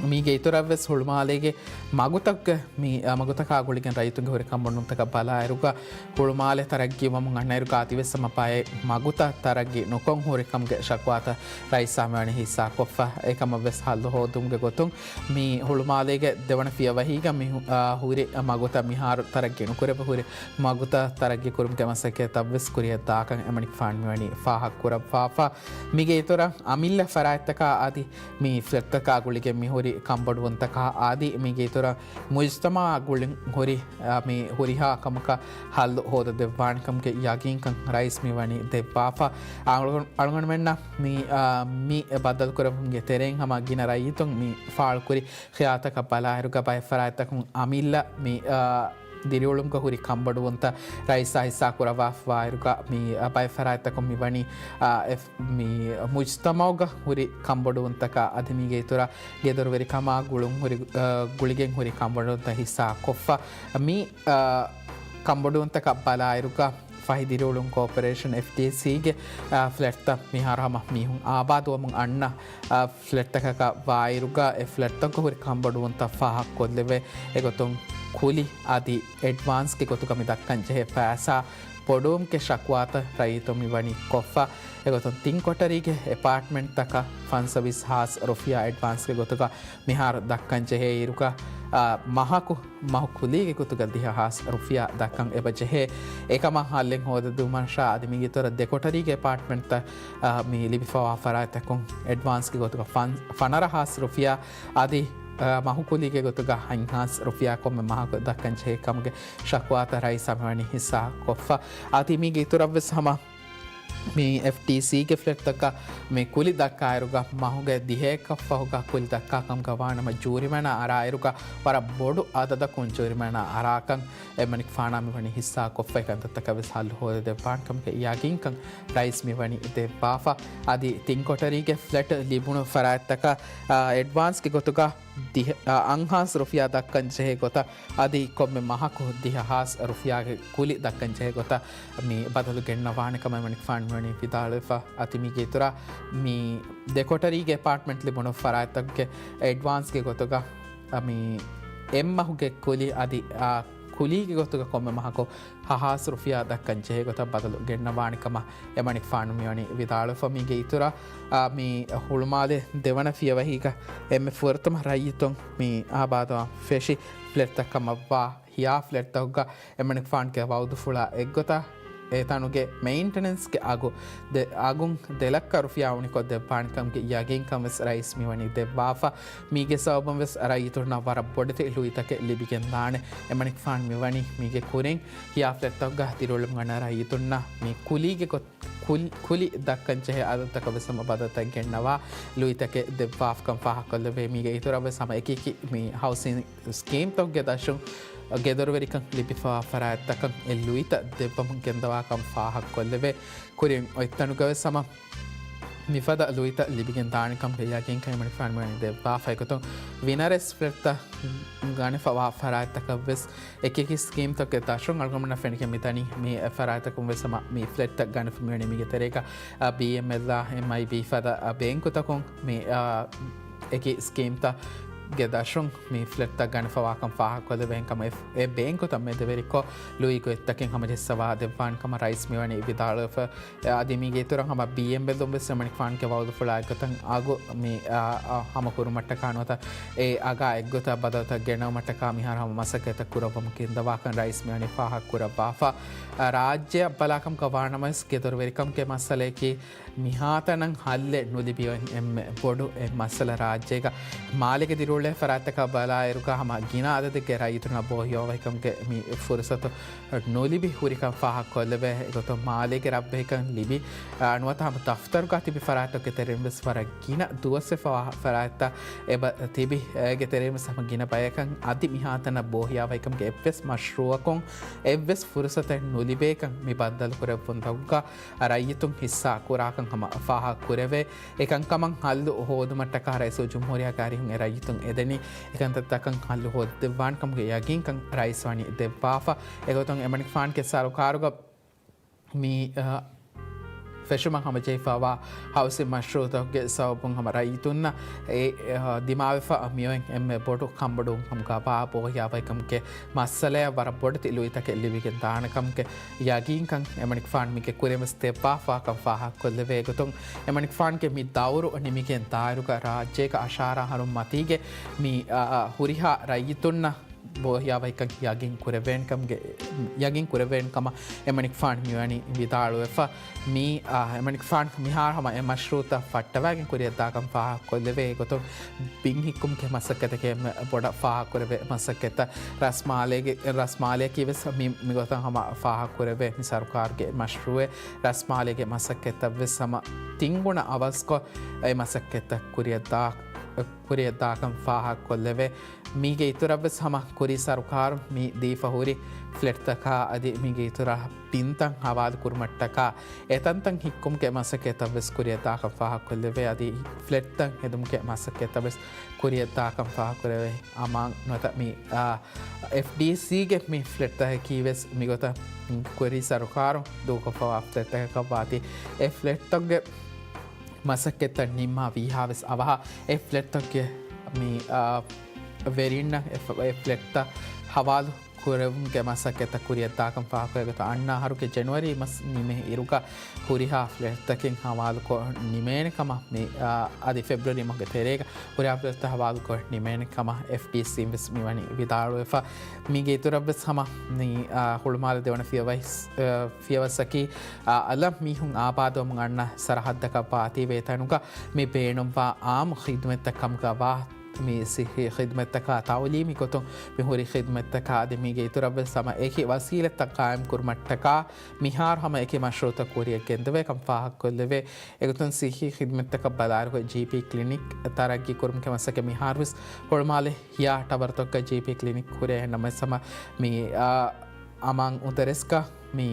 މީގެ އިތުރަށް ވެސް ހުޅުމާލޭގެ މަގުތަކުގެ މި، އަ، މަގުތަކާ ގުޅިގެން ރައްޔިތުންގެ ހުރި ކަންބޮޑުވުންތަކަށް ބަލާއިރުގަ ހުޅުމާލެ ތަރައްގީވަމުން އަންނައިރުގަ އަދިވެސް ހަމަ ބައެއް މަގުތައް ތަރައްގީ ނުކޮށް ހުރި ކަމުގެ ޝަކުވާތައް ރައީސާ މިވަނީ ހިއްސާކޮށްފަ. އެކަމަށް ވެސް ހައްލު ހޯދުމުގެ ގޮތުން މި ހުޅުމާލޭގެ ދެވަނަ ފިޔަވަހީގަ މި ހު-، އާ، ހުރި މަގުތައް މިހާރު ތަރައްގީ ނުކުރެވި ހުރި މަގުތައް ތަރައްގީ ކުރުމުގެ މަސައްކަތްތައް ވެސް ކުރިޔަށް ދާކަން އެމަނިކުފާނު މިވަނީ ފާހަގަ ކުރައްވާފަ. މީގެ އިތުރަށް އަމިއްލަ ފަރާތްތަކާ އަދި މި ފްލެޓްތަކާ ގުޅިގެން މިހުރި ކަންބޮޑުވުންތަކާ އަދި މީގެ އިތުރަށް މުޖްތަމަޢާ ގުޅިން ހުރި، އާ، މި ހުރިހާ ކަމަކަށް ހައްލު ހޯދަދެއްވާނެކަމުގެ ޔަގީންކަން ރައީސް މިވަނީ ދެއްވާފަ. އަޅުގަނޑު-، އަޅުގަނޑުމެންނަށް މި، އާ، މި ބައްދަލުކުރެވުމުގެ ތެރެއިން ހަމަ ގިނަ ރައްޔިތުން މި ފާޅުކުރި ޚިޔާތަކަށް ބަލާއިރުގަ ބައެއް ފަރާތްތަކުން އަމިއްލަ މި، އާ، ދިރިއުޅުމުގަ ހުރި ކަންބޮޑުވުންތައް ރައީސާ ހިއްސާ ކުރައްވާފައިވާއިރުގަ މި، އާ، ބައެއް ފަރާތްތަކުން މިވަނީ، އާ، އެ-، މި މުޖްތަމަޢުގަ ހުރި ކަންބޮޑުވުންތަކާ އަދި މީގެ އިތުރަށް ގެދޮރުވެރިކަމާ ގުޅުން ހުރި، އާ، ގުޅިގެން ހުރި ކަންބޮޑުވުންތައް ހިއްސާ ކޮށްފަ. މި، އާ، ކަންބޮޑުވުންތަކަށް ބަލާއިރުގަ ފަހި ދިރިއުޅުން ކޯޕަރޭޝަން، އެފްޑީސީގެ، އާ، ފްލެޓްތައް މިހާރު ހަމަ މީހުން އާބާދުވަމުން އަންނަ، އާ، ފްލެޓްތަކަކަށް ވާއިރުގަ އެ ފްލެޓްތަކުގަ ހުރި ކަންބޮޑުވުންތައް ފާހަގަކޮށްލެވޭ. އެގޮތުން ކުލި އަދި އެޑްވާންސްގެ ގޮތުގަ މި ދައްކަން ޖެހޭ ފައިސާ ބޮޑުވުމުގެ ޝަކުވާތައް ރައްޔިތުން މިވަނީ ކޮށްފަ. އެގޮތުން ތިން ކޮޓަރީގެ އެޕާޓްމަންޓްތަކަށް ފަންސަވީސް ހާސް ރުފިޔާ އެޑްވާންސްގެ ގޮތުގަ މިހާރު ދައްކަން ޖެހޭއިރުގަ، އާ، މަހަކު މަހު ކުލީގެ ގޮތުގަ ދިހަ ހާސް ރުފިޔާ ދައްކަން އެބަ ޖެހޭ. އެކަމަށް ހައްލެއް ހޯދަދިއުމަށާ އަދި މީގެ އިތުރަށް ދެ ކޮޓަރީގެ އެޕާޓްމަންޓްތައް، އާ، މި ލިބިފަވާ ފަރާތްތަކުން އެޑްވާންސްގެ ގޮތުގަ ފަން-، ފަނަރަ ހާސް ރުފިޔާ އަދި، އާ، މަހު ކުލީގެ ގޮތުގަ ހަތް ހާސް ރުފިޔާ ކޮންމެ މަހަކު ދައްކަން ޖެހޭ ކަމުގެ ޝަކުވާތައް ރައީސާ މިވަނީ ހިއްސާ ކޮށްފަ. އަދި މީގެ އިތުރަށް ވެސް ހަމަ މި އެފްޑީސީގެ ފްލެޓްތަކަށް މި ކުލި ދައްކާއިރުގަ މަހުގެ ދިހައެއްކަށްފަހުގަ ކުލި ދައްކާ ކަމުގަ ވާނަމަ ޖޫރިމަނާ އަރާއިރުގަ ވަރަށް ބޮޑު އަދަދަކުން ޖޫރިމަނާ އަރާކަން އެމަނިކުފާނާ މިވަނީ ހިއްސާ ކޮށްފަ. އެކަންތައްތަކަށް ވެސް ހައްލު ހޯދަދެއްވާނެ ކަމުގެ ޔަގީންކަން ރައީސް މިވަނީ ދެއްވާފަ. އަދި ތިން ކޮޓަރީގެ ފްލެޓް ލިބުނު ފަރާތްތަކަށް، އާ، އެޑްވާންސްގެ ގޮތުގަ ދިހަ، އަ، އަށް ހާސް ރުފިޔާ ދައްކަން ޖެހޭ ގޮތަށް އަދި ކޮންމެ މަހަކު ދިހަ ހާސް ރުފިޔާގެ ކުލި ދައްކަން ޖެހޭ ގޮތަށް މި ބަދަލު ގެންނަވާނެ ކަމަށް އެމަނިކުފާނު މިވަނީ ވިދާޅުވެފަ. އަދި މީގެ އިތުރަށް މި ދެ ކޮޓަރީގެ އެޕާޓްމަންޓް ލިބުނު ފަރާތްތަކުގެ އެޑްވާންސްގެ ގޮތުގަ، އަ، މި އެއްމަހުގެ ކުލި އަދި، އާ، ކުލީގެ ގޮތުގަ ކޮންމެ މަހަކު ހަ ހާސް ރުފިޔާ ދައްކަން ޖެހޭ ގޮތަށް ބަދަލު ގެންނަވާނެ ކަމަށް އެމަނިކުފާނު މިވަނީ ވިދާޅުވެފަ. މީގެ އިތުރަށް، އާ، މި ހުޅުމާލެ ދެވަނަ ފިޔަވަހީގަ އެންމެ ފުރަތަމަ ރައްޔިތުން މި އާބާދުވާން ފެށި ފްލެޓްތައް ކަމަށްވާ ހިޔާ ފްލެޓްތަކުގަ އެމަނިކުފާނުގެ ވައުދުފުޅާ އެއްގޮތަށް އެތަނުގެ މެއިންޓެނެންސްގެ އަގު ދެ-، އަގުން ދެ ލައްކަ ރުފިޔާ އުނިކޮށް ދެއްވާނެ ކަމުގެ ޔަގީންކަން ވެސް ރައީސް މިވަނީ ދެއްވާފަ. މީގެ ސަބަބުން ވެސް ރައްޔިތުންނަށް ވަރަށް ބޮޑެތި ލުއިތަކެއް ލިބިގެން ދާނެ. އެމަނިކުފާނު މިވަނީ މީގެ ކުރިން ހިޔާ ފްލެޓްތަކުގަ ދިރިއުޅެމުން އަންނަ ރައްޔިތުންނަށް މި ކުލީގެ ގޮތް-، ކުލް-، ކުލި ދައްކަން ޖެހޭ އަދަދުތަކަށް ވެސް ހަމަ ބަދަލުތައް ގެންނަވާ ލުއިތަކެއް ދެއްވާފަކަން ފާހަގަކޮށްލެވޭ. މީގެ އިތުރަށް ވެސް ހަމަ އެކިއެކި މި ހައުސިން ސްކީމްތަކުގެ ދަށުން ގެދޮރުވެރިކަން ލިބިފަވާ ފަރާތްތަކަށް އެ ލުއިތައް ދެއްވަމުން ގެންދަވާކަން ފާހަގަކޮށްލެވޭ. ކުރިން އޮތްތަނުގަ ވެސް ހަމަ މިފަދަ ލުއިތައް ލިބިގެން ދާނެ ކަމުގެ ޔަގީންކަން އެމަނިކުފާނު މިވަނީ ދެއްވާފަ. އެގޮތުން ވިނަރެސް ފްލެޓްތައް ގަނެފަވާ ފަރާތްތަކަށް ވެސް އެކިއެކި ސްކީމްތަކުގެ ދަށުން އަޅުގަނޑުމެންނަށް ފެނިގެން މިދަނީ މި ފަރާތްތަކުން ވެސް ހަމަ މި ފްލެޓްތައް ގަނެފަ މިވަނީ މީގެ ތެރޭގަ، އަ، ބީއެމްއެލްއާ، އެމްއައިބީ ފަދަ، އަ، ބޭންކުތަކުން މި، އަ، އެކި ސްކީމްތައްގެ ދަށުން މި ފްލެޓްތައް ގަނެފަވާކަން ފާހަގަކޮށްލެވޭ ކަމަށް އެ، އެ ބޭންކުތައް މެދުވެރިކޮށް ލުއި ގޮތްތަކެއް ހަމަޖެއްސަވާ ދެއްވާނެ ކަމަށް ރައީސް މިވަނީ ވިދާޅުވެފަ. އަދި މީގެ އިތުރަށް ހަމަ ބީއެމްއެލްއުން ވެސް އެމަނިކުފާނުގެ ވައުދުފުޅާ އެއްގޮތަށް އަގު މި، އާ، އާ، ހަމަ ކުރުމަށްޓަކާ ނުވަތަ އެ އަގާ އެއްގޮތަށް ބަދަލުތައް ގެނައުމަށްޓަކާ މިހާރު ހަމަ މަސައްކަތްތައް ކުރައްވަމުން ގެންދަވާކަން ރައީސް މިވަނީ ފާހަގަ ކުރައްވާފަ. އާ، ރާއްޖެއަށް ބަލާކަމަކަށް ވާނަމަވެސް ގެދޮރުވެރިކަމުގެ މައްސަލަޔަކީ މިހާތަނަށް ހައްލެއް ނުލިބި އޮތް އެންމެ ބޮޑު އެއް މައްސަލަ ރާއްޖޭގަ މާލޭގެ ދިރިއުޅޭ ފަރާތްތަކަށް ބަލާއިރުގަ ހަމަ ގިނަ އަދަދެއްގެ ރައްޔިތުންނަށް ބޯހިޔާވަހިކަމުގެ މި ފުރުސަތު ނުލިބި ހުރިކަން ފާހަގަކޮށްލެވޭ. އެގޮތުން މާލޭގެ ރަށް ބެހިކަން ލިބި، އާ، ނުވަތަ ހަމަ ދަފްތަރުގަ ތިބި ފަރާތްތަކުގެ ތެރެއިން ވެސް ވަރަށް ގިނަ ދުވަސްވެފަވާ ފަރާތްތައް އެބަ ތިބި، އޭގެ ތެރެއިން ވެސް ހަމަ ގިނަ ބަޔަކަށް އަދި މިހާތަނަށް ބޯހިޔާވަހިކަމުގެ އެއްވެސް މަޝްރޫއަކުން އެއްވެސް ފުރުސަތެއް ނުލިބޭކަން މި ބައްދަލުކުރެއްވުންތަކުގަ ރައްޔިތުން ހިއްސާ ކުރާކަން ހަމަ ފާހަގަ ކުރެވޭ. އެކަންކަމަށް ހައްލު ހޯދުމަށްޓަކާ ރައީސުލްޖުމްހޫރިއްޔާގެ އަރިހުން އެ ރައްޔިތުން އެދެނީ އެކަންތައްތަކަށް ހައްލު ހޯދެއްވާނެ ކަމުގެ ޔަގީންކަން ރައީސް ވަނީ ދެއްވާފަ. އެގޮތުން އެމަނިކުފާނުގެ ސަރުކާރުގަ މި، އަ، ފެށުމަށް ހަމަޖެހިފަވާ ހައުސިން މަޝްރޫއުތަކުގެ ސަބަބުން ހަމަ ރައްޔިތުންނަށް އެ، އަ، ދިމާވެފަ މިއޮތް އެންމެ ބޮޑު ކަންބޮޑުވުން ހަމަ ގަވާ ބޯހިޔާވަހިކަމުގެ މައްސަލަޔަށް ވަރަށް ބޮޑެތި ލުއިތަކެއް ލިބިގެން ދާނެ ކަމުގެ ޔަގީންކަން އެމަނިކުފާނު މީގެ ކުރިން ވެސް ދެއްވާފާކަން ފާހަގަކޮށްލެވޭ. އެގޮތުން އެމަނިކުފާނުގެ މި ދައުރު ނިމިގެން ދާއިރުގަ ރާއްޖޭގަ އަށާރަ އަހަރުން މަތީގެ މި، އާ، އާ، ހުރިހާ ރައްޔިތުންނަށް ބޯހިޔާވަހިކަން ޔަގީން ކުރެވޭނެ ކަމުގެ، ޔަގީން ކުރެވޭނެ ކަމަށް އެމަނިކުފާނު މިވަނީ ވިދާޅުވެފަ. މި، އާ، އެމަނިކުފާނު މިހާރު ހަމަ އެ މަޝްރޫއުތައް ފައްޓަވައިގެން ކުރިއަށްދާކަން ފާހަގަކޮށްލެވޭ. އެގޮތުން ބިން ހިއްކުމުގެ މަސައްކަތަކީ އެންމެ ބޮޑަށް ފާހަގަކުރެވޭ މަސައްކަތްތައް. ރަސްމާލޭގެ، ރަސްމާލެއަކީ ވެސް މި، މިގޮތަށް ހަމަ ފާހަގަކުރެވޭ މި ސަރުކާރުގެ މަޝްރޫއެއް. ރަސްމާލޭގެ މަސައްކަތްތައް ވެސް ހަމަ ތިންގުނަ އަވަސްކޮށް އެ މަސައްކަތްތައް ކުރިއަށްދާ، ކުރިއަށްދާކަން ފާހަގަކޮށްލެވޭ. މީގެ އިތުރަށް ވެސް ހަމަ ކުރީ ސަރުކާރު މި ދީފަ ހުރި ފްލެޓްތަކާ އަދި މީގެ އިތުރަށް ބިންތައް ހަވާލު ކުރުމަށްޓަކާ އެތަންތަން ހިއްކުމުގެ މަސައްކަތްތައް ވެސް ކުރިއަށްދާކަން ފާހަގަކޮށްލެވޭ. އަދި ފްލެޓްތައް ހެދުމުގެ މަސައްކަތްތައް ވެސް ކުރިއަށްދާކަން ފާހަގަކުރެވޭ. އަމާން ނުވަތަ މި، އާ، އެފްޑީސީގެ މި ފްލެޓްތަކަކީ ވެސް މިގޮތަށް ކުރީ ސަރުކާރުން ދޫކޮށްފަވާ ފްލެޓްތަކަކަށް ވާތީ، އެ ފްލެޓްތަކުގެ މަސައްކަތްތައް ނިންމާ ވީހާވެސް އަވަހަށް އެ ފްލެޓްތަކުގެ މި، އާ، ވެރިންނަށް އެ ފް-، އެ ފްލެޓްތައް ހަވާލު ކުރެވުމުގެ މަސައްކަތްތައް ކުރިއަށްދާކަން ފާހަގަކޮށް، އަންނަ އަހަރުގެ ޖެނުއަރީ މަސް ނިމޭ އިރުގަ ހުރިހާ ފްލެޓްތަކެއް ހަވާލުކޮށް ނިމޭނެ ކަމަށް މި، އާ، އަދި ފެބްރުއަރީ މަހުގެ ތެރޭގަ ހުރިހާ ފްލެޓްތައް ހަވާލުކޮށް ނިމޭނެ ކަމަށް އެފްޑީސީން ވެސް މިވަނީ ވިދާޅުވެފަ. މީގެ އިތުރަށް ވެސް ހަމަ މި، އާ، ހުޅުމާލެ ދެވަނަ ފިޔަވަސް-، އާ، ފިޔަވައްސަކީ، އާ، އަލަށް މީހުން އާބާދުވަމުން އަންނަ ސަރަހައްދަކަށް ވާތީވެ އެތަނުގަ މި ބޭނުންވާ އާއްމު ޚިދުމަތްތައް ކަމުގަ ވާ މި ސިއްހީ ޚިދުމަތްތަކާ، ތައުލީމީ ގޮތުން މި ހުރި ޚިދުމަތްތަކާ އަދި މީގެ އިތުރަށް ވެސް ހަމަ އެކި ވަސީލަތްތައް ޤާއިމް ކުރުމަށްޓަކާ މިހާރު ހަމަ އެކި މަޝްރޫއުތައް ކުރިއަށް ގެންދެވޭ ކަން ފާހަގަކޮށްލެވޭ. އެގޮތުން ސިއްހީ ޚިދުމަތްތަކަށް ބަލާއިރުގަ ޖީޕީ ކްލިނިކް ތަރައްގީ ކުރުމުގެ މަސައްކަތް މިހާރު ވެސް ހުޅުމާލެ ހިޔާ ޓަވަރުތަކުގަ ޖީޕީ ކްލިނިކް ހުރޭ. އެހެންނަމަވެސް ހަމަ މި، އާ، އަމާން އުދަރެސްގަ މި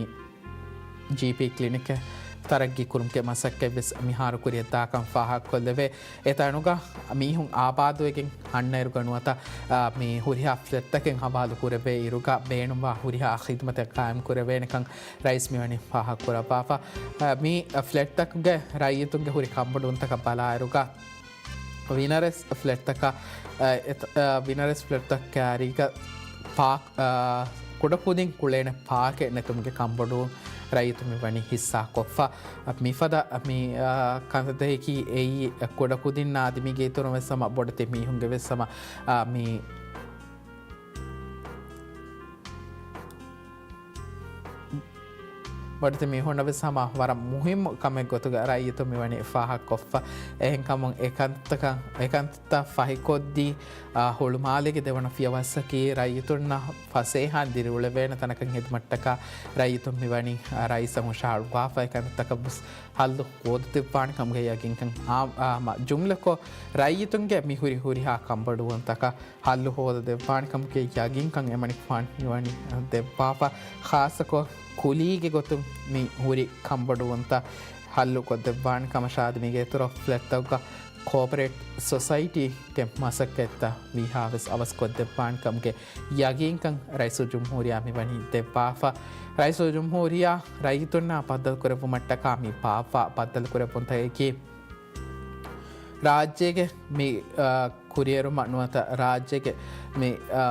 ޖީޕީ ކްލިނިކެއް ތަރައްގީ ކުރުމުގެ މަސައްކަތް ވެސް މިހާރު ކުރިއަށްދާކަން ފާހަގަކޮށްލެވޭ. އެތަނުގަ މީހުން އާބާދުވެގެން އަންނައިރުގަ ނުވަތަ، އާ، މި ހުރިހާ ފްލެޓްތަކެއް ހަވާލު ކުރެވޭ އިރުގަ ބޭނުންވާ ހުރިހާ ޚިދުމަތެއް ޤާއިމް ކުރެވޭނެކަން ރައީސް މިވަނީ ފާހަގަކުރައްވާފަ. އާ، މި ފްލެޓްތަކުގެ ރައްޔިތުންގެ ހުރި ކަންބޮޑުވުންތަކަށް ބަލާއިރުގަ ވިނަރެސް ފްލެޓްތަކަށް، އަ، އެތ-، އަ، ވިނަރެސް ފްލެޓްތައް ކައިރީގަ ޕާކް، އަ، ކުޑަކުދިން ކުޅޭނެ ޕާކެއް ނެތުމުގެ ކަންބޮޑުވުން ރައްޔިތުން މިވަނީ ހިއްސާކޮށްފަ. މިފަދަ މި، އަ، ކަންތައްތަކަކީ އެއީ ކުޑަކުދިންނާ އަދި މީގެ އިތުރުން ވެސް ހަމަ ބޮޑެތި މީހުންގެ ވެސް ހަމަ، އަ، މި ބޮޑެތި މީހުންނަށް ވެސް ހަމަ ވަރަށް މުހިއްމު ކަމެއް ގޮތުގަ ރައްޔިތުން މިވަނީ ފާހަގަކޮށްފަ. އެހެންކަމުން އެކަންތަކަށް، އެކަންތައް ފަހިކޮށްދީ، އާ، ހުޅުމާލޭގެ ދެވަނަ ފިޔަވައްސަކީ ރައްޔިތުންނަށް ފަސޭހައިން ދިރިއުޅެވޭނެ ތަނަކަށް ހެދުމަށްޓަކާ ރައްޔިތުން މިވަނީ، އާ، ރައީސަށް ހުށަހަޅުއްވާފަ. އެކަންތަކަށް ވެސް ހައްލު ހޯދަދެއްވާނެ ކަމުގެ ޔަގީންކަން އާ، އާ، މަ-، ޖުމްލަކޮށް ރައްޔިތުންގެ މި ހުރި ހުރިހާ ކަންބޮޑުވުންތަކަށް ހައްލު ހޯދަދެއްވާނެ ކަމުގެ ޔަގީންކަން އެމަނިކުފާނު މިވަނީ ދެއްވާފަ. ޚާއްޞަކޮށް ކުލީގެ ގޮތުން މި ހުރި ކަންބޮޑުވުންތައް ހައްލު ކޮށްދެއްވާނެ ކަމަށާ އަދި މީގެ އިތުރަށް ފްލެޓްތަކުގަ ކޯޕަރޭޓް ސޮސައިޓީގެ މަސައްކަތްތައް ވީހާވެސް އަވަސްކޮށްދެއްވާނެ ކަމުގެ ޔަގީންކަން ރައީސުލްޖުމްހޫރިއްޔާ މިވަނީ ދެއްވާފަ. ރައީސުލްޖުމްހޫރިއްޔާ ރައްޔިތުންނާ ބައްދަލުކުރެއްވުމަށްޓަކާ މި ބާއްވާ ބައްދަލުކުރެއްވުންތަކަކީ، ރާއްޖޭގެ މި، އާ، ކުރިއެރުމަށް ނުވަތަ ރާއްޖޭގެ މި، އާ،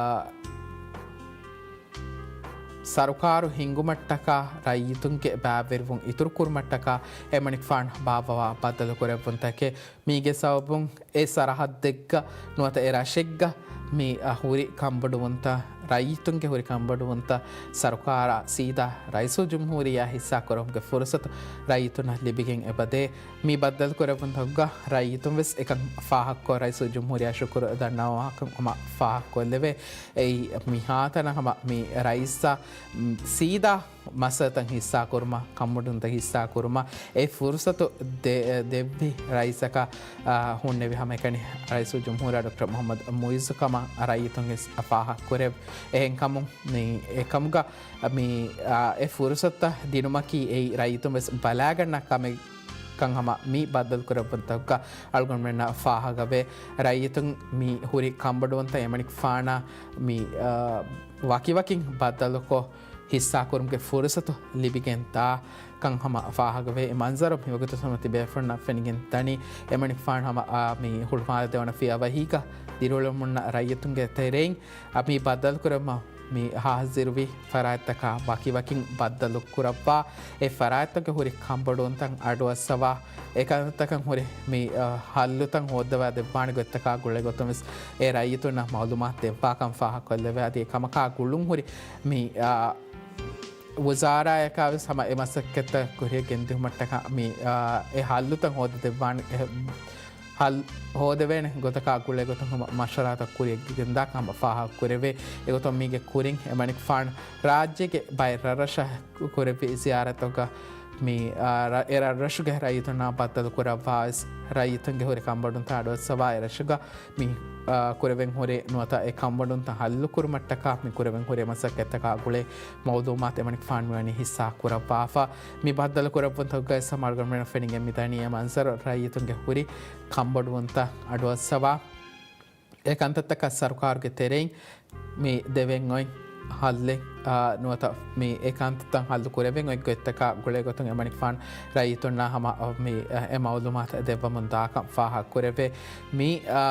ސަރުކާރު ހިންގުމަށްޓަކާ ރައްޔިތުންގެ ބައިވެރިވުން އިތުރުކުރުމަށްޓަކާ އެމަނިކުފާނު ބާއްވަވާ ބައްދަލުކުރެއްވުންތަކެއް. މީގެ ސަބަބުން އެ ސަރަހައްދެއްގަ ނުވަތަ އެ ރަށެއްގަ މި، އާ، ހުރި ކަންބޮޑުވުންތައް ރައްޔިތުންގެ ހުރި ކަންބޮޑުވުންތައް ސަރުކާރާ ސީދާ ރައީސުލްޖުމްހޫރިއްޔާ ހިއްސާ ކުރުމުގެ ފުރުސަތު ރައްޔިތުންނަށް ލިބިގެން އެބަދޭ. މި ބައްދަލުކުރެއްވުންތަކުގަ ރައްޔިތުން ވެސް އެކަން ފާހަގަކޮށް ރައީސުލްޖުމްހޫރިއްޔާ ޝުކުރު ދަންނަވާކަން ހަމަ ފާހަގަކޮށްލެވޭ. އެއީ މިހާތަނަށް ހަމަ މި ރައީސާ ސީދާ މައްސަލަތައް ހިއްސާކުރުމަށް، ކަންބޮޑުވުންތައް ހިއްސާކުރުމަށް އެ ފުރުސަތު ދެ-، ދެއްވި ރައީސަކަށް، އާ، ހުންނެވި ހަމައެކަނި ރައީސުލްޖުމްހޫރިއްޔާ ޑޮކްޓަރ މުޙައްމަދު މުޢިއްޒު ކަމަށް ރައްޔިތުން ވެސް ފާހަގަކުރެވި. އެހެންކަމުން މި އެކަމުގަ މި، އާ، އެ ފުރުސަތުތައް ދިނުމަކީ އެއީ ރައްޔިތުން ވެސް ބަލާގަންނަ ކަމެއް ކަން ހަމަ މި ބައްދަލުކުރެއްވުންތަކުގަ އަޅުގަނޑުމެންނަށް ފާހަގަވޭ. ރައްޔިތުން މި ހުރި ކަންބޮޑުވުންތައް އެމަނިކުފާނަށް މި، އާ، ވަކިވަކިން ބައްދަލުކޮށް، ހިއްސާކުރުމުގެ ފުރުސަތު ލިބިގެންދާ ކަން ހަމަ ފާހަގަވޭ. އެ މަންޒަރު މިވަގުތު ހަމަ ތިބޭފުޅުންނަށް ފެނިގެން ދަނީ. އެމަނިކުފާނު ހަމަ، އާ، މި ހުޅުމާލެ ދެވަނަ ފިޔަވަހީގަ ދިރިއުޅެމުންނަ ރައްޔިތުންގެ ތެރެއިން، އާ، މި ބައްދަލުކުރުމަށް މި ހާޒިރުވި ފަރާތްތަކާ ވަކިވަކިން ބައްދަލުކުރައްވާ، އެ ފަރާތްތަކުގެ ހުރި ކަންބޮޑުވުންތައް އަޑުއައްސަވާ، އެ ކަންތައްތަކަށް ހުރި މި، އާ، ހައްލުތައް ހޯއްދަވާ ދެއްވާނެ ގޮތްތަކާ ގުޅޭ ގޮތުން ވެސް އެ ރައްޔިތުންނަށް މަޢުލޫމާތު ދެއްވާކަން ފާހަގަކޮށްލެވޭ. އަދި އެ ކަމަކާ ގުޅުން ހުރި މި، އާ، ވުޒާރާއަކާ ވެސް ހަމަ އެ މަސައްކަތްތައް ކުރިއަށް ގެންދިއުމަށްޓަކާ މި، އާ، އެ ހައްލުތައް ހޯދަ ދެއްވާނެ، އެ ހައްލު ހޯދެވޭނެ ގޮތަކާ ގުޅޭ ގޮތުން ހަމަ މަޝްވަރާތައް ކުރިއަށް ގެންދާކަން ހަމަ ފާހަގަކުރެވޭ. އެގޮތުން މީގެ ކުރިން އެމަނިކުފާނު ރާއްޖޭގެ ބައެއް ރަށްރަށަށް ކުރެއްވި ޒިޔާރަތުގަ މި، އާ، ރަ-، އެ ރަށްރަށުގެ ރައްޔިތުންނާ ބައްދަލުކުރައްވާ ވެސް ރައްޔިތުންގެ ހުރި ކަންބޮޑުވުންތައް އަޑުއައްސަވާ އެ ރަށުގަ މި، އާ، ކުރެވެން ހުރި ނުވަތަ އެ ކަންބޮޑުވުންތައް ހައްލުކުރުމަށްޓަކާ މި ކުރެވެން ހުރި މަސައްކަތްތަކާ ގުޅޭ މައުލޫމާތު އެމަނިކުފާނު މިވަނީ ހިއްސާ ކުރައްވާފަ. މި ބައްދަލު ކުރެއްވުންތަކުގައި ސަމާލުގަނޑުމެން ފެނިގެން މިދަނީ އެ މަންޒަރު ރައްޔިތުންގެ ހުރި ކަންބޮޑުވުންތައް އަޑުއައްސަވާ އެ ކަންތައްތަކަށް ސަރުކާރުގެ ތެރެއިން މި ދެވެން އޮތް ހައްލެއް، އާ، ނުވަތަ މި އެ ކަންތައްތައް ހައްލު ކުރެވެން އޮތް ގޮތްތަކާ ގުޅޭ ގޮތުން އެމަނިކުފާނު ރައްޔިތުންނާ ހަމަ މި އެ މައުލޫމާތު ދެއްވަމުން ދާކަން ފާހަގަ ކުރެވޭ. މި، އާ،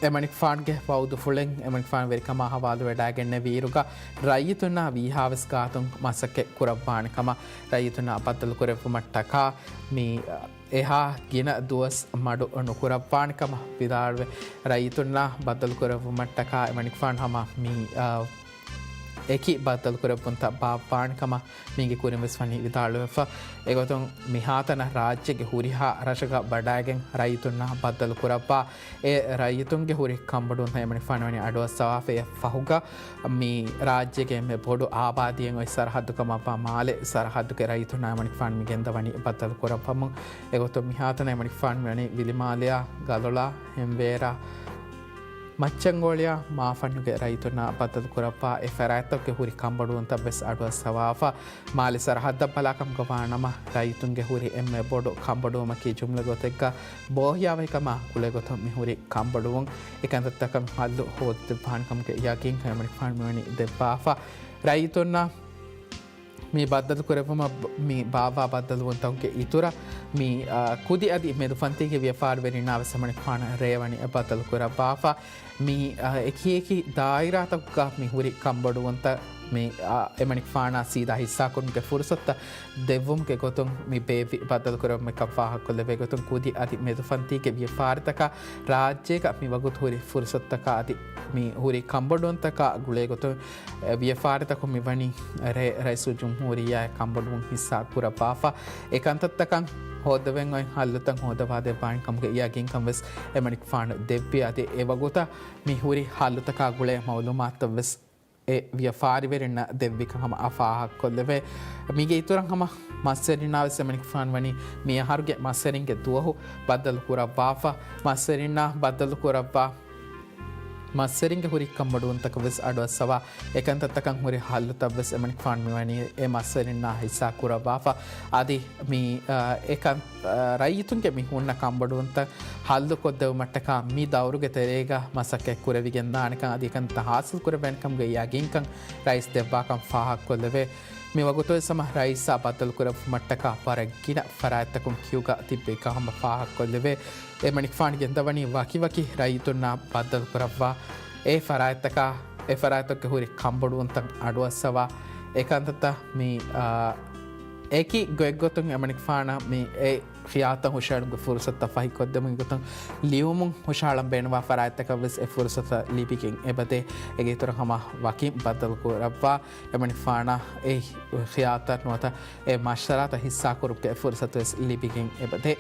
އެމަނިކުފާނުގެ ވައުދުފުޅެއް އެމަނިކުފާނު ވެރިކަމާ ހަވާލުވެޑާގެންނެވި އިރުގަ ރައްޔިތުންނާ ވީހާވެސް ގާތުން މަސައްކަތް ކުރައްވާނެ ކަމަށް ރައްޔިތުންނާ ބައްދަލު ކުރެއްވުމަށްޓަކާ މި އެހާ ގިނަ ދުވަސް މަޑު ނުކުރައްވާނެ ކަމަށް ވިދާޅުވެ، ރައްޔިތުންނާ ބައްދަލު ކުރެއްވުމަށްޓަކާ އެމަނިކުފާނު ހަމަ މި، އާ، އެކި ބައްދަލު ކުރެއްވުންތައް ބާއްވާނެ ކަމަށް މީގެ ކުރިން ވެސް ވަނީ ވިދާޅުވެފަ. އެގޮތުން މިހާތަނަށް ރާއްޖޭގެ ހުރިހާ ރަށަކަށް ވަޑައިގެން ރައްޔިތުންނާ ބައްދަލު ކުރައްވާ އެ ރައްޔިތުންގެ ހުރި ކަންބޮޑުވުންތައް އެމަނިކުފާނު ވަނީ އަޑުއައްސަވާފަ. އެ ފަހުގަ މި ރާއްޖޭގެ އެންމެ ބޮޑު އާބާދީއެއް އޮތް ސަރަހައްދު ކަމަށްވާ މާލެ ސަރަހައްދުގެ ރައްޔިތުންނާ އެމަނިކުފާނު މި ގެންދަވަނީ ބައްދަލު ކުރައްވަމުން. އެގޮތުން މިހާތަނަށް އެމަނިކުފާނު މިވަނީ ވިލިމާލެއާ، ގަލޮޅާ، ހެންވޭރާ، މައްޗަންގޯޅިއާ، މާފަންނުގެ ރައްޔިތުންނާ ބައްދަލު ކުރައްވާ އެ ފަރާތްތަކުގެ ހުރި ކަންބޮޑުވުންތައް ވެސް އަޑުއައްސަވާފަ. މާލެ ސަރަހައްދަށް ބަލާކަމުގަ ވާނަމަ، ރައްޔިތުންގެ ހުރި އެންމެ ބޮޑު ކަންބޮޑުވުމަކީ ޖުމްލަ ގޮތެއްގަ ބޯހިޔާވަހިކަމާ ގުޅޭގޮތުން މި ހުރި ކަންބޮޑުވުން. އެ ކަންތައްތަކަށް ހައްލު ހޯދަދެއްވާނެ ކަމުގެ ޔަގީންކަން އެމަނިކުފާނު މިވަނީ ދެއްވާފަ. ރައްޔިތުންނަށް މި ބައްދަލު ކުރެއްވުމަށް ބ-، މި ބާއްވާ ބައްދަލުވުންތަކުގެ އިތުރަށް މި، އާ، ކުދި އަދި މެދުފަންތީގެ ވިޔަފާރިވެރިންނާ ވެސް އެމަނިކުފާނަށް ރޭވަނީ ބައްދަލު ކުރައްވާފަ. މި، އާ، އެކި އެކި ދާއިރާތަކުގަ މި ހުރި ކަންބޮޑުވުންތައް މި، އާ، އެމަނިކުފާނާ ސީދާ ހިއްސާކުރުމުގެ ފުރުސަތުތައް ދެއްވުމުގެ ގޮތުން މި ބޭއްވި ބައްދަލުކުރެއްވުމެއްކަން ފާހަގަކޮށްލެވޭ ގޮތުން، ކުދި އަދި މެދުފަންތީގެ ވިޔަފާރިތަކަށް ރާއްޖޭގަ މިވަގުތު ހުރި ފުރުސަތުތަކާ އަދި މި ހުރި ކަންބޮޑުވުންތަކާ ގުޅޭ ގޮތުން، އެ، ވިޔަފާރިތަކުން މިވަނީ ރޭ ރައީސުލްޖުމްހޫރިއްޔާ ކަންބޮޑުވުން ހިއްސާ ކުރައްވާފަ. އެ ކަންތައްތަކަށް ހޯއްދަވެން އޮތް ހައްލުތައް ހޯދަވާދެއްވާނެ ކަމުގެ ޔަގީންކަން ވެސް އެމަނިކުފާނު ދެއްވި. އަދި އެވަގުތަށް މި ހުރި ހައްލުތަކާ ގުޅޭ މައުލޫމާތުތައް ވެސް އެ ވިޔަފާރިވެރިންނަށް ދެއްވިކަން ހަމަ އަ ފާހަގަކޮށްލެވޭ. މީގެ އިތުރަށް ހަމަ މައްސަރިންނާ ވެސް އެމަނިކުފާނު ވަނީ މި އަހަރުގެ މައްސަރިންގެ ދުވަހު ބައްދަލު ކުރައްވާފަ. މައްސަރިންނާ ބައްދަލު ކުރައްވާ މައްސަރިންގެ ހުރި ކަންބޮޑުވުންތަކަށް ވެސް އަޑުއައްސަވާ، އެކަންތައްތަކަށް ހުރި ހައްލުތައް ވެސް އެމަނިކުފާނު މިވަނީ އެ މައްސަރިންނާ ހިއްސާ ކުރައްވާފަ. އަދި މި، އަ، އެކަން އަ، ރައްޔިތުންގެ މި ހުންނަ ކަންބޮޑުވުންތައް ހައްލުކޮށްދެވުމަށްޓަކާ މި ދައުރުގެ ތެރޭގަ މަސައްކަތް ކުރެވިގެންދާނެކަން އަދި އެކަންތައް ހާސިލް ކުރެވޭނެކަމުގެ ޔަގީންކަން ރައީސް ދެއްވާކަން ފާހަގަކޮށްލެވޭ. މި ވަގުތުވެސް ހަމަ ރައީސާ ބައްދަލުކުރެއްވުމަށްޓަކާ ވަރަށް ގިނަ ފަރާތްތަކުން ކިޔުގަ ތިއްބެވިކަން ހަމަ ފާހަގަކޮށްލެވޭ. އެމަނިކުފާނު ގެންދަވަނީ ވަކިވަކި ރައްޔިތުންނާ ބައްދަލުކުރައްވާ އެ ފަރާތްތަކާ، އެ ފަރާތްތަކުގެ ހުރި ކަންބޮޑުވުންތައް އަޑުއައްސަވާ އެކަންތައްތައް މި، އާ، އެކި ގޮތްގޮތުން އެމަނިކުފާނަށް މި އެ ޚިޔާތައް ހުށައެޅުމުގެ ފުރުސަތުތައް ފަހިކޮށްދެމުން ގޮތުން ލިޔުމުން ހުށަހަޅަން ބޭނުންވާ ފަރާތްތަކަށް ވެސް އެ ފުރުސަތަށް ލިބިގެން އެބަދޭ. އޭގެ އިތުރަށް ހަމަ ވަކިން ބައްދަލުކުރައްވާ އެމަނިކުފާނަށް އެ ޚިޔާތައް ނުވަތަ އެ މަޝްވަރާތައް ހިއްސާކުރުމުގެ އެ ފުރުސަތު ވެސް ލިބިގެން އެބަދޭ.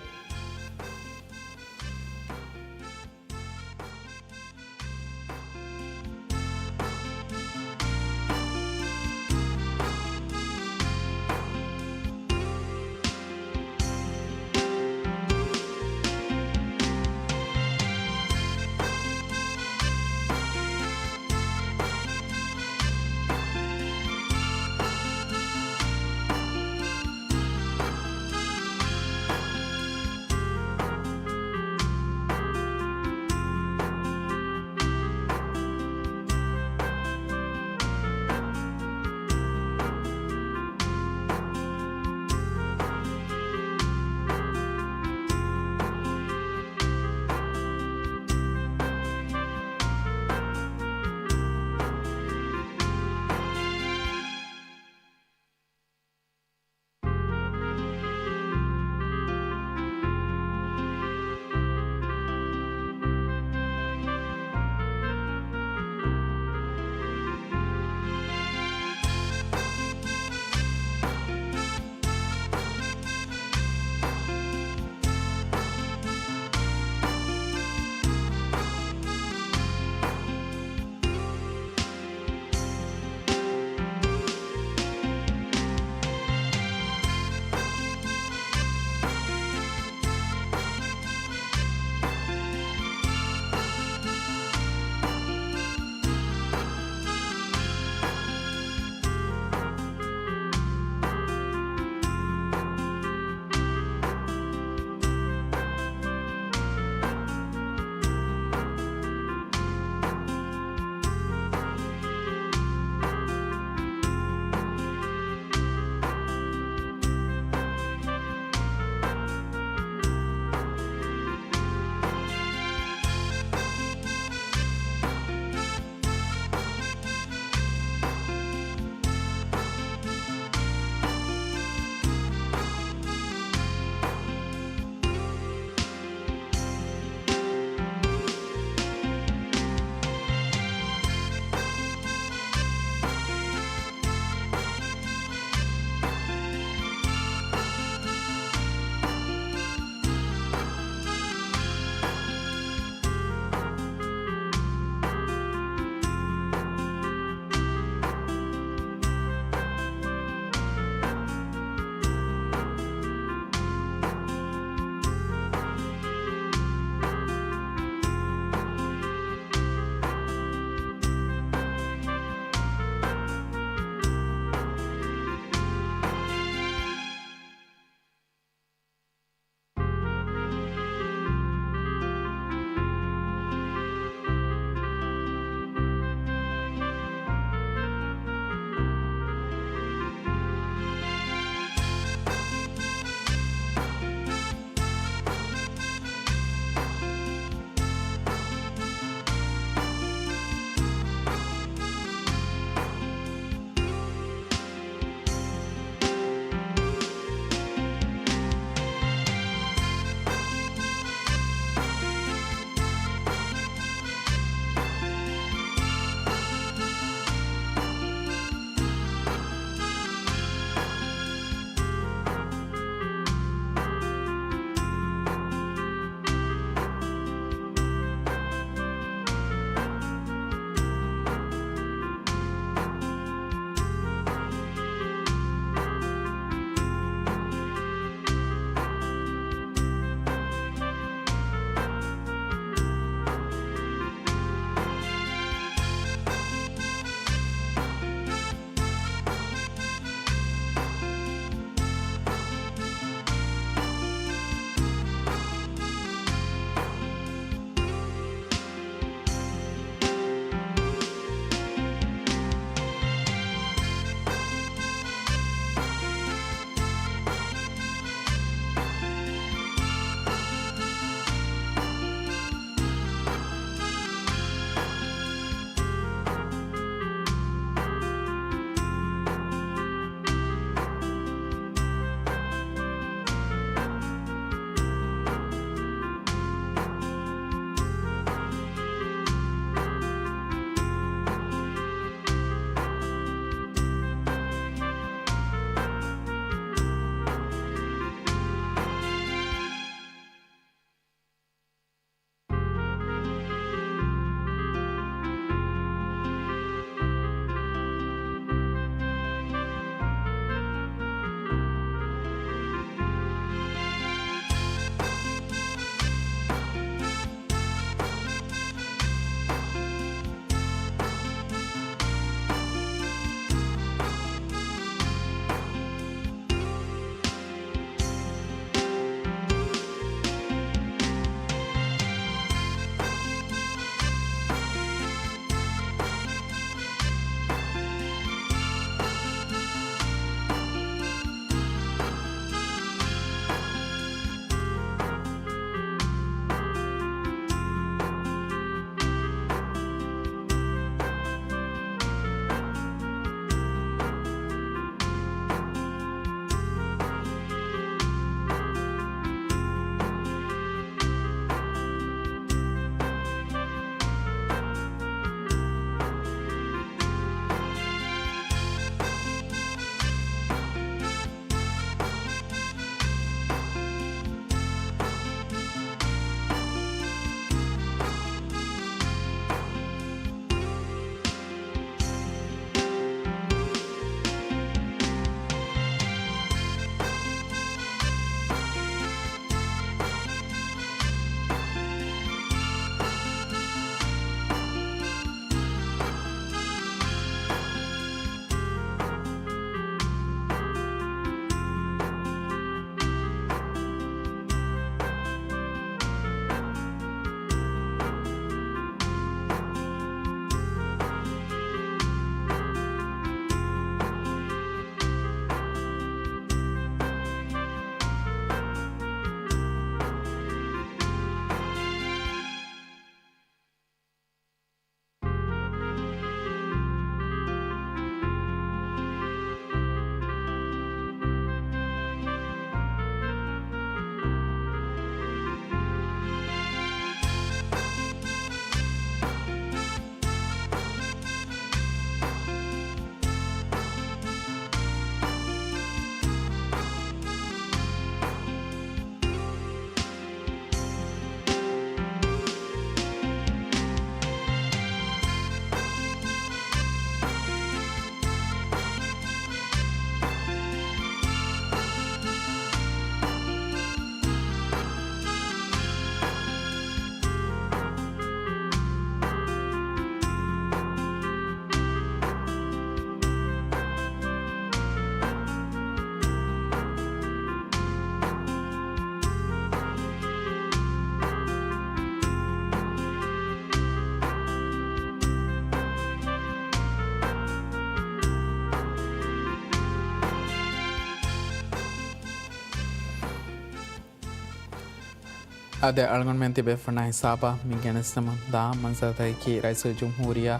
އާދެ، އަޅުގަނޑުމެން ތިބޭފުޅުންނާ ހިސާބަށް މި ގެނެސްދެމުން ދާ މަންޒަރުތަކަކީ ރައީސުލްޖުމްހޫރިއްޔާ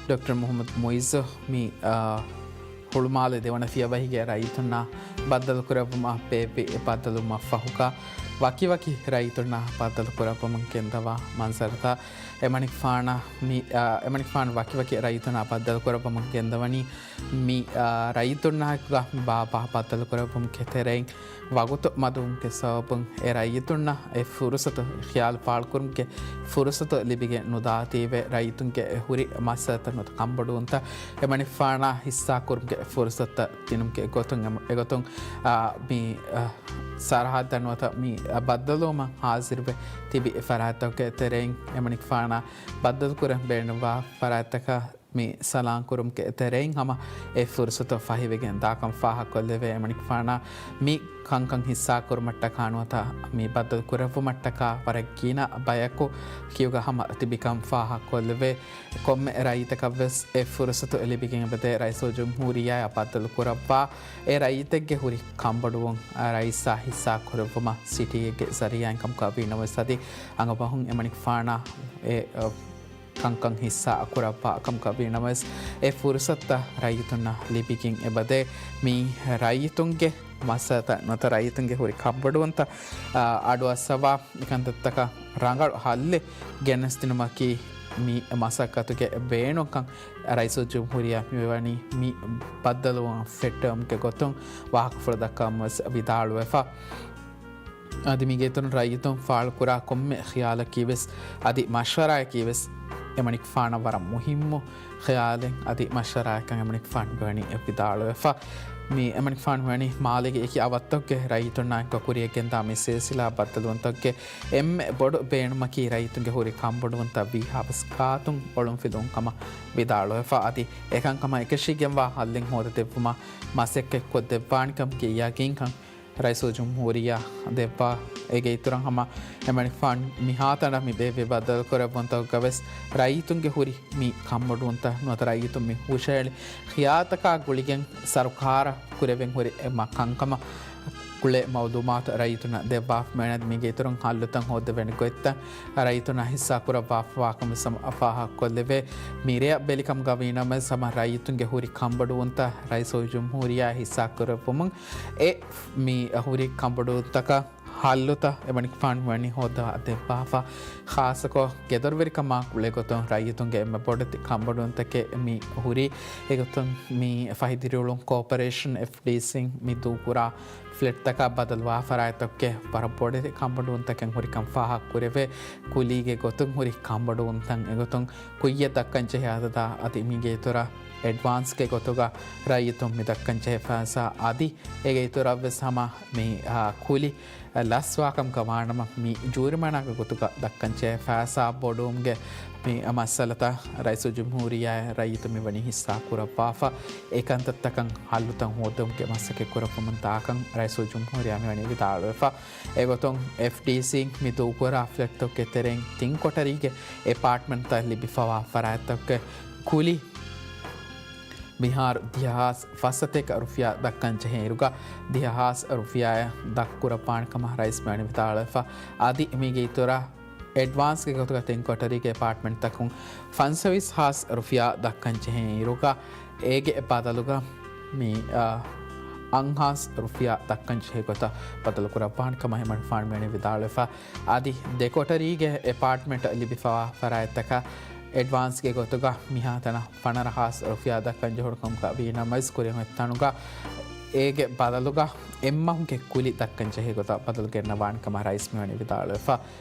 ޑޮކްޓަރ މުޙައްމަދު މުޢިއްޒު މި، އާ، ހުޅުމާލެ ދެވަނަ ފިޔަވަހިގެ ރައްޔިތުންނާ ބައްދަލުކުރެއްވުމަށް ބޭއްވި ބައްދަލުވުމަށްފަހުގަ ވަކިވަކި ރައްޔިތުންނާ ބައްދަލުކުރައްވަމުން ގެންދަވާ މަންޒަރުތައް. އެމަނިކުފާނަށް މި، އާ، އެމަނިކުފާނު ވަކިވަކި ރައްޔިތުންނާ ބައްދަލުކުރައްވަމުން ގެންދަވަނީ މި، އާ، ރައްޔިތުންނާއެކުގަ ބާބާ ބައްދަލުކުރެއްވުމުގެ ތެރެއިން ވަގުތު މަދުވުމުގެ ސަބަބުން އެ ރައްޔިތުންނަށް އެ ފުރުސަތު ޚިޔާލު ފާޅުކުރުމުގެ ފުރުސަތު ލިބިގެން ނުދާތީވެ ރައްޔިތުންގެ ހުރި މައްސަލަތައް ނުވަތަ ކަންބޮޑުވުންތައް އެމަނިކުފާނާ ހިއްސާކުރުމުގެ ފުރުސަތުތައް ދިނުމުގެ ގޮތުން އެމަ-، އެގޮތުން، އާ، މި، އާ، ސަރަހައްދަށް ނުވަތަ މި، އާ، ބައްދަލުވުމަށް ހާޒިރުވެ ތިބި ފަރާތްތަކުގެ ތެރެއިން އެމަނިކުފާނާ ބައްދަލުކުރަން ބޭނުންވާ ފަރާތްތަކަށް މި ސަލާންކުރުމުގެ ތެރެއިން ހަމަ އެ ފުރުސަތު ފަހިވެގެން ދާކަން ފާހަގަކޮށްލެވޭ. އެމަނިކުފާނާ މި ކަންކަން ހިއްސާކުރުމަށްޓަކާ ނުވަތަ މި ބައްދަލު ކުރެއްވުމަށްޓަކާ ވަރަށް ގިނަ ބަޔަކު ކިޔުގަ ހަމަ ތިބިކަން ފާހަގަކޮށްލެވޭ. ކޮންމެ ރައްޔިތަކަށްވެސް އެ ފުރުސަތު ލިބިގެން އެބަދޭ ރައީސުލްޖުމްހޫރިއްޔާއާ ބައްދަލު ކުރައްވާ އެ ރައްޔިތެއްގެ ހުރި ކަންބޮޑުވުން ރައީސާ ހިއްސާ ކުރެއްވުމަށް ސިޓީއެއްގެ ޒަރީޢާއިން ކަމުގަ ވީނަމަވެސް އަދި އަނގަބަހުން އެމަނިކުފާނާ އެ، އަ، ކަންކަން ހިއްސާ ކުރައްވާ ކަމުގަ ވީނަމަވެސް، އެ ފުރުސަތުތައް ރައްޔިތުންނަށް ލިބިގެން އެބަދޭ. މި ރައްޔިތުންގެ މައްސަލަތައް ނުވަތަ ރައްޔިތުންގެ ހުރި ކަންބޮޑުވުންތައް، އަ، އަޑުއައްސަވާ މިކަންތައްތަކަށް ރަނގަޅު ހައްލެއް ގެނެސްދިނުމަކީ މި މަސައްކަތުގެ ބޭނުންކަން ރައީސުލްޖުމްހޫރިއްޔާ މިވަނީ މި ބައްދަލުވުން ފެއްޓެވުމުގެ ގޮތުން ވާހަކަފުޅު ދައްކަވަމުން ވެސް ވިދާޅުވެފަ. އަދި މީގެ އިތުރުން ރައްޔިތުން ފާޅުކުރާ ކޮންމެ ޚިޔާލަކީ ވެސް އަދި މަޝްވަރާއަކީ ވެސް އެމަނިކުފާނަށް ވަރަށް މުހިއްމު ޚިޔާލެއް އަދި މަޝްވަރާއެއްކަން އެމަނިކުފާނު ވަނީ ވިދާޅުވެފަ. މި އެމަނިކުފާނު ވަނީ މާލޭގެ އެކި އަވަށްތަކުގެ ރައްޔިތުންނާއެކު ކުރިޔަށް ގެންދާ މި ސިލްސިލާ ބައްދަލުވުންތަކުގެ އެންމެ ބޮޑު ބޭނުމަކީ ރައްޔިތުންގެ ހުރި ކަންބޮޑުވުންތައް ވީހާވެސް ގާތުން އޮޅުންފިލުވުން ކަމަށް ވިދާޅުވެފަ. އަދި އެކަންކަމަށް އެކަށީގެންވާ ހައްލެއް ހޯދަދެއްވުމަށް މަސައްކަތްކޮށްދެއްވާނެކަމުގެ ޔަގީންކަން ރައީސުލްޖުމްހޫރިއްޔާ ދެއްވާ. އޭގެ އިތުރަށް ހަމަ އެމަނިކުފާނު މިހާތަނަށް މި ބޭއްވި ބައްދަލުކުރެއްވުންތަކުގަވެސް ރައްޔިތުންގެ ހުރި މި ކަންބޮޑުވުންތައް ނުވަތަ ރައްޔިތުން މި ހުށަހެޅި ޚިޔާލުތަކާ ގުޅިގެން ސަރުކާރަށް ކުރެވެން ހުރި އެ މަ-، ކަންކަމަށް ކުޅޭ މައުލޫމާތު ރައްޔިތުންނަށް ދެއްވާފަ. މޭނަދް މީގެ އިތުރުން ހައްލުތައް ހޯއްދެވޭނެ ގޮތްތައް ރައްޔިތުންނާ ހިއްސާ ކުރައްވާފަވާކަން ވެސް ހަމަ ފާހަގަކޮށްލެވޭ. މިރެޔަށް ބެލިކަމުގަ ވީނަމަވެސް ހަމަ ރައްޔިތުންގެ ހުރި ކަންބޮޑުވުންތައް ރައީސުލްޖުމްހޫރިއްޔާ ހިއްސާ ކުރެއްވުމުން އެ މި ހުރި ކަންބޮޑުވުންތަކަށް ހައްލުތައް އެމަނިކުފާނު ވަނީ ހޯއްދަވާ ދެއްވާފަ. ޚާއްޞަކޮށް، ގެދޮރުވެރިކަމާ ގުޅޭގޮތުން ރައްޔިތުންގެ އެންމެ ބޮޑެތި ކަންބޮޑުވުންތަކެއް މި ހުރީ. އެގޮތުން މި ފަހި ދިރިއުޅުން ކޯޕަރޭޝަން، އެފްޑީސީން މި ދޫކުރާ ފްލެޓްތަކާ ބަދަލުވާ ފަރާތްތަކުގެ ވަރަށް ބޮޑެތި ކަންބޮޑުވުންތަކެއް ހުރިކަން ފާހަގަކުރެވޭ. ކުލީގެ ގޮތުން ހުރި ކަންބޮޑުވުންތައް އެގޮތުން ކުއްޔަށް ދައްކަންޖެހޭ އަދަދާ އަދި މީގެ އިތުރަށް އެޑްވާންސްގެ ގޮތުގަ ރައްޔިތުން މި ދައްކަންޖެހޭ ފައިސާ އަދި އޭގެ އިތުރަށްވެސް ހަމަ މި، އާ، ކުލި ލަސްވާކަމުގަ ވާނަމަ، މި ޖޫރިމަނާގެ ގޮތުގަ ދައްކަންޖެހޭ ފައިސާ ބޮޑުވުމުގެ މި މައްސަލަތައް ރައީސުލްޖުމްހޫރިއްޔާ ރައްޔިތުން މިވަނީ ހިއްސާ ކުރައްވާފަ. އެ ކަންތައްތަކަށް ހައްލުތައް ހޯއްދެވުމުގެ މަސައްކަތް ކުރައްވަމުން ދާކަން ރައީސުލްޖުމްހޫރިއްޔާ މިވަނީ ވިދާޅުވެފަ. އެގޮތުން އެފްޑީސީން މި ދޫކުރާ ފްލެޓްތަކުގެ ތެރެއިން ތިން ކޮޓަރީގެ އެޕާޓްމަންޓްތައް ލިބިފަވާ ފަރާތްތަކުގެ ކުލި މިހާރު ދިހަ ހާސް ފަސްސަތޭކަ ރުފިޔާ ދައްކަންޖެހޭ އިރުގަ ދިހަ ހާސް ރުފިޔާއަށް ދަށްކުރައްވާނެ ކަމަށް ރައީސް މިވަނީ ވިދާޅުވެފަ. އަދި މީގެ އިތުރަށް އެޑްވާންސްގެ ގޮތުގަ ތިން ކޮޓަރީގެ އެޕާޓްމަންޓްތަކުން ފަންސަވީސް ހާސް ރުފިޔާ ދައްކަންޖެހޭ އިރުގަ އޭގެ ބަދަލުގަ މި، އަ، އަށް ހާސް ރުފިޔާ ދައްކަންޖެހޭ ގޮތަށް ބަދަލުކުރައްވާނެ ކަމަށް އެމަނިކުފާނު މިވަނީ ވިދާޅުވެފަ. އަދި ދެ ކޮޓަރީގެ އެޕާޓްމަންޓް ލިބިފަވާ ފަރާތްތަކަށް އެޑްވާންސްގެ ގޮތުގަ މިހާތަނަށް ފަނަރަ ހާސް ރުފިޔާ ދައްކަން ޖެހުނު ކަމުގަ ވީނަމަވެސް ކުރިން އޮތް ތަނުގަ އޭގެ ބަދަލުގަ އެއްމަހުގެ ކުލި ދައްކަން ޖެހޭ ގޮތަށް ބަދަލު ގެންނަވާނެ ކަމަށް ރައީސް މިވަނީ ވިދާޅުވެފަ.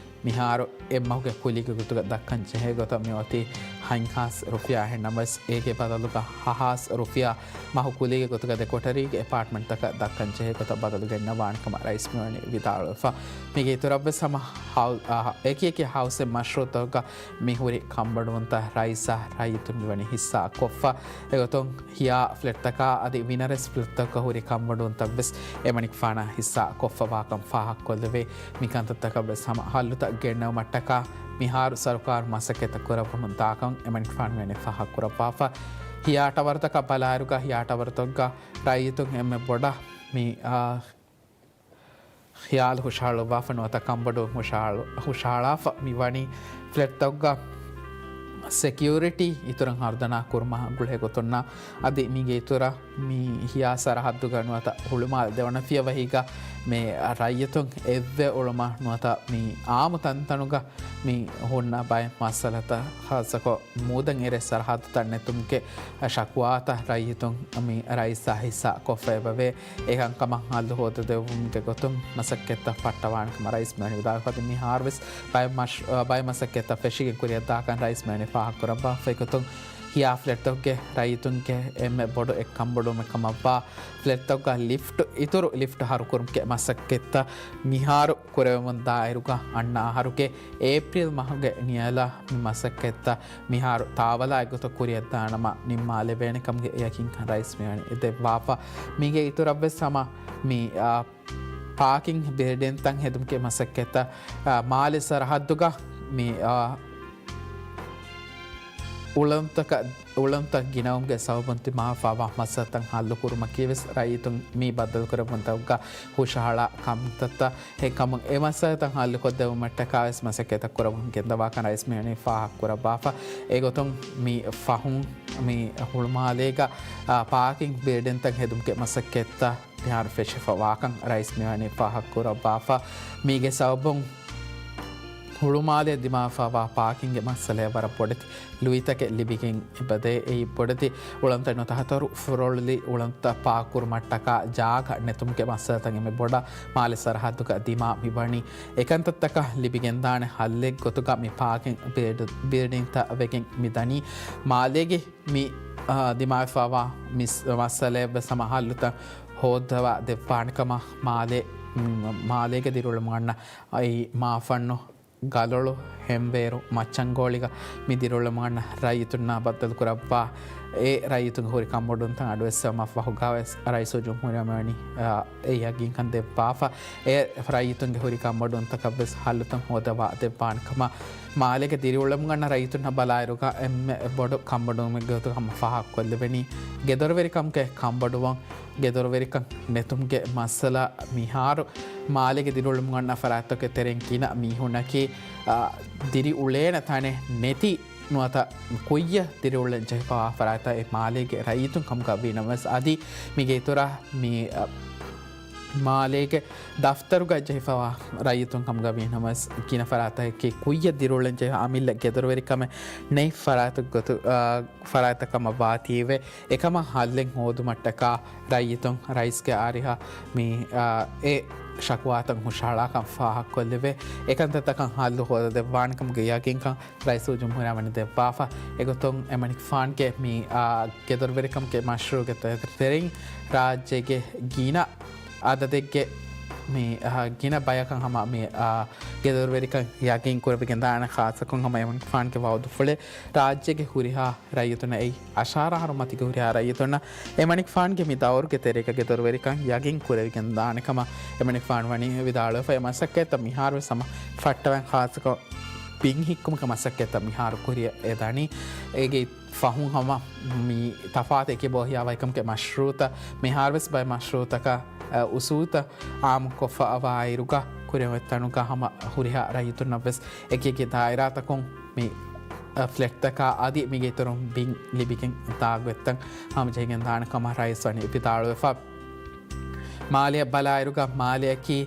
މިހާރު އެއްމަހުގެ ކުލީގެ ގޮތުގަ ދައްކަން ޖެހޭ ގޮތަށް މި އޮތީ ހަތް ހާސް ރުފިޔާ އެހެންނަމަވެސް، އޭގެ ބަދަލުގަ ހަ ހާސް ރުފިޔާ މަހު ކުލީގެ ގޮތުގަ ދެ ކޮޓަރީގެ އެޕާޓްމަންޓްތަކަށް ދައްކަން ޖެހޭ ގޮތަށް ބަދަލު ގެންނަވާނެ ކަމަށް ރައީސް މިވަނީ ވިދާޅުވެފަ. މީގެ އިތުރަށްވެސް ހަމަ ހައު-، އާ، އެކި އެކި ހައުސިން މަޝްރޫއުތަކުގަ މި ހުރި ކަންބޮޑުވުންތައް ރައީސާ ރައްޔިތުން މިވަނީ ހިއްސާ ކޮށްފަ. އެގޮތުން ހިޔާ ފްލެޓްތަކާ އަދި ވިނަރެސް ފްލެޓްތަކުގަ ހުރި ކަންބޮޑުވުންތައްވެސް އެމަނިކުފާނާ ހިއްސާ ކޮށްފަވާކަން ފާހަގަކޮށްލެވޭ. މިކަންތައްތަކަށްވެސް ހަމަ ހައްލުތައް ގެންނެވުމަށްޓަކާ މިހާރު ސަރުކާރު މަސައްކަތްތައް ކުރައްވަމުން ދާކަން އެމަނިކުފާނު ވެނި ފާހަގަކުރައްވާފަ. ހިޔާ ޓަވަރުތަކަށް ބަލާއިރުގަ ހިޔާ ޓަވަރުތަކުގަ ރައްޔިތުން އެންމެ ބޮޑަށް މި، އާ، ޚިޔާލު ހުށަހަޅުއްވާފަ ނުވަތަ ކަންބޮޑުވުން ހުށަހަޅު-، ހުށަހަޅާފަ މި ވަނީ ފްލެޓްތަކުގަ ސެކިއުރިޓީ އިތުރަށް ހަރުދަނާ ކުރުމާ ގުޅޭ ގޮތުންނާ. އަދި މީގެ އިތުރަށް މި ހިޔާ ސަރަހައްދުގަ ނުވަތަ ހުޅުމާލެ ދެވަނަ ފިޔަވަހީގަ މި ރައްޔިތުން އެއްވެ އުޅުމަށް ނުވަތަ މި އާއްމު ތަންތަނުގަ މި ހުންނަ ބައެއް މައްސަލަތައް ޚާއްޞަކޮށް މޫދަށް އެރޭ ސަރަހައްދުތައް ނެތުމުގެ ޝަކުވާތައް ރައްޔިތުން މި ރައީސާ ހިއްސާ ކޮށްފަ އެބަވޭ. އެކަންކަމަށް ހައްލު ހޯދަދެއްވުމުގެ ގޮތުން މަސައްކަތްތައް ފައްޓަވާނެ ކަމަށް ރައީސް މިވަނީ ވިދާޅުވެފަ. އަދި މިހާރުވެސް ބައެއް މަޝް-، ބައެއް މަސައްކަތްތައް ފެށިގެން ކުރިއަށްދާކަން ރައީސް މިވަނީ ފާހަގަކުރައްވާފައި ގޮތުން ހިޔާ ފްލެޓްތަކުގެ ރައްޔިތުންގެ އެންމެ ބޮޑު އެއްކަންބޮޑުވުމެއް ކަމަށްވާ ފްލެޓްތަކުގަ ލިފްޓް، އިތުރު ލިފްޓް ހަރުކުރުމުގެ މަސައްކަތްތައް މިހާރު ކުރެވެމުން ދާއިރުގަ އަންނަ އަހަރުގެ އޭޕްރީލް މަހުގެ ނިޔަލަށް މި މަސައްކަތްތައް މިހާރު ތާވަލާއެއްގޮތަށް ކުރިއަށްދާނަމަ ނިންމާލެވޭނެ ކަމުގެ ޔަޤީންކަން ރައީސް މިވަނީ ދެއްވާފަ. މީގެ އިތުރަށްވެސް ހަމަ މި، އާ، ޕާކިން ބިލްޑިންތައް ހެދުމުގެ މަސައްކަތްތައް، އާ، މާލެ ސަރަހައްދުގަ މި، އާ، އުޅަނދުތަކަށް، އުޅަނދުތައް ގިނަވުމުގެ ސަބަބުން ދިމާވެފައިވާ މައްސަލަތައް ހައްލުކުރުމަކީވެސް ރައްޔިތުން މި ބައްދަލުކުރެއްވުންތަކުގަ ހުށަހަޅާ ކަންތައްތައް. އެހެންކަމުން އެ މައްސަލަތައް ހައްލުކޮށްދެއްވުމަށްޓަކާވެސް މަސައްކަތްތައް ކުރަމުން ގެންދަވާކަން ރައީސް މިވަނީ ފާހަގަކުރައްވާފަ. އެގޮތުން މި ފަހުން މި ހުޅުމާލޭގަ، އާ، ޕާކިން ބިލްޑިންތައް ހެދުމުގެ މަސައްކަތްތައް މިހާރު ފެށިފަ ވާކަން ރައީސް މިވަނީ ފާހަގަކުރައްވާފަ. މީގެ ސަބަބުން ހުޅުމާލޭ ދިމާވެފައިވާ ޕާކިންގެ މައްސަލައަށް ވަރަށް ބޮޑެތި ލުއިތަކެއް ލިބިގެން އެބަދޭ. އެއީ ބޮޑެތި އުޅަނދުތައް ނުވަތަ ހަތަރު ފުރޮޅުލި އުޅަނދުތައް ޕާކް ކުރުމަށްޓަކާ ޖާގަ ނެތުމުގެ މައްސަލަތައް އެންމެ ބޮޑަށް މާލެ ސަރަހައްދުގަ ދިމާ މިވަނީ. އެކަންތައްތަކަށް ލިބިގެންދާނެ ހައްލެއް ގޮތުގަ މި ޕާކިން ބިލްޑް-، ބިލްޑިންތައް ވެގެން މިދަނީ. މާލޭގެ މި، އާ، ދިމާވެފައިވާ މިސް-، މައްސަލައެއްވެސް ހަމަ ހައްލުތައް ހޯއްދަވާ ދެއްވާނެ ކަމަށް މާލޭ، މް، މާލޭގެ ދިރިއުޅުމުގަ އަންނަ އައި މާފަންނު، ގަލޮޅު، ހެންވޭރު، މައްޗަންގޯޅިގަ މި ދިރިއުޅުމުގަ އަންނަ ރައްޔިތުންނާ ބައްދަލުކުރައްވާ އެ ރައްޔިތުންގެ ހުރި ކަންބޮޑުވުންތައް އަޑުއެއްސެވުމަށްފަހުގަވެސް ރައީސުލްޖުމްހޫރިއްޔާ މިވަނީ، އާ، އެ ޔަގީންކަން ދެއްވާފަ. އެ ރައްޔިތުންގެ ހުރި ކަންބޮޑުވުންތަކަށްވެސް ހައްލުތައް ހޯދަވާ ދެއްވާނެ ކަމަށް މާލޭގެ ދިރިއުޅުމުގަ އަންނަ ރައްޔިތުންނަށް ބަލާއިރުގަ އެންމެ ބޮޑު ކަންބޮޑުވުމެއްގެ ގޮތުގަ ހަމަ ފާހަގަކޮށްލެވެނީ ގެދޮރުވެރިކަމުގެ ކަންބޮޑުވުން، ގެދޮރުވެރިކަން ނެތުމުގެ މައްސަލަ މިހާރު މާލޭގެ ދިރިއުޅުމުގަ އަންނަ ފަރާތްތަކުގެ ތެރެއިން ގިނަ މީހުންނަކީ، އާ، ދިރިއުޅޭނެ ތަނެއް ނެތި ނުވަތަ ކުއްޔަށް ދިރިއުޅެން ޖެހިފައިވާ ފަރާތްތައް އެ މާލޭގެ ރައްޔިތުން ކަމުގަ ވީނަމަވެސް އަދި މީގެ އިތުރަށް މި، އަ، މާލޭގެ ދަފްތަރުގަ ޖެހިފައިވާ ރައްޔިތުން ކަމުގަ ވީނަމަވެސް ގިނަ ފަރާތަކަކީ ކުއްޔަށް ދިރިއުޅެން ޖެހި އަމިއްލަ ގެދޮރުވެރިކަމެއް ނެތް ފަރާތަކުގެ ގޮތު-، އާ، ފަރާތްތައް ކަމަށް ވާތީވެ، އެކަމަށް ހައްލެއް ހޯދުމަށްޓަކާ ރައްޔިތުން ރައީސްގެ އަރިހަށް މި، އާ، އެ ޝަކުވާތައް ހުށަހަޅާކަން ފާހަގަކޮށްލެވޭ. އެކަންތައްތަކަށް ހައްލު ހޯދަދެއްވާނެކަމުގެ ޔަގީންކަން ރައީސުލްޖުމްހޫރިއްޔާ ވަނީ ދެއްވާފަ. އެގޮތުން އެމަނިކުފާނުގެ މި، އާ، ގެދޮރުވެރިކަމުގެ މަޝްރޫޢުގެ ތެ-، ތެރެއިން ރާއްޖޭގެ ގިނަ އަދަދެއްގެ މި، އާ، ގިނަ ބަޔަކަށް ހަމަ މި، އާ، ގެދޮރުވެރިކަން ޔަގީން ކުރެވިގެންދާނެ. ޚާއްޞަކޮށް ހަމަ އެމަނިކުފާނުގެ ވައުދުފުޅެއް ރާއްޖޭގެ ހުރިހާ ރައްޔިތުންނަށް އެއީ އަށާރަ އަހަރު މަތީގެ ހުރިހާ ރައްޔިތުންނަށް އެމަނިކުފާނުގެ މި ދައުރުގެ ތެރޭގަ ގެދޮރުވެރިކަން ޔަގީން ކުރެވިގެން ދާނެ ކަމަށް އެމަނިކުފާނު ވަނީ ވިދާޅުވެފަ. އެ މަސައްކަތްތައް މިހާރުވެސް ހަމަ ފައްޓަވަން ޚާއްޞަކޮށް ބިން ހިއްކުމުގެ މަސައްކަތްތައް މިހާރު ކުރިއަށް އެދަނީ. އޭގެ ފަހުން ހަމަ މި ތަފާތު އެކި ބޯހިޔާވަހިކަމުގެ މަޝްރޫޢުތައް މިހާރުވެސް ބައެއް މަޝްރޫޢުތަކަށް، އަ، އުސޫލުތައް އާއްމުކޮށްފަ އަވާއިރުގަ ކުރިއަށް އޮތް ތަނުގަ ހަމަ ހުރިހާ ރައްޔިތުންނަށްވެސް އެކި އެކި ދާއިރާތަކުން މި، އަ، ފްލެޓްތަކާ އަދި މީގެ އިތުރުން ބިން ލިބިގެން ދާ ގޮތްތައް ހަމަޖެހިގެން ދާނެ ކަމަށް ރައީސް ވަނީ ވިދާޅުވެފަ. މާލެއަށް ބަލާއިރުގަ މާލެއަކީ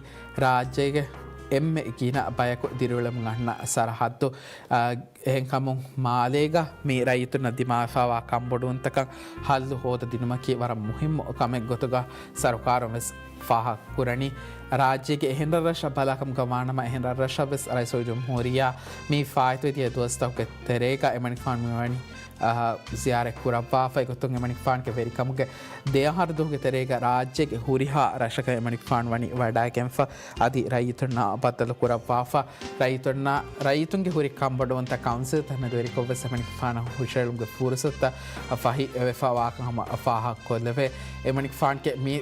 ރާއްޖޭގެ އެންމެ ގިނަ ބަޔަކު ދިރިއުޅެމުން އަންނަ ސަރަހައްދު. އަ، އެހެންކަމުން މާލޭގަ މި ރައްޔިތުންނަށް ދިމާވެފައިވާ ކަންބޮޑުވުންތަކަށް ހައްލު ހޯދަދިނުމަކީ ވަރަށް މުހިއްމު ކަމެއް ގޮތުގަ ސަރުކާރުން ވެސް ފާހަގަކުރަނީ. ރާއްޖޭގެ އެހެން ރަށްރަށަށް ބަލާކަމުގަ ވާނަމަ، އެހެން ރަށްރަށަށްވެސް ރައީސުލްޖުމްހޫރިއްޔާ މި ފާއިތުވެދިޔަ ދުވަސްތަކުގެ ތެރޭގަ އެމަނިކުފާނު މިވަނީ، އަ، ޒިޔާރަތް ކުރައްވާފަ. އެގޮތުން އެމަނިކުފާނުގެ ވެރިކަމުގެ ދެއަހަރު ދުވަހުގެ ތެރޭގަ ރާއްޖޭގެ ހުރިހާ ރަށަކަށް އެމަނިކުފާނު ވަނީ ވަޑައިގެންފަ. އަދި ރައްޔިތުންނާ ބައްދަލު ކުރައްވާފަ. ރައްޔިތުންނާ، ރައްޔިތުންގެ ހުރި ކަންބޮޑުވުންތައް ކައުންސިލްތައް މެދުވެރިކޮށްވެސް އެމަނިކުފާނަށް ހުށައެޅުމުގެ ފުރުސަތުތައް ފަހިވެފަ ވާކަން ހަމަ ފާހަގަކޮށްލެވޭ. އެމަނިކުފާނުގެ މި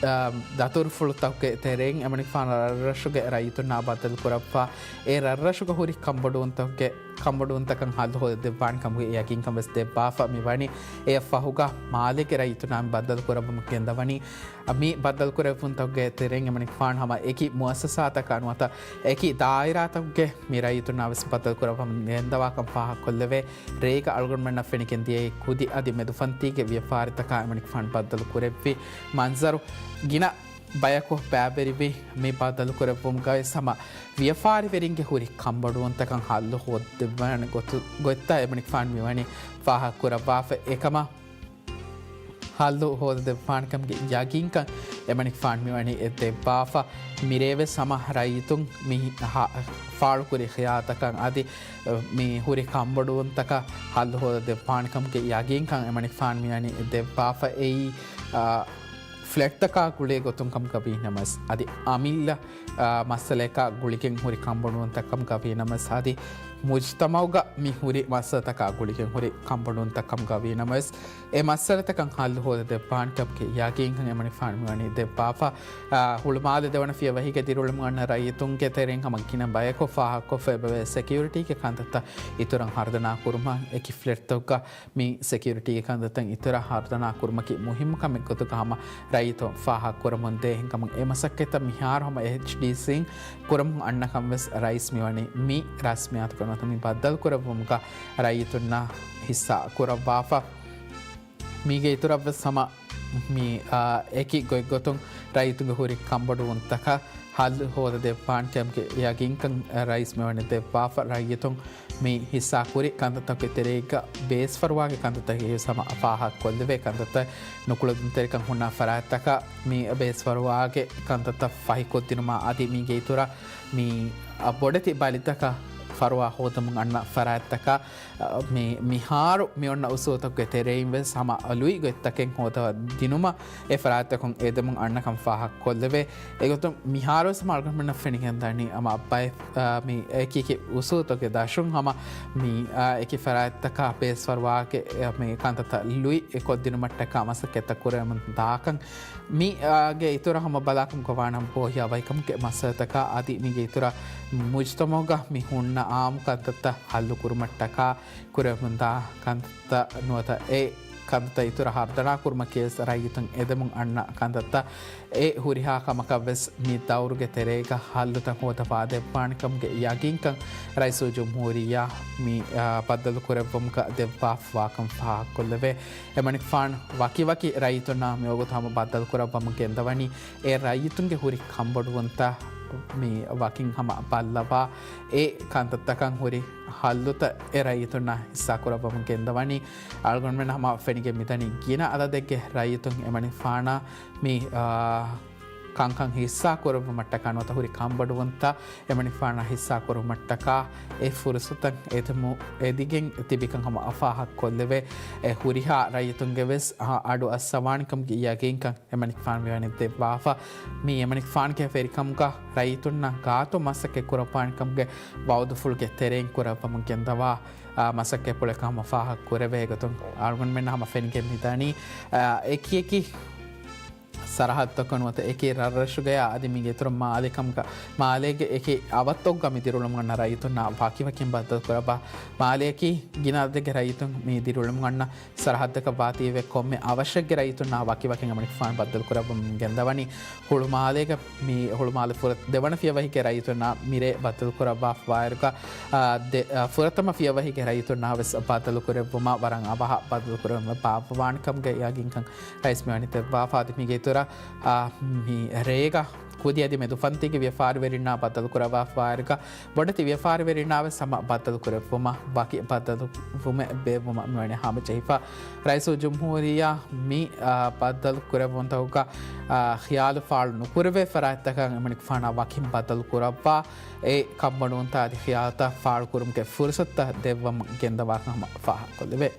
އާ، ދަތުރުފުޅުތަކުގެ ތެރެއިން އެމަނިކުފާނު ރަށްރަށުގެ ރައްޔިތުންނާ ބައްދަލު ކުރައްވާ، އެ ރަށްރަށުގަ ހުރި ކަންބޮޑުވުންތަކުގެ ކަންބޮޑުވުންތަކަށް ހައްލު ހޯދަދެއްވާނެ ކަމުގެ ޔަގީންކަން ވެސް ދެއްވާފަ މިވަނީ. އެއަށް ފަހުގަ މާލޭގެ ރައްޔިތުންނާ މި ބައްދަލު ކުރައްވަމުން ގެންދަވަނީ. މި ބައްދަލު ކުރެއްވުންތަކުގެ ތެރެއިން އެމަނިކުފާނު ހަމަ އެކި މުއައްސަސާތަކާ ނުވަތަ އެކި ދާއިރާތަކުގެ މި ރައްޔިތުންނާ ވެސް ބައްދަލު ކުރައްވަމުން ގެންދަވާކަން ފާހަގަކޮށްލެވޭ. ރޭގަ އަޅުގަނޑުމެންނަށް ފެނިގެން ދިޔައީ ކުދި އަދި މެދުފަންތީގެ ވިޔަފާރިތަކާ އެމަނިކުފާނު ބައްދަލު ކުރެއްވި މަންޒަރު. ގިނަ ބަޔަކު ބައިވެރިވި މި ބައްދަލު ކުރެއްވުމުގައި ހަމަ ވިޔަފާރިވެރިންގެ ހުރި ކަންބޮޑުވުންތަކަށް ހައްލު ހޯދަދެއްވާނެ ގޮތު، ގޮތްތައް އެމަނިކުފާނު މިވަނީ ފާހަގަ ކުރައްވާފަ. އެކަމަށް ހައްލު ހޯދަދެއްވާނެކަމުގެ ޔަގީންކަން އެމަނިކުފާނު މިވަނީ އެ ދެއްވާފަ. މިރޭވެސް ހަމަ ރައްޔިތުން މި ހަ-، ފާޅުކުރި ޚިޔާލުތަކަށް އަދި މި ހުރި ކަންބޮޑުވުންތަކަށް ހައްލު ހޯދަދެއްވާނެކަމުގެ ޔަގީންކަން އެމަނިކުފާނު މިވަނީ ދެއްވާފަ. އެއީ، އާ، ފްލެޓްތަކާ ގުޅޭ ގޮތުން ކަމުގަ ވީ ނަމަވެސް، އަދި އަމިއްލަ، އާ، މައްސަލަޔަކާ ގުޅިގެން ހުރި ކަންބޮޑުވުންތައް ކަމުގަ ވީ ނަމަވެސް، އަދި މުޖްތަމައުގަ މި ހުރި މައްސަލަތަކާ ގުޅިގެން ހުރި ކަންބޮޑުވުންތައް ކަމުގަ ވީ ނަމަވެސް، އެ މައްސަލަތަކަށް ހައްލު ހޯދަދެއްވާނެކަމުގެ ޔަގީންކަން އެމަނިކުފާނު މިވަނީ ދެއްވާފަ. އާ، ހުޅުމާލެ ދެވަނަ ފިޔަވަހީގެ ދިރިއުޅުމުން އަންނަ ރައްޔިތުންގެ ތެރެއިން ހަމަ ގިނަ ބަޔަކު ފާހަގަކޮށްފަ އެބަވޭ. ސެކިއުރިޓީގެ ކަންތައްތައް އިތުރަށް ހަރުދަނާ ކުރުމަށް އެކި ފްލެޓްތަކުގަ މި ސެކިއުރިޓީގެ ކަންތައްތައް އިތުރަށް ހަރުދަނާ ކުރުމަކީ މުހިއްމު ކަމެއް ގޮތުގަ ހަމަ ރައްޔިތުން ފާހަގަ ކުރަމުންދޭ. އެހެންކަމުން އެ މަސައްކަތްތައް މިހާރު ހަމަ އެޗްޑީސީން ކުރަމުން އަންނަކަން ވެސް ރައީސް މިވަނީ މި ރަސްމިއްޔާތުގަ ނުވަތަ މި ބައްދަލު ކުރެއްވުމުގަ ރައްޔިތުންނާ ހިއްސާ ކުރައްވާފަ. މީގެ އިތުރަށްވެސް ހަމަ މި، އާ، އެކި ގޮތްގޮތުން ރައްޔިތުންގެ ހުރި ކަންބޮޑުވުންތަކަށް ހައްލު ހޯދަދެއްވާނެ ކަމުގެ ޔަގީންކަން ރައީސް މިވަނީ ދެއްވާފަ. ރައްޔިތުން މި ހިއްސާ ކުރި ކަންތައްތަކުގެ ތެރޭގަ ބޭސްފަރުވާގެ ކަންތައްތަކެއް ހަމަ ފާހަގަކޮށްލެވޭ. ކަންތައްތައް ނުކުޅެދުންތެރިކަން ހުންނަ ފަރާތްތަކަށް މި ބޭސްފަރުވާގެ ކަންތައްތައް ފަހިކޮށްދިނުމާ އަދި މީގެ އިތުރަށް މި ބޮޑެތި ބަލިތަކަށް ފަރުވާ ހޯދަމުން އަންނަ ފަރާތްތަކަށް މި، މިހާރު މި އޮންނަ އުސޫލުތަކުގެ ތެރެއިން ވެސް ހަމަ ލުއި ގޮތްތަކެއް ހޯދަ ދިނުމަށް އެ ފަރާތްތަކުން އެދެމުން އަންނަކަން ފާހަގަކޮށްލެވޭ. އެގޮތުން މިހާރު ވެސް ހަމަ އަޅުގަނޑުމެންނަށް ފެނިގެންދަނީ ހަމަ ބައެއް، އާ، މި އެކި އެކި އުސޫލުތަކުގެ ދަށުން ހަމަ މި، އާ، އެކި ފަރާތްތަކާ ބޭސްފަރުވާގެ، އާ، މި ކަންތައްތައް ލުއި އެ ކޮށްދިނުމަށްޓަކާ މަސައްކަތްތައް ކުރެވެމުން ދާކަން. މި، އާ، ގެ އިތުރަށް ހަމަ ބަލާކަމުގަ ވާނަމަ ބޯހިޔާވަހިކަމުގެ މައްސަލަތަކާ އަދި މީގެ އިތުރަށް މުޖްތަމައުގަ މި ހުންނަ އާއްމު ކަންތައްތައް ހައްލު ކުރުމަށްޓަކާ ކުރެވެމުންދާ ކަންތައް ނުވަތަ އެ ކަންތައް އިތުރަށް ހަރުދަނާ ކުރުމަކީ ވެސް ރައްޔިތުން އެދެމުން އަންނަ ކަންތައްތައް. އެ ހުރިހާ ކަމަކަށް ވެސް މި ދައުރުގެ ތެރޭގަ ހައްލުތައް ހޯދަފާ ދެއްވާނެ ކަމުގެ ޔަގީންކަން ރައީސުލްޖުމްހޫރިއްޔާ މި، އާ، ބައްދަލު ކުރެއްވުމުގަ ދެއްވާފަވާކަން ފާހަގަކޮށްލެވޭ. އެމަނިކުފާނު ވަކިވަކި ރައްޔިތުންނާ މިވަގުތު ހަމަ ބައްދަލު ކުރައްވަމުން ގެންދަވަނީ އެ ރައްޔިތުންގެ ހުރި ކަންބޮޑުވުންތައް މި ވަކިން ހަމަ ބައްލަވާ، އެ ކަންތައްތަކަށް ހުރި ހައްލުތައް އެ ރައްޔިތުންނާ ހިއްސާ ކުރައްވަމުން ގެންދަވަނީ. އަޅުގަނޑުމެން ހަމަ ފެނިގެން މިދަނީ ގިނަ އަދަދެއްގެ ރައްޔިތުން އެމަނިކުފާނާ މި، އާ، ކަންކަން ހިއްސާ ކުރެއްވުމަށްޓަކާ ނުވަތަ ހުރި ކަންބޮޑުވުންތައް އެމަނިކުފާނާ ހިއްސާ ކުރުމަށްޓަކާ އެ ފުރުސަތަށް އެދެމު-، އެދިގެން ތިބިކަން ހަމަ ފާހަގަކޮށްލެވޭ. އެ ހުރިހާ ރައްޔިތުންގެ ވެސް އަ-، އަޑު އައްސަވާނެކަމުގެ ޔަގީންކަން އެމަނިކުފާނު މިވަނީ ދެއްވާފަ. މި އެމަނިކުފާނުގެ ވެރިކަމުގަ ރައްޔިތުންނަށް ގާތު މަސައްކަތް ކުރައްވާނެކަމުގެ ވައުދުފުޅުގެ ތެރެއިން ކުރައްވަމުން ގެންދަވާ، އާ، މަސައްކަތްޕުޅެއް ހަމަ ފާހަގަ ކުރެވޭ. އެގޮތުން އަޅުގަނޑުމެން ހަމަ ފެނިގެން މިދަނީ، އާ، އެކި އެކި ސަރަހައްދަކަށް ނުވަތަ އެކި ރަށްރަށުގަޔާ އަދި މީގެ އިތުރަށް މާލެ ކަމުގަ، މާލޭގެ އެކި އަވަށްތަކުގަ މި ދިރިއުޅެމުން އަންނަ ރައްޔިތުންނާ ވަކިވަކިން ބައްދަލު ކުރައްވާ. މާލެއަކީ ގިނަ އަދަދެއްގެ ރައްޔިތުން މި ދިރިއުޅެމުން އަންނަ ސަރަހައްދަކަށް ވާތީވެ، ކޮންމެ އަވަށެއްގެ ރައްޔިތުންނާ ވަކިވަކިން އެމަނިކުފާނު ބައްދަލު ކުރައްވަމުން ގެންދަވަނީ. ހުޅުމާލޭގެ މި ހުޅުމާލެ ފުރަ-، ދެވަނަ ފިޔަވަހީގެ ރައްޔިތުންނާ މިރޭ ބައްދަލު ކުރައްވާފަވާއިރުގަ، އާ، ދެ-، އާ، ފުރަތަމަ ފިޔަވަހީގެ ރައްޔިތުންނާ ވެސް ބައްދަލު ކުރެއްވުމަށް ވަރަށް އަވަހަށް ބައްދަލު ކުރެވުމަށް ބާއްވަވާނެ ކަމުގެ ޔަގީންކަން ރައީސް މިވަނީ ދެއްވާފަ. އަދި މީގެ އިތުރަށް، އާ، މި ރޭގަ ކުދި އަދި މެދުފަންތީގެ ވިޔަފާރިވެރިންނާ ބައްދަލު ކުރައްވާފަވާއިރުގަ ބޮޑެތި ވިޔަފާރިވެރިންނާ ވެސް ހަމަ ބައްދަލު ކުރެއްވުމަށް ވަކި ބައްދަލުވުމެއް ބޭއްވުމަށް މިވަނީ ހަމަޖެހިފަ. ރައީސުލްޖުމްހޫރިއްޔާ މި، އާ، ބައްދަލު ކުރެއްވުންތަކުގަ، އާ، ޚިޔާލު ފާޅު ނުކުރެވޭ ފަރާތްތަކަށް އެމަނިކުފާނާ ވަކިން ބައްދަލު ކުރައްވާ، އެ ކަންބޮޑުވުންތައް އަދި ޚިޔާލުތައް ފާޅުކުރުމުގެ ފުރުސަތުތައް ދެއްވަމުން ގެންދަވާކަން ހަމަ ފާހަގަކޮށްލެވޭ.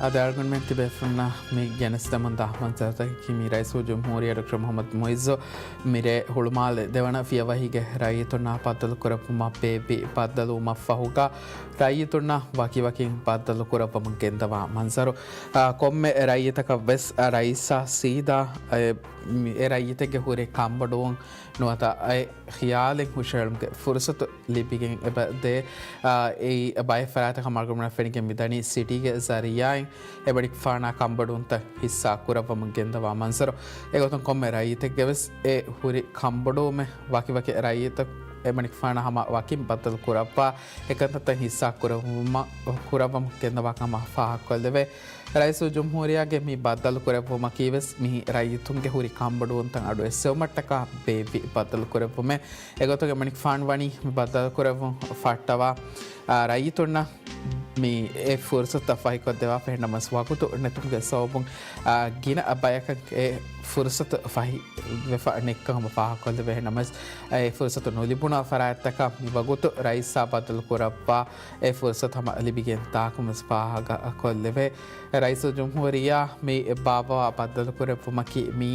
އަދި އަޅުގަނޑުމެން ތިބޭފުޅުންނަށް މި ގެނެސްދެމުންދާ މަންޒަރުތަކަކީ މި ރައީސުލްޖުމްހޫރިއްޔާ ޑޮކްޓަރ މުޙައްމަދު މުޢިއްޒު މިރޭ ހުޅުމާލެ ދެވަނަ ފިޔަވަހީގެ ރައްޔިތުންނާ ބައްދަލުކުރެއްވުމަށް ބޭއްވި ބައްދަލުވުމަށްފަހުގަ ރައްޔިތުންނަށް ވަކިވަކިން ބައްދަލުކުރައްވަމުން ގެންދަވާ މަންޒަރު. އާ، ކޮންމެ ރައްޔިތަކަށް ވެސް، އާ، ރައީސާ ސީދާ، އެ، މި-، އެ ރައްޔިތެއްގެ ހުރި ކަންބޮޑުވުން ނުވަތަ އެ ޚިޔާލެއް ހުށައެޅުމުގެ ފުރުސަތު ލިބިގެން އެބަދޭ. އާ، އެއީ ބައެއް ފަރާތަކަށް އަޅުގަނޑުމެންނަށް ފެނިގެން މިދަނީ ސިޓީގެ ޒަރީޢާއިން އެމަނިކުފާނާ ކަންބޮޑުވުންތައް ހިއްސާ ކުރައްވަމުން ގެންދަވާ މަންޒަރު. އެގޮތުން ކޮންމެ ރައްޔިތެއްގެ ވެސް އެ ހުރި ކަންބޮޑުވުމެއް ވަކިވަކި ރައްޔިތައް އެމަނިކުފާނާ ހަމަ ވަކިން ބައްދަލު ކުރައްވާ އެކަންތައްތައް ހިއްސާ ކުރައްވުމަށް، ކުރައްވަމުން ގެންދަވާ ކަމަށް ފާހަގަކޮށްލެވޭ. ރައީސުލްޖުމްހޫރިއްޔާގެ މި ބައްދަލުކުރެއްވުމަކީ ވެސް މި ރައްޔިތުންގެ ހުރި ކަންބޮޑުވުންތައް އަޑު އެއްސެވުމަށްޓަކާ ބޭއްވި ބައްދަލުކުރެއްވުމެއް. އެގޮތުގެ އެމަނިކުފާނު ވަނީ މި ބައްދަލުކުރެއްވުން ފައްޓަވާ، އާ، ރައްޔިތުންނަށް މި އެ ފުރުސަތުތައް ފަހިކޮށްދެވާފަ. އެހެންނަމަވެސް ވަގުތު ނެތުމުގެ ސަބަބުން، އާ، ގިނަ ބަޔަކަށް އެ ފުރުސަތު ފަހިވެފަ ނެތްކަން ހަމަ ފާހަގަކޮށްލެވޭ. އެހެންނަމަވެސް އެ ފުރުސަތު ނުލިބުނު ފަރާތްތަކަށް މި ވަގުތު ރައީސާ ބައްދަލުކުރައްވާ އެ ފުރުސަތު ހަމަ ލިބިގެން ތާކުން ވެސް ފާހަގަކޮށްލެވޭ. ރައީސުލްޖުމްހޫރިއްޔާ މި ބާއްވާ ބައްދަލުކުރެއްވުމަކީ މި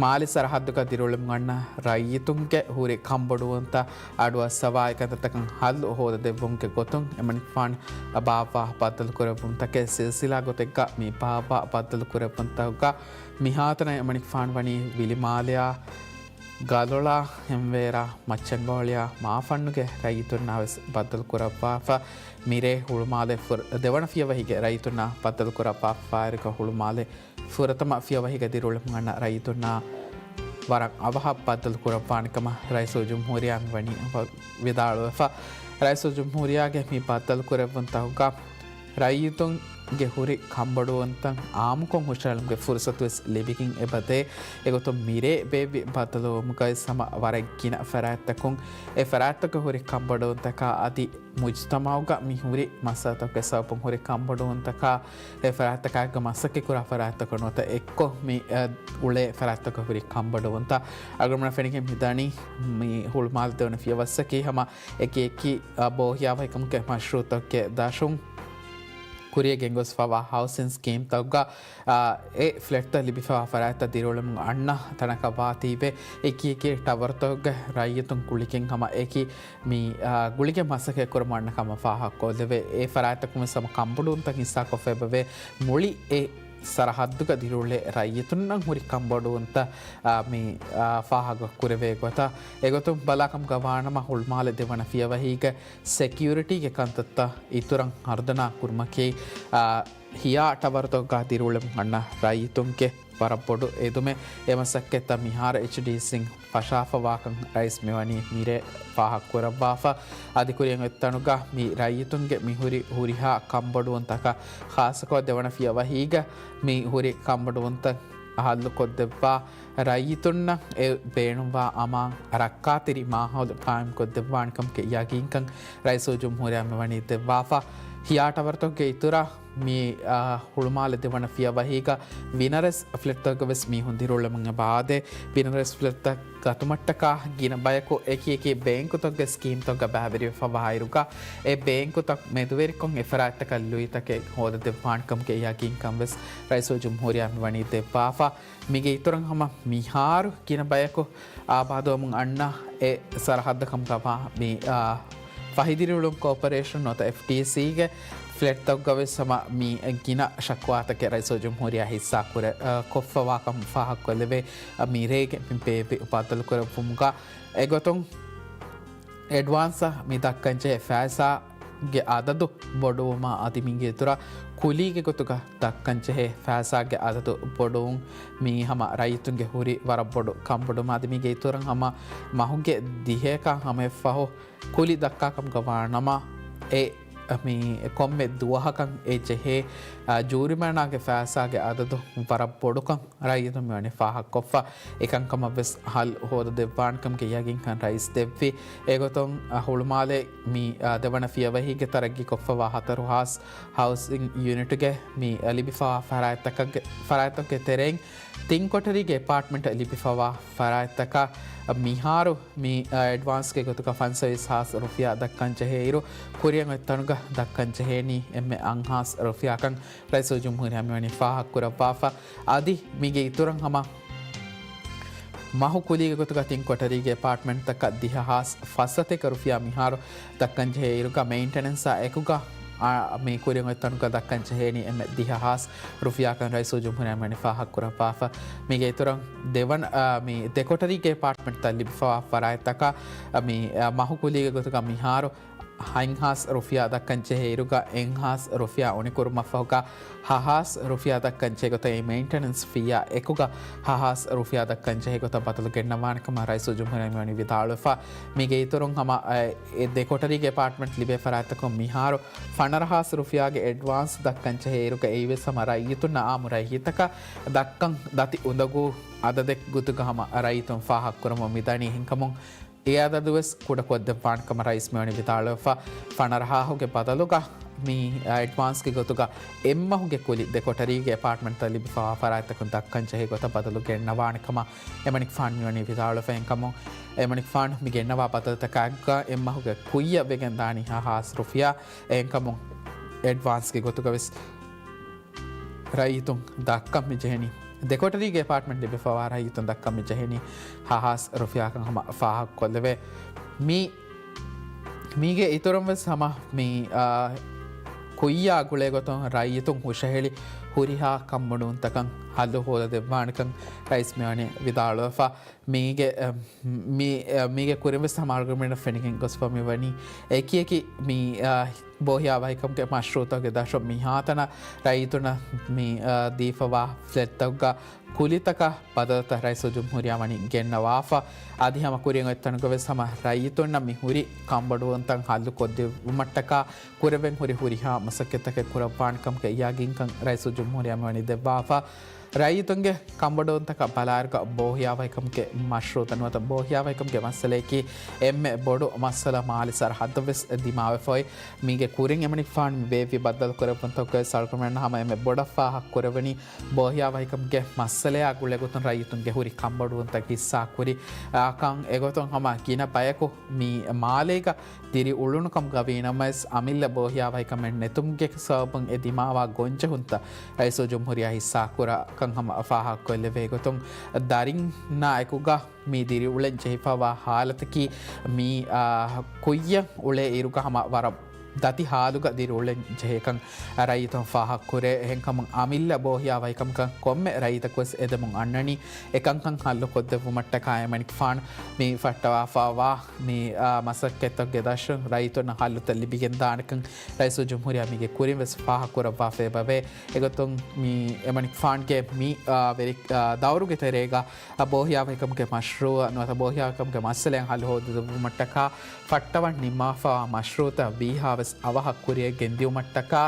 މާލެ ސަރަހައްދުގަ ދިރިއުޅެމުން އަންނަ ރައްޔިތުންގެ ހުރި ކަންބޮޑުވުންތައް އަޑުއައްސަވާ އެކަންތައްތަކަށް ހައްލު ހޯދަދެއްވުމުގެ ގޮތުން އެމަނިކުފާނު ބާއްވާ ބައްދަލުކުރެއްވުންތަކެއް ސިލްސިލާ ގޮތެއްގަ މި ބާއްވާ ބައްދަލުކުރެއްވުންތަކުގަ މިހާތަނަށް އެމަނިކުފާނު ވަނީ ވިލިމާލެއާ، ގަލޮޅާ، ހެންވޭރާ، މައްޗަންގޮޅިއާ، މާފަންނުގެ ރައްޔިތުންނާ ވެސް ބައްދަލުކުރައްވާފަ. މިރޭ ހުޅުމާލެ ފުރ-، ދެވަނަ ފިޔަވަހީގެ ރައްޔިތުންނާ ބައްދަލުކުރައްވާފައިރުގަ ހުޅުމާލެ ފުރަތަމަ ފިޔަވަހީގަ ދިރިއުޅެމުން އަންނަ ރައްޔިތުންނާ ވަރަށް އަވަހަށް ބައްދަލު ކުރައްވާނެ ކަމަށް ރައީސުލްޖުމްހޫރިއްޔާ މިވަނީ ވިދާޅުވެފަ. ރައީސުލްޖުމްހޫރިއްޔާގެ މި ބައްދަލު ކުރެއްވުންތަކުގަ ރައްޔިތުންގެ ހުރި ކަންބޮޑުވުންތައް އާއްމުކޮށް ހުށައެޅުމުގެ ފުރުސަތު ވެސް ލިބިގެން އެބަދޭ. އެގޮތުން މިރޭ ބޭއްވި ބައްދަލުވުމުގައި ހަމަ ވަރަށް ގިނަ ފަރާތްތަކުން އެ ފަރާތްތަކުގެ ހުރި ކަންބޮޑުވުންތަކާ އަދި މުޖްތަމަޢުގަ މި ހުރި މައްސަލަތަކުގެ ސަބަބުން ހުރި ކަންބޮޑުވުންތަކާ، އެ ފަރާތްތަކާއެކު މަސައްކަތްކުރާ ފަރާތްތަކުން ނުވަތަ އެއްކޮށް މި، އަ، އުޅޭ ފަރާތްތަކުގެ ހުރި ކަންބޮޑުވުންތައް އަޅުގަނޑުމެންނަށް ފެނިގެން މިދަނީ މި ހުޅުމާލެ ދެވަނަ ފިޔަވައްސަކީ ހަމަ އެކި އެކި، އަ، ބޯހިޔާވަހިކަމުގެ މަޝްރޫޢުތަކުގެ ދަށުން ކުރިޔަށް ގެންގޮސްފަވާ ހައުސިން ސްކީމްތަކުގަ، އާ، އެ ފްލެޓްތައް ލިބިފަވާ ފަރާތްތައް ދިރިއުޅެމުން އަންނަ ތަނަކަށް ވާތީވެ، އެކި އެކި ޓަވަރުތަކުގެ ރައްޔިތުން ގުޅިގެން ހަމަ އެކި މި، އާ، ގުޅިގެން މަސައްކަތް ކުރަމުން އަންނަ ކަމަށް ފާހަގަކޮށްލެވޭ. އެ ފަރާތްތަކުން ވެސް ހަމަ ކަންބޮޑުވުންތައް ހިއްސާކޮށްފައިބަވޭ. މުޅި އެ ސަރަހައްދުގަ ދިރިއުޅޭ ރައްޔިތުންނަށް ހުރި ކަންބޮޑުވުންތައް، އާ، މި، އާ، ފާހަގަ ކުރެވޭ ގޮތަށް. އެގޮތުން ބަލާކަމުގަ ވާނަމަ ހުޅުމާލެ ދެވަނަ ފިޔަވަހީގެ ސެކިއުރިޓީގެ ކަންތައްތައް އިތުރަށް ހަރުދަނާ ކުރުމަކީ، އާ، ހިޔާ ޓަވަރުތަކުގަ ދިރިއުޅެމުން އަންނަ ރައްޔިތުންގެ ވަރަށް ބޮޑު އެދުމެއް. އެ މަސައްކަތްތައް މިހާރު އެޗްޑީސީން ފަށާފަވާކަން ރައީސް މިވަނީ މިރޭ ފާހަގަކުރައްވާފަ. އަދި ކުރިއަށް އޮތްތަނުގަ މި ރައްޔިތުންގެ މިހުރި ހުރިހާ ކަންބޮޑުވުންތަކަށް، ޚާއްޞަކޮށް ދެވަނަ ފިޔަވަހީގަ މި ހުރި ކަންބޮޑުވުންތައް ހައްލުކޮށްދެއްވާ ރައްޔިތުންނަށް އެ ބޭނުންވާ އަމާން ރައްކާތެރި މާހައުލު ޤާއިމްކޮށްދެއްވާނެކަމުގެ ޔަގީންކަން ރައީސުލްޖުމްހޫރިއްޔާ މިވަނީ ދެއްވާފަ. ހިޔާ ޓަވަރުތަކުގެ އިތުރަށް މި، އާ، ހުޅުމާލެ ދެވަނަ ފިޔަވަހީގަ ވިނަރެސް ފްލެޓްތަކުގަ ވެސް މީހުން ދިރިއުޅެމުން އެބަ އާދޭ. ވިނަރެސް ފްލެޓްތައް ގަތުމަށްޓަކާ ގިނަ ބަޔަކު އެކި އެކި ބޭންކުތަކުގެ ސްކީމްތަކުގަ ބައިވެރިވެފަވާއިރުގަ، އެ ބޭންކުތައް މެދުވެރިކޮށް އެ ފަރާތްތަކަށް ލުއިތަކެއް ހޯދަދެއްވާނެކަމުގެ ޔަގީންކަން ވެސް ރައީސުލްޖުމްހޫރިއްޔާ މިވަނީ ދެއްވާފަ. މީގެ އިތުރަށް ހަމަ މިހާރު ގިނަ ބަޔަކު އާބާދުވަމުން އަންނަ އެ ސަރަހައްދަކަމުގަ ވާ މި، އާ، ފަހިދިރިއުޅުން ކޯޕަރޭޝަން ނުވަތަ އެފްޓީސީގެ ފްލެޓްތަކުގަ ވެސް ހަމަ މި ގިނަ ޝަކުވާތަކެއް ރައީސުލްޖުމްހޫރިއްޔާ ހިއްސާ ކުރެ-، އާ، ކޮށްފަވާކަން ފާހަގަކޮށްލެވޭ. މިރޭގެ މި ބޭއްވި ބައްދަލުކުރެއްވުމުގަ އެގޮތުން އެޑްވާންސަށް މި ދައްކަންޖެހޭ ފައިސާގެ އަދަދު ބޮޑުވުމާ އަދި މީގެ އިތުރަށް ކުލީގެ ގޮތުގަ ދައްކަންޖެހޭ ފައިސާގެ އަދަދު ބޮޑުވުން މީ ހަމަ ރައްޔިތުންގެ ހުރި ވަރަށް ބޮޑު ކަންބޮޑުވުމާ އަދި މީގެ އިތުރަށް ހަމަ މަހުގެ ދިހަޔަކާ ހަމަޔަށްފަހު ކުލި ދައްކާކަމުގަ ވާނަމަ، އެ މި ކޮންމެ ދުވަހަކަށް އެ ޖެހޭ، އާ، ޖޫރިމާނާގެ ފައިސާގެ އަދަދު ވަރަށް ބޮޑުކަން ރައްޔިތުން މިވަނީ ފާހަގަކޮށްފަ. އެކަންކަމަށް ވެސް ހައްލު ހޯދަދެއްވާނެކަމުގެ ޔަގީންކަން ރައީސް ދެއްވި. އެގޮތުން، އާ، ހުޅުމާލެ މި، އާ، ދެވަނަ ފިޔަވަހީގެ ތަރައްގީކޮށްފަވާ ހަތަރު ހާސް ހައުސިން ޔުނިޓުގެ މި، އާ، ލިބިފަވާ ފަރާތްތަކަށްގެ، ފަރާތްތަކުގެ ތެރެއިން ތިން ކޮޓަރީގެ އެޕާޓްމަންޓް ލިބިފަވާ ފަރާތްތަކަށް މިހާރު މި، އަ، އެޑްވާންސްގެ ގޮތުގަ ފަންސަވީސް ހާސް ރުފިޔާ ދައްކަން ޖެހޭއިރު، ކުރިއަށް އޮތް ތަނުގަ ދައްކަން ޖެހޭނީ އެންމެ އަށްހާސް ރުފިޔާކަން ރައީސުލްޖުމްހޫރިއްޔާ މިވަނީ ފާހަގަކުރައްވާފަ. އަދި މީގެ އިތުރަށް ހަމަ މަހު ކުލީގެ ގޮތުގަ ތިން ކޮޓަރީގެ އެޕާޓްމަންޓްތަކަށް ދިހަ ހާސް ފަސް ސަތޭކަ ރުފިޔާ މިހާރު ދައްކަން ޖެހޭ އިރުގަ މެއިންޓެނެންސާ އެކުގަ، އާ، މި ކުރިން އޮތް ތަނުގަ ދައްކަން ޖެހޭނީ އެންމެ ދިހަ ހާސް ރުފިޔާކަން ރައީސުލްޖުމްހޫރިއްޔާ މިވަނީ ފާހަގަކުރައްވާފަ. މީގެ އިތުރަށް ދެވަނަ، އާ، މި ދެ ކޮޓަރީގެ އެޕާޓްމަންޓްތައް ލިބިފަވާ ފަރާތްތަކަށް، އާ، މި، އާ، މަހު ކުލީގެ ގޮތުގަ މިހާރު ހަތް ހާސް ރުފިޔާ ދައްކަން ޖެހޭ އިރުގަ އެއް ހާސް ރުފިޔާ އުނިކުރުމަށްފަހުގަ ހަ ހާސް ރުފިޔާ ދައްކަން ޖެހޭ ގޮތަށް އެ މެއިންޓެނެންސް ފީއާ އެކުގަ ހަ ހާސް ރުފިޔާ ދައްކަން ޖެހޭ ގޮތަށް ބަދަލު ގެންނަވާނެ ކަމަށް ރައީސުލްޖުމްހޫރިއްޔާ މިވަނީ ވިދާޅުވެފަ. މީގެ އިތުރުން ހަމަ، އެ، އެ ދެ ކޮޓަރީގެ އެޕާޓްމަންޓް ލިބޭ ފަރާތްތަކުން މިހާރު ފަނަރަ ހާސް ރުފިޔާގެ އެޑްވާންސް ދައްކަން ޖެހޭ އިރުގަ އެއީވެސް ހަމަ ރައްޔިތުންނަށް އާއްމު ރައްޔިތަކަށް ދައްކަން ދަތި އުނދަގޫ އަދަދެއް ގޮތުގަ ހަމަ ރައްޔިތުން ފާހަގަކުރަމުން މިދަނީ. އެހެންކަމުން އެ އަދަދުވެސް ކުޑަކޮށްދެއްވާނެ ކަމަށް ރައީސް މިވަނީ ވިދާޅުވެފަ. ފަނަރަ ހާހުގެ ބަދަލުގަ މި އެޑްވާންސްގެ ގޮތުގަ އެއްމަހުގެ ކުލި ދެ ކޮޓަރީގެ އެޕާޓްމަންޓްތައް ލިބިފަވާ ފަރާތްތަކުން ދައްކަން ޖެހޭ ގޮތަށް ބަދަލު ގެންނަވާނެ ކަމަށް އެމަނިކުފާނު މިވަނީ ވިދާޅުވެފަ. އެހެންކަމުން އެމަނިކުފާނު މި ގެންނަވާ ބަދަލުތަކާއެކުގަ އެއްމަހުގެ ކުއްޔަށް ވެގެން ދާނީ ހަ ހާސް ރުފިޔާ. އެހެންކަމުން އެޑްވާންސްގެ ގޮތުގަވެސް ރައްޔިތުން ދައްކަން މި ޖެހެނީ. ދެ ކޮޓަރީގެ އެޕާޓްމަންޓް ލިބިފަވާ ރައްޔިތުން ދައްކަން މި ޖެހެނީ ހަ ހާސް ރުފިޔާކަން ހަމަ ފާހަގަކޮށްލެވޭ. މި، މީގެ އިތުރުން ވެސް ހަމަ މި، އާ، ކުއްޔާ ގުޅޭ ގޮތުން ރައްޔިތުން ހުށަހެޅި ހުރިހާ ކަންބޮޑުވުންތަކަށް ހައްލު ހޯދަދެއްވާނެކަން ރައީސް މިވަނީ ވިދާޅުވެފަ. މީގެ، އަ، މި، އަ، މީގެ ކުރިން ވެސް ހަމަ އަޅުގަނޑުމެންނަށް ފެނިގެން ގޮސްފަ މިވަނީ އެކިއެކި މި، އަ، ބޯހިޔާވަހިކަމުގެ މަޝްރޫއުތަކުގެ ދަށުން މިހާތަނަށް ރައްޔިތުންނަށް މި، އަ، ދީފަވާ ފްލެޓްތަކުގަ ކުލިތަކަށް ބަދަލުތައް ރައީސުލްޖުމްހޫރިއްޔާ ވަނީ ގެންނަވާފަ. އަދި ހަމަ ކުރިން އޮތް ތަނުގަވެސް ހަމަ ރައްޔިތުންނަށް މި ހުރި ކަންބޮޑުވުންތައް ހައްލު ކޮށްދެއްވުމަށްޓަކާ ކުރެވެން ހުރި ހުރިހާ މަސައްކަތްތަކެއް ކުރައްވާނެ ކަމުގެ ޔަގީންކަން ރައީސުލްޖުމްހޫރިއްޔާ މިވަނީ ދެއްވާފަ. ރައްޔިތުންގެ ކަންބޮޑުވުންތަކަށް ބަލާއިރުގަ ބޯހިޔާވަހިކަމުގެ މަޝްރޫއުތައް ނުވަތަ ބޯހިޔާވަހިކަމުގެ މައްސަލަޔަކީ އެންމެ ބޮޑު މައްސަލަ މާލެ ސަރަހައްދަށް ވެސް ދިމާވެފައި. މީގެ ކުރިން އެމަނިކުފާނު މި ބޭއްވި ބައްދަލުކުރެއްވުންތަކުގައި އަޅުގަނޑުމެންނަށް ހަމަ އެންމެ ބޮޑަށް ފާހަގަކުރެވެނީ ބޯހިޔާވަހިކަމުގެ މައްސަލަޔާ ގުޅޭގޮތުން ރައްޔިތުންގެ ހުރި ކަންބޮޑުވުންތައް ހިއްސާ ކުރި، އާ، ކަން. އެގޮތުން ހަމަ ގިނަ ބަޔަކު މި މާލޭގަ ދިރިއުޅުނު ކަމުގަ ވީނަމަވެސް، އަމިއްލަ ބޯހިޔާވަހިކަމެއް ނެތުމުގެ ސަބަބުން އެ ދިމާވާ ގޮންޖެހުންތައް ރައީސުލްޖުމްހޫރިއްޔާ ހިއްސާކުރާ ކަން ހަމަ ފާހަގަކޮށްލެވޭ ގޮތުން، ދަރިންނާ އެކުގަ މި ދިރިއުޅެން ޖެހިފަވާ ހާލަތަކީ މި، އާ، ކުއްޔަށް އުޅޭ އިރުގަ ހަމަ ވަރަށް ދަތި ހާލުގަ ދިރިއުޅެން ޖެހޭކަން ރައްޔިތުން ފާހަގަކުރޭ. އެހެންކަމުން އަމިއްލަ ބޯހިޔާވަހިކަމަކަށް ކޮންމެ ރައްޔިތަކުވެސް އެދެމުން އަންނަނީ. އެކަންކަން ހައްލު ކޮށްދެއްވުމަށްޓަކާ އެމަނިކުފާނު މި ފައްޓަވާފަވާ މި، އާ، މަސައްކަތްތަކުގެ ދަށުން ރައްޔިތުންނަށް ހައްލުތައް ލިބިގެންދާނެކަން ރައީސުލްޖުމްހޫރިއްޔާ މީގެ ކުރިން ވެސް ފާހަގަކުރައްވާފައި އެބަވޭ. އެގޮތުން މި އެމަނިކުފާނުގެ މި، އާ، ވެރި، އާ، ދައުރުގެ ތެރޭގަ، އާ، ބޯހިޔާވަހިކަމުގެ މަޝްރޫއަށް ނުވަތަ ބޯހިޔާވަހިކަމުގެ މައްސަލައިން ހައްލު ހޯދަދެއްވުމަށްޓަކާ ފައްޓަވަން ނިންމާފަވާ މަޝްރޫއުތައް ވީހާވެސް އަވަހަށް ކުރިއަށް ގެންދިއުމަށްޓަކާ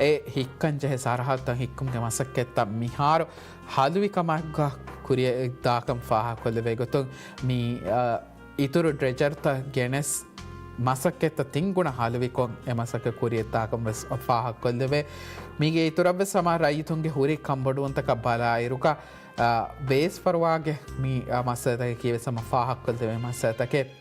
އެ ހިއްކަންޖެހޭ ސަރަހައްދުތައް ހިއްކުމުގެ މަސައްކަތްތައް މިހާރު ހަލުވިކަމަށް ކުރިއަށް ދާކަން ފާހަގަކޮށްލެވޭ ގޮތުން މި، އަ، އިތުރު ޑްރެޖަރުތައް ގެނެސް މަސައްކަތްތައް ތިން ގުނަ ހަލުވިކޮށް އެ މަސައްކަތް ކުރިއަށްދާކަން ވެސް ފާހަގަކޮށްލެވޭ. މީގެ އިތުރަށް ވެސް ހަމަ ރައްޔިތުންގެ ހުރި ކަންބޮޑުވުންތަކަށް ބަލާއިރުގަ، އަ، ބޭސްފަރުވާގެ މި، އަ، މައްސަލަތަކަކީ ވެސް ހަމަ ފާހަގަކޮށްލެވޭ މައްސަލަތަކެއް.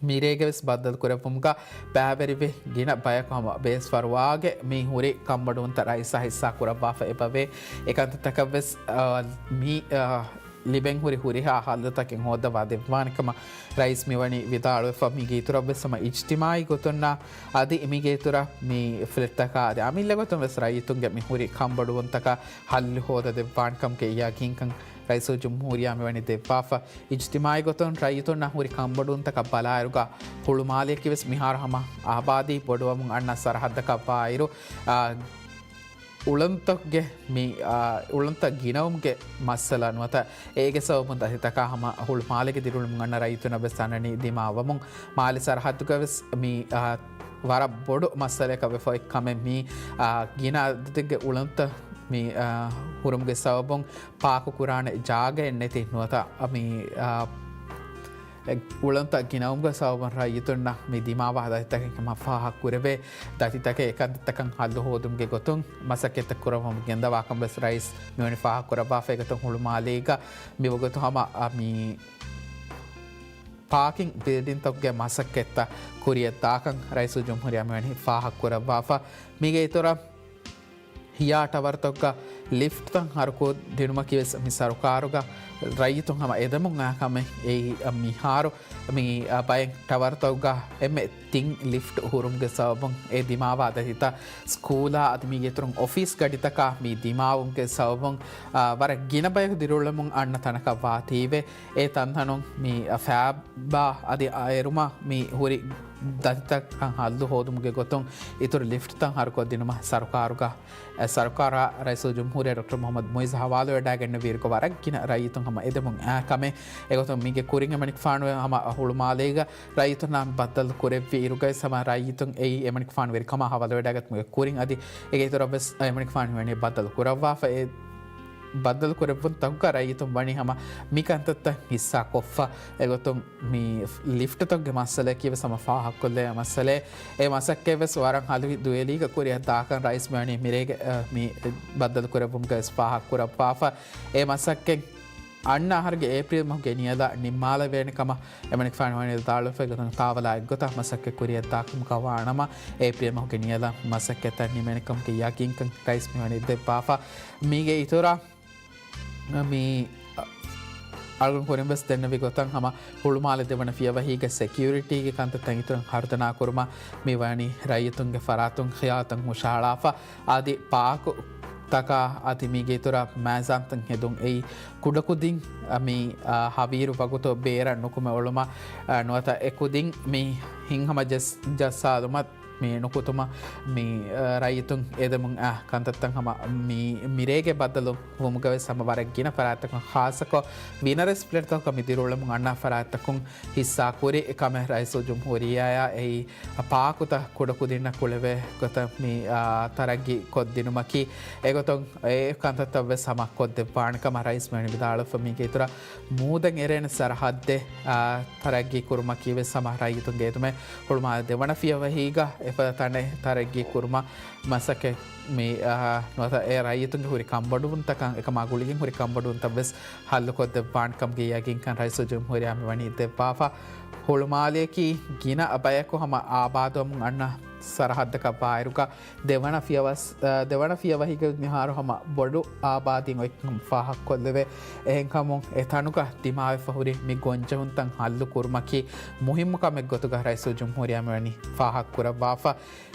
މިރޭގެ ވެސް ބައްދަލު ކުރެއްވުމުގަ ބައިވެރިވި ގިނަ ބަޔަކު ހަމަ ބޭސްފަރުވާގެ މި ހުރި ކަންބޮޑުވުންތައް ރައީސާ ހިއްސާ ކުރައްވާފަ އެބަވޭ. އެކަންތައްތަކަށް ވެސް، އަ، މި، އަ، ލިބެން ހުރި ހުރިހާ ހައްލުތަކެއް ހޯއްދަވާ ދެއްވާނެ ކަމަށް ރައީސް މިވަނީ ވިދާޅުވެފަ. މީގެ އިތުރަށް ވެސް ހަމަ އިޖްތިމާއީ ގޮތުންނާ އަދި މީގެ އިތުރަށް މި ފްލެޓްތަކާ އަދި އަމިއްލަ ގޮތުން ވެސް ރައްޔިތުންގެ މި ހުރި ކަންބޮޑުވުންތަކަށް ހައްލު ހޯދަ ދެއްވާނެ ކަމުގެ ޔަގީންކަން ރައީސުލްޖުމްހޫރިއްޔާ މިވަނީ ދެއްވާފަ. އިޖްތިމާއީ ގޮތުން ރައްޔިތުންނަށް ހުރި ކަންބޮޑުވުންތަކަށް ބަލާއިރުގަ ހުޅުމާލެއަކީ ވެސް މިހާރު ހަމަ އާބާދީ ބޮޑުވަމުން އަންނަ ސަރަހައްދަކަށް ވާއިރު، އާ، އުޅަނދުތަކުގެ މި، އާ، އުޅަނދުތައް ގިނަވުމުގެ މައްސަލަ ނުވަތަ އޭގެ ސަބަބުން ދަތިތަކާ ހަމަ ހުޅުމާލޭގެ ދިރިއުޅުމުން އަންނަ ރައްޔިތުންނަށް ވެސް އަންނަނީ ދިމާވަމުން. މާލެ ސަރަހައްދުގަ ވެސް މި، އާ، ވަރަށް ބޮޑު މައްސަލައަކަށް ވެފަ އޮތް ކަމެއް މީ، އާ، ގިނަ އަދަދެއްގެ އުޅަނދުތައް މި، އާ، ހުރުމުގެ ސަބަބުން ޕާކު ކުރާނެ ޖާގައެއް ނެތި ނުވަތަ މި، އާ، އެ އުޅަނދުތައް ގިނަވުމުގެ ސަބަބުން ރައްޔިތުންނަށް މި ދިމާވާ ދަތިތަކެއް ހަމަ ފާހަގަކުރެވޭ. ދަތިތަކެއް އެކަންތައްތަކަށް ހައްލު ހޯދުމުގެ ގޮތުން މަސައްކަތްތައް ކުރައްވަމުން ގެންދަވާކަން ވެސް ރައީސް މިވަނީ ފާހަގަކުރައްވާފަ. އެގޮތުން ހުޅުމާލޭގަ މިވަގުތު ހަމަ، އާ، މި ޕާކިން ބިލްޑިންތަކުގެ މަސައްކަތްތައް ކުރިއަށްދާކަން ރައީސުލްޖުމްހޫރިއްޔާ މިވަނީ ފާހަގަކުރައްވާފަ. މީގެ އިތުރަށް ހިޔާ ޓަވަރތަކުގަ ލިފްޓްތައް ހަރުކޮށްދިނުމަކީވެސް މި ސަރުކާރުގަ ރައްޔިތުން ހަމަ އެދެމުން އާ ކަމެއް. އެއީ މިހާރު މި ބައެއް ޓަވަރތަކުގަ އެންމެ ތިން ލިފްޓް ހުރުމުގެ ސަބަބުން އެ ދިމާވާ ދަތިތައް ސްކޫލާ އަދި މީގެ އިތުރުން އޮފީސް ގަޑިތަކާ މި ދިމާވުމުގެ ސަބަބުން، އާ، ވަރަށް ގިނަ ބަޔަކު ދިރިއުޅެމުން އަންނަ ތަނަކަށް ވާތީވެ. އެ ތަންތަނުން މި ފްލެޓްތައް އަދި އައިރުމަށް މި ހުރި ދަތިތަކަށް ހައްލު ހޯދުމުގެ ގޮތުން އިތުރު ލިފްޓްތައް ހަރުކޮށްދިނުމަށް ސަރުކާރުގަ، އެ، ސަރުކާރާ ރައީސުލްޖުމްހޫރިއްޔާ ޑޮކްޓަރ މުޙައްމަދު މުޢިއްޒު ހަވާލުވެވަޑައިގެންނެވިއިރުގަ ވަރަށް ގިނަ ރައްޔިތުން ހަމަ އެދެމުން އައި ކަމެއް. އެގޮތުން މީގެ ކުރިން އެމަނިކުފާނު ހަމަ ހުޅުމާލޭގަ ރައްޔިތުންނާ ބައްދަލު ކުރެއްވި އިރުގައި ހަމަ ރައްޔިތުން އެއީ އެމަނިކުފާނުވެރިކަމާ ހަވާލުވެވަޑައިގަތުމުގެ ކުރިން އަދި އޭގެ އިތުރަށްވެސް އެމަނިކުފާނު ވަނީ ބައްދަލު ކުރައްވާފަ. އެ ބައްދަލު ކުރެއްވުންތަކުގަ ރައްޔިތުން ވަނީ ހަމަ މި ކަންތައްތައް ހިއްސާ ކޮށްފަ. އެގޮތުން މި ލިފްޓްތަކުގެ މައްސަލައަކީވެސް ހަމަ ފާހަގަކޮށްލެވޭ މައްސަލައެއް. އެ މަސައްކަތްވެސް ވަރަށް ހަލު ދުވެލީގަ ކުރިއަށްދާކަން ރައީސް މިވަނީ މިރޭގެ، އަ، މި ބައްދަލު ކުރެއްވުމުގައިވެސް ފާހަގަކުރައްވާފަ. އެ މަސައްކަތް އަންނަ އަހަރުގެ އޭޕްރީލް މަހުގެ ނިޔަލަށް ނިންމާލެވޭނެ ކަމަށް އެމަނިކުފާނު ވަނީ ވިދާޅުވެފަ. އެގޮތުން ތާވަލާ އެއްގޮތަށް މަސައްކަތް ކުރިއަށްދާކަމުގަ ވާނަމަ، އޭޕްރީލް މަހުގެ ނިޔަލަށް މަސައްކަތްތައް ނިމޭނެ ކަމުގެ ޔަގީންކަން ރައީސް މިވަނީ ދެއްވާފަ. މީގެ އިތުރަށް މި އަޅުގަނޑު ކުރިން ވެސް ދެންނެވި ގޮތަށް ހަމަ ހުޅުމާލެ ދެވަނަ ފިޔަވަހީގެ ސެކިއުރިޓީގެ ކަންތައްތައް އިތުރަށް ހަރުދަނާ ކުރުމަށް މި ވަނީ ރައްޔިތުންގެ ފަރާތުން ޚިޔާލުތައް ހުށަހަޅާފަ. އަދި ޕާކުތަކާ އަދި މީގެ އިތުރަށް މައިޒާންތައް ހެދުން އެއީ ކުޑަކުދިން މި، އާ، ހަވީރު ވަގުތު ބޭރަށް ނުކުމެ އުޅުމަށް، އާ، ނުވަތަ އެކުދިން މި ހިތްހަމަ ޖައްސާލުމަށް މި ނުކުތުމަށް މި، އަ، ރައްޔިތުން އެދެމުން އަ، ކަންތައްތައް ހަމަ މި، މިރޭގެ ބައްދަލުވުމުގަވެސް ހަމަ ވަރަށް ގިނަ ފަރާތްތަކުން ޚާއްޞަކޮށް ވިނަރެސް ފްލެޓްތަކުގަ މި ދިރިއުޅެމުން އަންނަ ފަރާތްތަކުން ހިއްސާ ކުރި ކަމެއް ރައީސުލްޖުމްހޫރިއްޔާއާ އެއީ ޕާކުތައް ކުޑަކުދިންނަށް ކުޅެވޭ ގޮތަށް މި، އަ، ތަރައްގީ ކޮށްދިނުމަކީ. އެގޮތުން އެ ކަންތައްތައްވެސް ހަމަ ކޮށްދެއްވާނެ ކަމަށް ރައީސް މިވަނީ ވިދާޅުވެފަ. މީގެ އިތުރަށް މޫދަށް އެރޭނެ ސަރަހައްދެއް، އާ، ތަރައްގީ ކުރުމަކީވެސް ހަމަ ރައްޔިތުންގެ އެދުމެއް. ހުޅުމާލެ ދެވަނަ ފިޔަވަހީގަ އެފަދަ ތަނެއް ތަރައްގީ ކުރުމަށް މަސައްކަތް މި، އާ، ނުވަތަ އެ ރައްޔިތުންގެ ހުރި ކަންބޮޑުވުންތަކަށް އެކަމާ ގުޅިގެން ހުރި ކަންބޮޑުވުންތައްވެސް ހައްލުކޮށްދެއްވާނެ ކަމުގެ ޔަގީންކަން ރައީސުލްޖުމްހޫރިއްޔާ މިވަނީ ދެއްވާފަ. ހުޅުމާލެއަކީ ގިނަ ބަޔަކު ހަމަ އާބާދުވަމުން އަންނަ ސަރަހައްދަކަށް ވާއިރުގަ ދެވަނަ ފިޔަވަސް-، އާ، ދެވަނަ ފިޔަވަހީގަ މިހާރު ހަމަ ބޮޑު އާބާދީން އޮތްކަން ފާހަގަކޮށްލެވޭ. އެހެންކަމުން އެ ތަނުގަ ދިމާވެފަ ހުރި މި ގޮންޖެހުންތައް ހައްލު ކުރުމަކީ މުހިއްމު ކަމެއް ގޮތުގަ ރައީސުލްޖުމްހޫރިއްޔާ މިވަނީ ފާހަގަކުރައްވާފަ.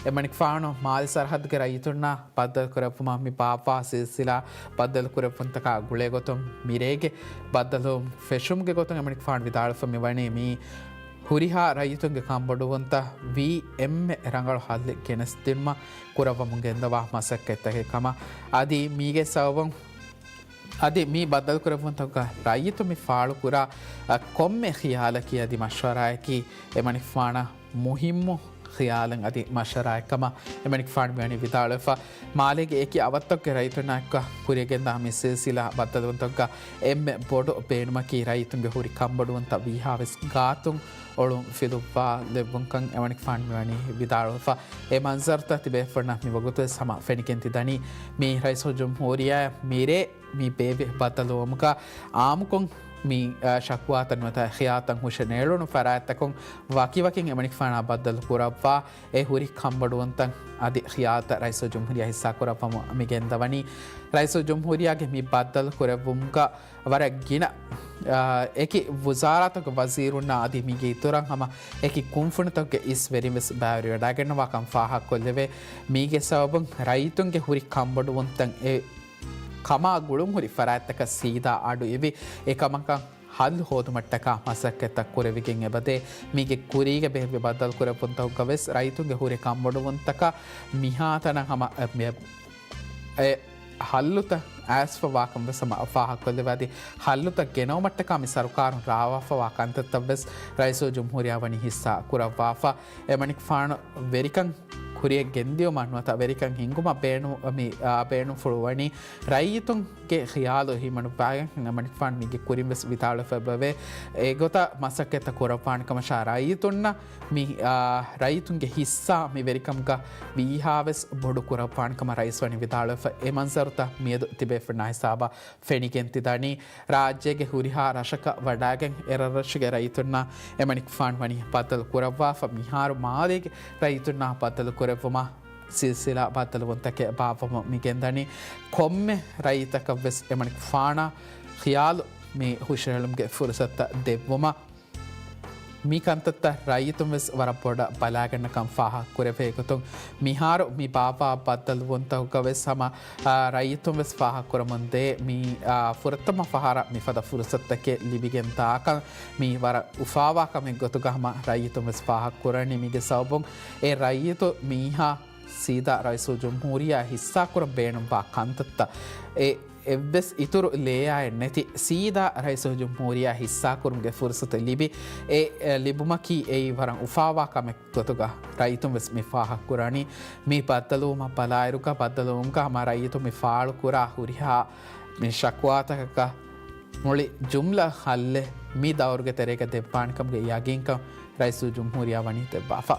އެމަނިކުފާނު މާލެ ސަރަހައްދުގެ ރައްޔިތުންނާ ބައްދަލުކުރެއްވުމަށް މި ބާއްވާ ސިލްސިލާ ބައްދަލުކުރެއްވުންތަކާ ގުޅޭގޮތުން މިރޭގެ ބައްދަލުވުން ފެށުމުގެ ގޮތުން އެމަނިކުފާނު ވިދާޅުވެފަ މިވަނީ މީ ހުރިހާ ރައްޔިތުންގެ ކަންބޮޑުވުންތައް ވީ އެންމެ ރަނގަޅު ހައްލެއް ގެނެސްދިނުމަށް ކުރައްވަމުން ގެންދަވާ މަސައްކަތްތަކެއް ކަމަށް. އަދި މީގެ ސަބަބުން އަދި މި ބައްދަލުކުރެއްވުންތަކުގަ ރައްޔިތުން މި ފާޅުކުރާ، އަ، ކޮންމެ ޚިޔާލަކީ އަދި މަޝްވަރާއަކީ އެމަނިކުފާނަށް މުހިއްމު ޚިޔާލެއް އަދި މަޝްވަރާއެއް ކަމަށް އެމަނިކުފާނު މިވަނީ ވިދާޅުވެފަ. މާލޭގެ އެކި އަވަށްތަކުގެ ރައްޔިތުންނާ އެކު ކުރިއަށް ގެންދާ މި ސިލްސިލާ ބައްދަލުވުންތަކުގަ އެންމެ ބޮޑު ބޭނުމަކީ ރައްޔިތުންގެ ހުރި ކަންބޮޑުވުންތައް ވީހާވެސް ގާތުން އޮޅުން ފިލުއްވާލެއްވުންކަން އެމަނިކުފާނު މިވަނީ ވިދާޅުވެފަ. އެ މަންޒަރުތައް ތިބޭފުޅުންނަށް މިވަގުތުވެސް ހަމަ ފެނިގެން ތި ދަނީ. މީ ރައީސުލްޖުމްހޫރިއްޔާ މިރޭ މި ބޭއްވި ބައްދަލުވުމުގަ އާއްމުކޮށް މި، އަ، ޝަކުވާތައް ނުވަތަ ޚިޔާލުތައް ހުށަނޭޅުނު ފަރާތްތަކުން ވަކިވަކިން އެމަނިކުފާނާ ބައްދަލު ކުރައްވާ އެ ހުރި ކަންބޮޑުވުންތައް އަދި ޚިޔާލުތައް ރައީސުލްޖުމްހޫރިއްޔާ ހިއްސާކުރައްވަމުން މި ގެންދަވަނީ. ރައީސުލްޖުމްހޫރިއްޔާގެ މި ބައްދަލު ކުރެއްވުމުގަ ވަރަށް ގިނަ، އާ، އެކި ވުޒާރާތަކުގެ ވަޒީރުންނާ އަދި މީގެ އިތުރަށް ހަމަ އެކި ކުންފުނިތަކުގެ އިސް ވެރިން ވެސް ބައިވެރިވެވަޑައިގަންނަވާކަން ފާހަގަކޮށްލެވޭ. މީގެ ސަބަބުން ރައްޔިތުންގެ ހުރި ކަންބޮޑުވުންތައް އެ ކަމާ ގުޅުންހުރި ފަރާތްތަކަށް ސީދާ އަޑު އިވި އެކަމަކަށް ހައްލު ހޯދުމަށްޓަކާ މަސައްކަތްތައް ކުރެވިގެން އެބަދޭ. މީގެ ކުރީގަ ބެހެއްވި ބައްދަލުކުރެއްވުންތަކުގަ ވެސް ރައްޔިތުންގެ ހުރި ކަންބޮޑުވުންތަކަށް މިހާތަނަށް ހަމަ އެ، އެ ހައްލުތައް އައިސްފަ ވާކަން ވެސް ހަމަ ފާހަގަކޮށްލެވޭ. އަދި ހައްލުތައް ގެނައުމަށްޓަކާ މި ސަރުކާރުން ރާވާފަވާ ކަންތައްތައް ވެސް ރައީސުލްޖުމްހޫރިއްޔާ ވަނީ ހިއްސާ ކުރައްވާފަ. އެމަނިކުފާނު ވެރިކަން ކުރިޔަށް ގެންދިޔުމަށް ނުވަތަ ވެރިކަން ހިންގުމަށް ބޭނު-، މި، އާ، ބޭނުންފުޅު ވަނީ ރައްޔިތުންގެ ޚިޔާލު އެހީމަނު ބާގެން އެމަނިކުފާނު މީގެ ކުރިން ވެސް ވިދާޅުވެފަ އެބަވޭ. އެގޮތަށް މަސައްކަތްތައް ކުރައްވާނެ ކަމަށާ ރައްޔިތުންނަށް މި، އާ، ރައްޔިތުންގެ ހިއްސާ މި ވެރިކަމުގަ ވީހާވެސް ބޮޑު ކުރައްވާނެ ކަމަށް ރައީސް ވަނީ ވިދާޅުވެފަ. އެ މަންޒަރުތައް މިއަދު ތިބޭފުޅުންނާ ހިސާބަށް ފެނިގެން ތިދަނީ. ރާއްޖޭގެ ހުރިހާ ރަށަކަށް ވަޑާގެން އެ ރަށްރަށުގެ ރައްޔިތުންނާ އެމަނިކުފާނު ވަނީ ބައްދަލު ކުރައްވާފަ. މިހާރު މާލޭގެ ރައްޔިތުންނާ ބައްދަލު ކުރެއްވުމަށް ސިލްސިލާ ބައްދަލުވުންތަކެއް ބާއްވަމުން މި ގެންދަނީ. ކޮންމެ ރައްޔިތަކަށްވެސް އެމަނިކުފާނާ ޚިޔާލު މި ހުށަހެޅުމުގެ ފުރުސަތުތައް ދެއްވުމަށް މި ކަންތައްތައް ރައްޔިތުން ވެސް ވަރަށް ބޮޑަށް ބަލާގަންނަކަން ފާހަގަކުރެވޭ ގޮތުން، މިހާރު މި ބާއްވާ ބައްދަލުވުންތަކުގަ ވެސް ހަމަ، އާ، ރައްޔިތުން ވެސް ފާހަގަކުރަމުންދޭ. މި، އާ، ފުރަތަމަ ފަހަރަށް މިފަދަ ފުރުސަތުތަކެއް ލިބިގެން ދާކަން މީ ވަރަށް އުފާވާ ކަމެއް ގޮތުގަ ހަމަ ރައްޔިތުން ވެސް ފާހަގަކުރަނީ. މީގެ ސަބަބުން އެ ރައްޔިތު މީހާ ސީދާ ރައީސުލްޖުމްހޫރިއްޔާ ހިއްސާކުރަން ބޭނުންވާ ކަންތައްތައް އެ އެއްވެސް އިތުރު ލޭއާއެއް ނެތި ސީދާ ރައީސުލްޖުމްހޫރިއްޔާ ހިއްސާކުރުމުގެ ފުރުސަތު ލިބި، އެ، އެ، ލިބުމަކީ އެއީ ވަރަށް އުފާވާ ކަމެއް ގޮތުގަ ރައްޔިތުން ވެސް މި ފާހަގަކުރަނީ. މި ބައްދަލުވުމަށް ބަލާއިރުގަ ބައްދަލުވުމުގަ ހަމަ ރައްޔިތުން މި ފާޅުކުރާ ހުރިހާ މި ޝަކުވާތަކަކަށް މުޅި ޖުމްލަ ހައްލެއް މި ދައުރުގެ ތެރޭގަ ދެއްވާނެ ކަމުގެ ޔަގީންކަން ރައީސުލްޖުމްހޫރިއްޔާ ވަނީ ދެއްވާފަ.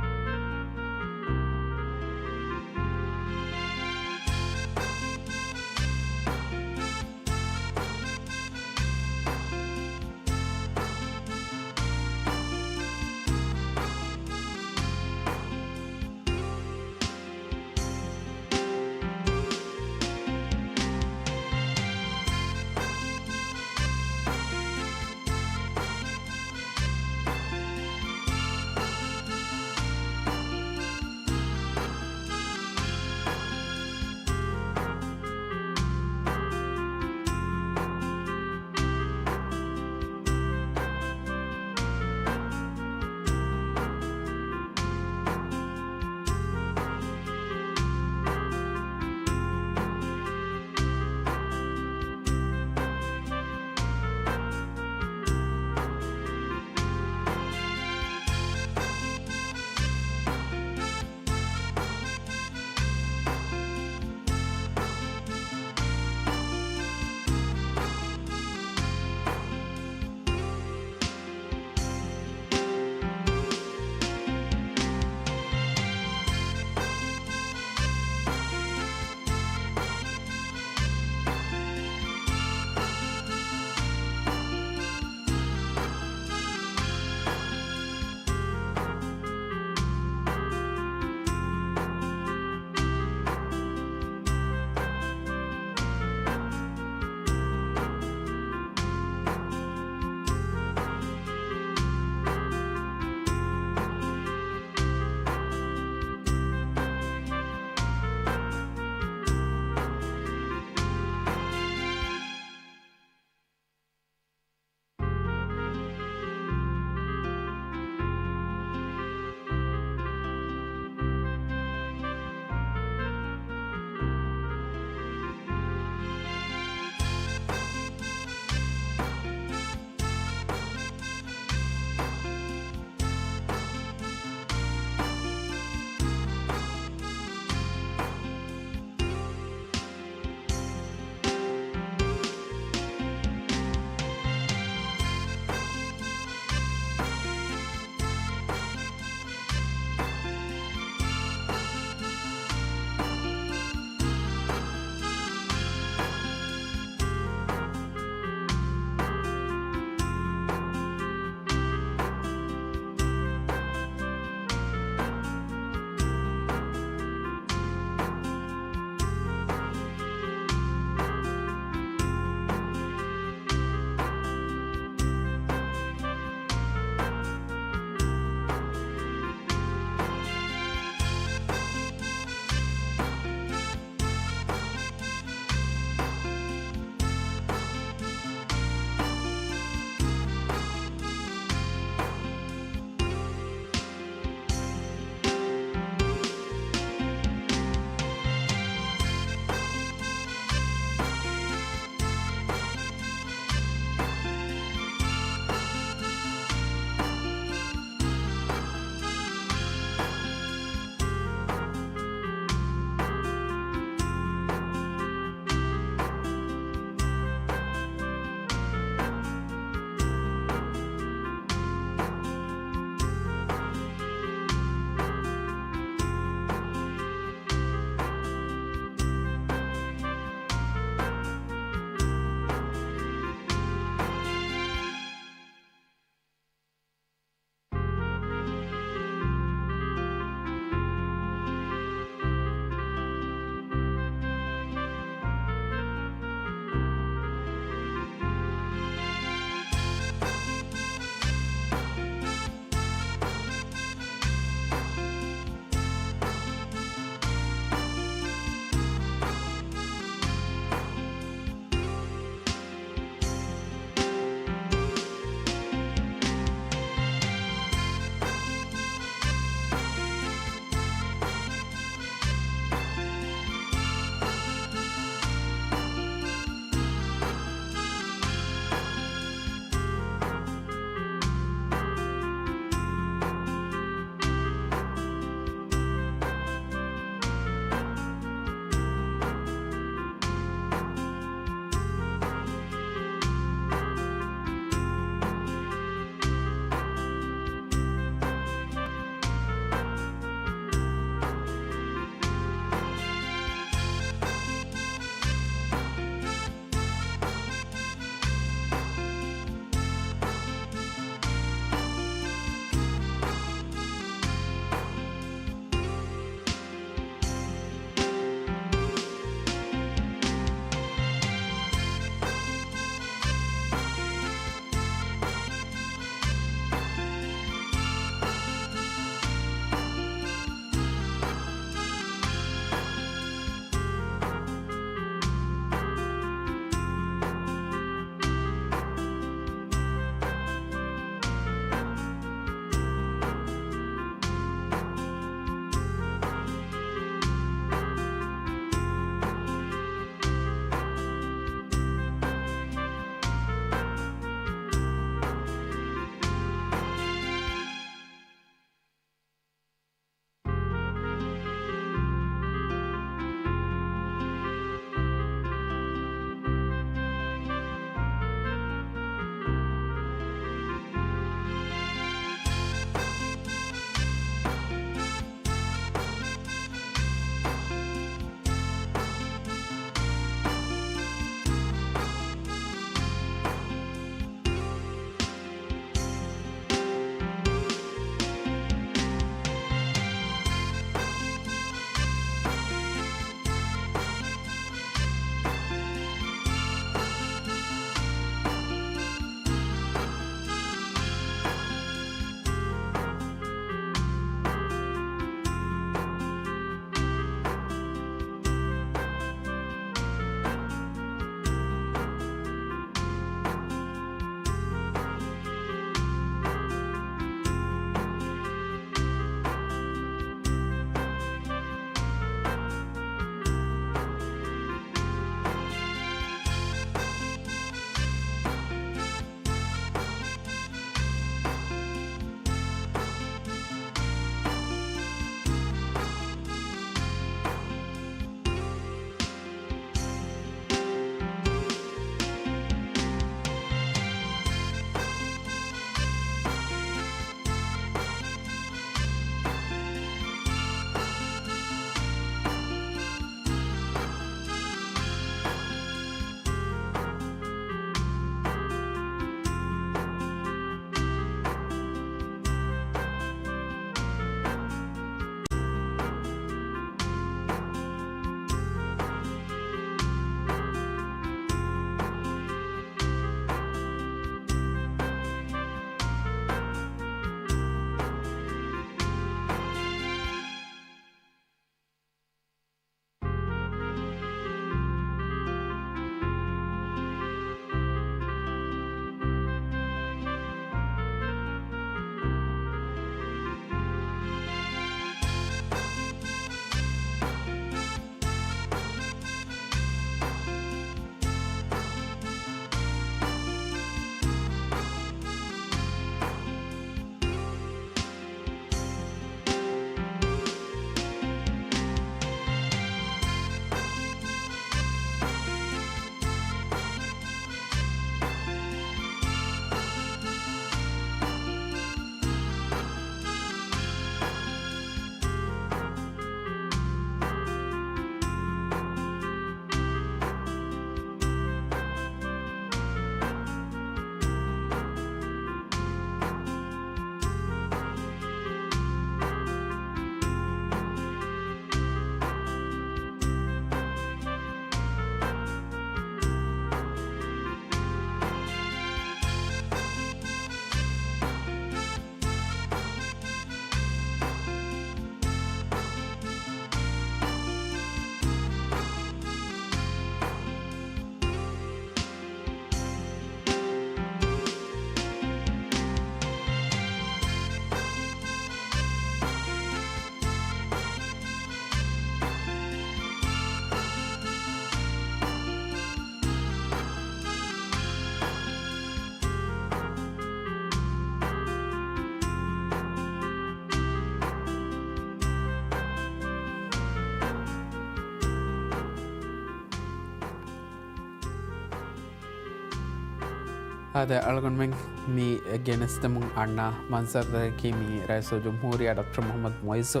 އާދެ، އަޅުގަނޑުމެން މި ގެނެސްދެމުން އަންނަ މަންޒަރުތަކަކީ މި ރައީސުލްޖުމްހޫރިއްޔާ ޑޮކްޓަރ މުޙައްމަދު މުޢިއްޒު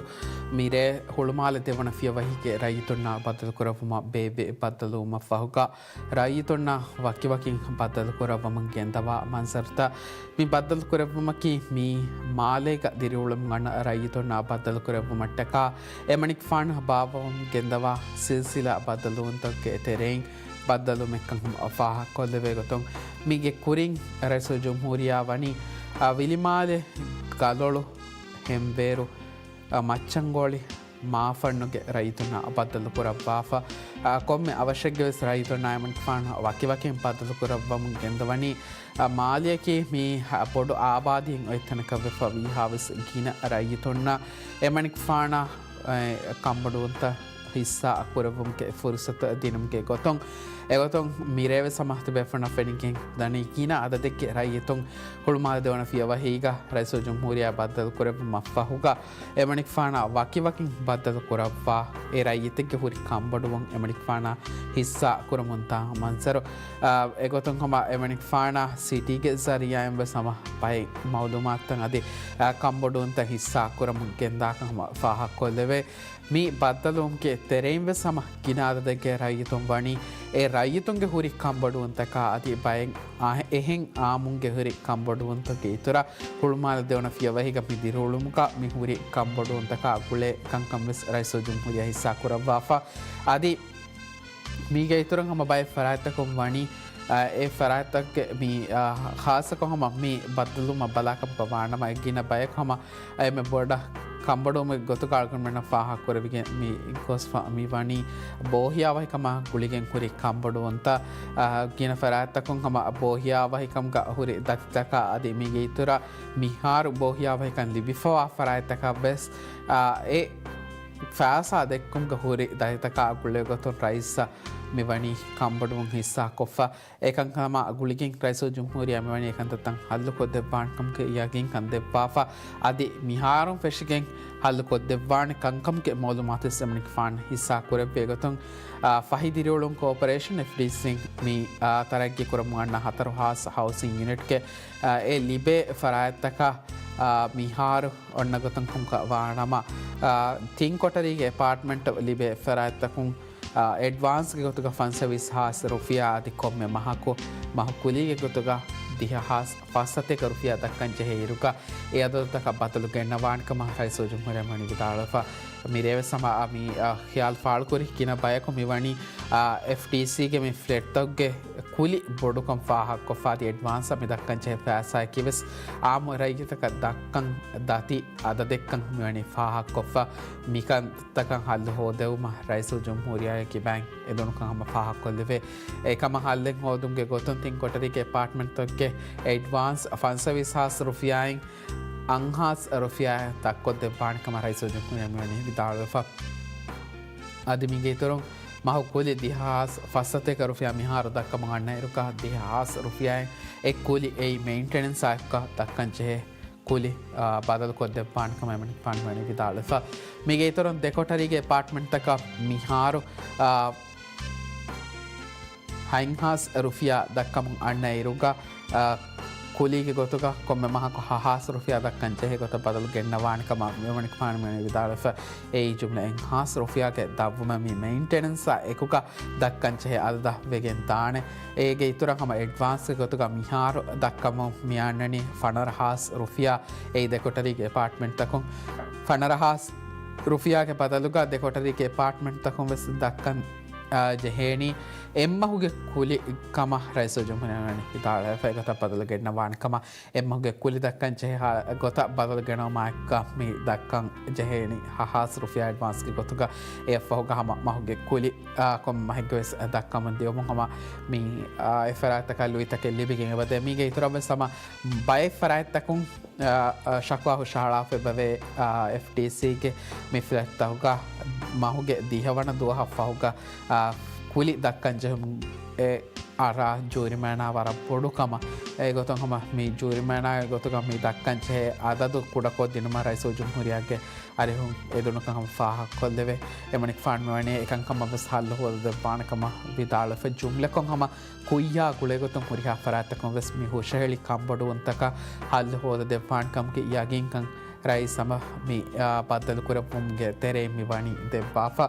މިރޭ ހުޅުމާލެ ދެވަނަ ފިޔަވަހީގެ ރައްޔިތުންނާ ބައްދަލުކުރެއްވުމަށް ބޭއްވި. ބައްދަލުވުމަށްފަހުގަ ރައްޔިތުންނާ ވަކިވަކިން ބައްދަލުކުރައްވަމުން ގެންދަވާ މަންޒަރުތައް. މި ބައްދަލުކުރެއްވުމަކީ މީ މާލޭގަ ދިރިއުޅެމުން އަންނަ ރައްޔިތުންނާ ބައްދަލުކުރެއްވުމަށްޓަކާ އެމަނިކުފާނު ބާއްވަވަމުން ގެންދަވާ ސިލްސިލާ ބައްދަލުވުންތަކުގެ ތެރެއިން ބައްދަލުވުމެއްކަން ފާހަގަކޮށްލެވޭ ގޮތުން، މީގެ ކުރިން ރައީސުލްޖުމްހޫރިއްޔާ ވަނީ، އާ، ވިލިމާލެ، ގަލޮޅު، ހެންވޭރު، އާ، މައްޗަންގޯޅި، މާފަންނުގެ ރައްޔިތުންނާ ބައްދަލުކުރައްވާފަ. އާ، ކޮންމެ އަވަށެއްގެވެސް ރައްޔިތުންނާ އެމަނިކުފާނު ވަކިވަކިން ބައްދަލުކުރައްވަމުން ގެންދަވަނީ، އާ، މާލެއަކީ މީ ބޮޑު އާބާދީއެއް އޮތް ތަނަކަށްވެފަ ވީހާވެސް ގިނަ ރައްޔިތުންނަށް އެމަނިކުފާނާ، އެ، ކަންބޮޑުވުންތައް ހިއްސާ ކުރެއްވުމުގެ ފުރުސަތު ދިނުމުގެ ގޮތުން. އެގޮތުން މިރޭވެސް ހަމަ ތިބޭފުޅުންނަށް ފެނިގެން ދަނީ ގިނަ އަދަދެއްގެ ރައްޔިތުން ހުޅުމާލެ ދެވަނަ ފިޔަވަހީގަ ރައީސުލްޖުމްހޫރިއްޔާ ބައްދަލުކުރެއްވުމަށްފަހުގަ އެމަނިކުފާނާ ވަކިވަކިން ބައްދަލުކުރައްވާ އެ ރައްޔިތެއްގެ ހުރި ކަންބޮޑުވުން އެމަނިކުފާނާ ހިއްސާ ކުރަމުންދާ މަންޒަރު. އާ، އެގޮތުން ހަމަ އެމަނިކުފާނާ ސިޓީގެ ޒަރީއާއިން ވެސް ހަމަ ބައެއް މައުލޫމާތުތައް އަދި، އާ، ކަންބޮޑުވުންތައް ހިއްސާ ކުރަމުން ގެންދާކަން ހަމަ ފާހަގަކޮށްލެވޭ. މި ބައްދަލުވުމުގެ ތެރެއިން ވެސް ހަމަ ގިނަ އަދަދެއްގެ ރައްޔިތުން ވަނީ އެ ރައްޔިތުންގެ ހުރި ކަންބޮޑުވުންތަކާ އަދި ބައެއް އާ-، އެހެން އާއްމުންގެ ހުރި ކަންބޮޑުވުންތަކުގެ އިތުރަށް ހުޅުމާލެ ދެވަނަ ފިޔަވަހީގަ މި ދިރިއުޅުމުގަ މި ހުރި ކަންބޮޑުވުންތަކާ ގުޅޭ ކަންކަން ވެސް ރައީސުލްޖުމްހޫރިއްޔާ ހިއްސާ ކުރައްވާފަ. އަދި މީގެ އިތުރުން ހަމަ ބައެއް ފަރާތްތަކުން ވަނީ، އާ، އެ ފަރާތްތަކުގެ މި، އާ، ޚާއްޞަކޮށް ހަމަ މި ބައްދަލުވުމަށް ބަލާކަމަކަށް ވާނަމަ، އެ ގިނަ ބަޔަކު ހަމަ އެންމެ ބޮޑަށް ކަންބޮޑުވުމެއް ގޮތުގަ އަޅުގަނޑުމެންނަށް ފާހަގަކުރެވިގެން މި ގޮސްފަ މި ވަނީ ބޯހިޔާވަހިކަމާ ގުޅިގެން ހުރި ކަންބޮޑުވުންތައް. އާ، ގިނަ ފަރާތްތަކުން ހަމަ ބޯހިޔާވަހިކަމުގަ ހުރި ދަތިތަކާ އަދި މީގެ އިތުރަށް މިހާރު ބޯހިޔާވަހިކަން ލިބިފަވާ ފަރާތްތަކަށް ވެސް، އާ، އެ ފައިސާ ދެއްކުމުގަ ހުރި ދަތިތަކާ ގުޅޭ ގޮތުން ރައީސަށް މިވަނީ ކަންބޮޑުވުން ހިއްސާކޮށްފަ. އެކަންކަމާ ގުޅިގެން ރައީސުލްޖުމްހޫރިއްޔާ މިވަނީ އެކަންތައްތައް ހައްލުކޮށްދެއްވާނެކަމުގެ ޔަގީންކަން ދެއްވާފަ. އަދި މިހާރުން ފެށިގެން ހައްލުކޮށްދެއްވާނެ ކަންކަމުގެ މައުލޫމާތު އެމަނިކުފާނު ހިއްސާ ކުރެއްވި ގޮތުން، އާ، ފަހި ދިރިއުޅުން ކޯޕަރޭޝަން، އެފްޑީސީ، މި، އާ، ތަރައްގީ ކުރަމުން އަންނަ ހަތަރު ހާސް ހައުސިން ޔުނިޓްގެ، އާ، އެ ލިބޭ ފަރާތްތަކަށް، އާ، މިހާރު އޮންނަ ގޮތަކުން ވާނަމަ، އާ، ތިން ކޮޓަރީގެ އެޕާޓްމަންޓް ލިބޭ ފަރާތްތަކުން، އާ، އެޑްވާންސްގެ ގޮތުގަ ފަންސަވީސް ހާސް ރުފިޔާ އަދި ކޮންމެ މަހަކު މަހު ކުލީގެ ގޮތުގަ ދިހަ ހާސް ފައްސަތޭކަ ރުފިޔާ ދައްކަން ޖެހޭ އިރުގަ އެ އަދަދުތަކަށް ބަދަލު ގެންނަވާނެކަމަށް ރައީސުލްޖުމްހޫރިއްޔާ މިވަނީ ވިދާޅުވެފަ. މިރޭވެސް ހަމަ މި، އާ، ޚިޔާލު ފާޅުކުރި ގިނަ ބަޔަކު މިވަނީ، އާ، އެފްޑީސީގެ މި ފްލެޓްތަކުގެ ކުލި ބޮޑުކަން ފާހަގަކޮށްފަ އަދި އެޑްވާންސް މި ދައްކަން ޖެހޭ ފައިސާއަކީ ވެސް އާއްމު ރައްޔިތަކަށް ދައްކަން ދަތި އަދަދެއްކަން މިވަނީ ފާހަގަކޮށްފަ. މިކަންތަކަށް ހައްލު ހޯދެވުމަށް ރައީސުލްޖުމްހޫރިއްޔާގެ ކިބައިން އެދުނުކަން ހަމަ ފާހަގަކޮށްލެވޭ. އެކަމަށް ހައްލެއް ހޯދުމުގެ ގޮތުން ތިން ކޮޓަރީގެ އެޕާޓްމަންޓްތަކުގެ އެޑްވާންސް ފަންސަވީސް ހާސް ރުފިޔާއިން އަށް ހާސް ރުފިޔާ ދަށްކޮށްދެއްވާނެ ކަމަށް ރައީސުލްޖުމްހޫރިއްޔާ މިވަނީ ވިދާޅުވެފަ. އަދި މީގެ އިތުރުން މަހު ކުލި ދިހަ ހާސް ފައްސަތޭކަ ރުފިޔާ މިހާރު ދައްކަމުން އަންނަ އިރުގަ ދިހަ ހާސް ރުފިޔާއިން އެ ކުލި އެއީ މެއިންޓެނެންސާ އެކުގަ ދައްކަން ޖެހޭ ކުލި، އާ، ބަދަލުކޮށްދެއްވާނެ ކަމަށް އެމަނިކުފާނު ވަނީ ވިދާޅުވެފަ. މީގެ އިތުރުން ދެ ކޮޓަރީގެ އެޕާޓްމަންޓްތަކަށް މިހާރު، އާ، ހަތް ހާސް ރުފިޔާ ދައްކަމުން އަންނަ އިރުގަ، އާ، ކުލީގެ ގޮތުގަ ކޮންމެ މަހަކު ހަ ހާސް ރުފިޔާ ދައްކަން ޖެހޭ ގޮތަށް ބަދަލު ގެންނަވާނެ ކަމަށް އެމަނިކުފާނު ވަނީ ވިދާޅުވެފަ. އެއީ ޖުމްލަ އެއް ހާސް ރުފިޔާގެ ދަށްވުމަށް މި މެއިންޓެނެންސާ އެކުގަ ދައްކަން ޖެހޭ އަދަދަށް ވެގެން ދާނެ. އޭގެ އިތުރަށް ހަމަ އެޑްވާންސްގެ ގޮތުގަ މިހާރު ދައްކަމުން މި އަންނަނީ ފަނަރަ ހާސް ރުފިޔާ. އެއީ ދެ ކޮޓަރީގެ އެޕާޓްމަންޓްތަކުން ފަނަރަ ހާސް ރުފިޔާގެ ބަދަލުގަ ދެ ކޮޓަރީގެ އެޕާޓްމަންޓްތަކުން ވެސް ދައްކަން، އާ، ޖެހޭނީ އެއްމަހުގެ ކުލި ކަމަށް ރައީސުލްޖުމްހޫރިއްޔާ ވަނީ ވިދާޅުވެފަ. އެގޮތަށް ބަދަލު ގެންނަވާނެ ކަމަށް އެއްމަހުގެ ކުލި ދައްކަން ޖެހޭ ހާ-، ގޮތަށް ބަދަލު ގެނައުމާއެކުގަ މި ދައްކަން ޖެހޭނީ ހަ ހާސް ރުފިޔާ އެޑްވާންސްގެ ގޮތުގަ. އެއަށްފަހުގަ ހަމަ މަހުގެ ކުލި، އާ، ކޮންމެ މަހެއްގެ ވެސް ދައްކަމުން ދިޔުމުން ހަމަ މި، އާ، އެ ފަރާތްތަކަށް ލުއިތަކެއް ލިބިގެން އެބަދޭ. މީގެ އިތުރަށް ވެސް ހަމަ ބައެއް ފަރާތްތަކުން، އާ، އާ، ޝަކުވާ ހުށަހަޅާފަ އެބަވޭ، އާ، އެފްޑީސީގެ މި ފްލެޓްތަކުގަ މަހުގެ ދިހަވަނަ ދުވަހަށް ފަހުގަ، އާ، ކުލި ދައްކަން ޖެހުމުން އެ އަރާ ޖޫރިމައިނާ ވަރަށް ބޮޑު ކަމަށް. އެގޮތުން ހަމަ މި ޖޫރިމައިނާގެ ގޮތުގަ މި ދައްކަން ޖެހޭ އަދަދު ކުޑަކޮށްދިނުމަށް ރައީސުލްޖުމްހޫރިއްޔާގެ އަރިހުން އެދުނުކަން ހަމަ ފާހަގަކޮށްލެވޭ. އެމަނިކުފާނު މިވަނީ އެކަންކަމަށް ވެސް ހައްލު ހޯދަދެއްވާނެ ކަމަށް ވިދާޅުވެފަ. ޖުމްލަކޮށް ހަމަ ކުއްޔާ ގުޅޭގޮތުން ހުރިހާ ފަރާތްތަކުން ވެސް މި ހުށަހެޅި ކަންބޮޑުވުންތަކަށް ހައްލު ހޯދަދެއްވާނެ ކަމުގެ ޔަގީންކަން ރައީސް ހަމަ މި، އާ، ބައްދަލުކުރެއްވުމުގެ ތެރެއިން މި ވަނީ ދެއްވާފަ.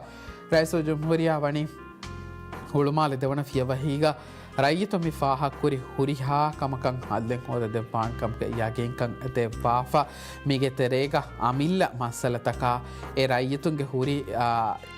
ރައީސުލްޖުމްހޫރިއްޔާ ވަނީ ހުޅުމާލެ ދެވަނަ ފިޔަވަހީގަ ރައްޔިތުން މި ފާހަގަކުރި ހުރިހާ ކަމަކަށް ހައްލެއް ހޯދަދެއްވާނެ ކަމުގެ ޔަގީންކަން ދެއްވާފަ. މީގެ ތެރޭގަ އަމިއްލަ މައްސަލަތަކާ އެ ރައްޔިތުންގެ ހުރި، އާ،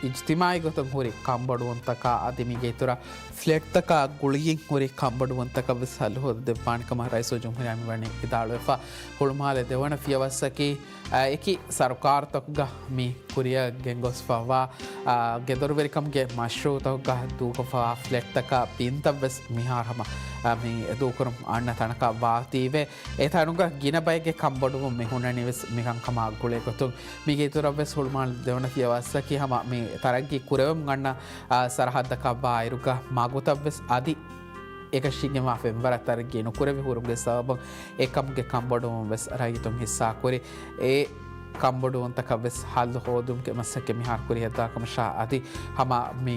އިޖްތިމާޢީ ގޮތުން ހުރި ކަންބޮޑުވުންތަކާ އަދި މީގެ އިތުރަށް ފްލެޓްތަކާ ގުޅިގެން ހުރި ކަންބޮޑުވުންތަކަށް ވެސް ހައްލު ހޯދަދެއްވާނެ ކަމަށް ރައީސުލްޖުމްހޫރިއްޔާ މިވަނީ ވިދާޅުވެފަ. ހުޅުމާލެ ދެވަނަ ފިޔަވައްސަކީ، އާ، އެކި ސަރުކާރުތަކުގަ މި ކުރިއަށް ގެންގޮސްފަވާ، އާ، ގެދޮރުވެރިކަމުގެ މަޝްރޫޢުތަކުގަ ދޫކޮށްފަވާ ފްލެޓްތަކާ ބިންތައް ވެސް މިހާރު ހަމަ، އާ، މި ދޫކުރުން އަންނަ ތަނަކަށް ވާތީވެ. އެ ތަނުގަ ގިނަ ބައެއްގެ ކަންބޮޑުވުން މި ހުންނަނީ ވެސް މިކަންކަމާ ގުޅޭގޮތުން. މީގެ އިތުރަށް ވެސް ހުޅުމާލެ ދެވަނަ ފިޔަވައްސަކީ ހަމަ މި ތަރައްގީ ކުރެވެމުން އަންނަ، އާ، ސަރަހައްދަކަށް ވާއިރުގަ މަގުތައް ވެސް އަދި އެކަށީގެންވާ ފެންވަރަށް ތަރައްގީ ނުކުރެވި ހުރުމުގެ ސަބަބުން އެކަމުގެ ކަންބޮޑުވުން ވެސް ރައްޔިތުން ހިއްސާކުރި. އެ ކަންބޮޑުވުންތަކަށް ވެސް ހައްލު ހޯދުމުގެ މަސައްކަތް މިހާރު ކުރިއަށްދާ ކަމަށާ އަދި ހަމަ މި،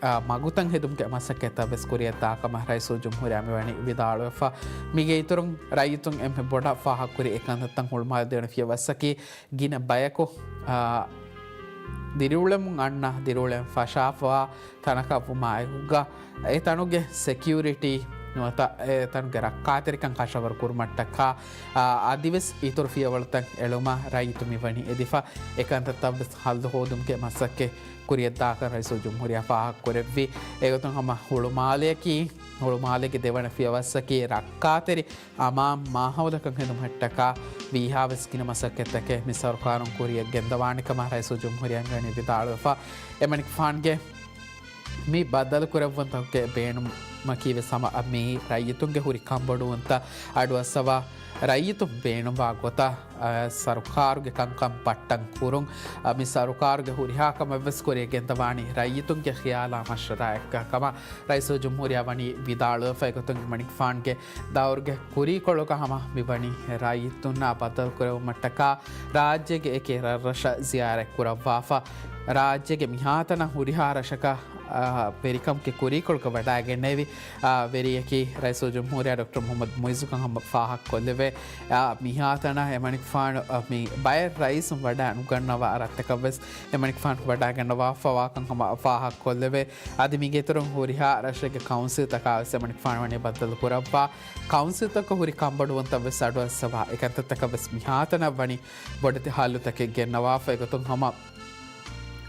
އާ، މަގުތައް ހެދުމުގެ މަސައްކަތްތައް ވެސް ކުރިއަށްދާ ކަމަށް ރައީސުލްޖުމްހޫރިއްޔާ މިވަނީ ވިދާޅުވެފަ. މީގެ އިތުރުން ރައްޔިތުން އެންމެ ބޮޑަށް ފާހަގަކުރި އެކަންތައްތައް ހުޅުމާލެ ދެވަނަ ފިޔަވައްސަކީ ގިނަ ބަޔަކު، އާ، ދިރިއުޅެމުން އަންނަ ދިރިއުޅެން ފަށާފަވާ ތަނަކަށްވުމާއެކުގަ، އެ ތަނުގެ ސެކިއުރިޓީ ނުވަތަ އެ ތަނުގެ ރައްކާތެރިކަން ކަށަވަރު ކުރުމަށްޓަކާ، އާ، އަދިވެސް އިތުރު ފިޔަވަޅުތައް އެޅުމަށް ރައްޔިތު މިވަނީ އެދިފަ. އެކަންތައްތައްވެސް ހައްލު ހޯދުމުގެ މަސައްކަތް ކުރިއަށްދާކަން ރައީސުލްޖުމްހޫރިއްޔާ ފާހަގަކުރެއްވި. އެގޮތުން ހަމަ ހުޅުމާލެއަކީ، ހުޅުމާލޭގެ ދެވަނަ ފިޔަވައްސަކީ ރައްކާތެރި އަމާން މާހައުލަކަށް ހެދުމަށްޓަކާ ވީހާވެސް ގިނަ މަސައްކަތްތަކެއް މި ސަރުކާރުން ކުރިއަށް ގެންދަވާނެ ކަމަށް ރައީސުލްޖުމްހޫރިއްޔާ މިވަނީ ވިދާޅުވެފަ. އެމަނިކުފާނުގެ މި ބައްދަލުކުރެއްވުންތަކުގެ ބޭނުމަކީ ވެސް ހަމަ މި ރައްޔިތުންގެ ހުރި ކަންބޮޑުވުންތައް އަޑުއައްސަވާ، ރައްޔިތުން ބޭނުންވާ ގޮތަށް، އަ، ސަރުކާރުގެ ކަންކަން ބައްޓަން ކުރުން، އަ، މި ސަރުކާރުގެ ހުރިހާ ކަމެއް ވެސް ކުރިއަށް ގެންދަވާނީ ރައްޔިތުންގެ ޚިޔާލާ މަޝްވަރާއެއްގަ ކަމަށް ރައީސުލްޖުމްހޫރިއްޔާ ވަނީ ވިދާޅުވެފަ. އެގޮތުން އެމަނިކުފާނުގެ ދައުރުގެ ކުރީކޮޅުގަ ހަމަ މިވަނީ ރައްޔިތުންނާ ބައްދަލުކުރެވުމަށްޓަކާ ރާއްޖޭގެ އެކި ރަށްރަށަށް ޒިޔާރަތް ކުރައްވާފަ. ރާއްޖޭގެ މިހާތަނަށް ހުރިހާ ރަށަކަށް، އާ، ވެރިކަމުގެ ކުރީކޮޅުގަ ވަޑައިގެންނެވި، އާ، ވެރިޔަކީ ރައީސުލްޖުމްހޫރިއްޔާ ޑޮކްޓަރ މުޙައްމަދު މުޢިއްޒުކަން ހަމަ ފާހަގަކޮށްލެވޭ. އާ، މިހާތަނަށް އެމަނިކުފާނު، އާ، މި ބައެއް ރައީސުން ވަޑައިނުގަންނަވާ ރަށްތަކަށް ވެސް އެމަނިކުފާނު ވަޑައިގަންނަވާފަވާކަން ހަމަ ފާހަގަކޮށްލެވޭ. އަދި މީގެ އިތުރުން ހުރިހާ ރަށެއްގެ ކައުންސިލްތަކާ ވެސް އެމަނިކުފާނު ވަނީ ބައްދަލު ކުރައްވާ. ކައުންސިލްތަކަށް ހުރި ކަންބޮޑުވުންތައް ވެސް އަޑުއައްސަވާ. އެކަންތައްތަކަށް ވެސް މިހާތަނަށް ވަނީ ބޮޑެތި ހައްލުތަކެއް ގެންނަވާފަ. އެގޮތުން ހަމަ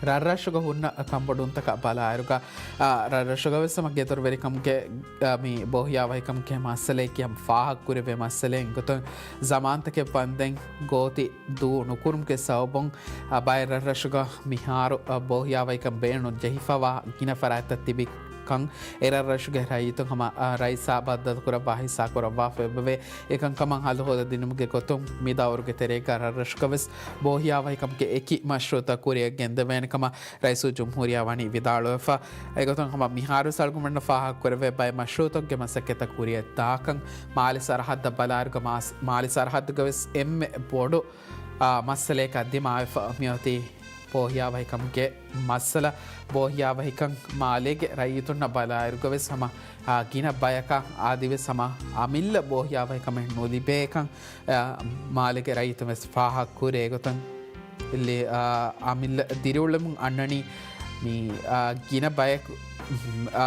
ރަށްރަށުގަ ހުންނަ ކަންބޮޑުވުންތަކަށް ބަލާއިރުގަ، އާ، ރަށްރަށުގަ ވެސް ހަމަ ގެދޮރުވެރިކަމުގެ، އާ، މި ބޯހިޔާވަހިކަމުގެ މައްސަލައަކީ ހަމަ ފާހަގަކުރެވޭ މައްސަލައެއް. އެގޮތުން ޒަމާންތަކެއް ވަންދެން ގޯތި ދޫ ނުކުރުމުގެ ސަބަބުން، އާ، ބައެއް ރަށްރަށުގަ މިހާރު، އާ، ބޯހިޔާވަހިކަން ބޭނުން ޖެހިފަވާ ގިނަ ފަރާތްތައް ތިބި ކަން އެރަށްރަށުގެ ރައްޔިތުން ހަމަ، އާ، ރައީސާ ބައްދަލުކުރައްވާ ހިއްސާކުރައްވާފައިވެވޭ. އެކަންކަމަށް ހައްލު ހޯދަދިނުމުގެ ގޮތުން މި ދައުރުގެ ތެރޭގަ ރަށްރަށުގަ ވެސް ބޯހިޔާވަހިކަމުގެ އެކި މަޝްރޫޢުތައް ކުރިއަށް ގެންދެވޭނެ ކަމަށް ރައީސުލްޖުމްހޫރިއްޔާ ވަނީ ވިދާޅުވެފަ. އެގޮތުން ހަމަ މިހާރު ވެސް އަޅުގަނޑުމެންނަށް ފާހަގަކުރެވޭ ބައެއް މަޝްރޫޢުތަކުގެ މަސައްކަތްތައް ކުރިއަށް ދާކަން، މާލެ ސަރަހައްދަށް ބަލާއިރުގަ މާސް-، މާލެ ސަރަހައްދުގަ ވެސް އެންމެ ބޮޑު، އާ، މައްސަލައަކަށް ދިމާވެފަ މިއޮތީ ބޯހިޔާވަހިކަމުގެ މައްސަލަ. ބޯހިޔާވަހިކަން މާލޭގެ ރައްޔިތުންނަށް ބަލާއިރުގަ ވެސް ހަމަ، އާ، ގިނަ ބަޔަކަށް އަދިވެސް ހަމަ އަމިއްލަ ބޯހިޔާވަހިކަމެއް ނުލިބޭކަން، އާ، މާލޭގެ ރައްޔިތުން ވެސް ފާހަގަކުރޭ. އެގޮތުން ލި-، އާ، އަމިއްލަ ދިރިއުޅެމުން އަންނަނީ މި، އާ، ގިނަ ބަޔަކު، އާ،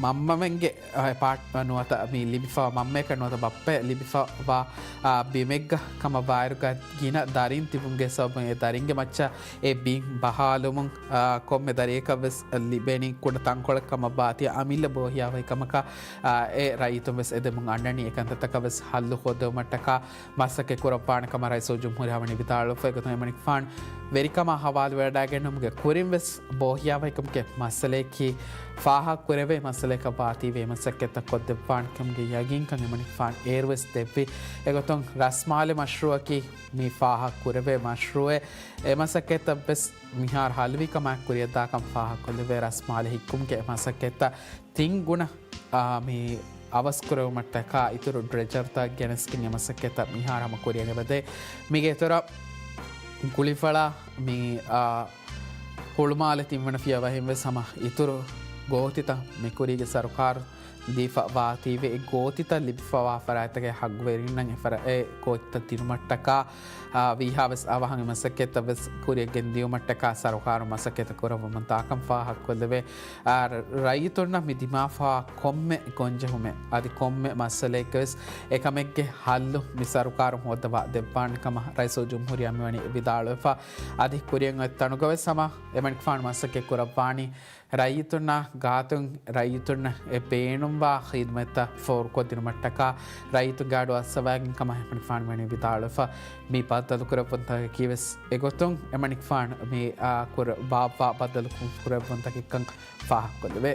މަންމަމެންގެ އެޕާޓް ނުވަތަ މި ލިބިފަ މަންމަޔަކަށް ނުވަތަ ބައްޕަޔަށް ލިބިފަވާ، އާ، ބިމެއްގަ ކަމަށް ވާއިރުގަ ގިނަ ދަރިން ތިބުމުގެ ސަބަބުން އެ ދަރިންގެ މައްޗަށް އެ ބިން ބަހާލުމުން، އާ، ކޮންމެ ދަރިޔަކަށް ވެސް ލިބެނީ ކުޑަ ތަންކޮޅެއް ކަމަށް ވާތީ އަމިއްލަ ބޯހިޔާވަހި ކަމަކަށް، އާ، އެ ރައްޔިތުން ވެސް އެދެމުން އަންނަނީ. އެކަންތައްތަކަށް ވެސް ހައްލު ހޯދެވުމަށްޓަކާ މަސައްކަތް ކުރައްވާނެ ކަމަށް ރައީސުލްޖުމްހޫރިއްޔާ ވަނީ ވިދާޅުވެފަ. އެގޮތުން އެމަނިކުފާނު ވެރިކަމާ ހަވާލުވެވަޑައިގެންނުމުގެ ކުރިން ވެސް ބޯހިޔާވަހިކަމުގެ މައްސަލައަކީ ފާހަގަކުރެވޭ މައްސަލައަކަށް ވާތީވެ މަސައްކަތްތައް ކޮށްދެއްވާނެ ކަމުގެ ޔަގީންކަން އެމަނިކުފާނު އޭރުވެސް ދެއްވި. އެގޮތުން ރަސްމާލެ މަޝްރޫއަކީ މި ފާހަގަކުރެވޭ މަޝްރޫއެއް. އެ މަސައްކަތްތައް ވެސް މިހާރު ހަލުވި ކަމާއެކު ކުރިއަށްދާކަން ފާހަގަކޮށްލެވޭ. ރަސްމާލެ ހިއްކުމުގެ މަސައްކަތްތައް ތިން ގުނަ އާ، މި އަވަސްކުރެވުމަށްޓަކާ އިތުރު ޑްރެޖަރތައް ގެނެސްގެން އެ މަސައްކަތްތައް މިހާރު ހަމަ ކުރިއަށް އެބަދޭ. މީގެ އިތުރަށް ގުޅިފަޅާ މި، އާ، ހުޅުމާލެ ތިންވަނަ ފިޔަވަހިން ވެސް ހަމަ އިތުރު ގޯތިތައް މިކުރީގެ ސަރުކާރު ދީފަ ވާތީވެ، އެ ގޯތިތައް ލިބިފަވާ ފަރާތްތަކެއް ހައްގުވެރިންނަށް އެ ފަރާ-، އެ ގޯތިތައް ދިނުމަށްޓަކާ، އާ، ވީހާވެސް އަވަހަށް އެ މަސައްކަތްތައް ވެސް ކުރިއަށް ގެންދިޔުމަށްޓަކާ ސަރުކާރު މަސައްކަތް ކުރައްވަމުން ތާކަން ފާހަގަކޮށްލެވޭ. އާ، ރައްޔިތުންނަށް މި ދިމާފަވާ ކޮންމެ ގޮންޖެހުމެއް އަދި ކޮންމެ މައްސަލައެއްގެ ވެސް އެކަމެއްގެ ހައްލު މި ސަރުކާރުން ހޯއްދަވާ ދެއްވާނެ ކަމަށް ރައީސުލްޖުމްހޫރިއްޔާ މިވަނީ ވިދާޅުވެފަ. އަދި ކުރިއަށް އޮތް ތަނުގަ ވެސް ހަމަ އެމަނިކުފާނު މަސައްކަތް ކުރައްވާނީ ރައްޔިތުންނާ ގާތުން ރައްޔިތުންނަށް އެ ބޭނުންވާ ޚިދުމަތްތައް ފޯރުކޮށްދިނުމަށްޓަކާ ރައްޔިތުންގެ އަޑު އައްސަވައިގެން ކަމަށް އެމަނިކުފާނު މިވަނީ ވިދާޅުވެފަ. މި ބައްދަލުކުރެއްވުންތަކަކީ ވެސް އެގޮތުން އެމަނިކުފާނު މި، އާ، ކުރަ-، ބާއްވާ ބައްދަލުކުރެއްވުންތަކެއްކަން ފާހަގަކޮށްލެވޭ.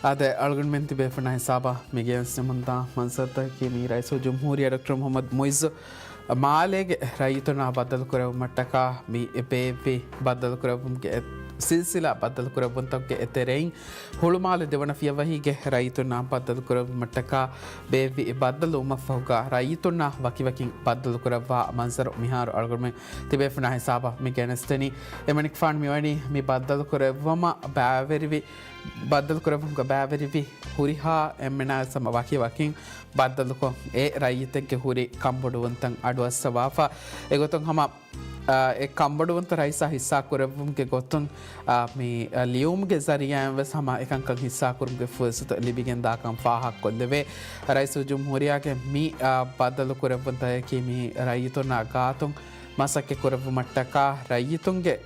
އާދެ، އަޅުގަނޑުމެން ތިބޭފުޅުންނާ ހިސާބަށް މި ގެނެސްދެމުންދާ މަންޒަރުތަކަކީ މި ރައީސުލްޖުމްހޫރިއްޔާ ޑޮކްޓަރ މުޙައްމަދު މުޢިއްޒު މާލޭގެ ރައްޔިތުންނާ ބައްދަލުކުރެއްވުމަށްޓަކާ މި ބޭއްވި ބައްދަލުކުރެއްވުމުގެ އެ-، ސިލްސިލާ ބައްދަލުކުރެއްވުންތަކުގެ އެތެރެއިން ހުޅުމާލެ ދެވަނަ ފިޔަވަހީގެ ރައްޔިތުންނާ ބައްދަލުކުރެއްވުމަށްޓަކާ ބޭއްވި އެ ބައްދަލުވުމަށްފަހުގަ ރައްޔިތުންނާ ވަކިވަކިން ބައްދަލުކުރައްވާ މަންޒަރު މިހާރު އަޅުގަނޑުމެން ތިބޭފުޅުންނާ ހިސާބަށް މި ގެނެސްދެނީ. އެމަނިކުފާނު މިވަނީ މި ބައްދަލުކުރެއްވުމަށް ބައިވެރިވި، ބައްދަލުކުރެއްވުމުގަ ބައިވެރިވި ހުރިހާ އެންމެނާވެސް ހަމަ ވަކިވަކިން ބައްދަލުކޮށް، އެ ރައްޔިތެއްގެ ހުރި ކަންބޮޑުވުންތައް އަޑުއައްސަވާފަ. އެގޮތުން ހަމަ، އާ، އެ ކަންބޮޑުވުންތައް ރައީސާ ހިއްސާކުރެއްވުމުގެ ގޮތުން، އާ، މި، އާ، ލިޔުމުގެ ޒަރީއާއިން ވެސް ހަމަ އެކަންކަން ހިއްސާކުރުމުގެ ފުރުސަތު ލިބިގެންދާކަން ފާހަގަކޮށްލެވޭ. ރައީސުލްޖުމްހޫރިއްޔާގެ މި، އާ، ބައްދަލުކުރެއްވުންތަކަކީ މި ރައްޔިތުންނާ ގާތުން މަސައްކަތްކުރެއްވުމަށްޓަކާ ރައްޔިތުންގެ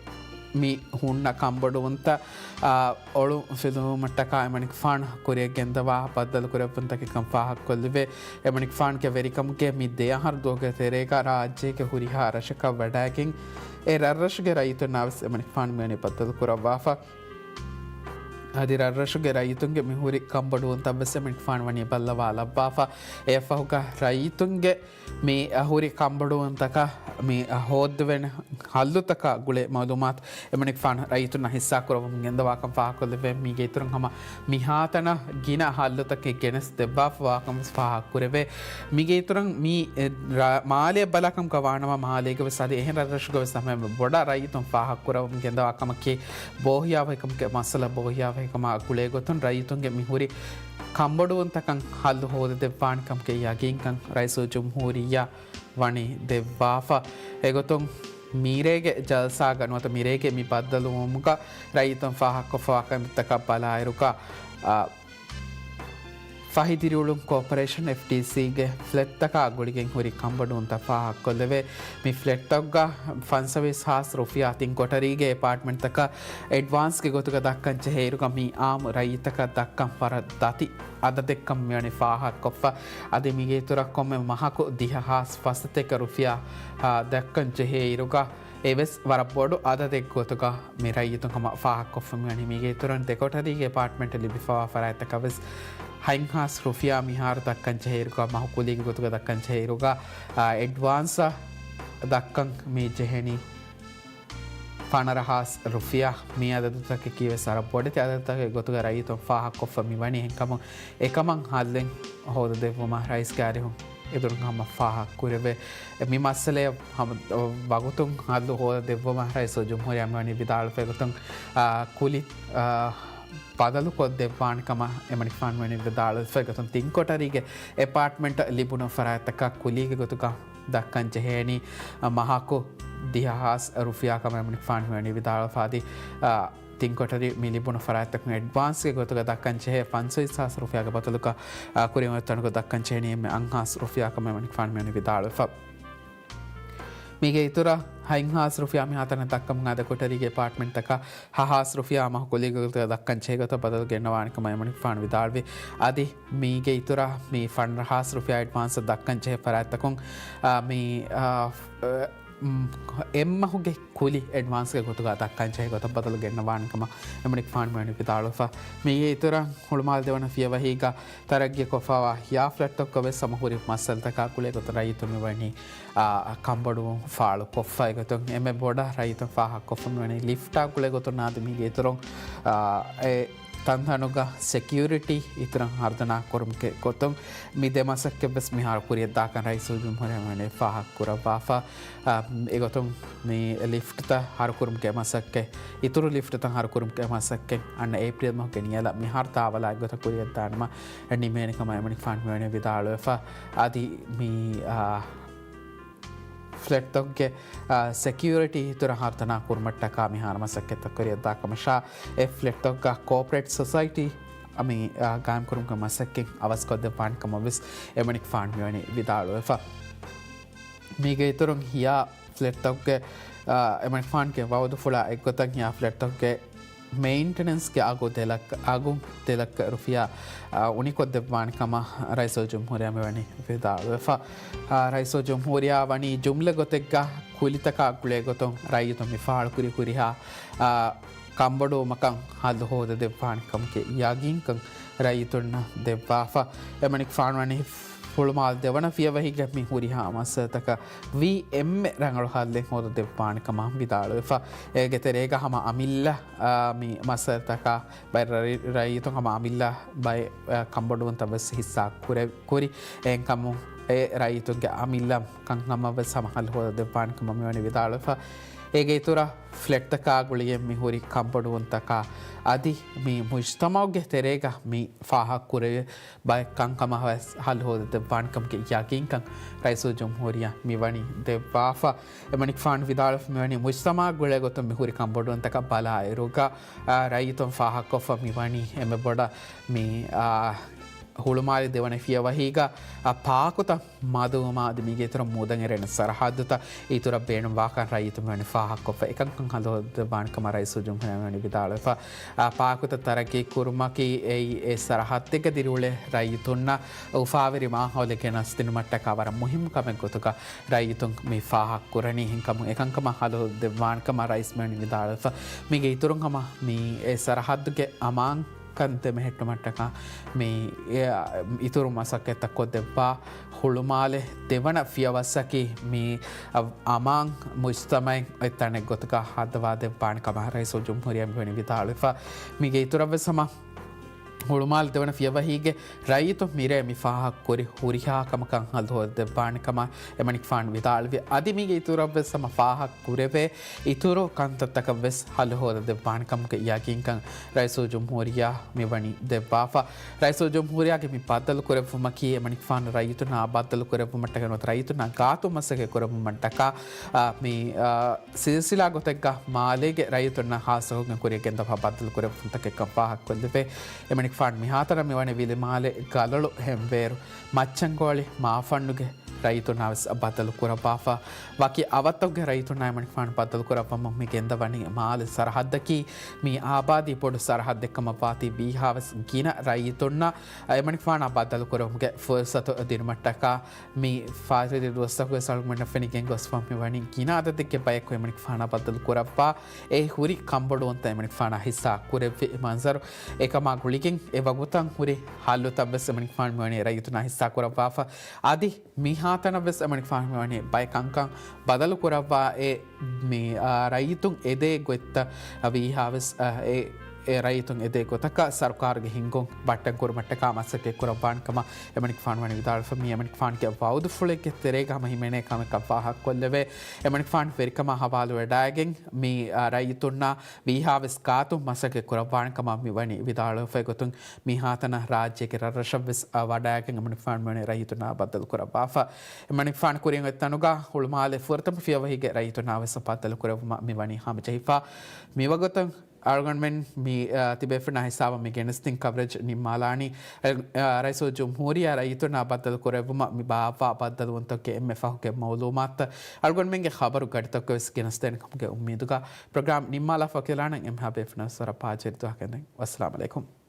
މި ހުންނަ ކަންބޮޑުވުންތައް، އާ، އޮޅުން ފެލުމަށްޓަކާ އެމަނިކުފާނު ކުރިއަށް ގެންދަވާ ބައްދަލުކުރެއްވުންތަކެއްކަން ފާހަގަކޮށްލެވޭ. އެމަނިކުފާނުގެ ވެރިކަމުގެ މި ދެއަހަރު ދުވަހުގެ ތެރޭގަ ރާއްޖޭގެ ހުރިހާ ރަށަކަށް ވަޑައިގެން، އެ ރަށްރަށުގެ ރައްޔިތުންނާވެސް އެމަނިކުފާނު މިވަނީ ބައްދަލުކުރައްވާފަ. އަދި ރަށްރަށުގެ ރައްޔިތުންގެ މި ހުރި ކަންބޮޑުވުންތައްވެސް އެމަނިކުފާނު ވަނީ ބައްލަވާލައްވާފަ. އެއަށްފަހުގަ ރައްޔިތުންގެ މި ހުރި ކަންބޮޑުވުންތަކަށް މި ހޯއްދެވޭނެ ހައްލުތަކާ ގުޅޭ މައުލޫމާތު އެމަނިކުފާނު ރައްޔިތުންނަށް ހިއްސާކުރައްވަމުން ގެންދަވާކަން ފާހަގަކޮށްލެވޭ. މީގެ އިތުރުން ހަމަ މިހާތަނަށް ގިނަ ހައްލުތަކެއް ގެނެސް ދެއްވާފަވާކަން ވެސް ފާހަގަކުރެވޭ. މީގެ އިތުރުން މި، އެ، ރ-، މާލެއަށް ބަލާކަމުގަ ވާނަމަ، މާލޭގަ ވެސް އަދި އެހެން ރަށްރަށުގަ ވެސް ހަމަ ބޮޑަށް ރައްޔިތުން ފާހަގަކުރައްވަމުން ގެންދަވާ ކަމަކީ، ބޯހިޔާވަހިކަމުގެ މައްސަލަ ބޯހިޔާވަހިކަމާ ގުޅޭ ގޮތުން ރައްޔިތުންގެ މި ހުރި ކަންބޮޑުވުންތަކަށް ހައްލު ހޯދަދެއްވާނެ ކަމުގެ ޔަގީންކަން ރައީސުލްޖުމްހޫރިއްޔާ ވަނީ ދެއްވާފަ. އެގޮތުން މިރޭގެ ޖަލްސާގަ ނުވަތަ މިރޭގެ މި ބައްދަލުވުމުގަ ރައްޔިތުން ފާހަގަކޮށްފަވާ ކަންތައްތަކަށް ބަލާއިރުގަ، އާ، ފަހި ދިރިއުޅުން ކޯޕަރޭޝަން، އެފްޑީސީގެ ފްލެޓްތަކާ ގުޅިގެން ހުރި ކަންބޮޑުވުންތައް ފާހަގަކޮށްލެވޭ. މި ފްލެޓްތަކުގަ ފަންސަވީސް ހާސް ރުފިޔާ ތިން ކޮޓަރީގެ އެޕާޓްމަންޓްތަކަށް އެޑްވާންސްގެ ގޮތުގަ ދައްކަން ޖެހޭއިރުގަ މި އާއްމު ރައްޔިތަކަށް ދައްކަން ވަރަށް ދަތި އަދަދެއްކަން މިވަނީ ފާހަގަކޮށްފަ. އަދި މީގެ އިތުރަށް ކޮންމެ މަހަކު ދިހަ ހާސް ފަސް ސަތޭކަ ރުފިޔާ، އާ، ދައްކަން ޖެހޭއިރުގަ އެވެސް ވަރަށް ބޮޑު އަދަދެއް ގޮތުގަ މި ރައްޔިތުން ހަމަ ފާހަގަކޮށްފަ މިވަނީ. މީގެ އިތުރުން ދެކޮޓަރީގެ އެޕާޓްމަންޓް ލިބިފަވާ ފަރާތްތަކަށް ވެސް ހަތް ހާސް ރުފިޔާ މިހާރު ދައްކަން ޖެހޭއިރުގަ މަހު ކުލީގެ ގޮތުގަ ދައްކަން ޖެހޭއިރުގަ، އާ، އެޑްވާންސް ދައްކަން މި ޖެހެނީ ފަނަރަ ހާސް ރުފިޔާ. މި އަދަދުތަކަކީ ވެސް ވަރަށް ބޮޑެތި އަދަދުތަކެއް ގޮތުގަ ރައްޔިތުން ފާހަގަކޮށްފަ މިވަނީ. އެހެންކަމުން އެކަމަށް ހައްލެއް ހޯދަދެއްވުމަށް ރައީސްގެ އަރިހުން އެދުރުން ހަމަ ފާހަގަކުރެވޭ. މި މައްސަލައަށް ހަމަ ވަގުތުން ހައްލު ހޯދަދެއްވުމަށް ރައީސުލްޖުމްހޫރިއްޔާ މިވަނީ ވިދާޅުވެފައި ގޮތުން، އާ، ކުލި، އާ، ބަދަލުކޮށްދެއްވާނެ ކަމަށް އެމަނިކުފާނު މިވަނީ ވިދާޅުވެފައި ގޮތުން ތިން ކޮޓަރީގެ އެޕާޓްމަންޓް ލިބުނު ފަރާތްތަކަށް ކުލީގެ ގޮތުގަ ދައްކަން ޖެހޭނީ މަހަކު ދިހަ ހާސް ރުފިޔާ ކަމަށް އެމަނިކުފާނު މިވަނީ ވިދާޅުވެފަ. އަދި، އާ، ތިން ކޮޓަރި މި ލިބުނު ފަރާތްތަކުން އެޑްވާންސްގެ ގޮތުގަ ދައްކަން ޖެހޭ ފަންސަވީސް ހާސް ރުފިޔާގެ ބަދަލުގަ، އާ، ކުރިން އޮތް ތަނުގަ ދައްކަން ޖެހެނީ އެންމެ އަށް ހާސް ރުފިޔާ ކަމަށް އެމަނިކުފާނު މިވަނީ ވިދާޅުވެފަ. މީގެ އިތުރަށް ހަތް ހާސް ރުފިޔާ މިހާތަނަށް ދައްކަމުން އާދެ ކޮޓަރީގެ އެޕާޓްމަންޓްތަކަށް ހަ ހާސް ރުފިޔާ މަހު ކުލީގެ ގޮތުގަ ދައްކަން ޖެހޭ ގޮތަށް ބަދަލު ގެންނަވާނެ ކަމަށް އެމަނިކުފާނު ވިދާޅުވި. އަދި މީގެ އިތުރަށް މި ފަނަރަ ހާސް ރުފިޔާ އެޑްވާންސް ދައްކަން ޖެހޭ ފަރާތްތަކުން، އާ، މި، އާ، އެއްމަހުގެ ކުލި އެޑްވާންސްގެ ގޮތުގަ ދައްކަން ޖެހޭ ގޮތަށް ބަދަލު ގެންނަވާނެ ކަމަށް އެމަނިކުފާނު މިވަނީ ވިދާޅުވެފަ. މީގެ އިތުރަށް ހުޅުމާލެ ދެވަނަ ފިޔަވަހީގަ ތަރައްގީކޮށްފަވާ ހިޔާ ފްލެޓްތަކުގަ ވެސް ހަމަ ހުރި މައްސަލަތަކާ ގުޅޭ ގޮތުން ރައްޔިތުން މިވަނީ، އާ، ކަންބޮޑުވުން ފާޅުކޮށްފައި ގޮތުން އެންމެ ބޮޑަށް ރައްޔިތުން ފާހަގަކޮށްފަ މިވަނީ ލިފްޓާ ގުޅޭ ގޮތުން އާދެ މީގެ އިތުރުން، އާ، އެ ތަންތަނުގަ ސެކިއުރިޓީ އިތުރަށް ހަރުދަނާ ކުރުމުގެ ގޮތުން މި ދެ މަސައްކަތް ވެސް މިހާރު ކުރިއަށްދާކަން ރައީސުލްޖުމްހޫރިއްޔާ މިވަނީ ފާހަގަކުރައްވާފަ. އާ، އެގޮތުން މި ލިފްޓްތައް ހަރުކުރުމުގެ މަސައްކަތް، އިތުރު ލިފްޓްތައް ހަރުކުރުމުގެ މަސައްކަތް އަންނަ އޭޕްރީލް މަހުގެ ނިޔަލަށް މިހާރު ތާވަލާއެއްގޮތަށް ކުރިއަށްދާނަމަ ނިމޭނެ ކަމަށް އެމަނިކުފާނު މިވަނީ ވިދާޅުވެފަ. އަދި މި، އާ، ފްލެޓްތަކުގެ، އާ، ސެކިއުރިޓީ އިތުރަށް ހަރުދަނާ ކުރުމަށްޓަކާ މިހާރު މަސައްކަތްތައް ކުރިއަށްދާ ކަމަށާ، އެ ފްލެޓްތަކުގަ ކޯޕަރޭޓް ސޮސައިޓީ މި، އާ، ގާއިމްކުރުމުގެ މަސައްކަތް އަވަސްކޮށްދެއްވާނެ ކަމަށް ވެސް އެމަނިކުފާނު މިވަނީ ވިދާޅުވެފަ. މީގެ އިތުރުން ހިޔާ ފްލެޓްތަކުގެ، އާ، އެމަނިކުފާނުގެ ވައުދުފުޅާ އެއްގޮތަށް ހިޔާ ފްލެޓްތަކުގެ މެއިންޓެނަންސްގެ އަގު ދެ ލައްކަ، އަގު ދެ ލައްކަ ރުފިޔާ، އާ، އުނިކޮށްދެއްވާނެ ކަމަށް ރައީސުލްޖުމްހޫރިއްޔާ މިވަނީ ވިދާޅުވެފަ. އާ، ރައީސުލްޖުމްހޫރިއްޔާ ވަނީ ޖުމްލަ ގޮތެއްގަ ކުލިތަކާ ގުޅޭ ގޮތުން ރައްޔިތުން މި ފާޅުކުރި ހުރިހާ، އާ، ކަންބޮޑުވުމަކަށް ހައްލު ހޯދަދެއްވާނެ ކަމުގެ ޔަގީންކަން ރައްޔިތުންނަށް ދެއްވާފަ. އެމަނިކުފާނު ވަނީ ހުޅުމާލު ދެވަނަ ފިޔަވަހީގެ މި ހުރިހާ މައްސަލަތަކަށް ވީ އެންމެ ރަނގަޅު ހައްލެއް ހޯދަދެއްވާނެ ކަމަށް ވިދާޅުވެފަ. އޭގެ ތެރޭގަ ހަމަ އަމިއްލަ، އާ، މި މައްސަލަތަކަށް ބައެއް ރައި-، ރައްޔިތުން ހަމަ އަމިއްލަ ބައެއް، އާ، ކަންބޮޑުވުންތައް ވެސް ހިއްސާ ކުރެ-، ކުރި. އެހެންކަމުން އެ ރައްޔިތުންގެ އަމިއްލަ ކަންކަމަށް ވެސް ހަމަ ހައްލު ހޯދަދެއްވާނެ ކަމަށް މިވަނީ ވިދާޅުވެފަ. އޭގެ އިތުރަށް ފްލެޓްތަކާ ގުޅިގެން މިހުރި ކަންބޮޑުވުންތަކާ އަދި މި މުޖްތަމަޢުގެ ތެރޭގަ މި ފާހަގަކުރެވޭ ބައެއް ކަންކަމަށް ވެސް ހައްލު ހޯދަދެއްވާނެ ކަމުގެ ޔަގީންކަން ރައީސުލްޖުމްހޫރިއްޔާ މިވަނީ ދެއްވާފަ. އެމަނިކުފާނު ވިދާޅުވެފަ މިވަނީ މުޖްތަމަޢަށް ގުޅޭ ގޮތުން މިހުރި ކަންބޮޑުވުންތަކަށް ބަލާއިރުގަ، އާ، ރައްޔިތުން ފާހަގަކޮށްފަ މިވަނީ އެންމެ ބޮޑަށް މި، އާ، ހުޅުމާލެ ދެވަނަ ފިޔަވަހީގަ، އާ، ޕާކުތައް މަދުވުމާ އަދި މީގެ އިތުރަށް މޫދަށް އެރެން ސަރަހައްދުތައް އިތުރަށް ބޭނުންވާކަން ރައްޔިތުން މިވަނީ ފާހަގަކޮށްފަ. އެކަންކަން ހައްލު ހޯދަދެއްވާނެ ކަމަށް ރައީސުލްޖުމްހޫރިއްޔާ މިވަނީ ވިދާޅުވެފަ. އާ، ޕާކުތައް ތަރައްގީ ކުރުމަކީ އެއީ އެ ސަރަހައްދެއްގަ ދިރިއުޅޭ ރައްޔިތުންނަށް އުފާވެރި މާހައުލެއް ގެނަސްދިނުމަށްޓަކާ ވަރަށް މުހިއްމު ކަމެއް ގޮތުގަ ރައްޔިތުން މި ފާހަގަކުރަނީ. އެހެންކަމުން އެކަންކަމަށް ހައްލު ދެއްވާނެ ކަމަށް ރައީސް މިވަނީ ވިދާޅުވެފަ. މީގެ އިތުރުން ހަމަ މި އެ ސަރަހައްދުގެ އަމާން ކަން ދެމެހެއްޓުމަށްޓަކާ މި، އެ، އިތުރު މަސައްކަތްތައް ކޮށްދެއްވާ ހުޅުމާލެ ދެވަނަ ފިޔަވައްސަކީ މި އަމާން މުޖްތަމަޢެއް އޮތް ތަނެއް ގޮތުގަ ހައްދަވާދެއްވާނެ ކަމަށް ރައީސުލްޖުމްހޫރިއްޔާ މިވަނީ ވިދާޅުވެފަ. މީގެ އިތުރަށް ވެސް ހަމަ ހުޅުމާލެ ދެވަނަ ފިޔަވަހީގެ ރައްޔިތުން މިރޭ މި ފާހަގަކުރި ހުރިހާ ކަމަކަށް ހައްލު ހޯދަދެއްވާނެ ކަމަށް އެމަނިކުފާނު ވިދާޅުވި. އަދި މީގެ އިތުރަށް ވެސް ހަމަ ފާހަގަ ކުރެވޭ އިތުރު ކަންތައްތަކަށް ވެސް ހައްލު ހޯދަދެއްވާނެ ކަމުގެ ޔަގީންކަން ރައީސުލްޖުމްހޫރިއްޔާ މިވަނީ ދެއްވާފަ. ރައީސުލްޖުމްހޫރިއްޔާގެ މި ބައްދަލު ކުރެއްވުމަކީ އެމަނިކުފާނު ރައްޔިތުންނާ ބައްދަލު ކުރެއްވުމަށްޓަކައި ނުވަތަ ރައްޔިތުންނާ ގާތު މަސައްކަތް ކުރެއްވުމަށްޓަކާ، އާ، މި، އާ، ސިލްސިލާ ގޮތެއްގަ މާލޭގެ ރައްޔިތުންނަށް ހާއްސަކޮށްގެން ކުރިއަށް ގެންދަވާ ބައްދަލު ކުރެއްވުންތަކެއްކަން ފާހަގަކޮށްލެވޭ. އެމަނިކުފާނު މިހާތަނަށް މިވަނީ ވިލިމާލެ، ގަލޮޅު، ހެންވޭރު، މައްޗަންގޮޅި، މާފަންނުގެ ރައްޔިތުންނާ ވެސް ބައްދަލު ކުރައްވާފަ. ވަކި އަވަށްތަކުގެ ރައްޔިތުންނާ އެމަނިކުފާނު ބައްދަލު ކުރައްވަމުން މި ގެންދަވަނީ މާލެ ސަރަހައްދަކީ މި އާބާދީ ބޮޑު ސަރަހައްދެއްކަމަށްވާތީ ވީހާވެސް ގިނަ ރައްޔިތުންނަށް އެމަނިކުފާނާ ބައްދަލު ކުރެވުމުގެ ފުރުސަތު ދިނުމަށްޓަކާ މި ފާތުރި ދުވަސްތަކުގެ ސަޅުގުމެންނަށް ފެނިގެން ގޮސްފަ މިވަނީ ގިނަ އަދަދެއްގެ ބަޔަކު އެމަނިކުފާނާ ބައްދަލު ކުރައްވާ އެ ހުރި ކަންބޮޑުވުންތައް އެމަނިކުފާނާ ހިއްސާ ކުރެއްވި މަންޒަރު. އެކަމާ ގުޅިގެން އެ ވަގުތަށް ހުރި ހައްލުތައް ވެސް އެމަނިކުފާނު މިވަނީ ރައްޔިތުންނާ ހިއްސާ ކުރައްވާފަ. އަދި މިހާތަނަށް ވެސް އެމަނިކުފާނު މިވަނީ ބައެއް ކަންކަން ބަދަލު ކުރައްވާ އެ މި، އާ، ރައްޔިތުން އެދޭ ގޮތްތައް ވީހާވެސް، އާ، އެ، އެ ރައްޔިތުން އެދޭ ގޮތަކަށް ސަރުކާރުގެ ހިންގުން ބައްޓަން ކުރުމަށްޓަކާ މަސައްކަތް ކުރައްވާނެ ކަމަށް އެމަނިކުފާނު ވަނީ ވިދާޅުވެފަ. މި އެމަނިކުފާނުގެ ވައުދުފުޅެއްގެ ތެރޭގަ ހަމަ ހިމެނޭ ކަމެއްކަން ފާހަގަކޮށްލެވޭ. އެމަނިކުފާނު ވެރިކަމާ ހަވާލުވެޑައިގެން މި، އާ، ރައްޔިތުންނާ ވީހާވެސް ގާތު މަސައްކަތް ކުރައްވާނެ ކަމަށް މި ވަނީ ވިދާޅުވެފަ. އެގޮތުން މިހާތަނަށް ރާއްޖޭގެ ރަށްރަށަށްވެސް، އާ، ވަޑައިގެން އެމަނިކުފާނު މިވަނީ ރައްޔިތުންނާ ބައްދަލު ކުރައްވާފަ. އެމަނިކުފާނު ކުރިން އޮތް ތަނުގަ ހުޅުމާލެ ފުރަތަމަ ފިޔަވަހީގެ ރައްޔިތުންނާ ވެސް ބައްދަލު ކުރެއްވުމަށް މި ވަނީ ހަމަޖެހިފަ. މިވަގުތު އަޅުގަނޑުމެން މި، އާ، ތިބޭފުޅުންނާ ހިސާބަށް މި ގެނެސްދިން ކަވަރޭޖް ނިންމާލާނީ، އާ، ރައީސުލްޖުމްހޫރިއްޔާ ރައްޔިތުންނާ ބައްދަލު ކުރެއްވުމަށް މި ބާއްވާ ބައްދަލުވުންތަކުގެ އެންމެ ފަހުގެ މައުލޫމާތު އަޅުގަނޑުމެންގެ ޚަބަރު ގަޑިތަކުގައި ވެސް ގެނެސްދޭނެ ކަމުގެ އުއްމީދުގަ ޕްރޮގްރާމް ނިންމާލާފަ އޮތްލާނަން. އެންމެހާ ބޭފުޅުންނަށް ވަރަށް ބާއްޖަވެރި ދުވަހަކަށް. ވައްސަލާމް އަލައިކުމް.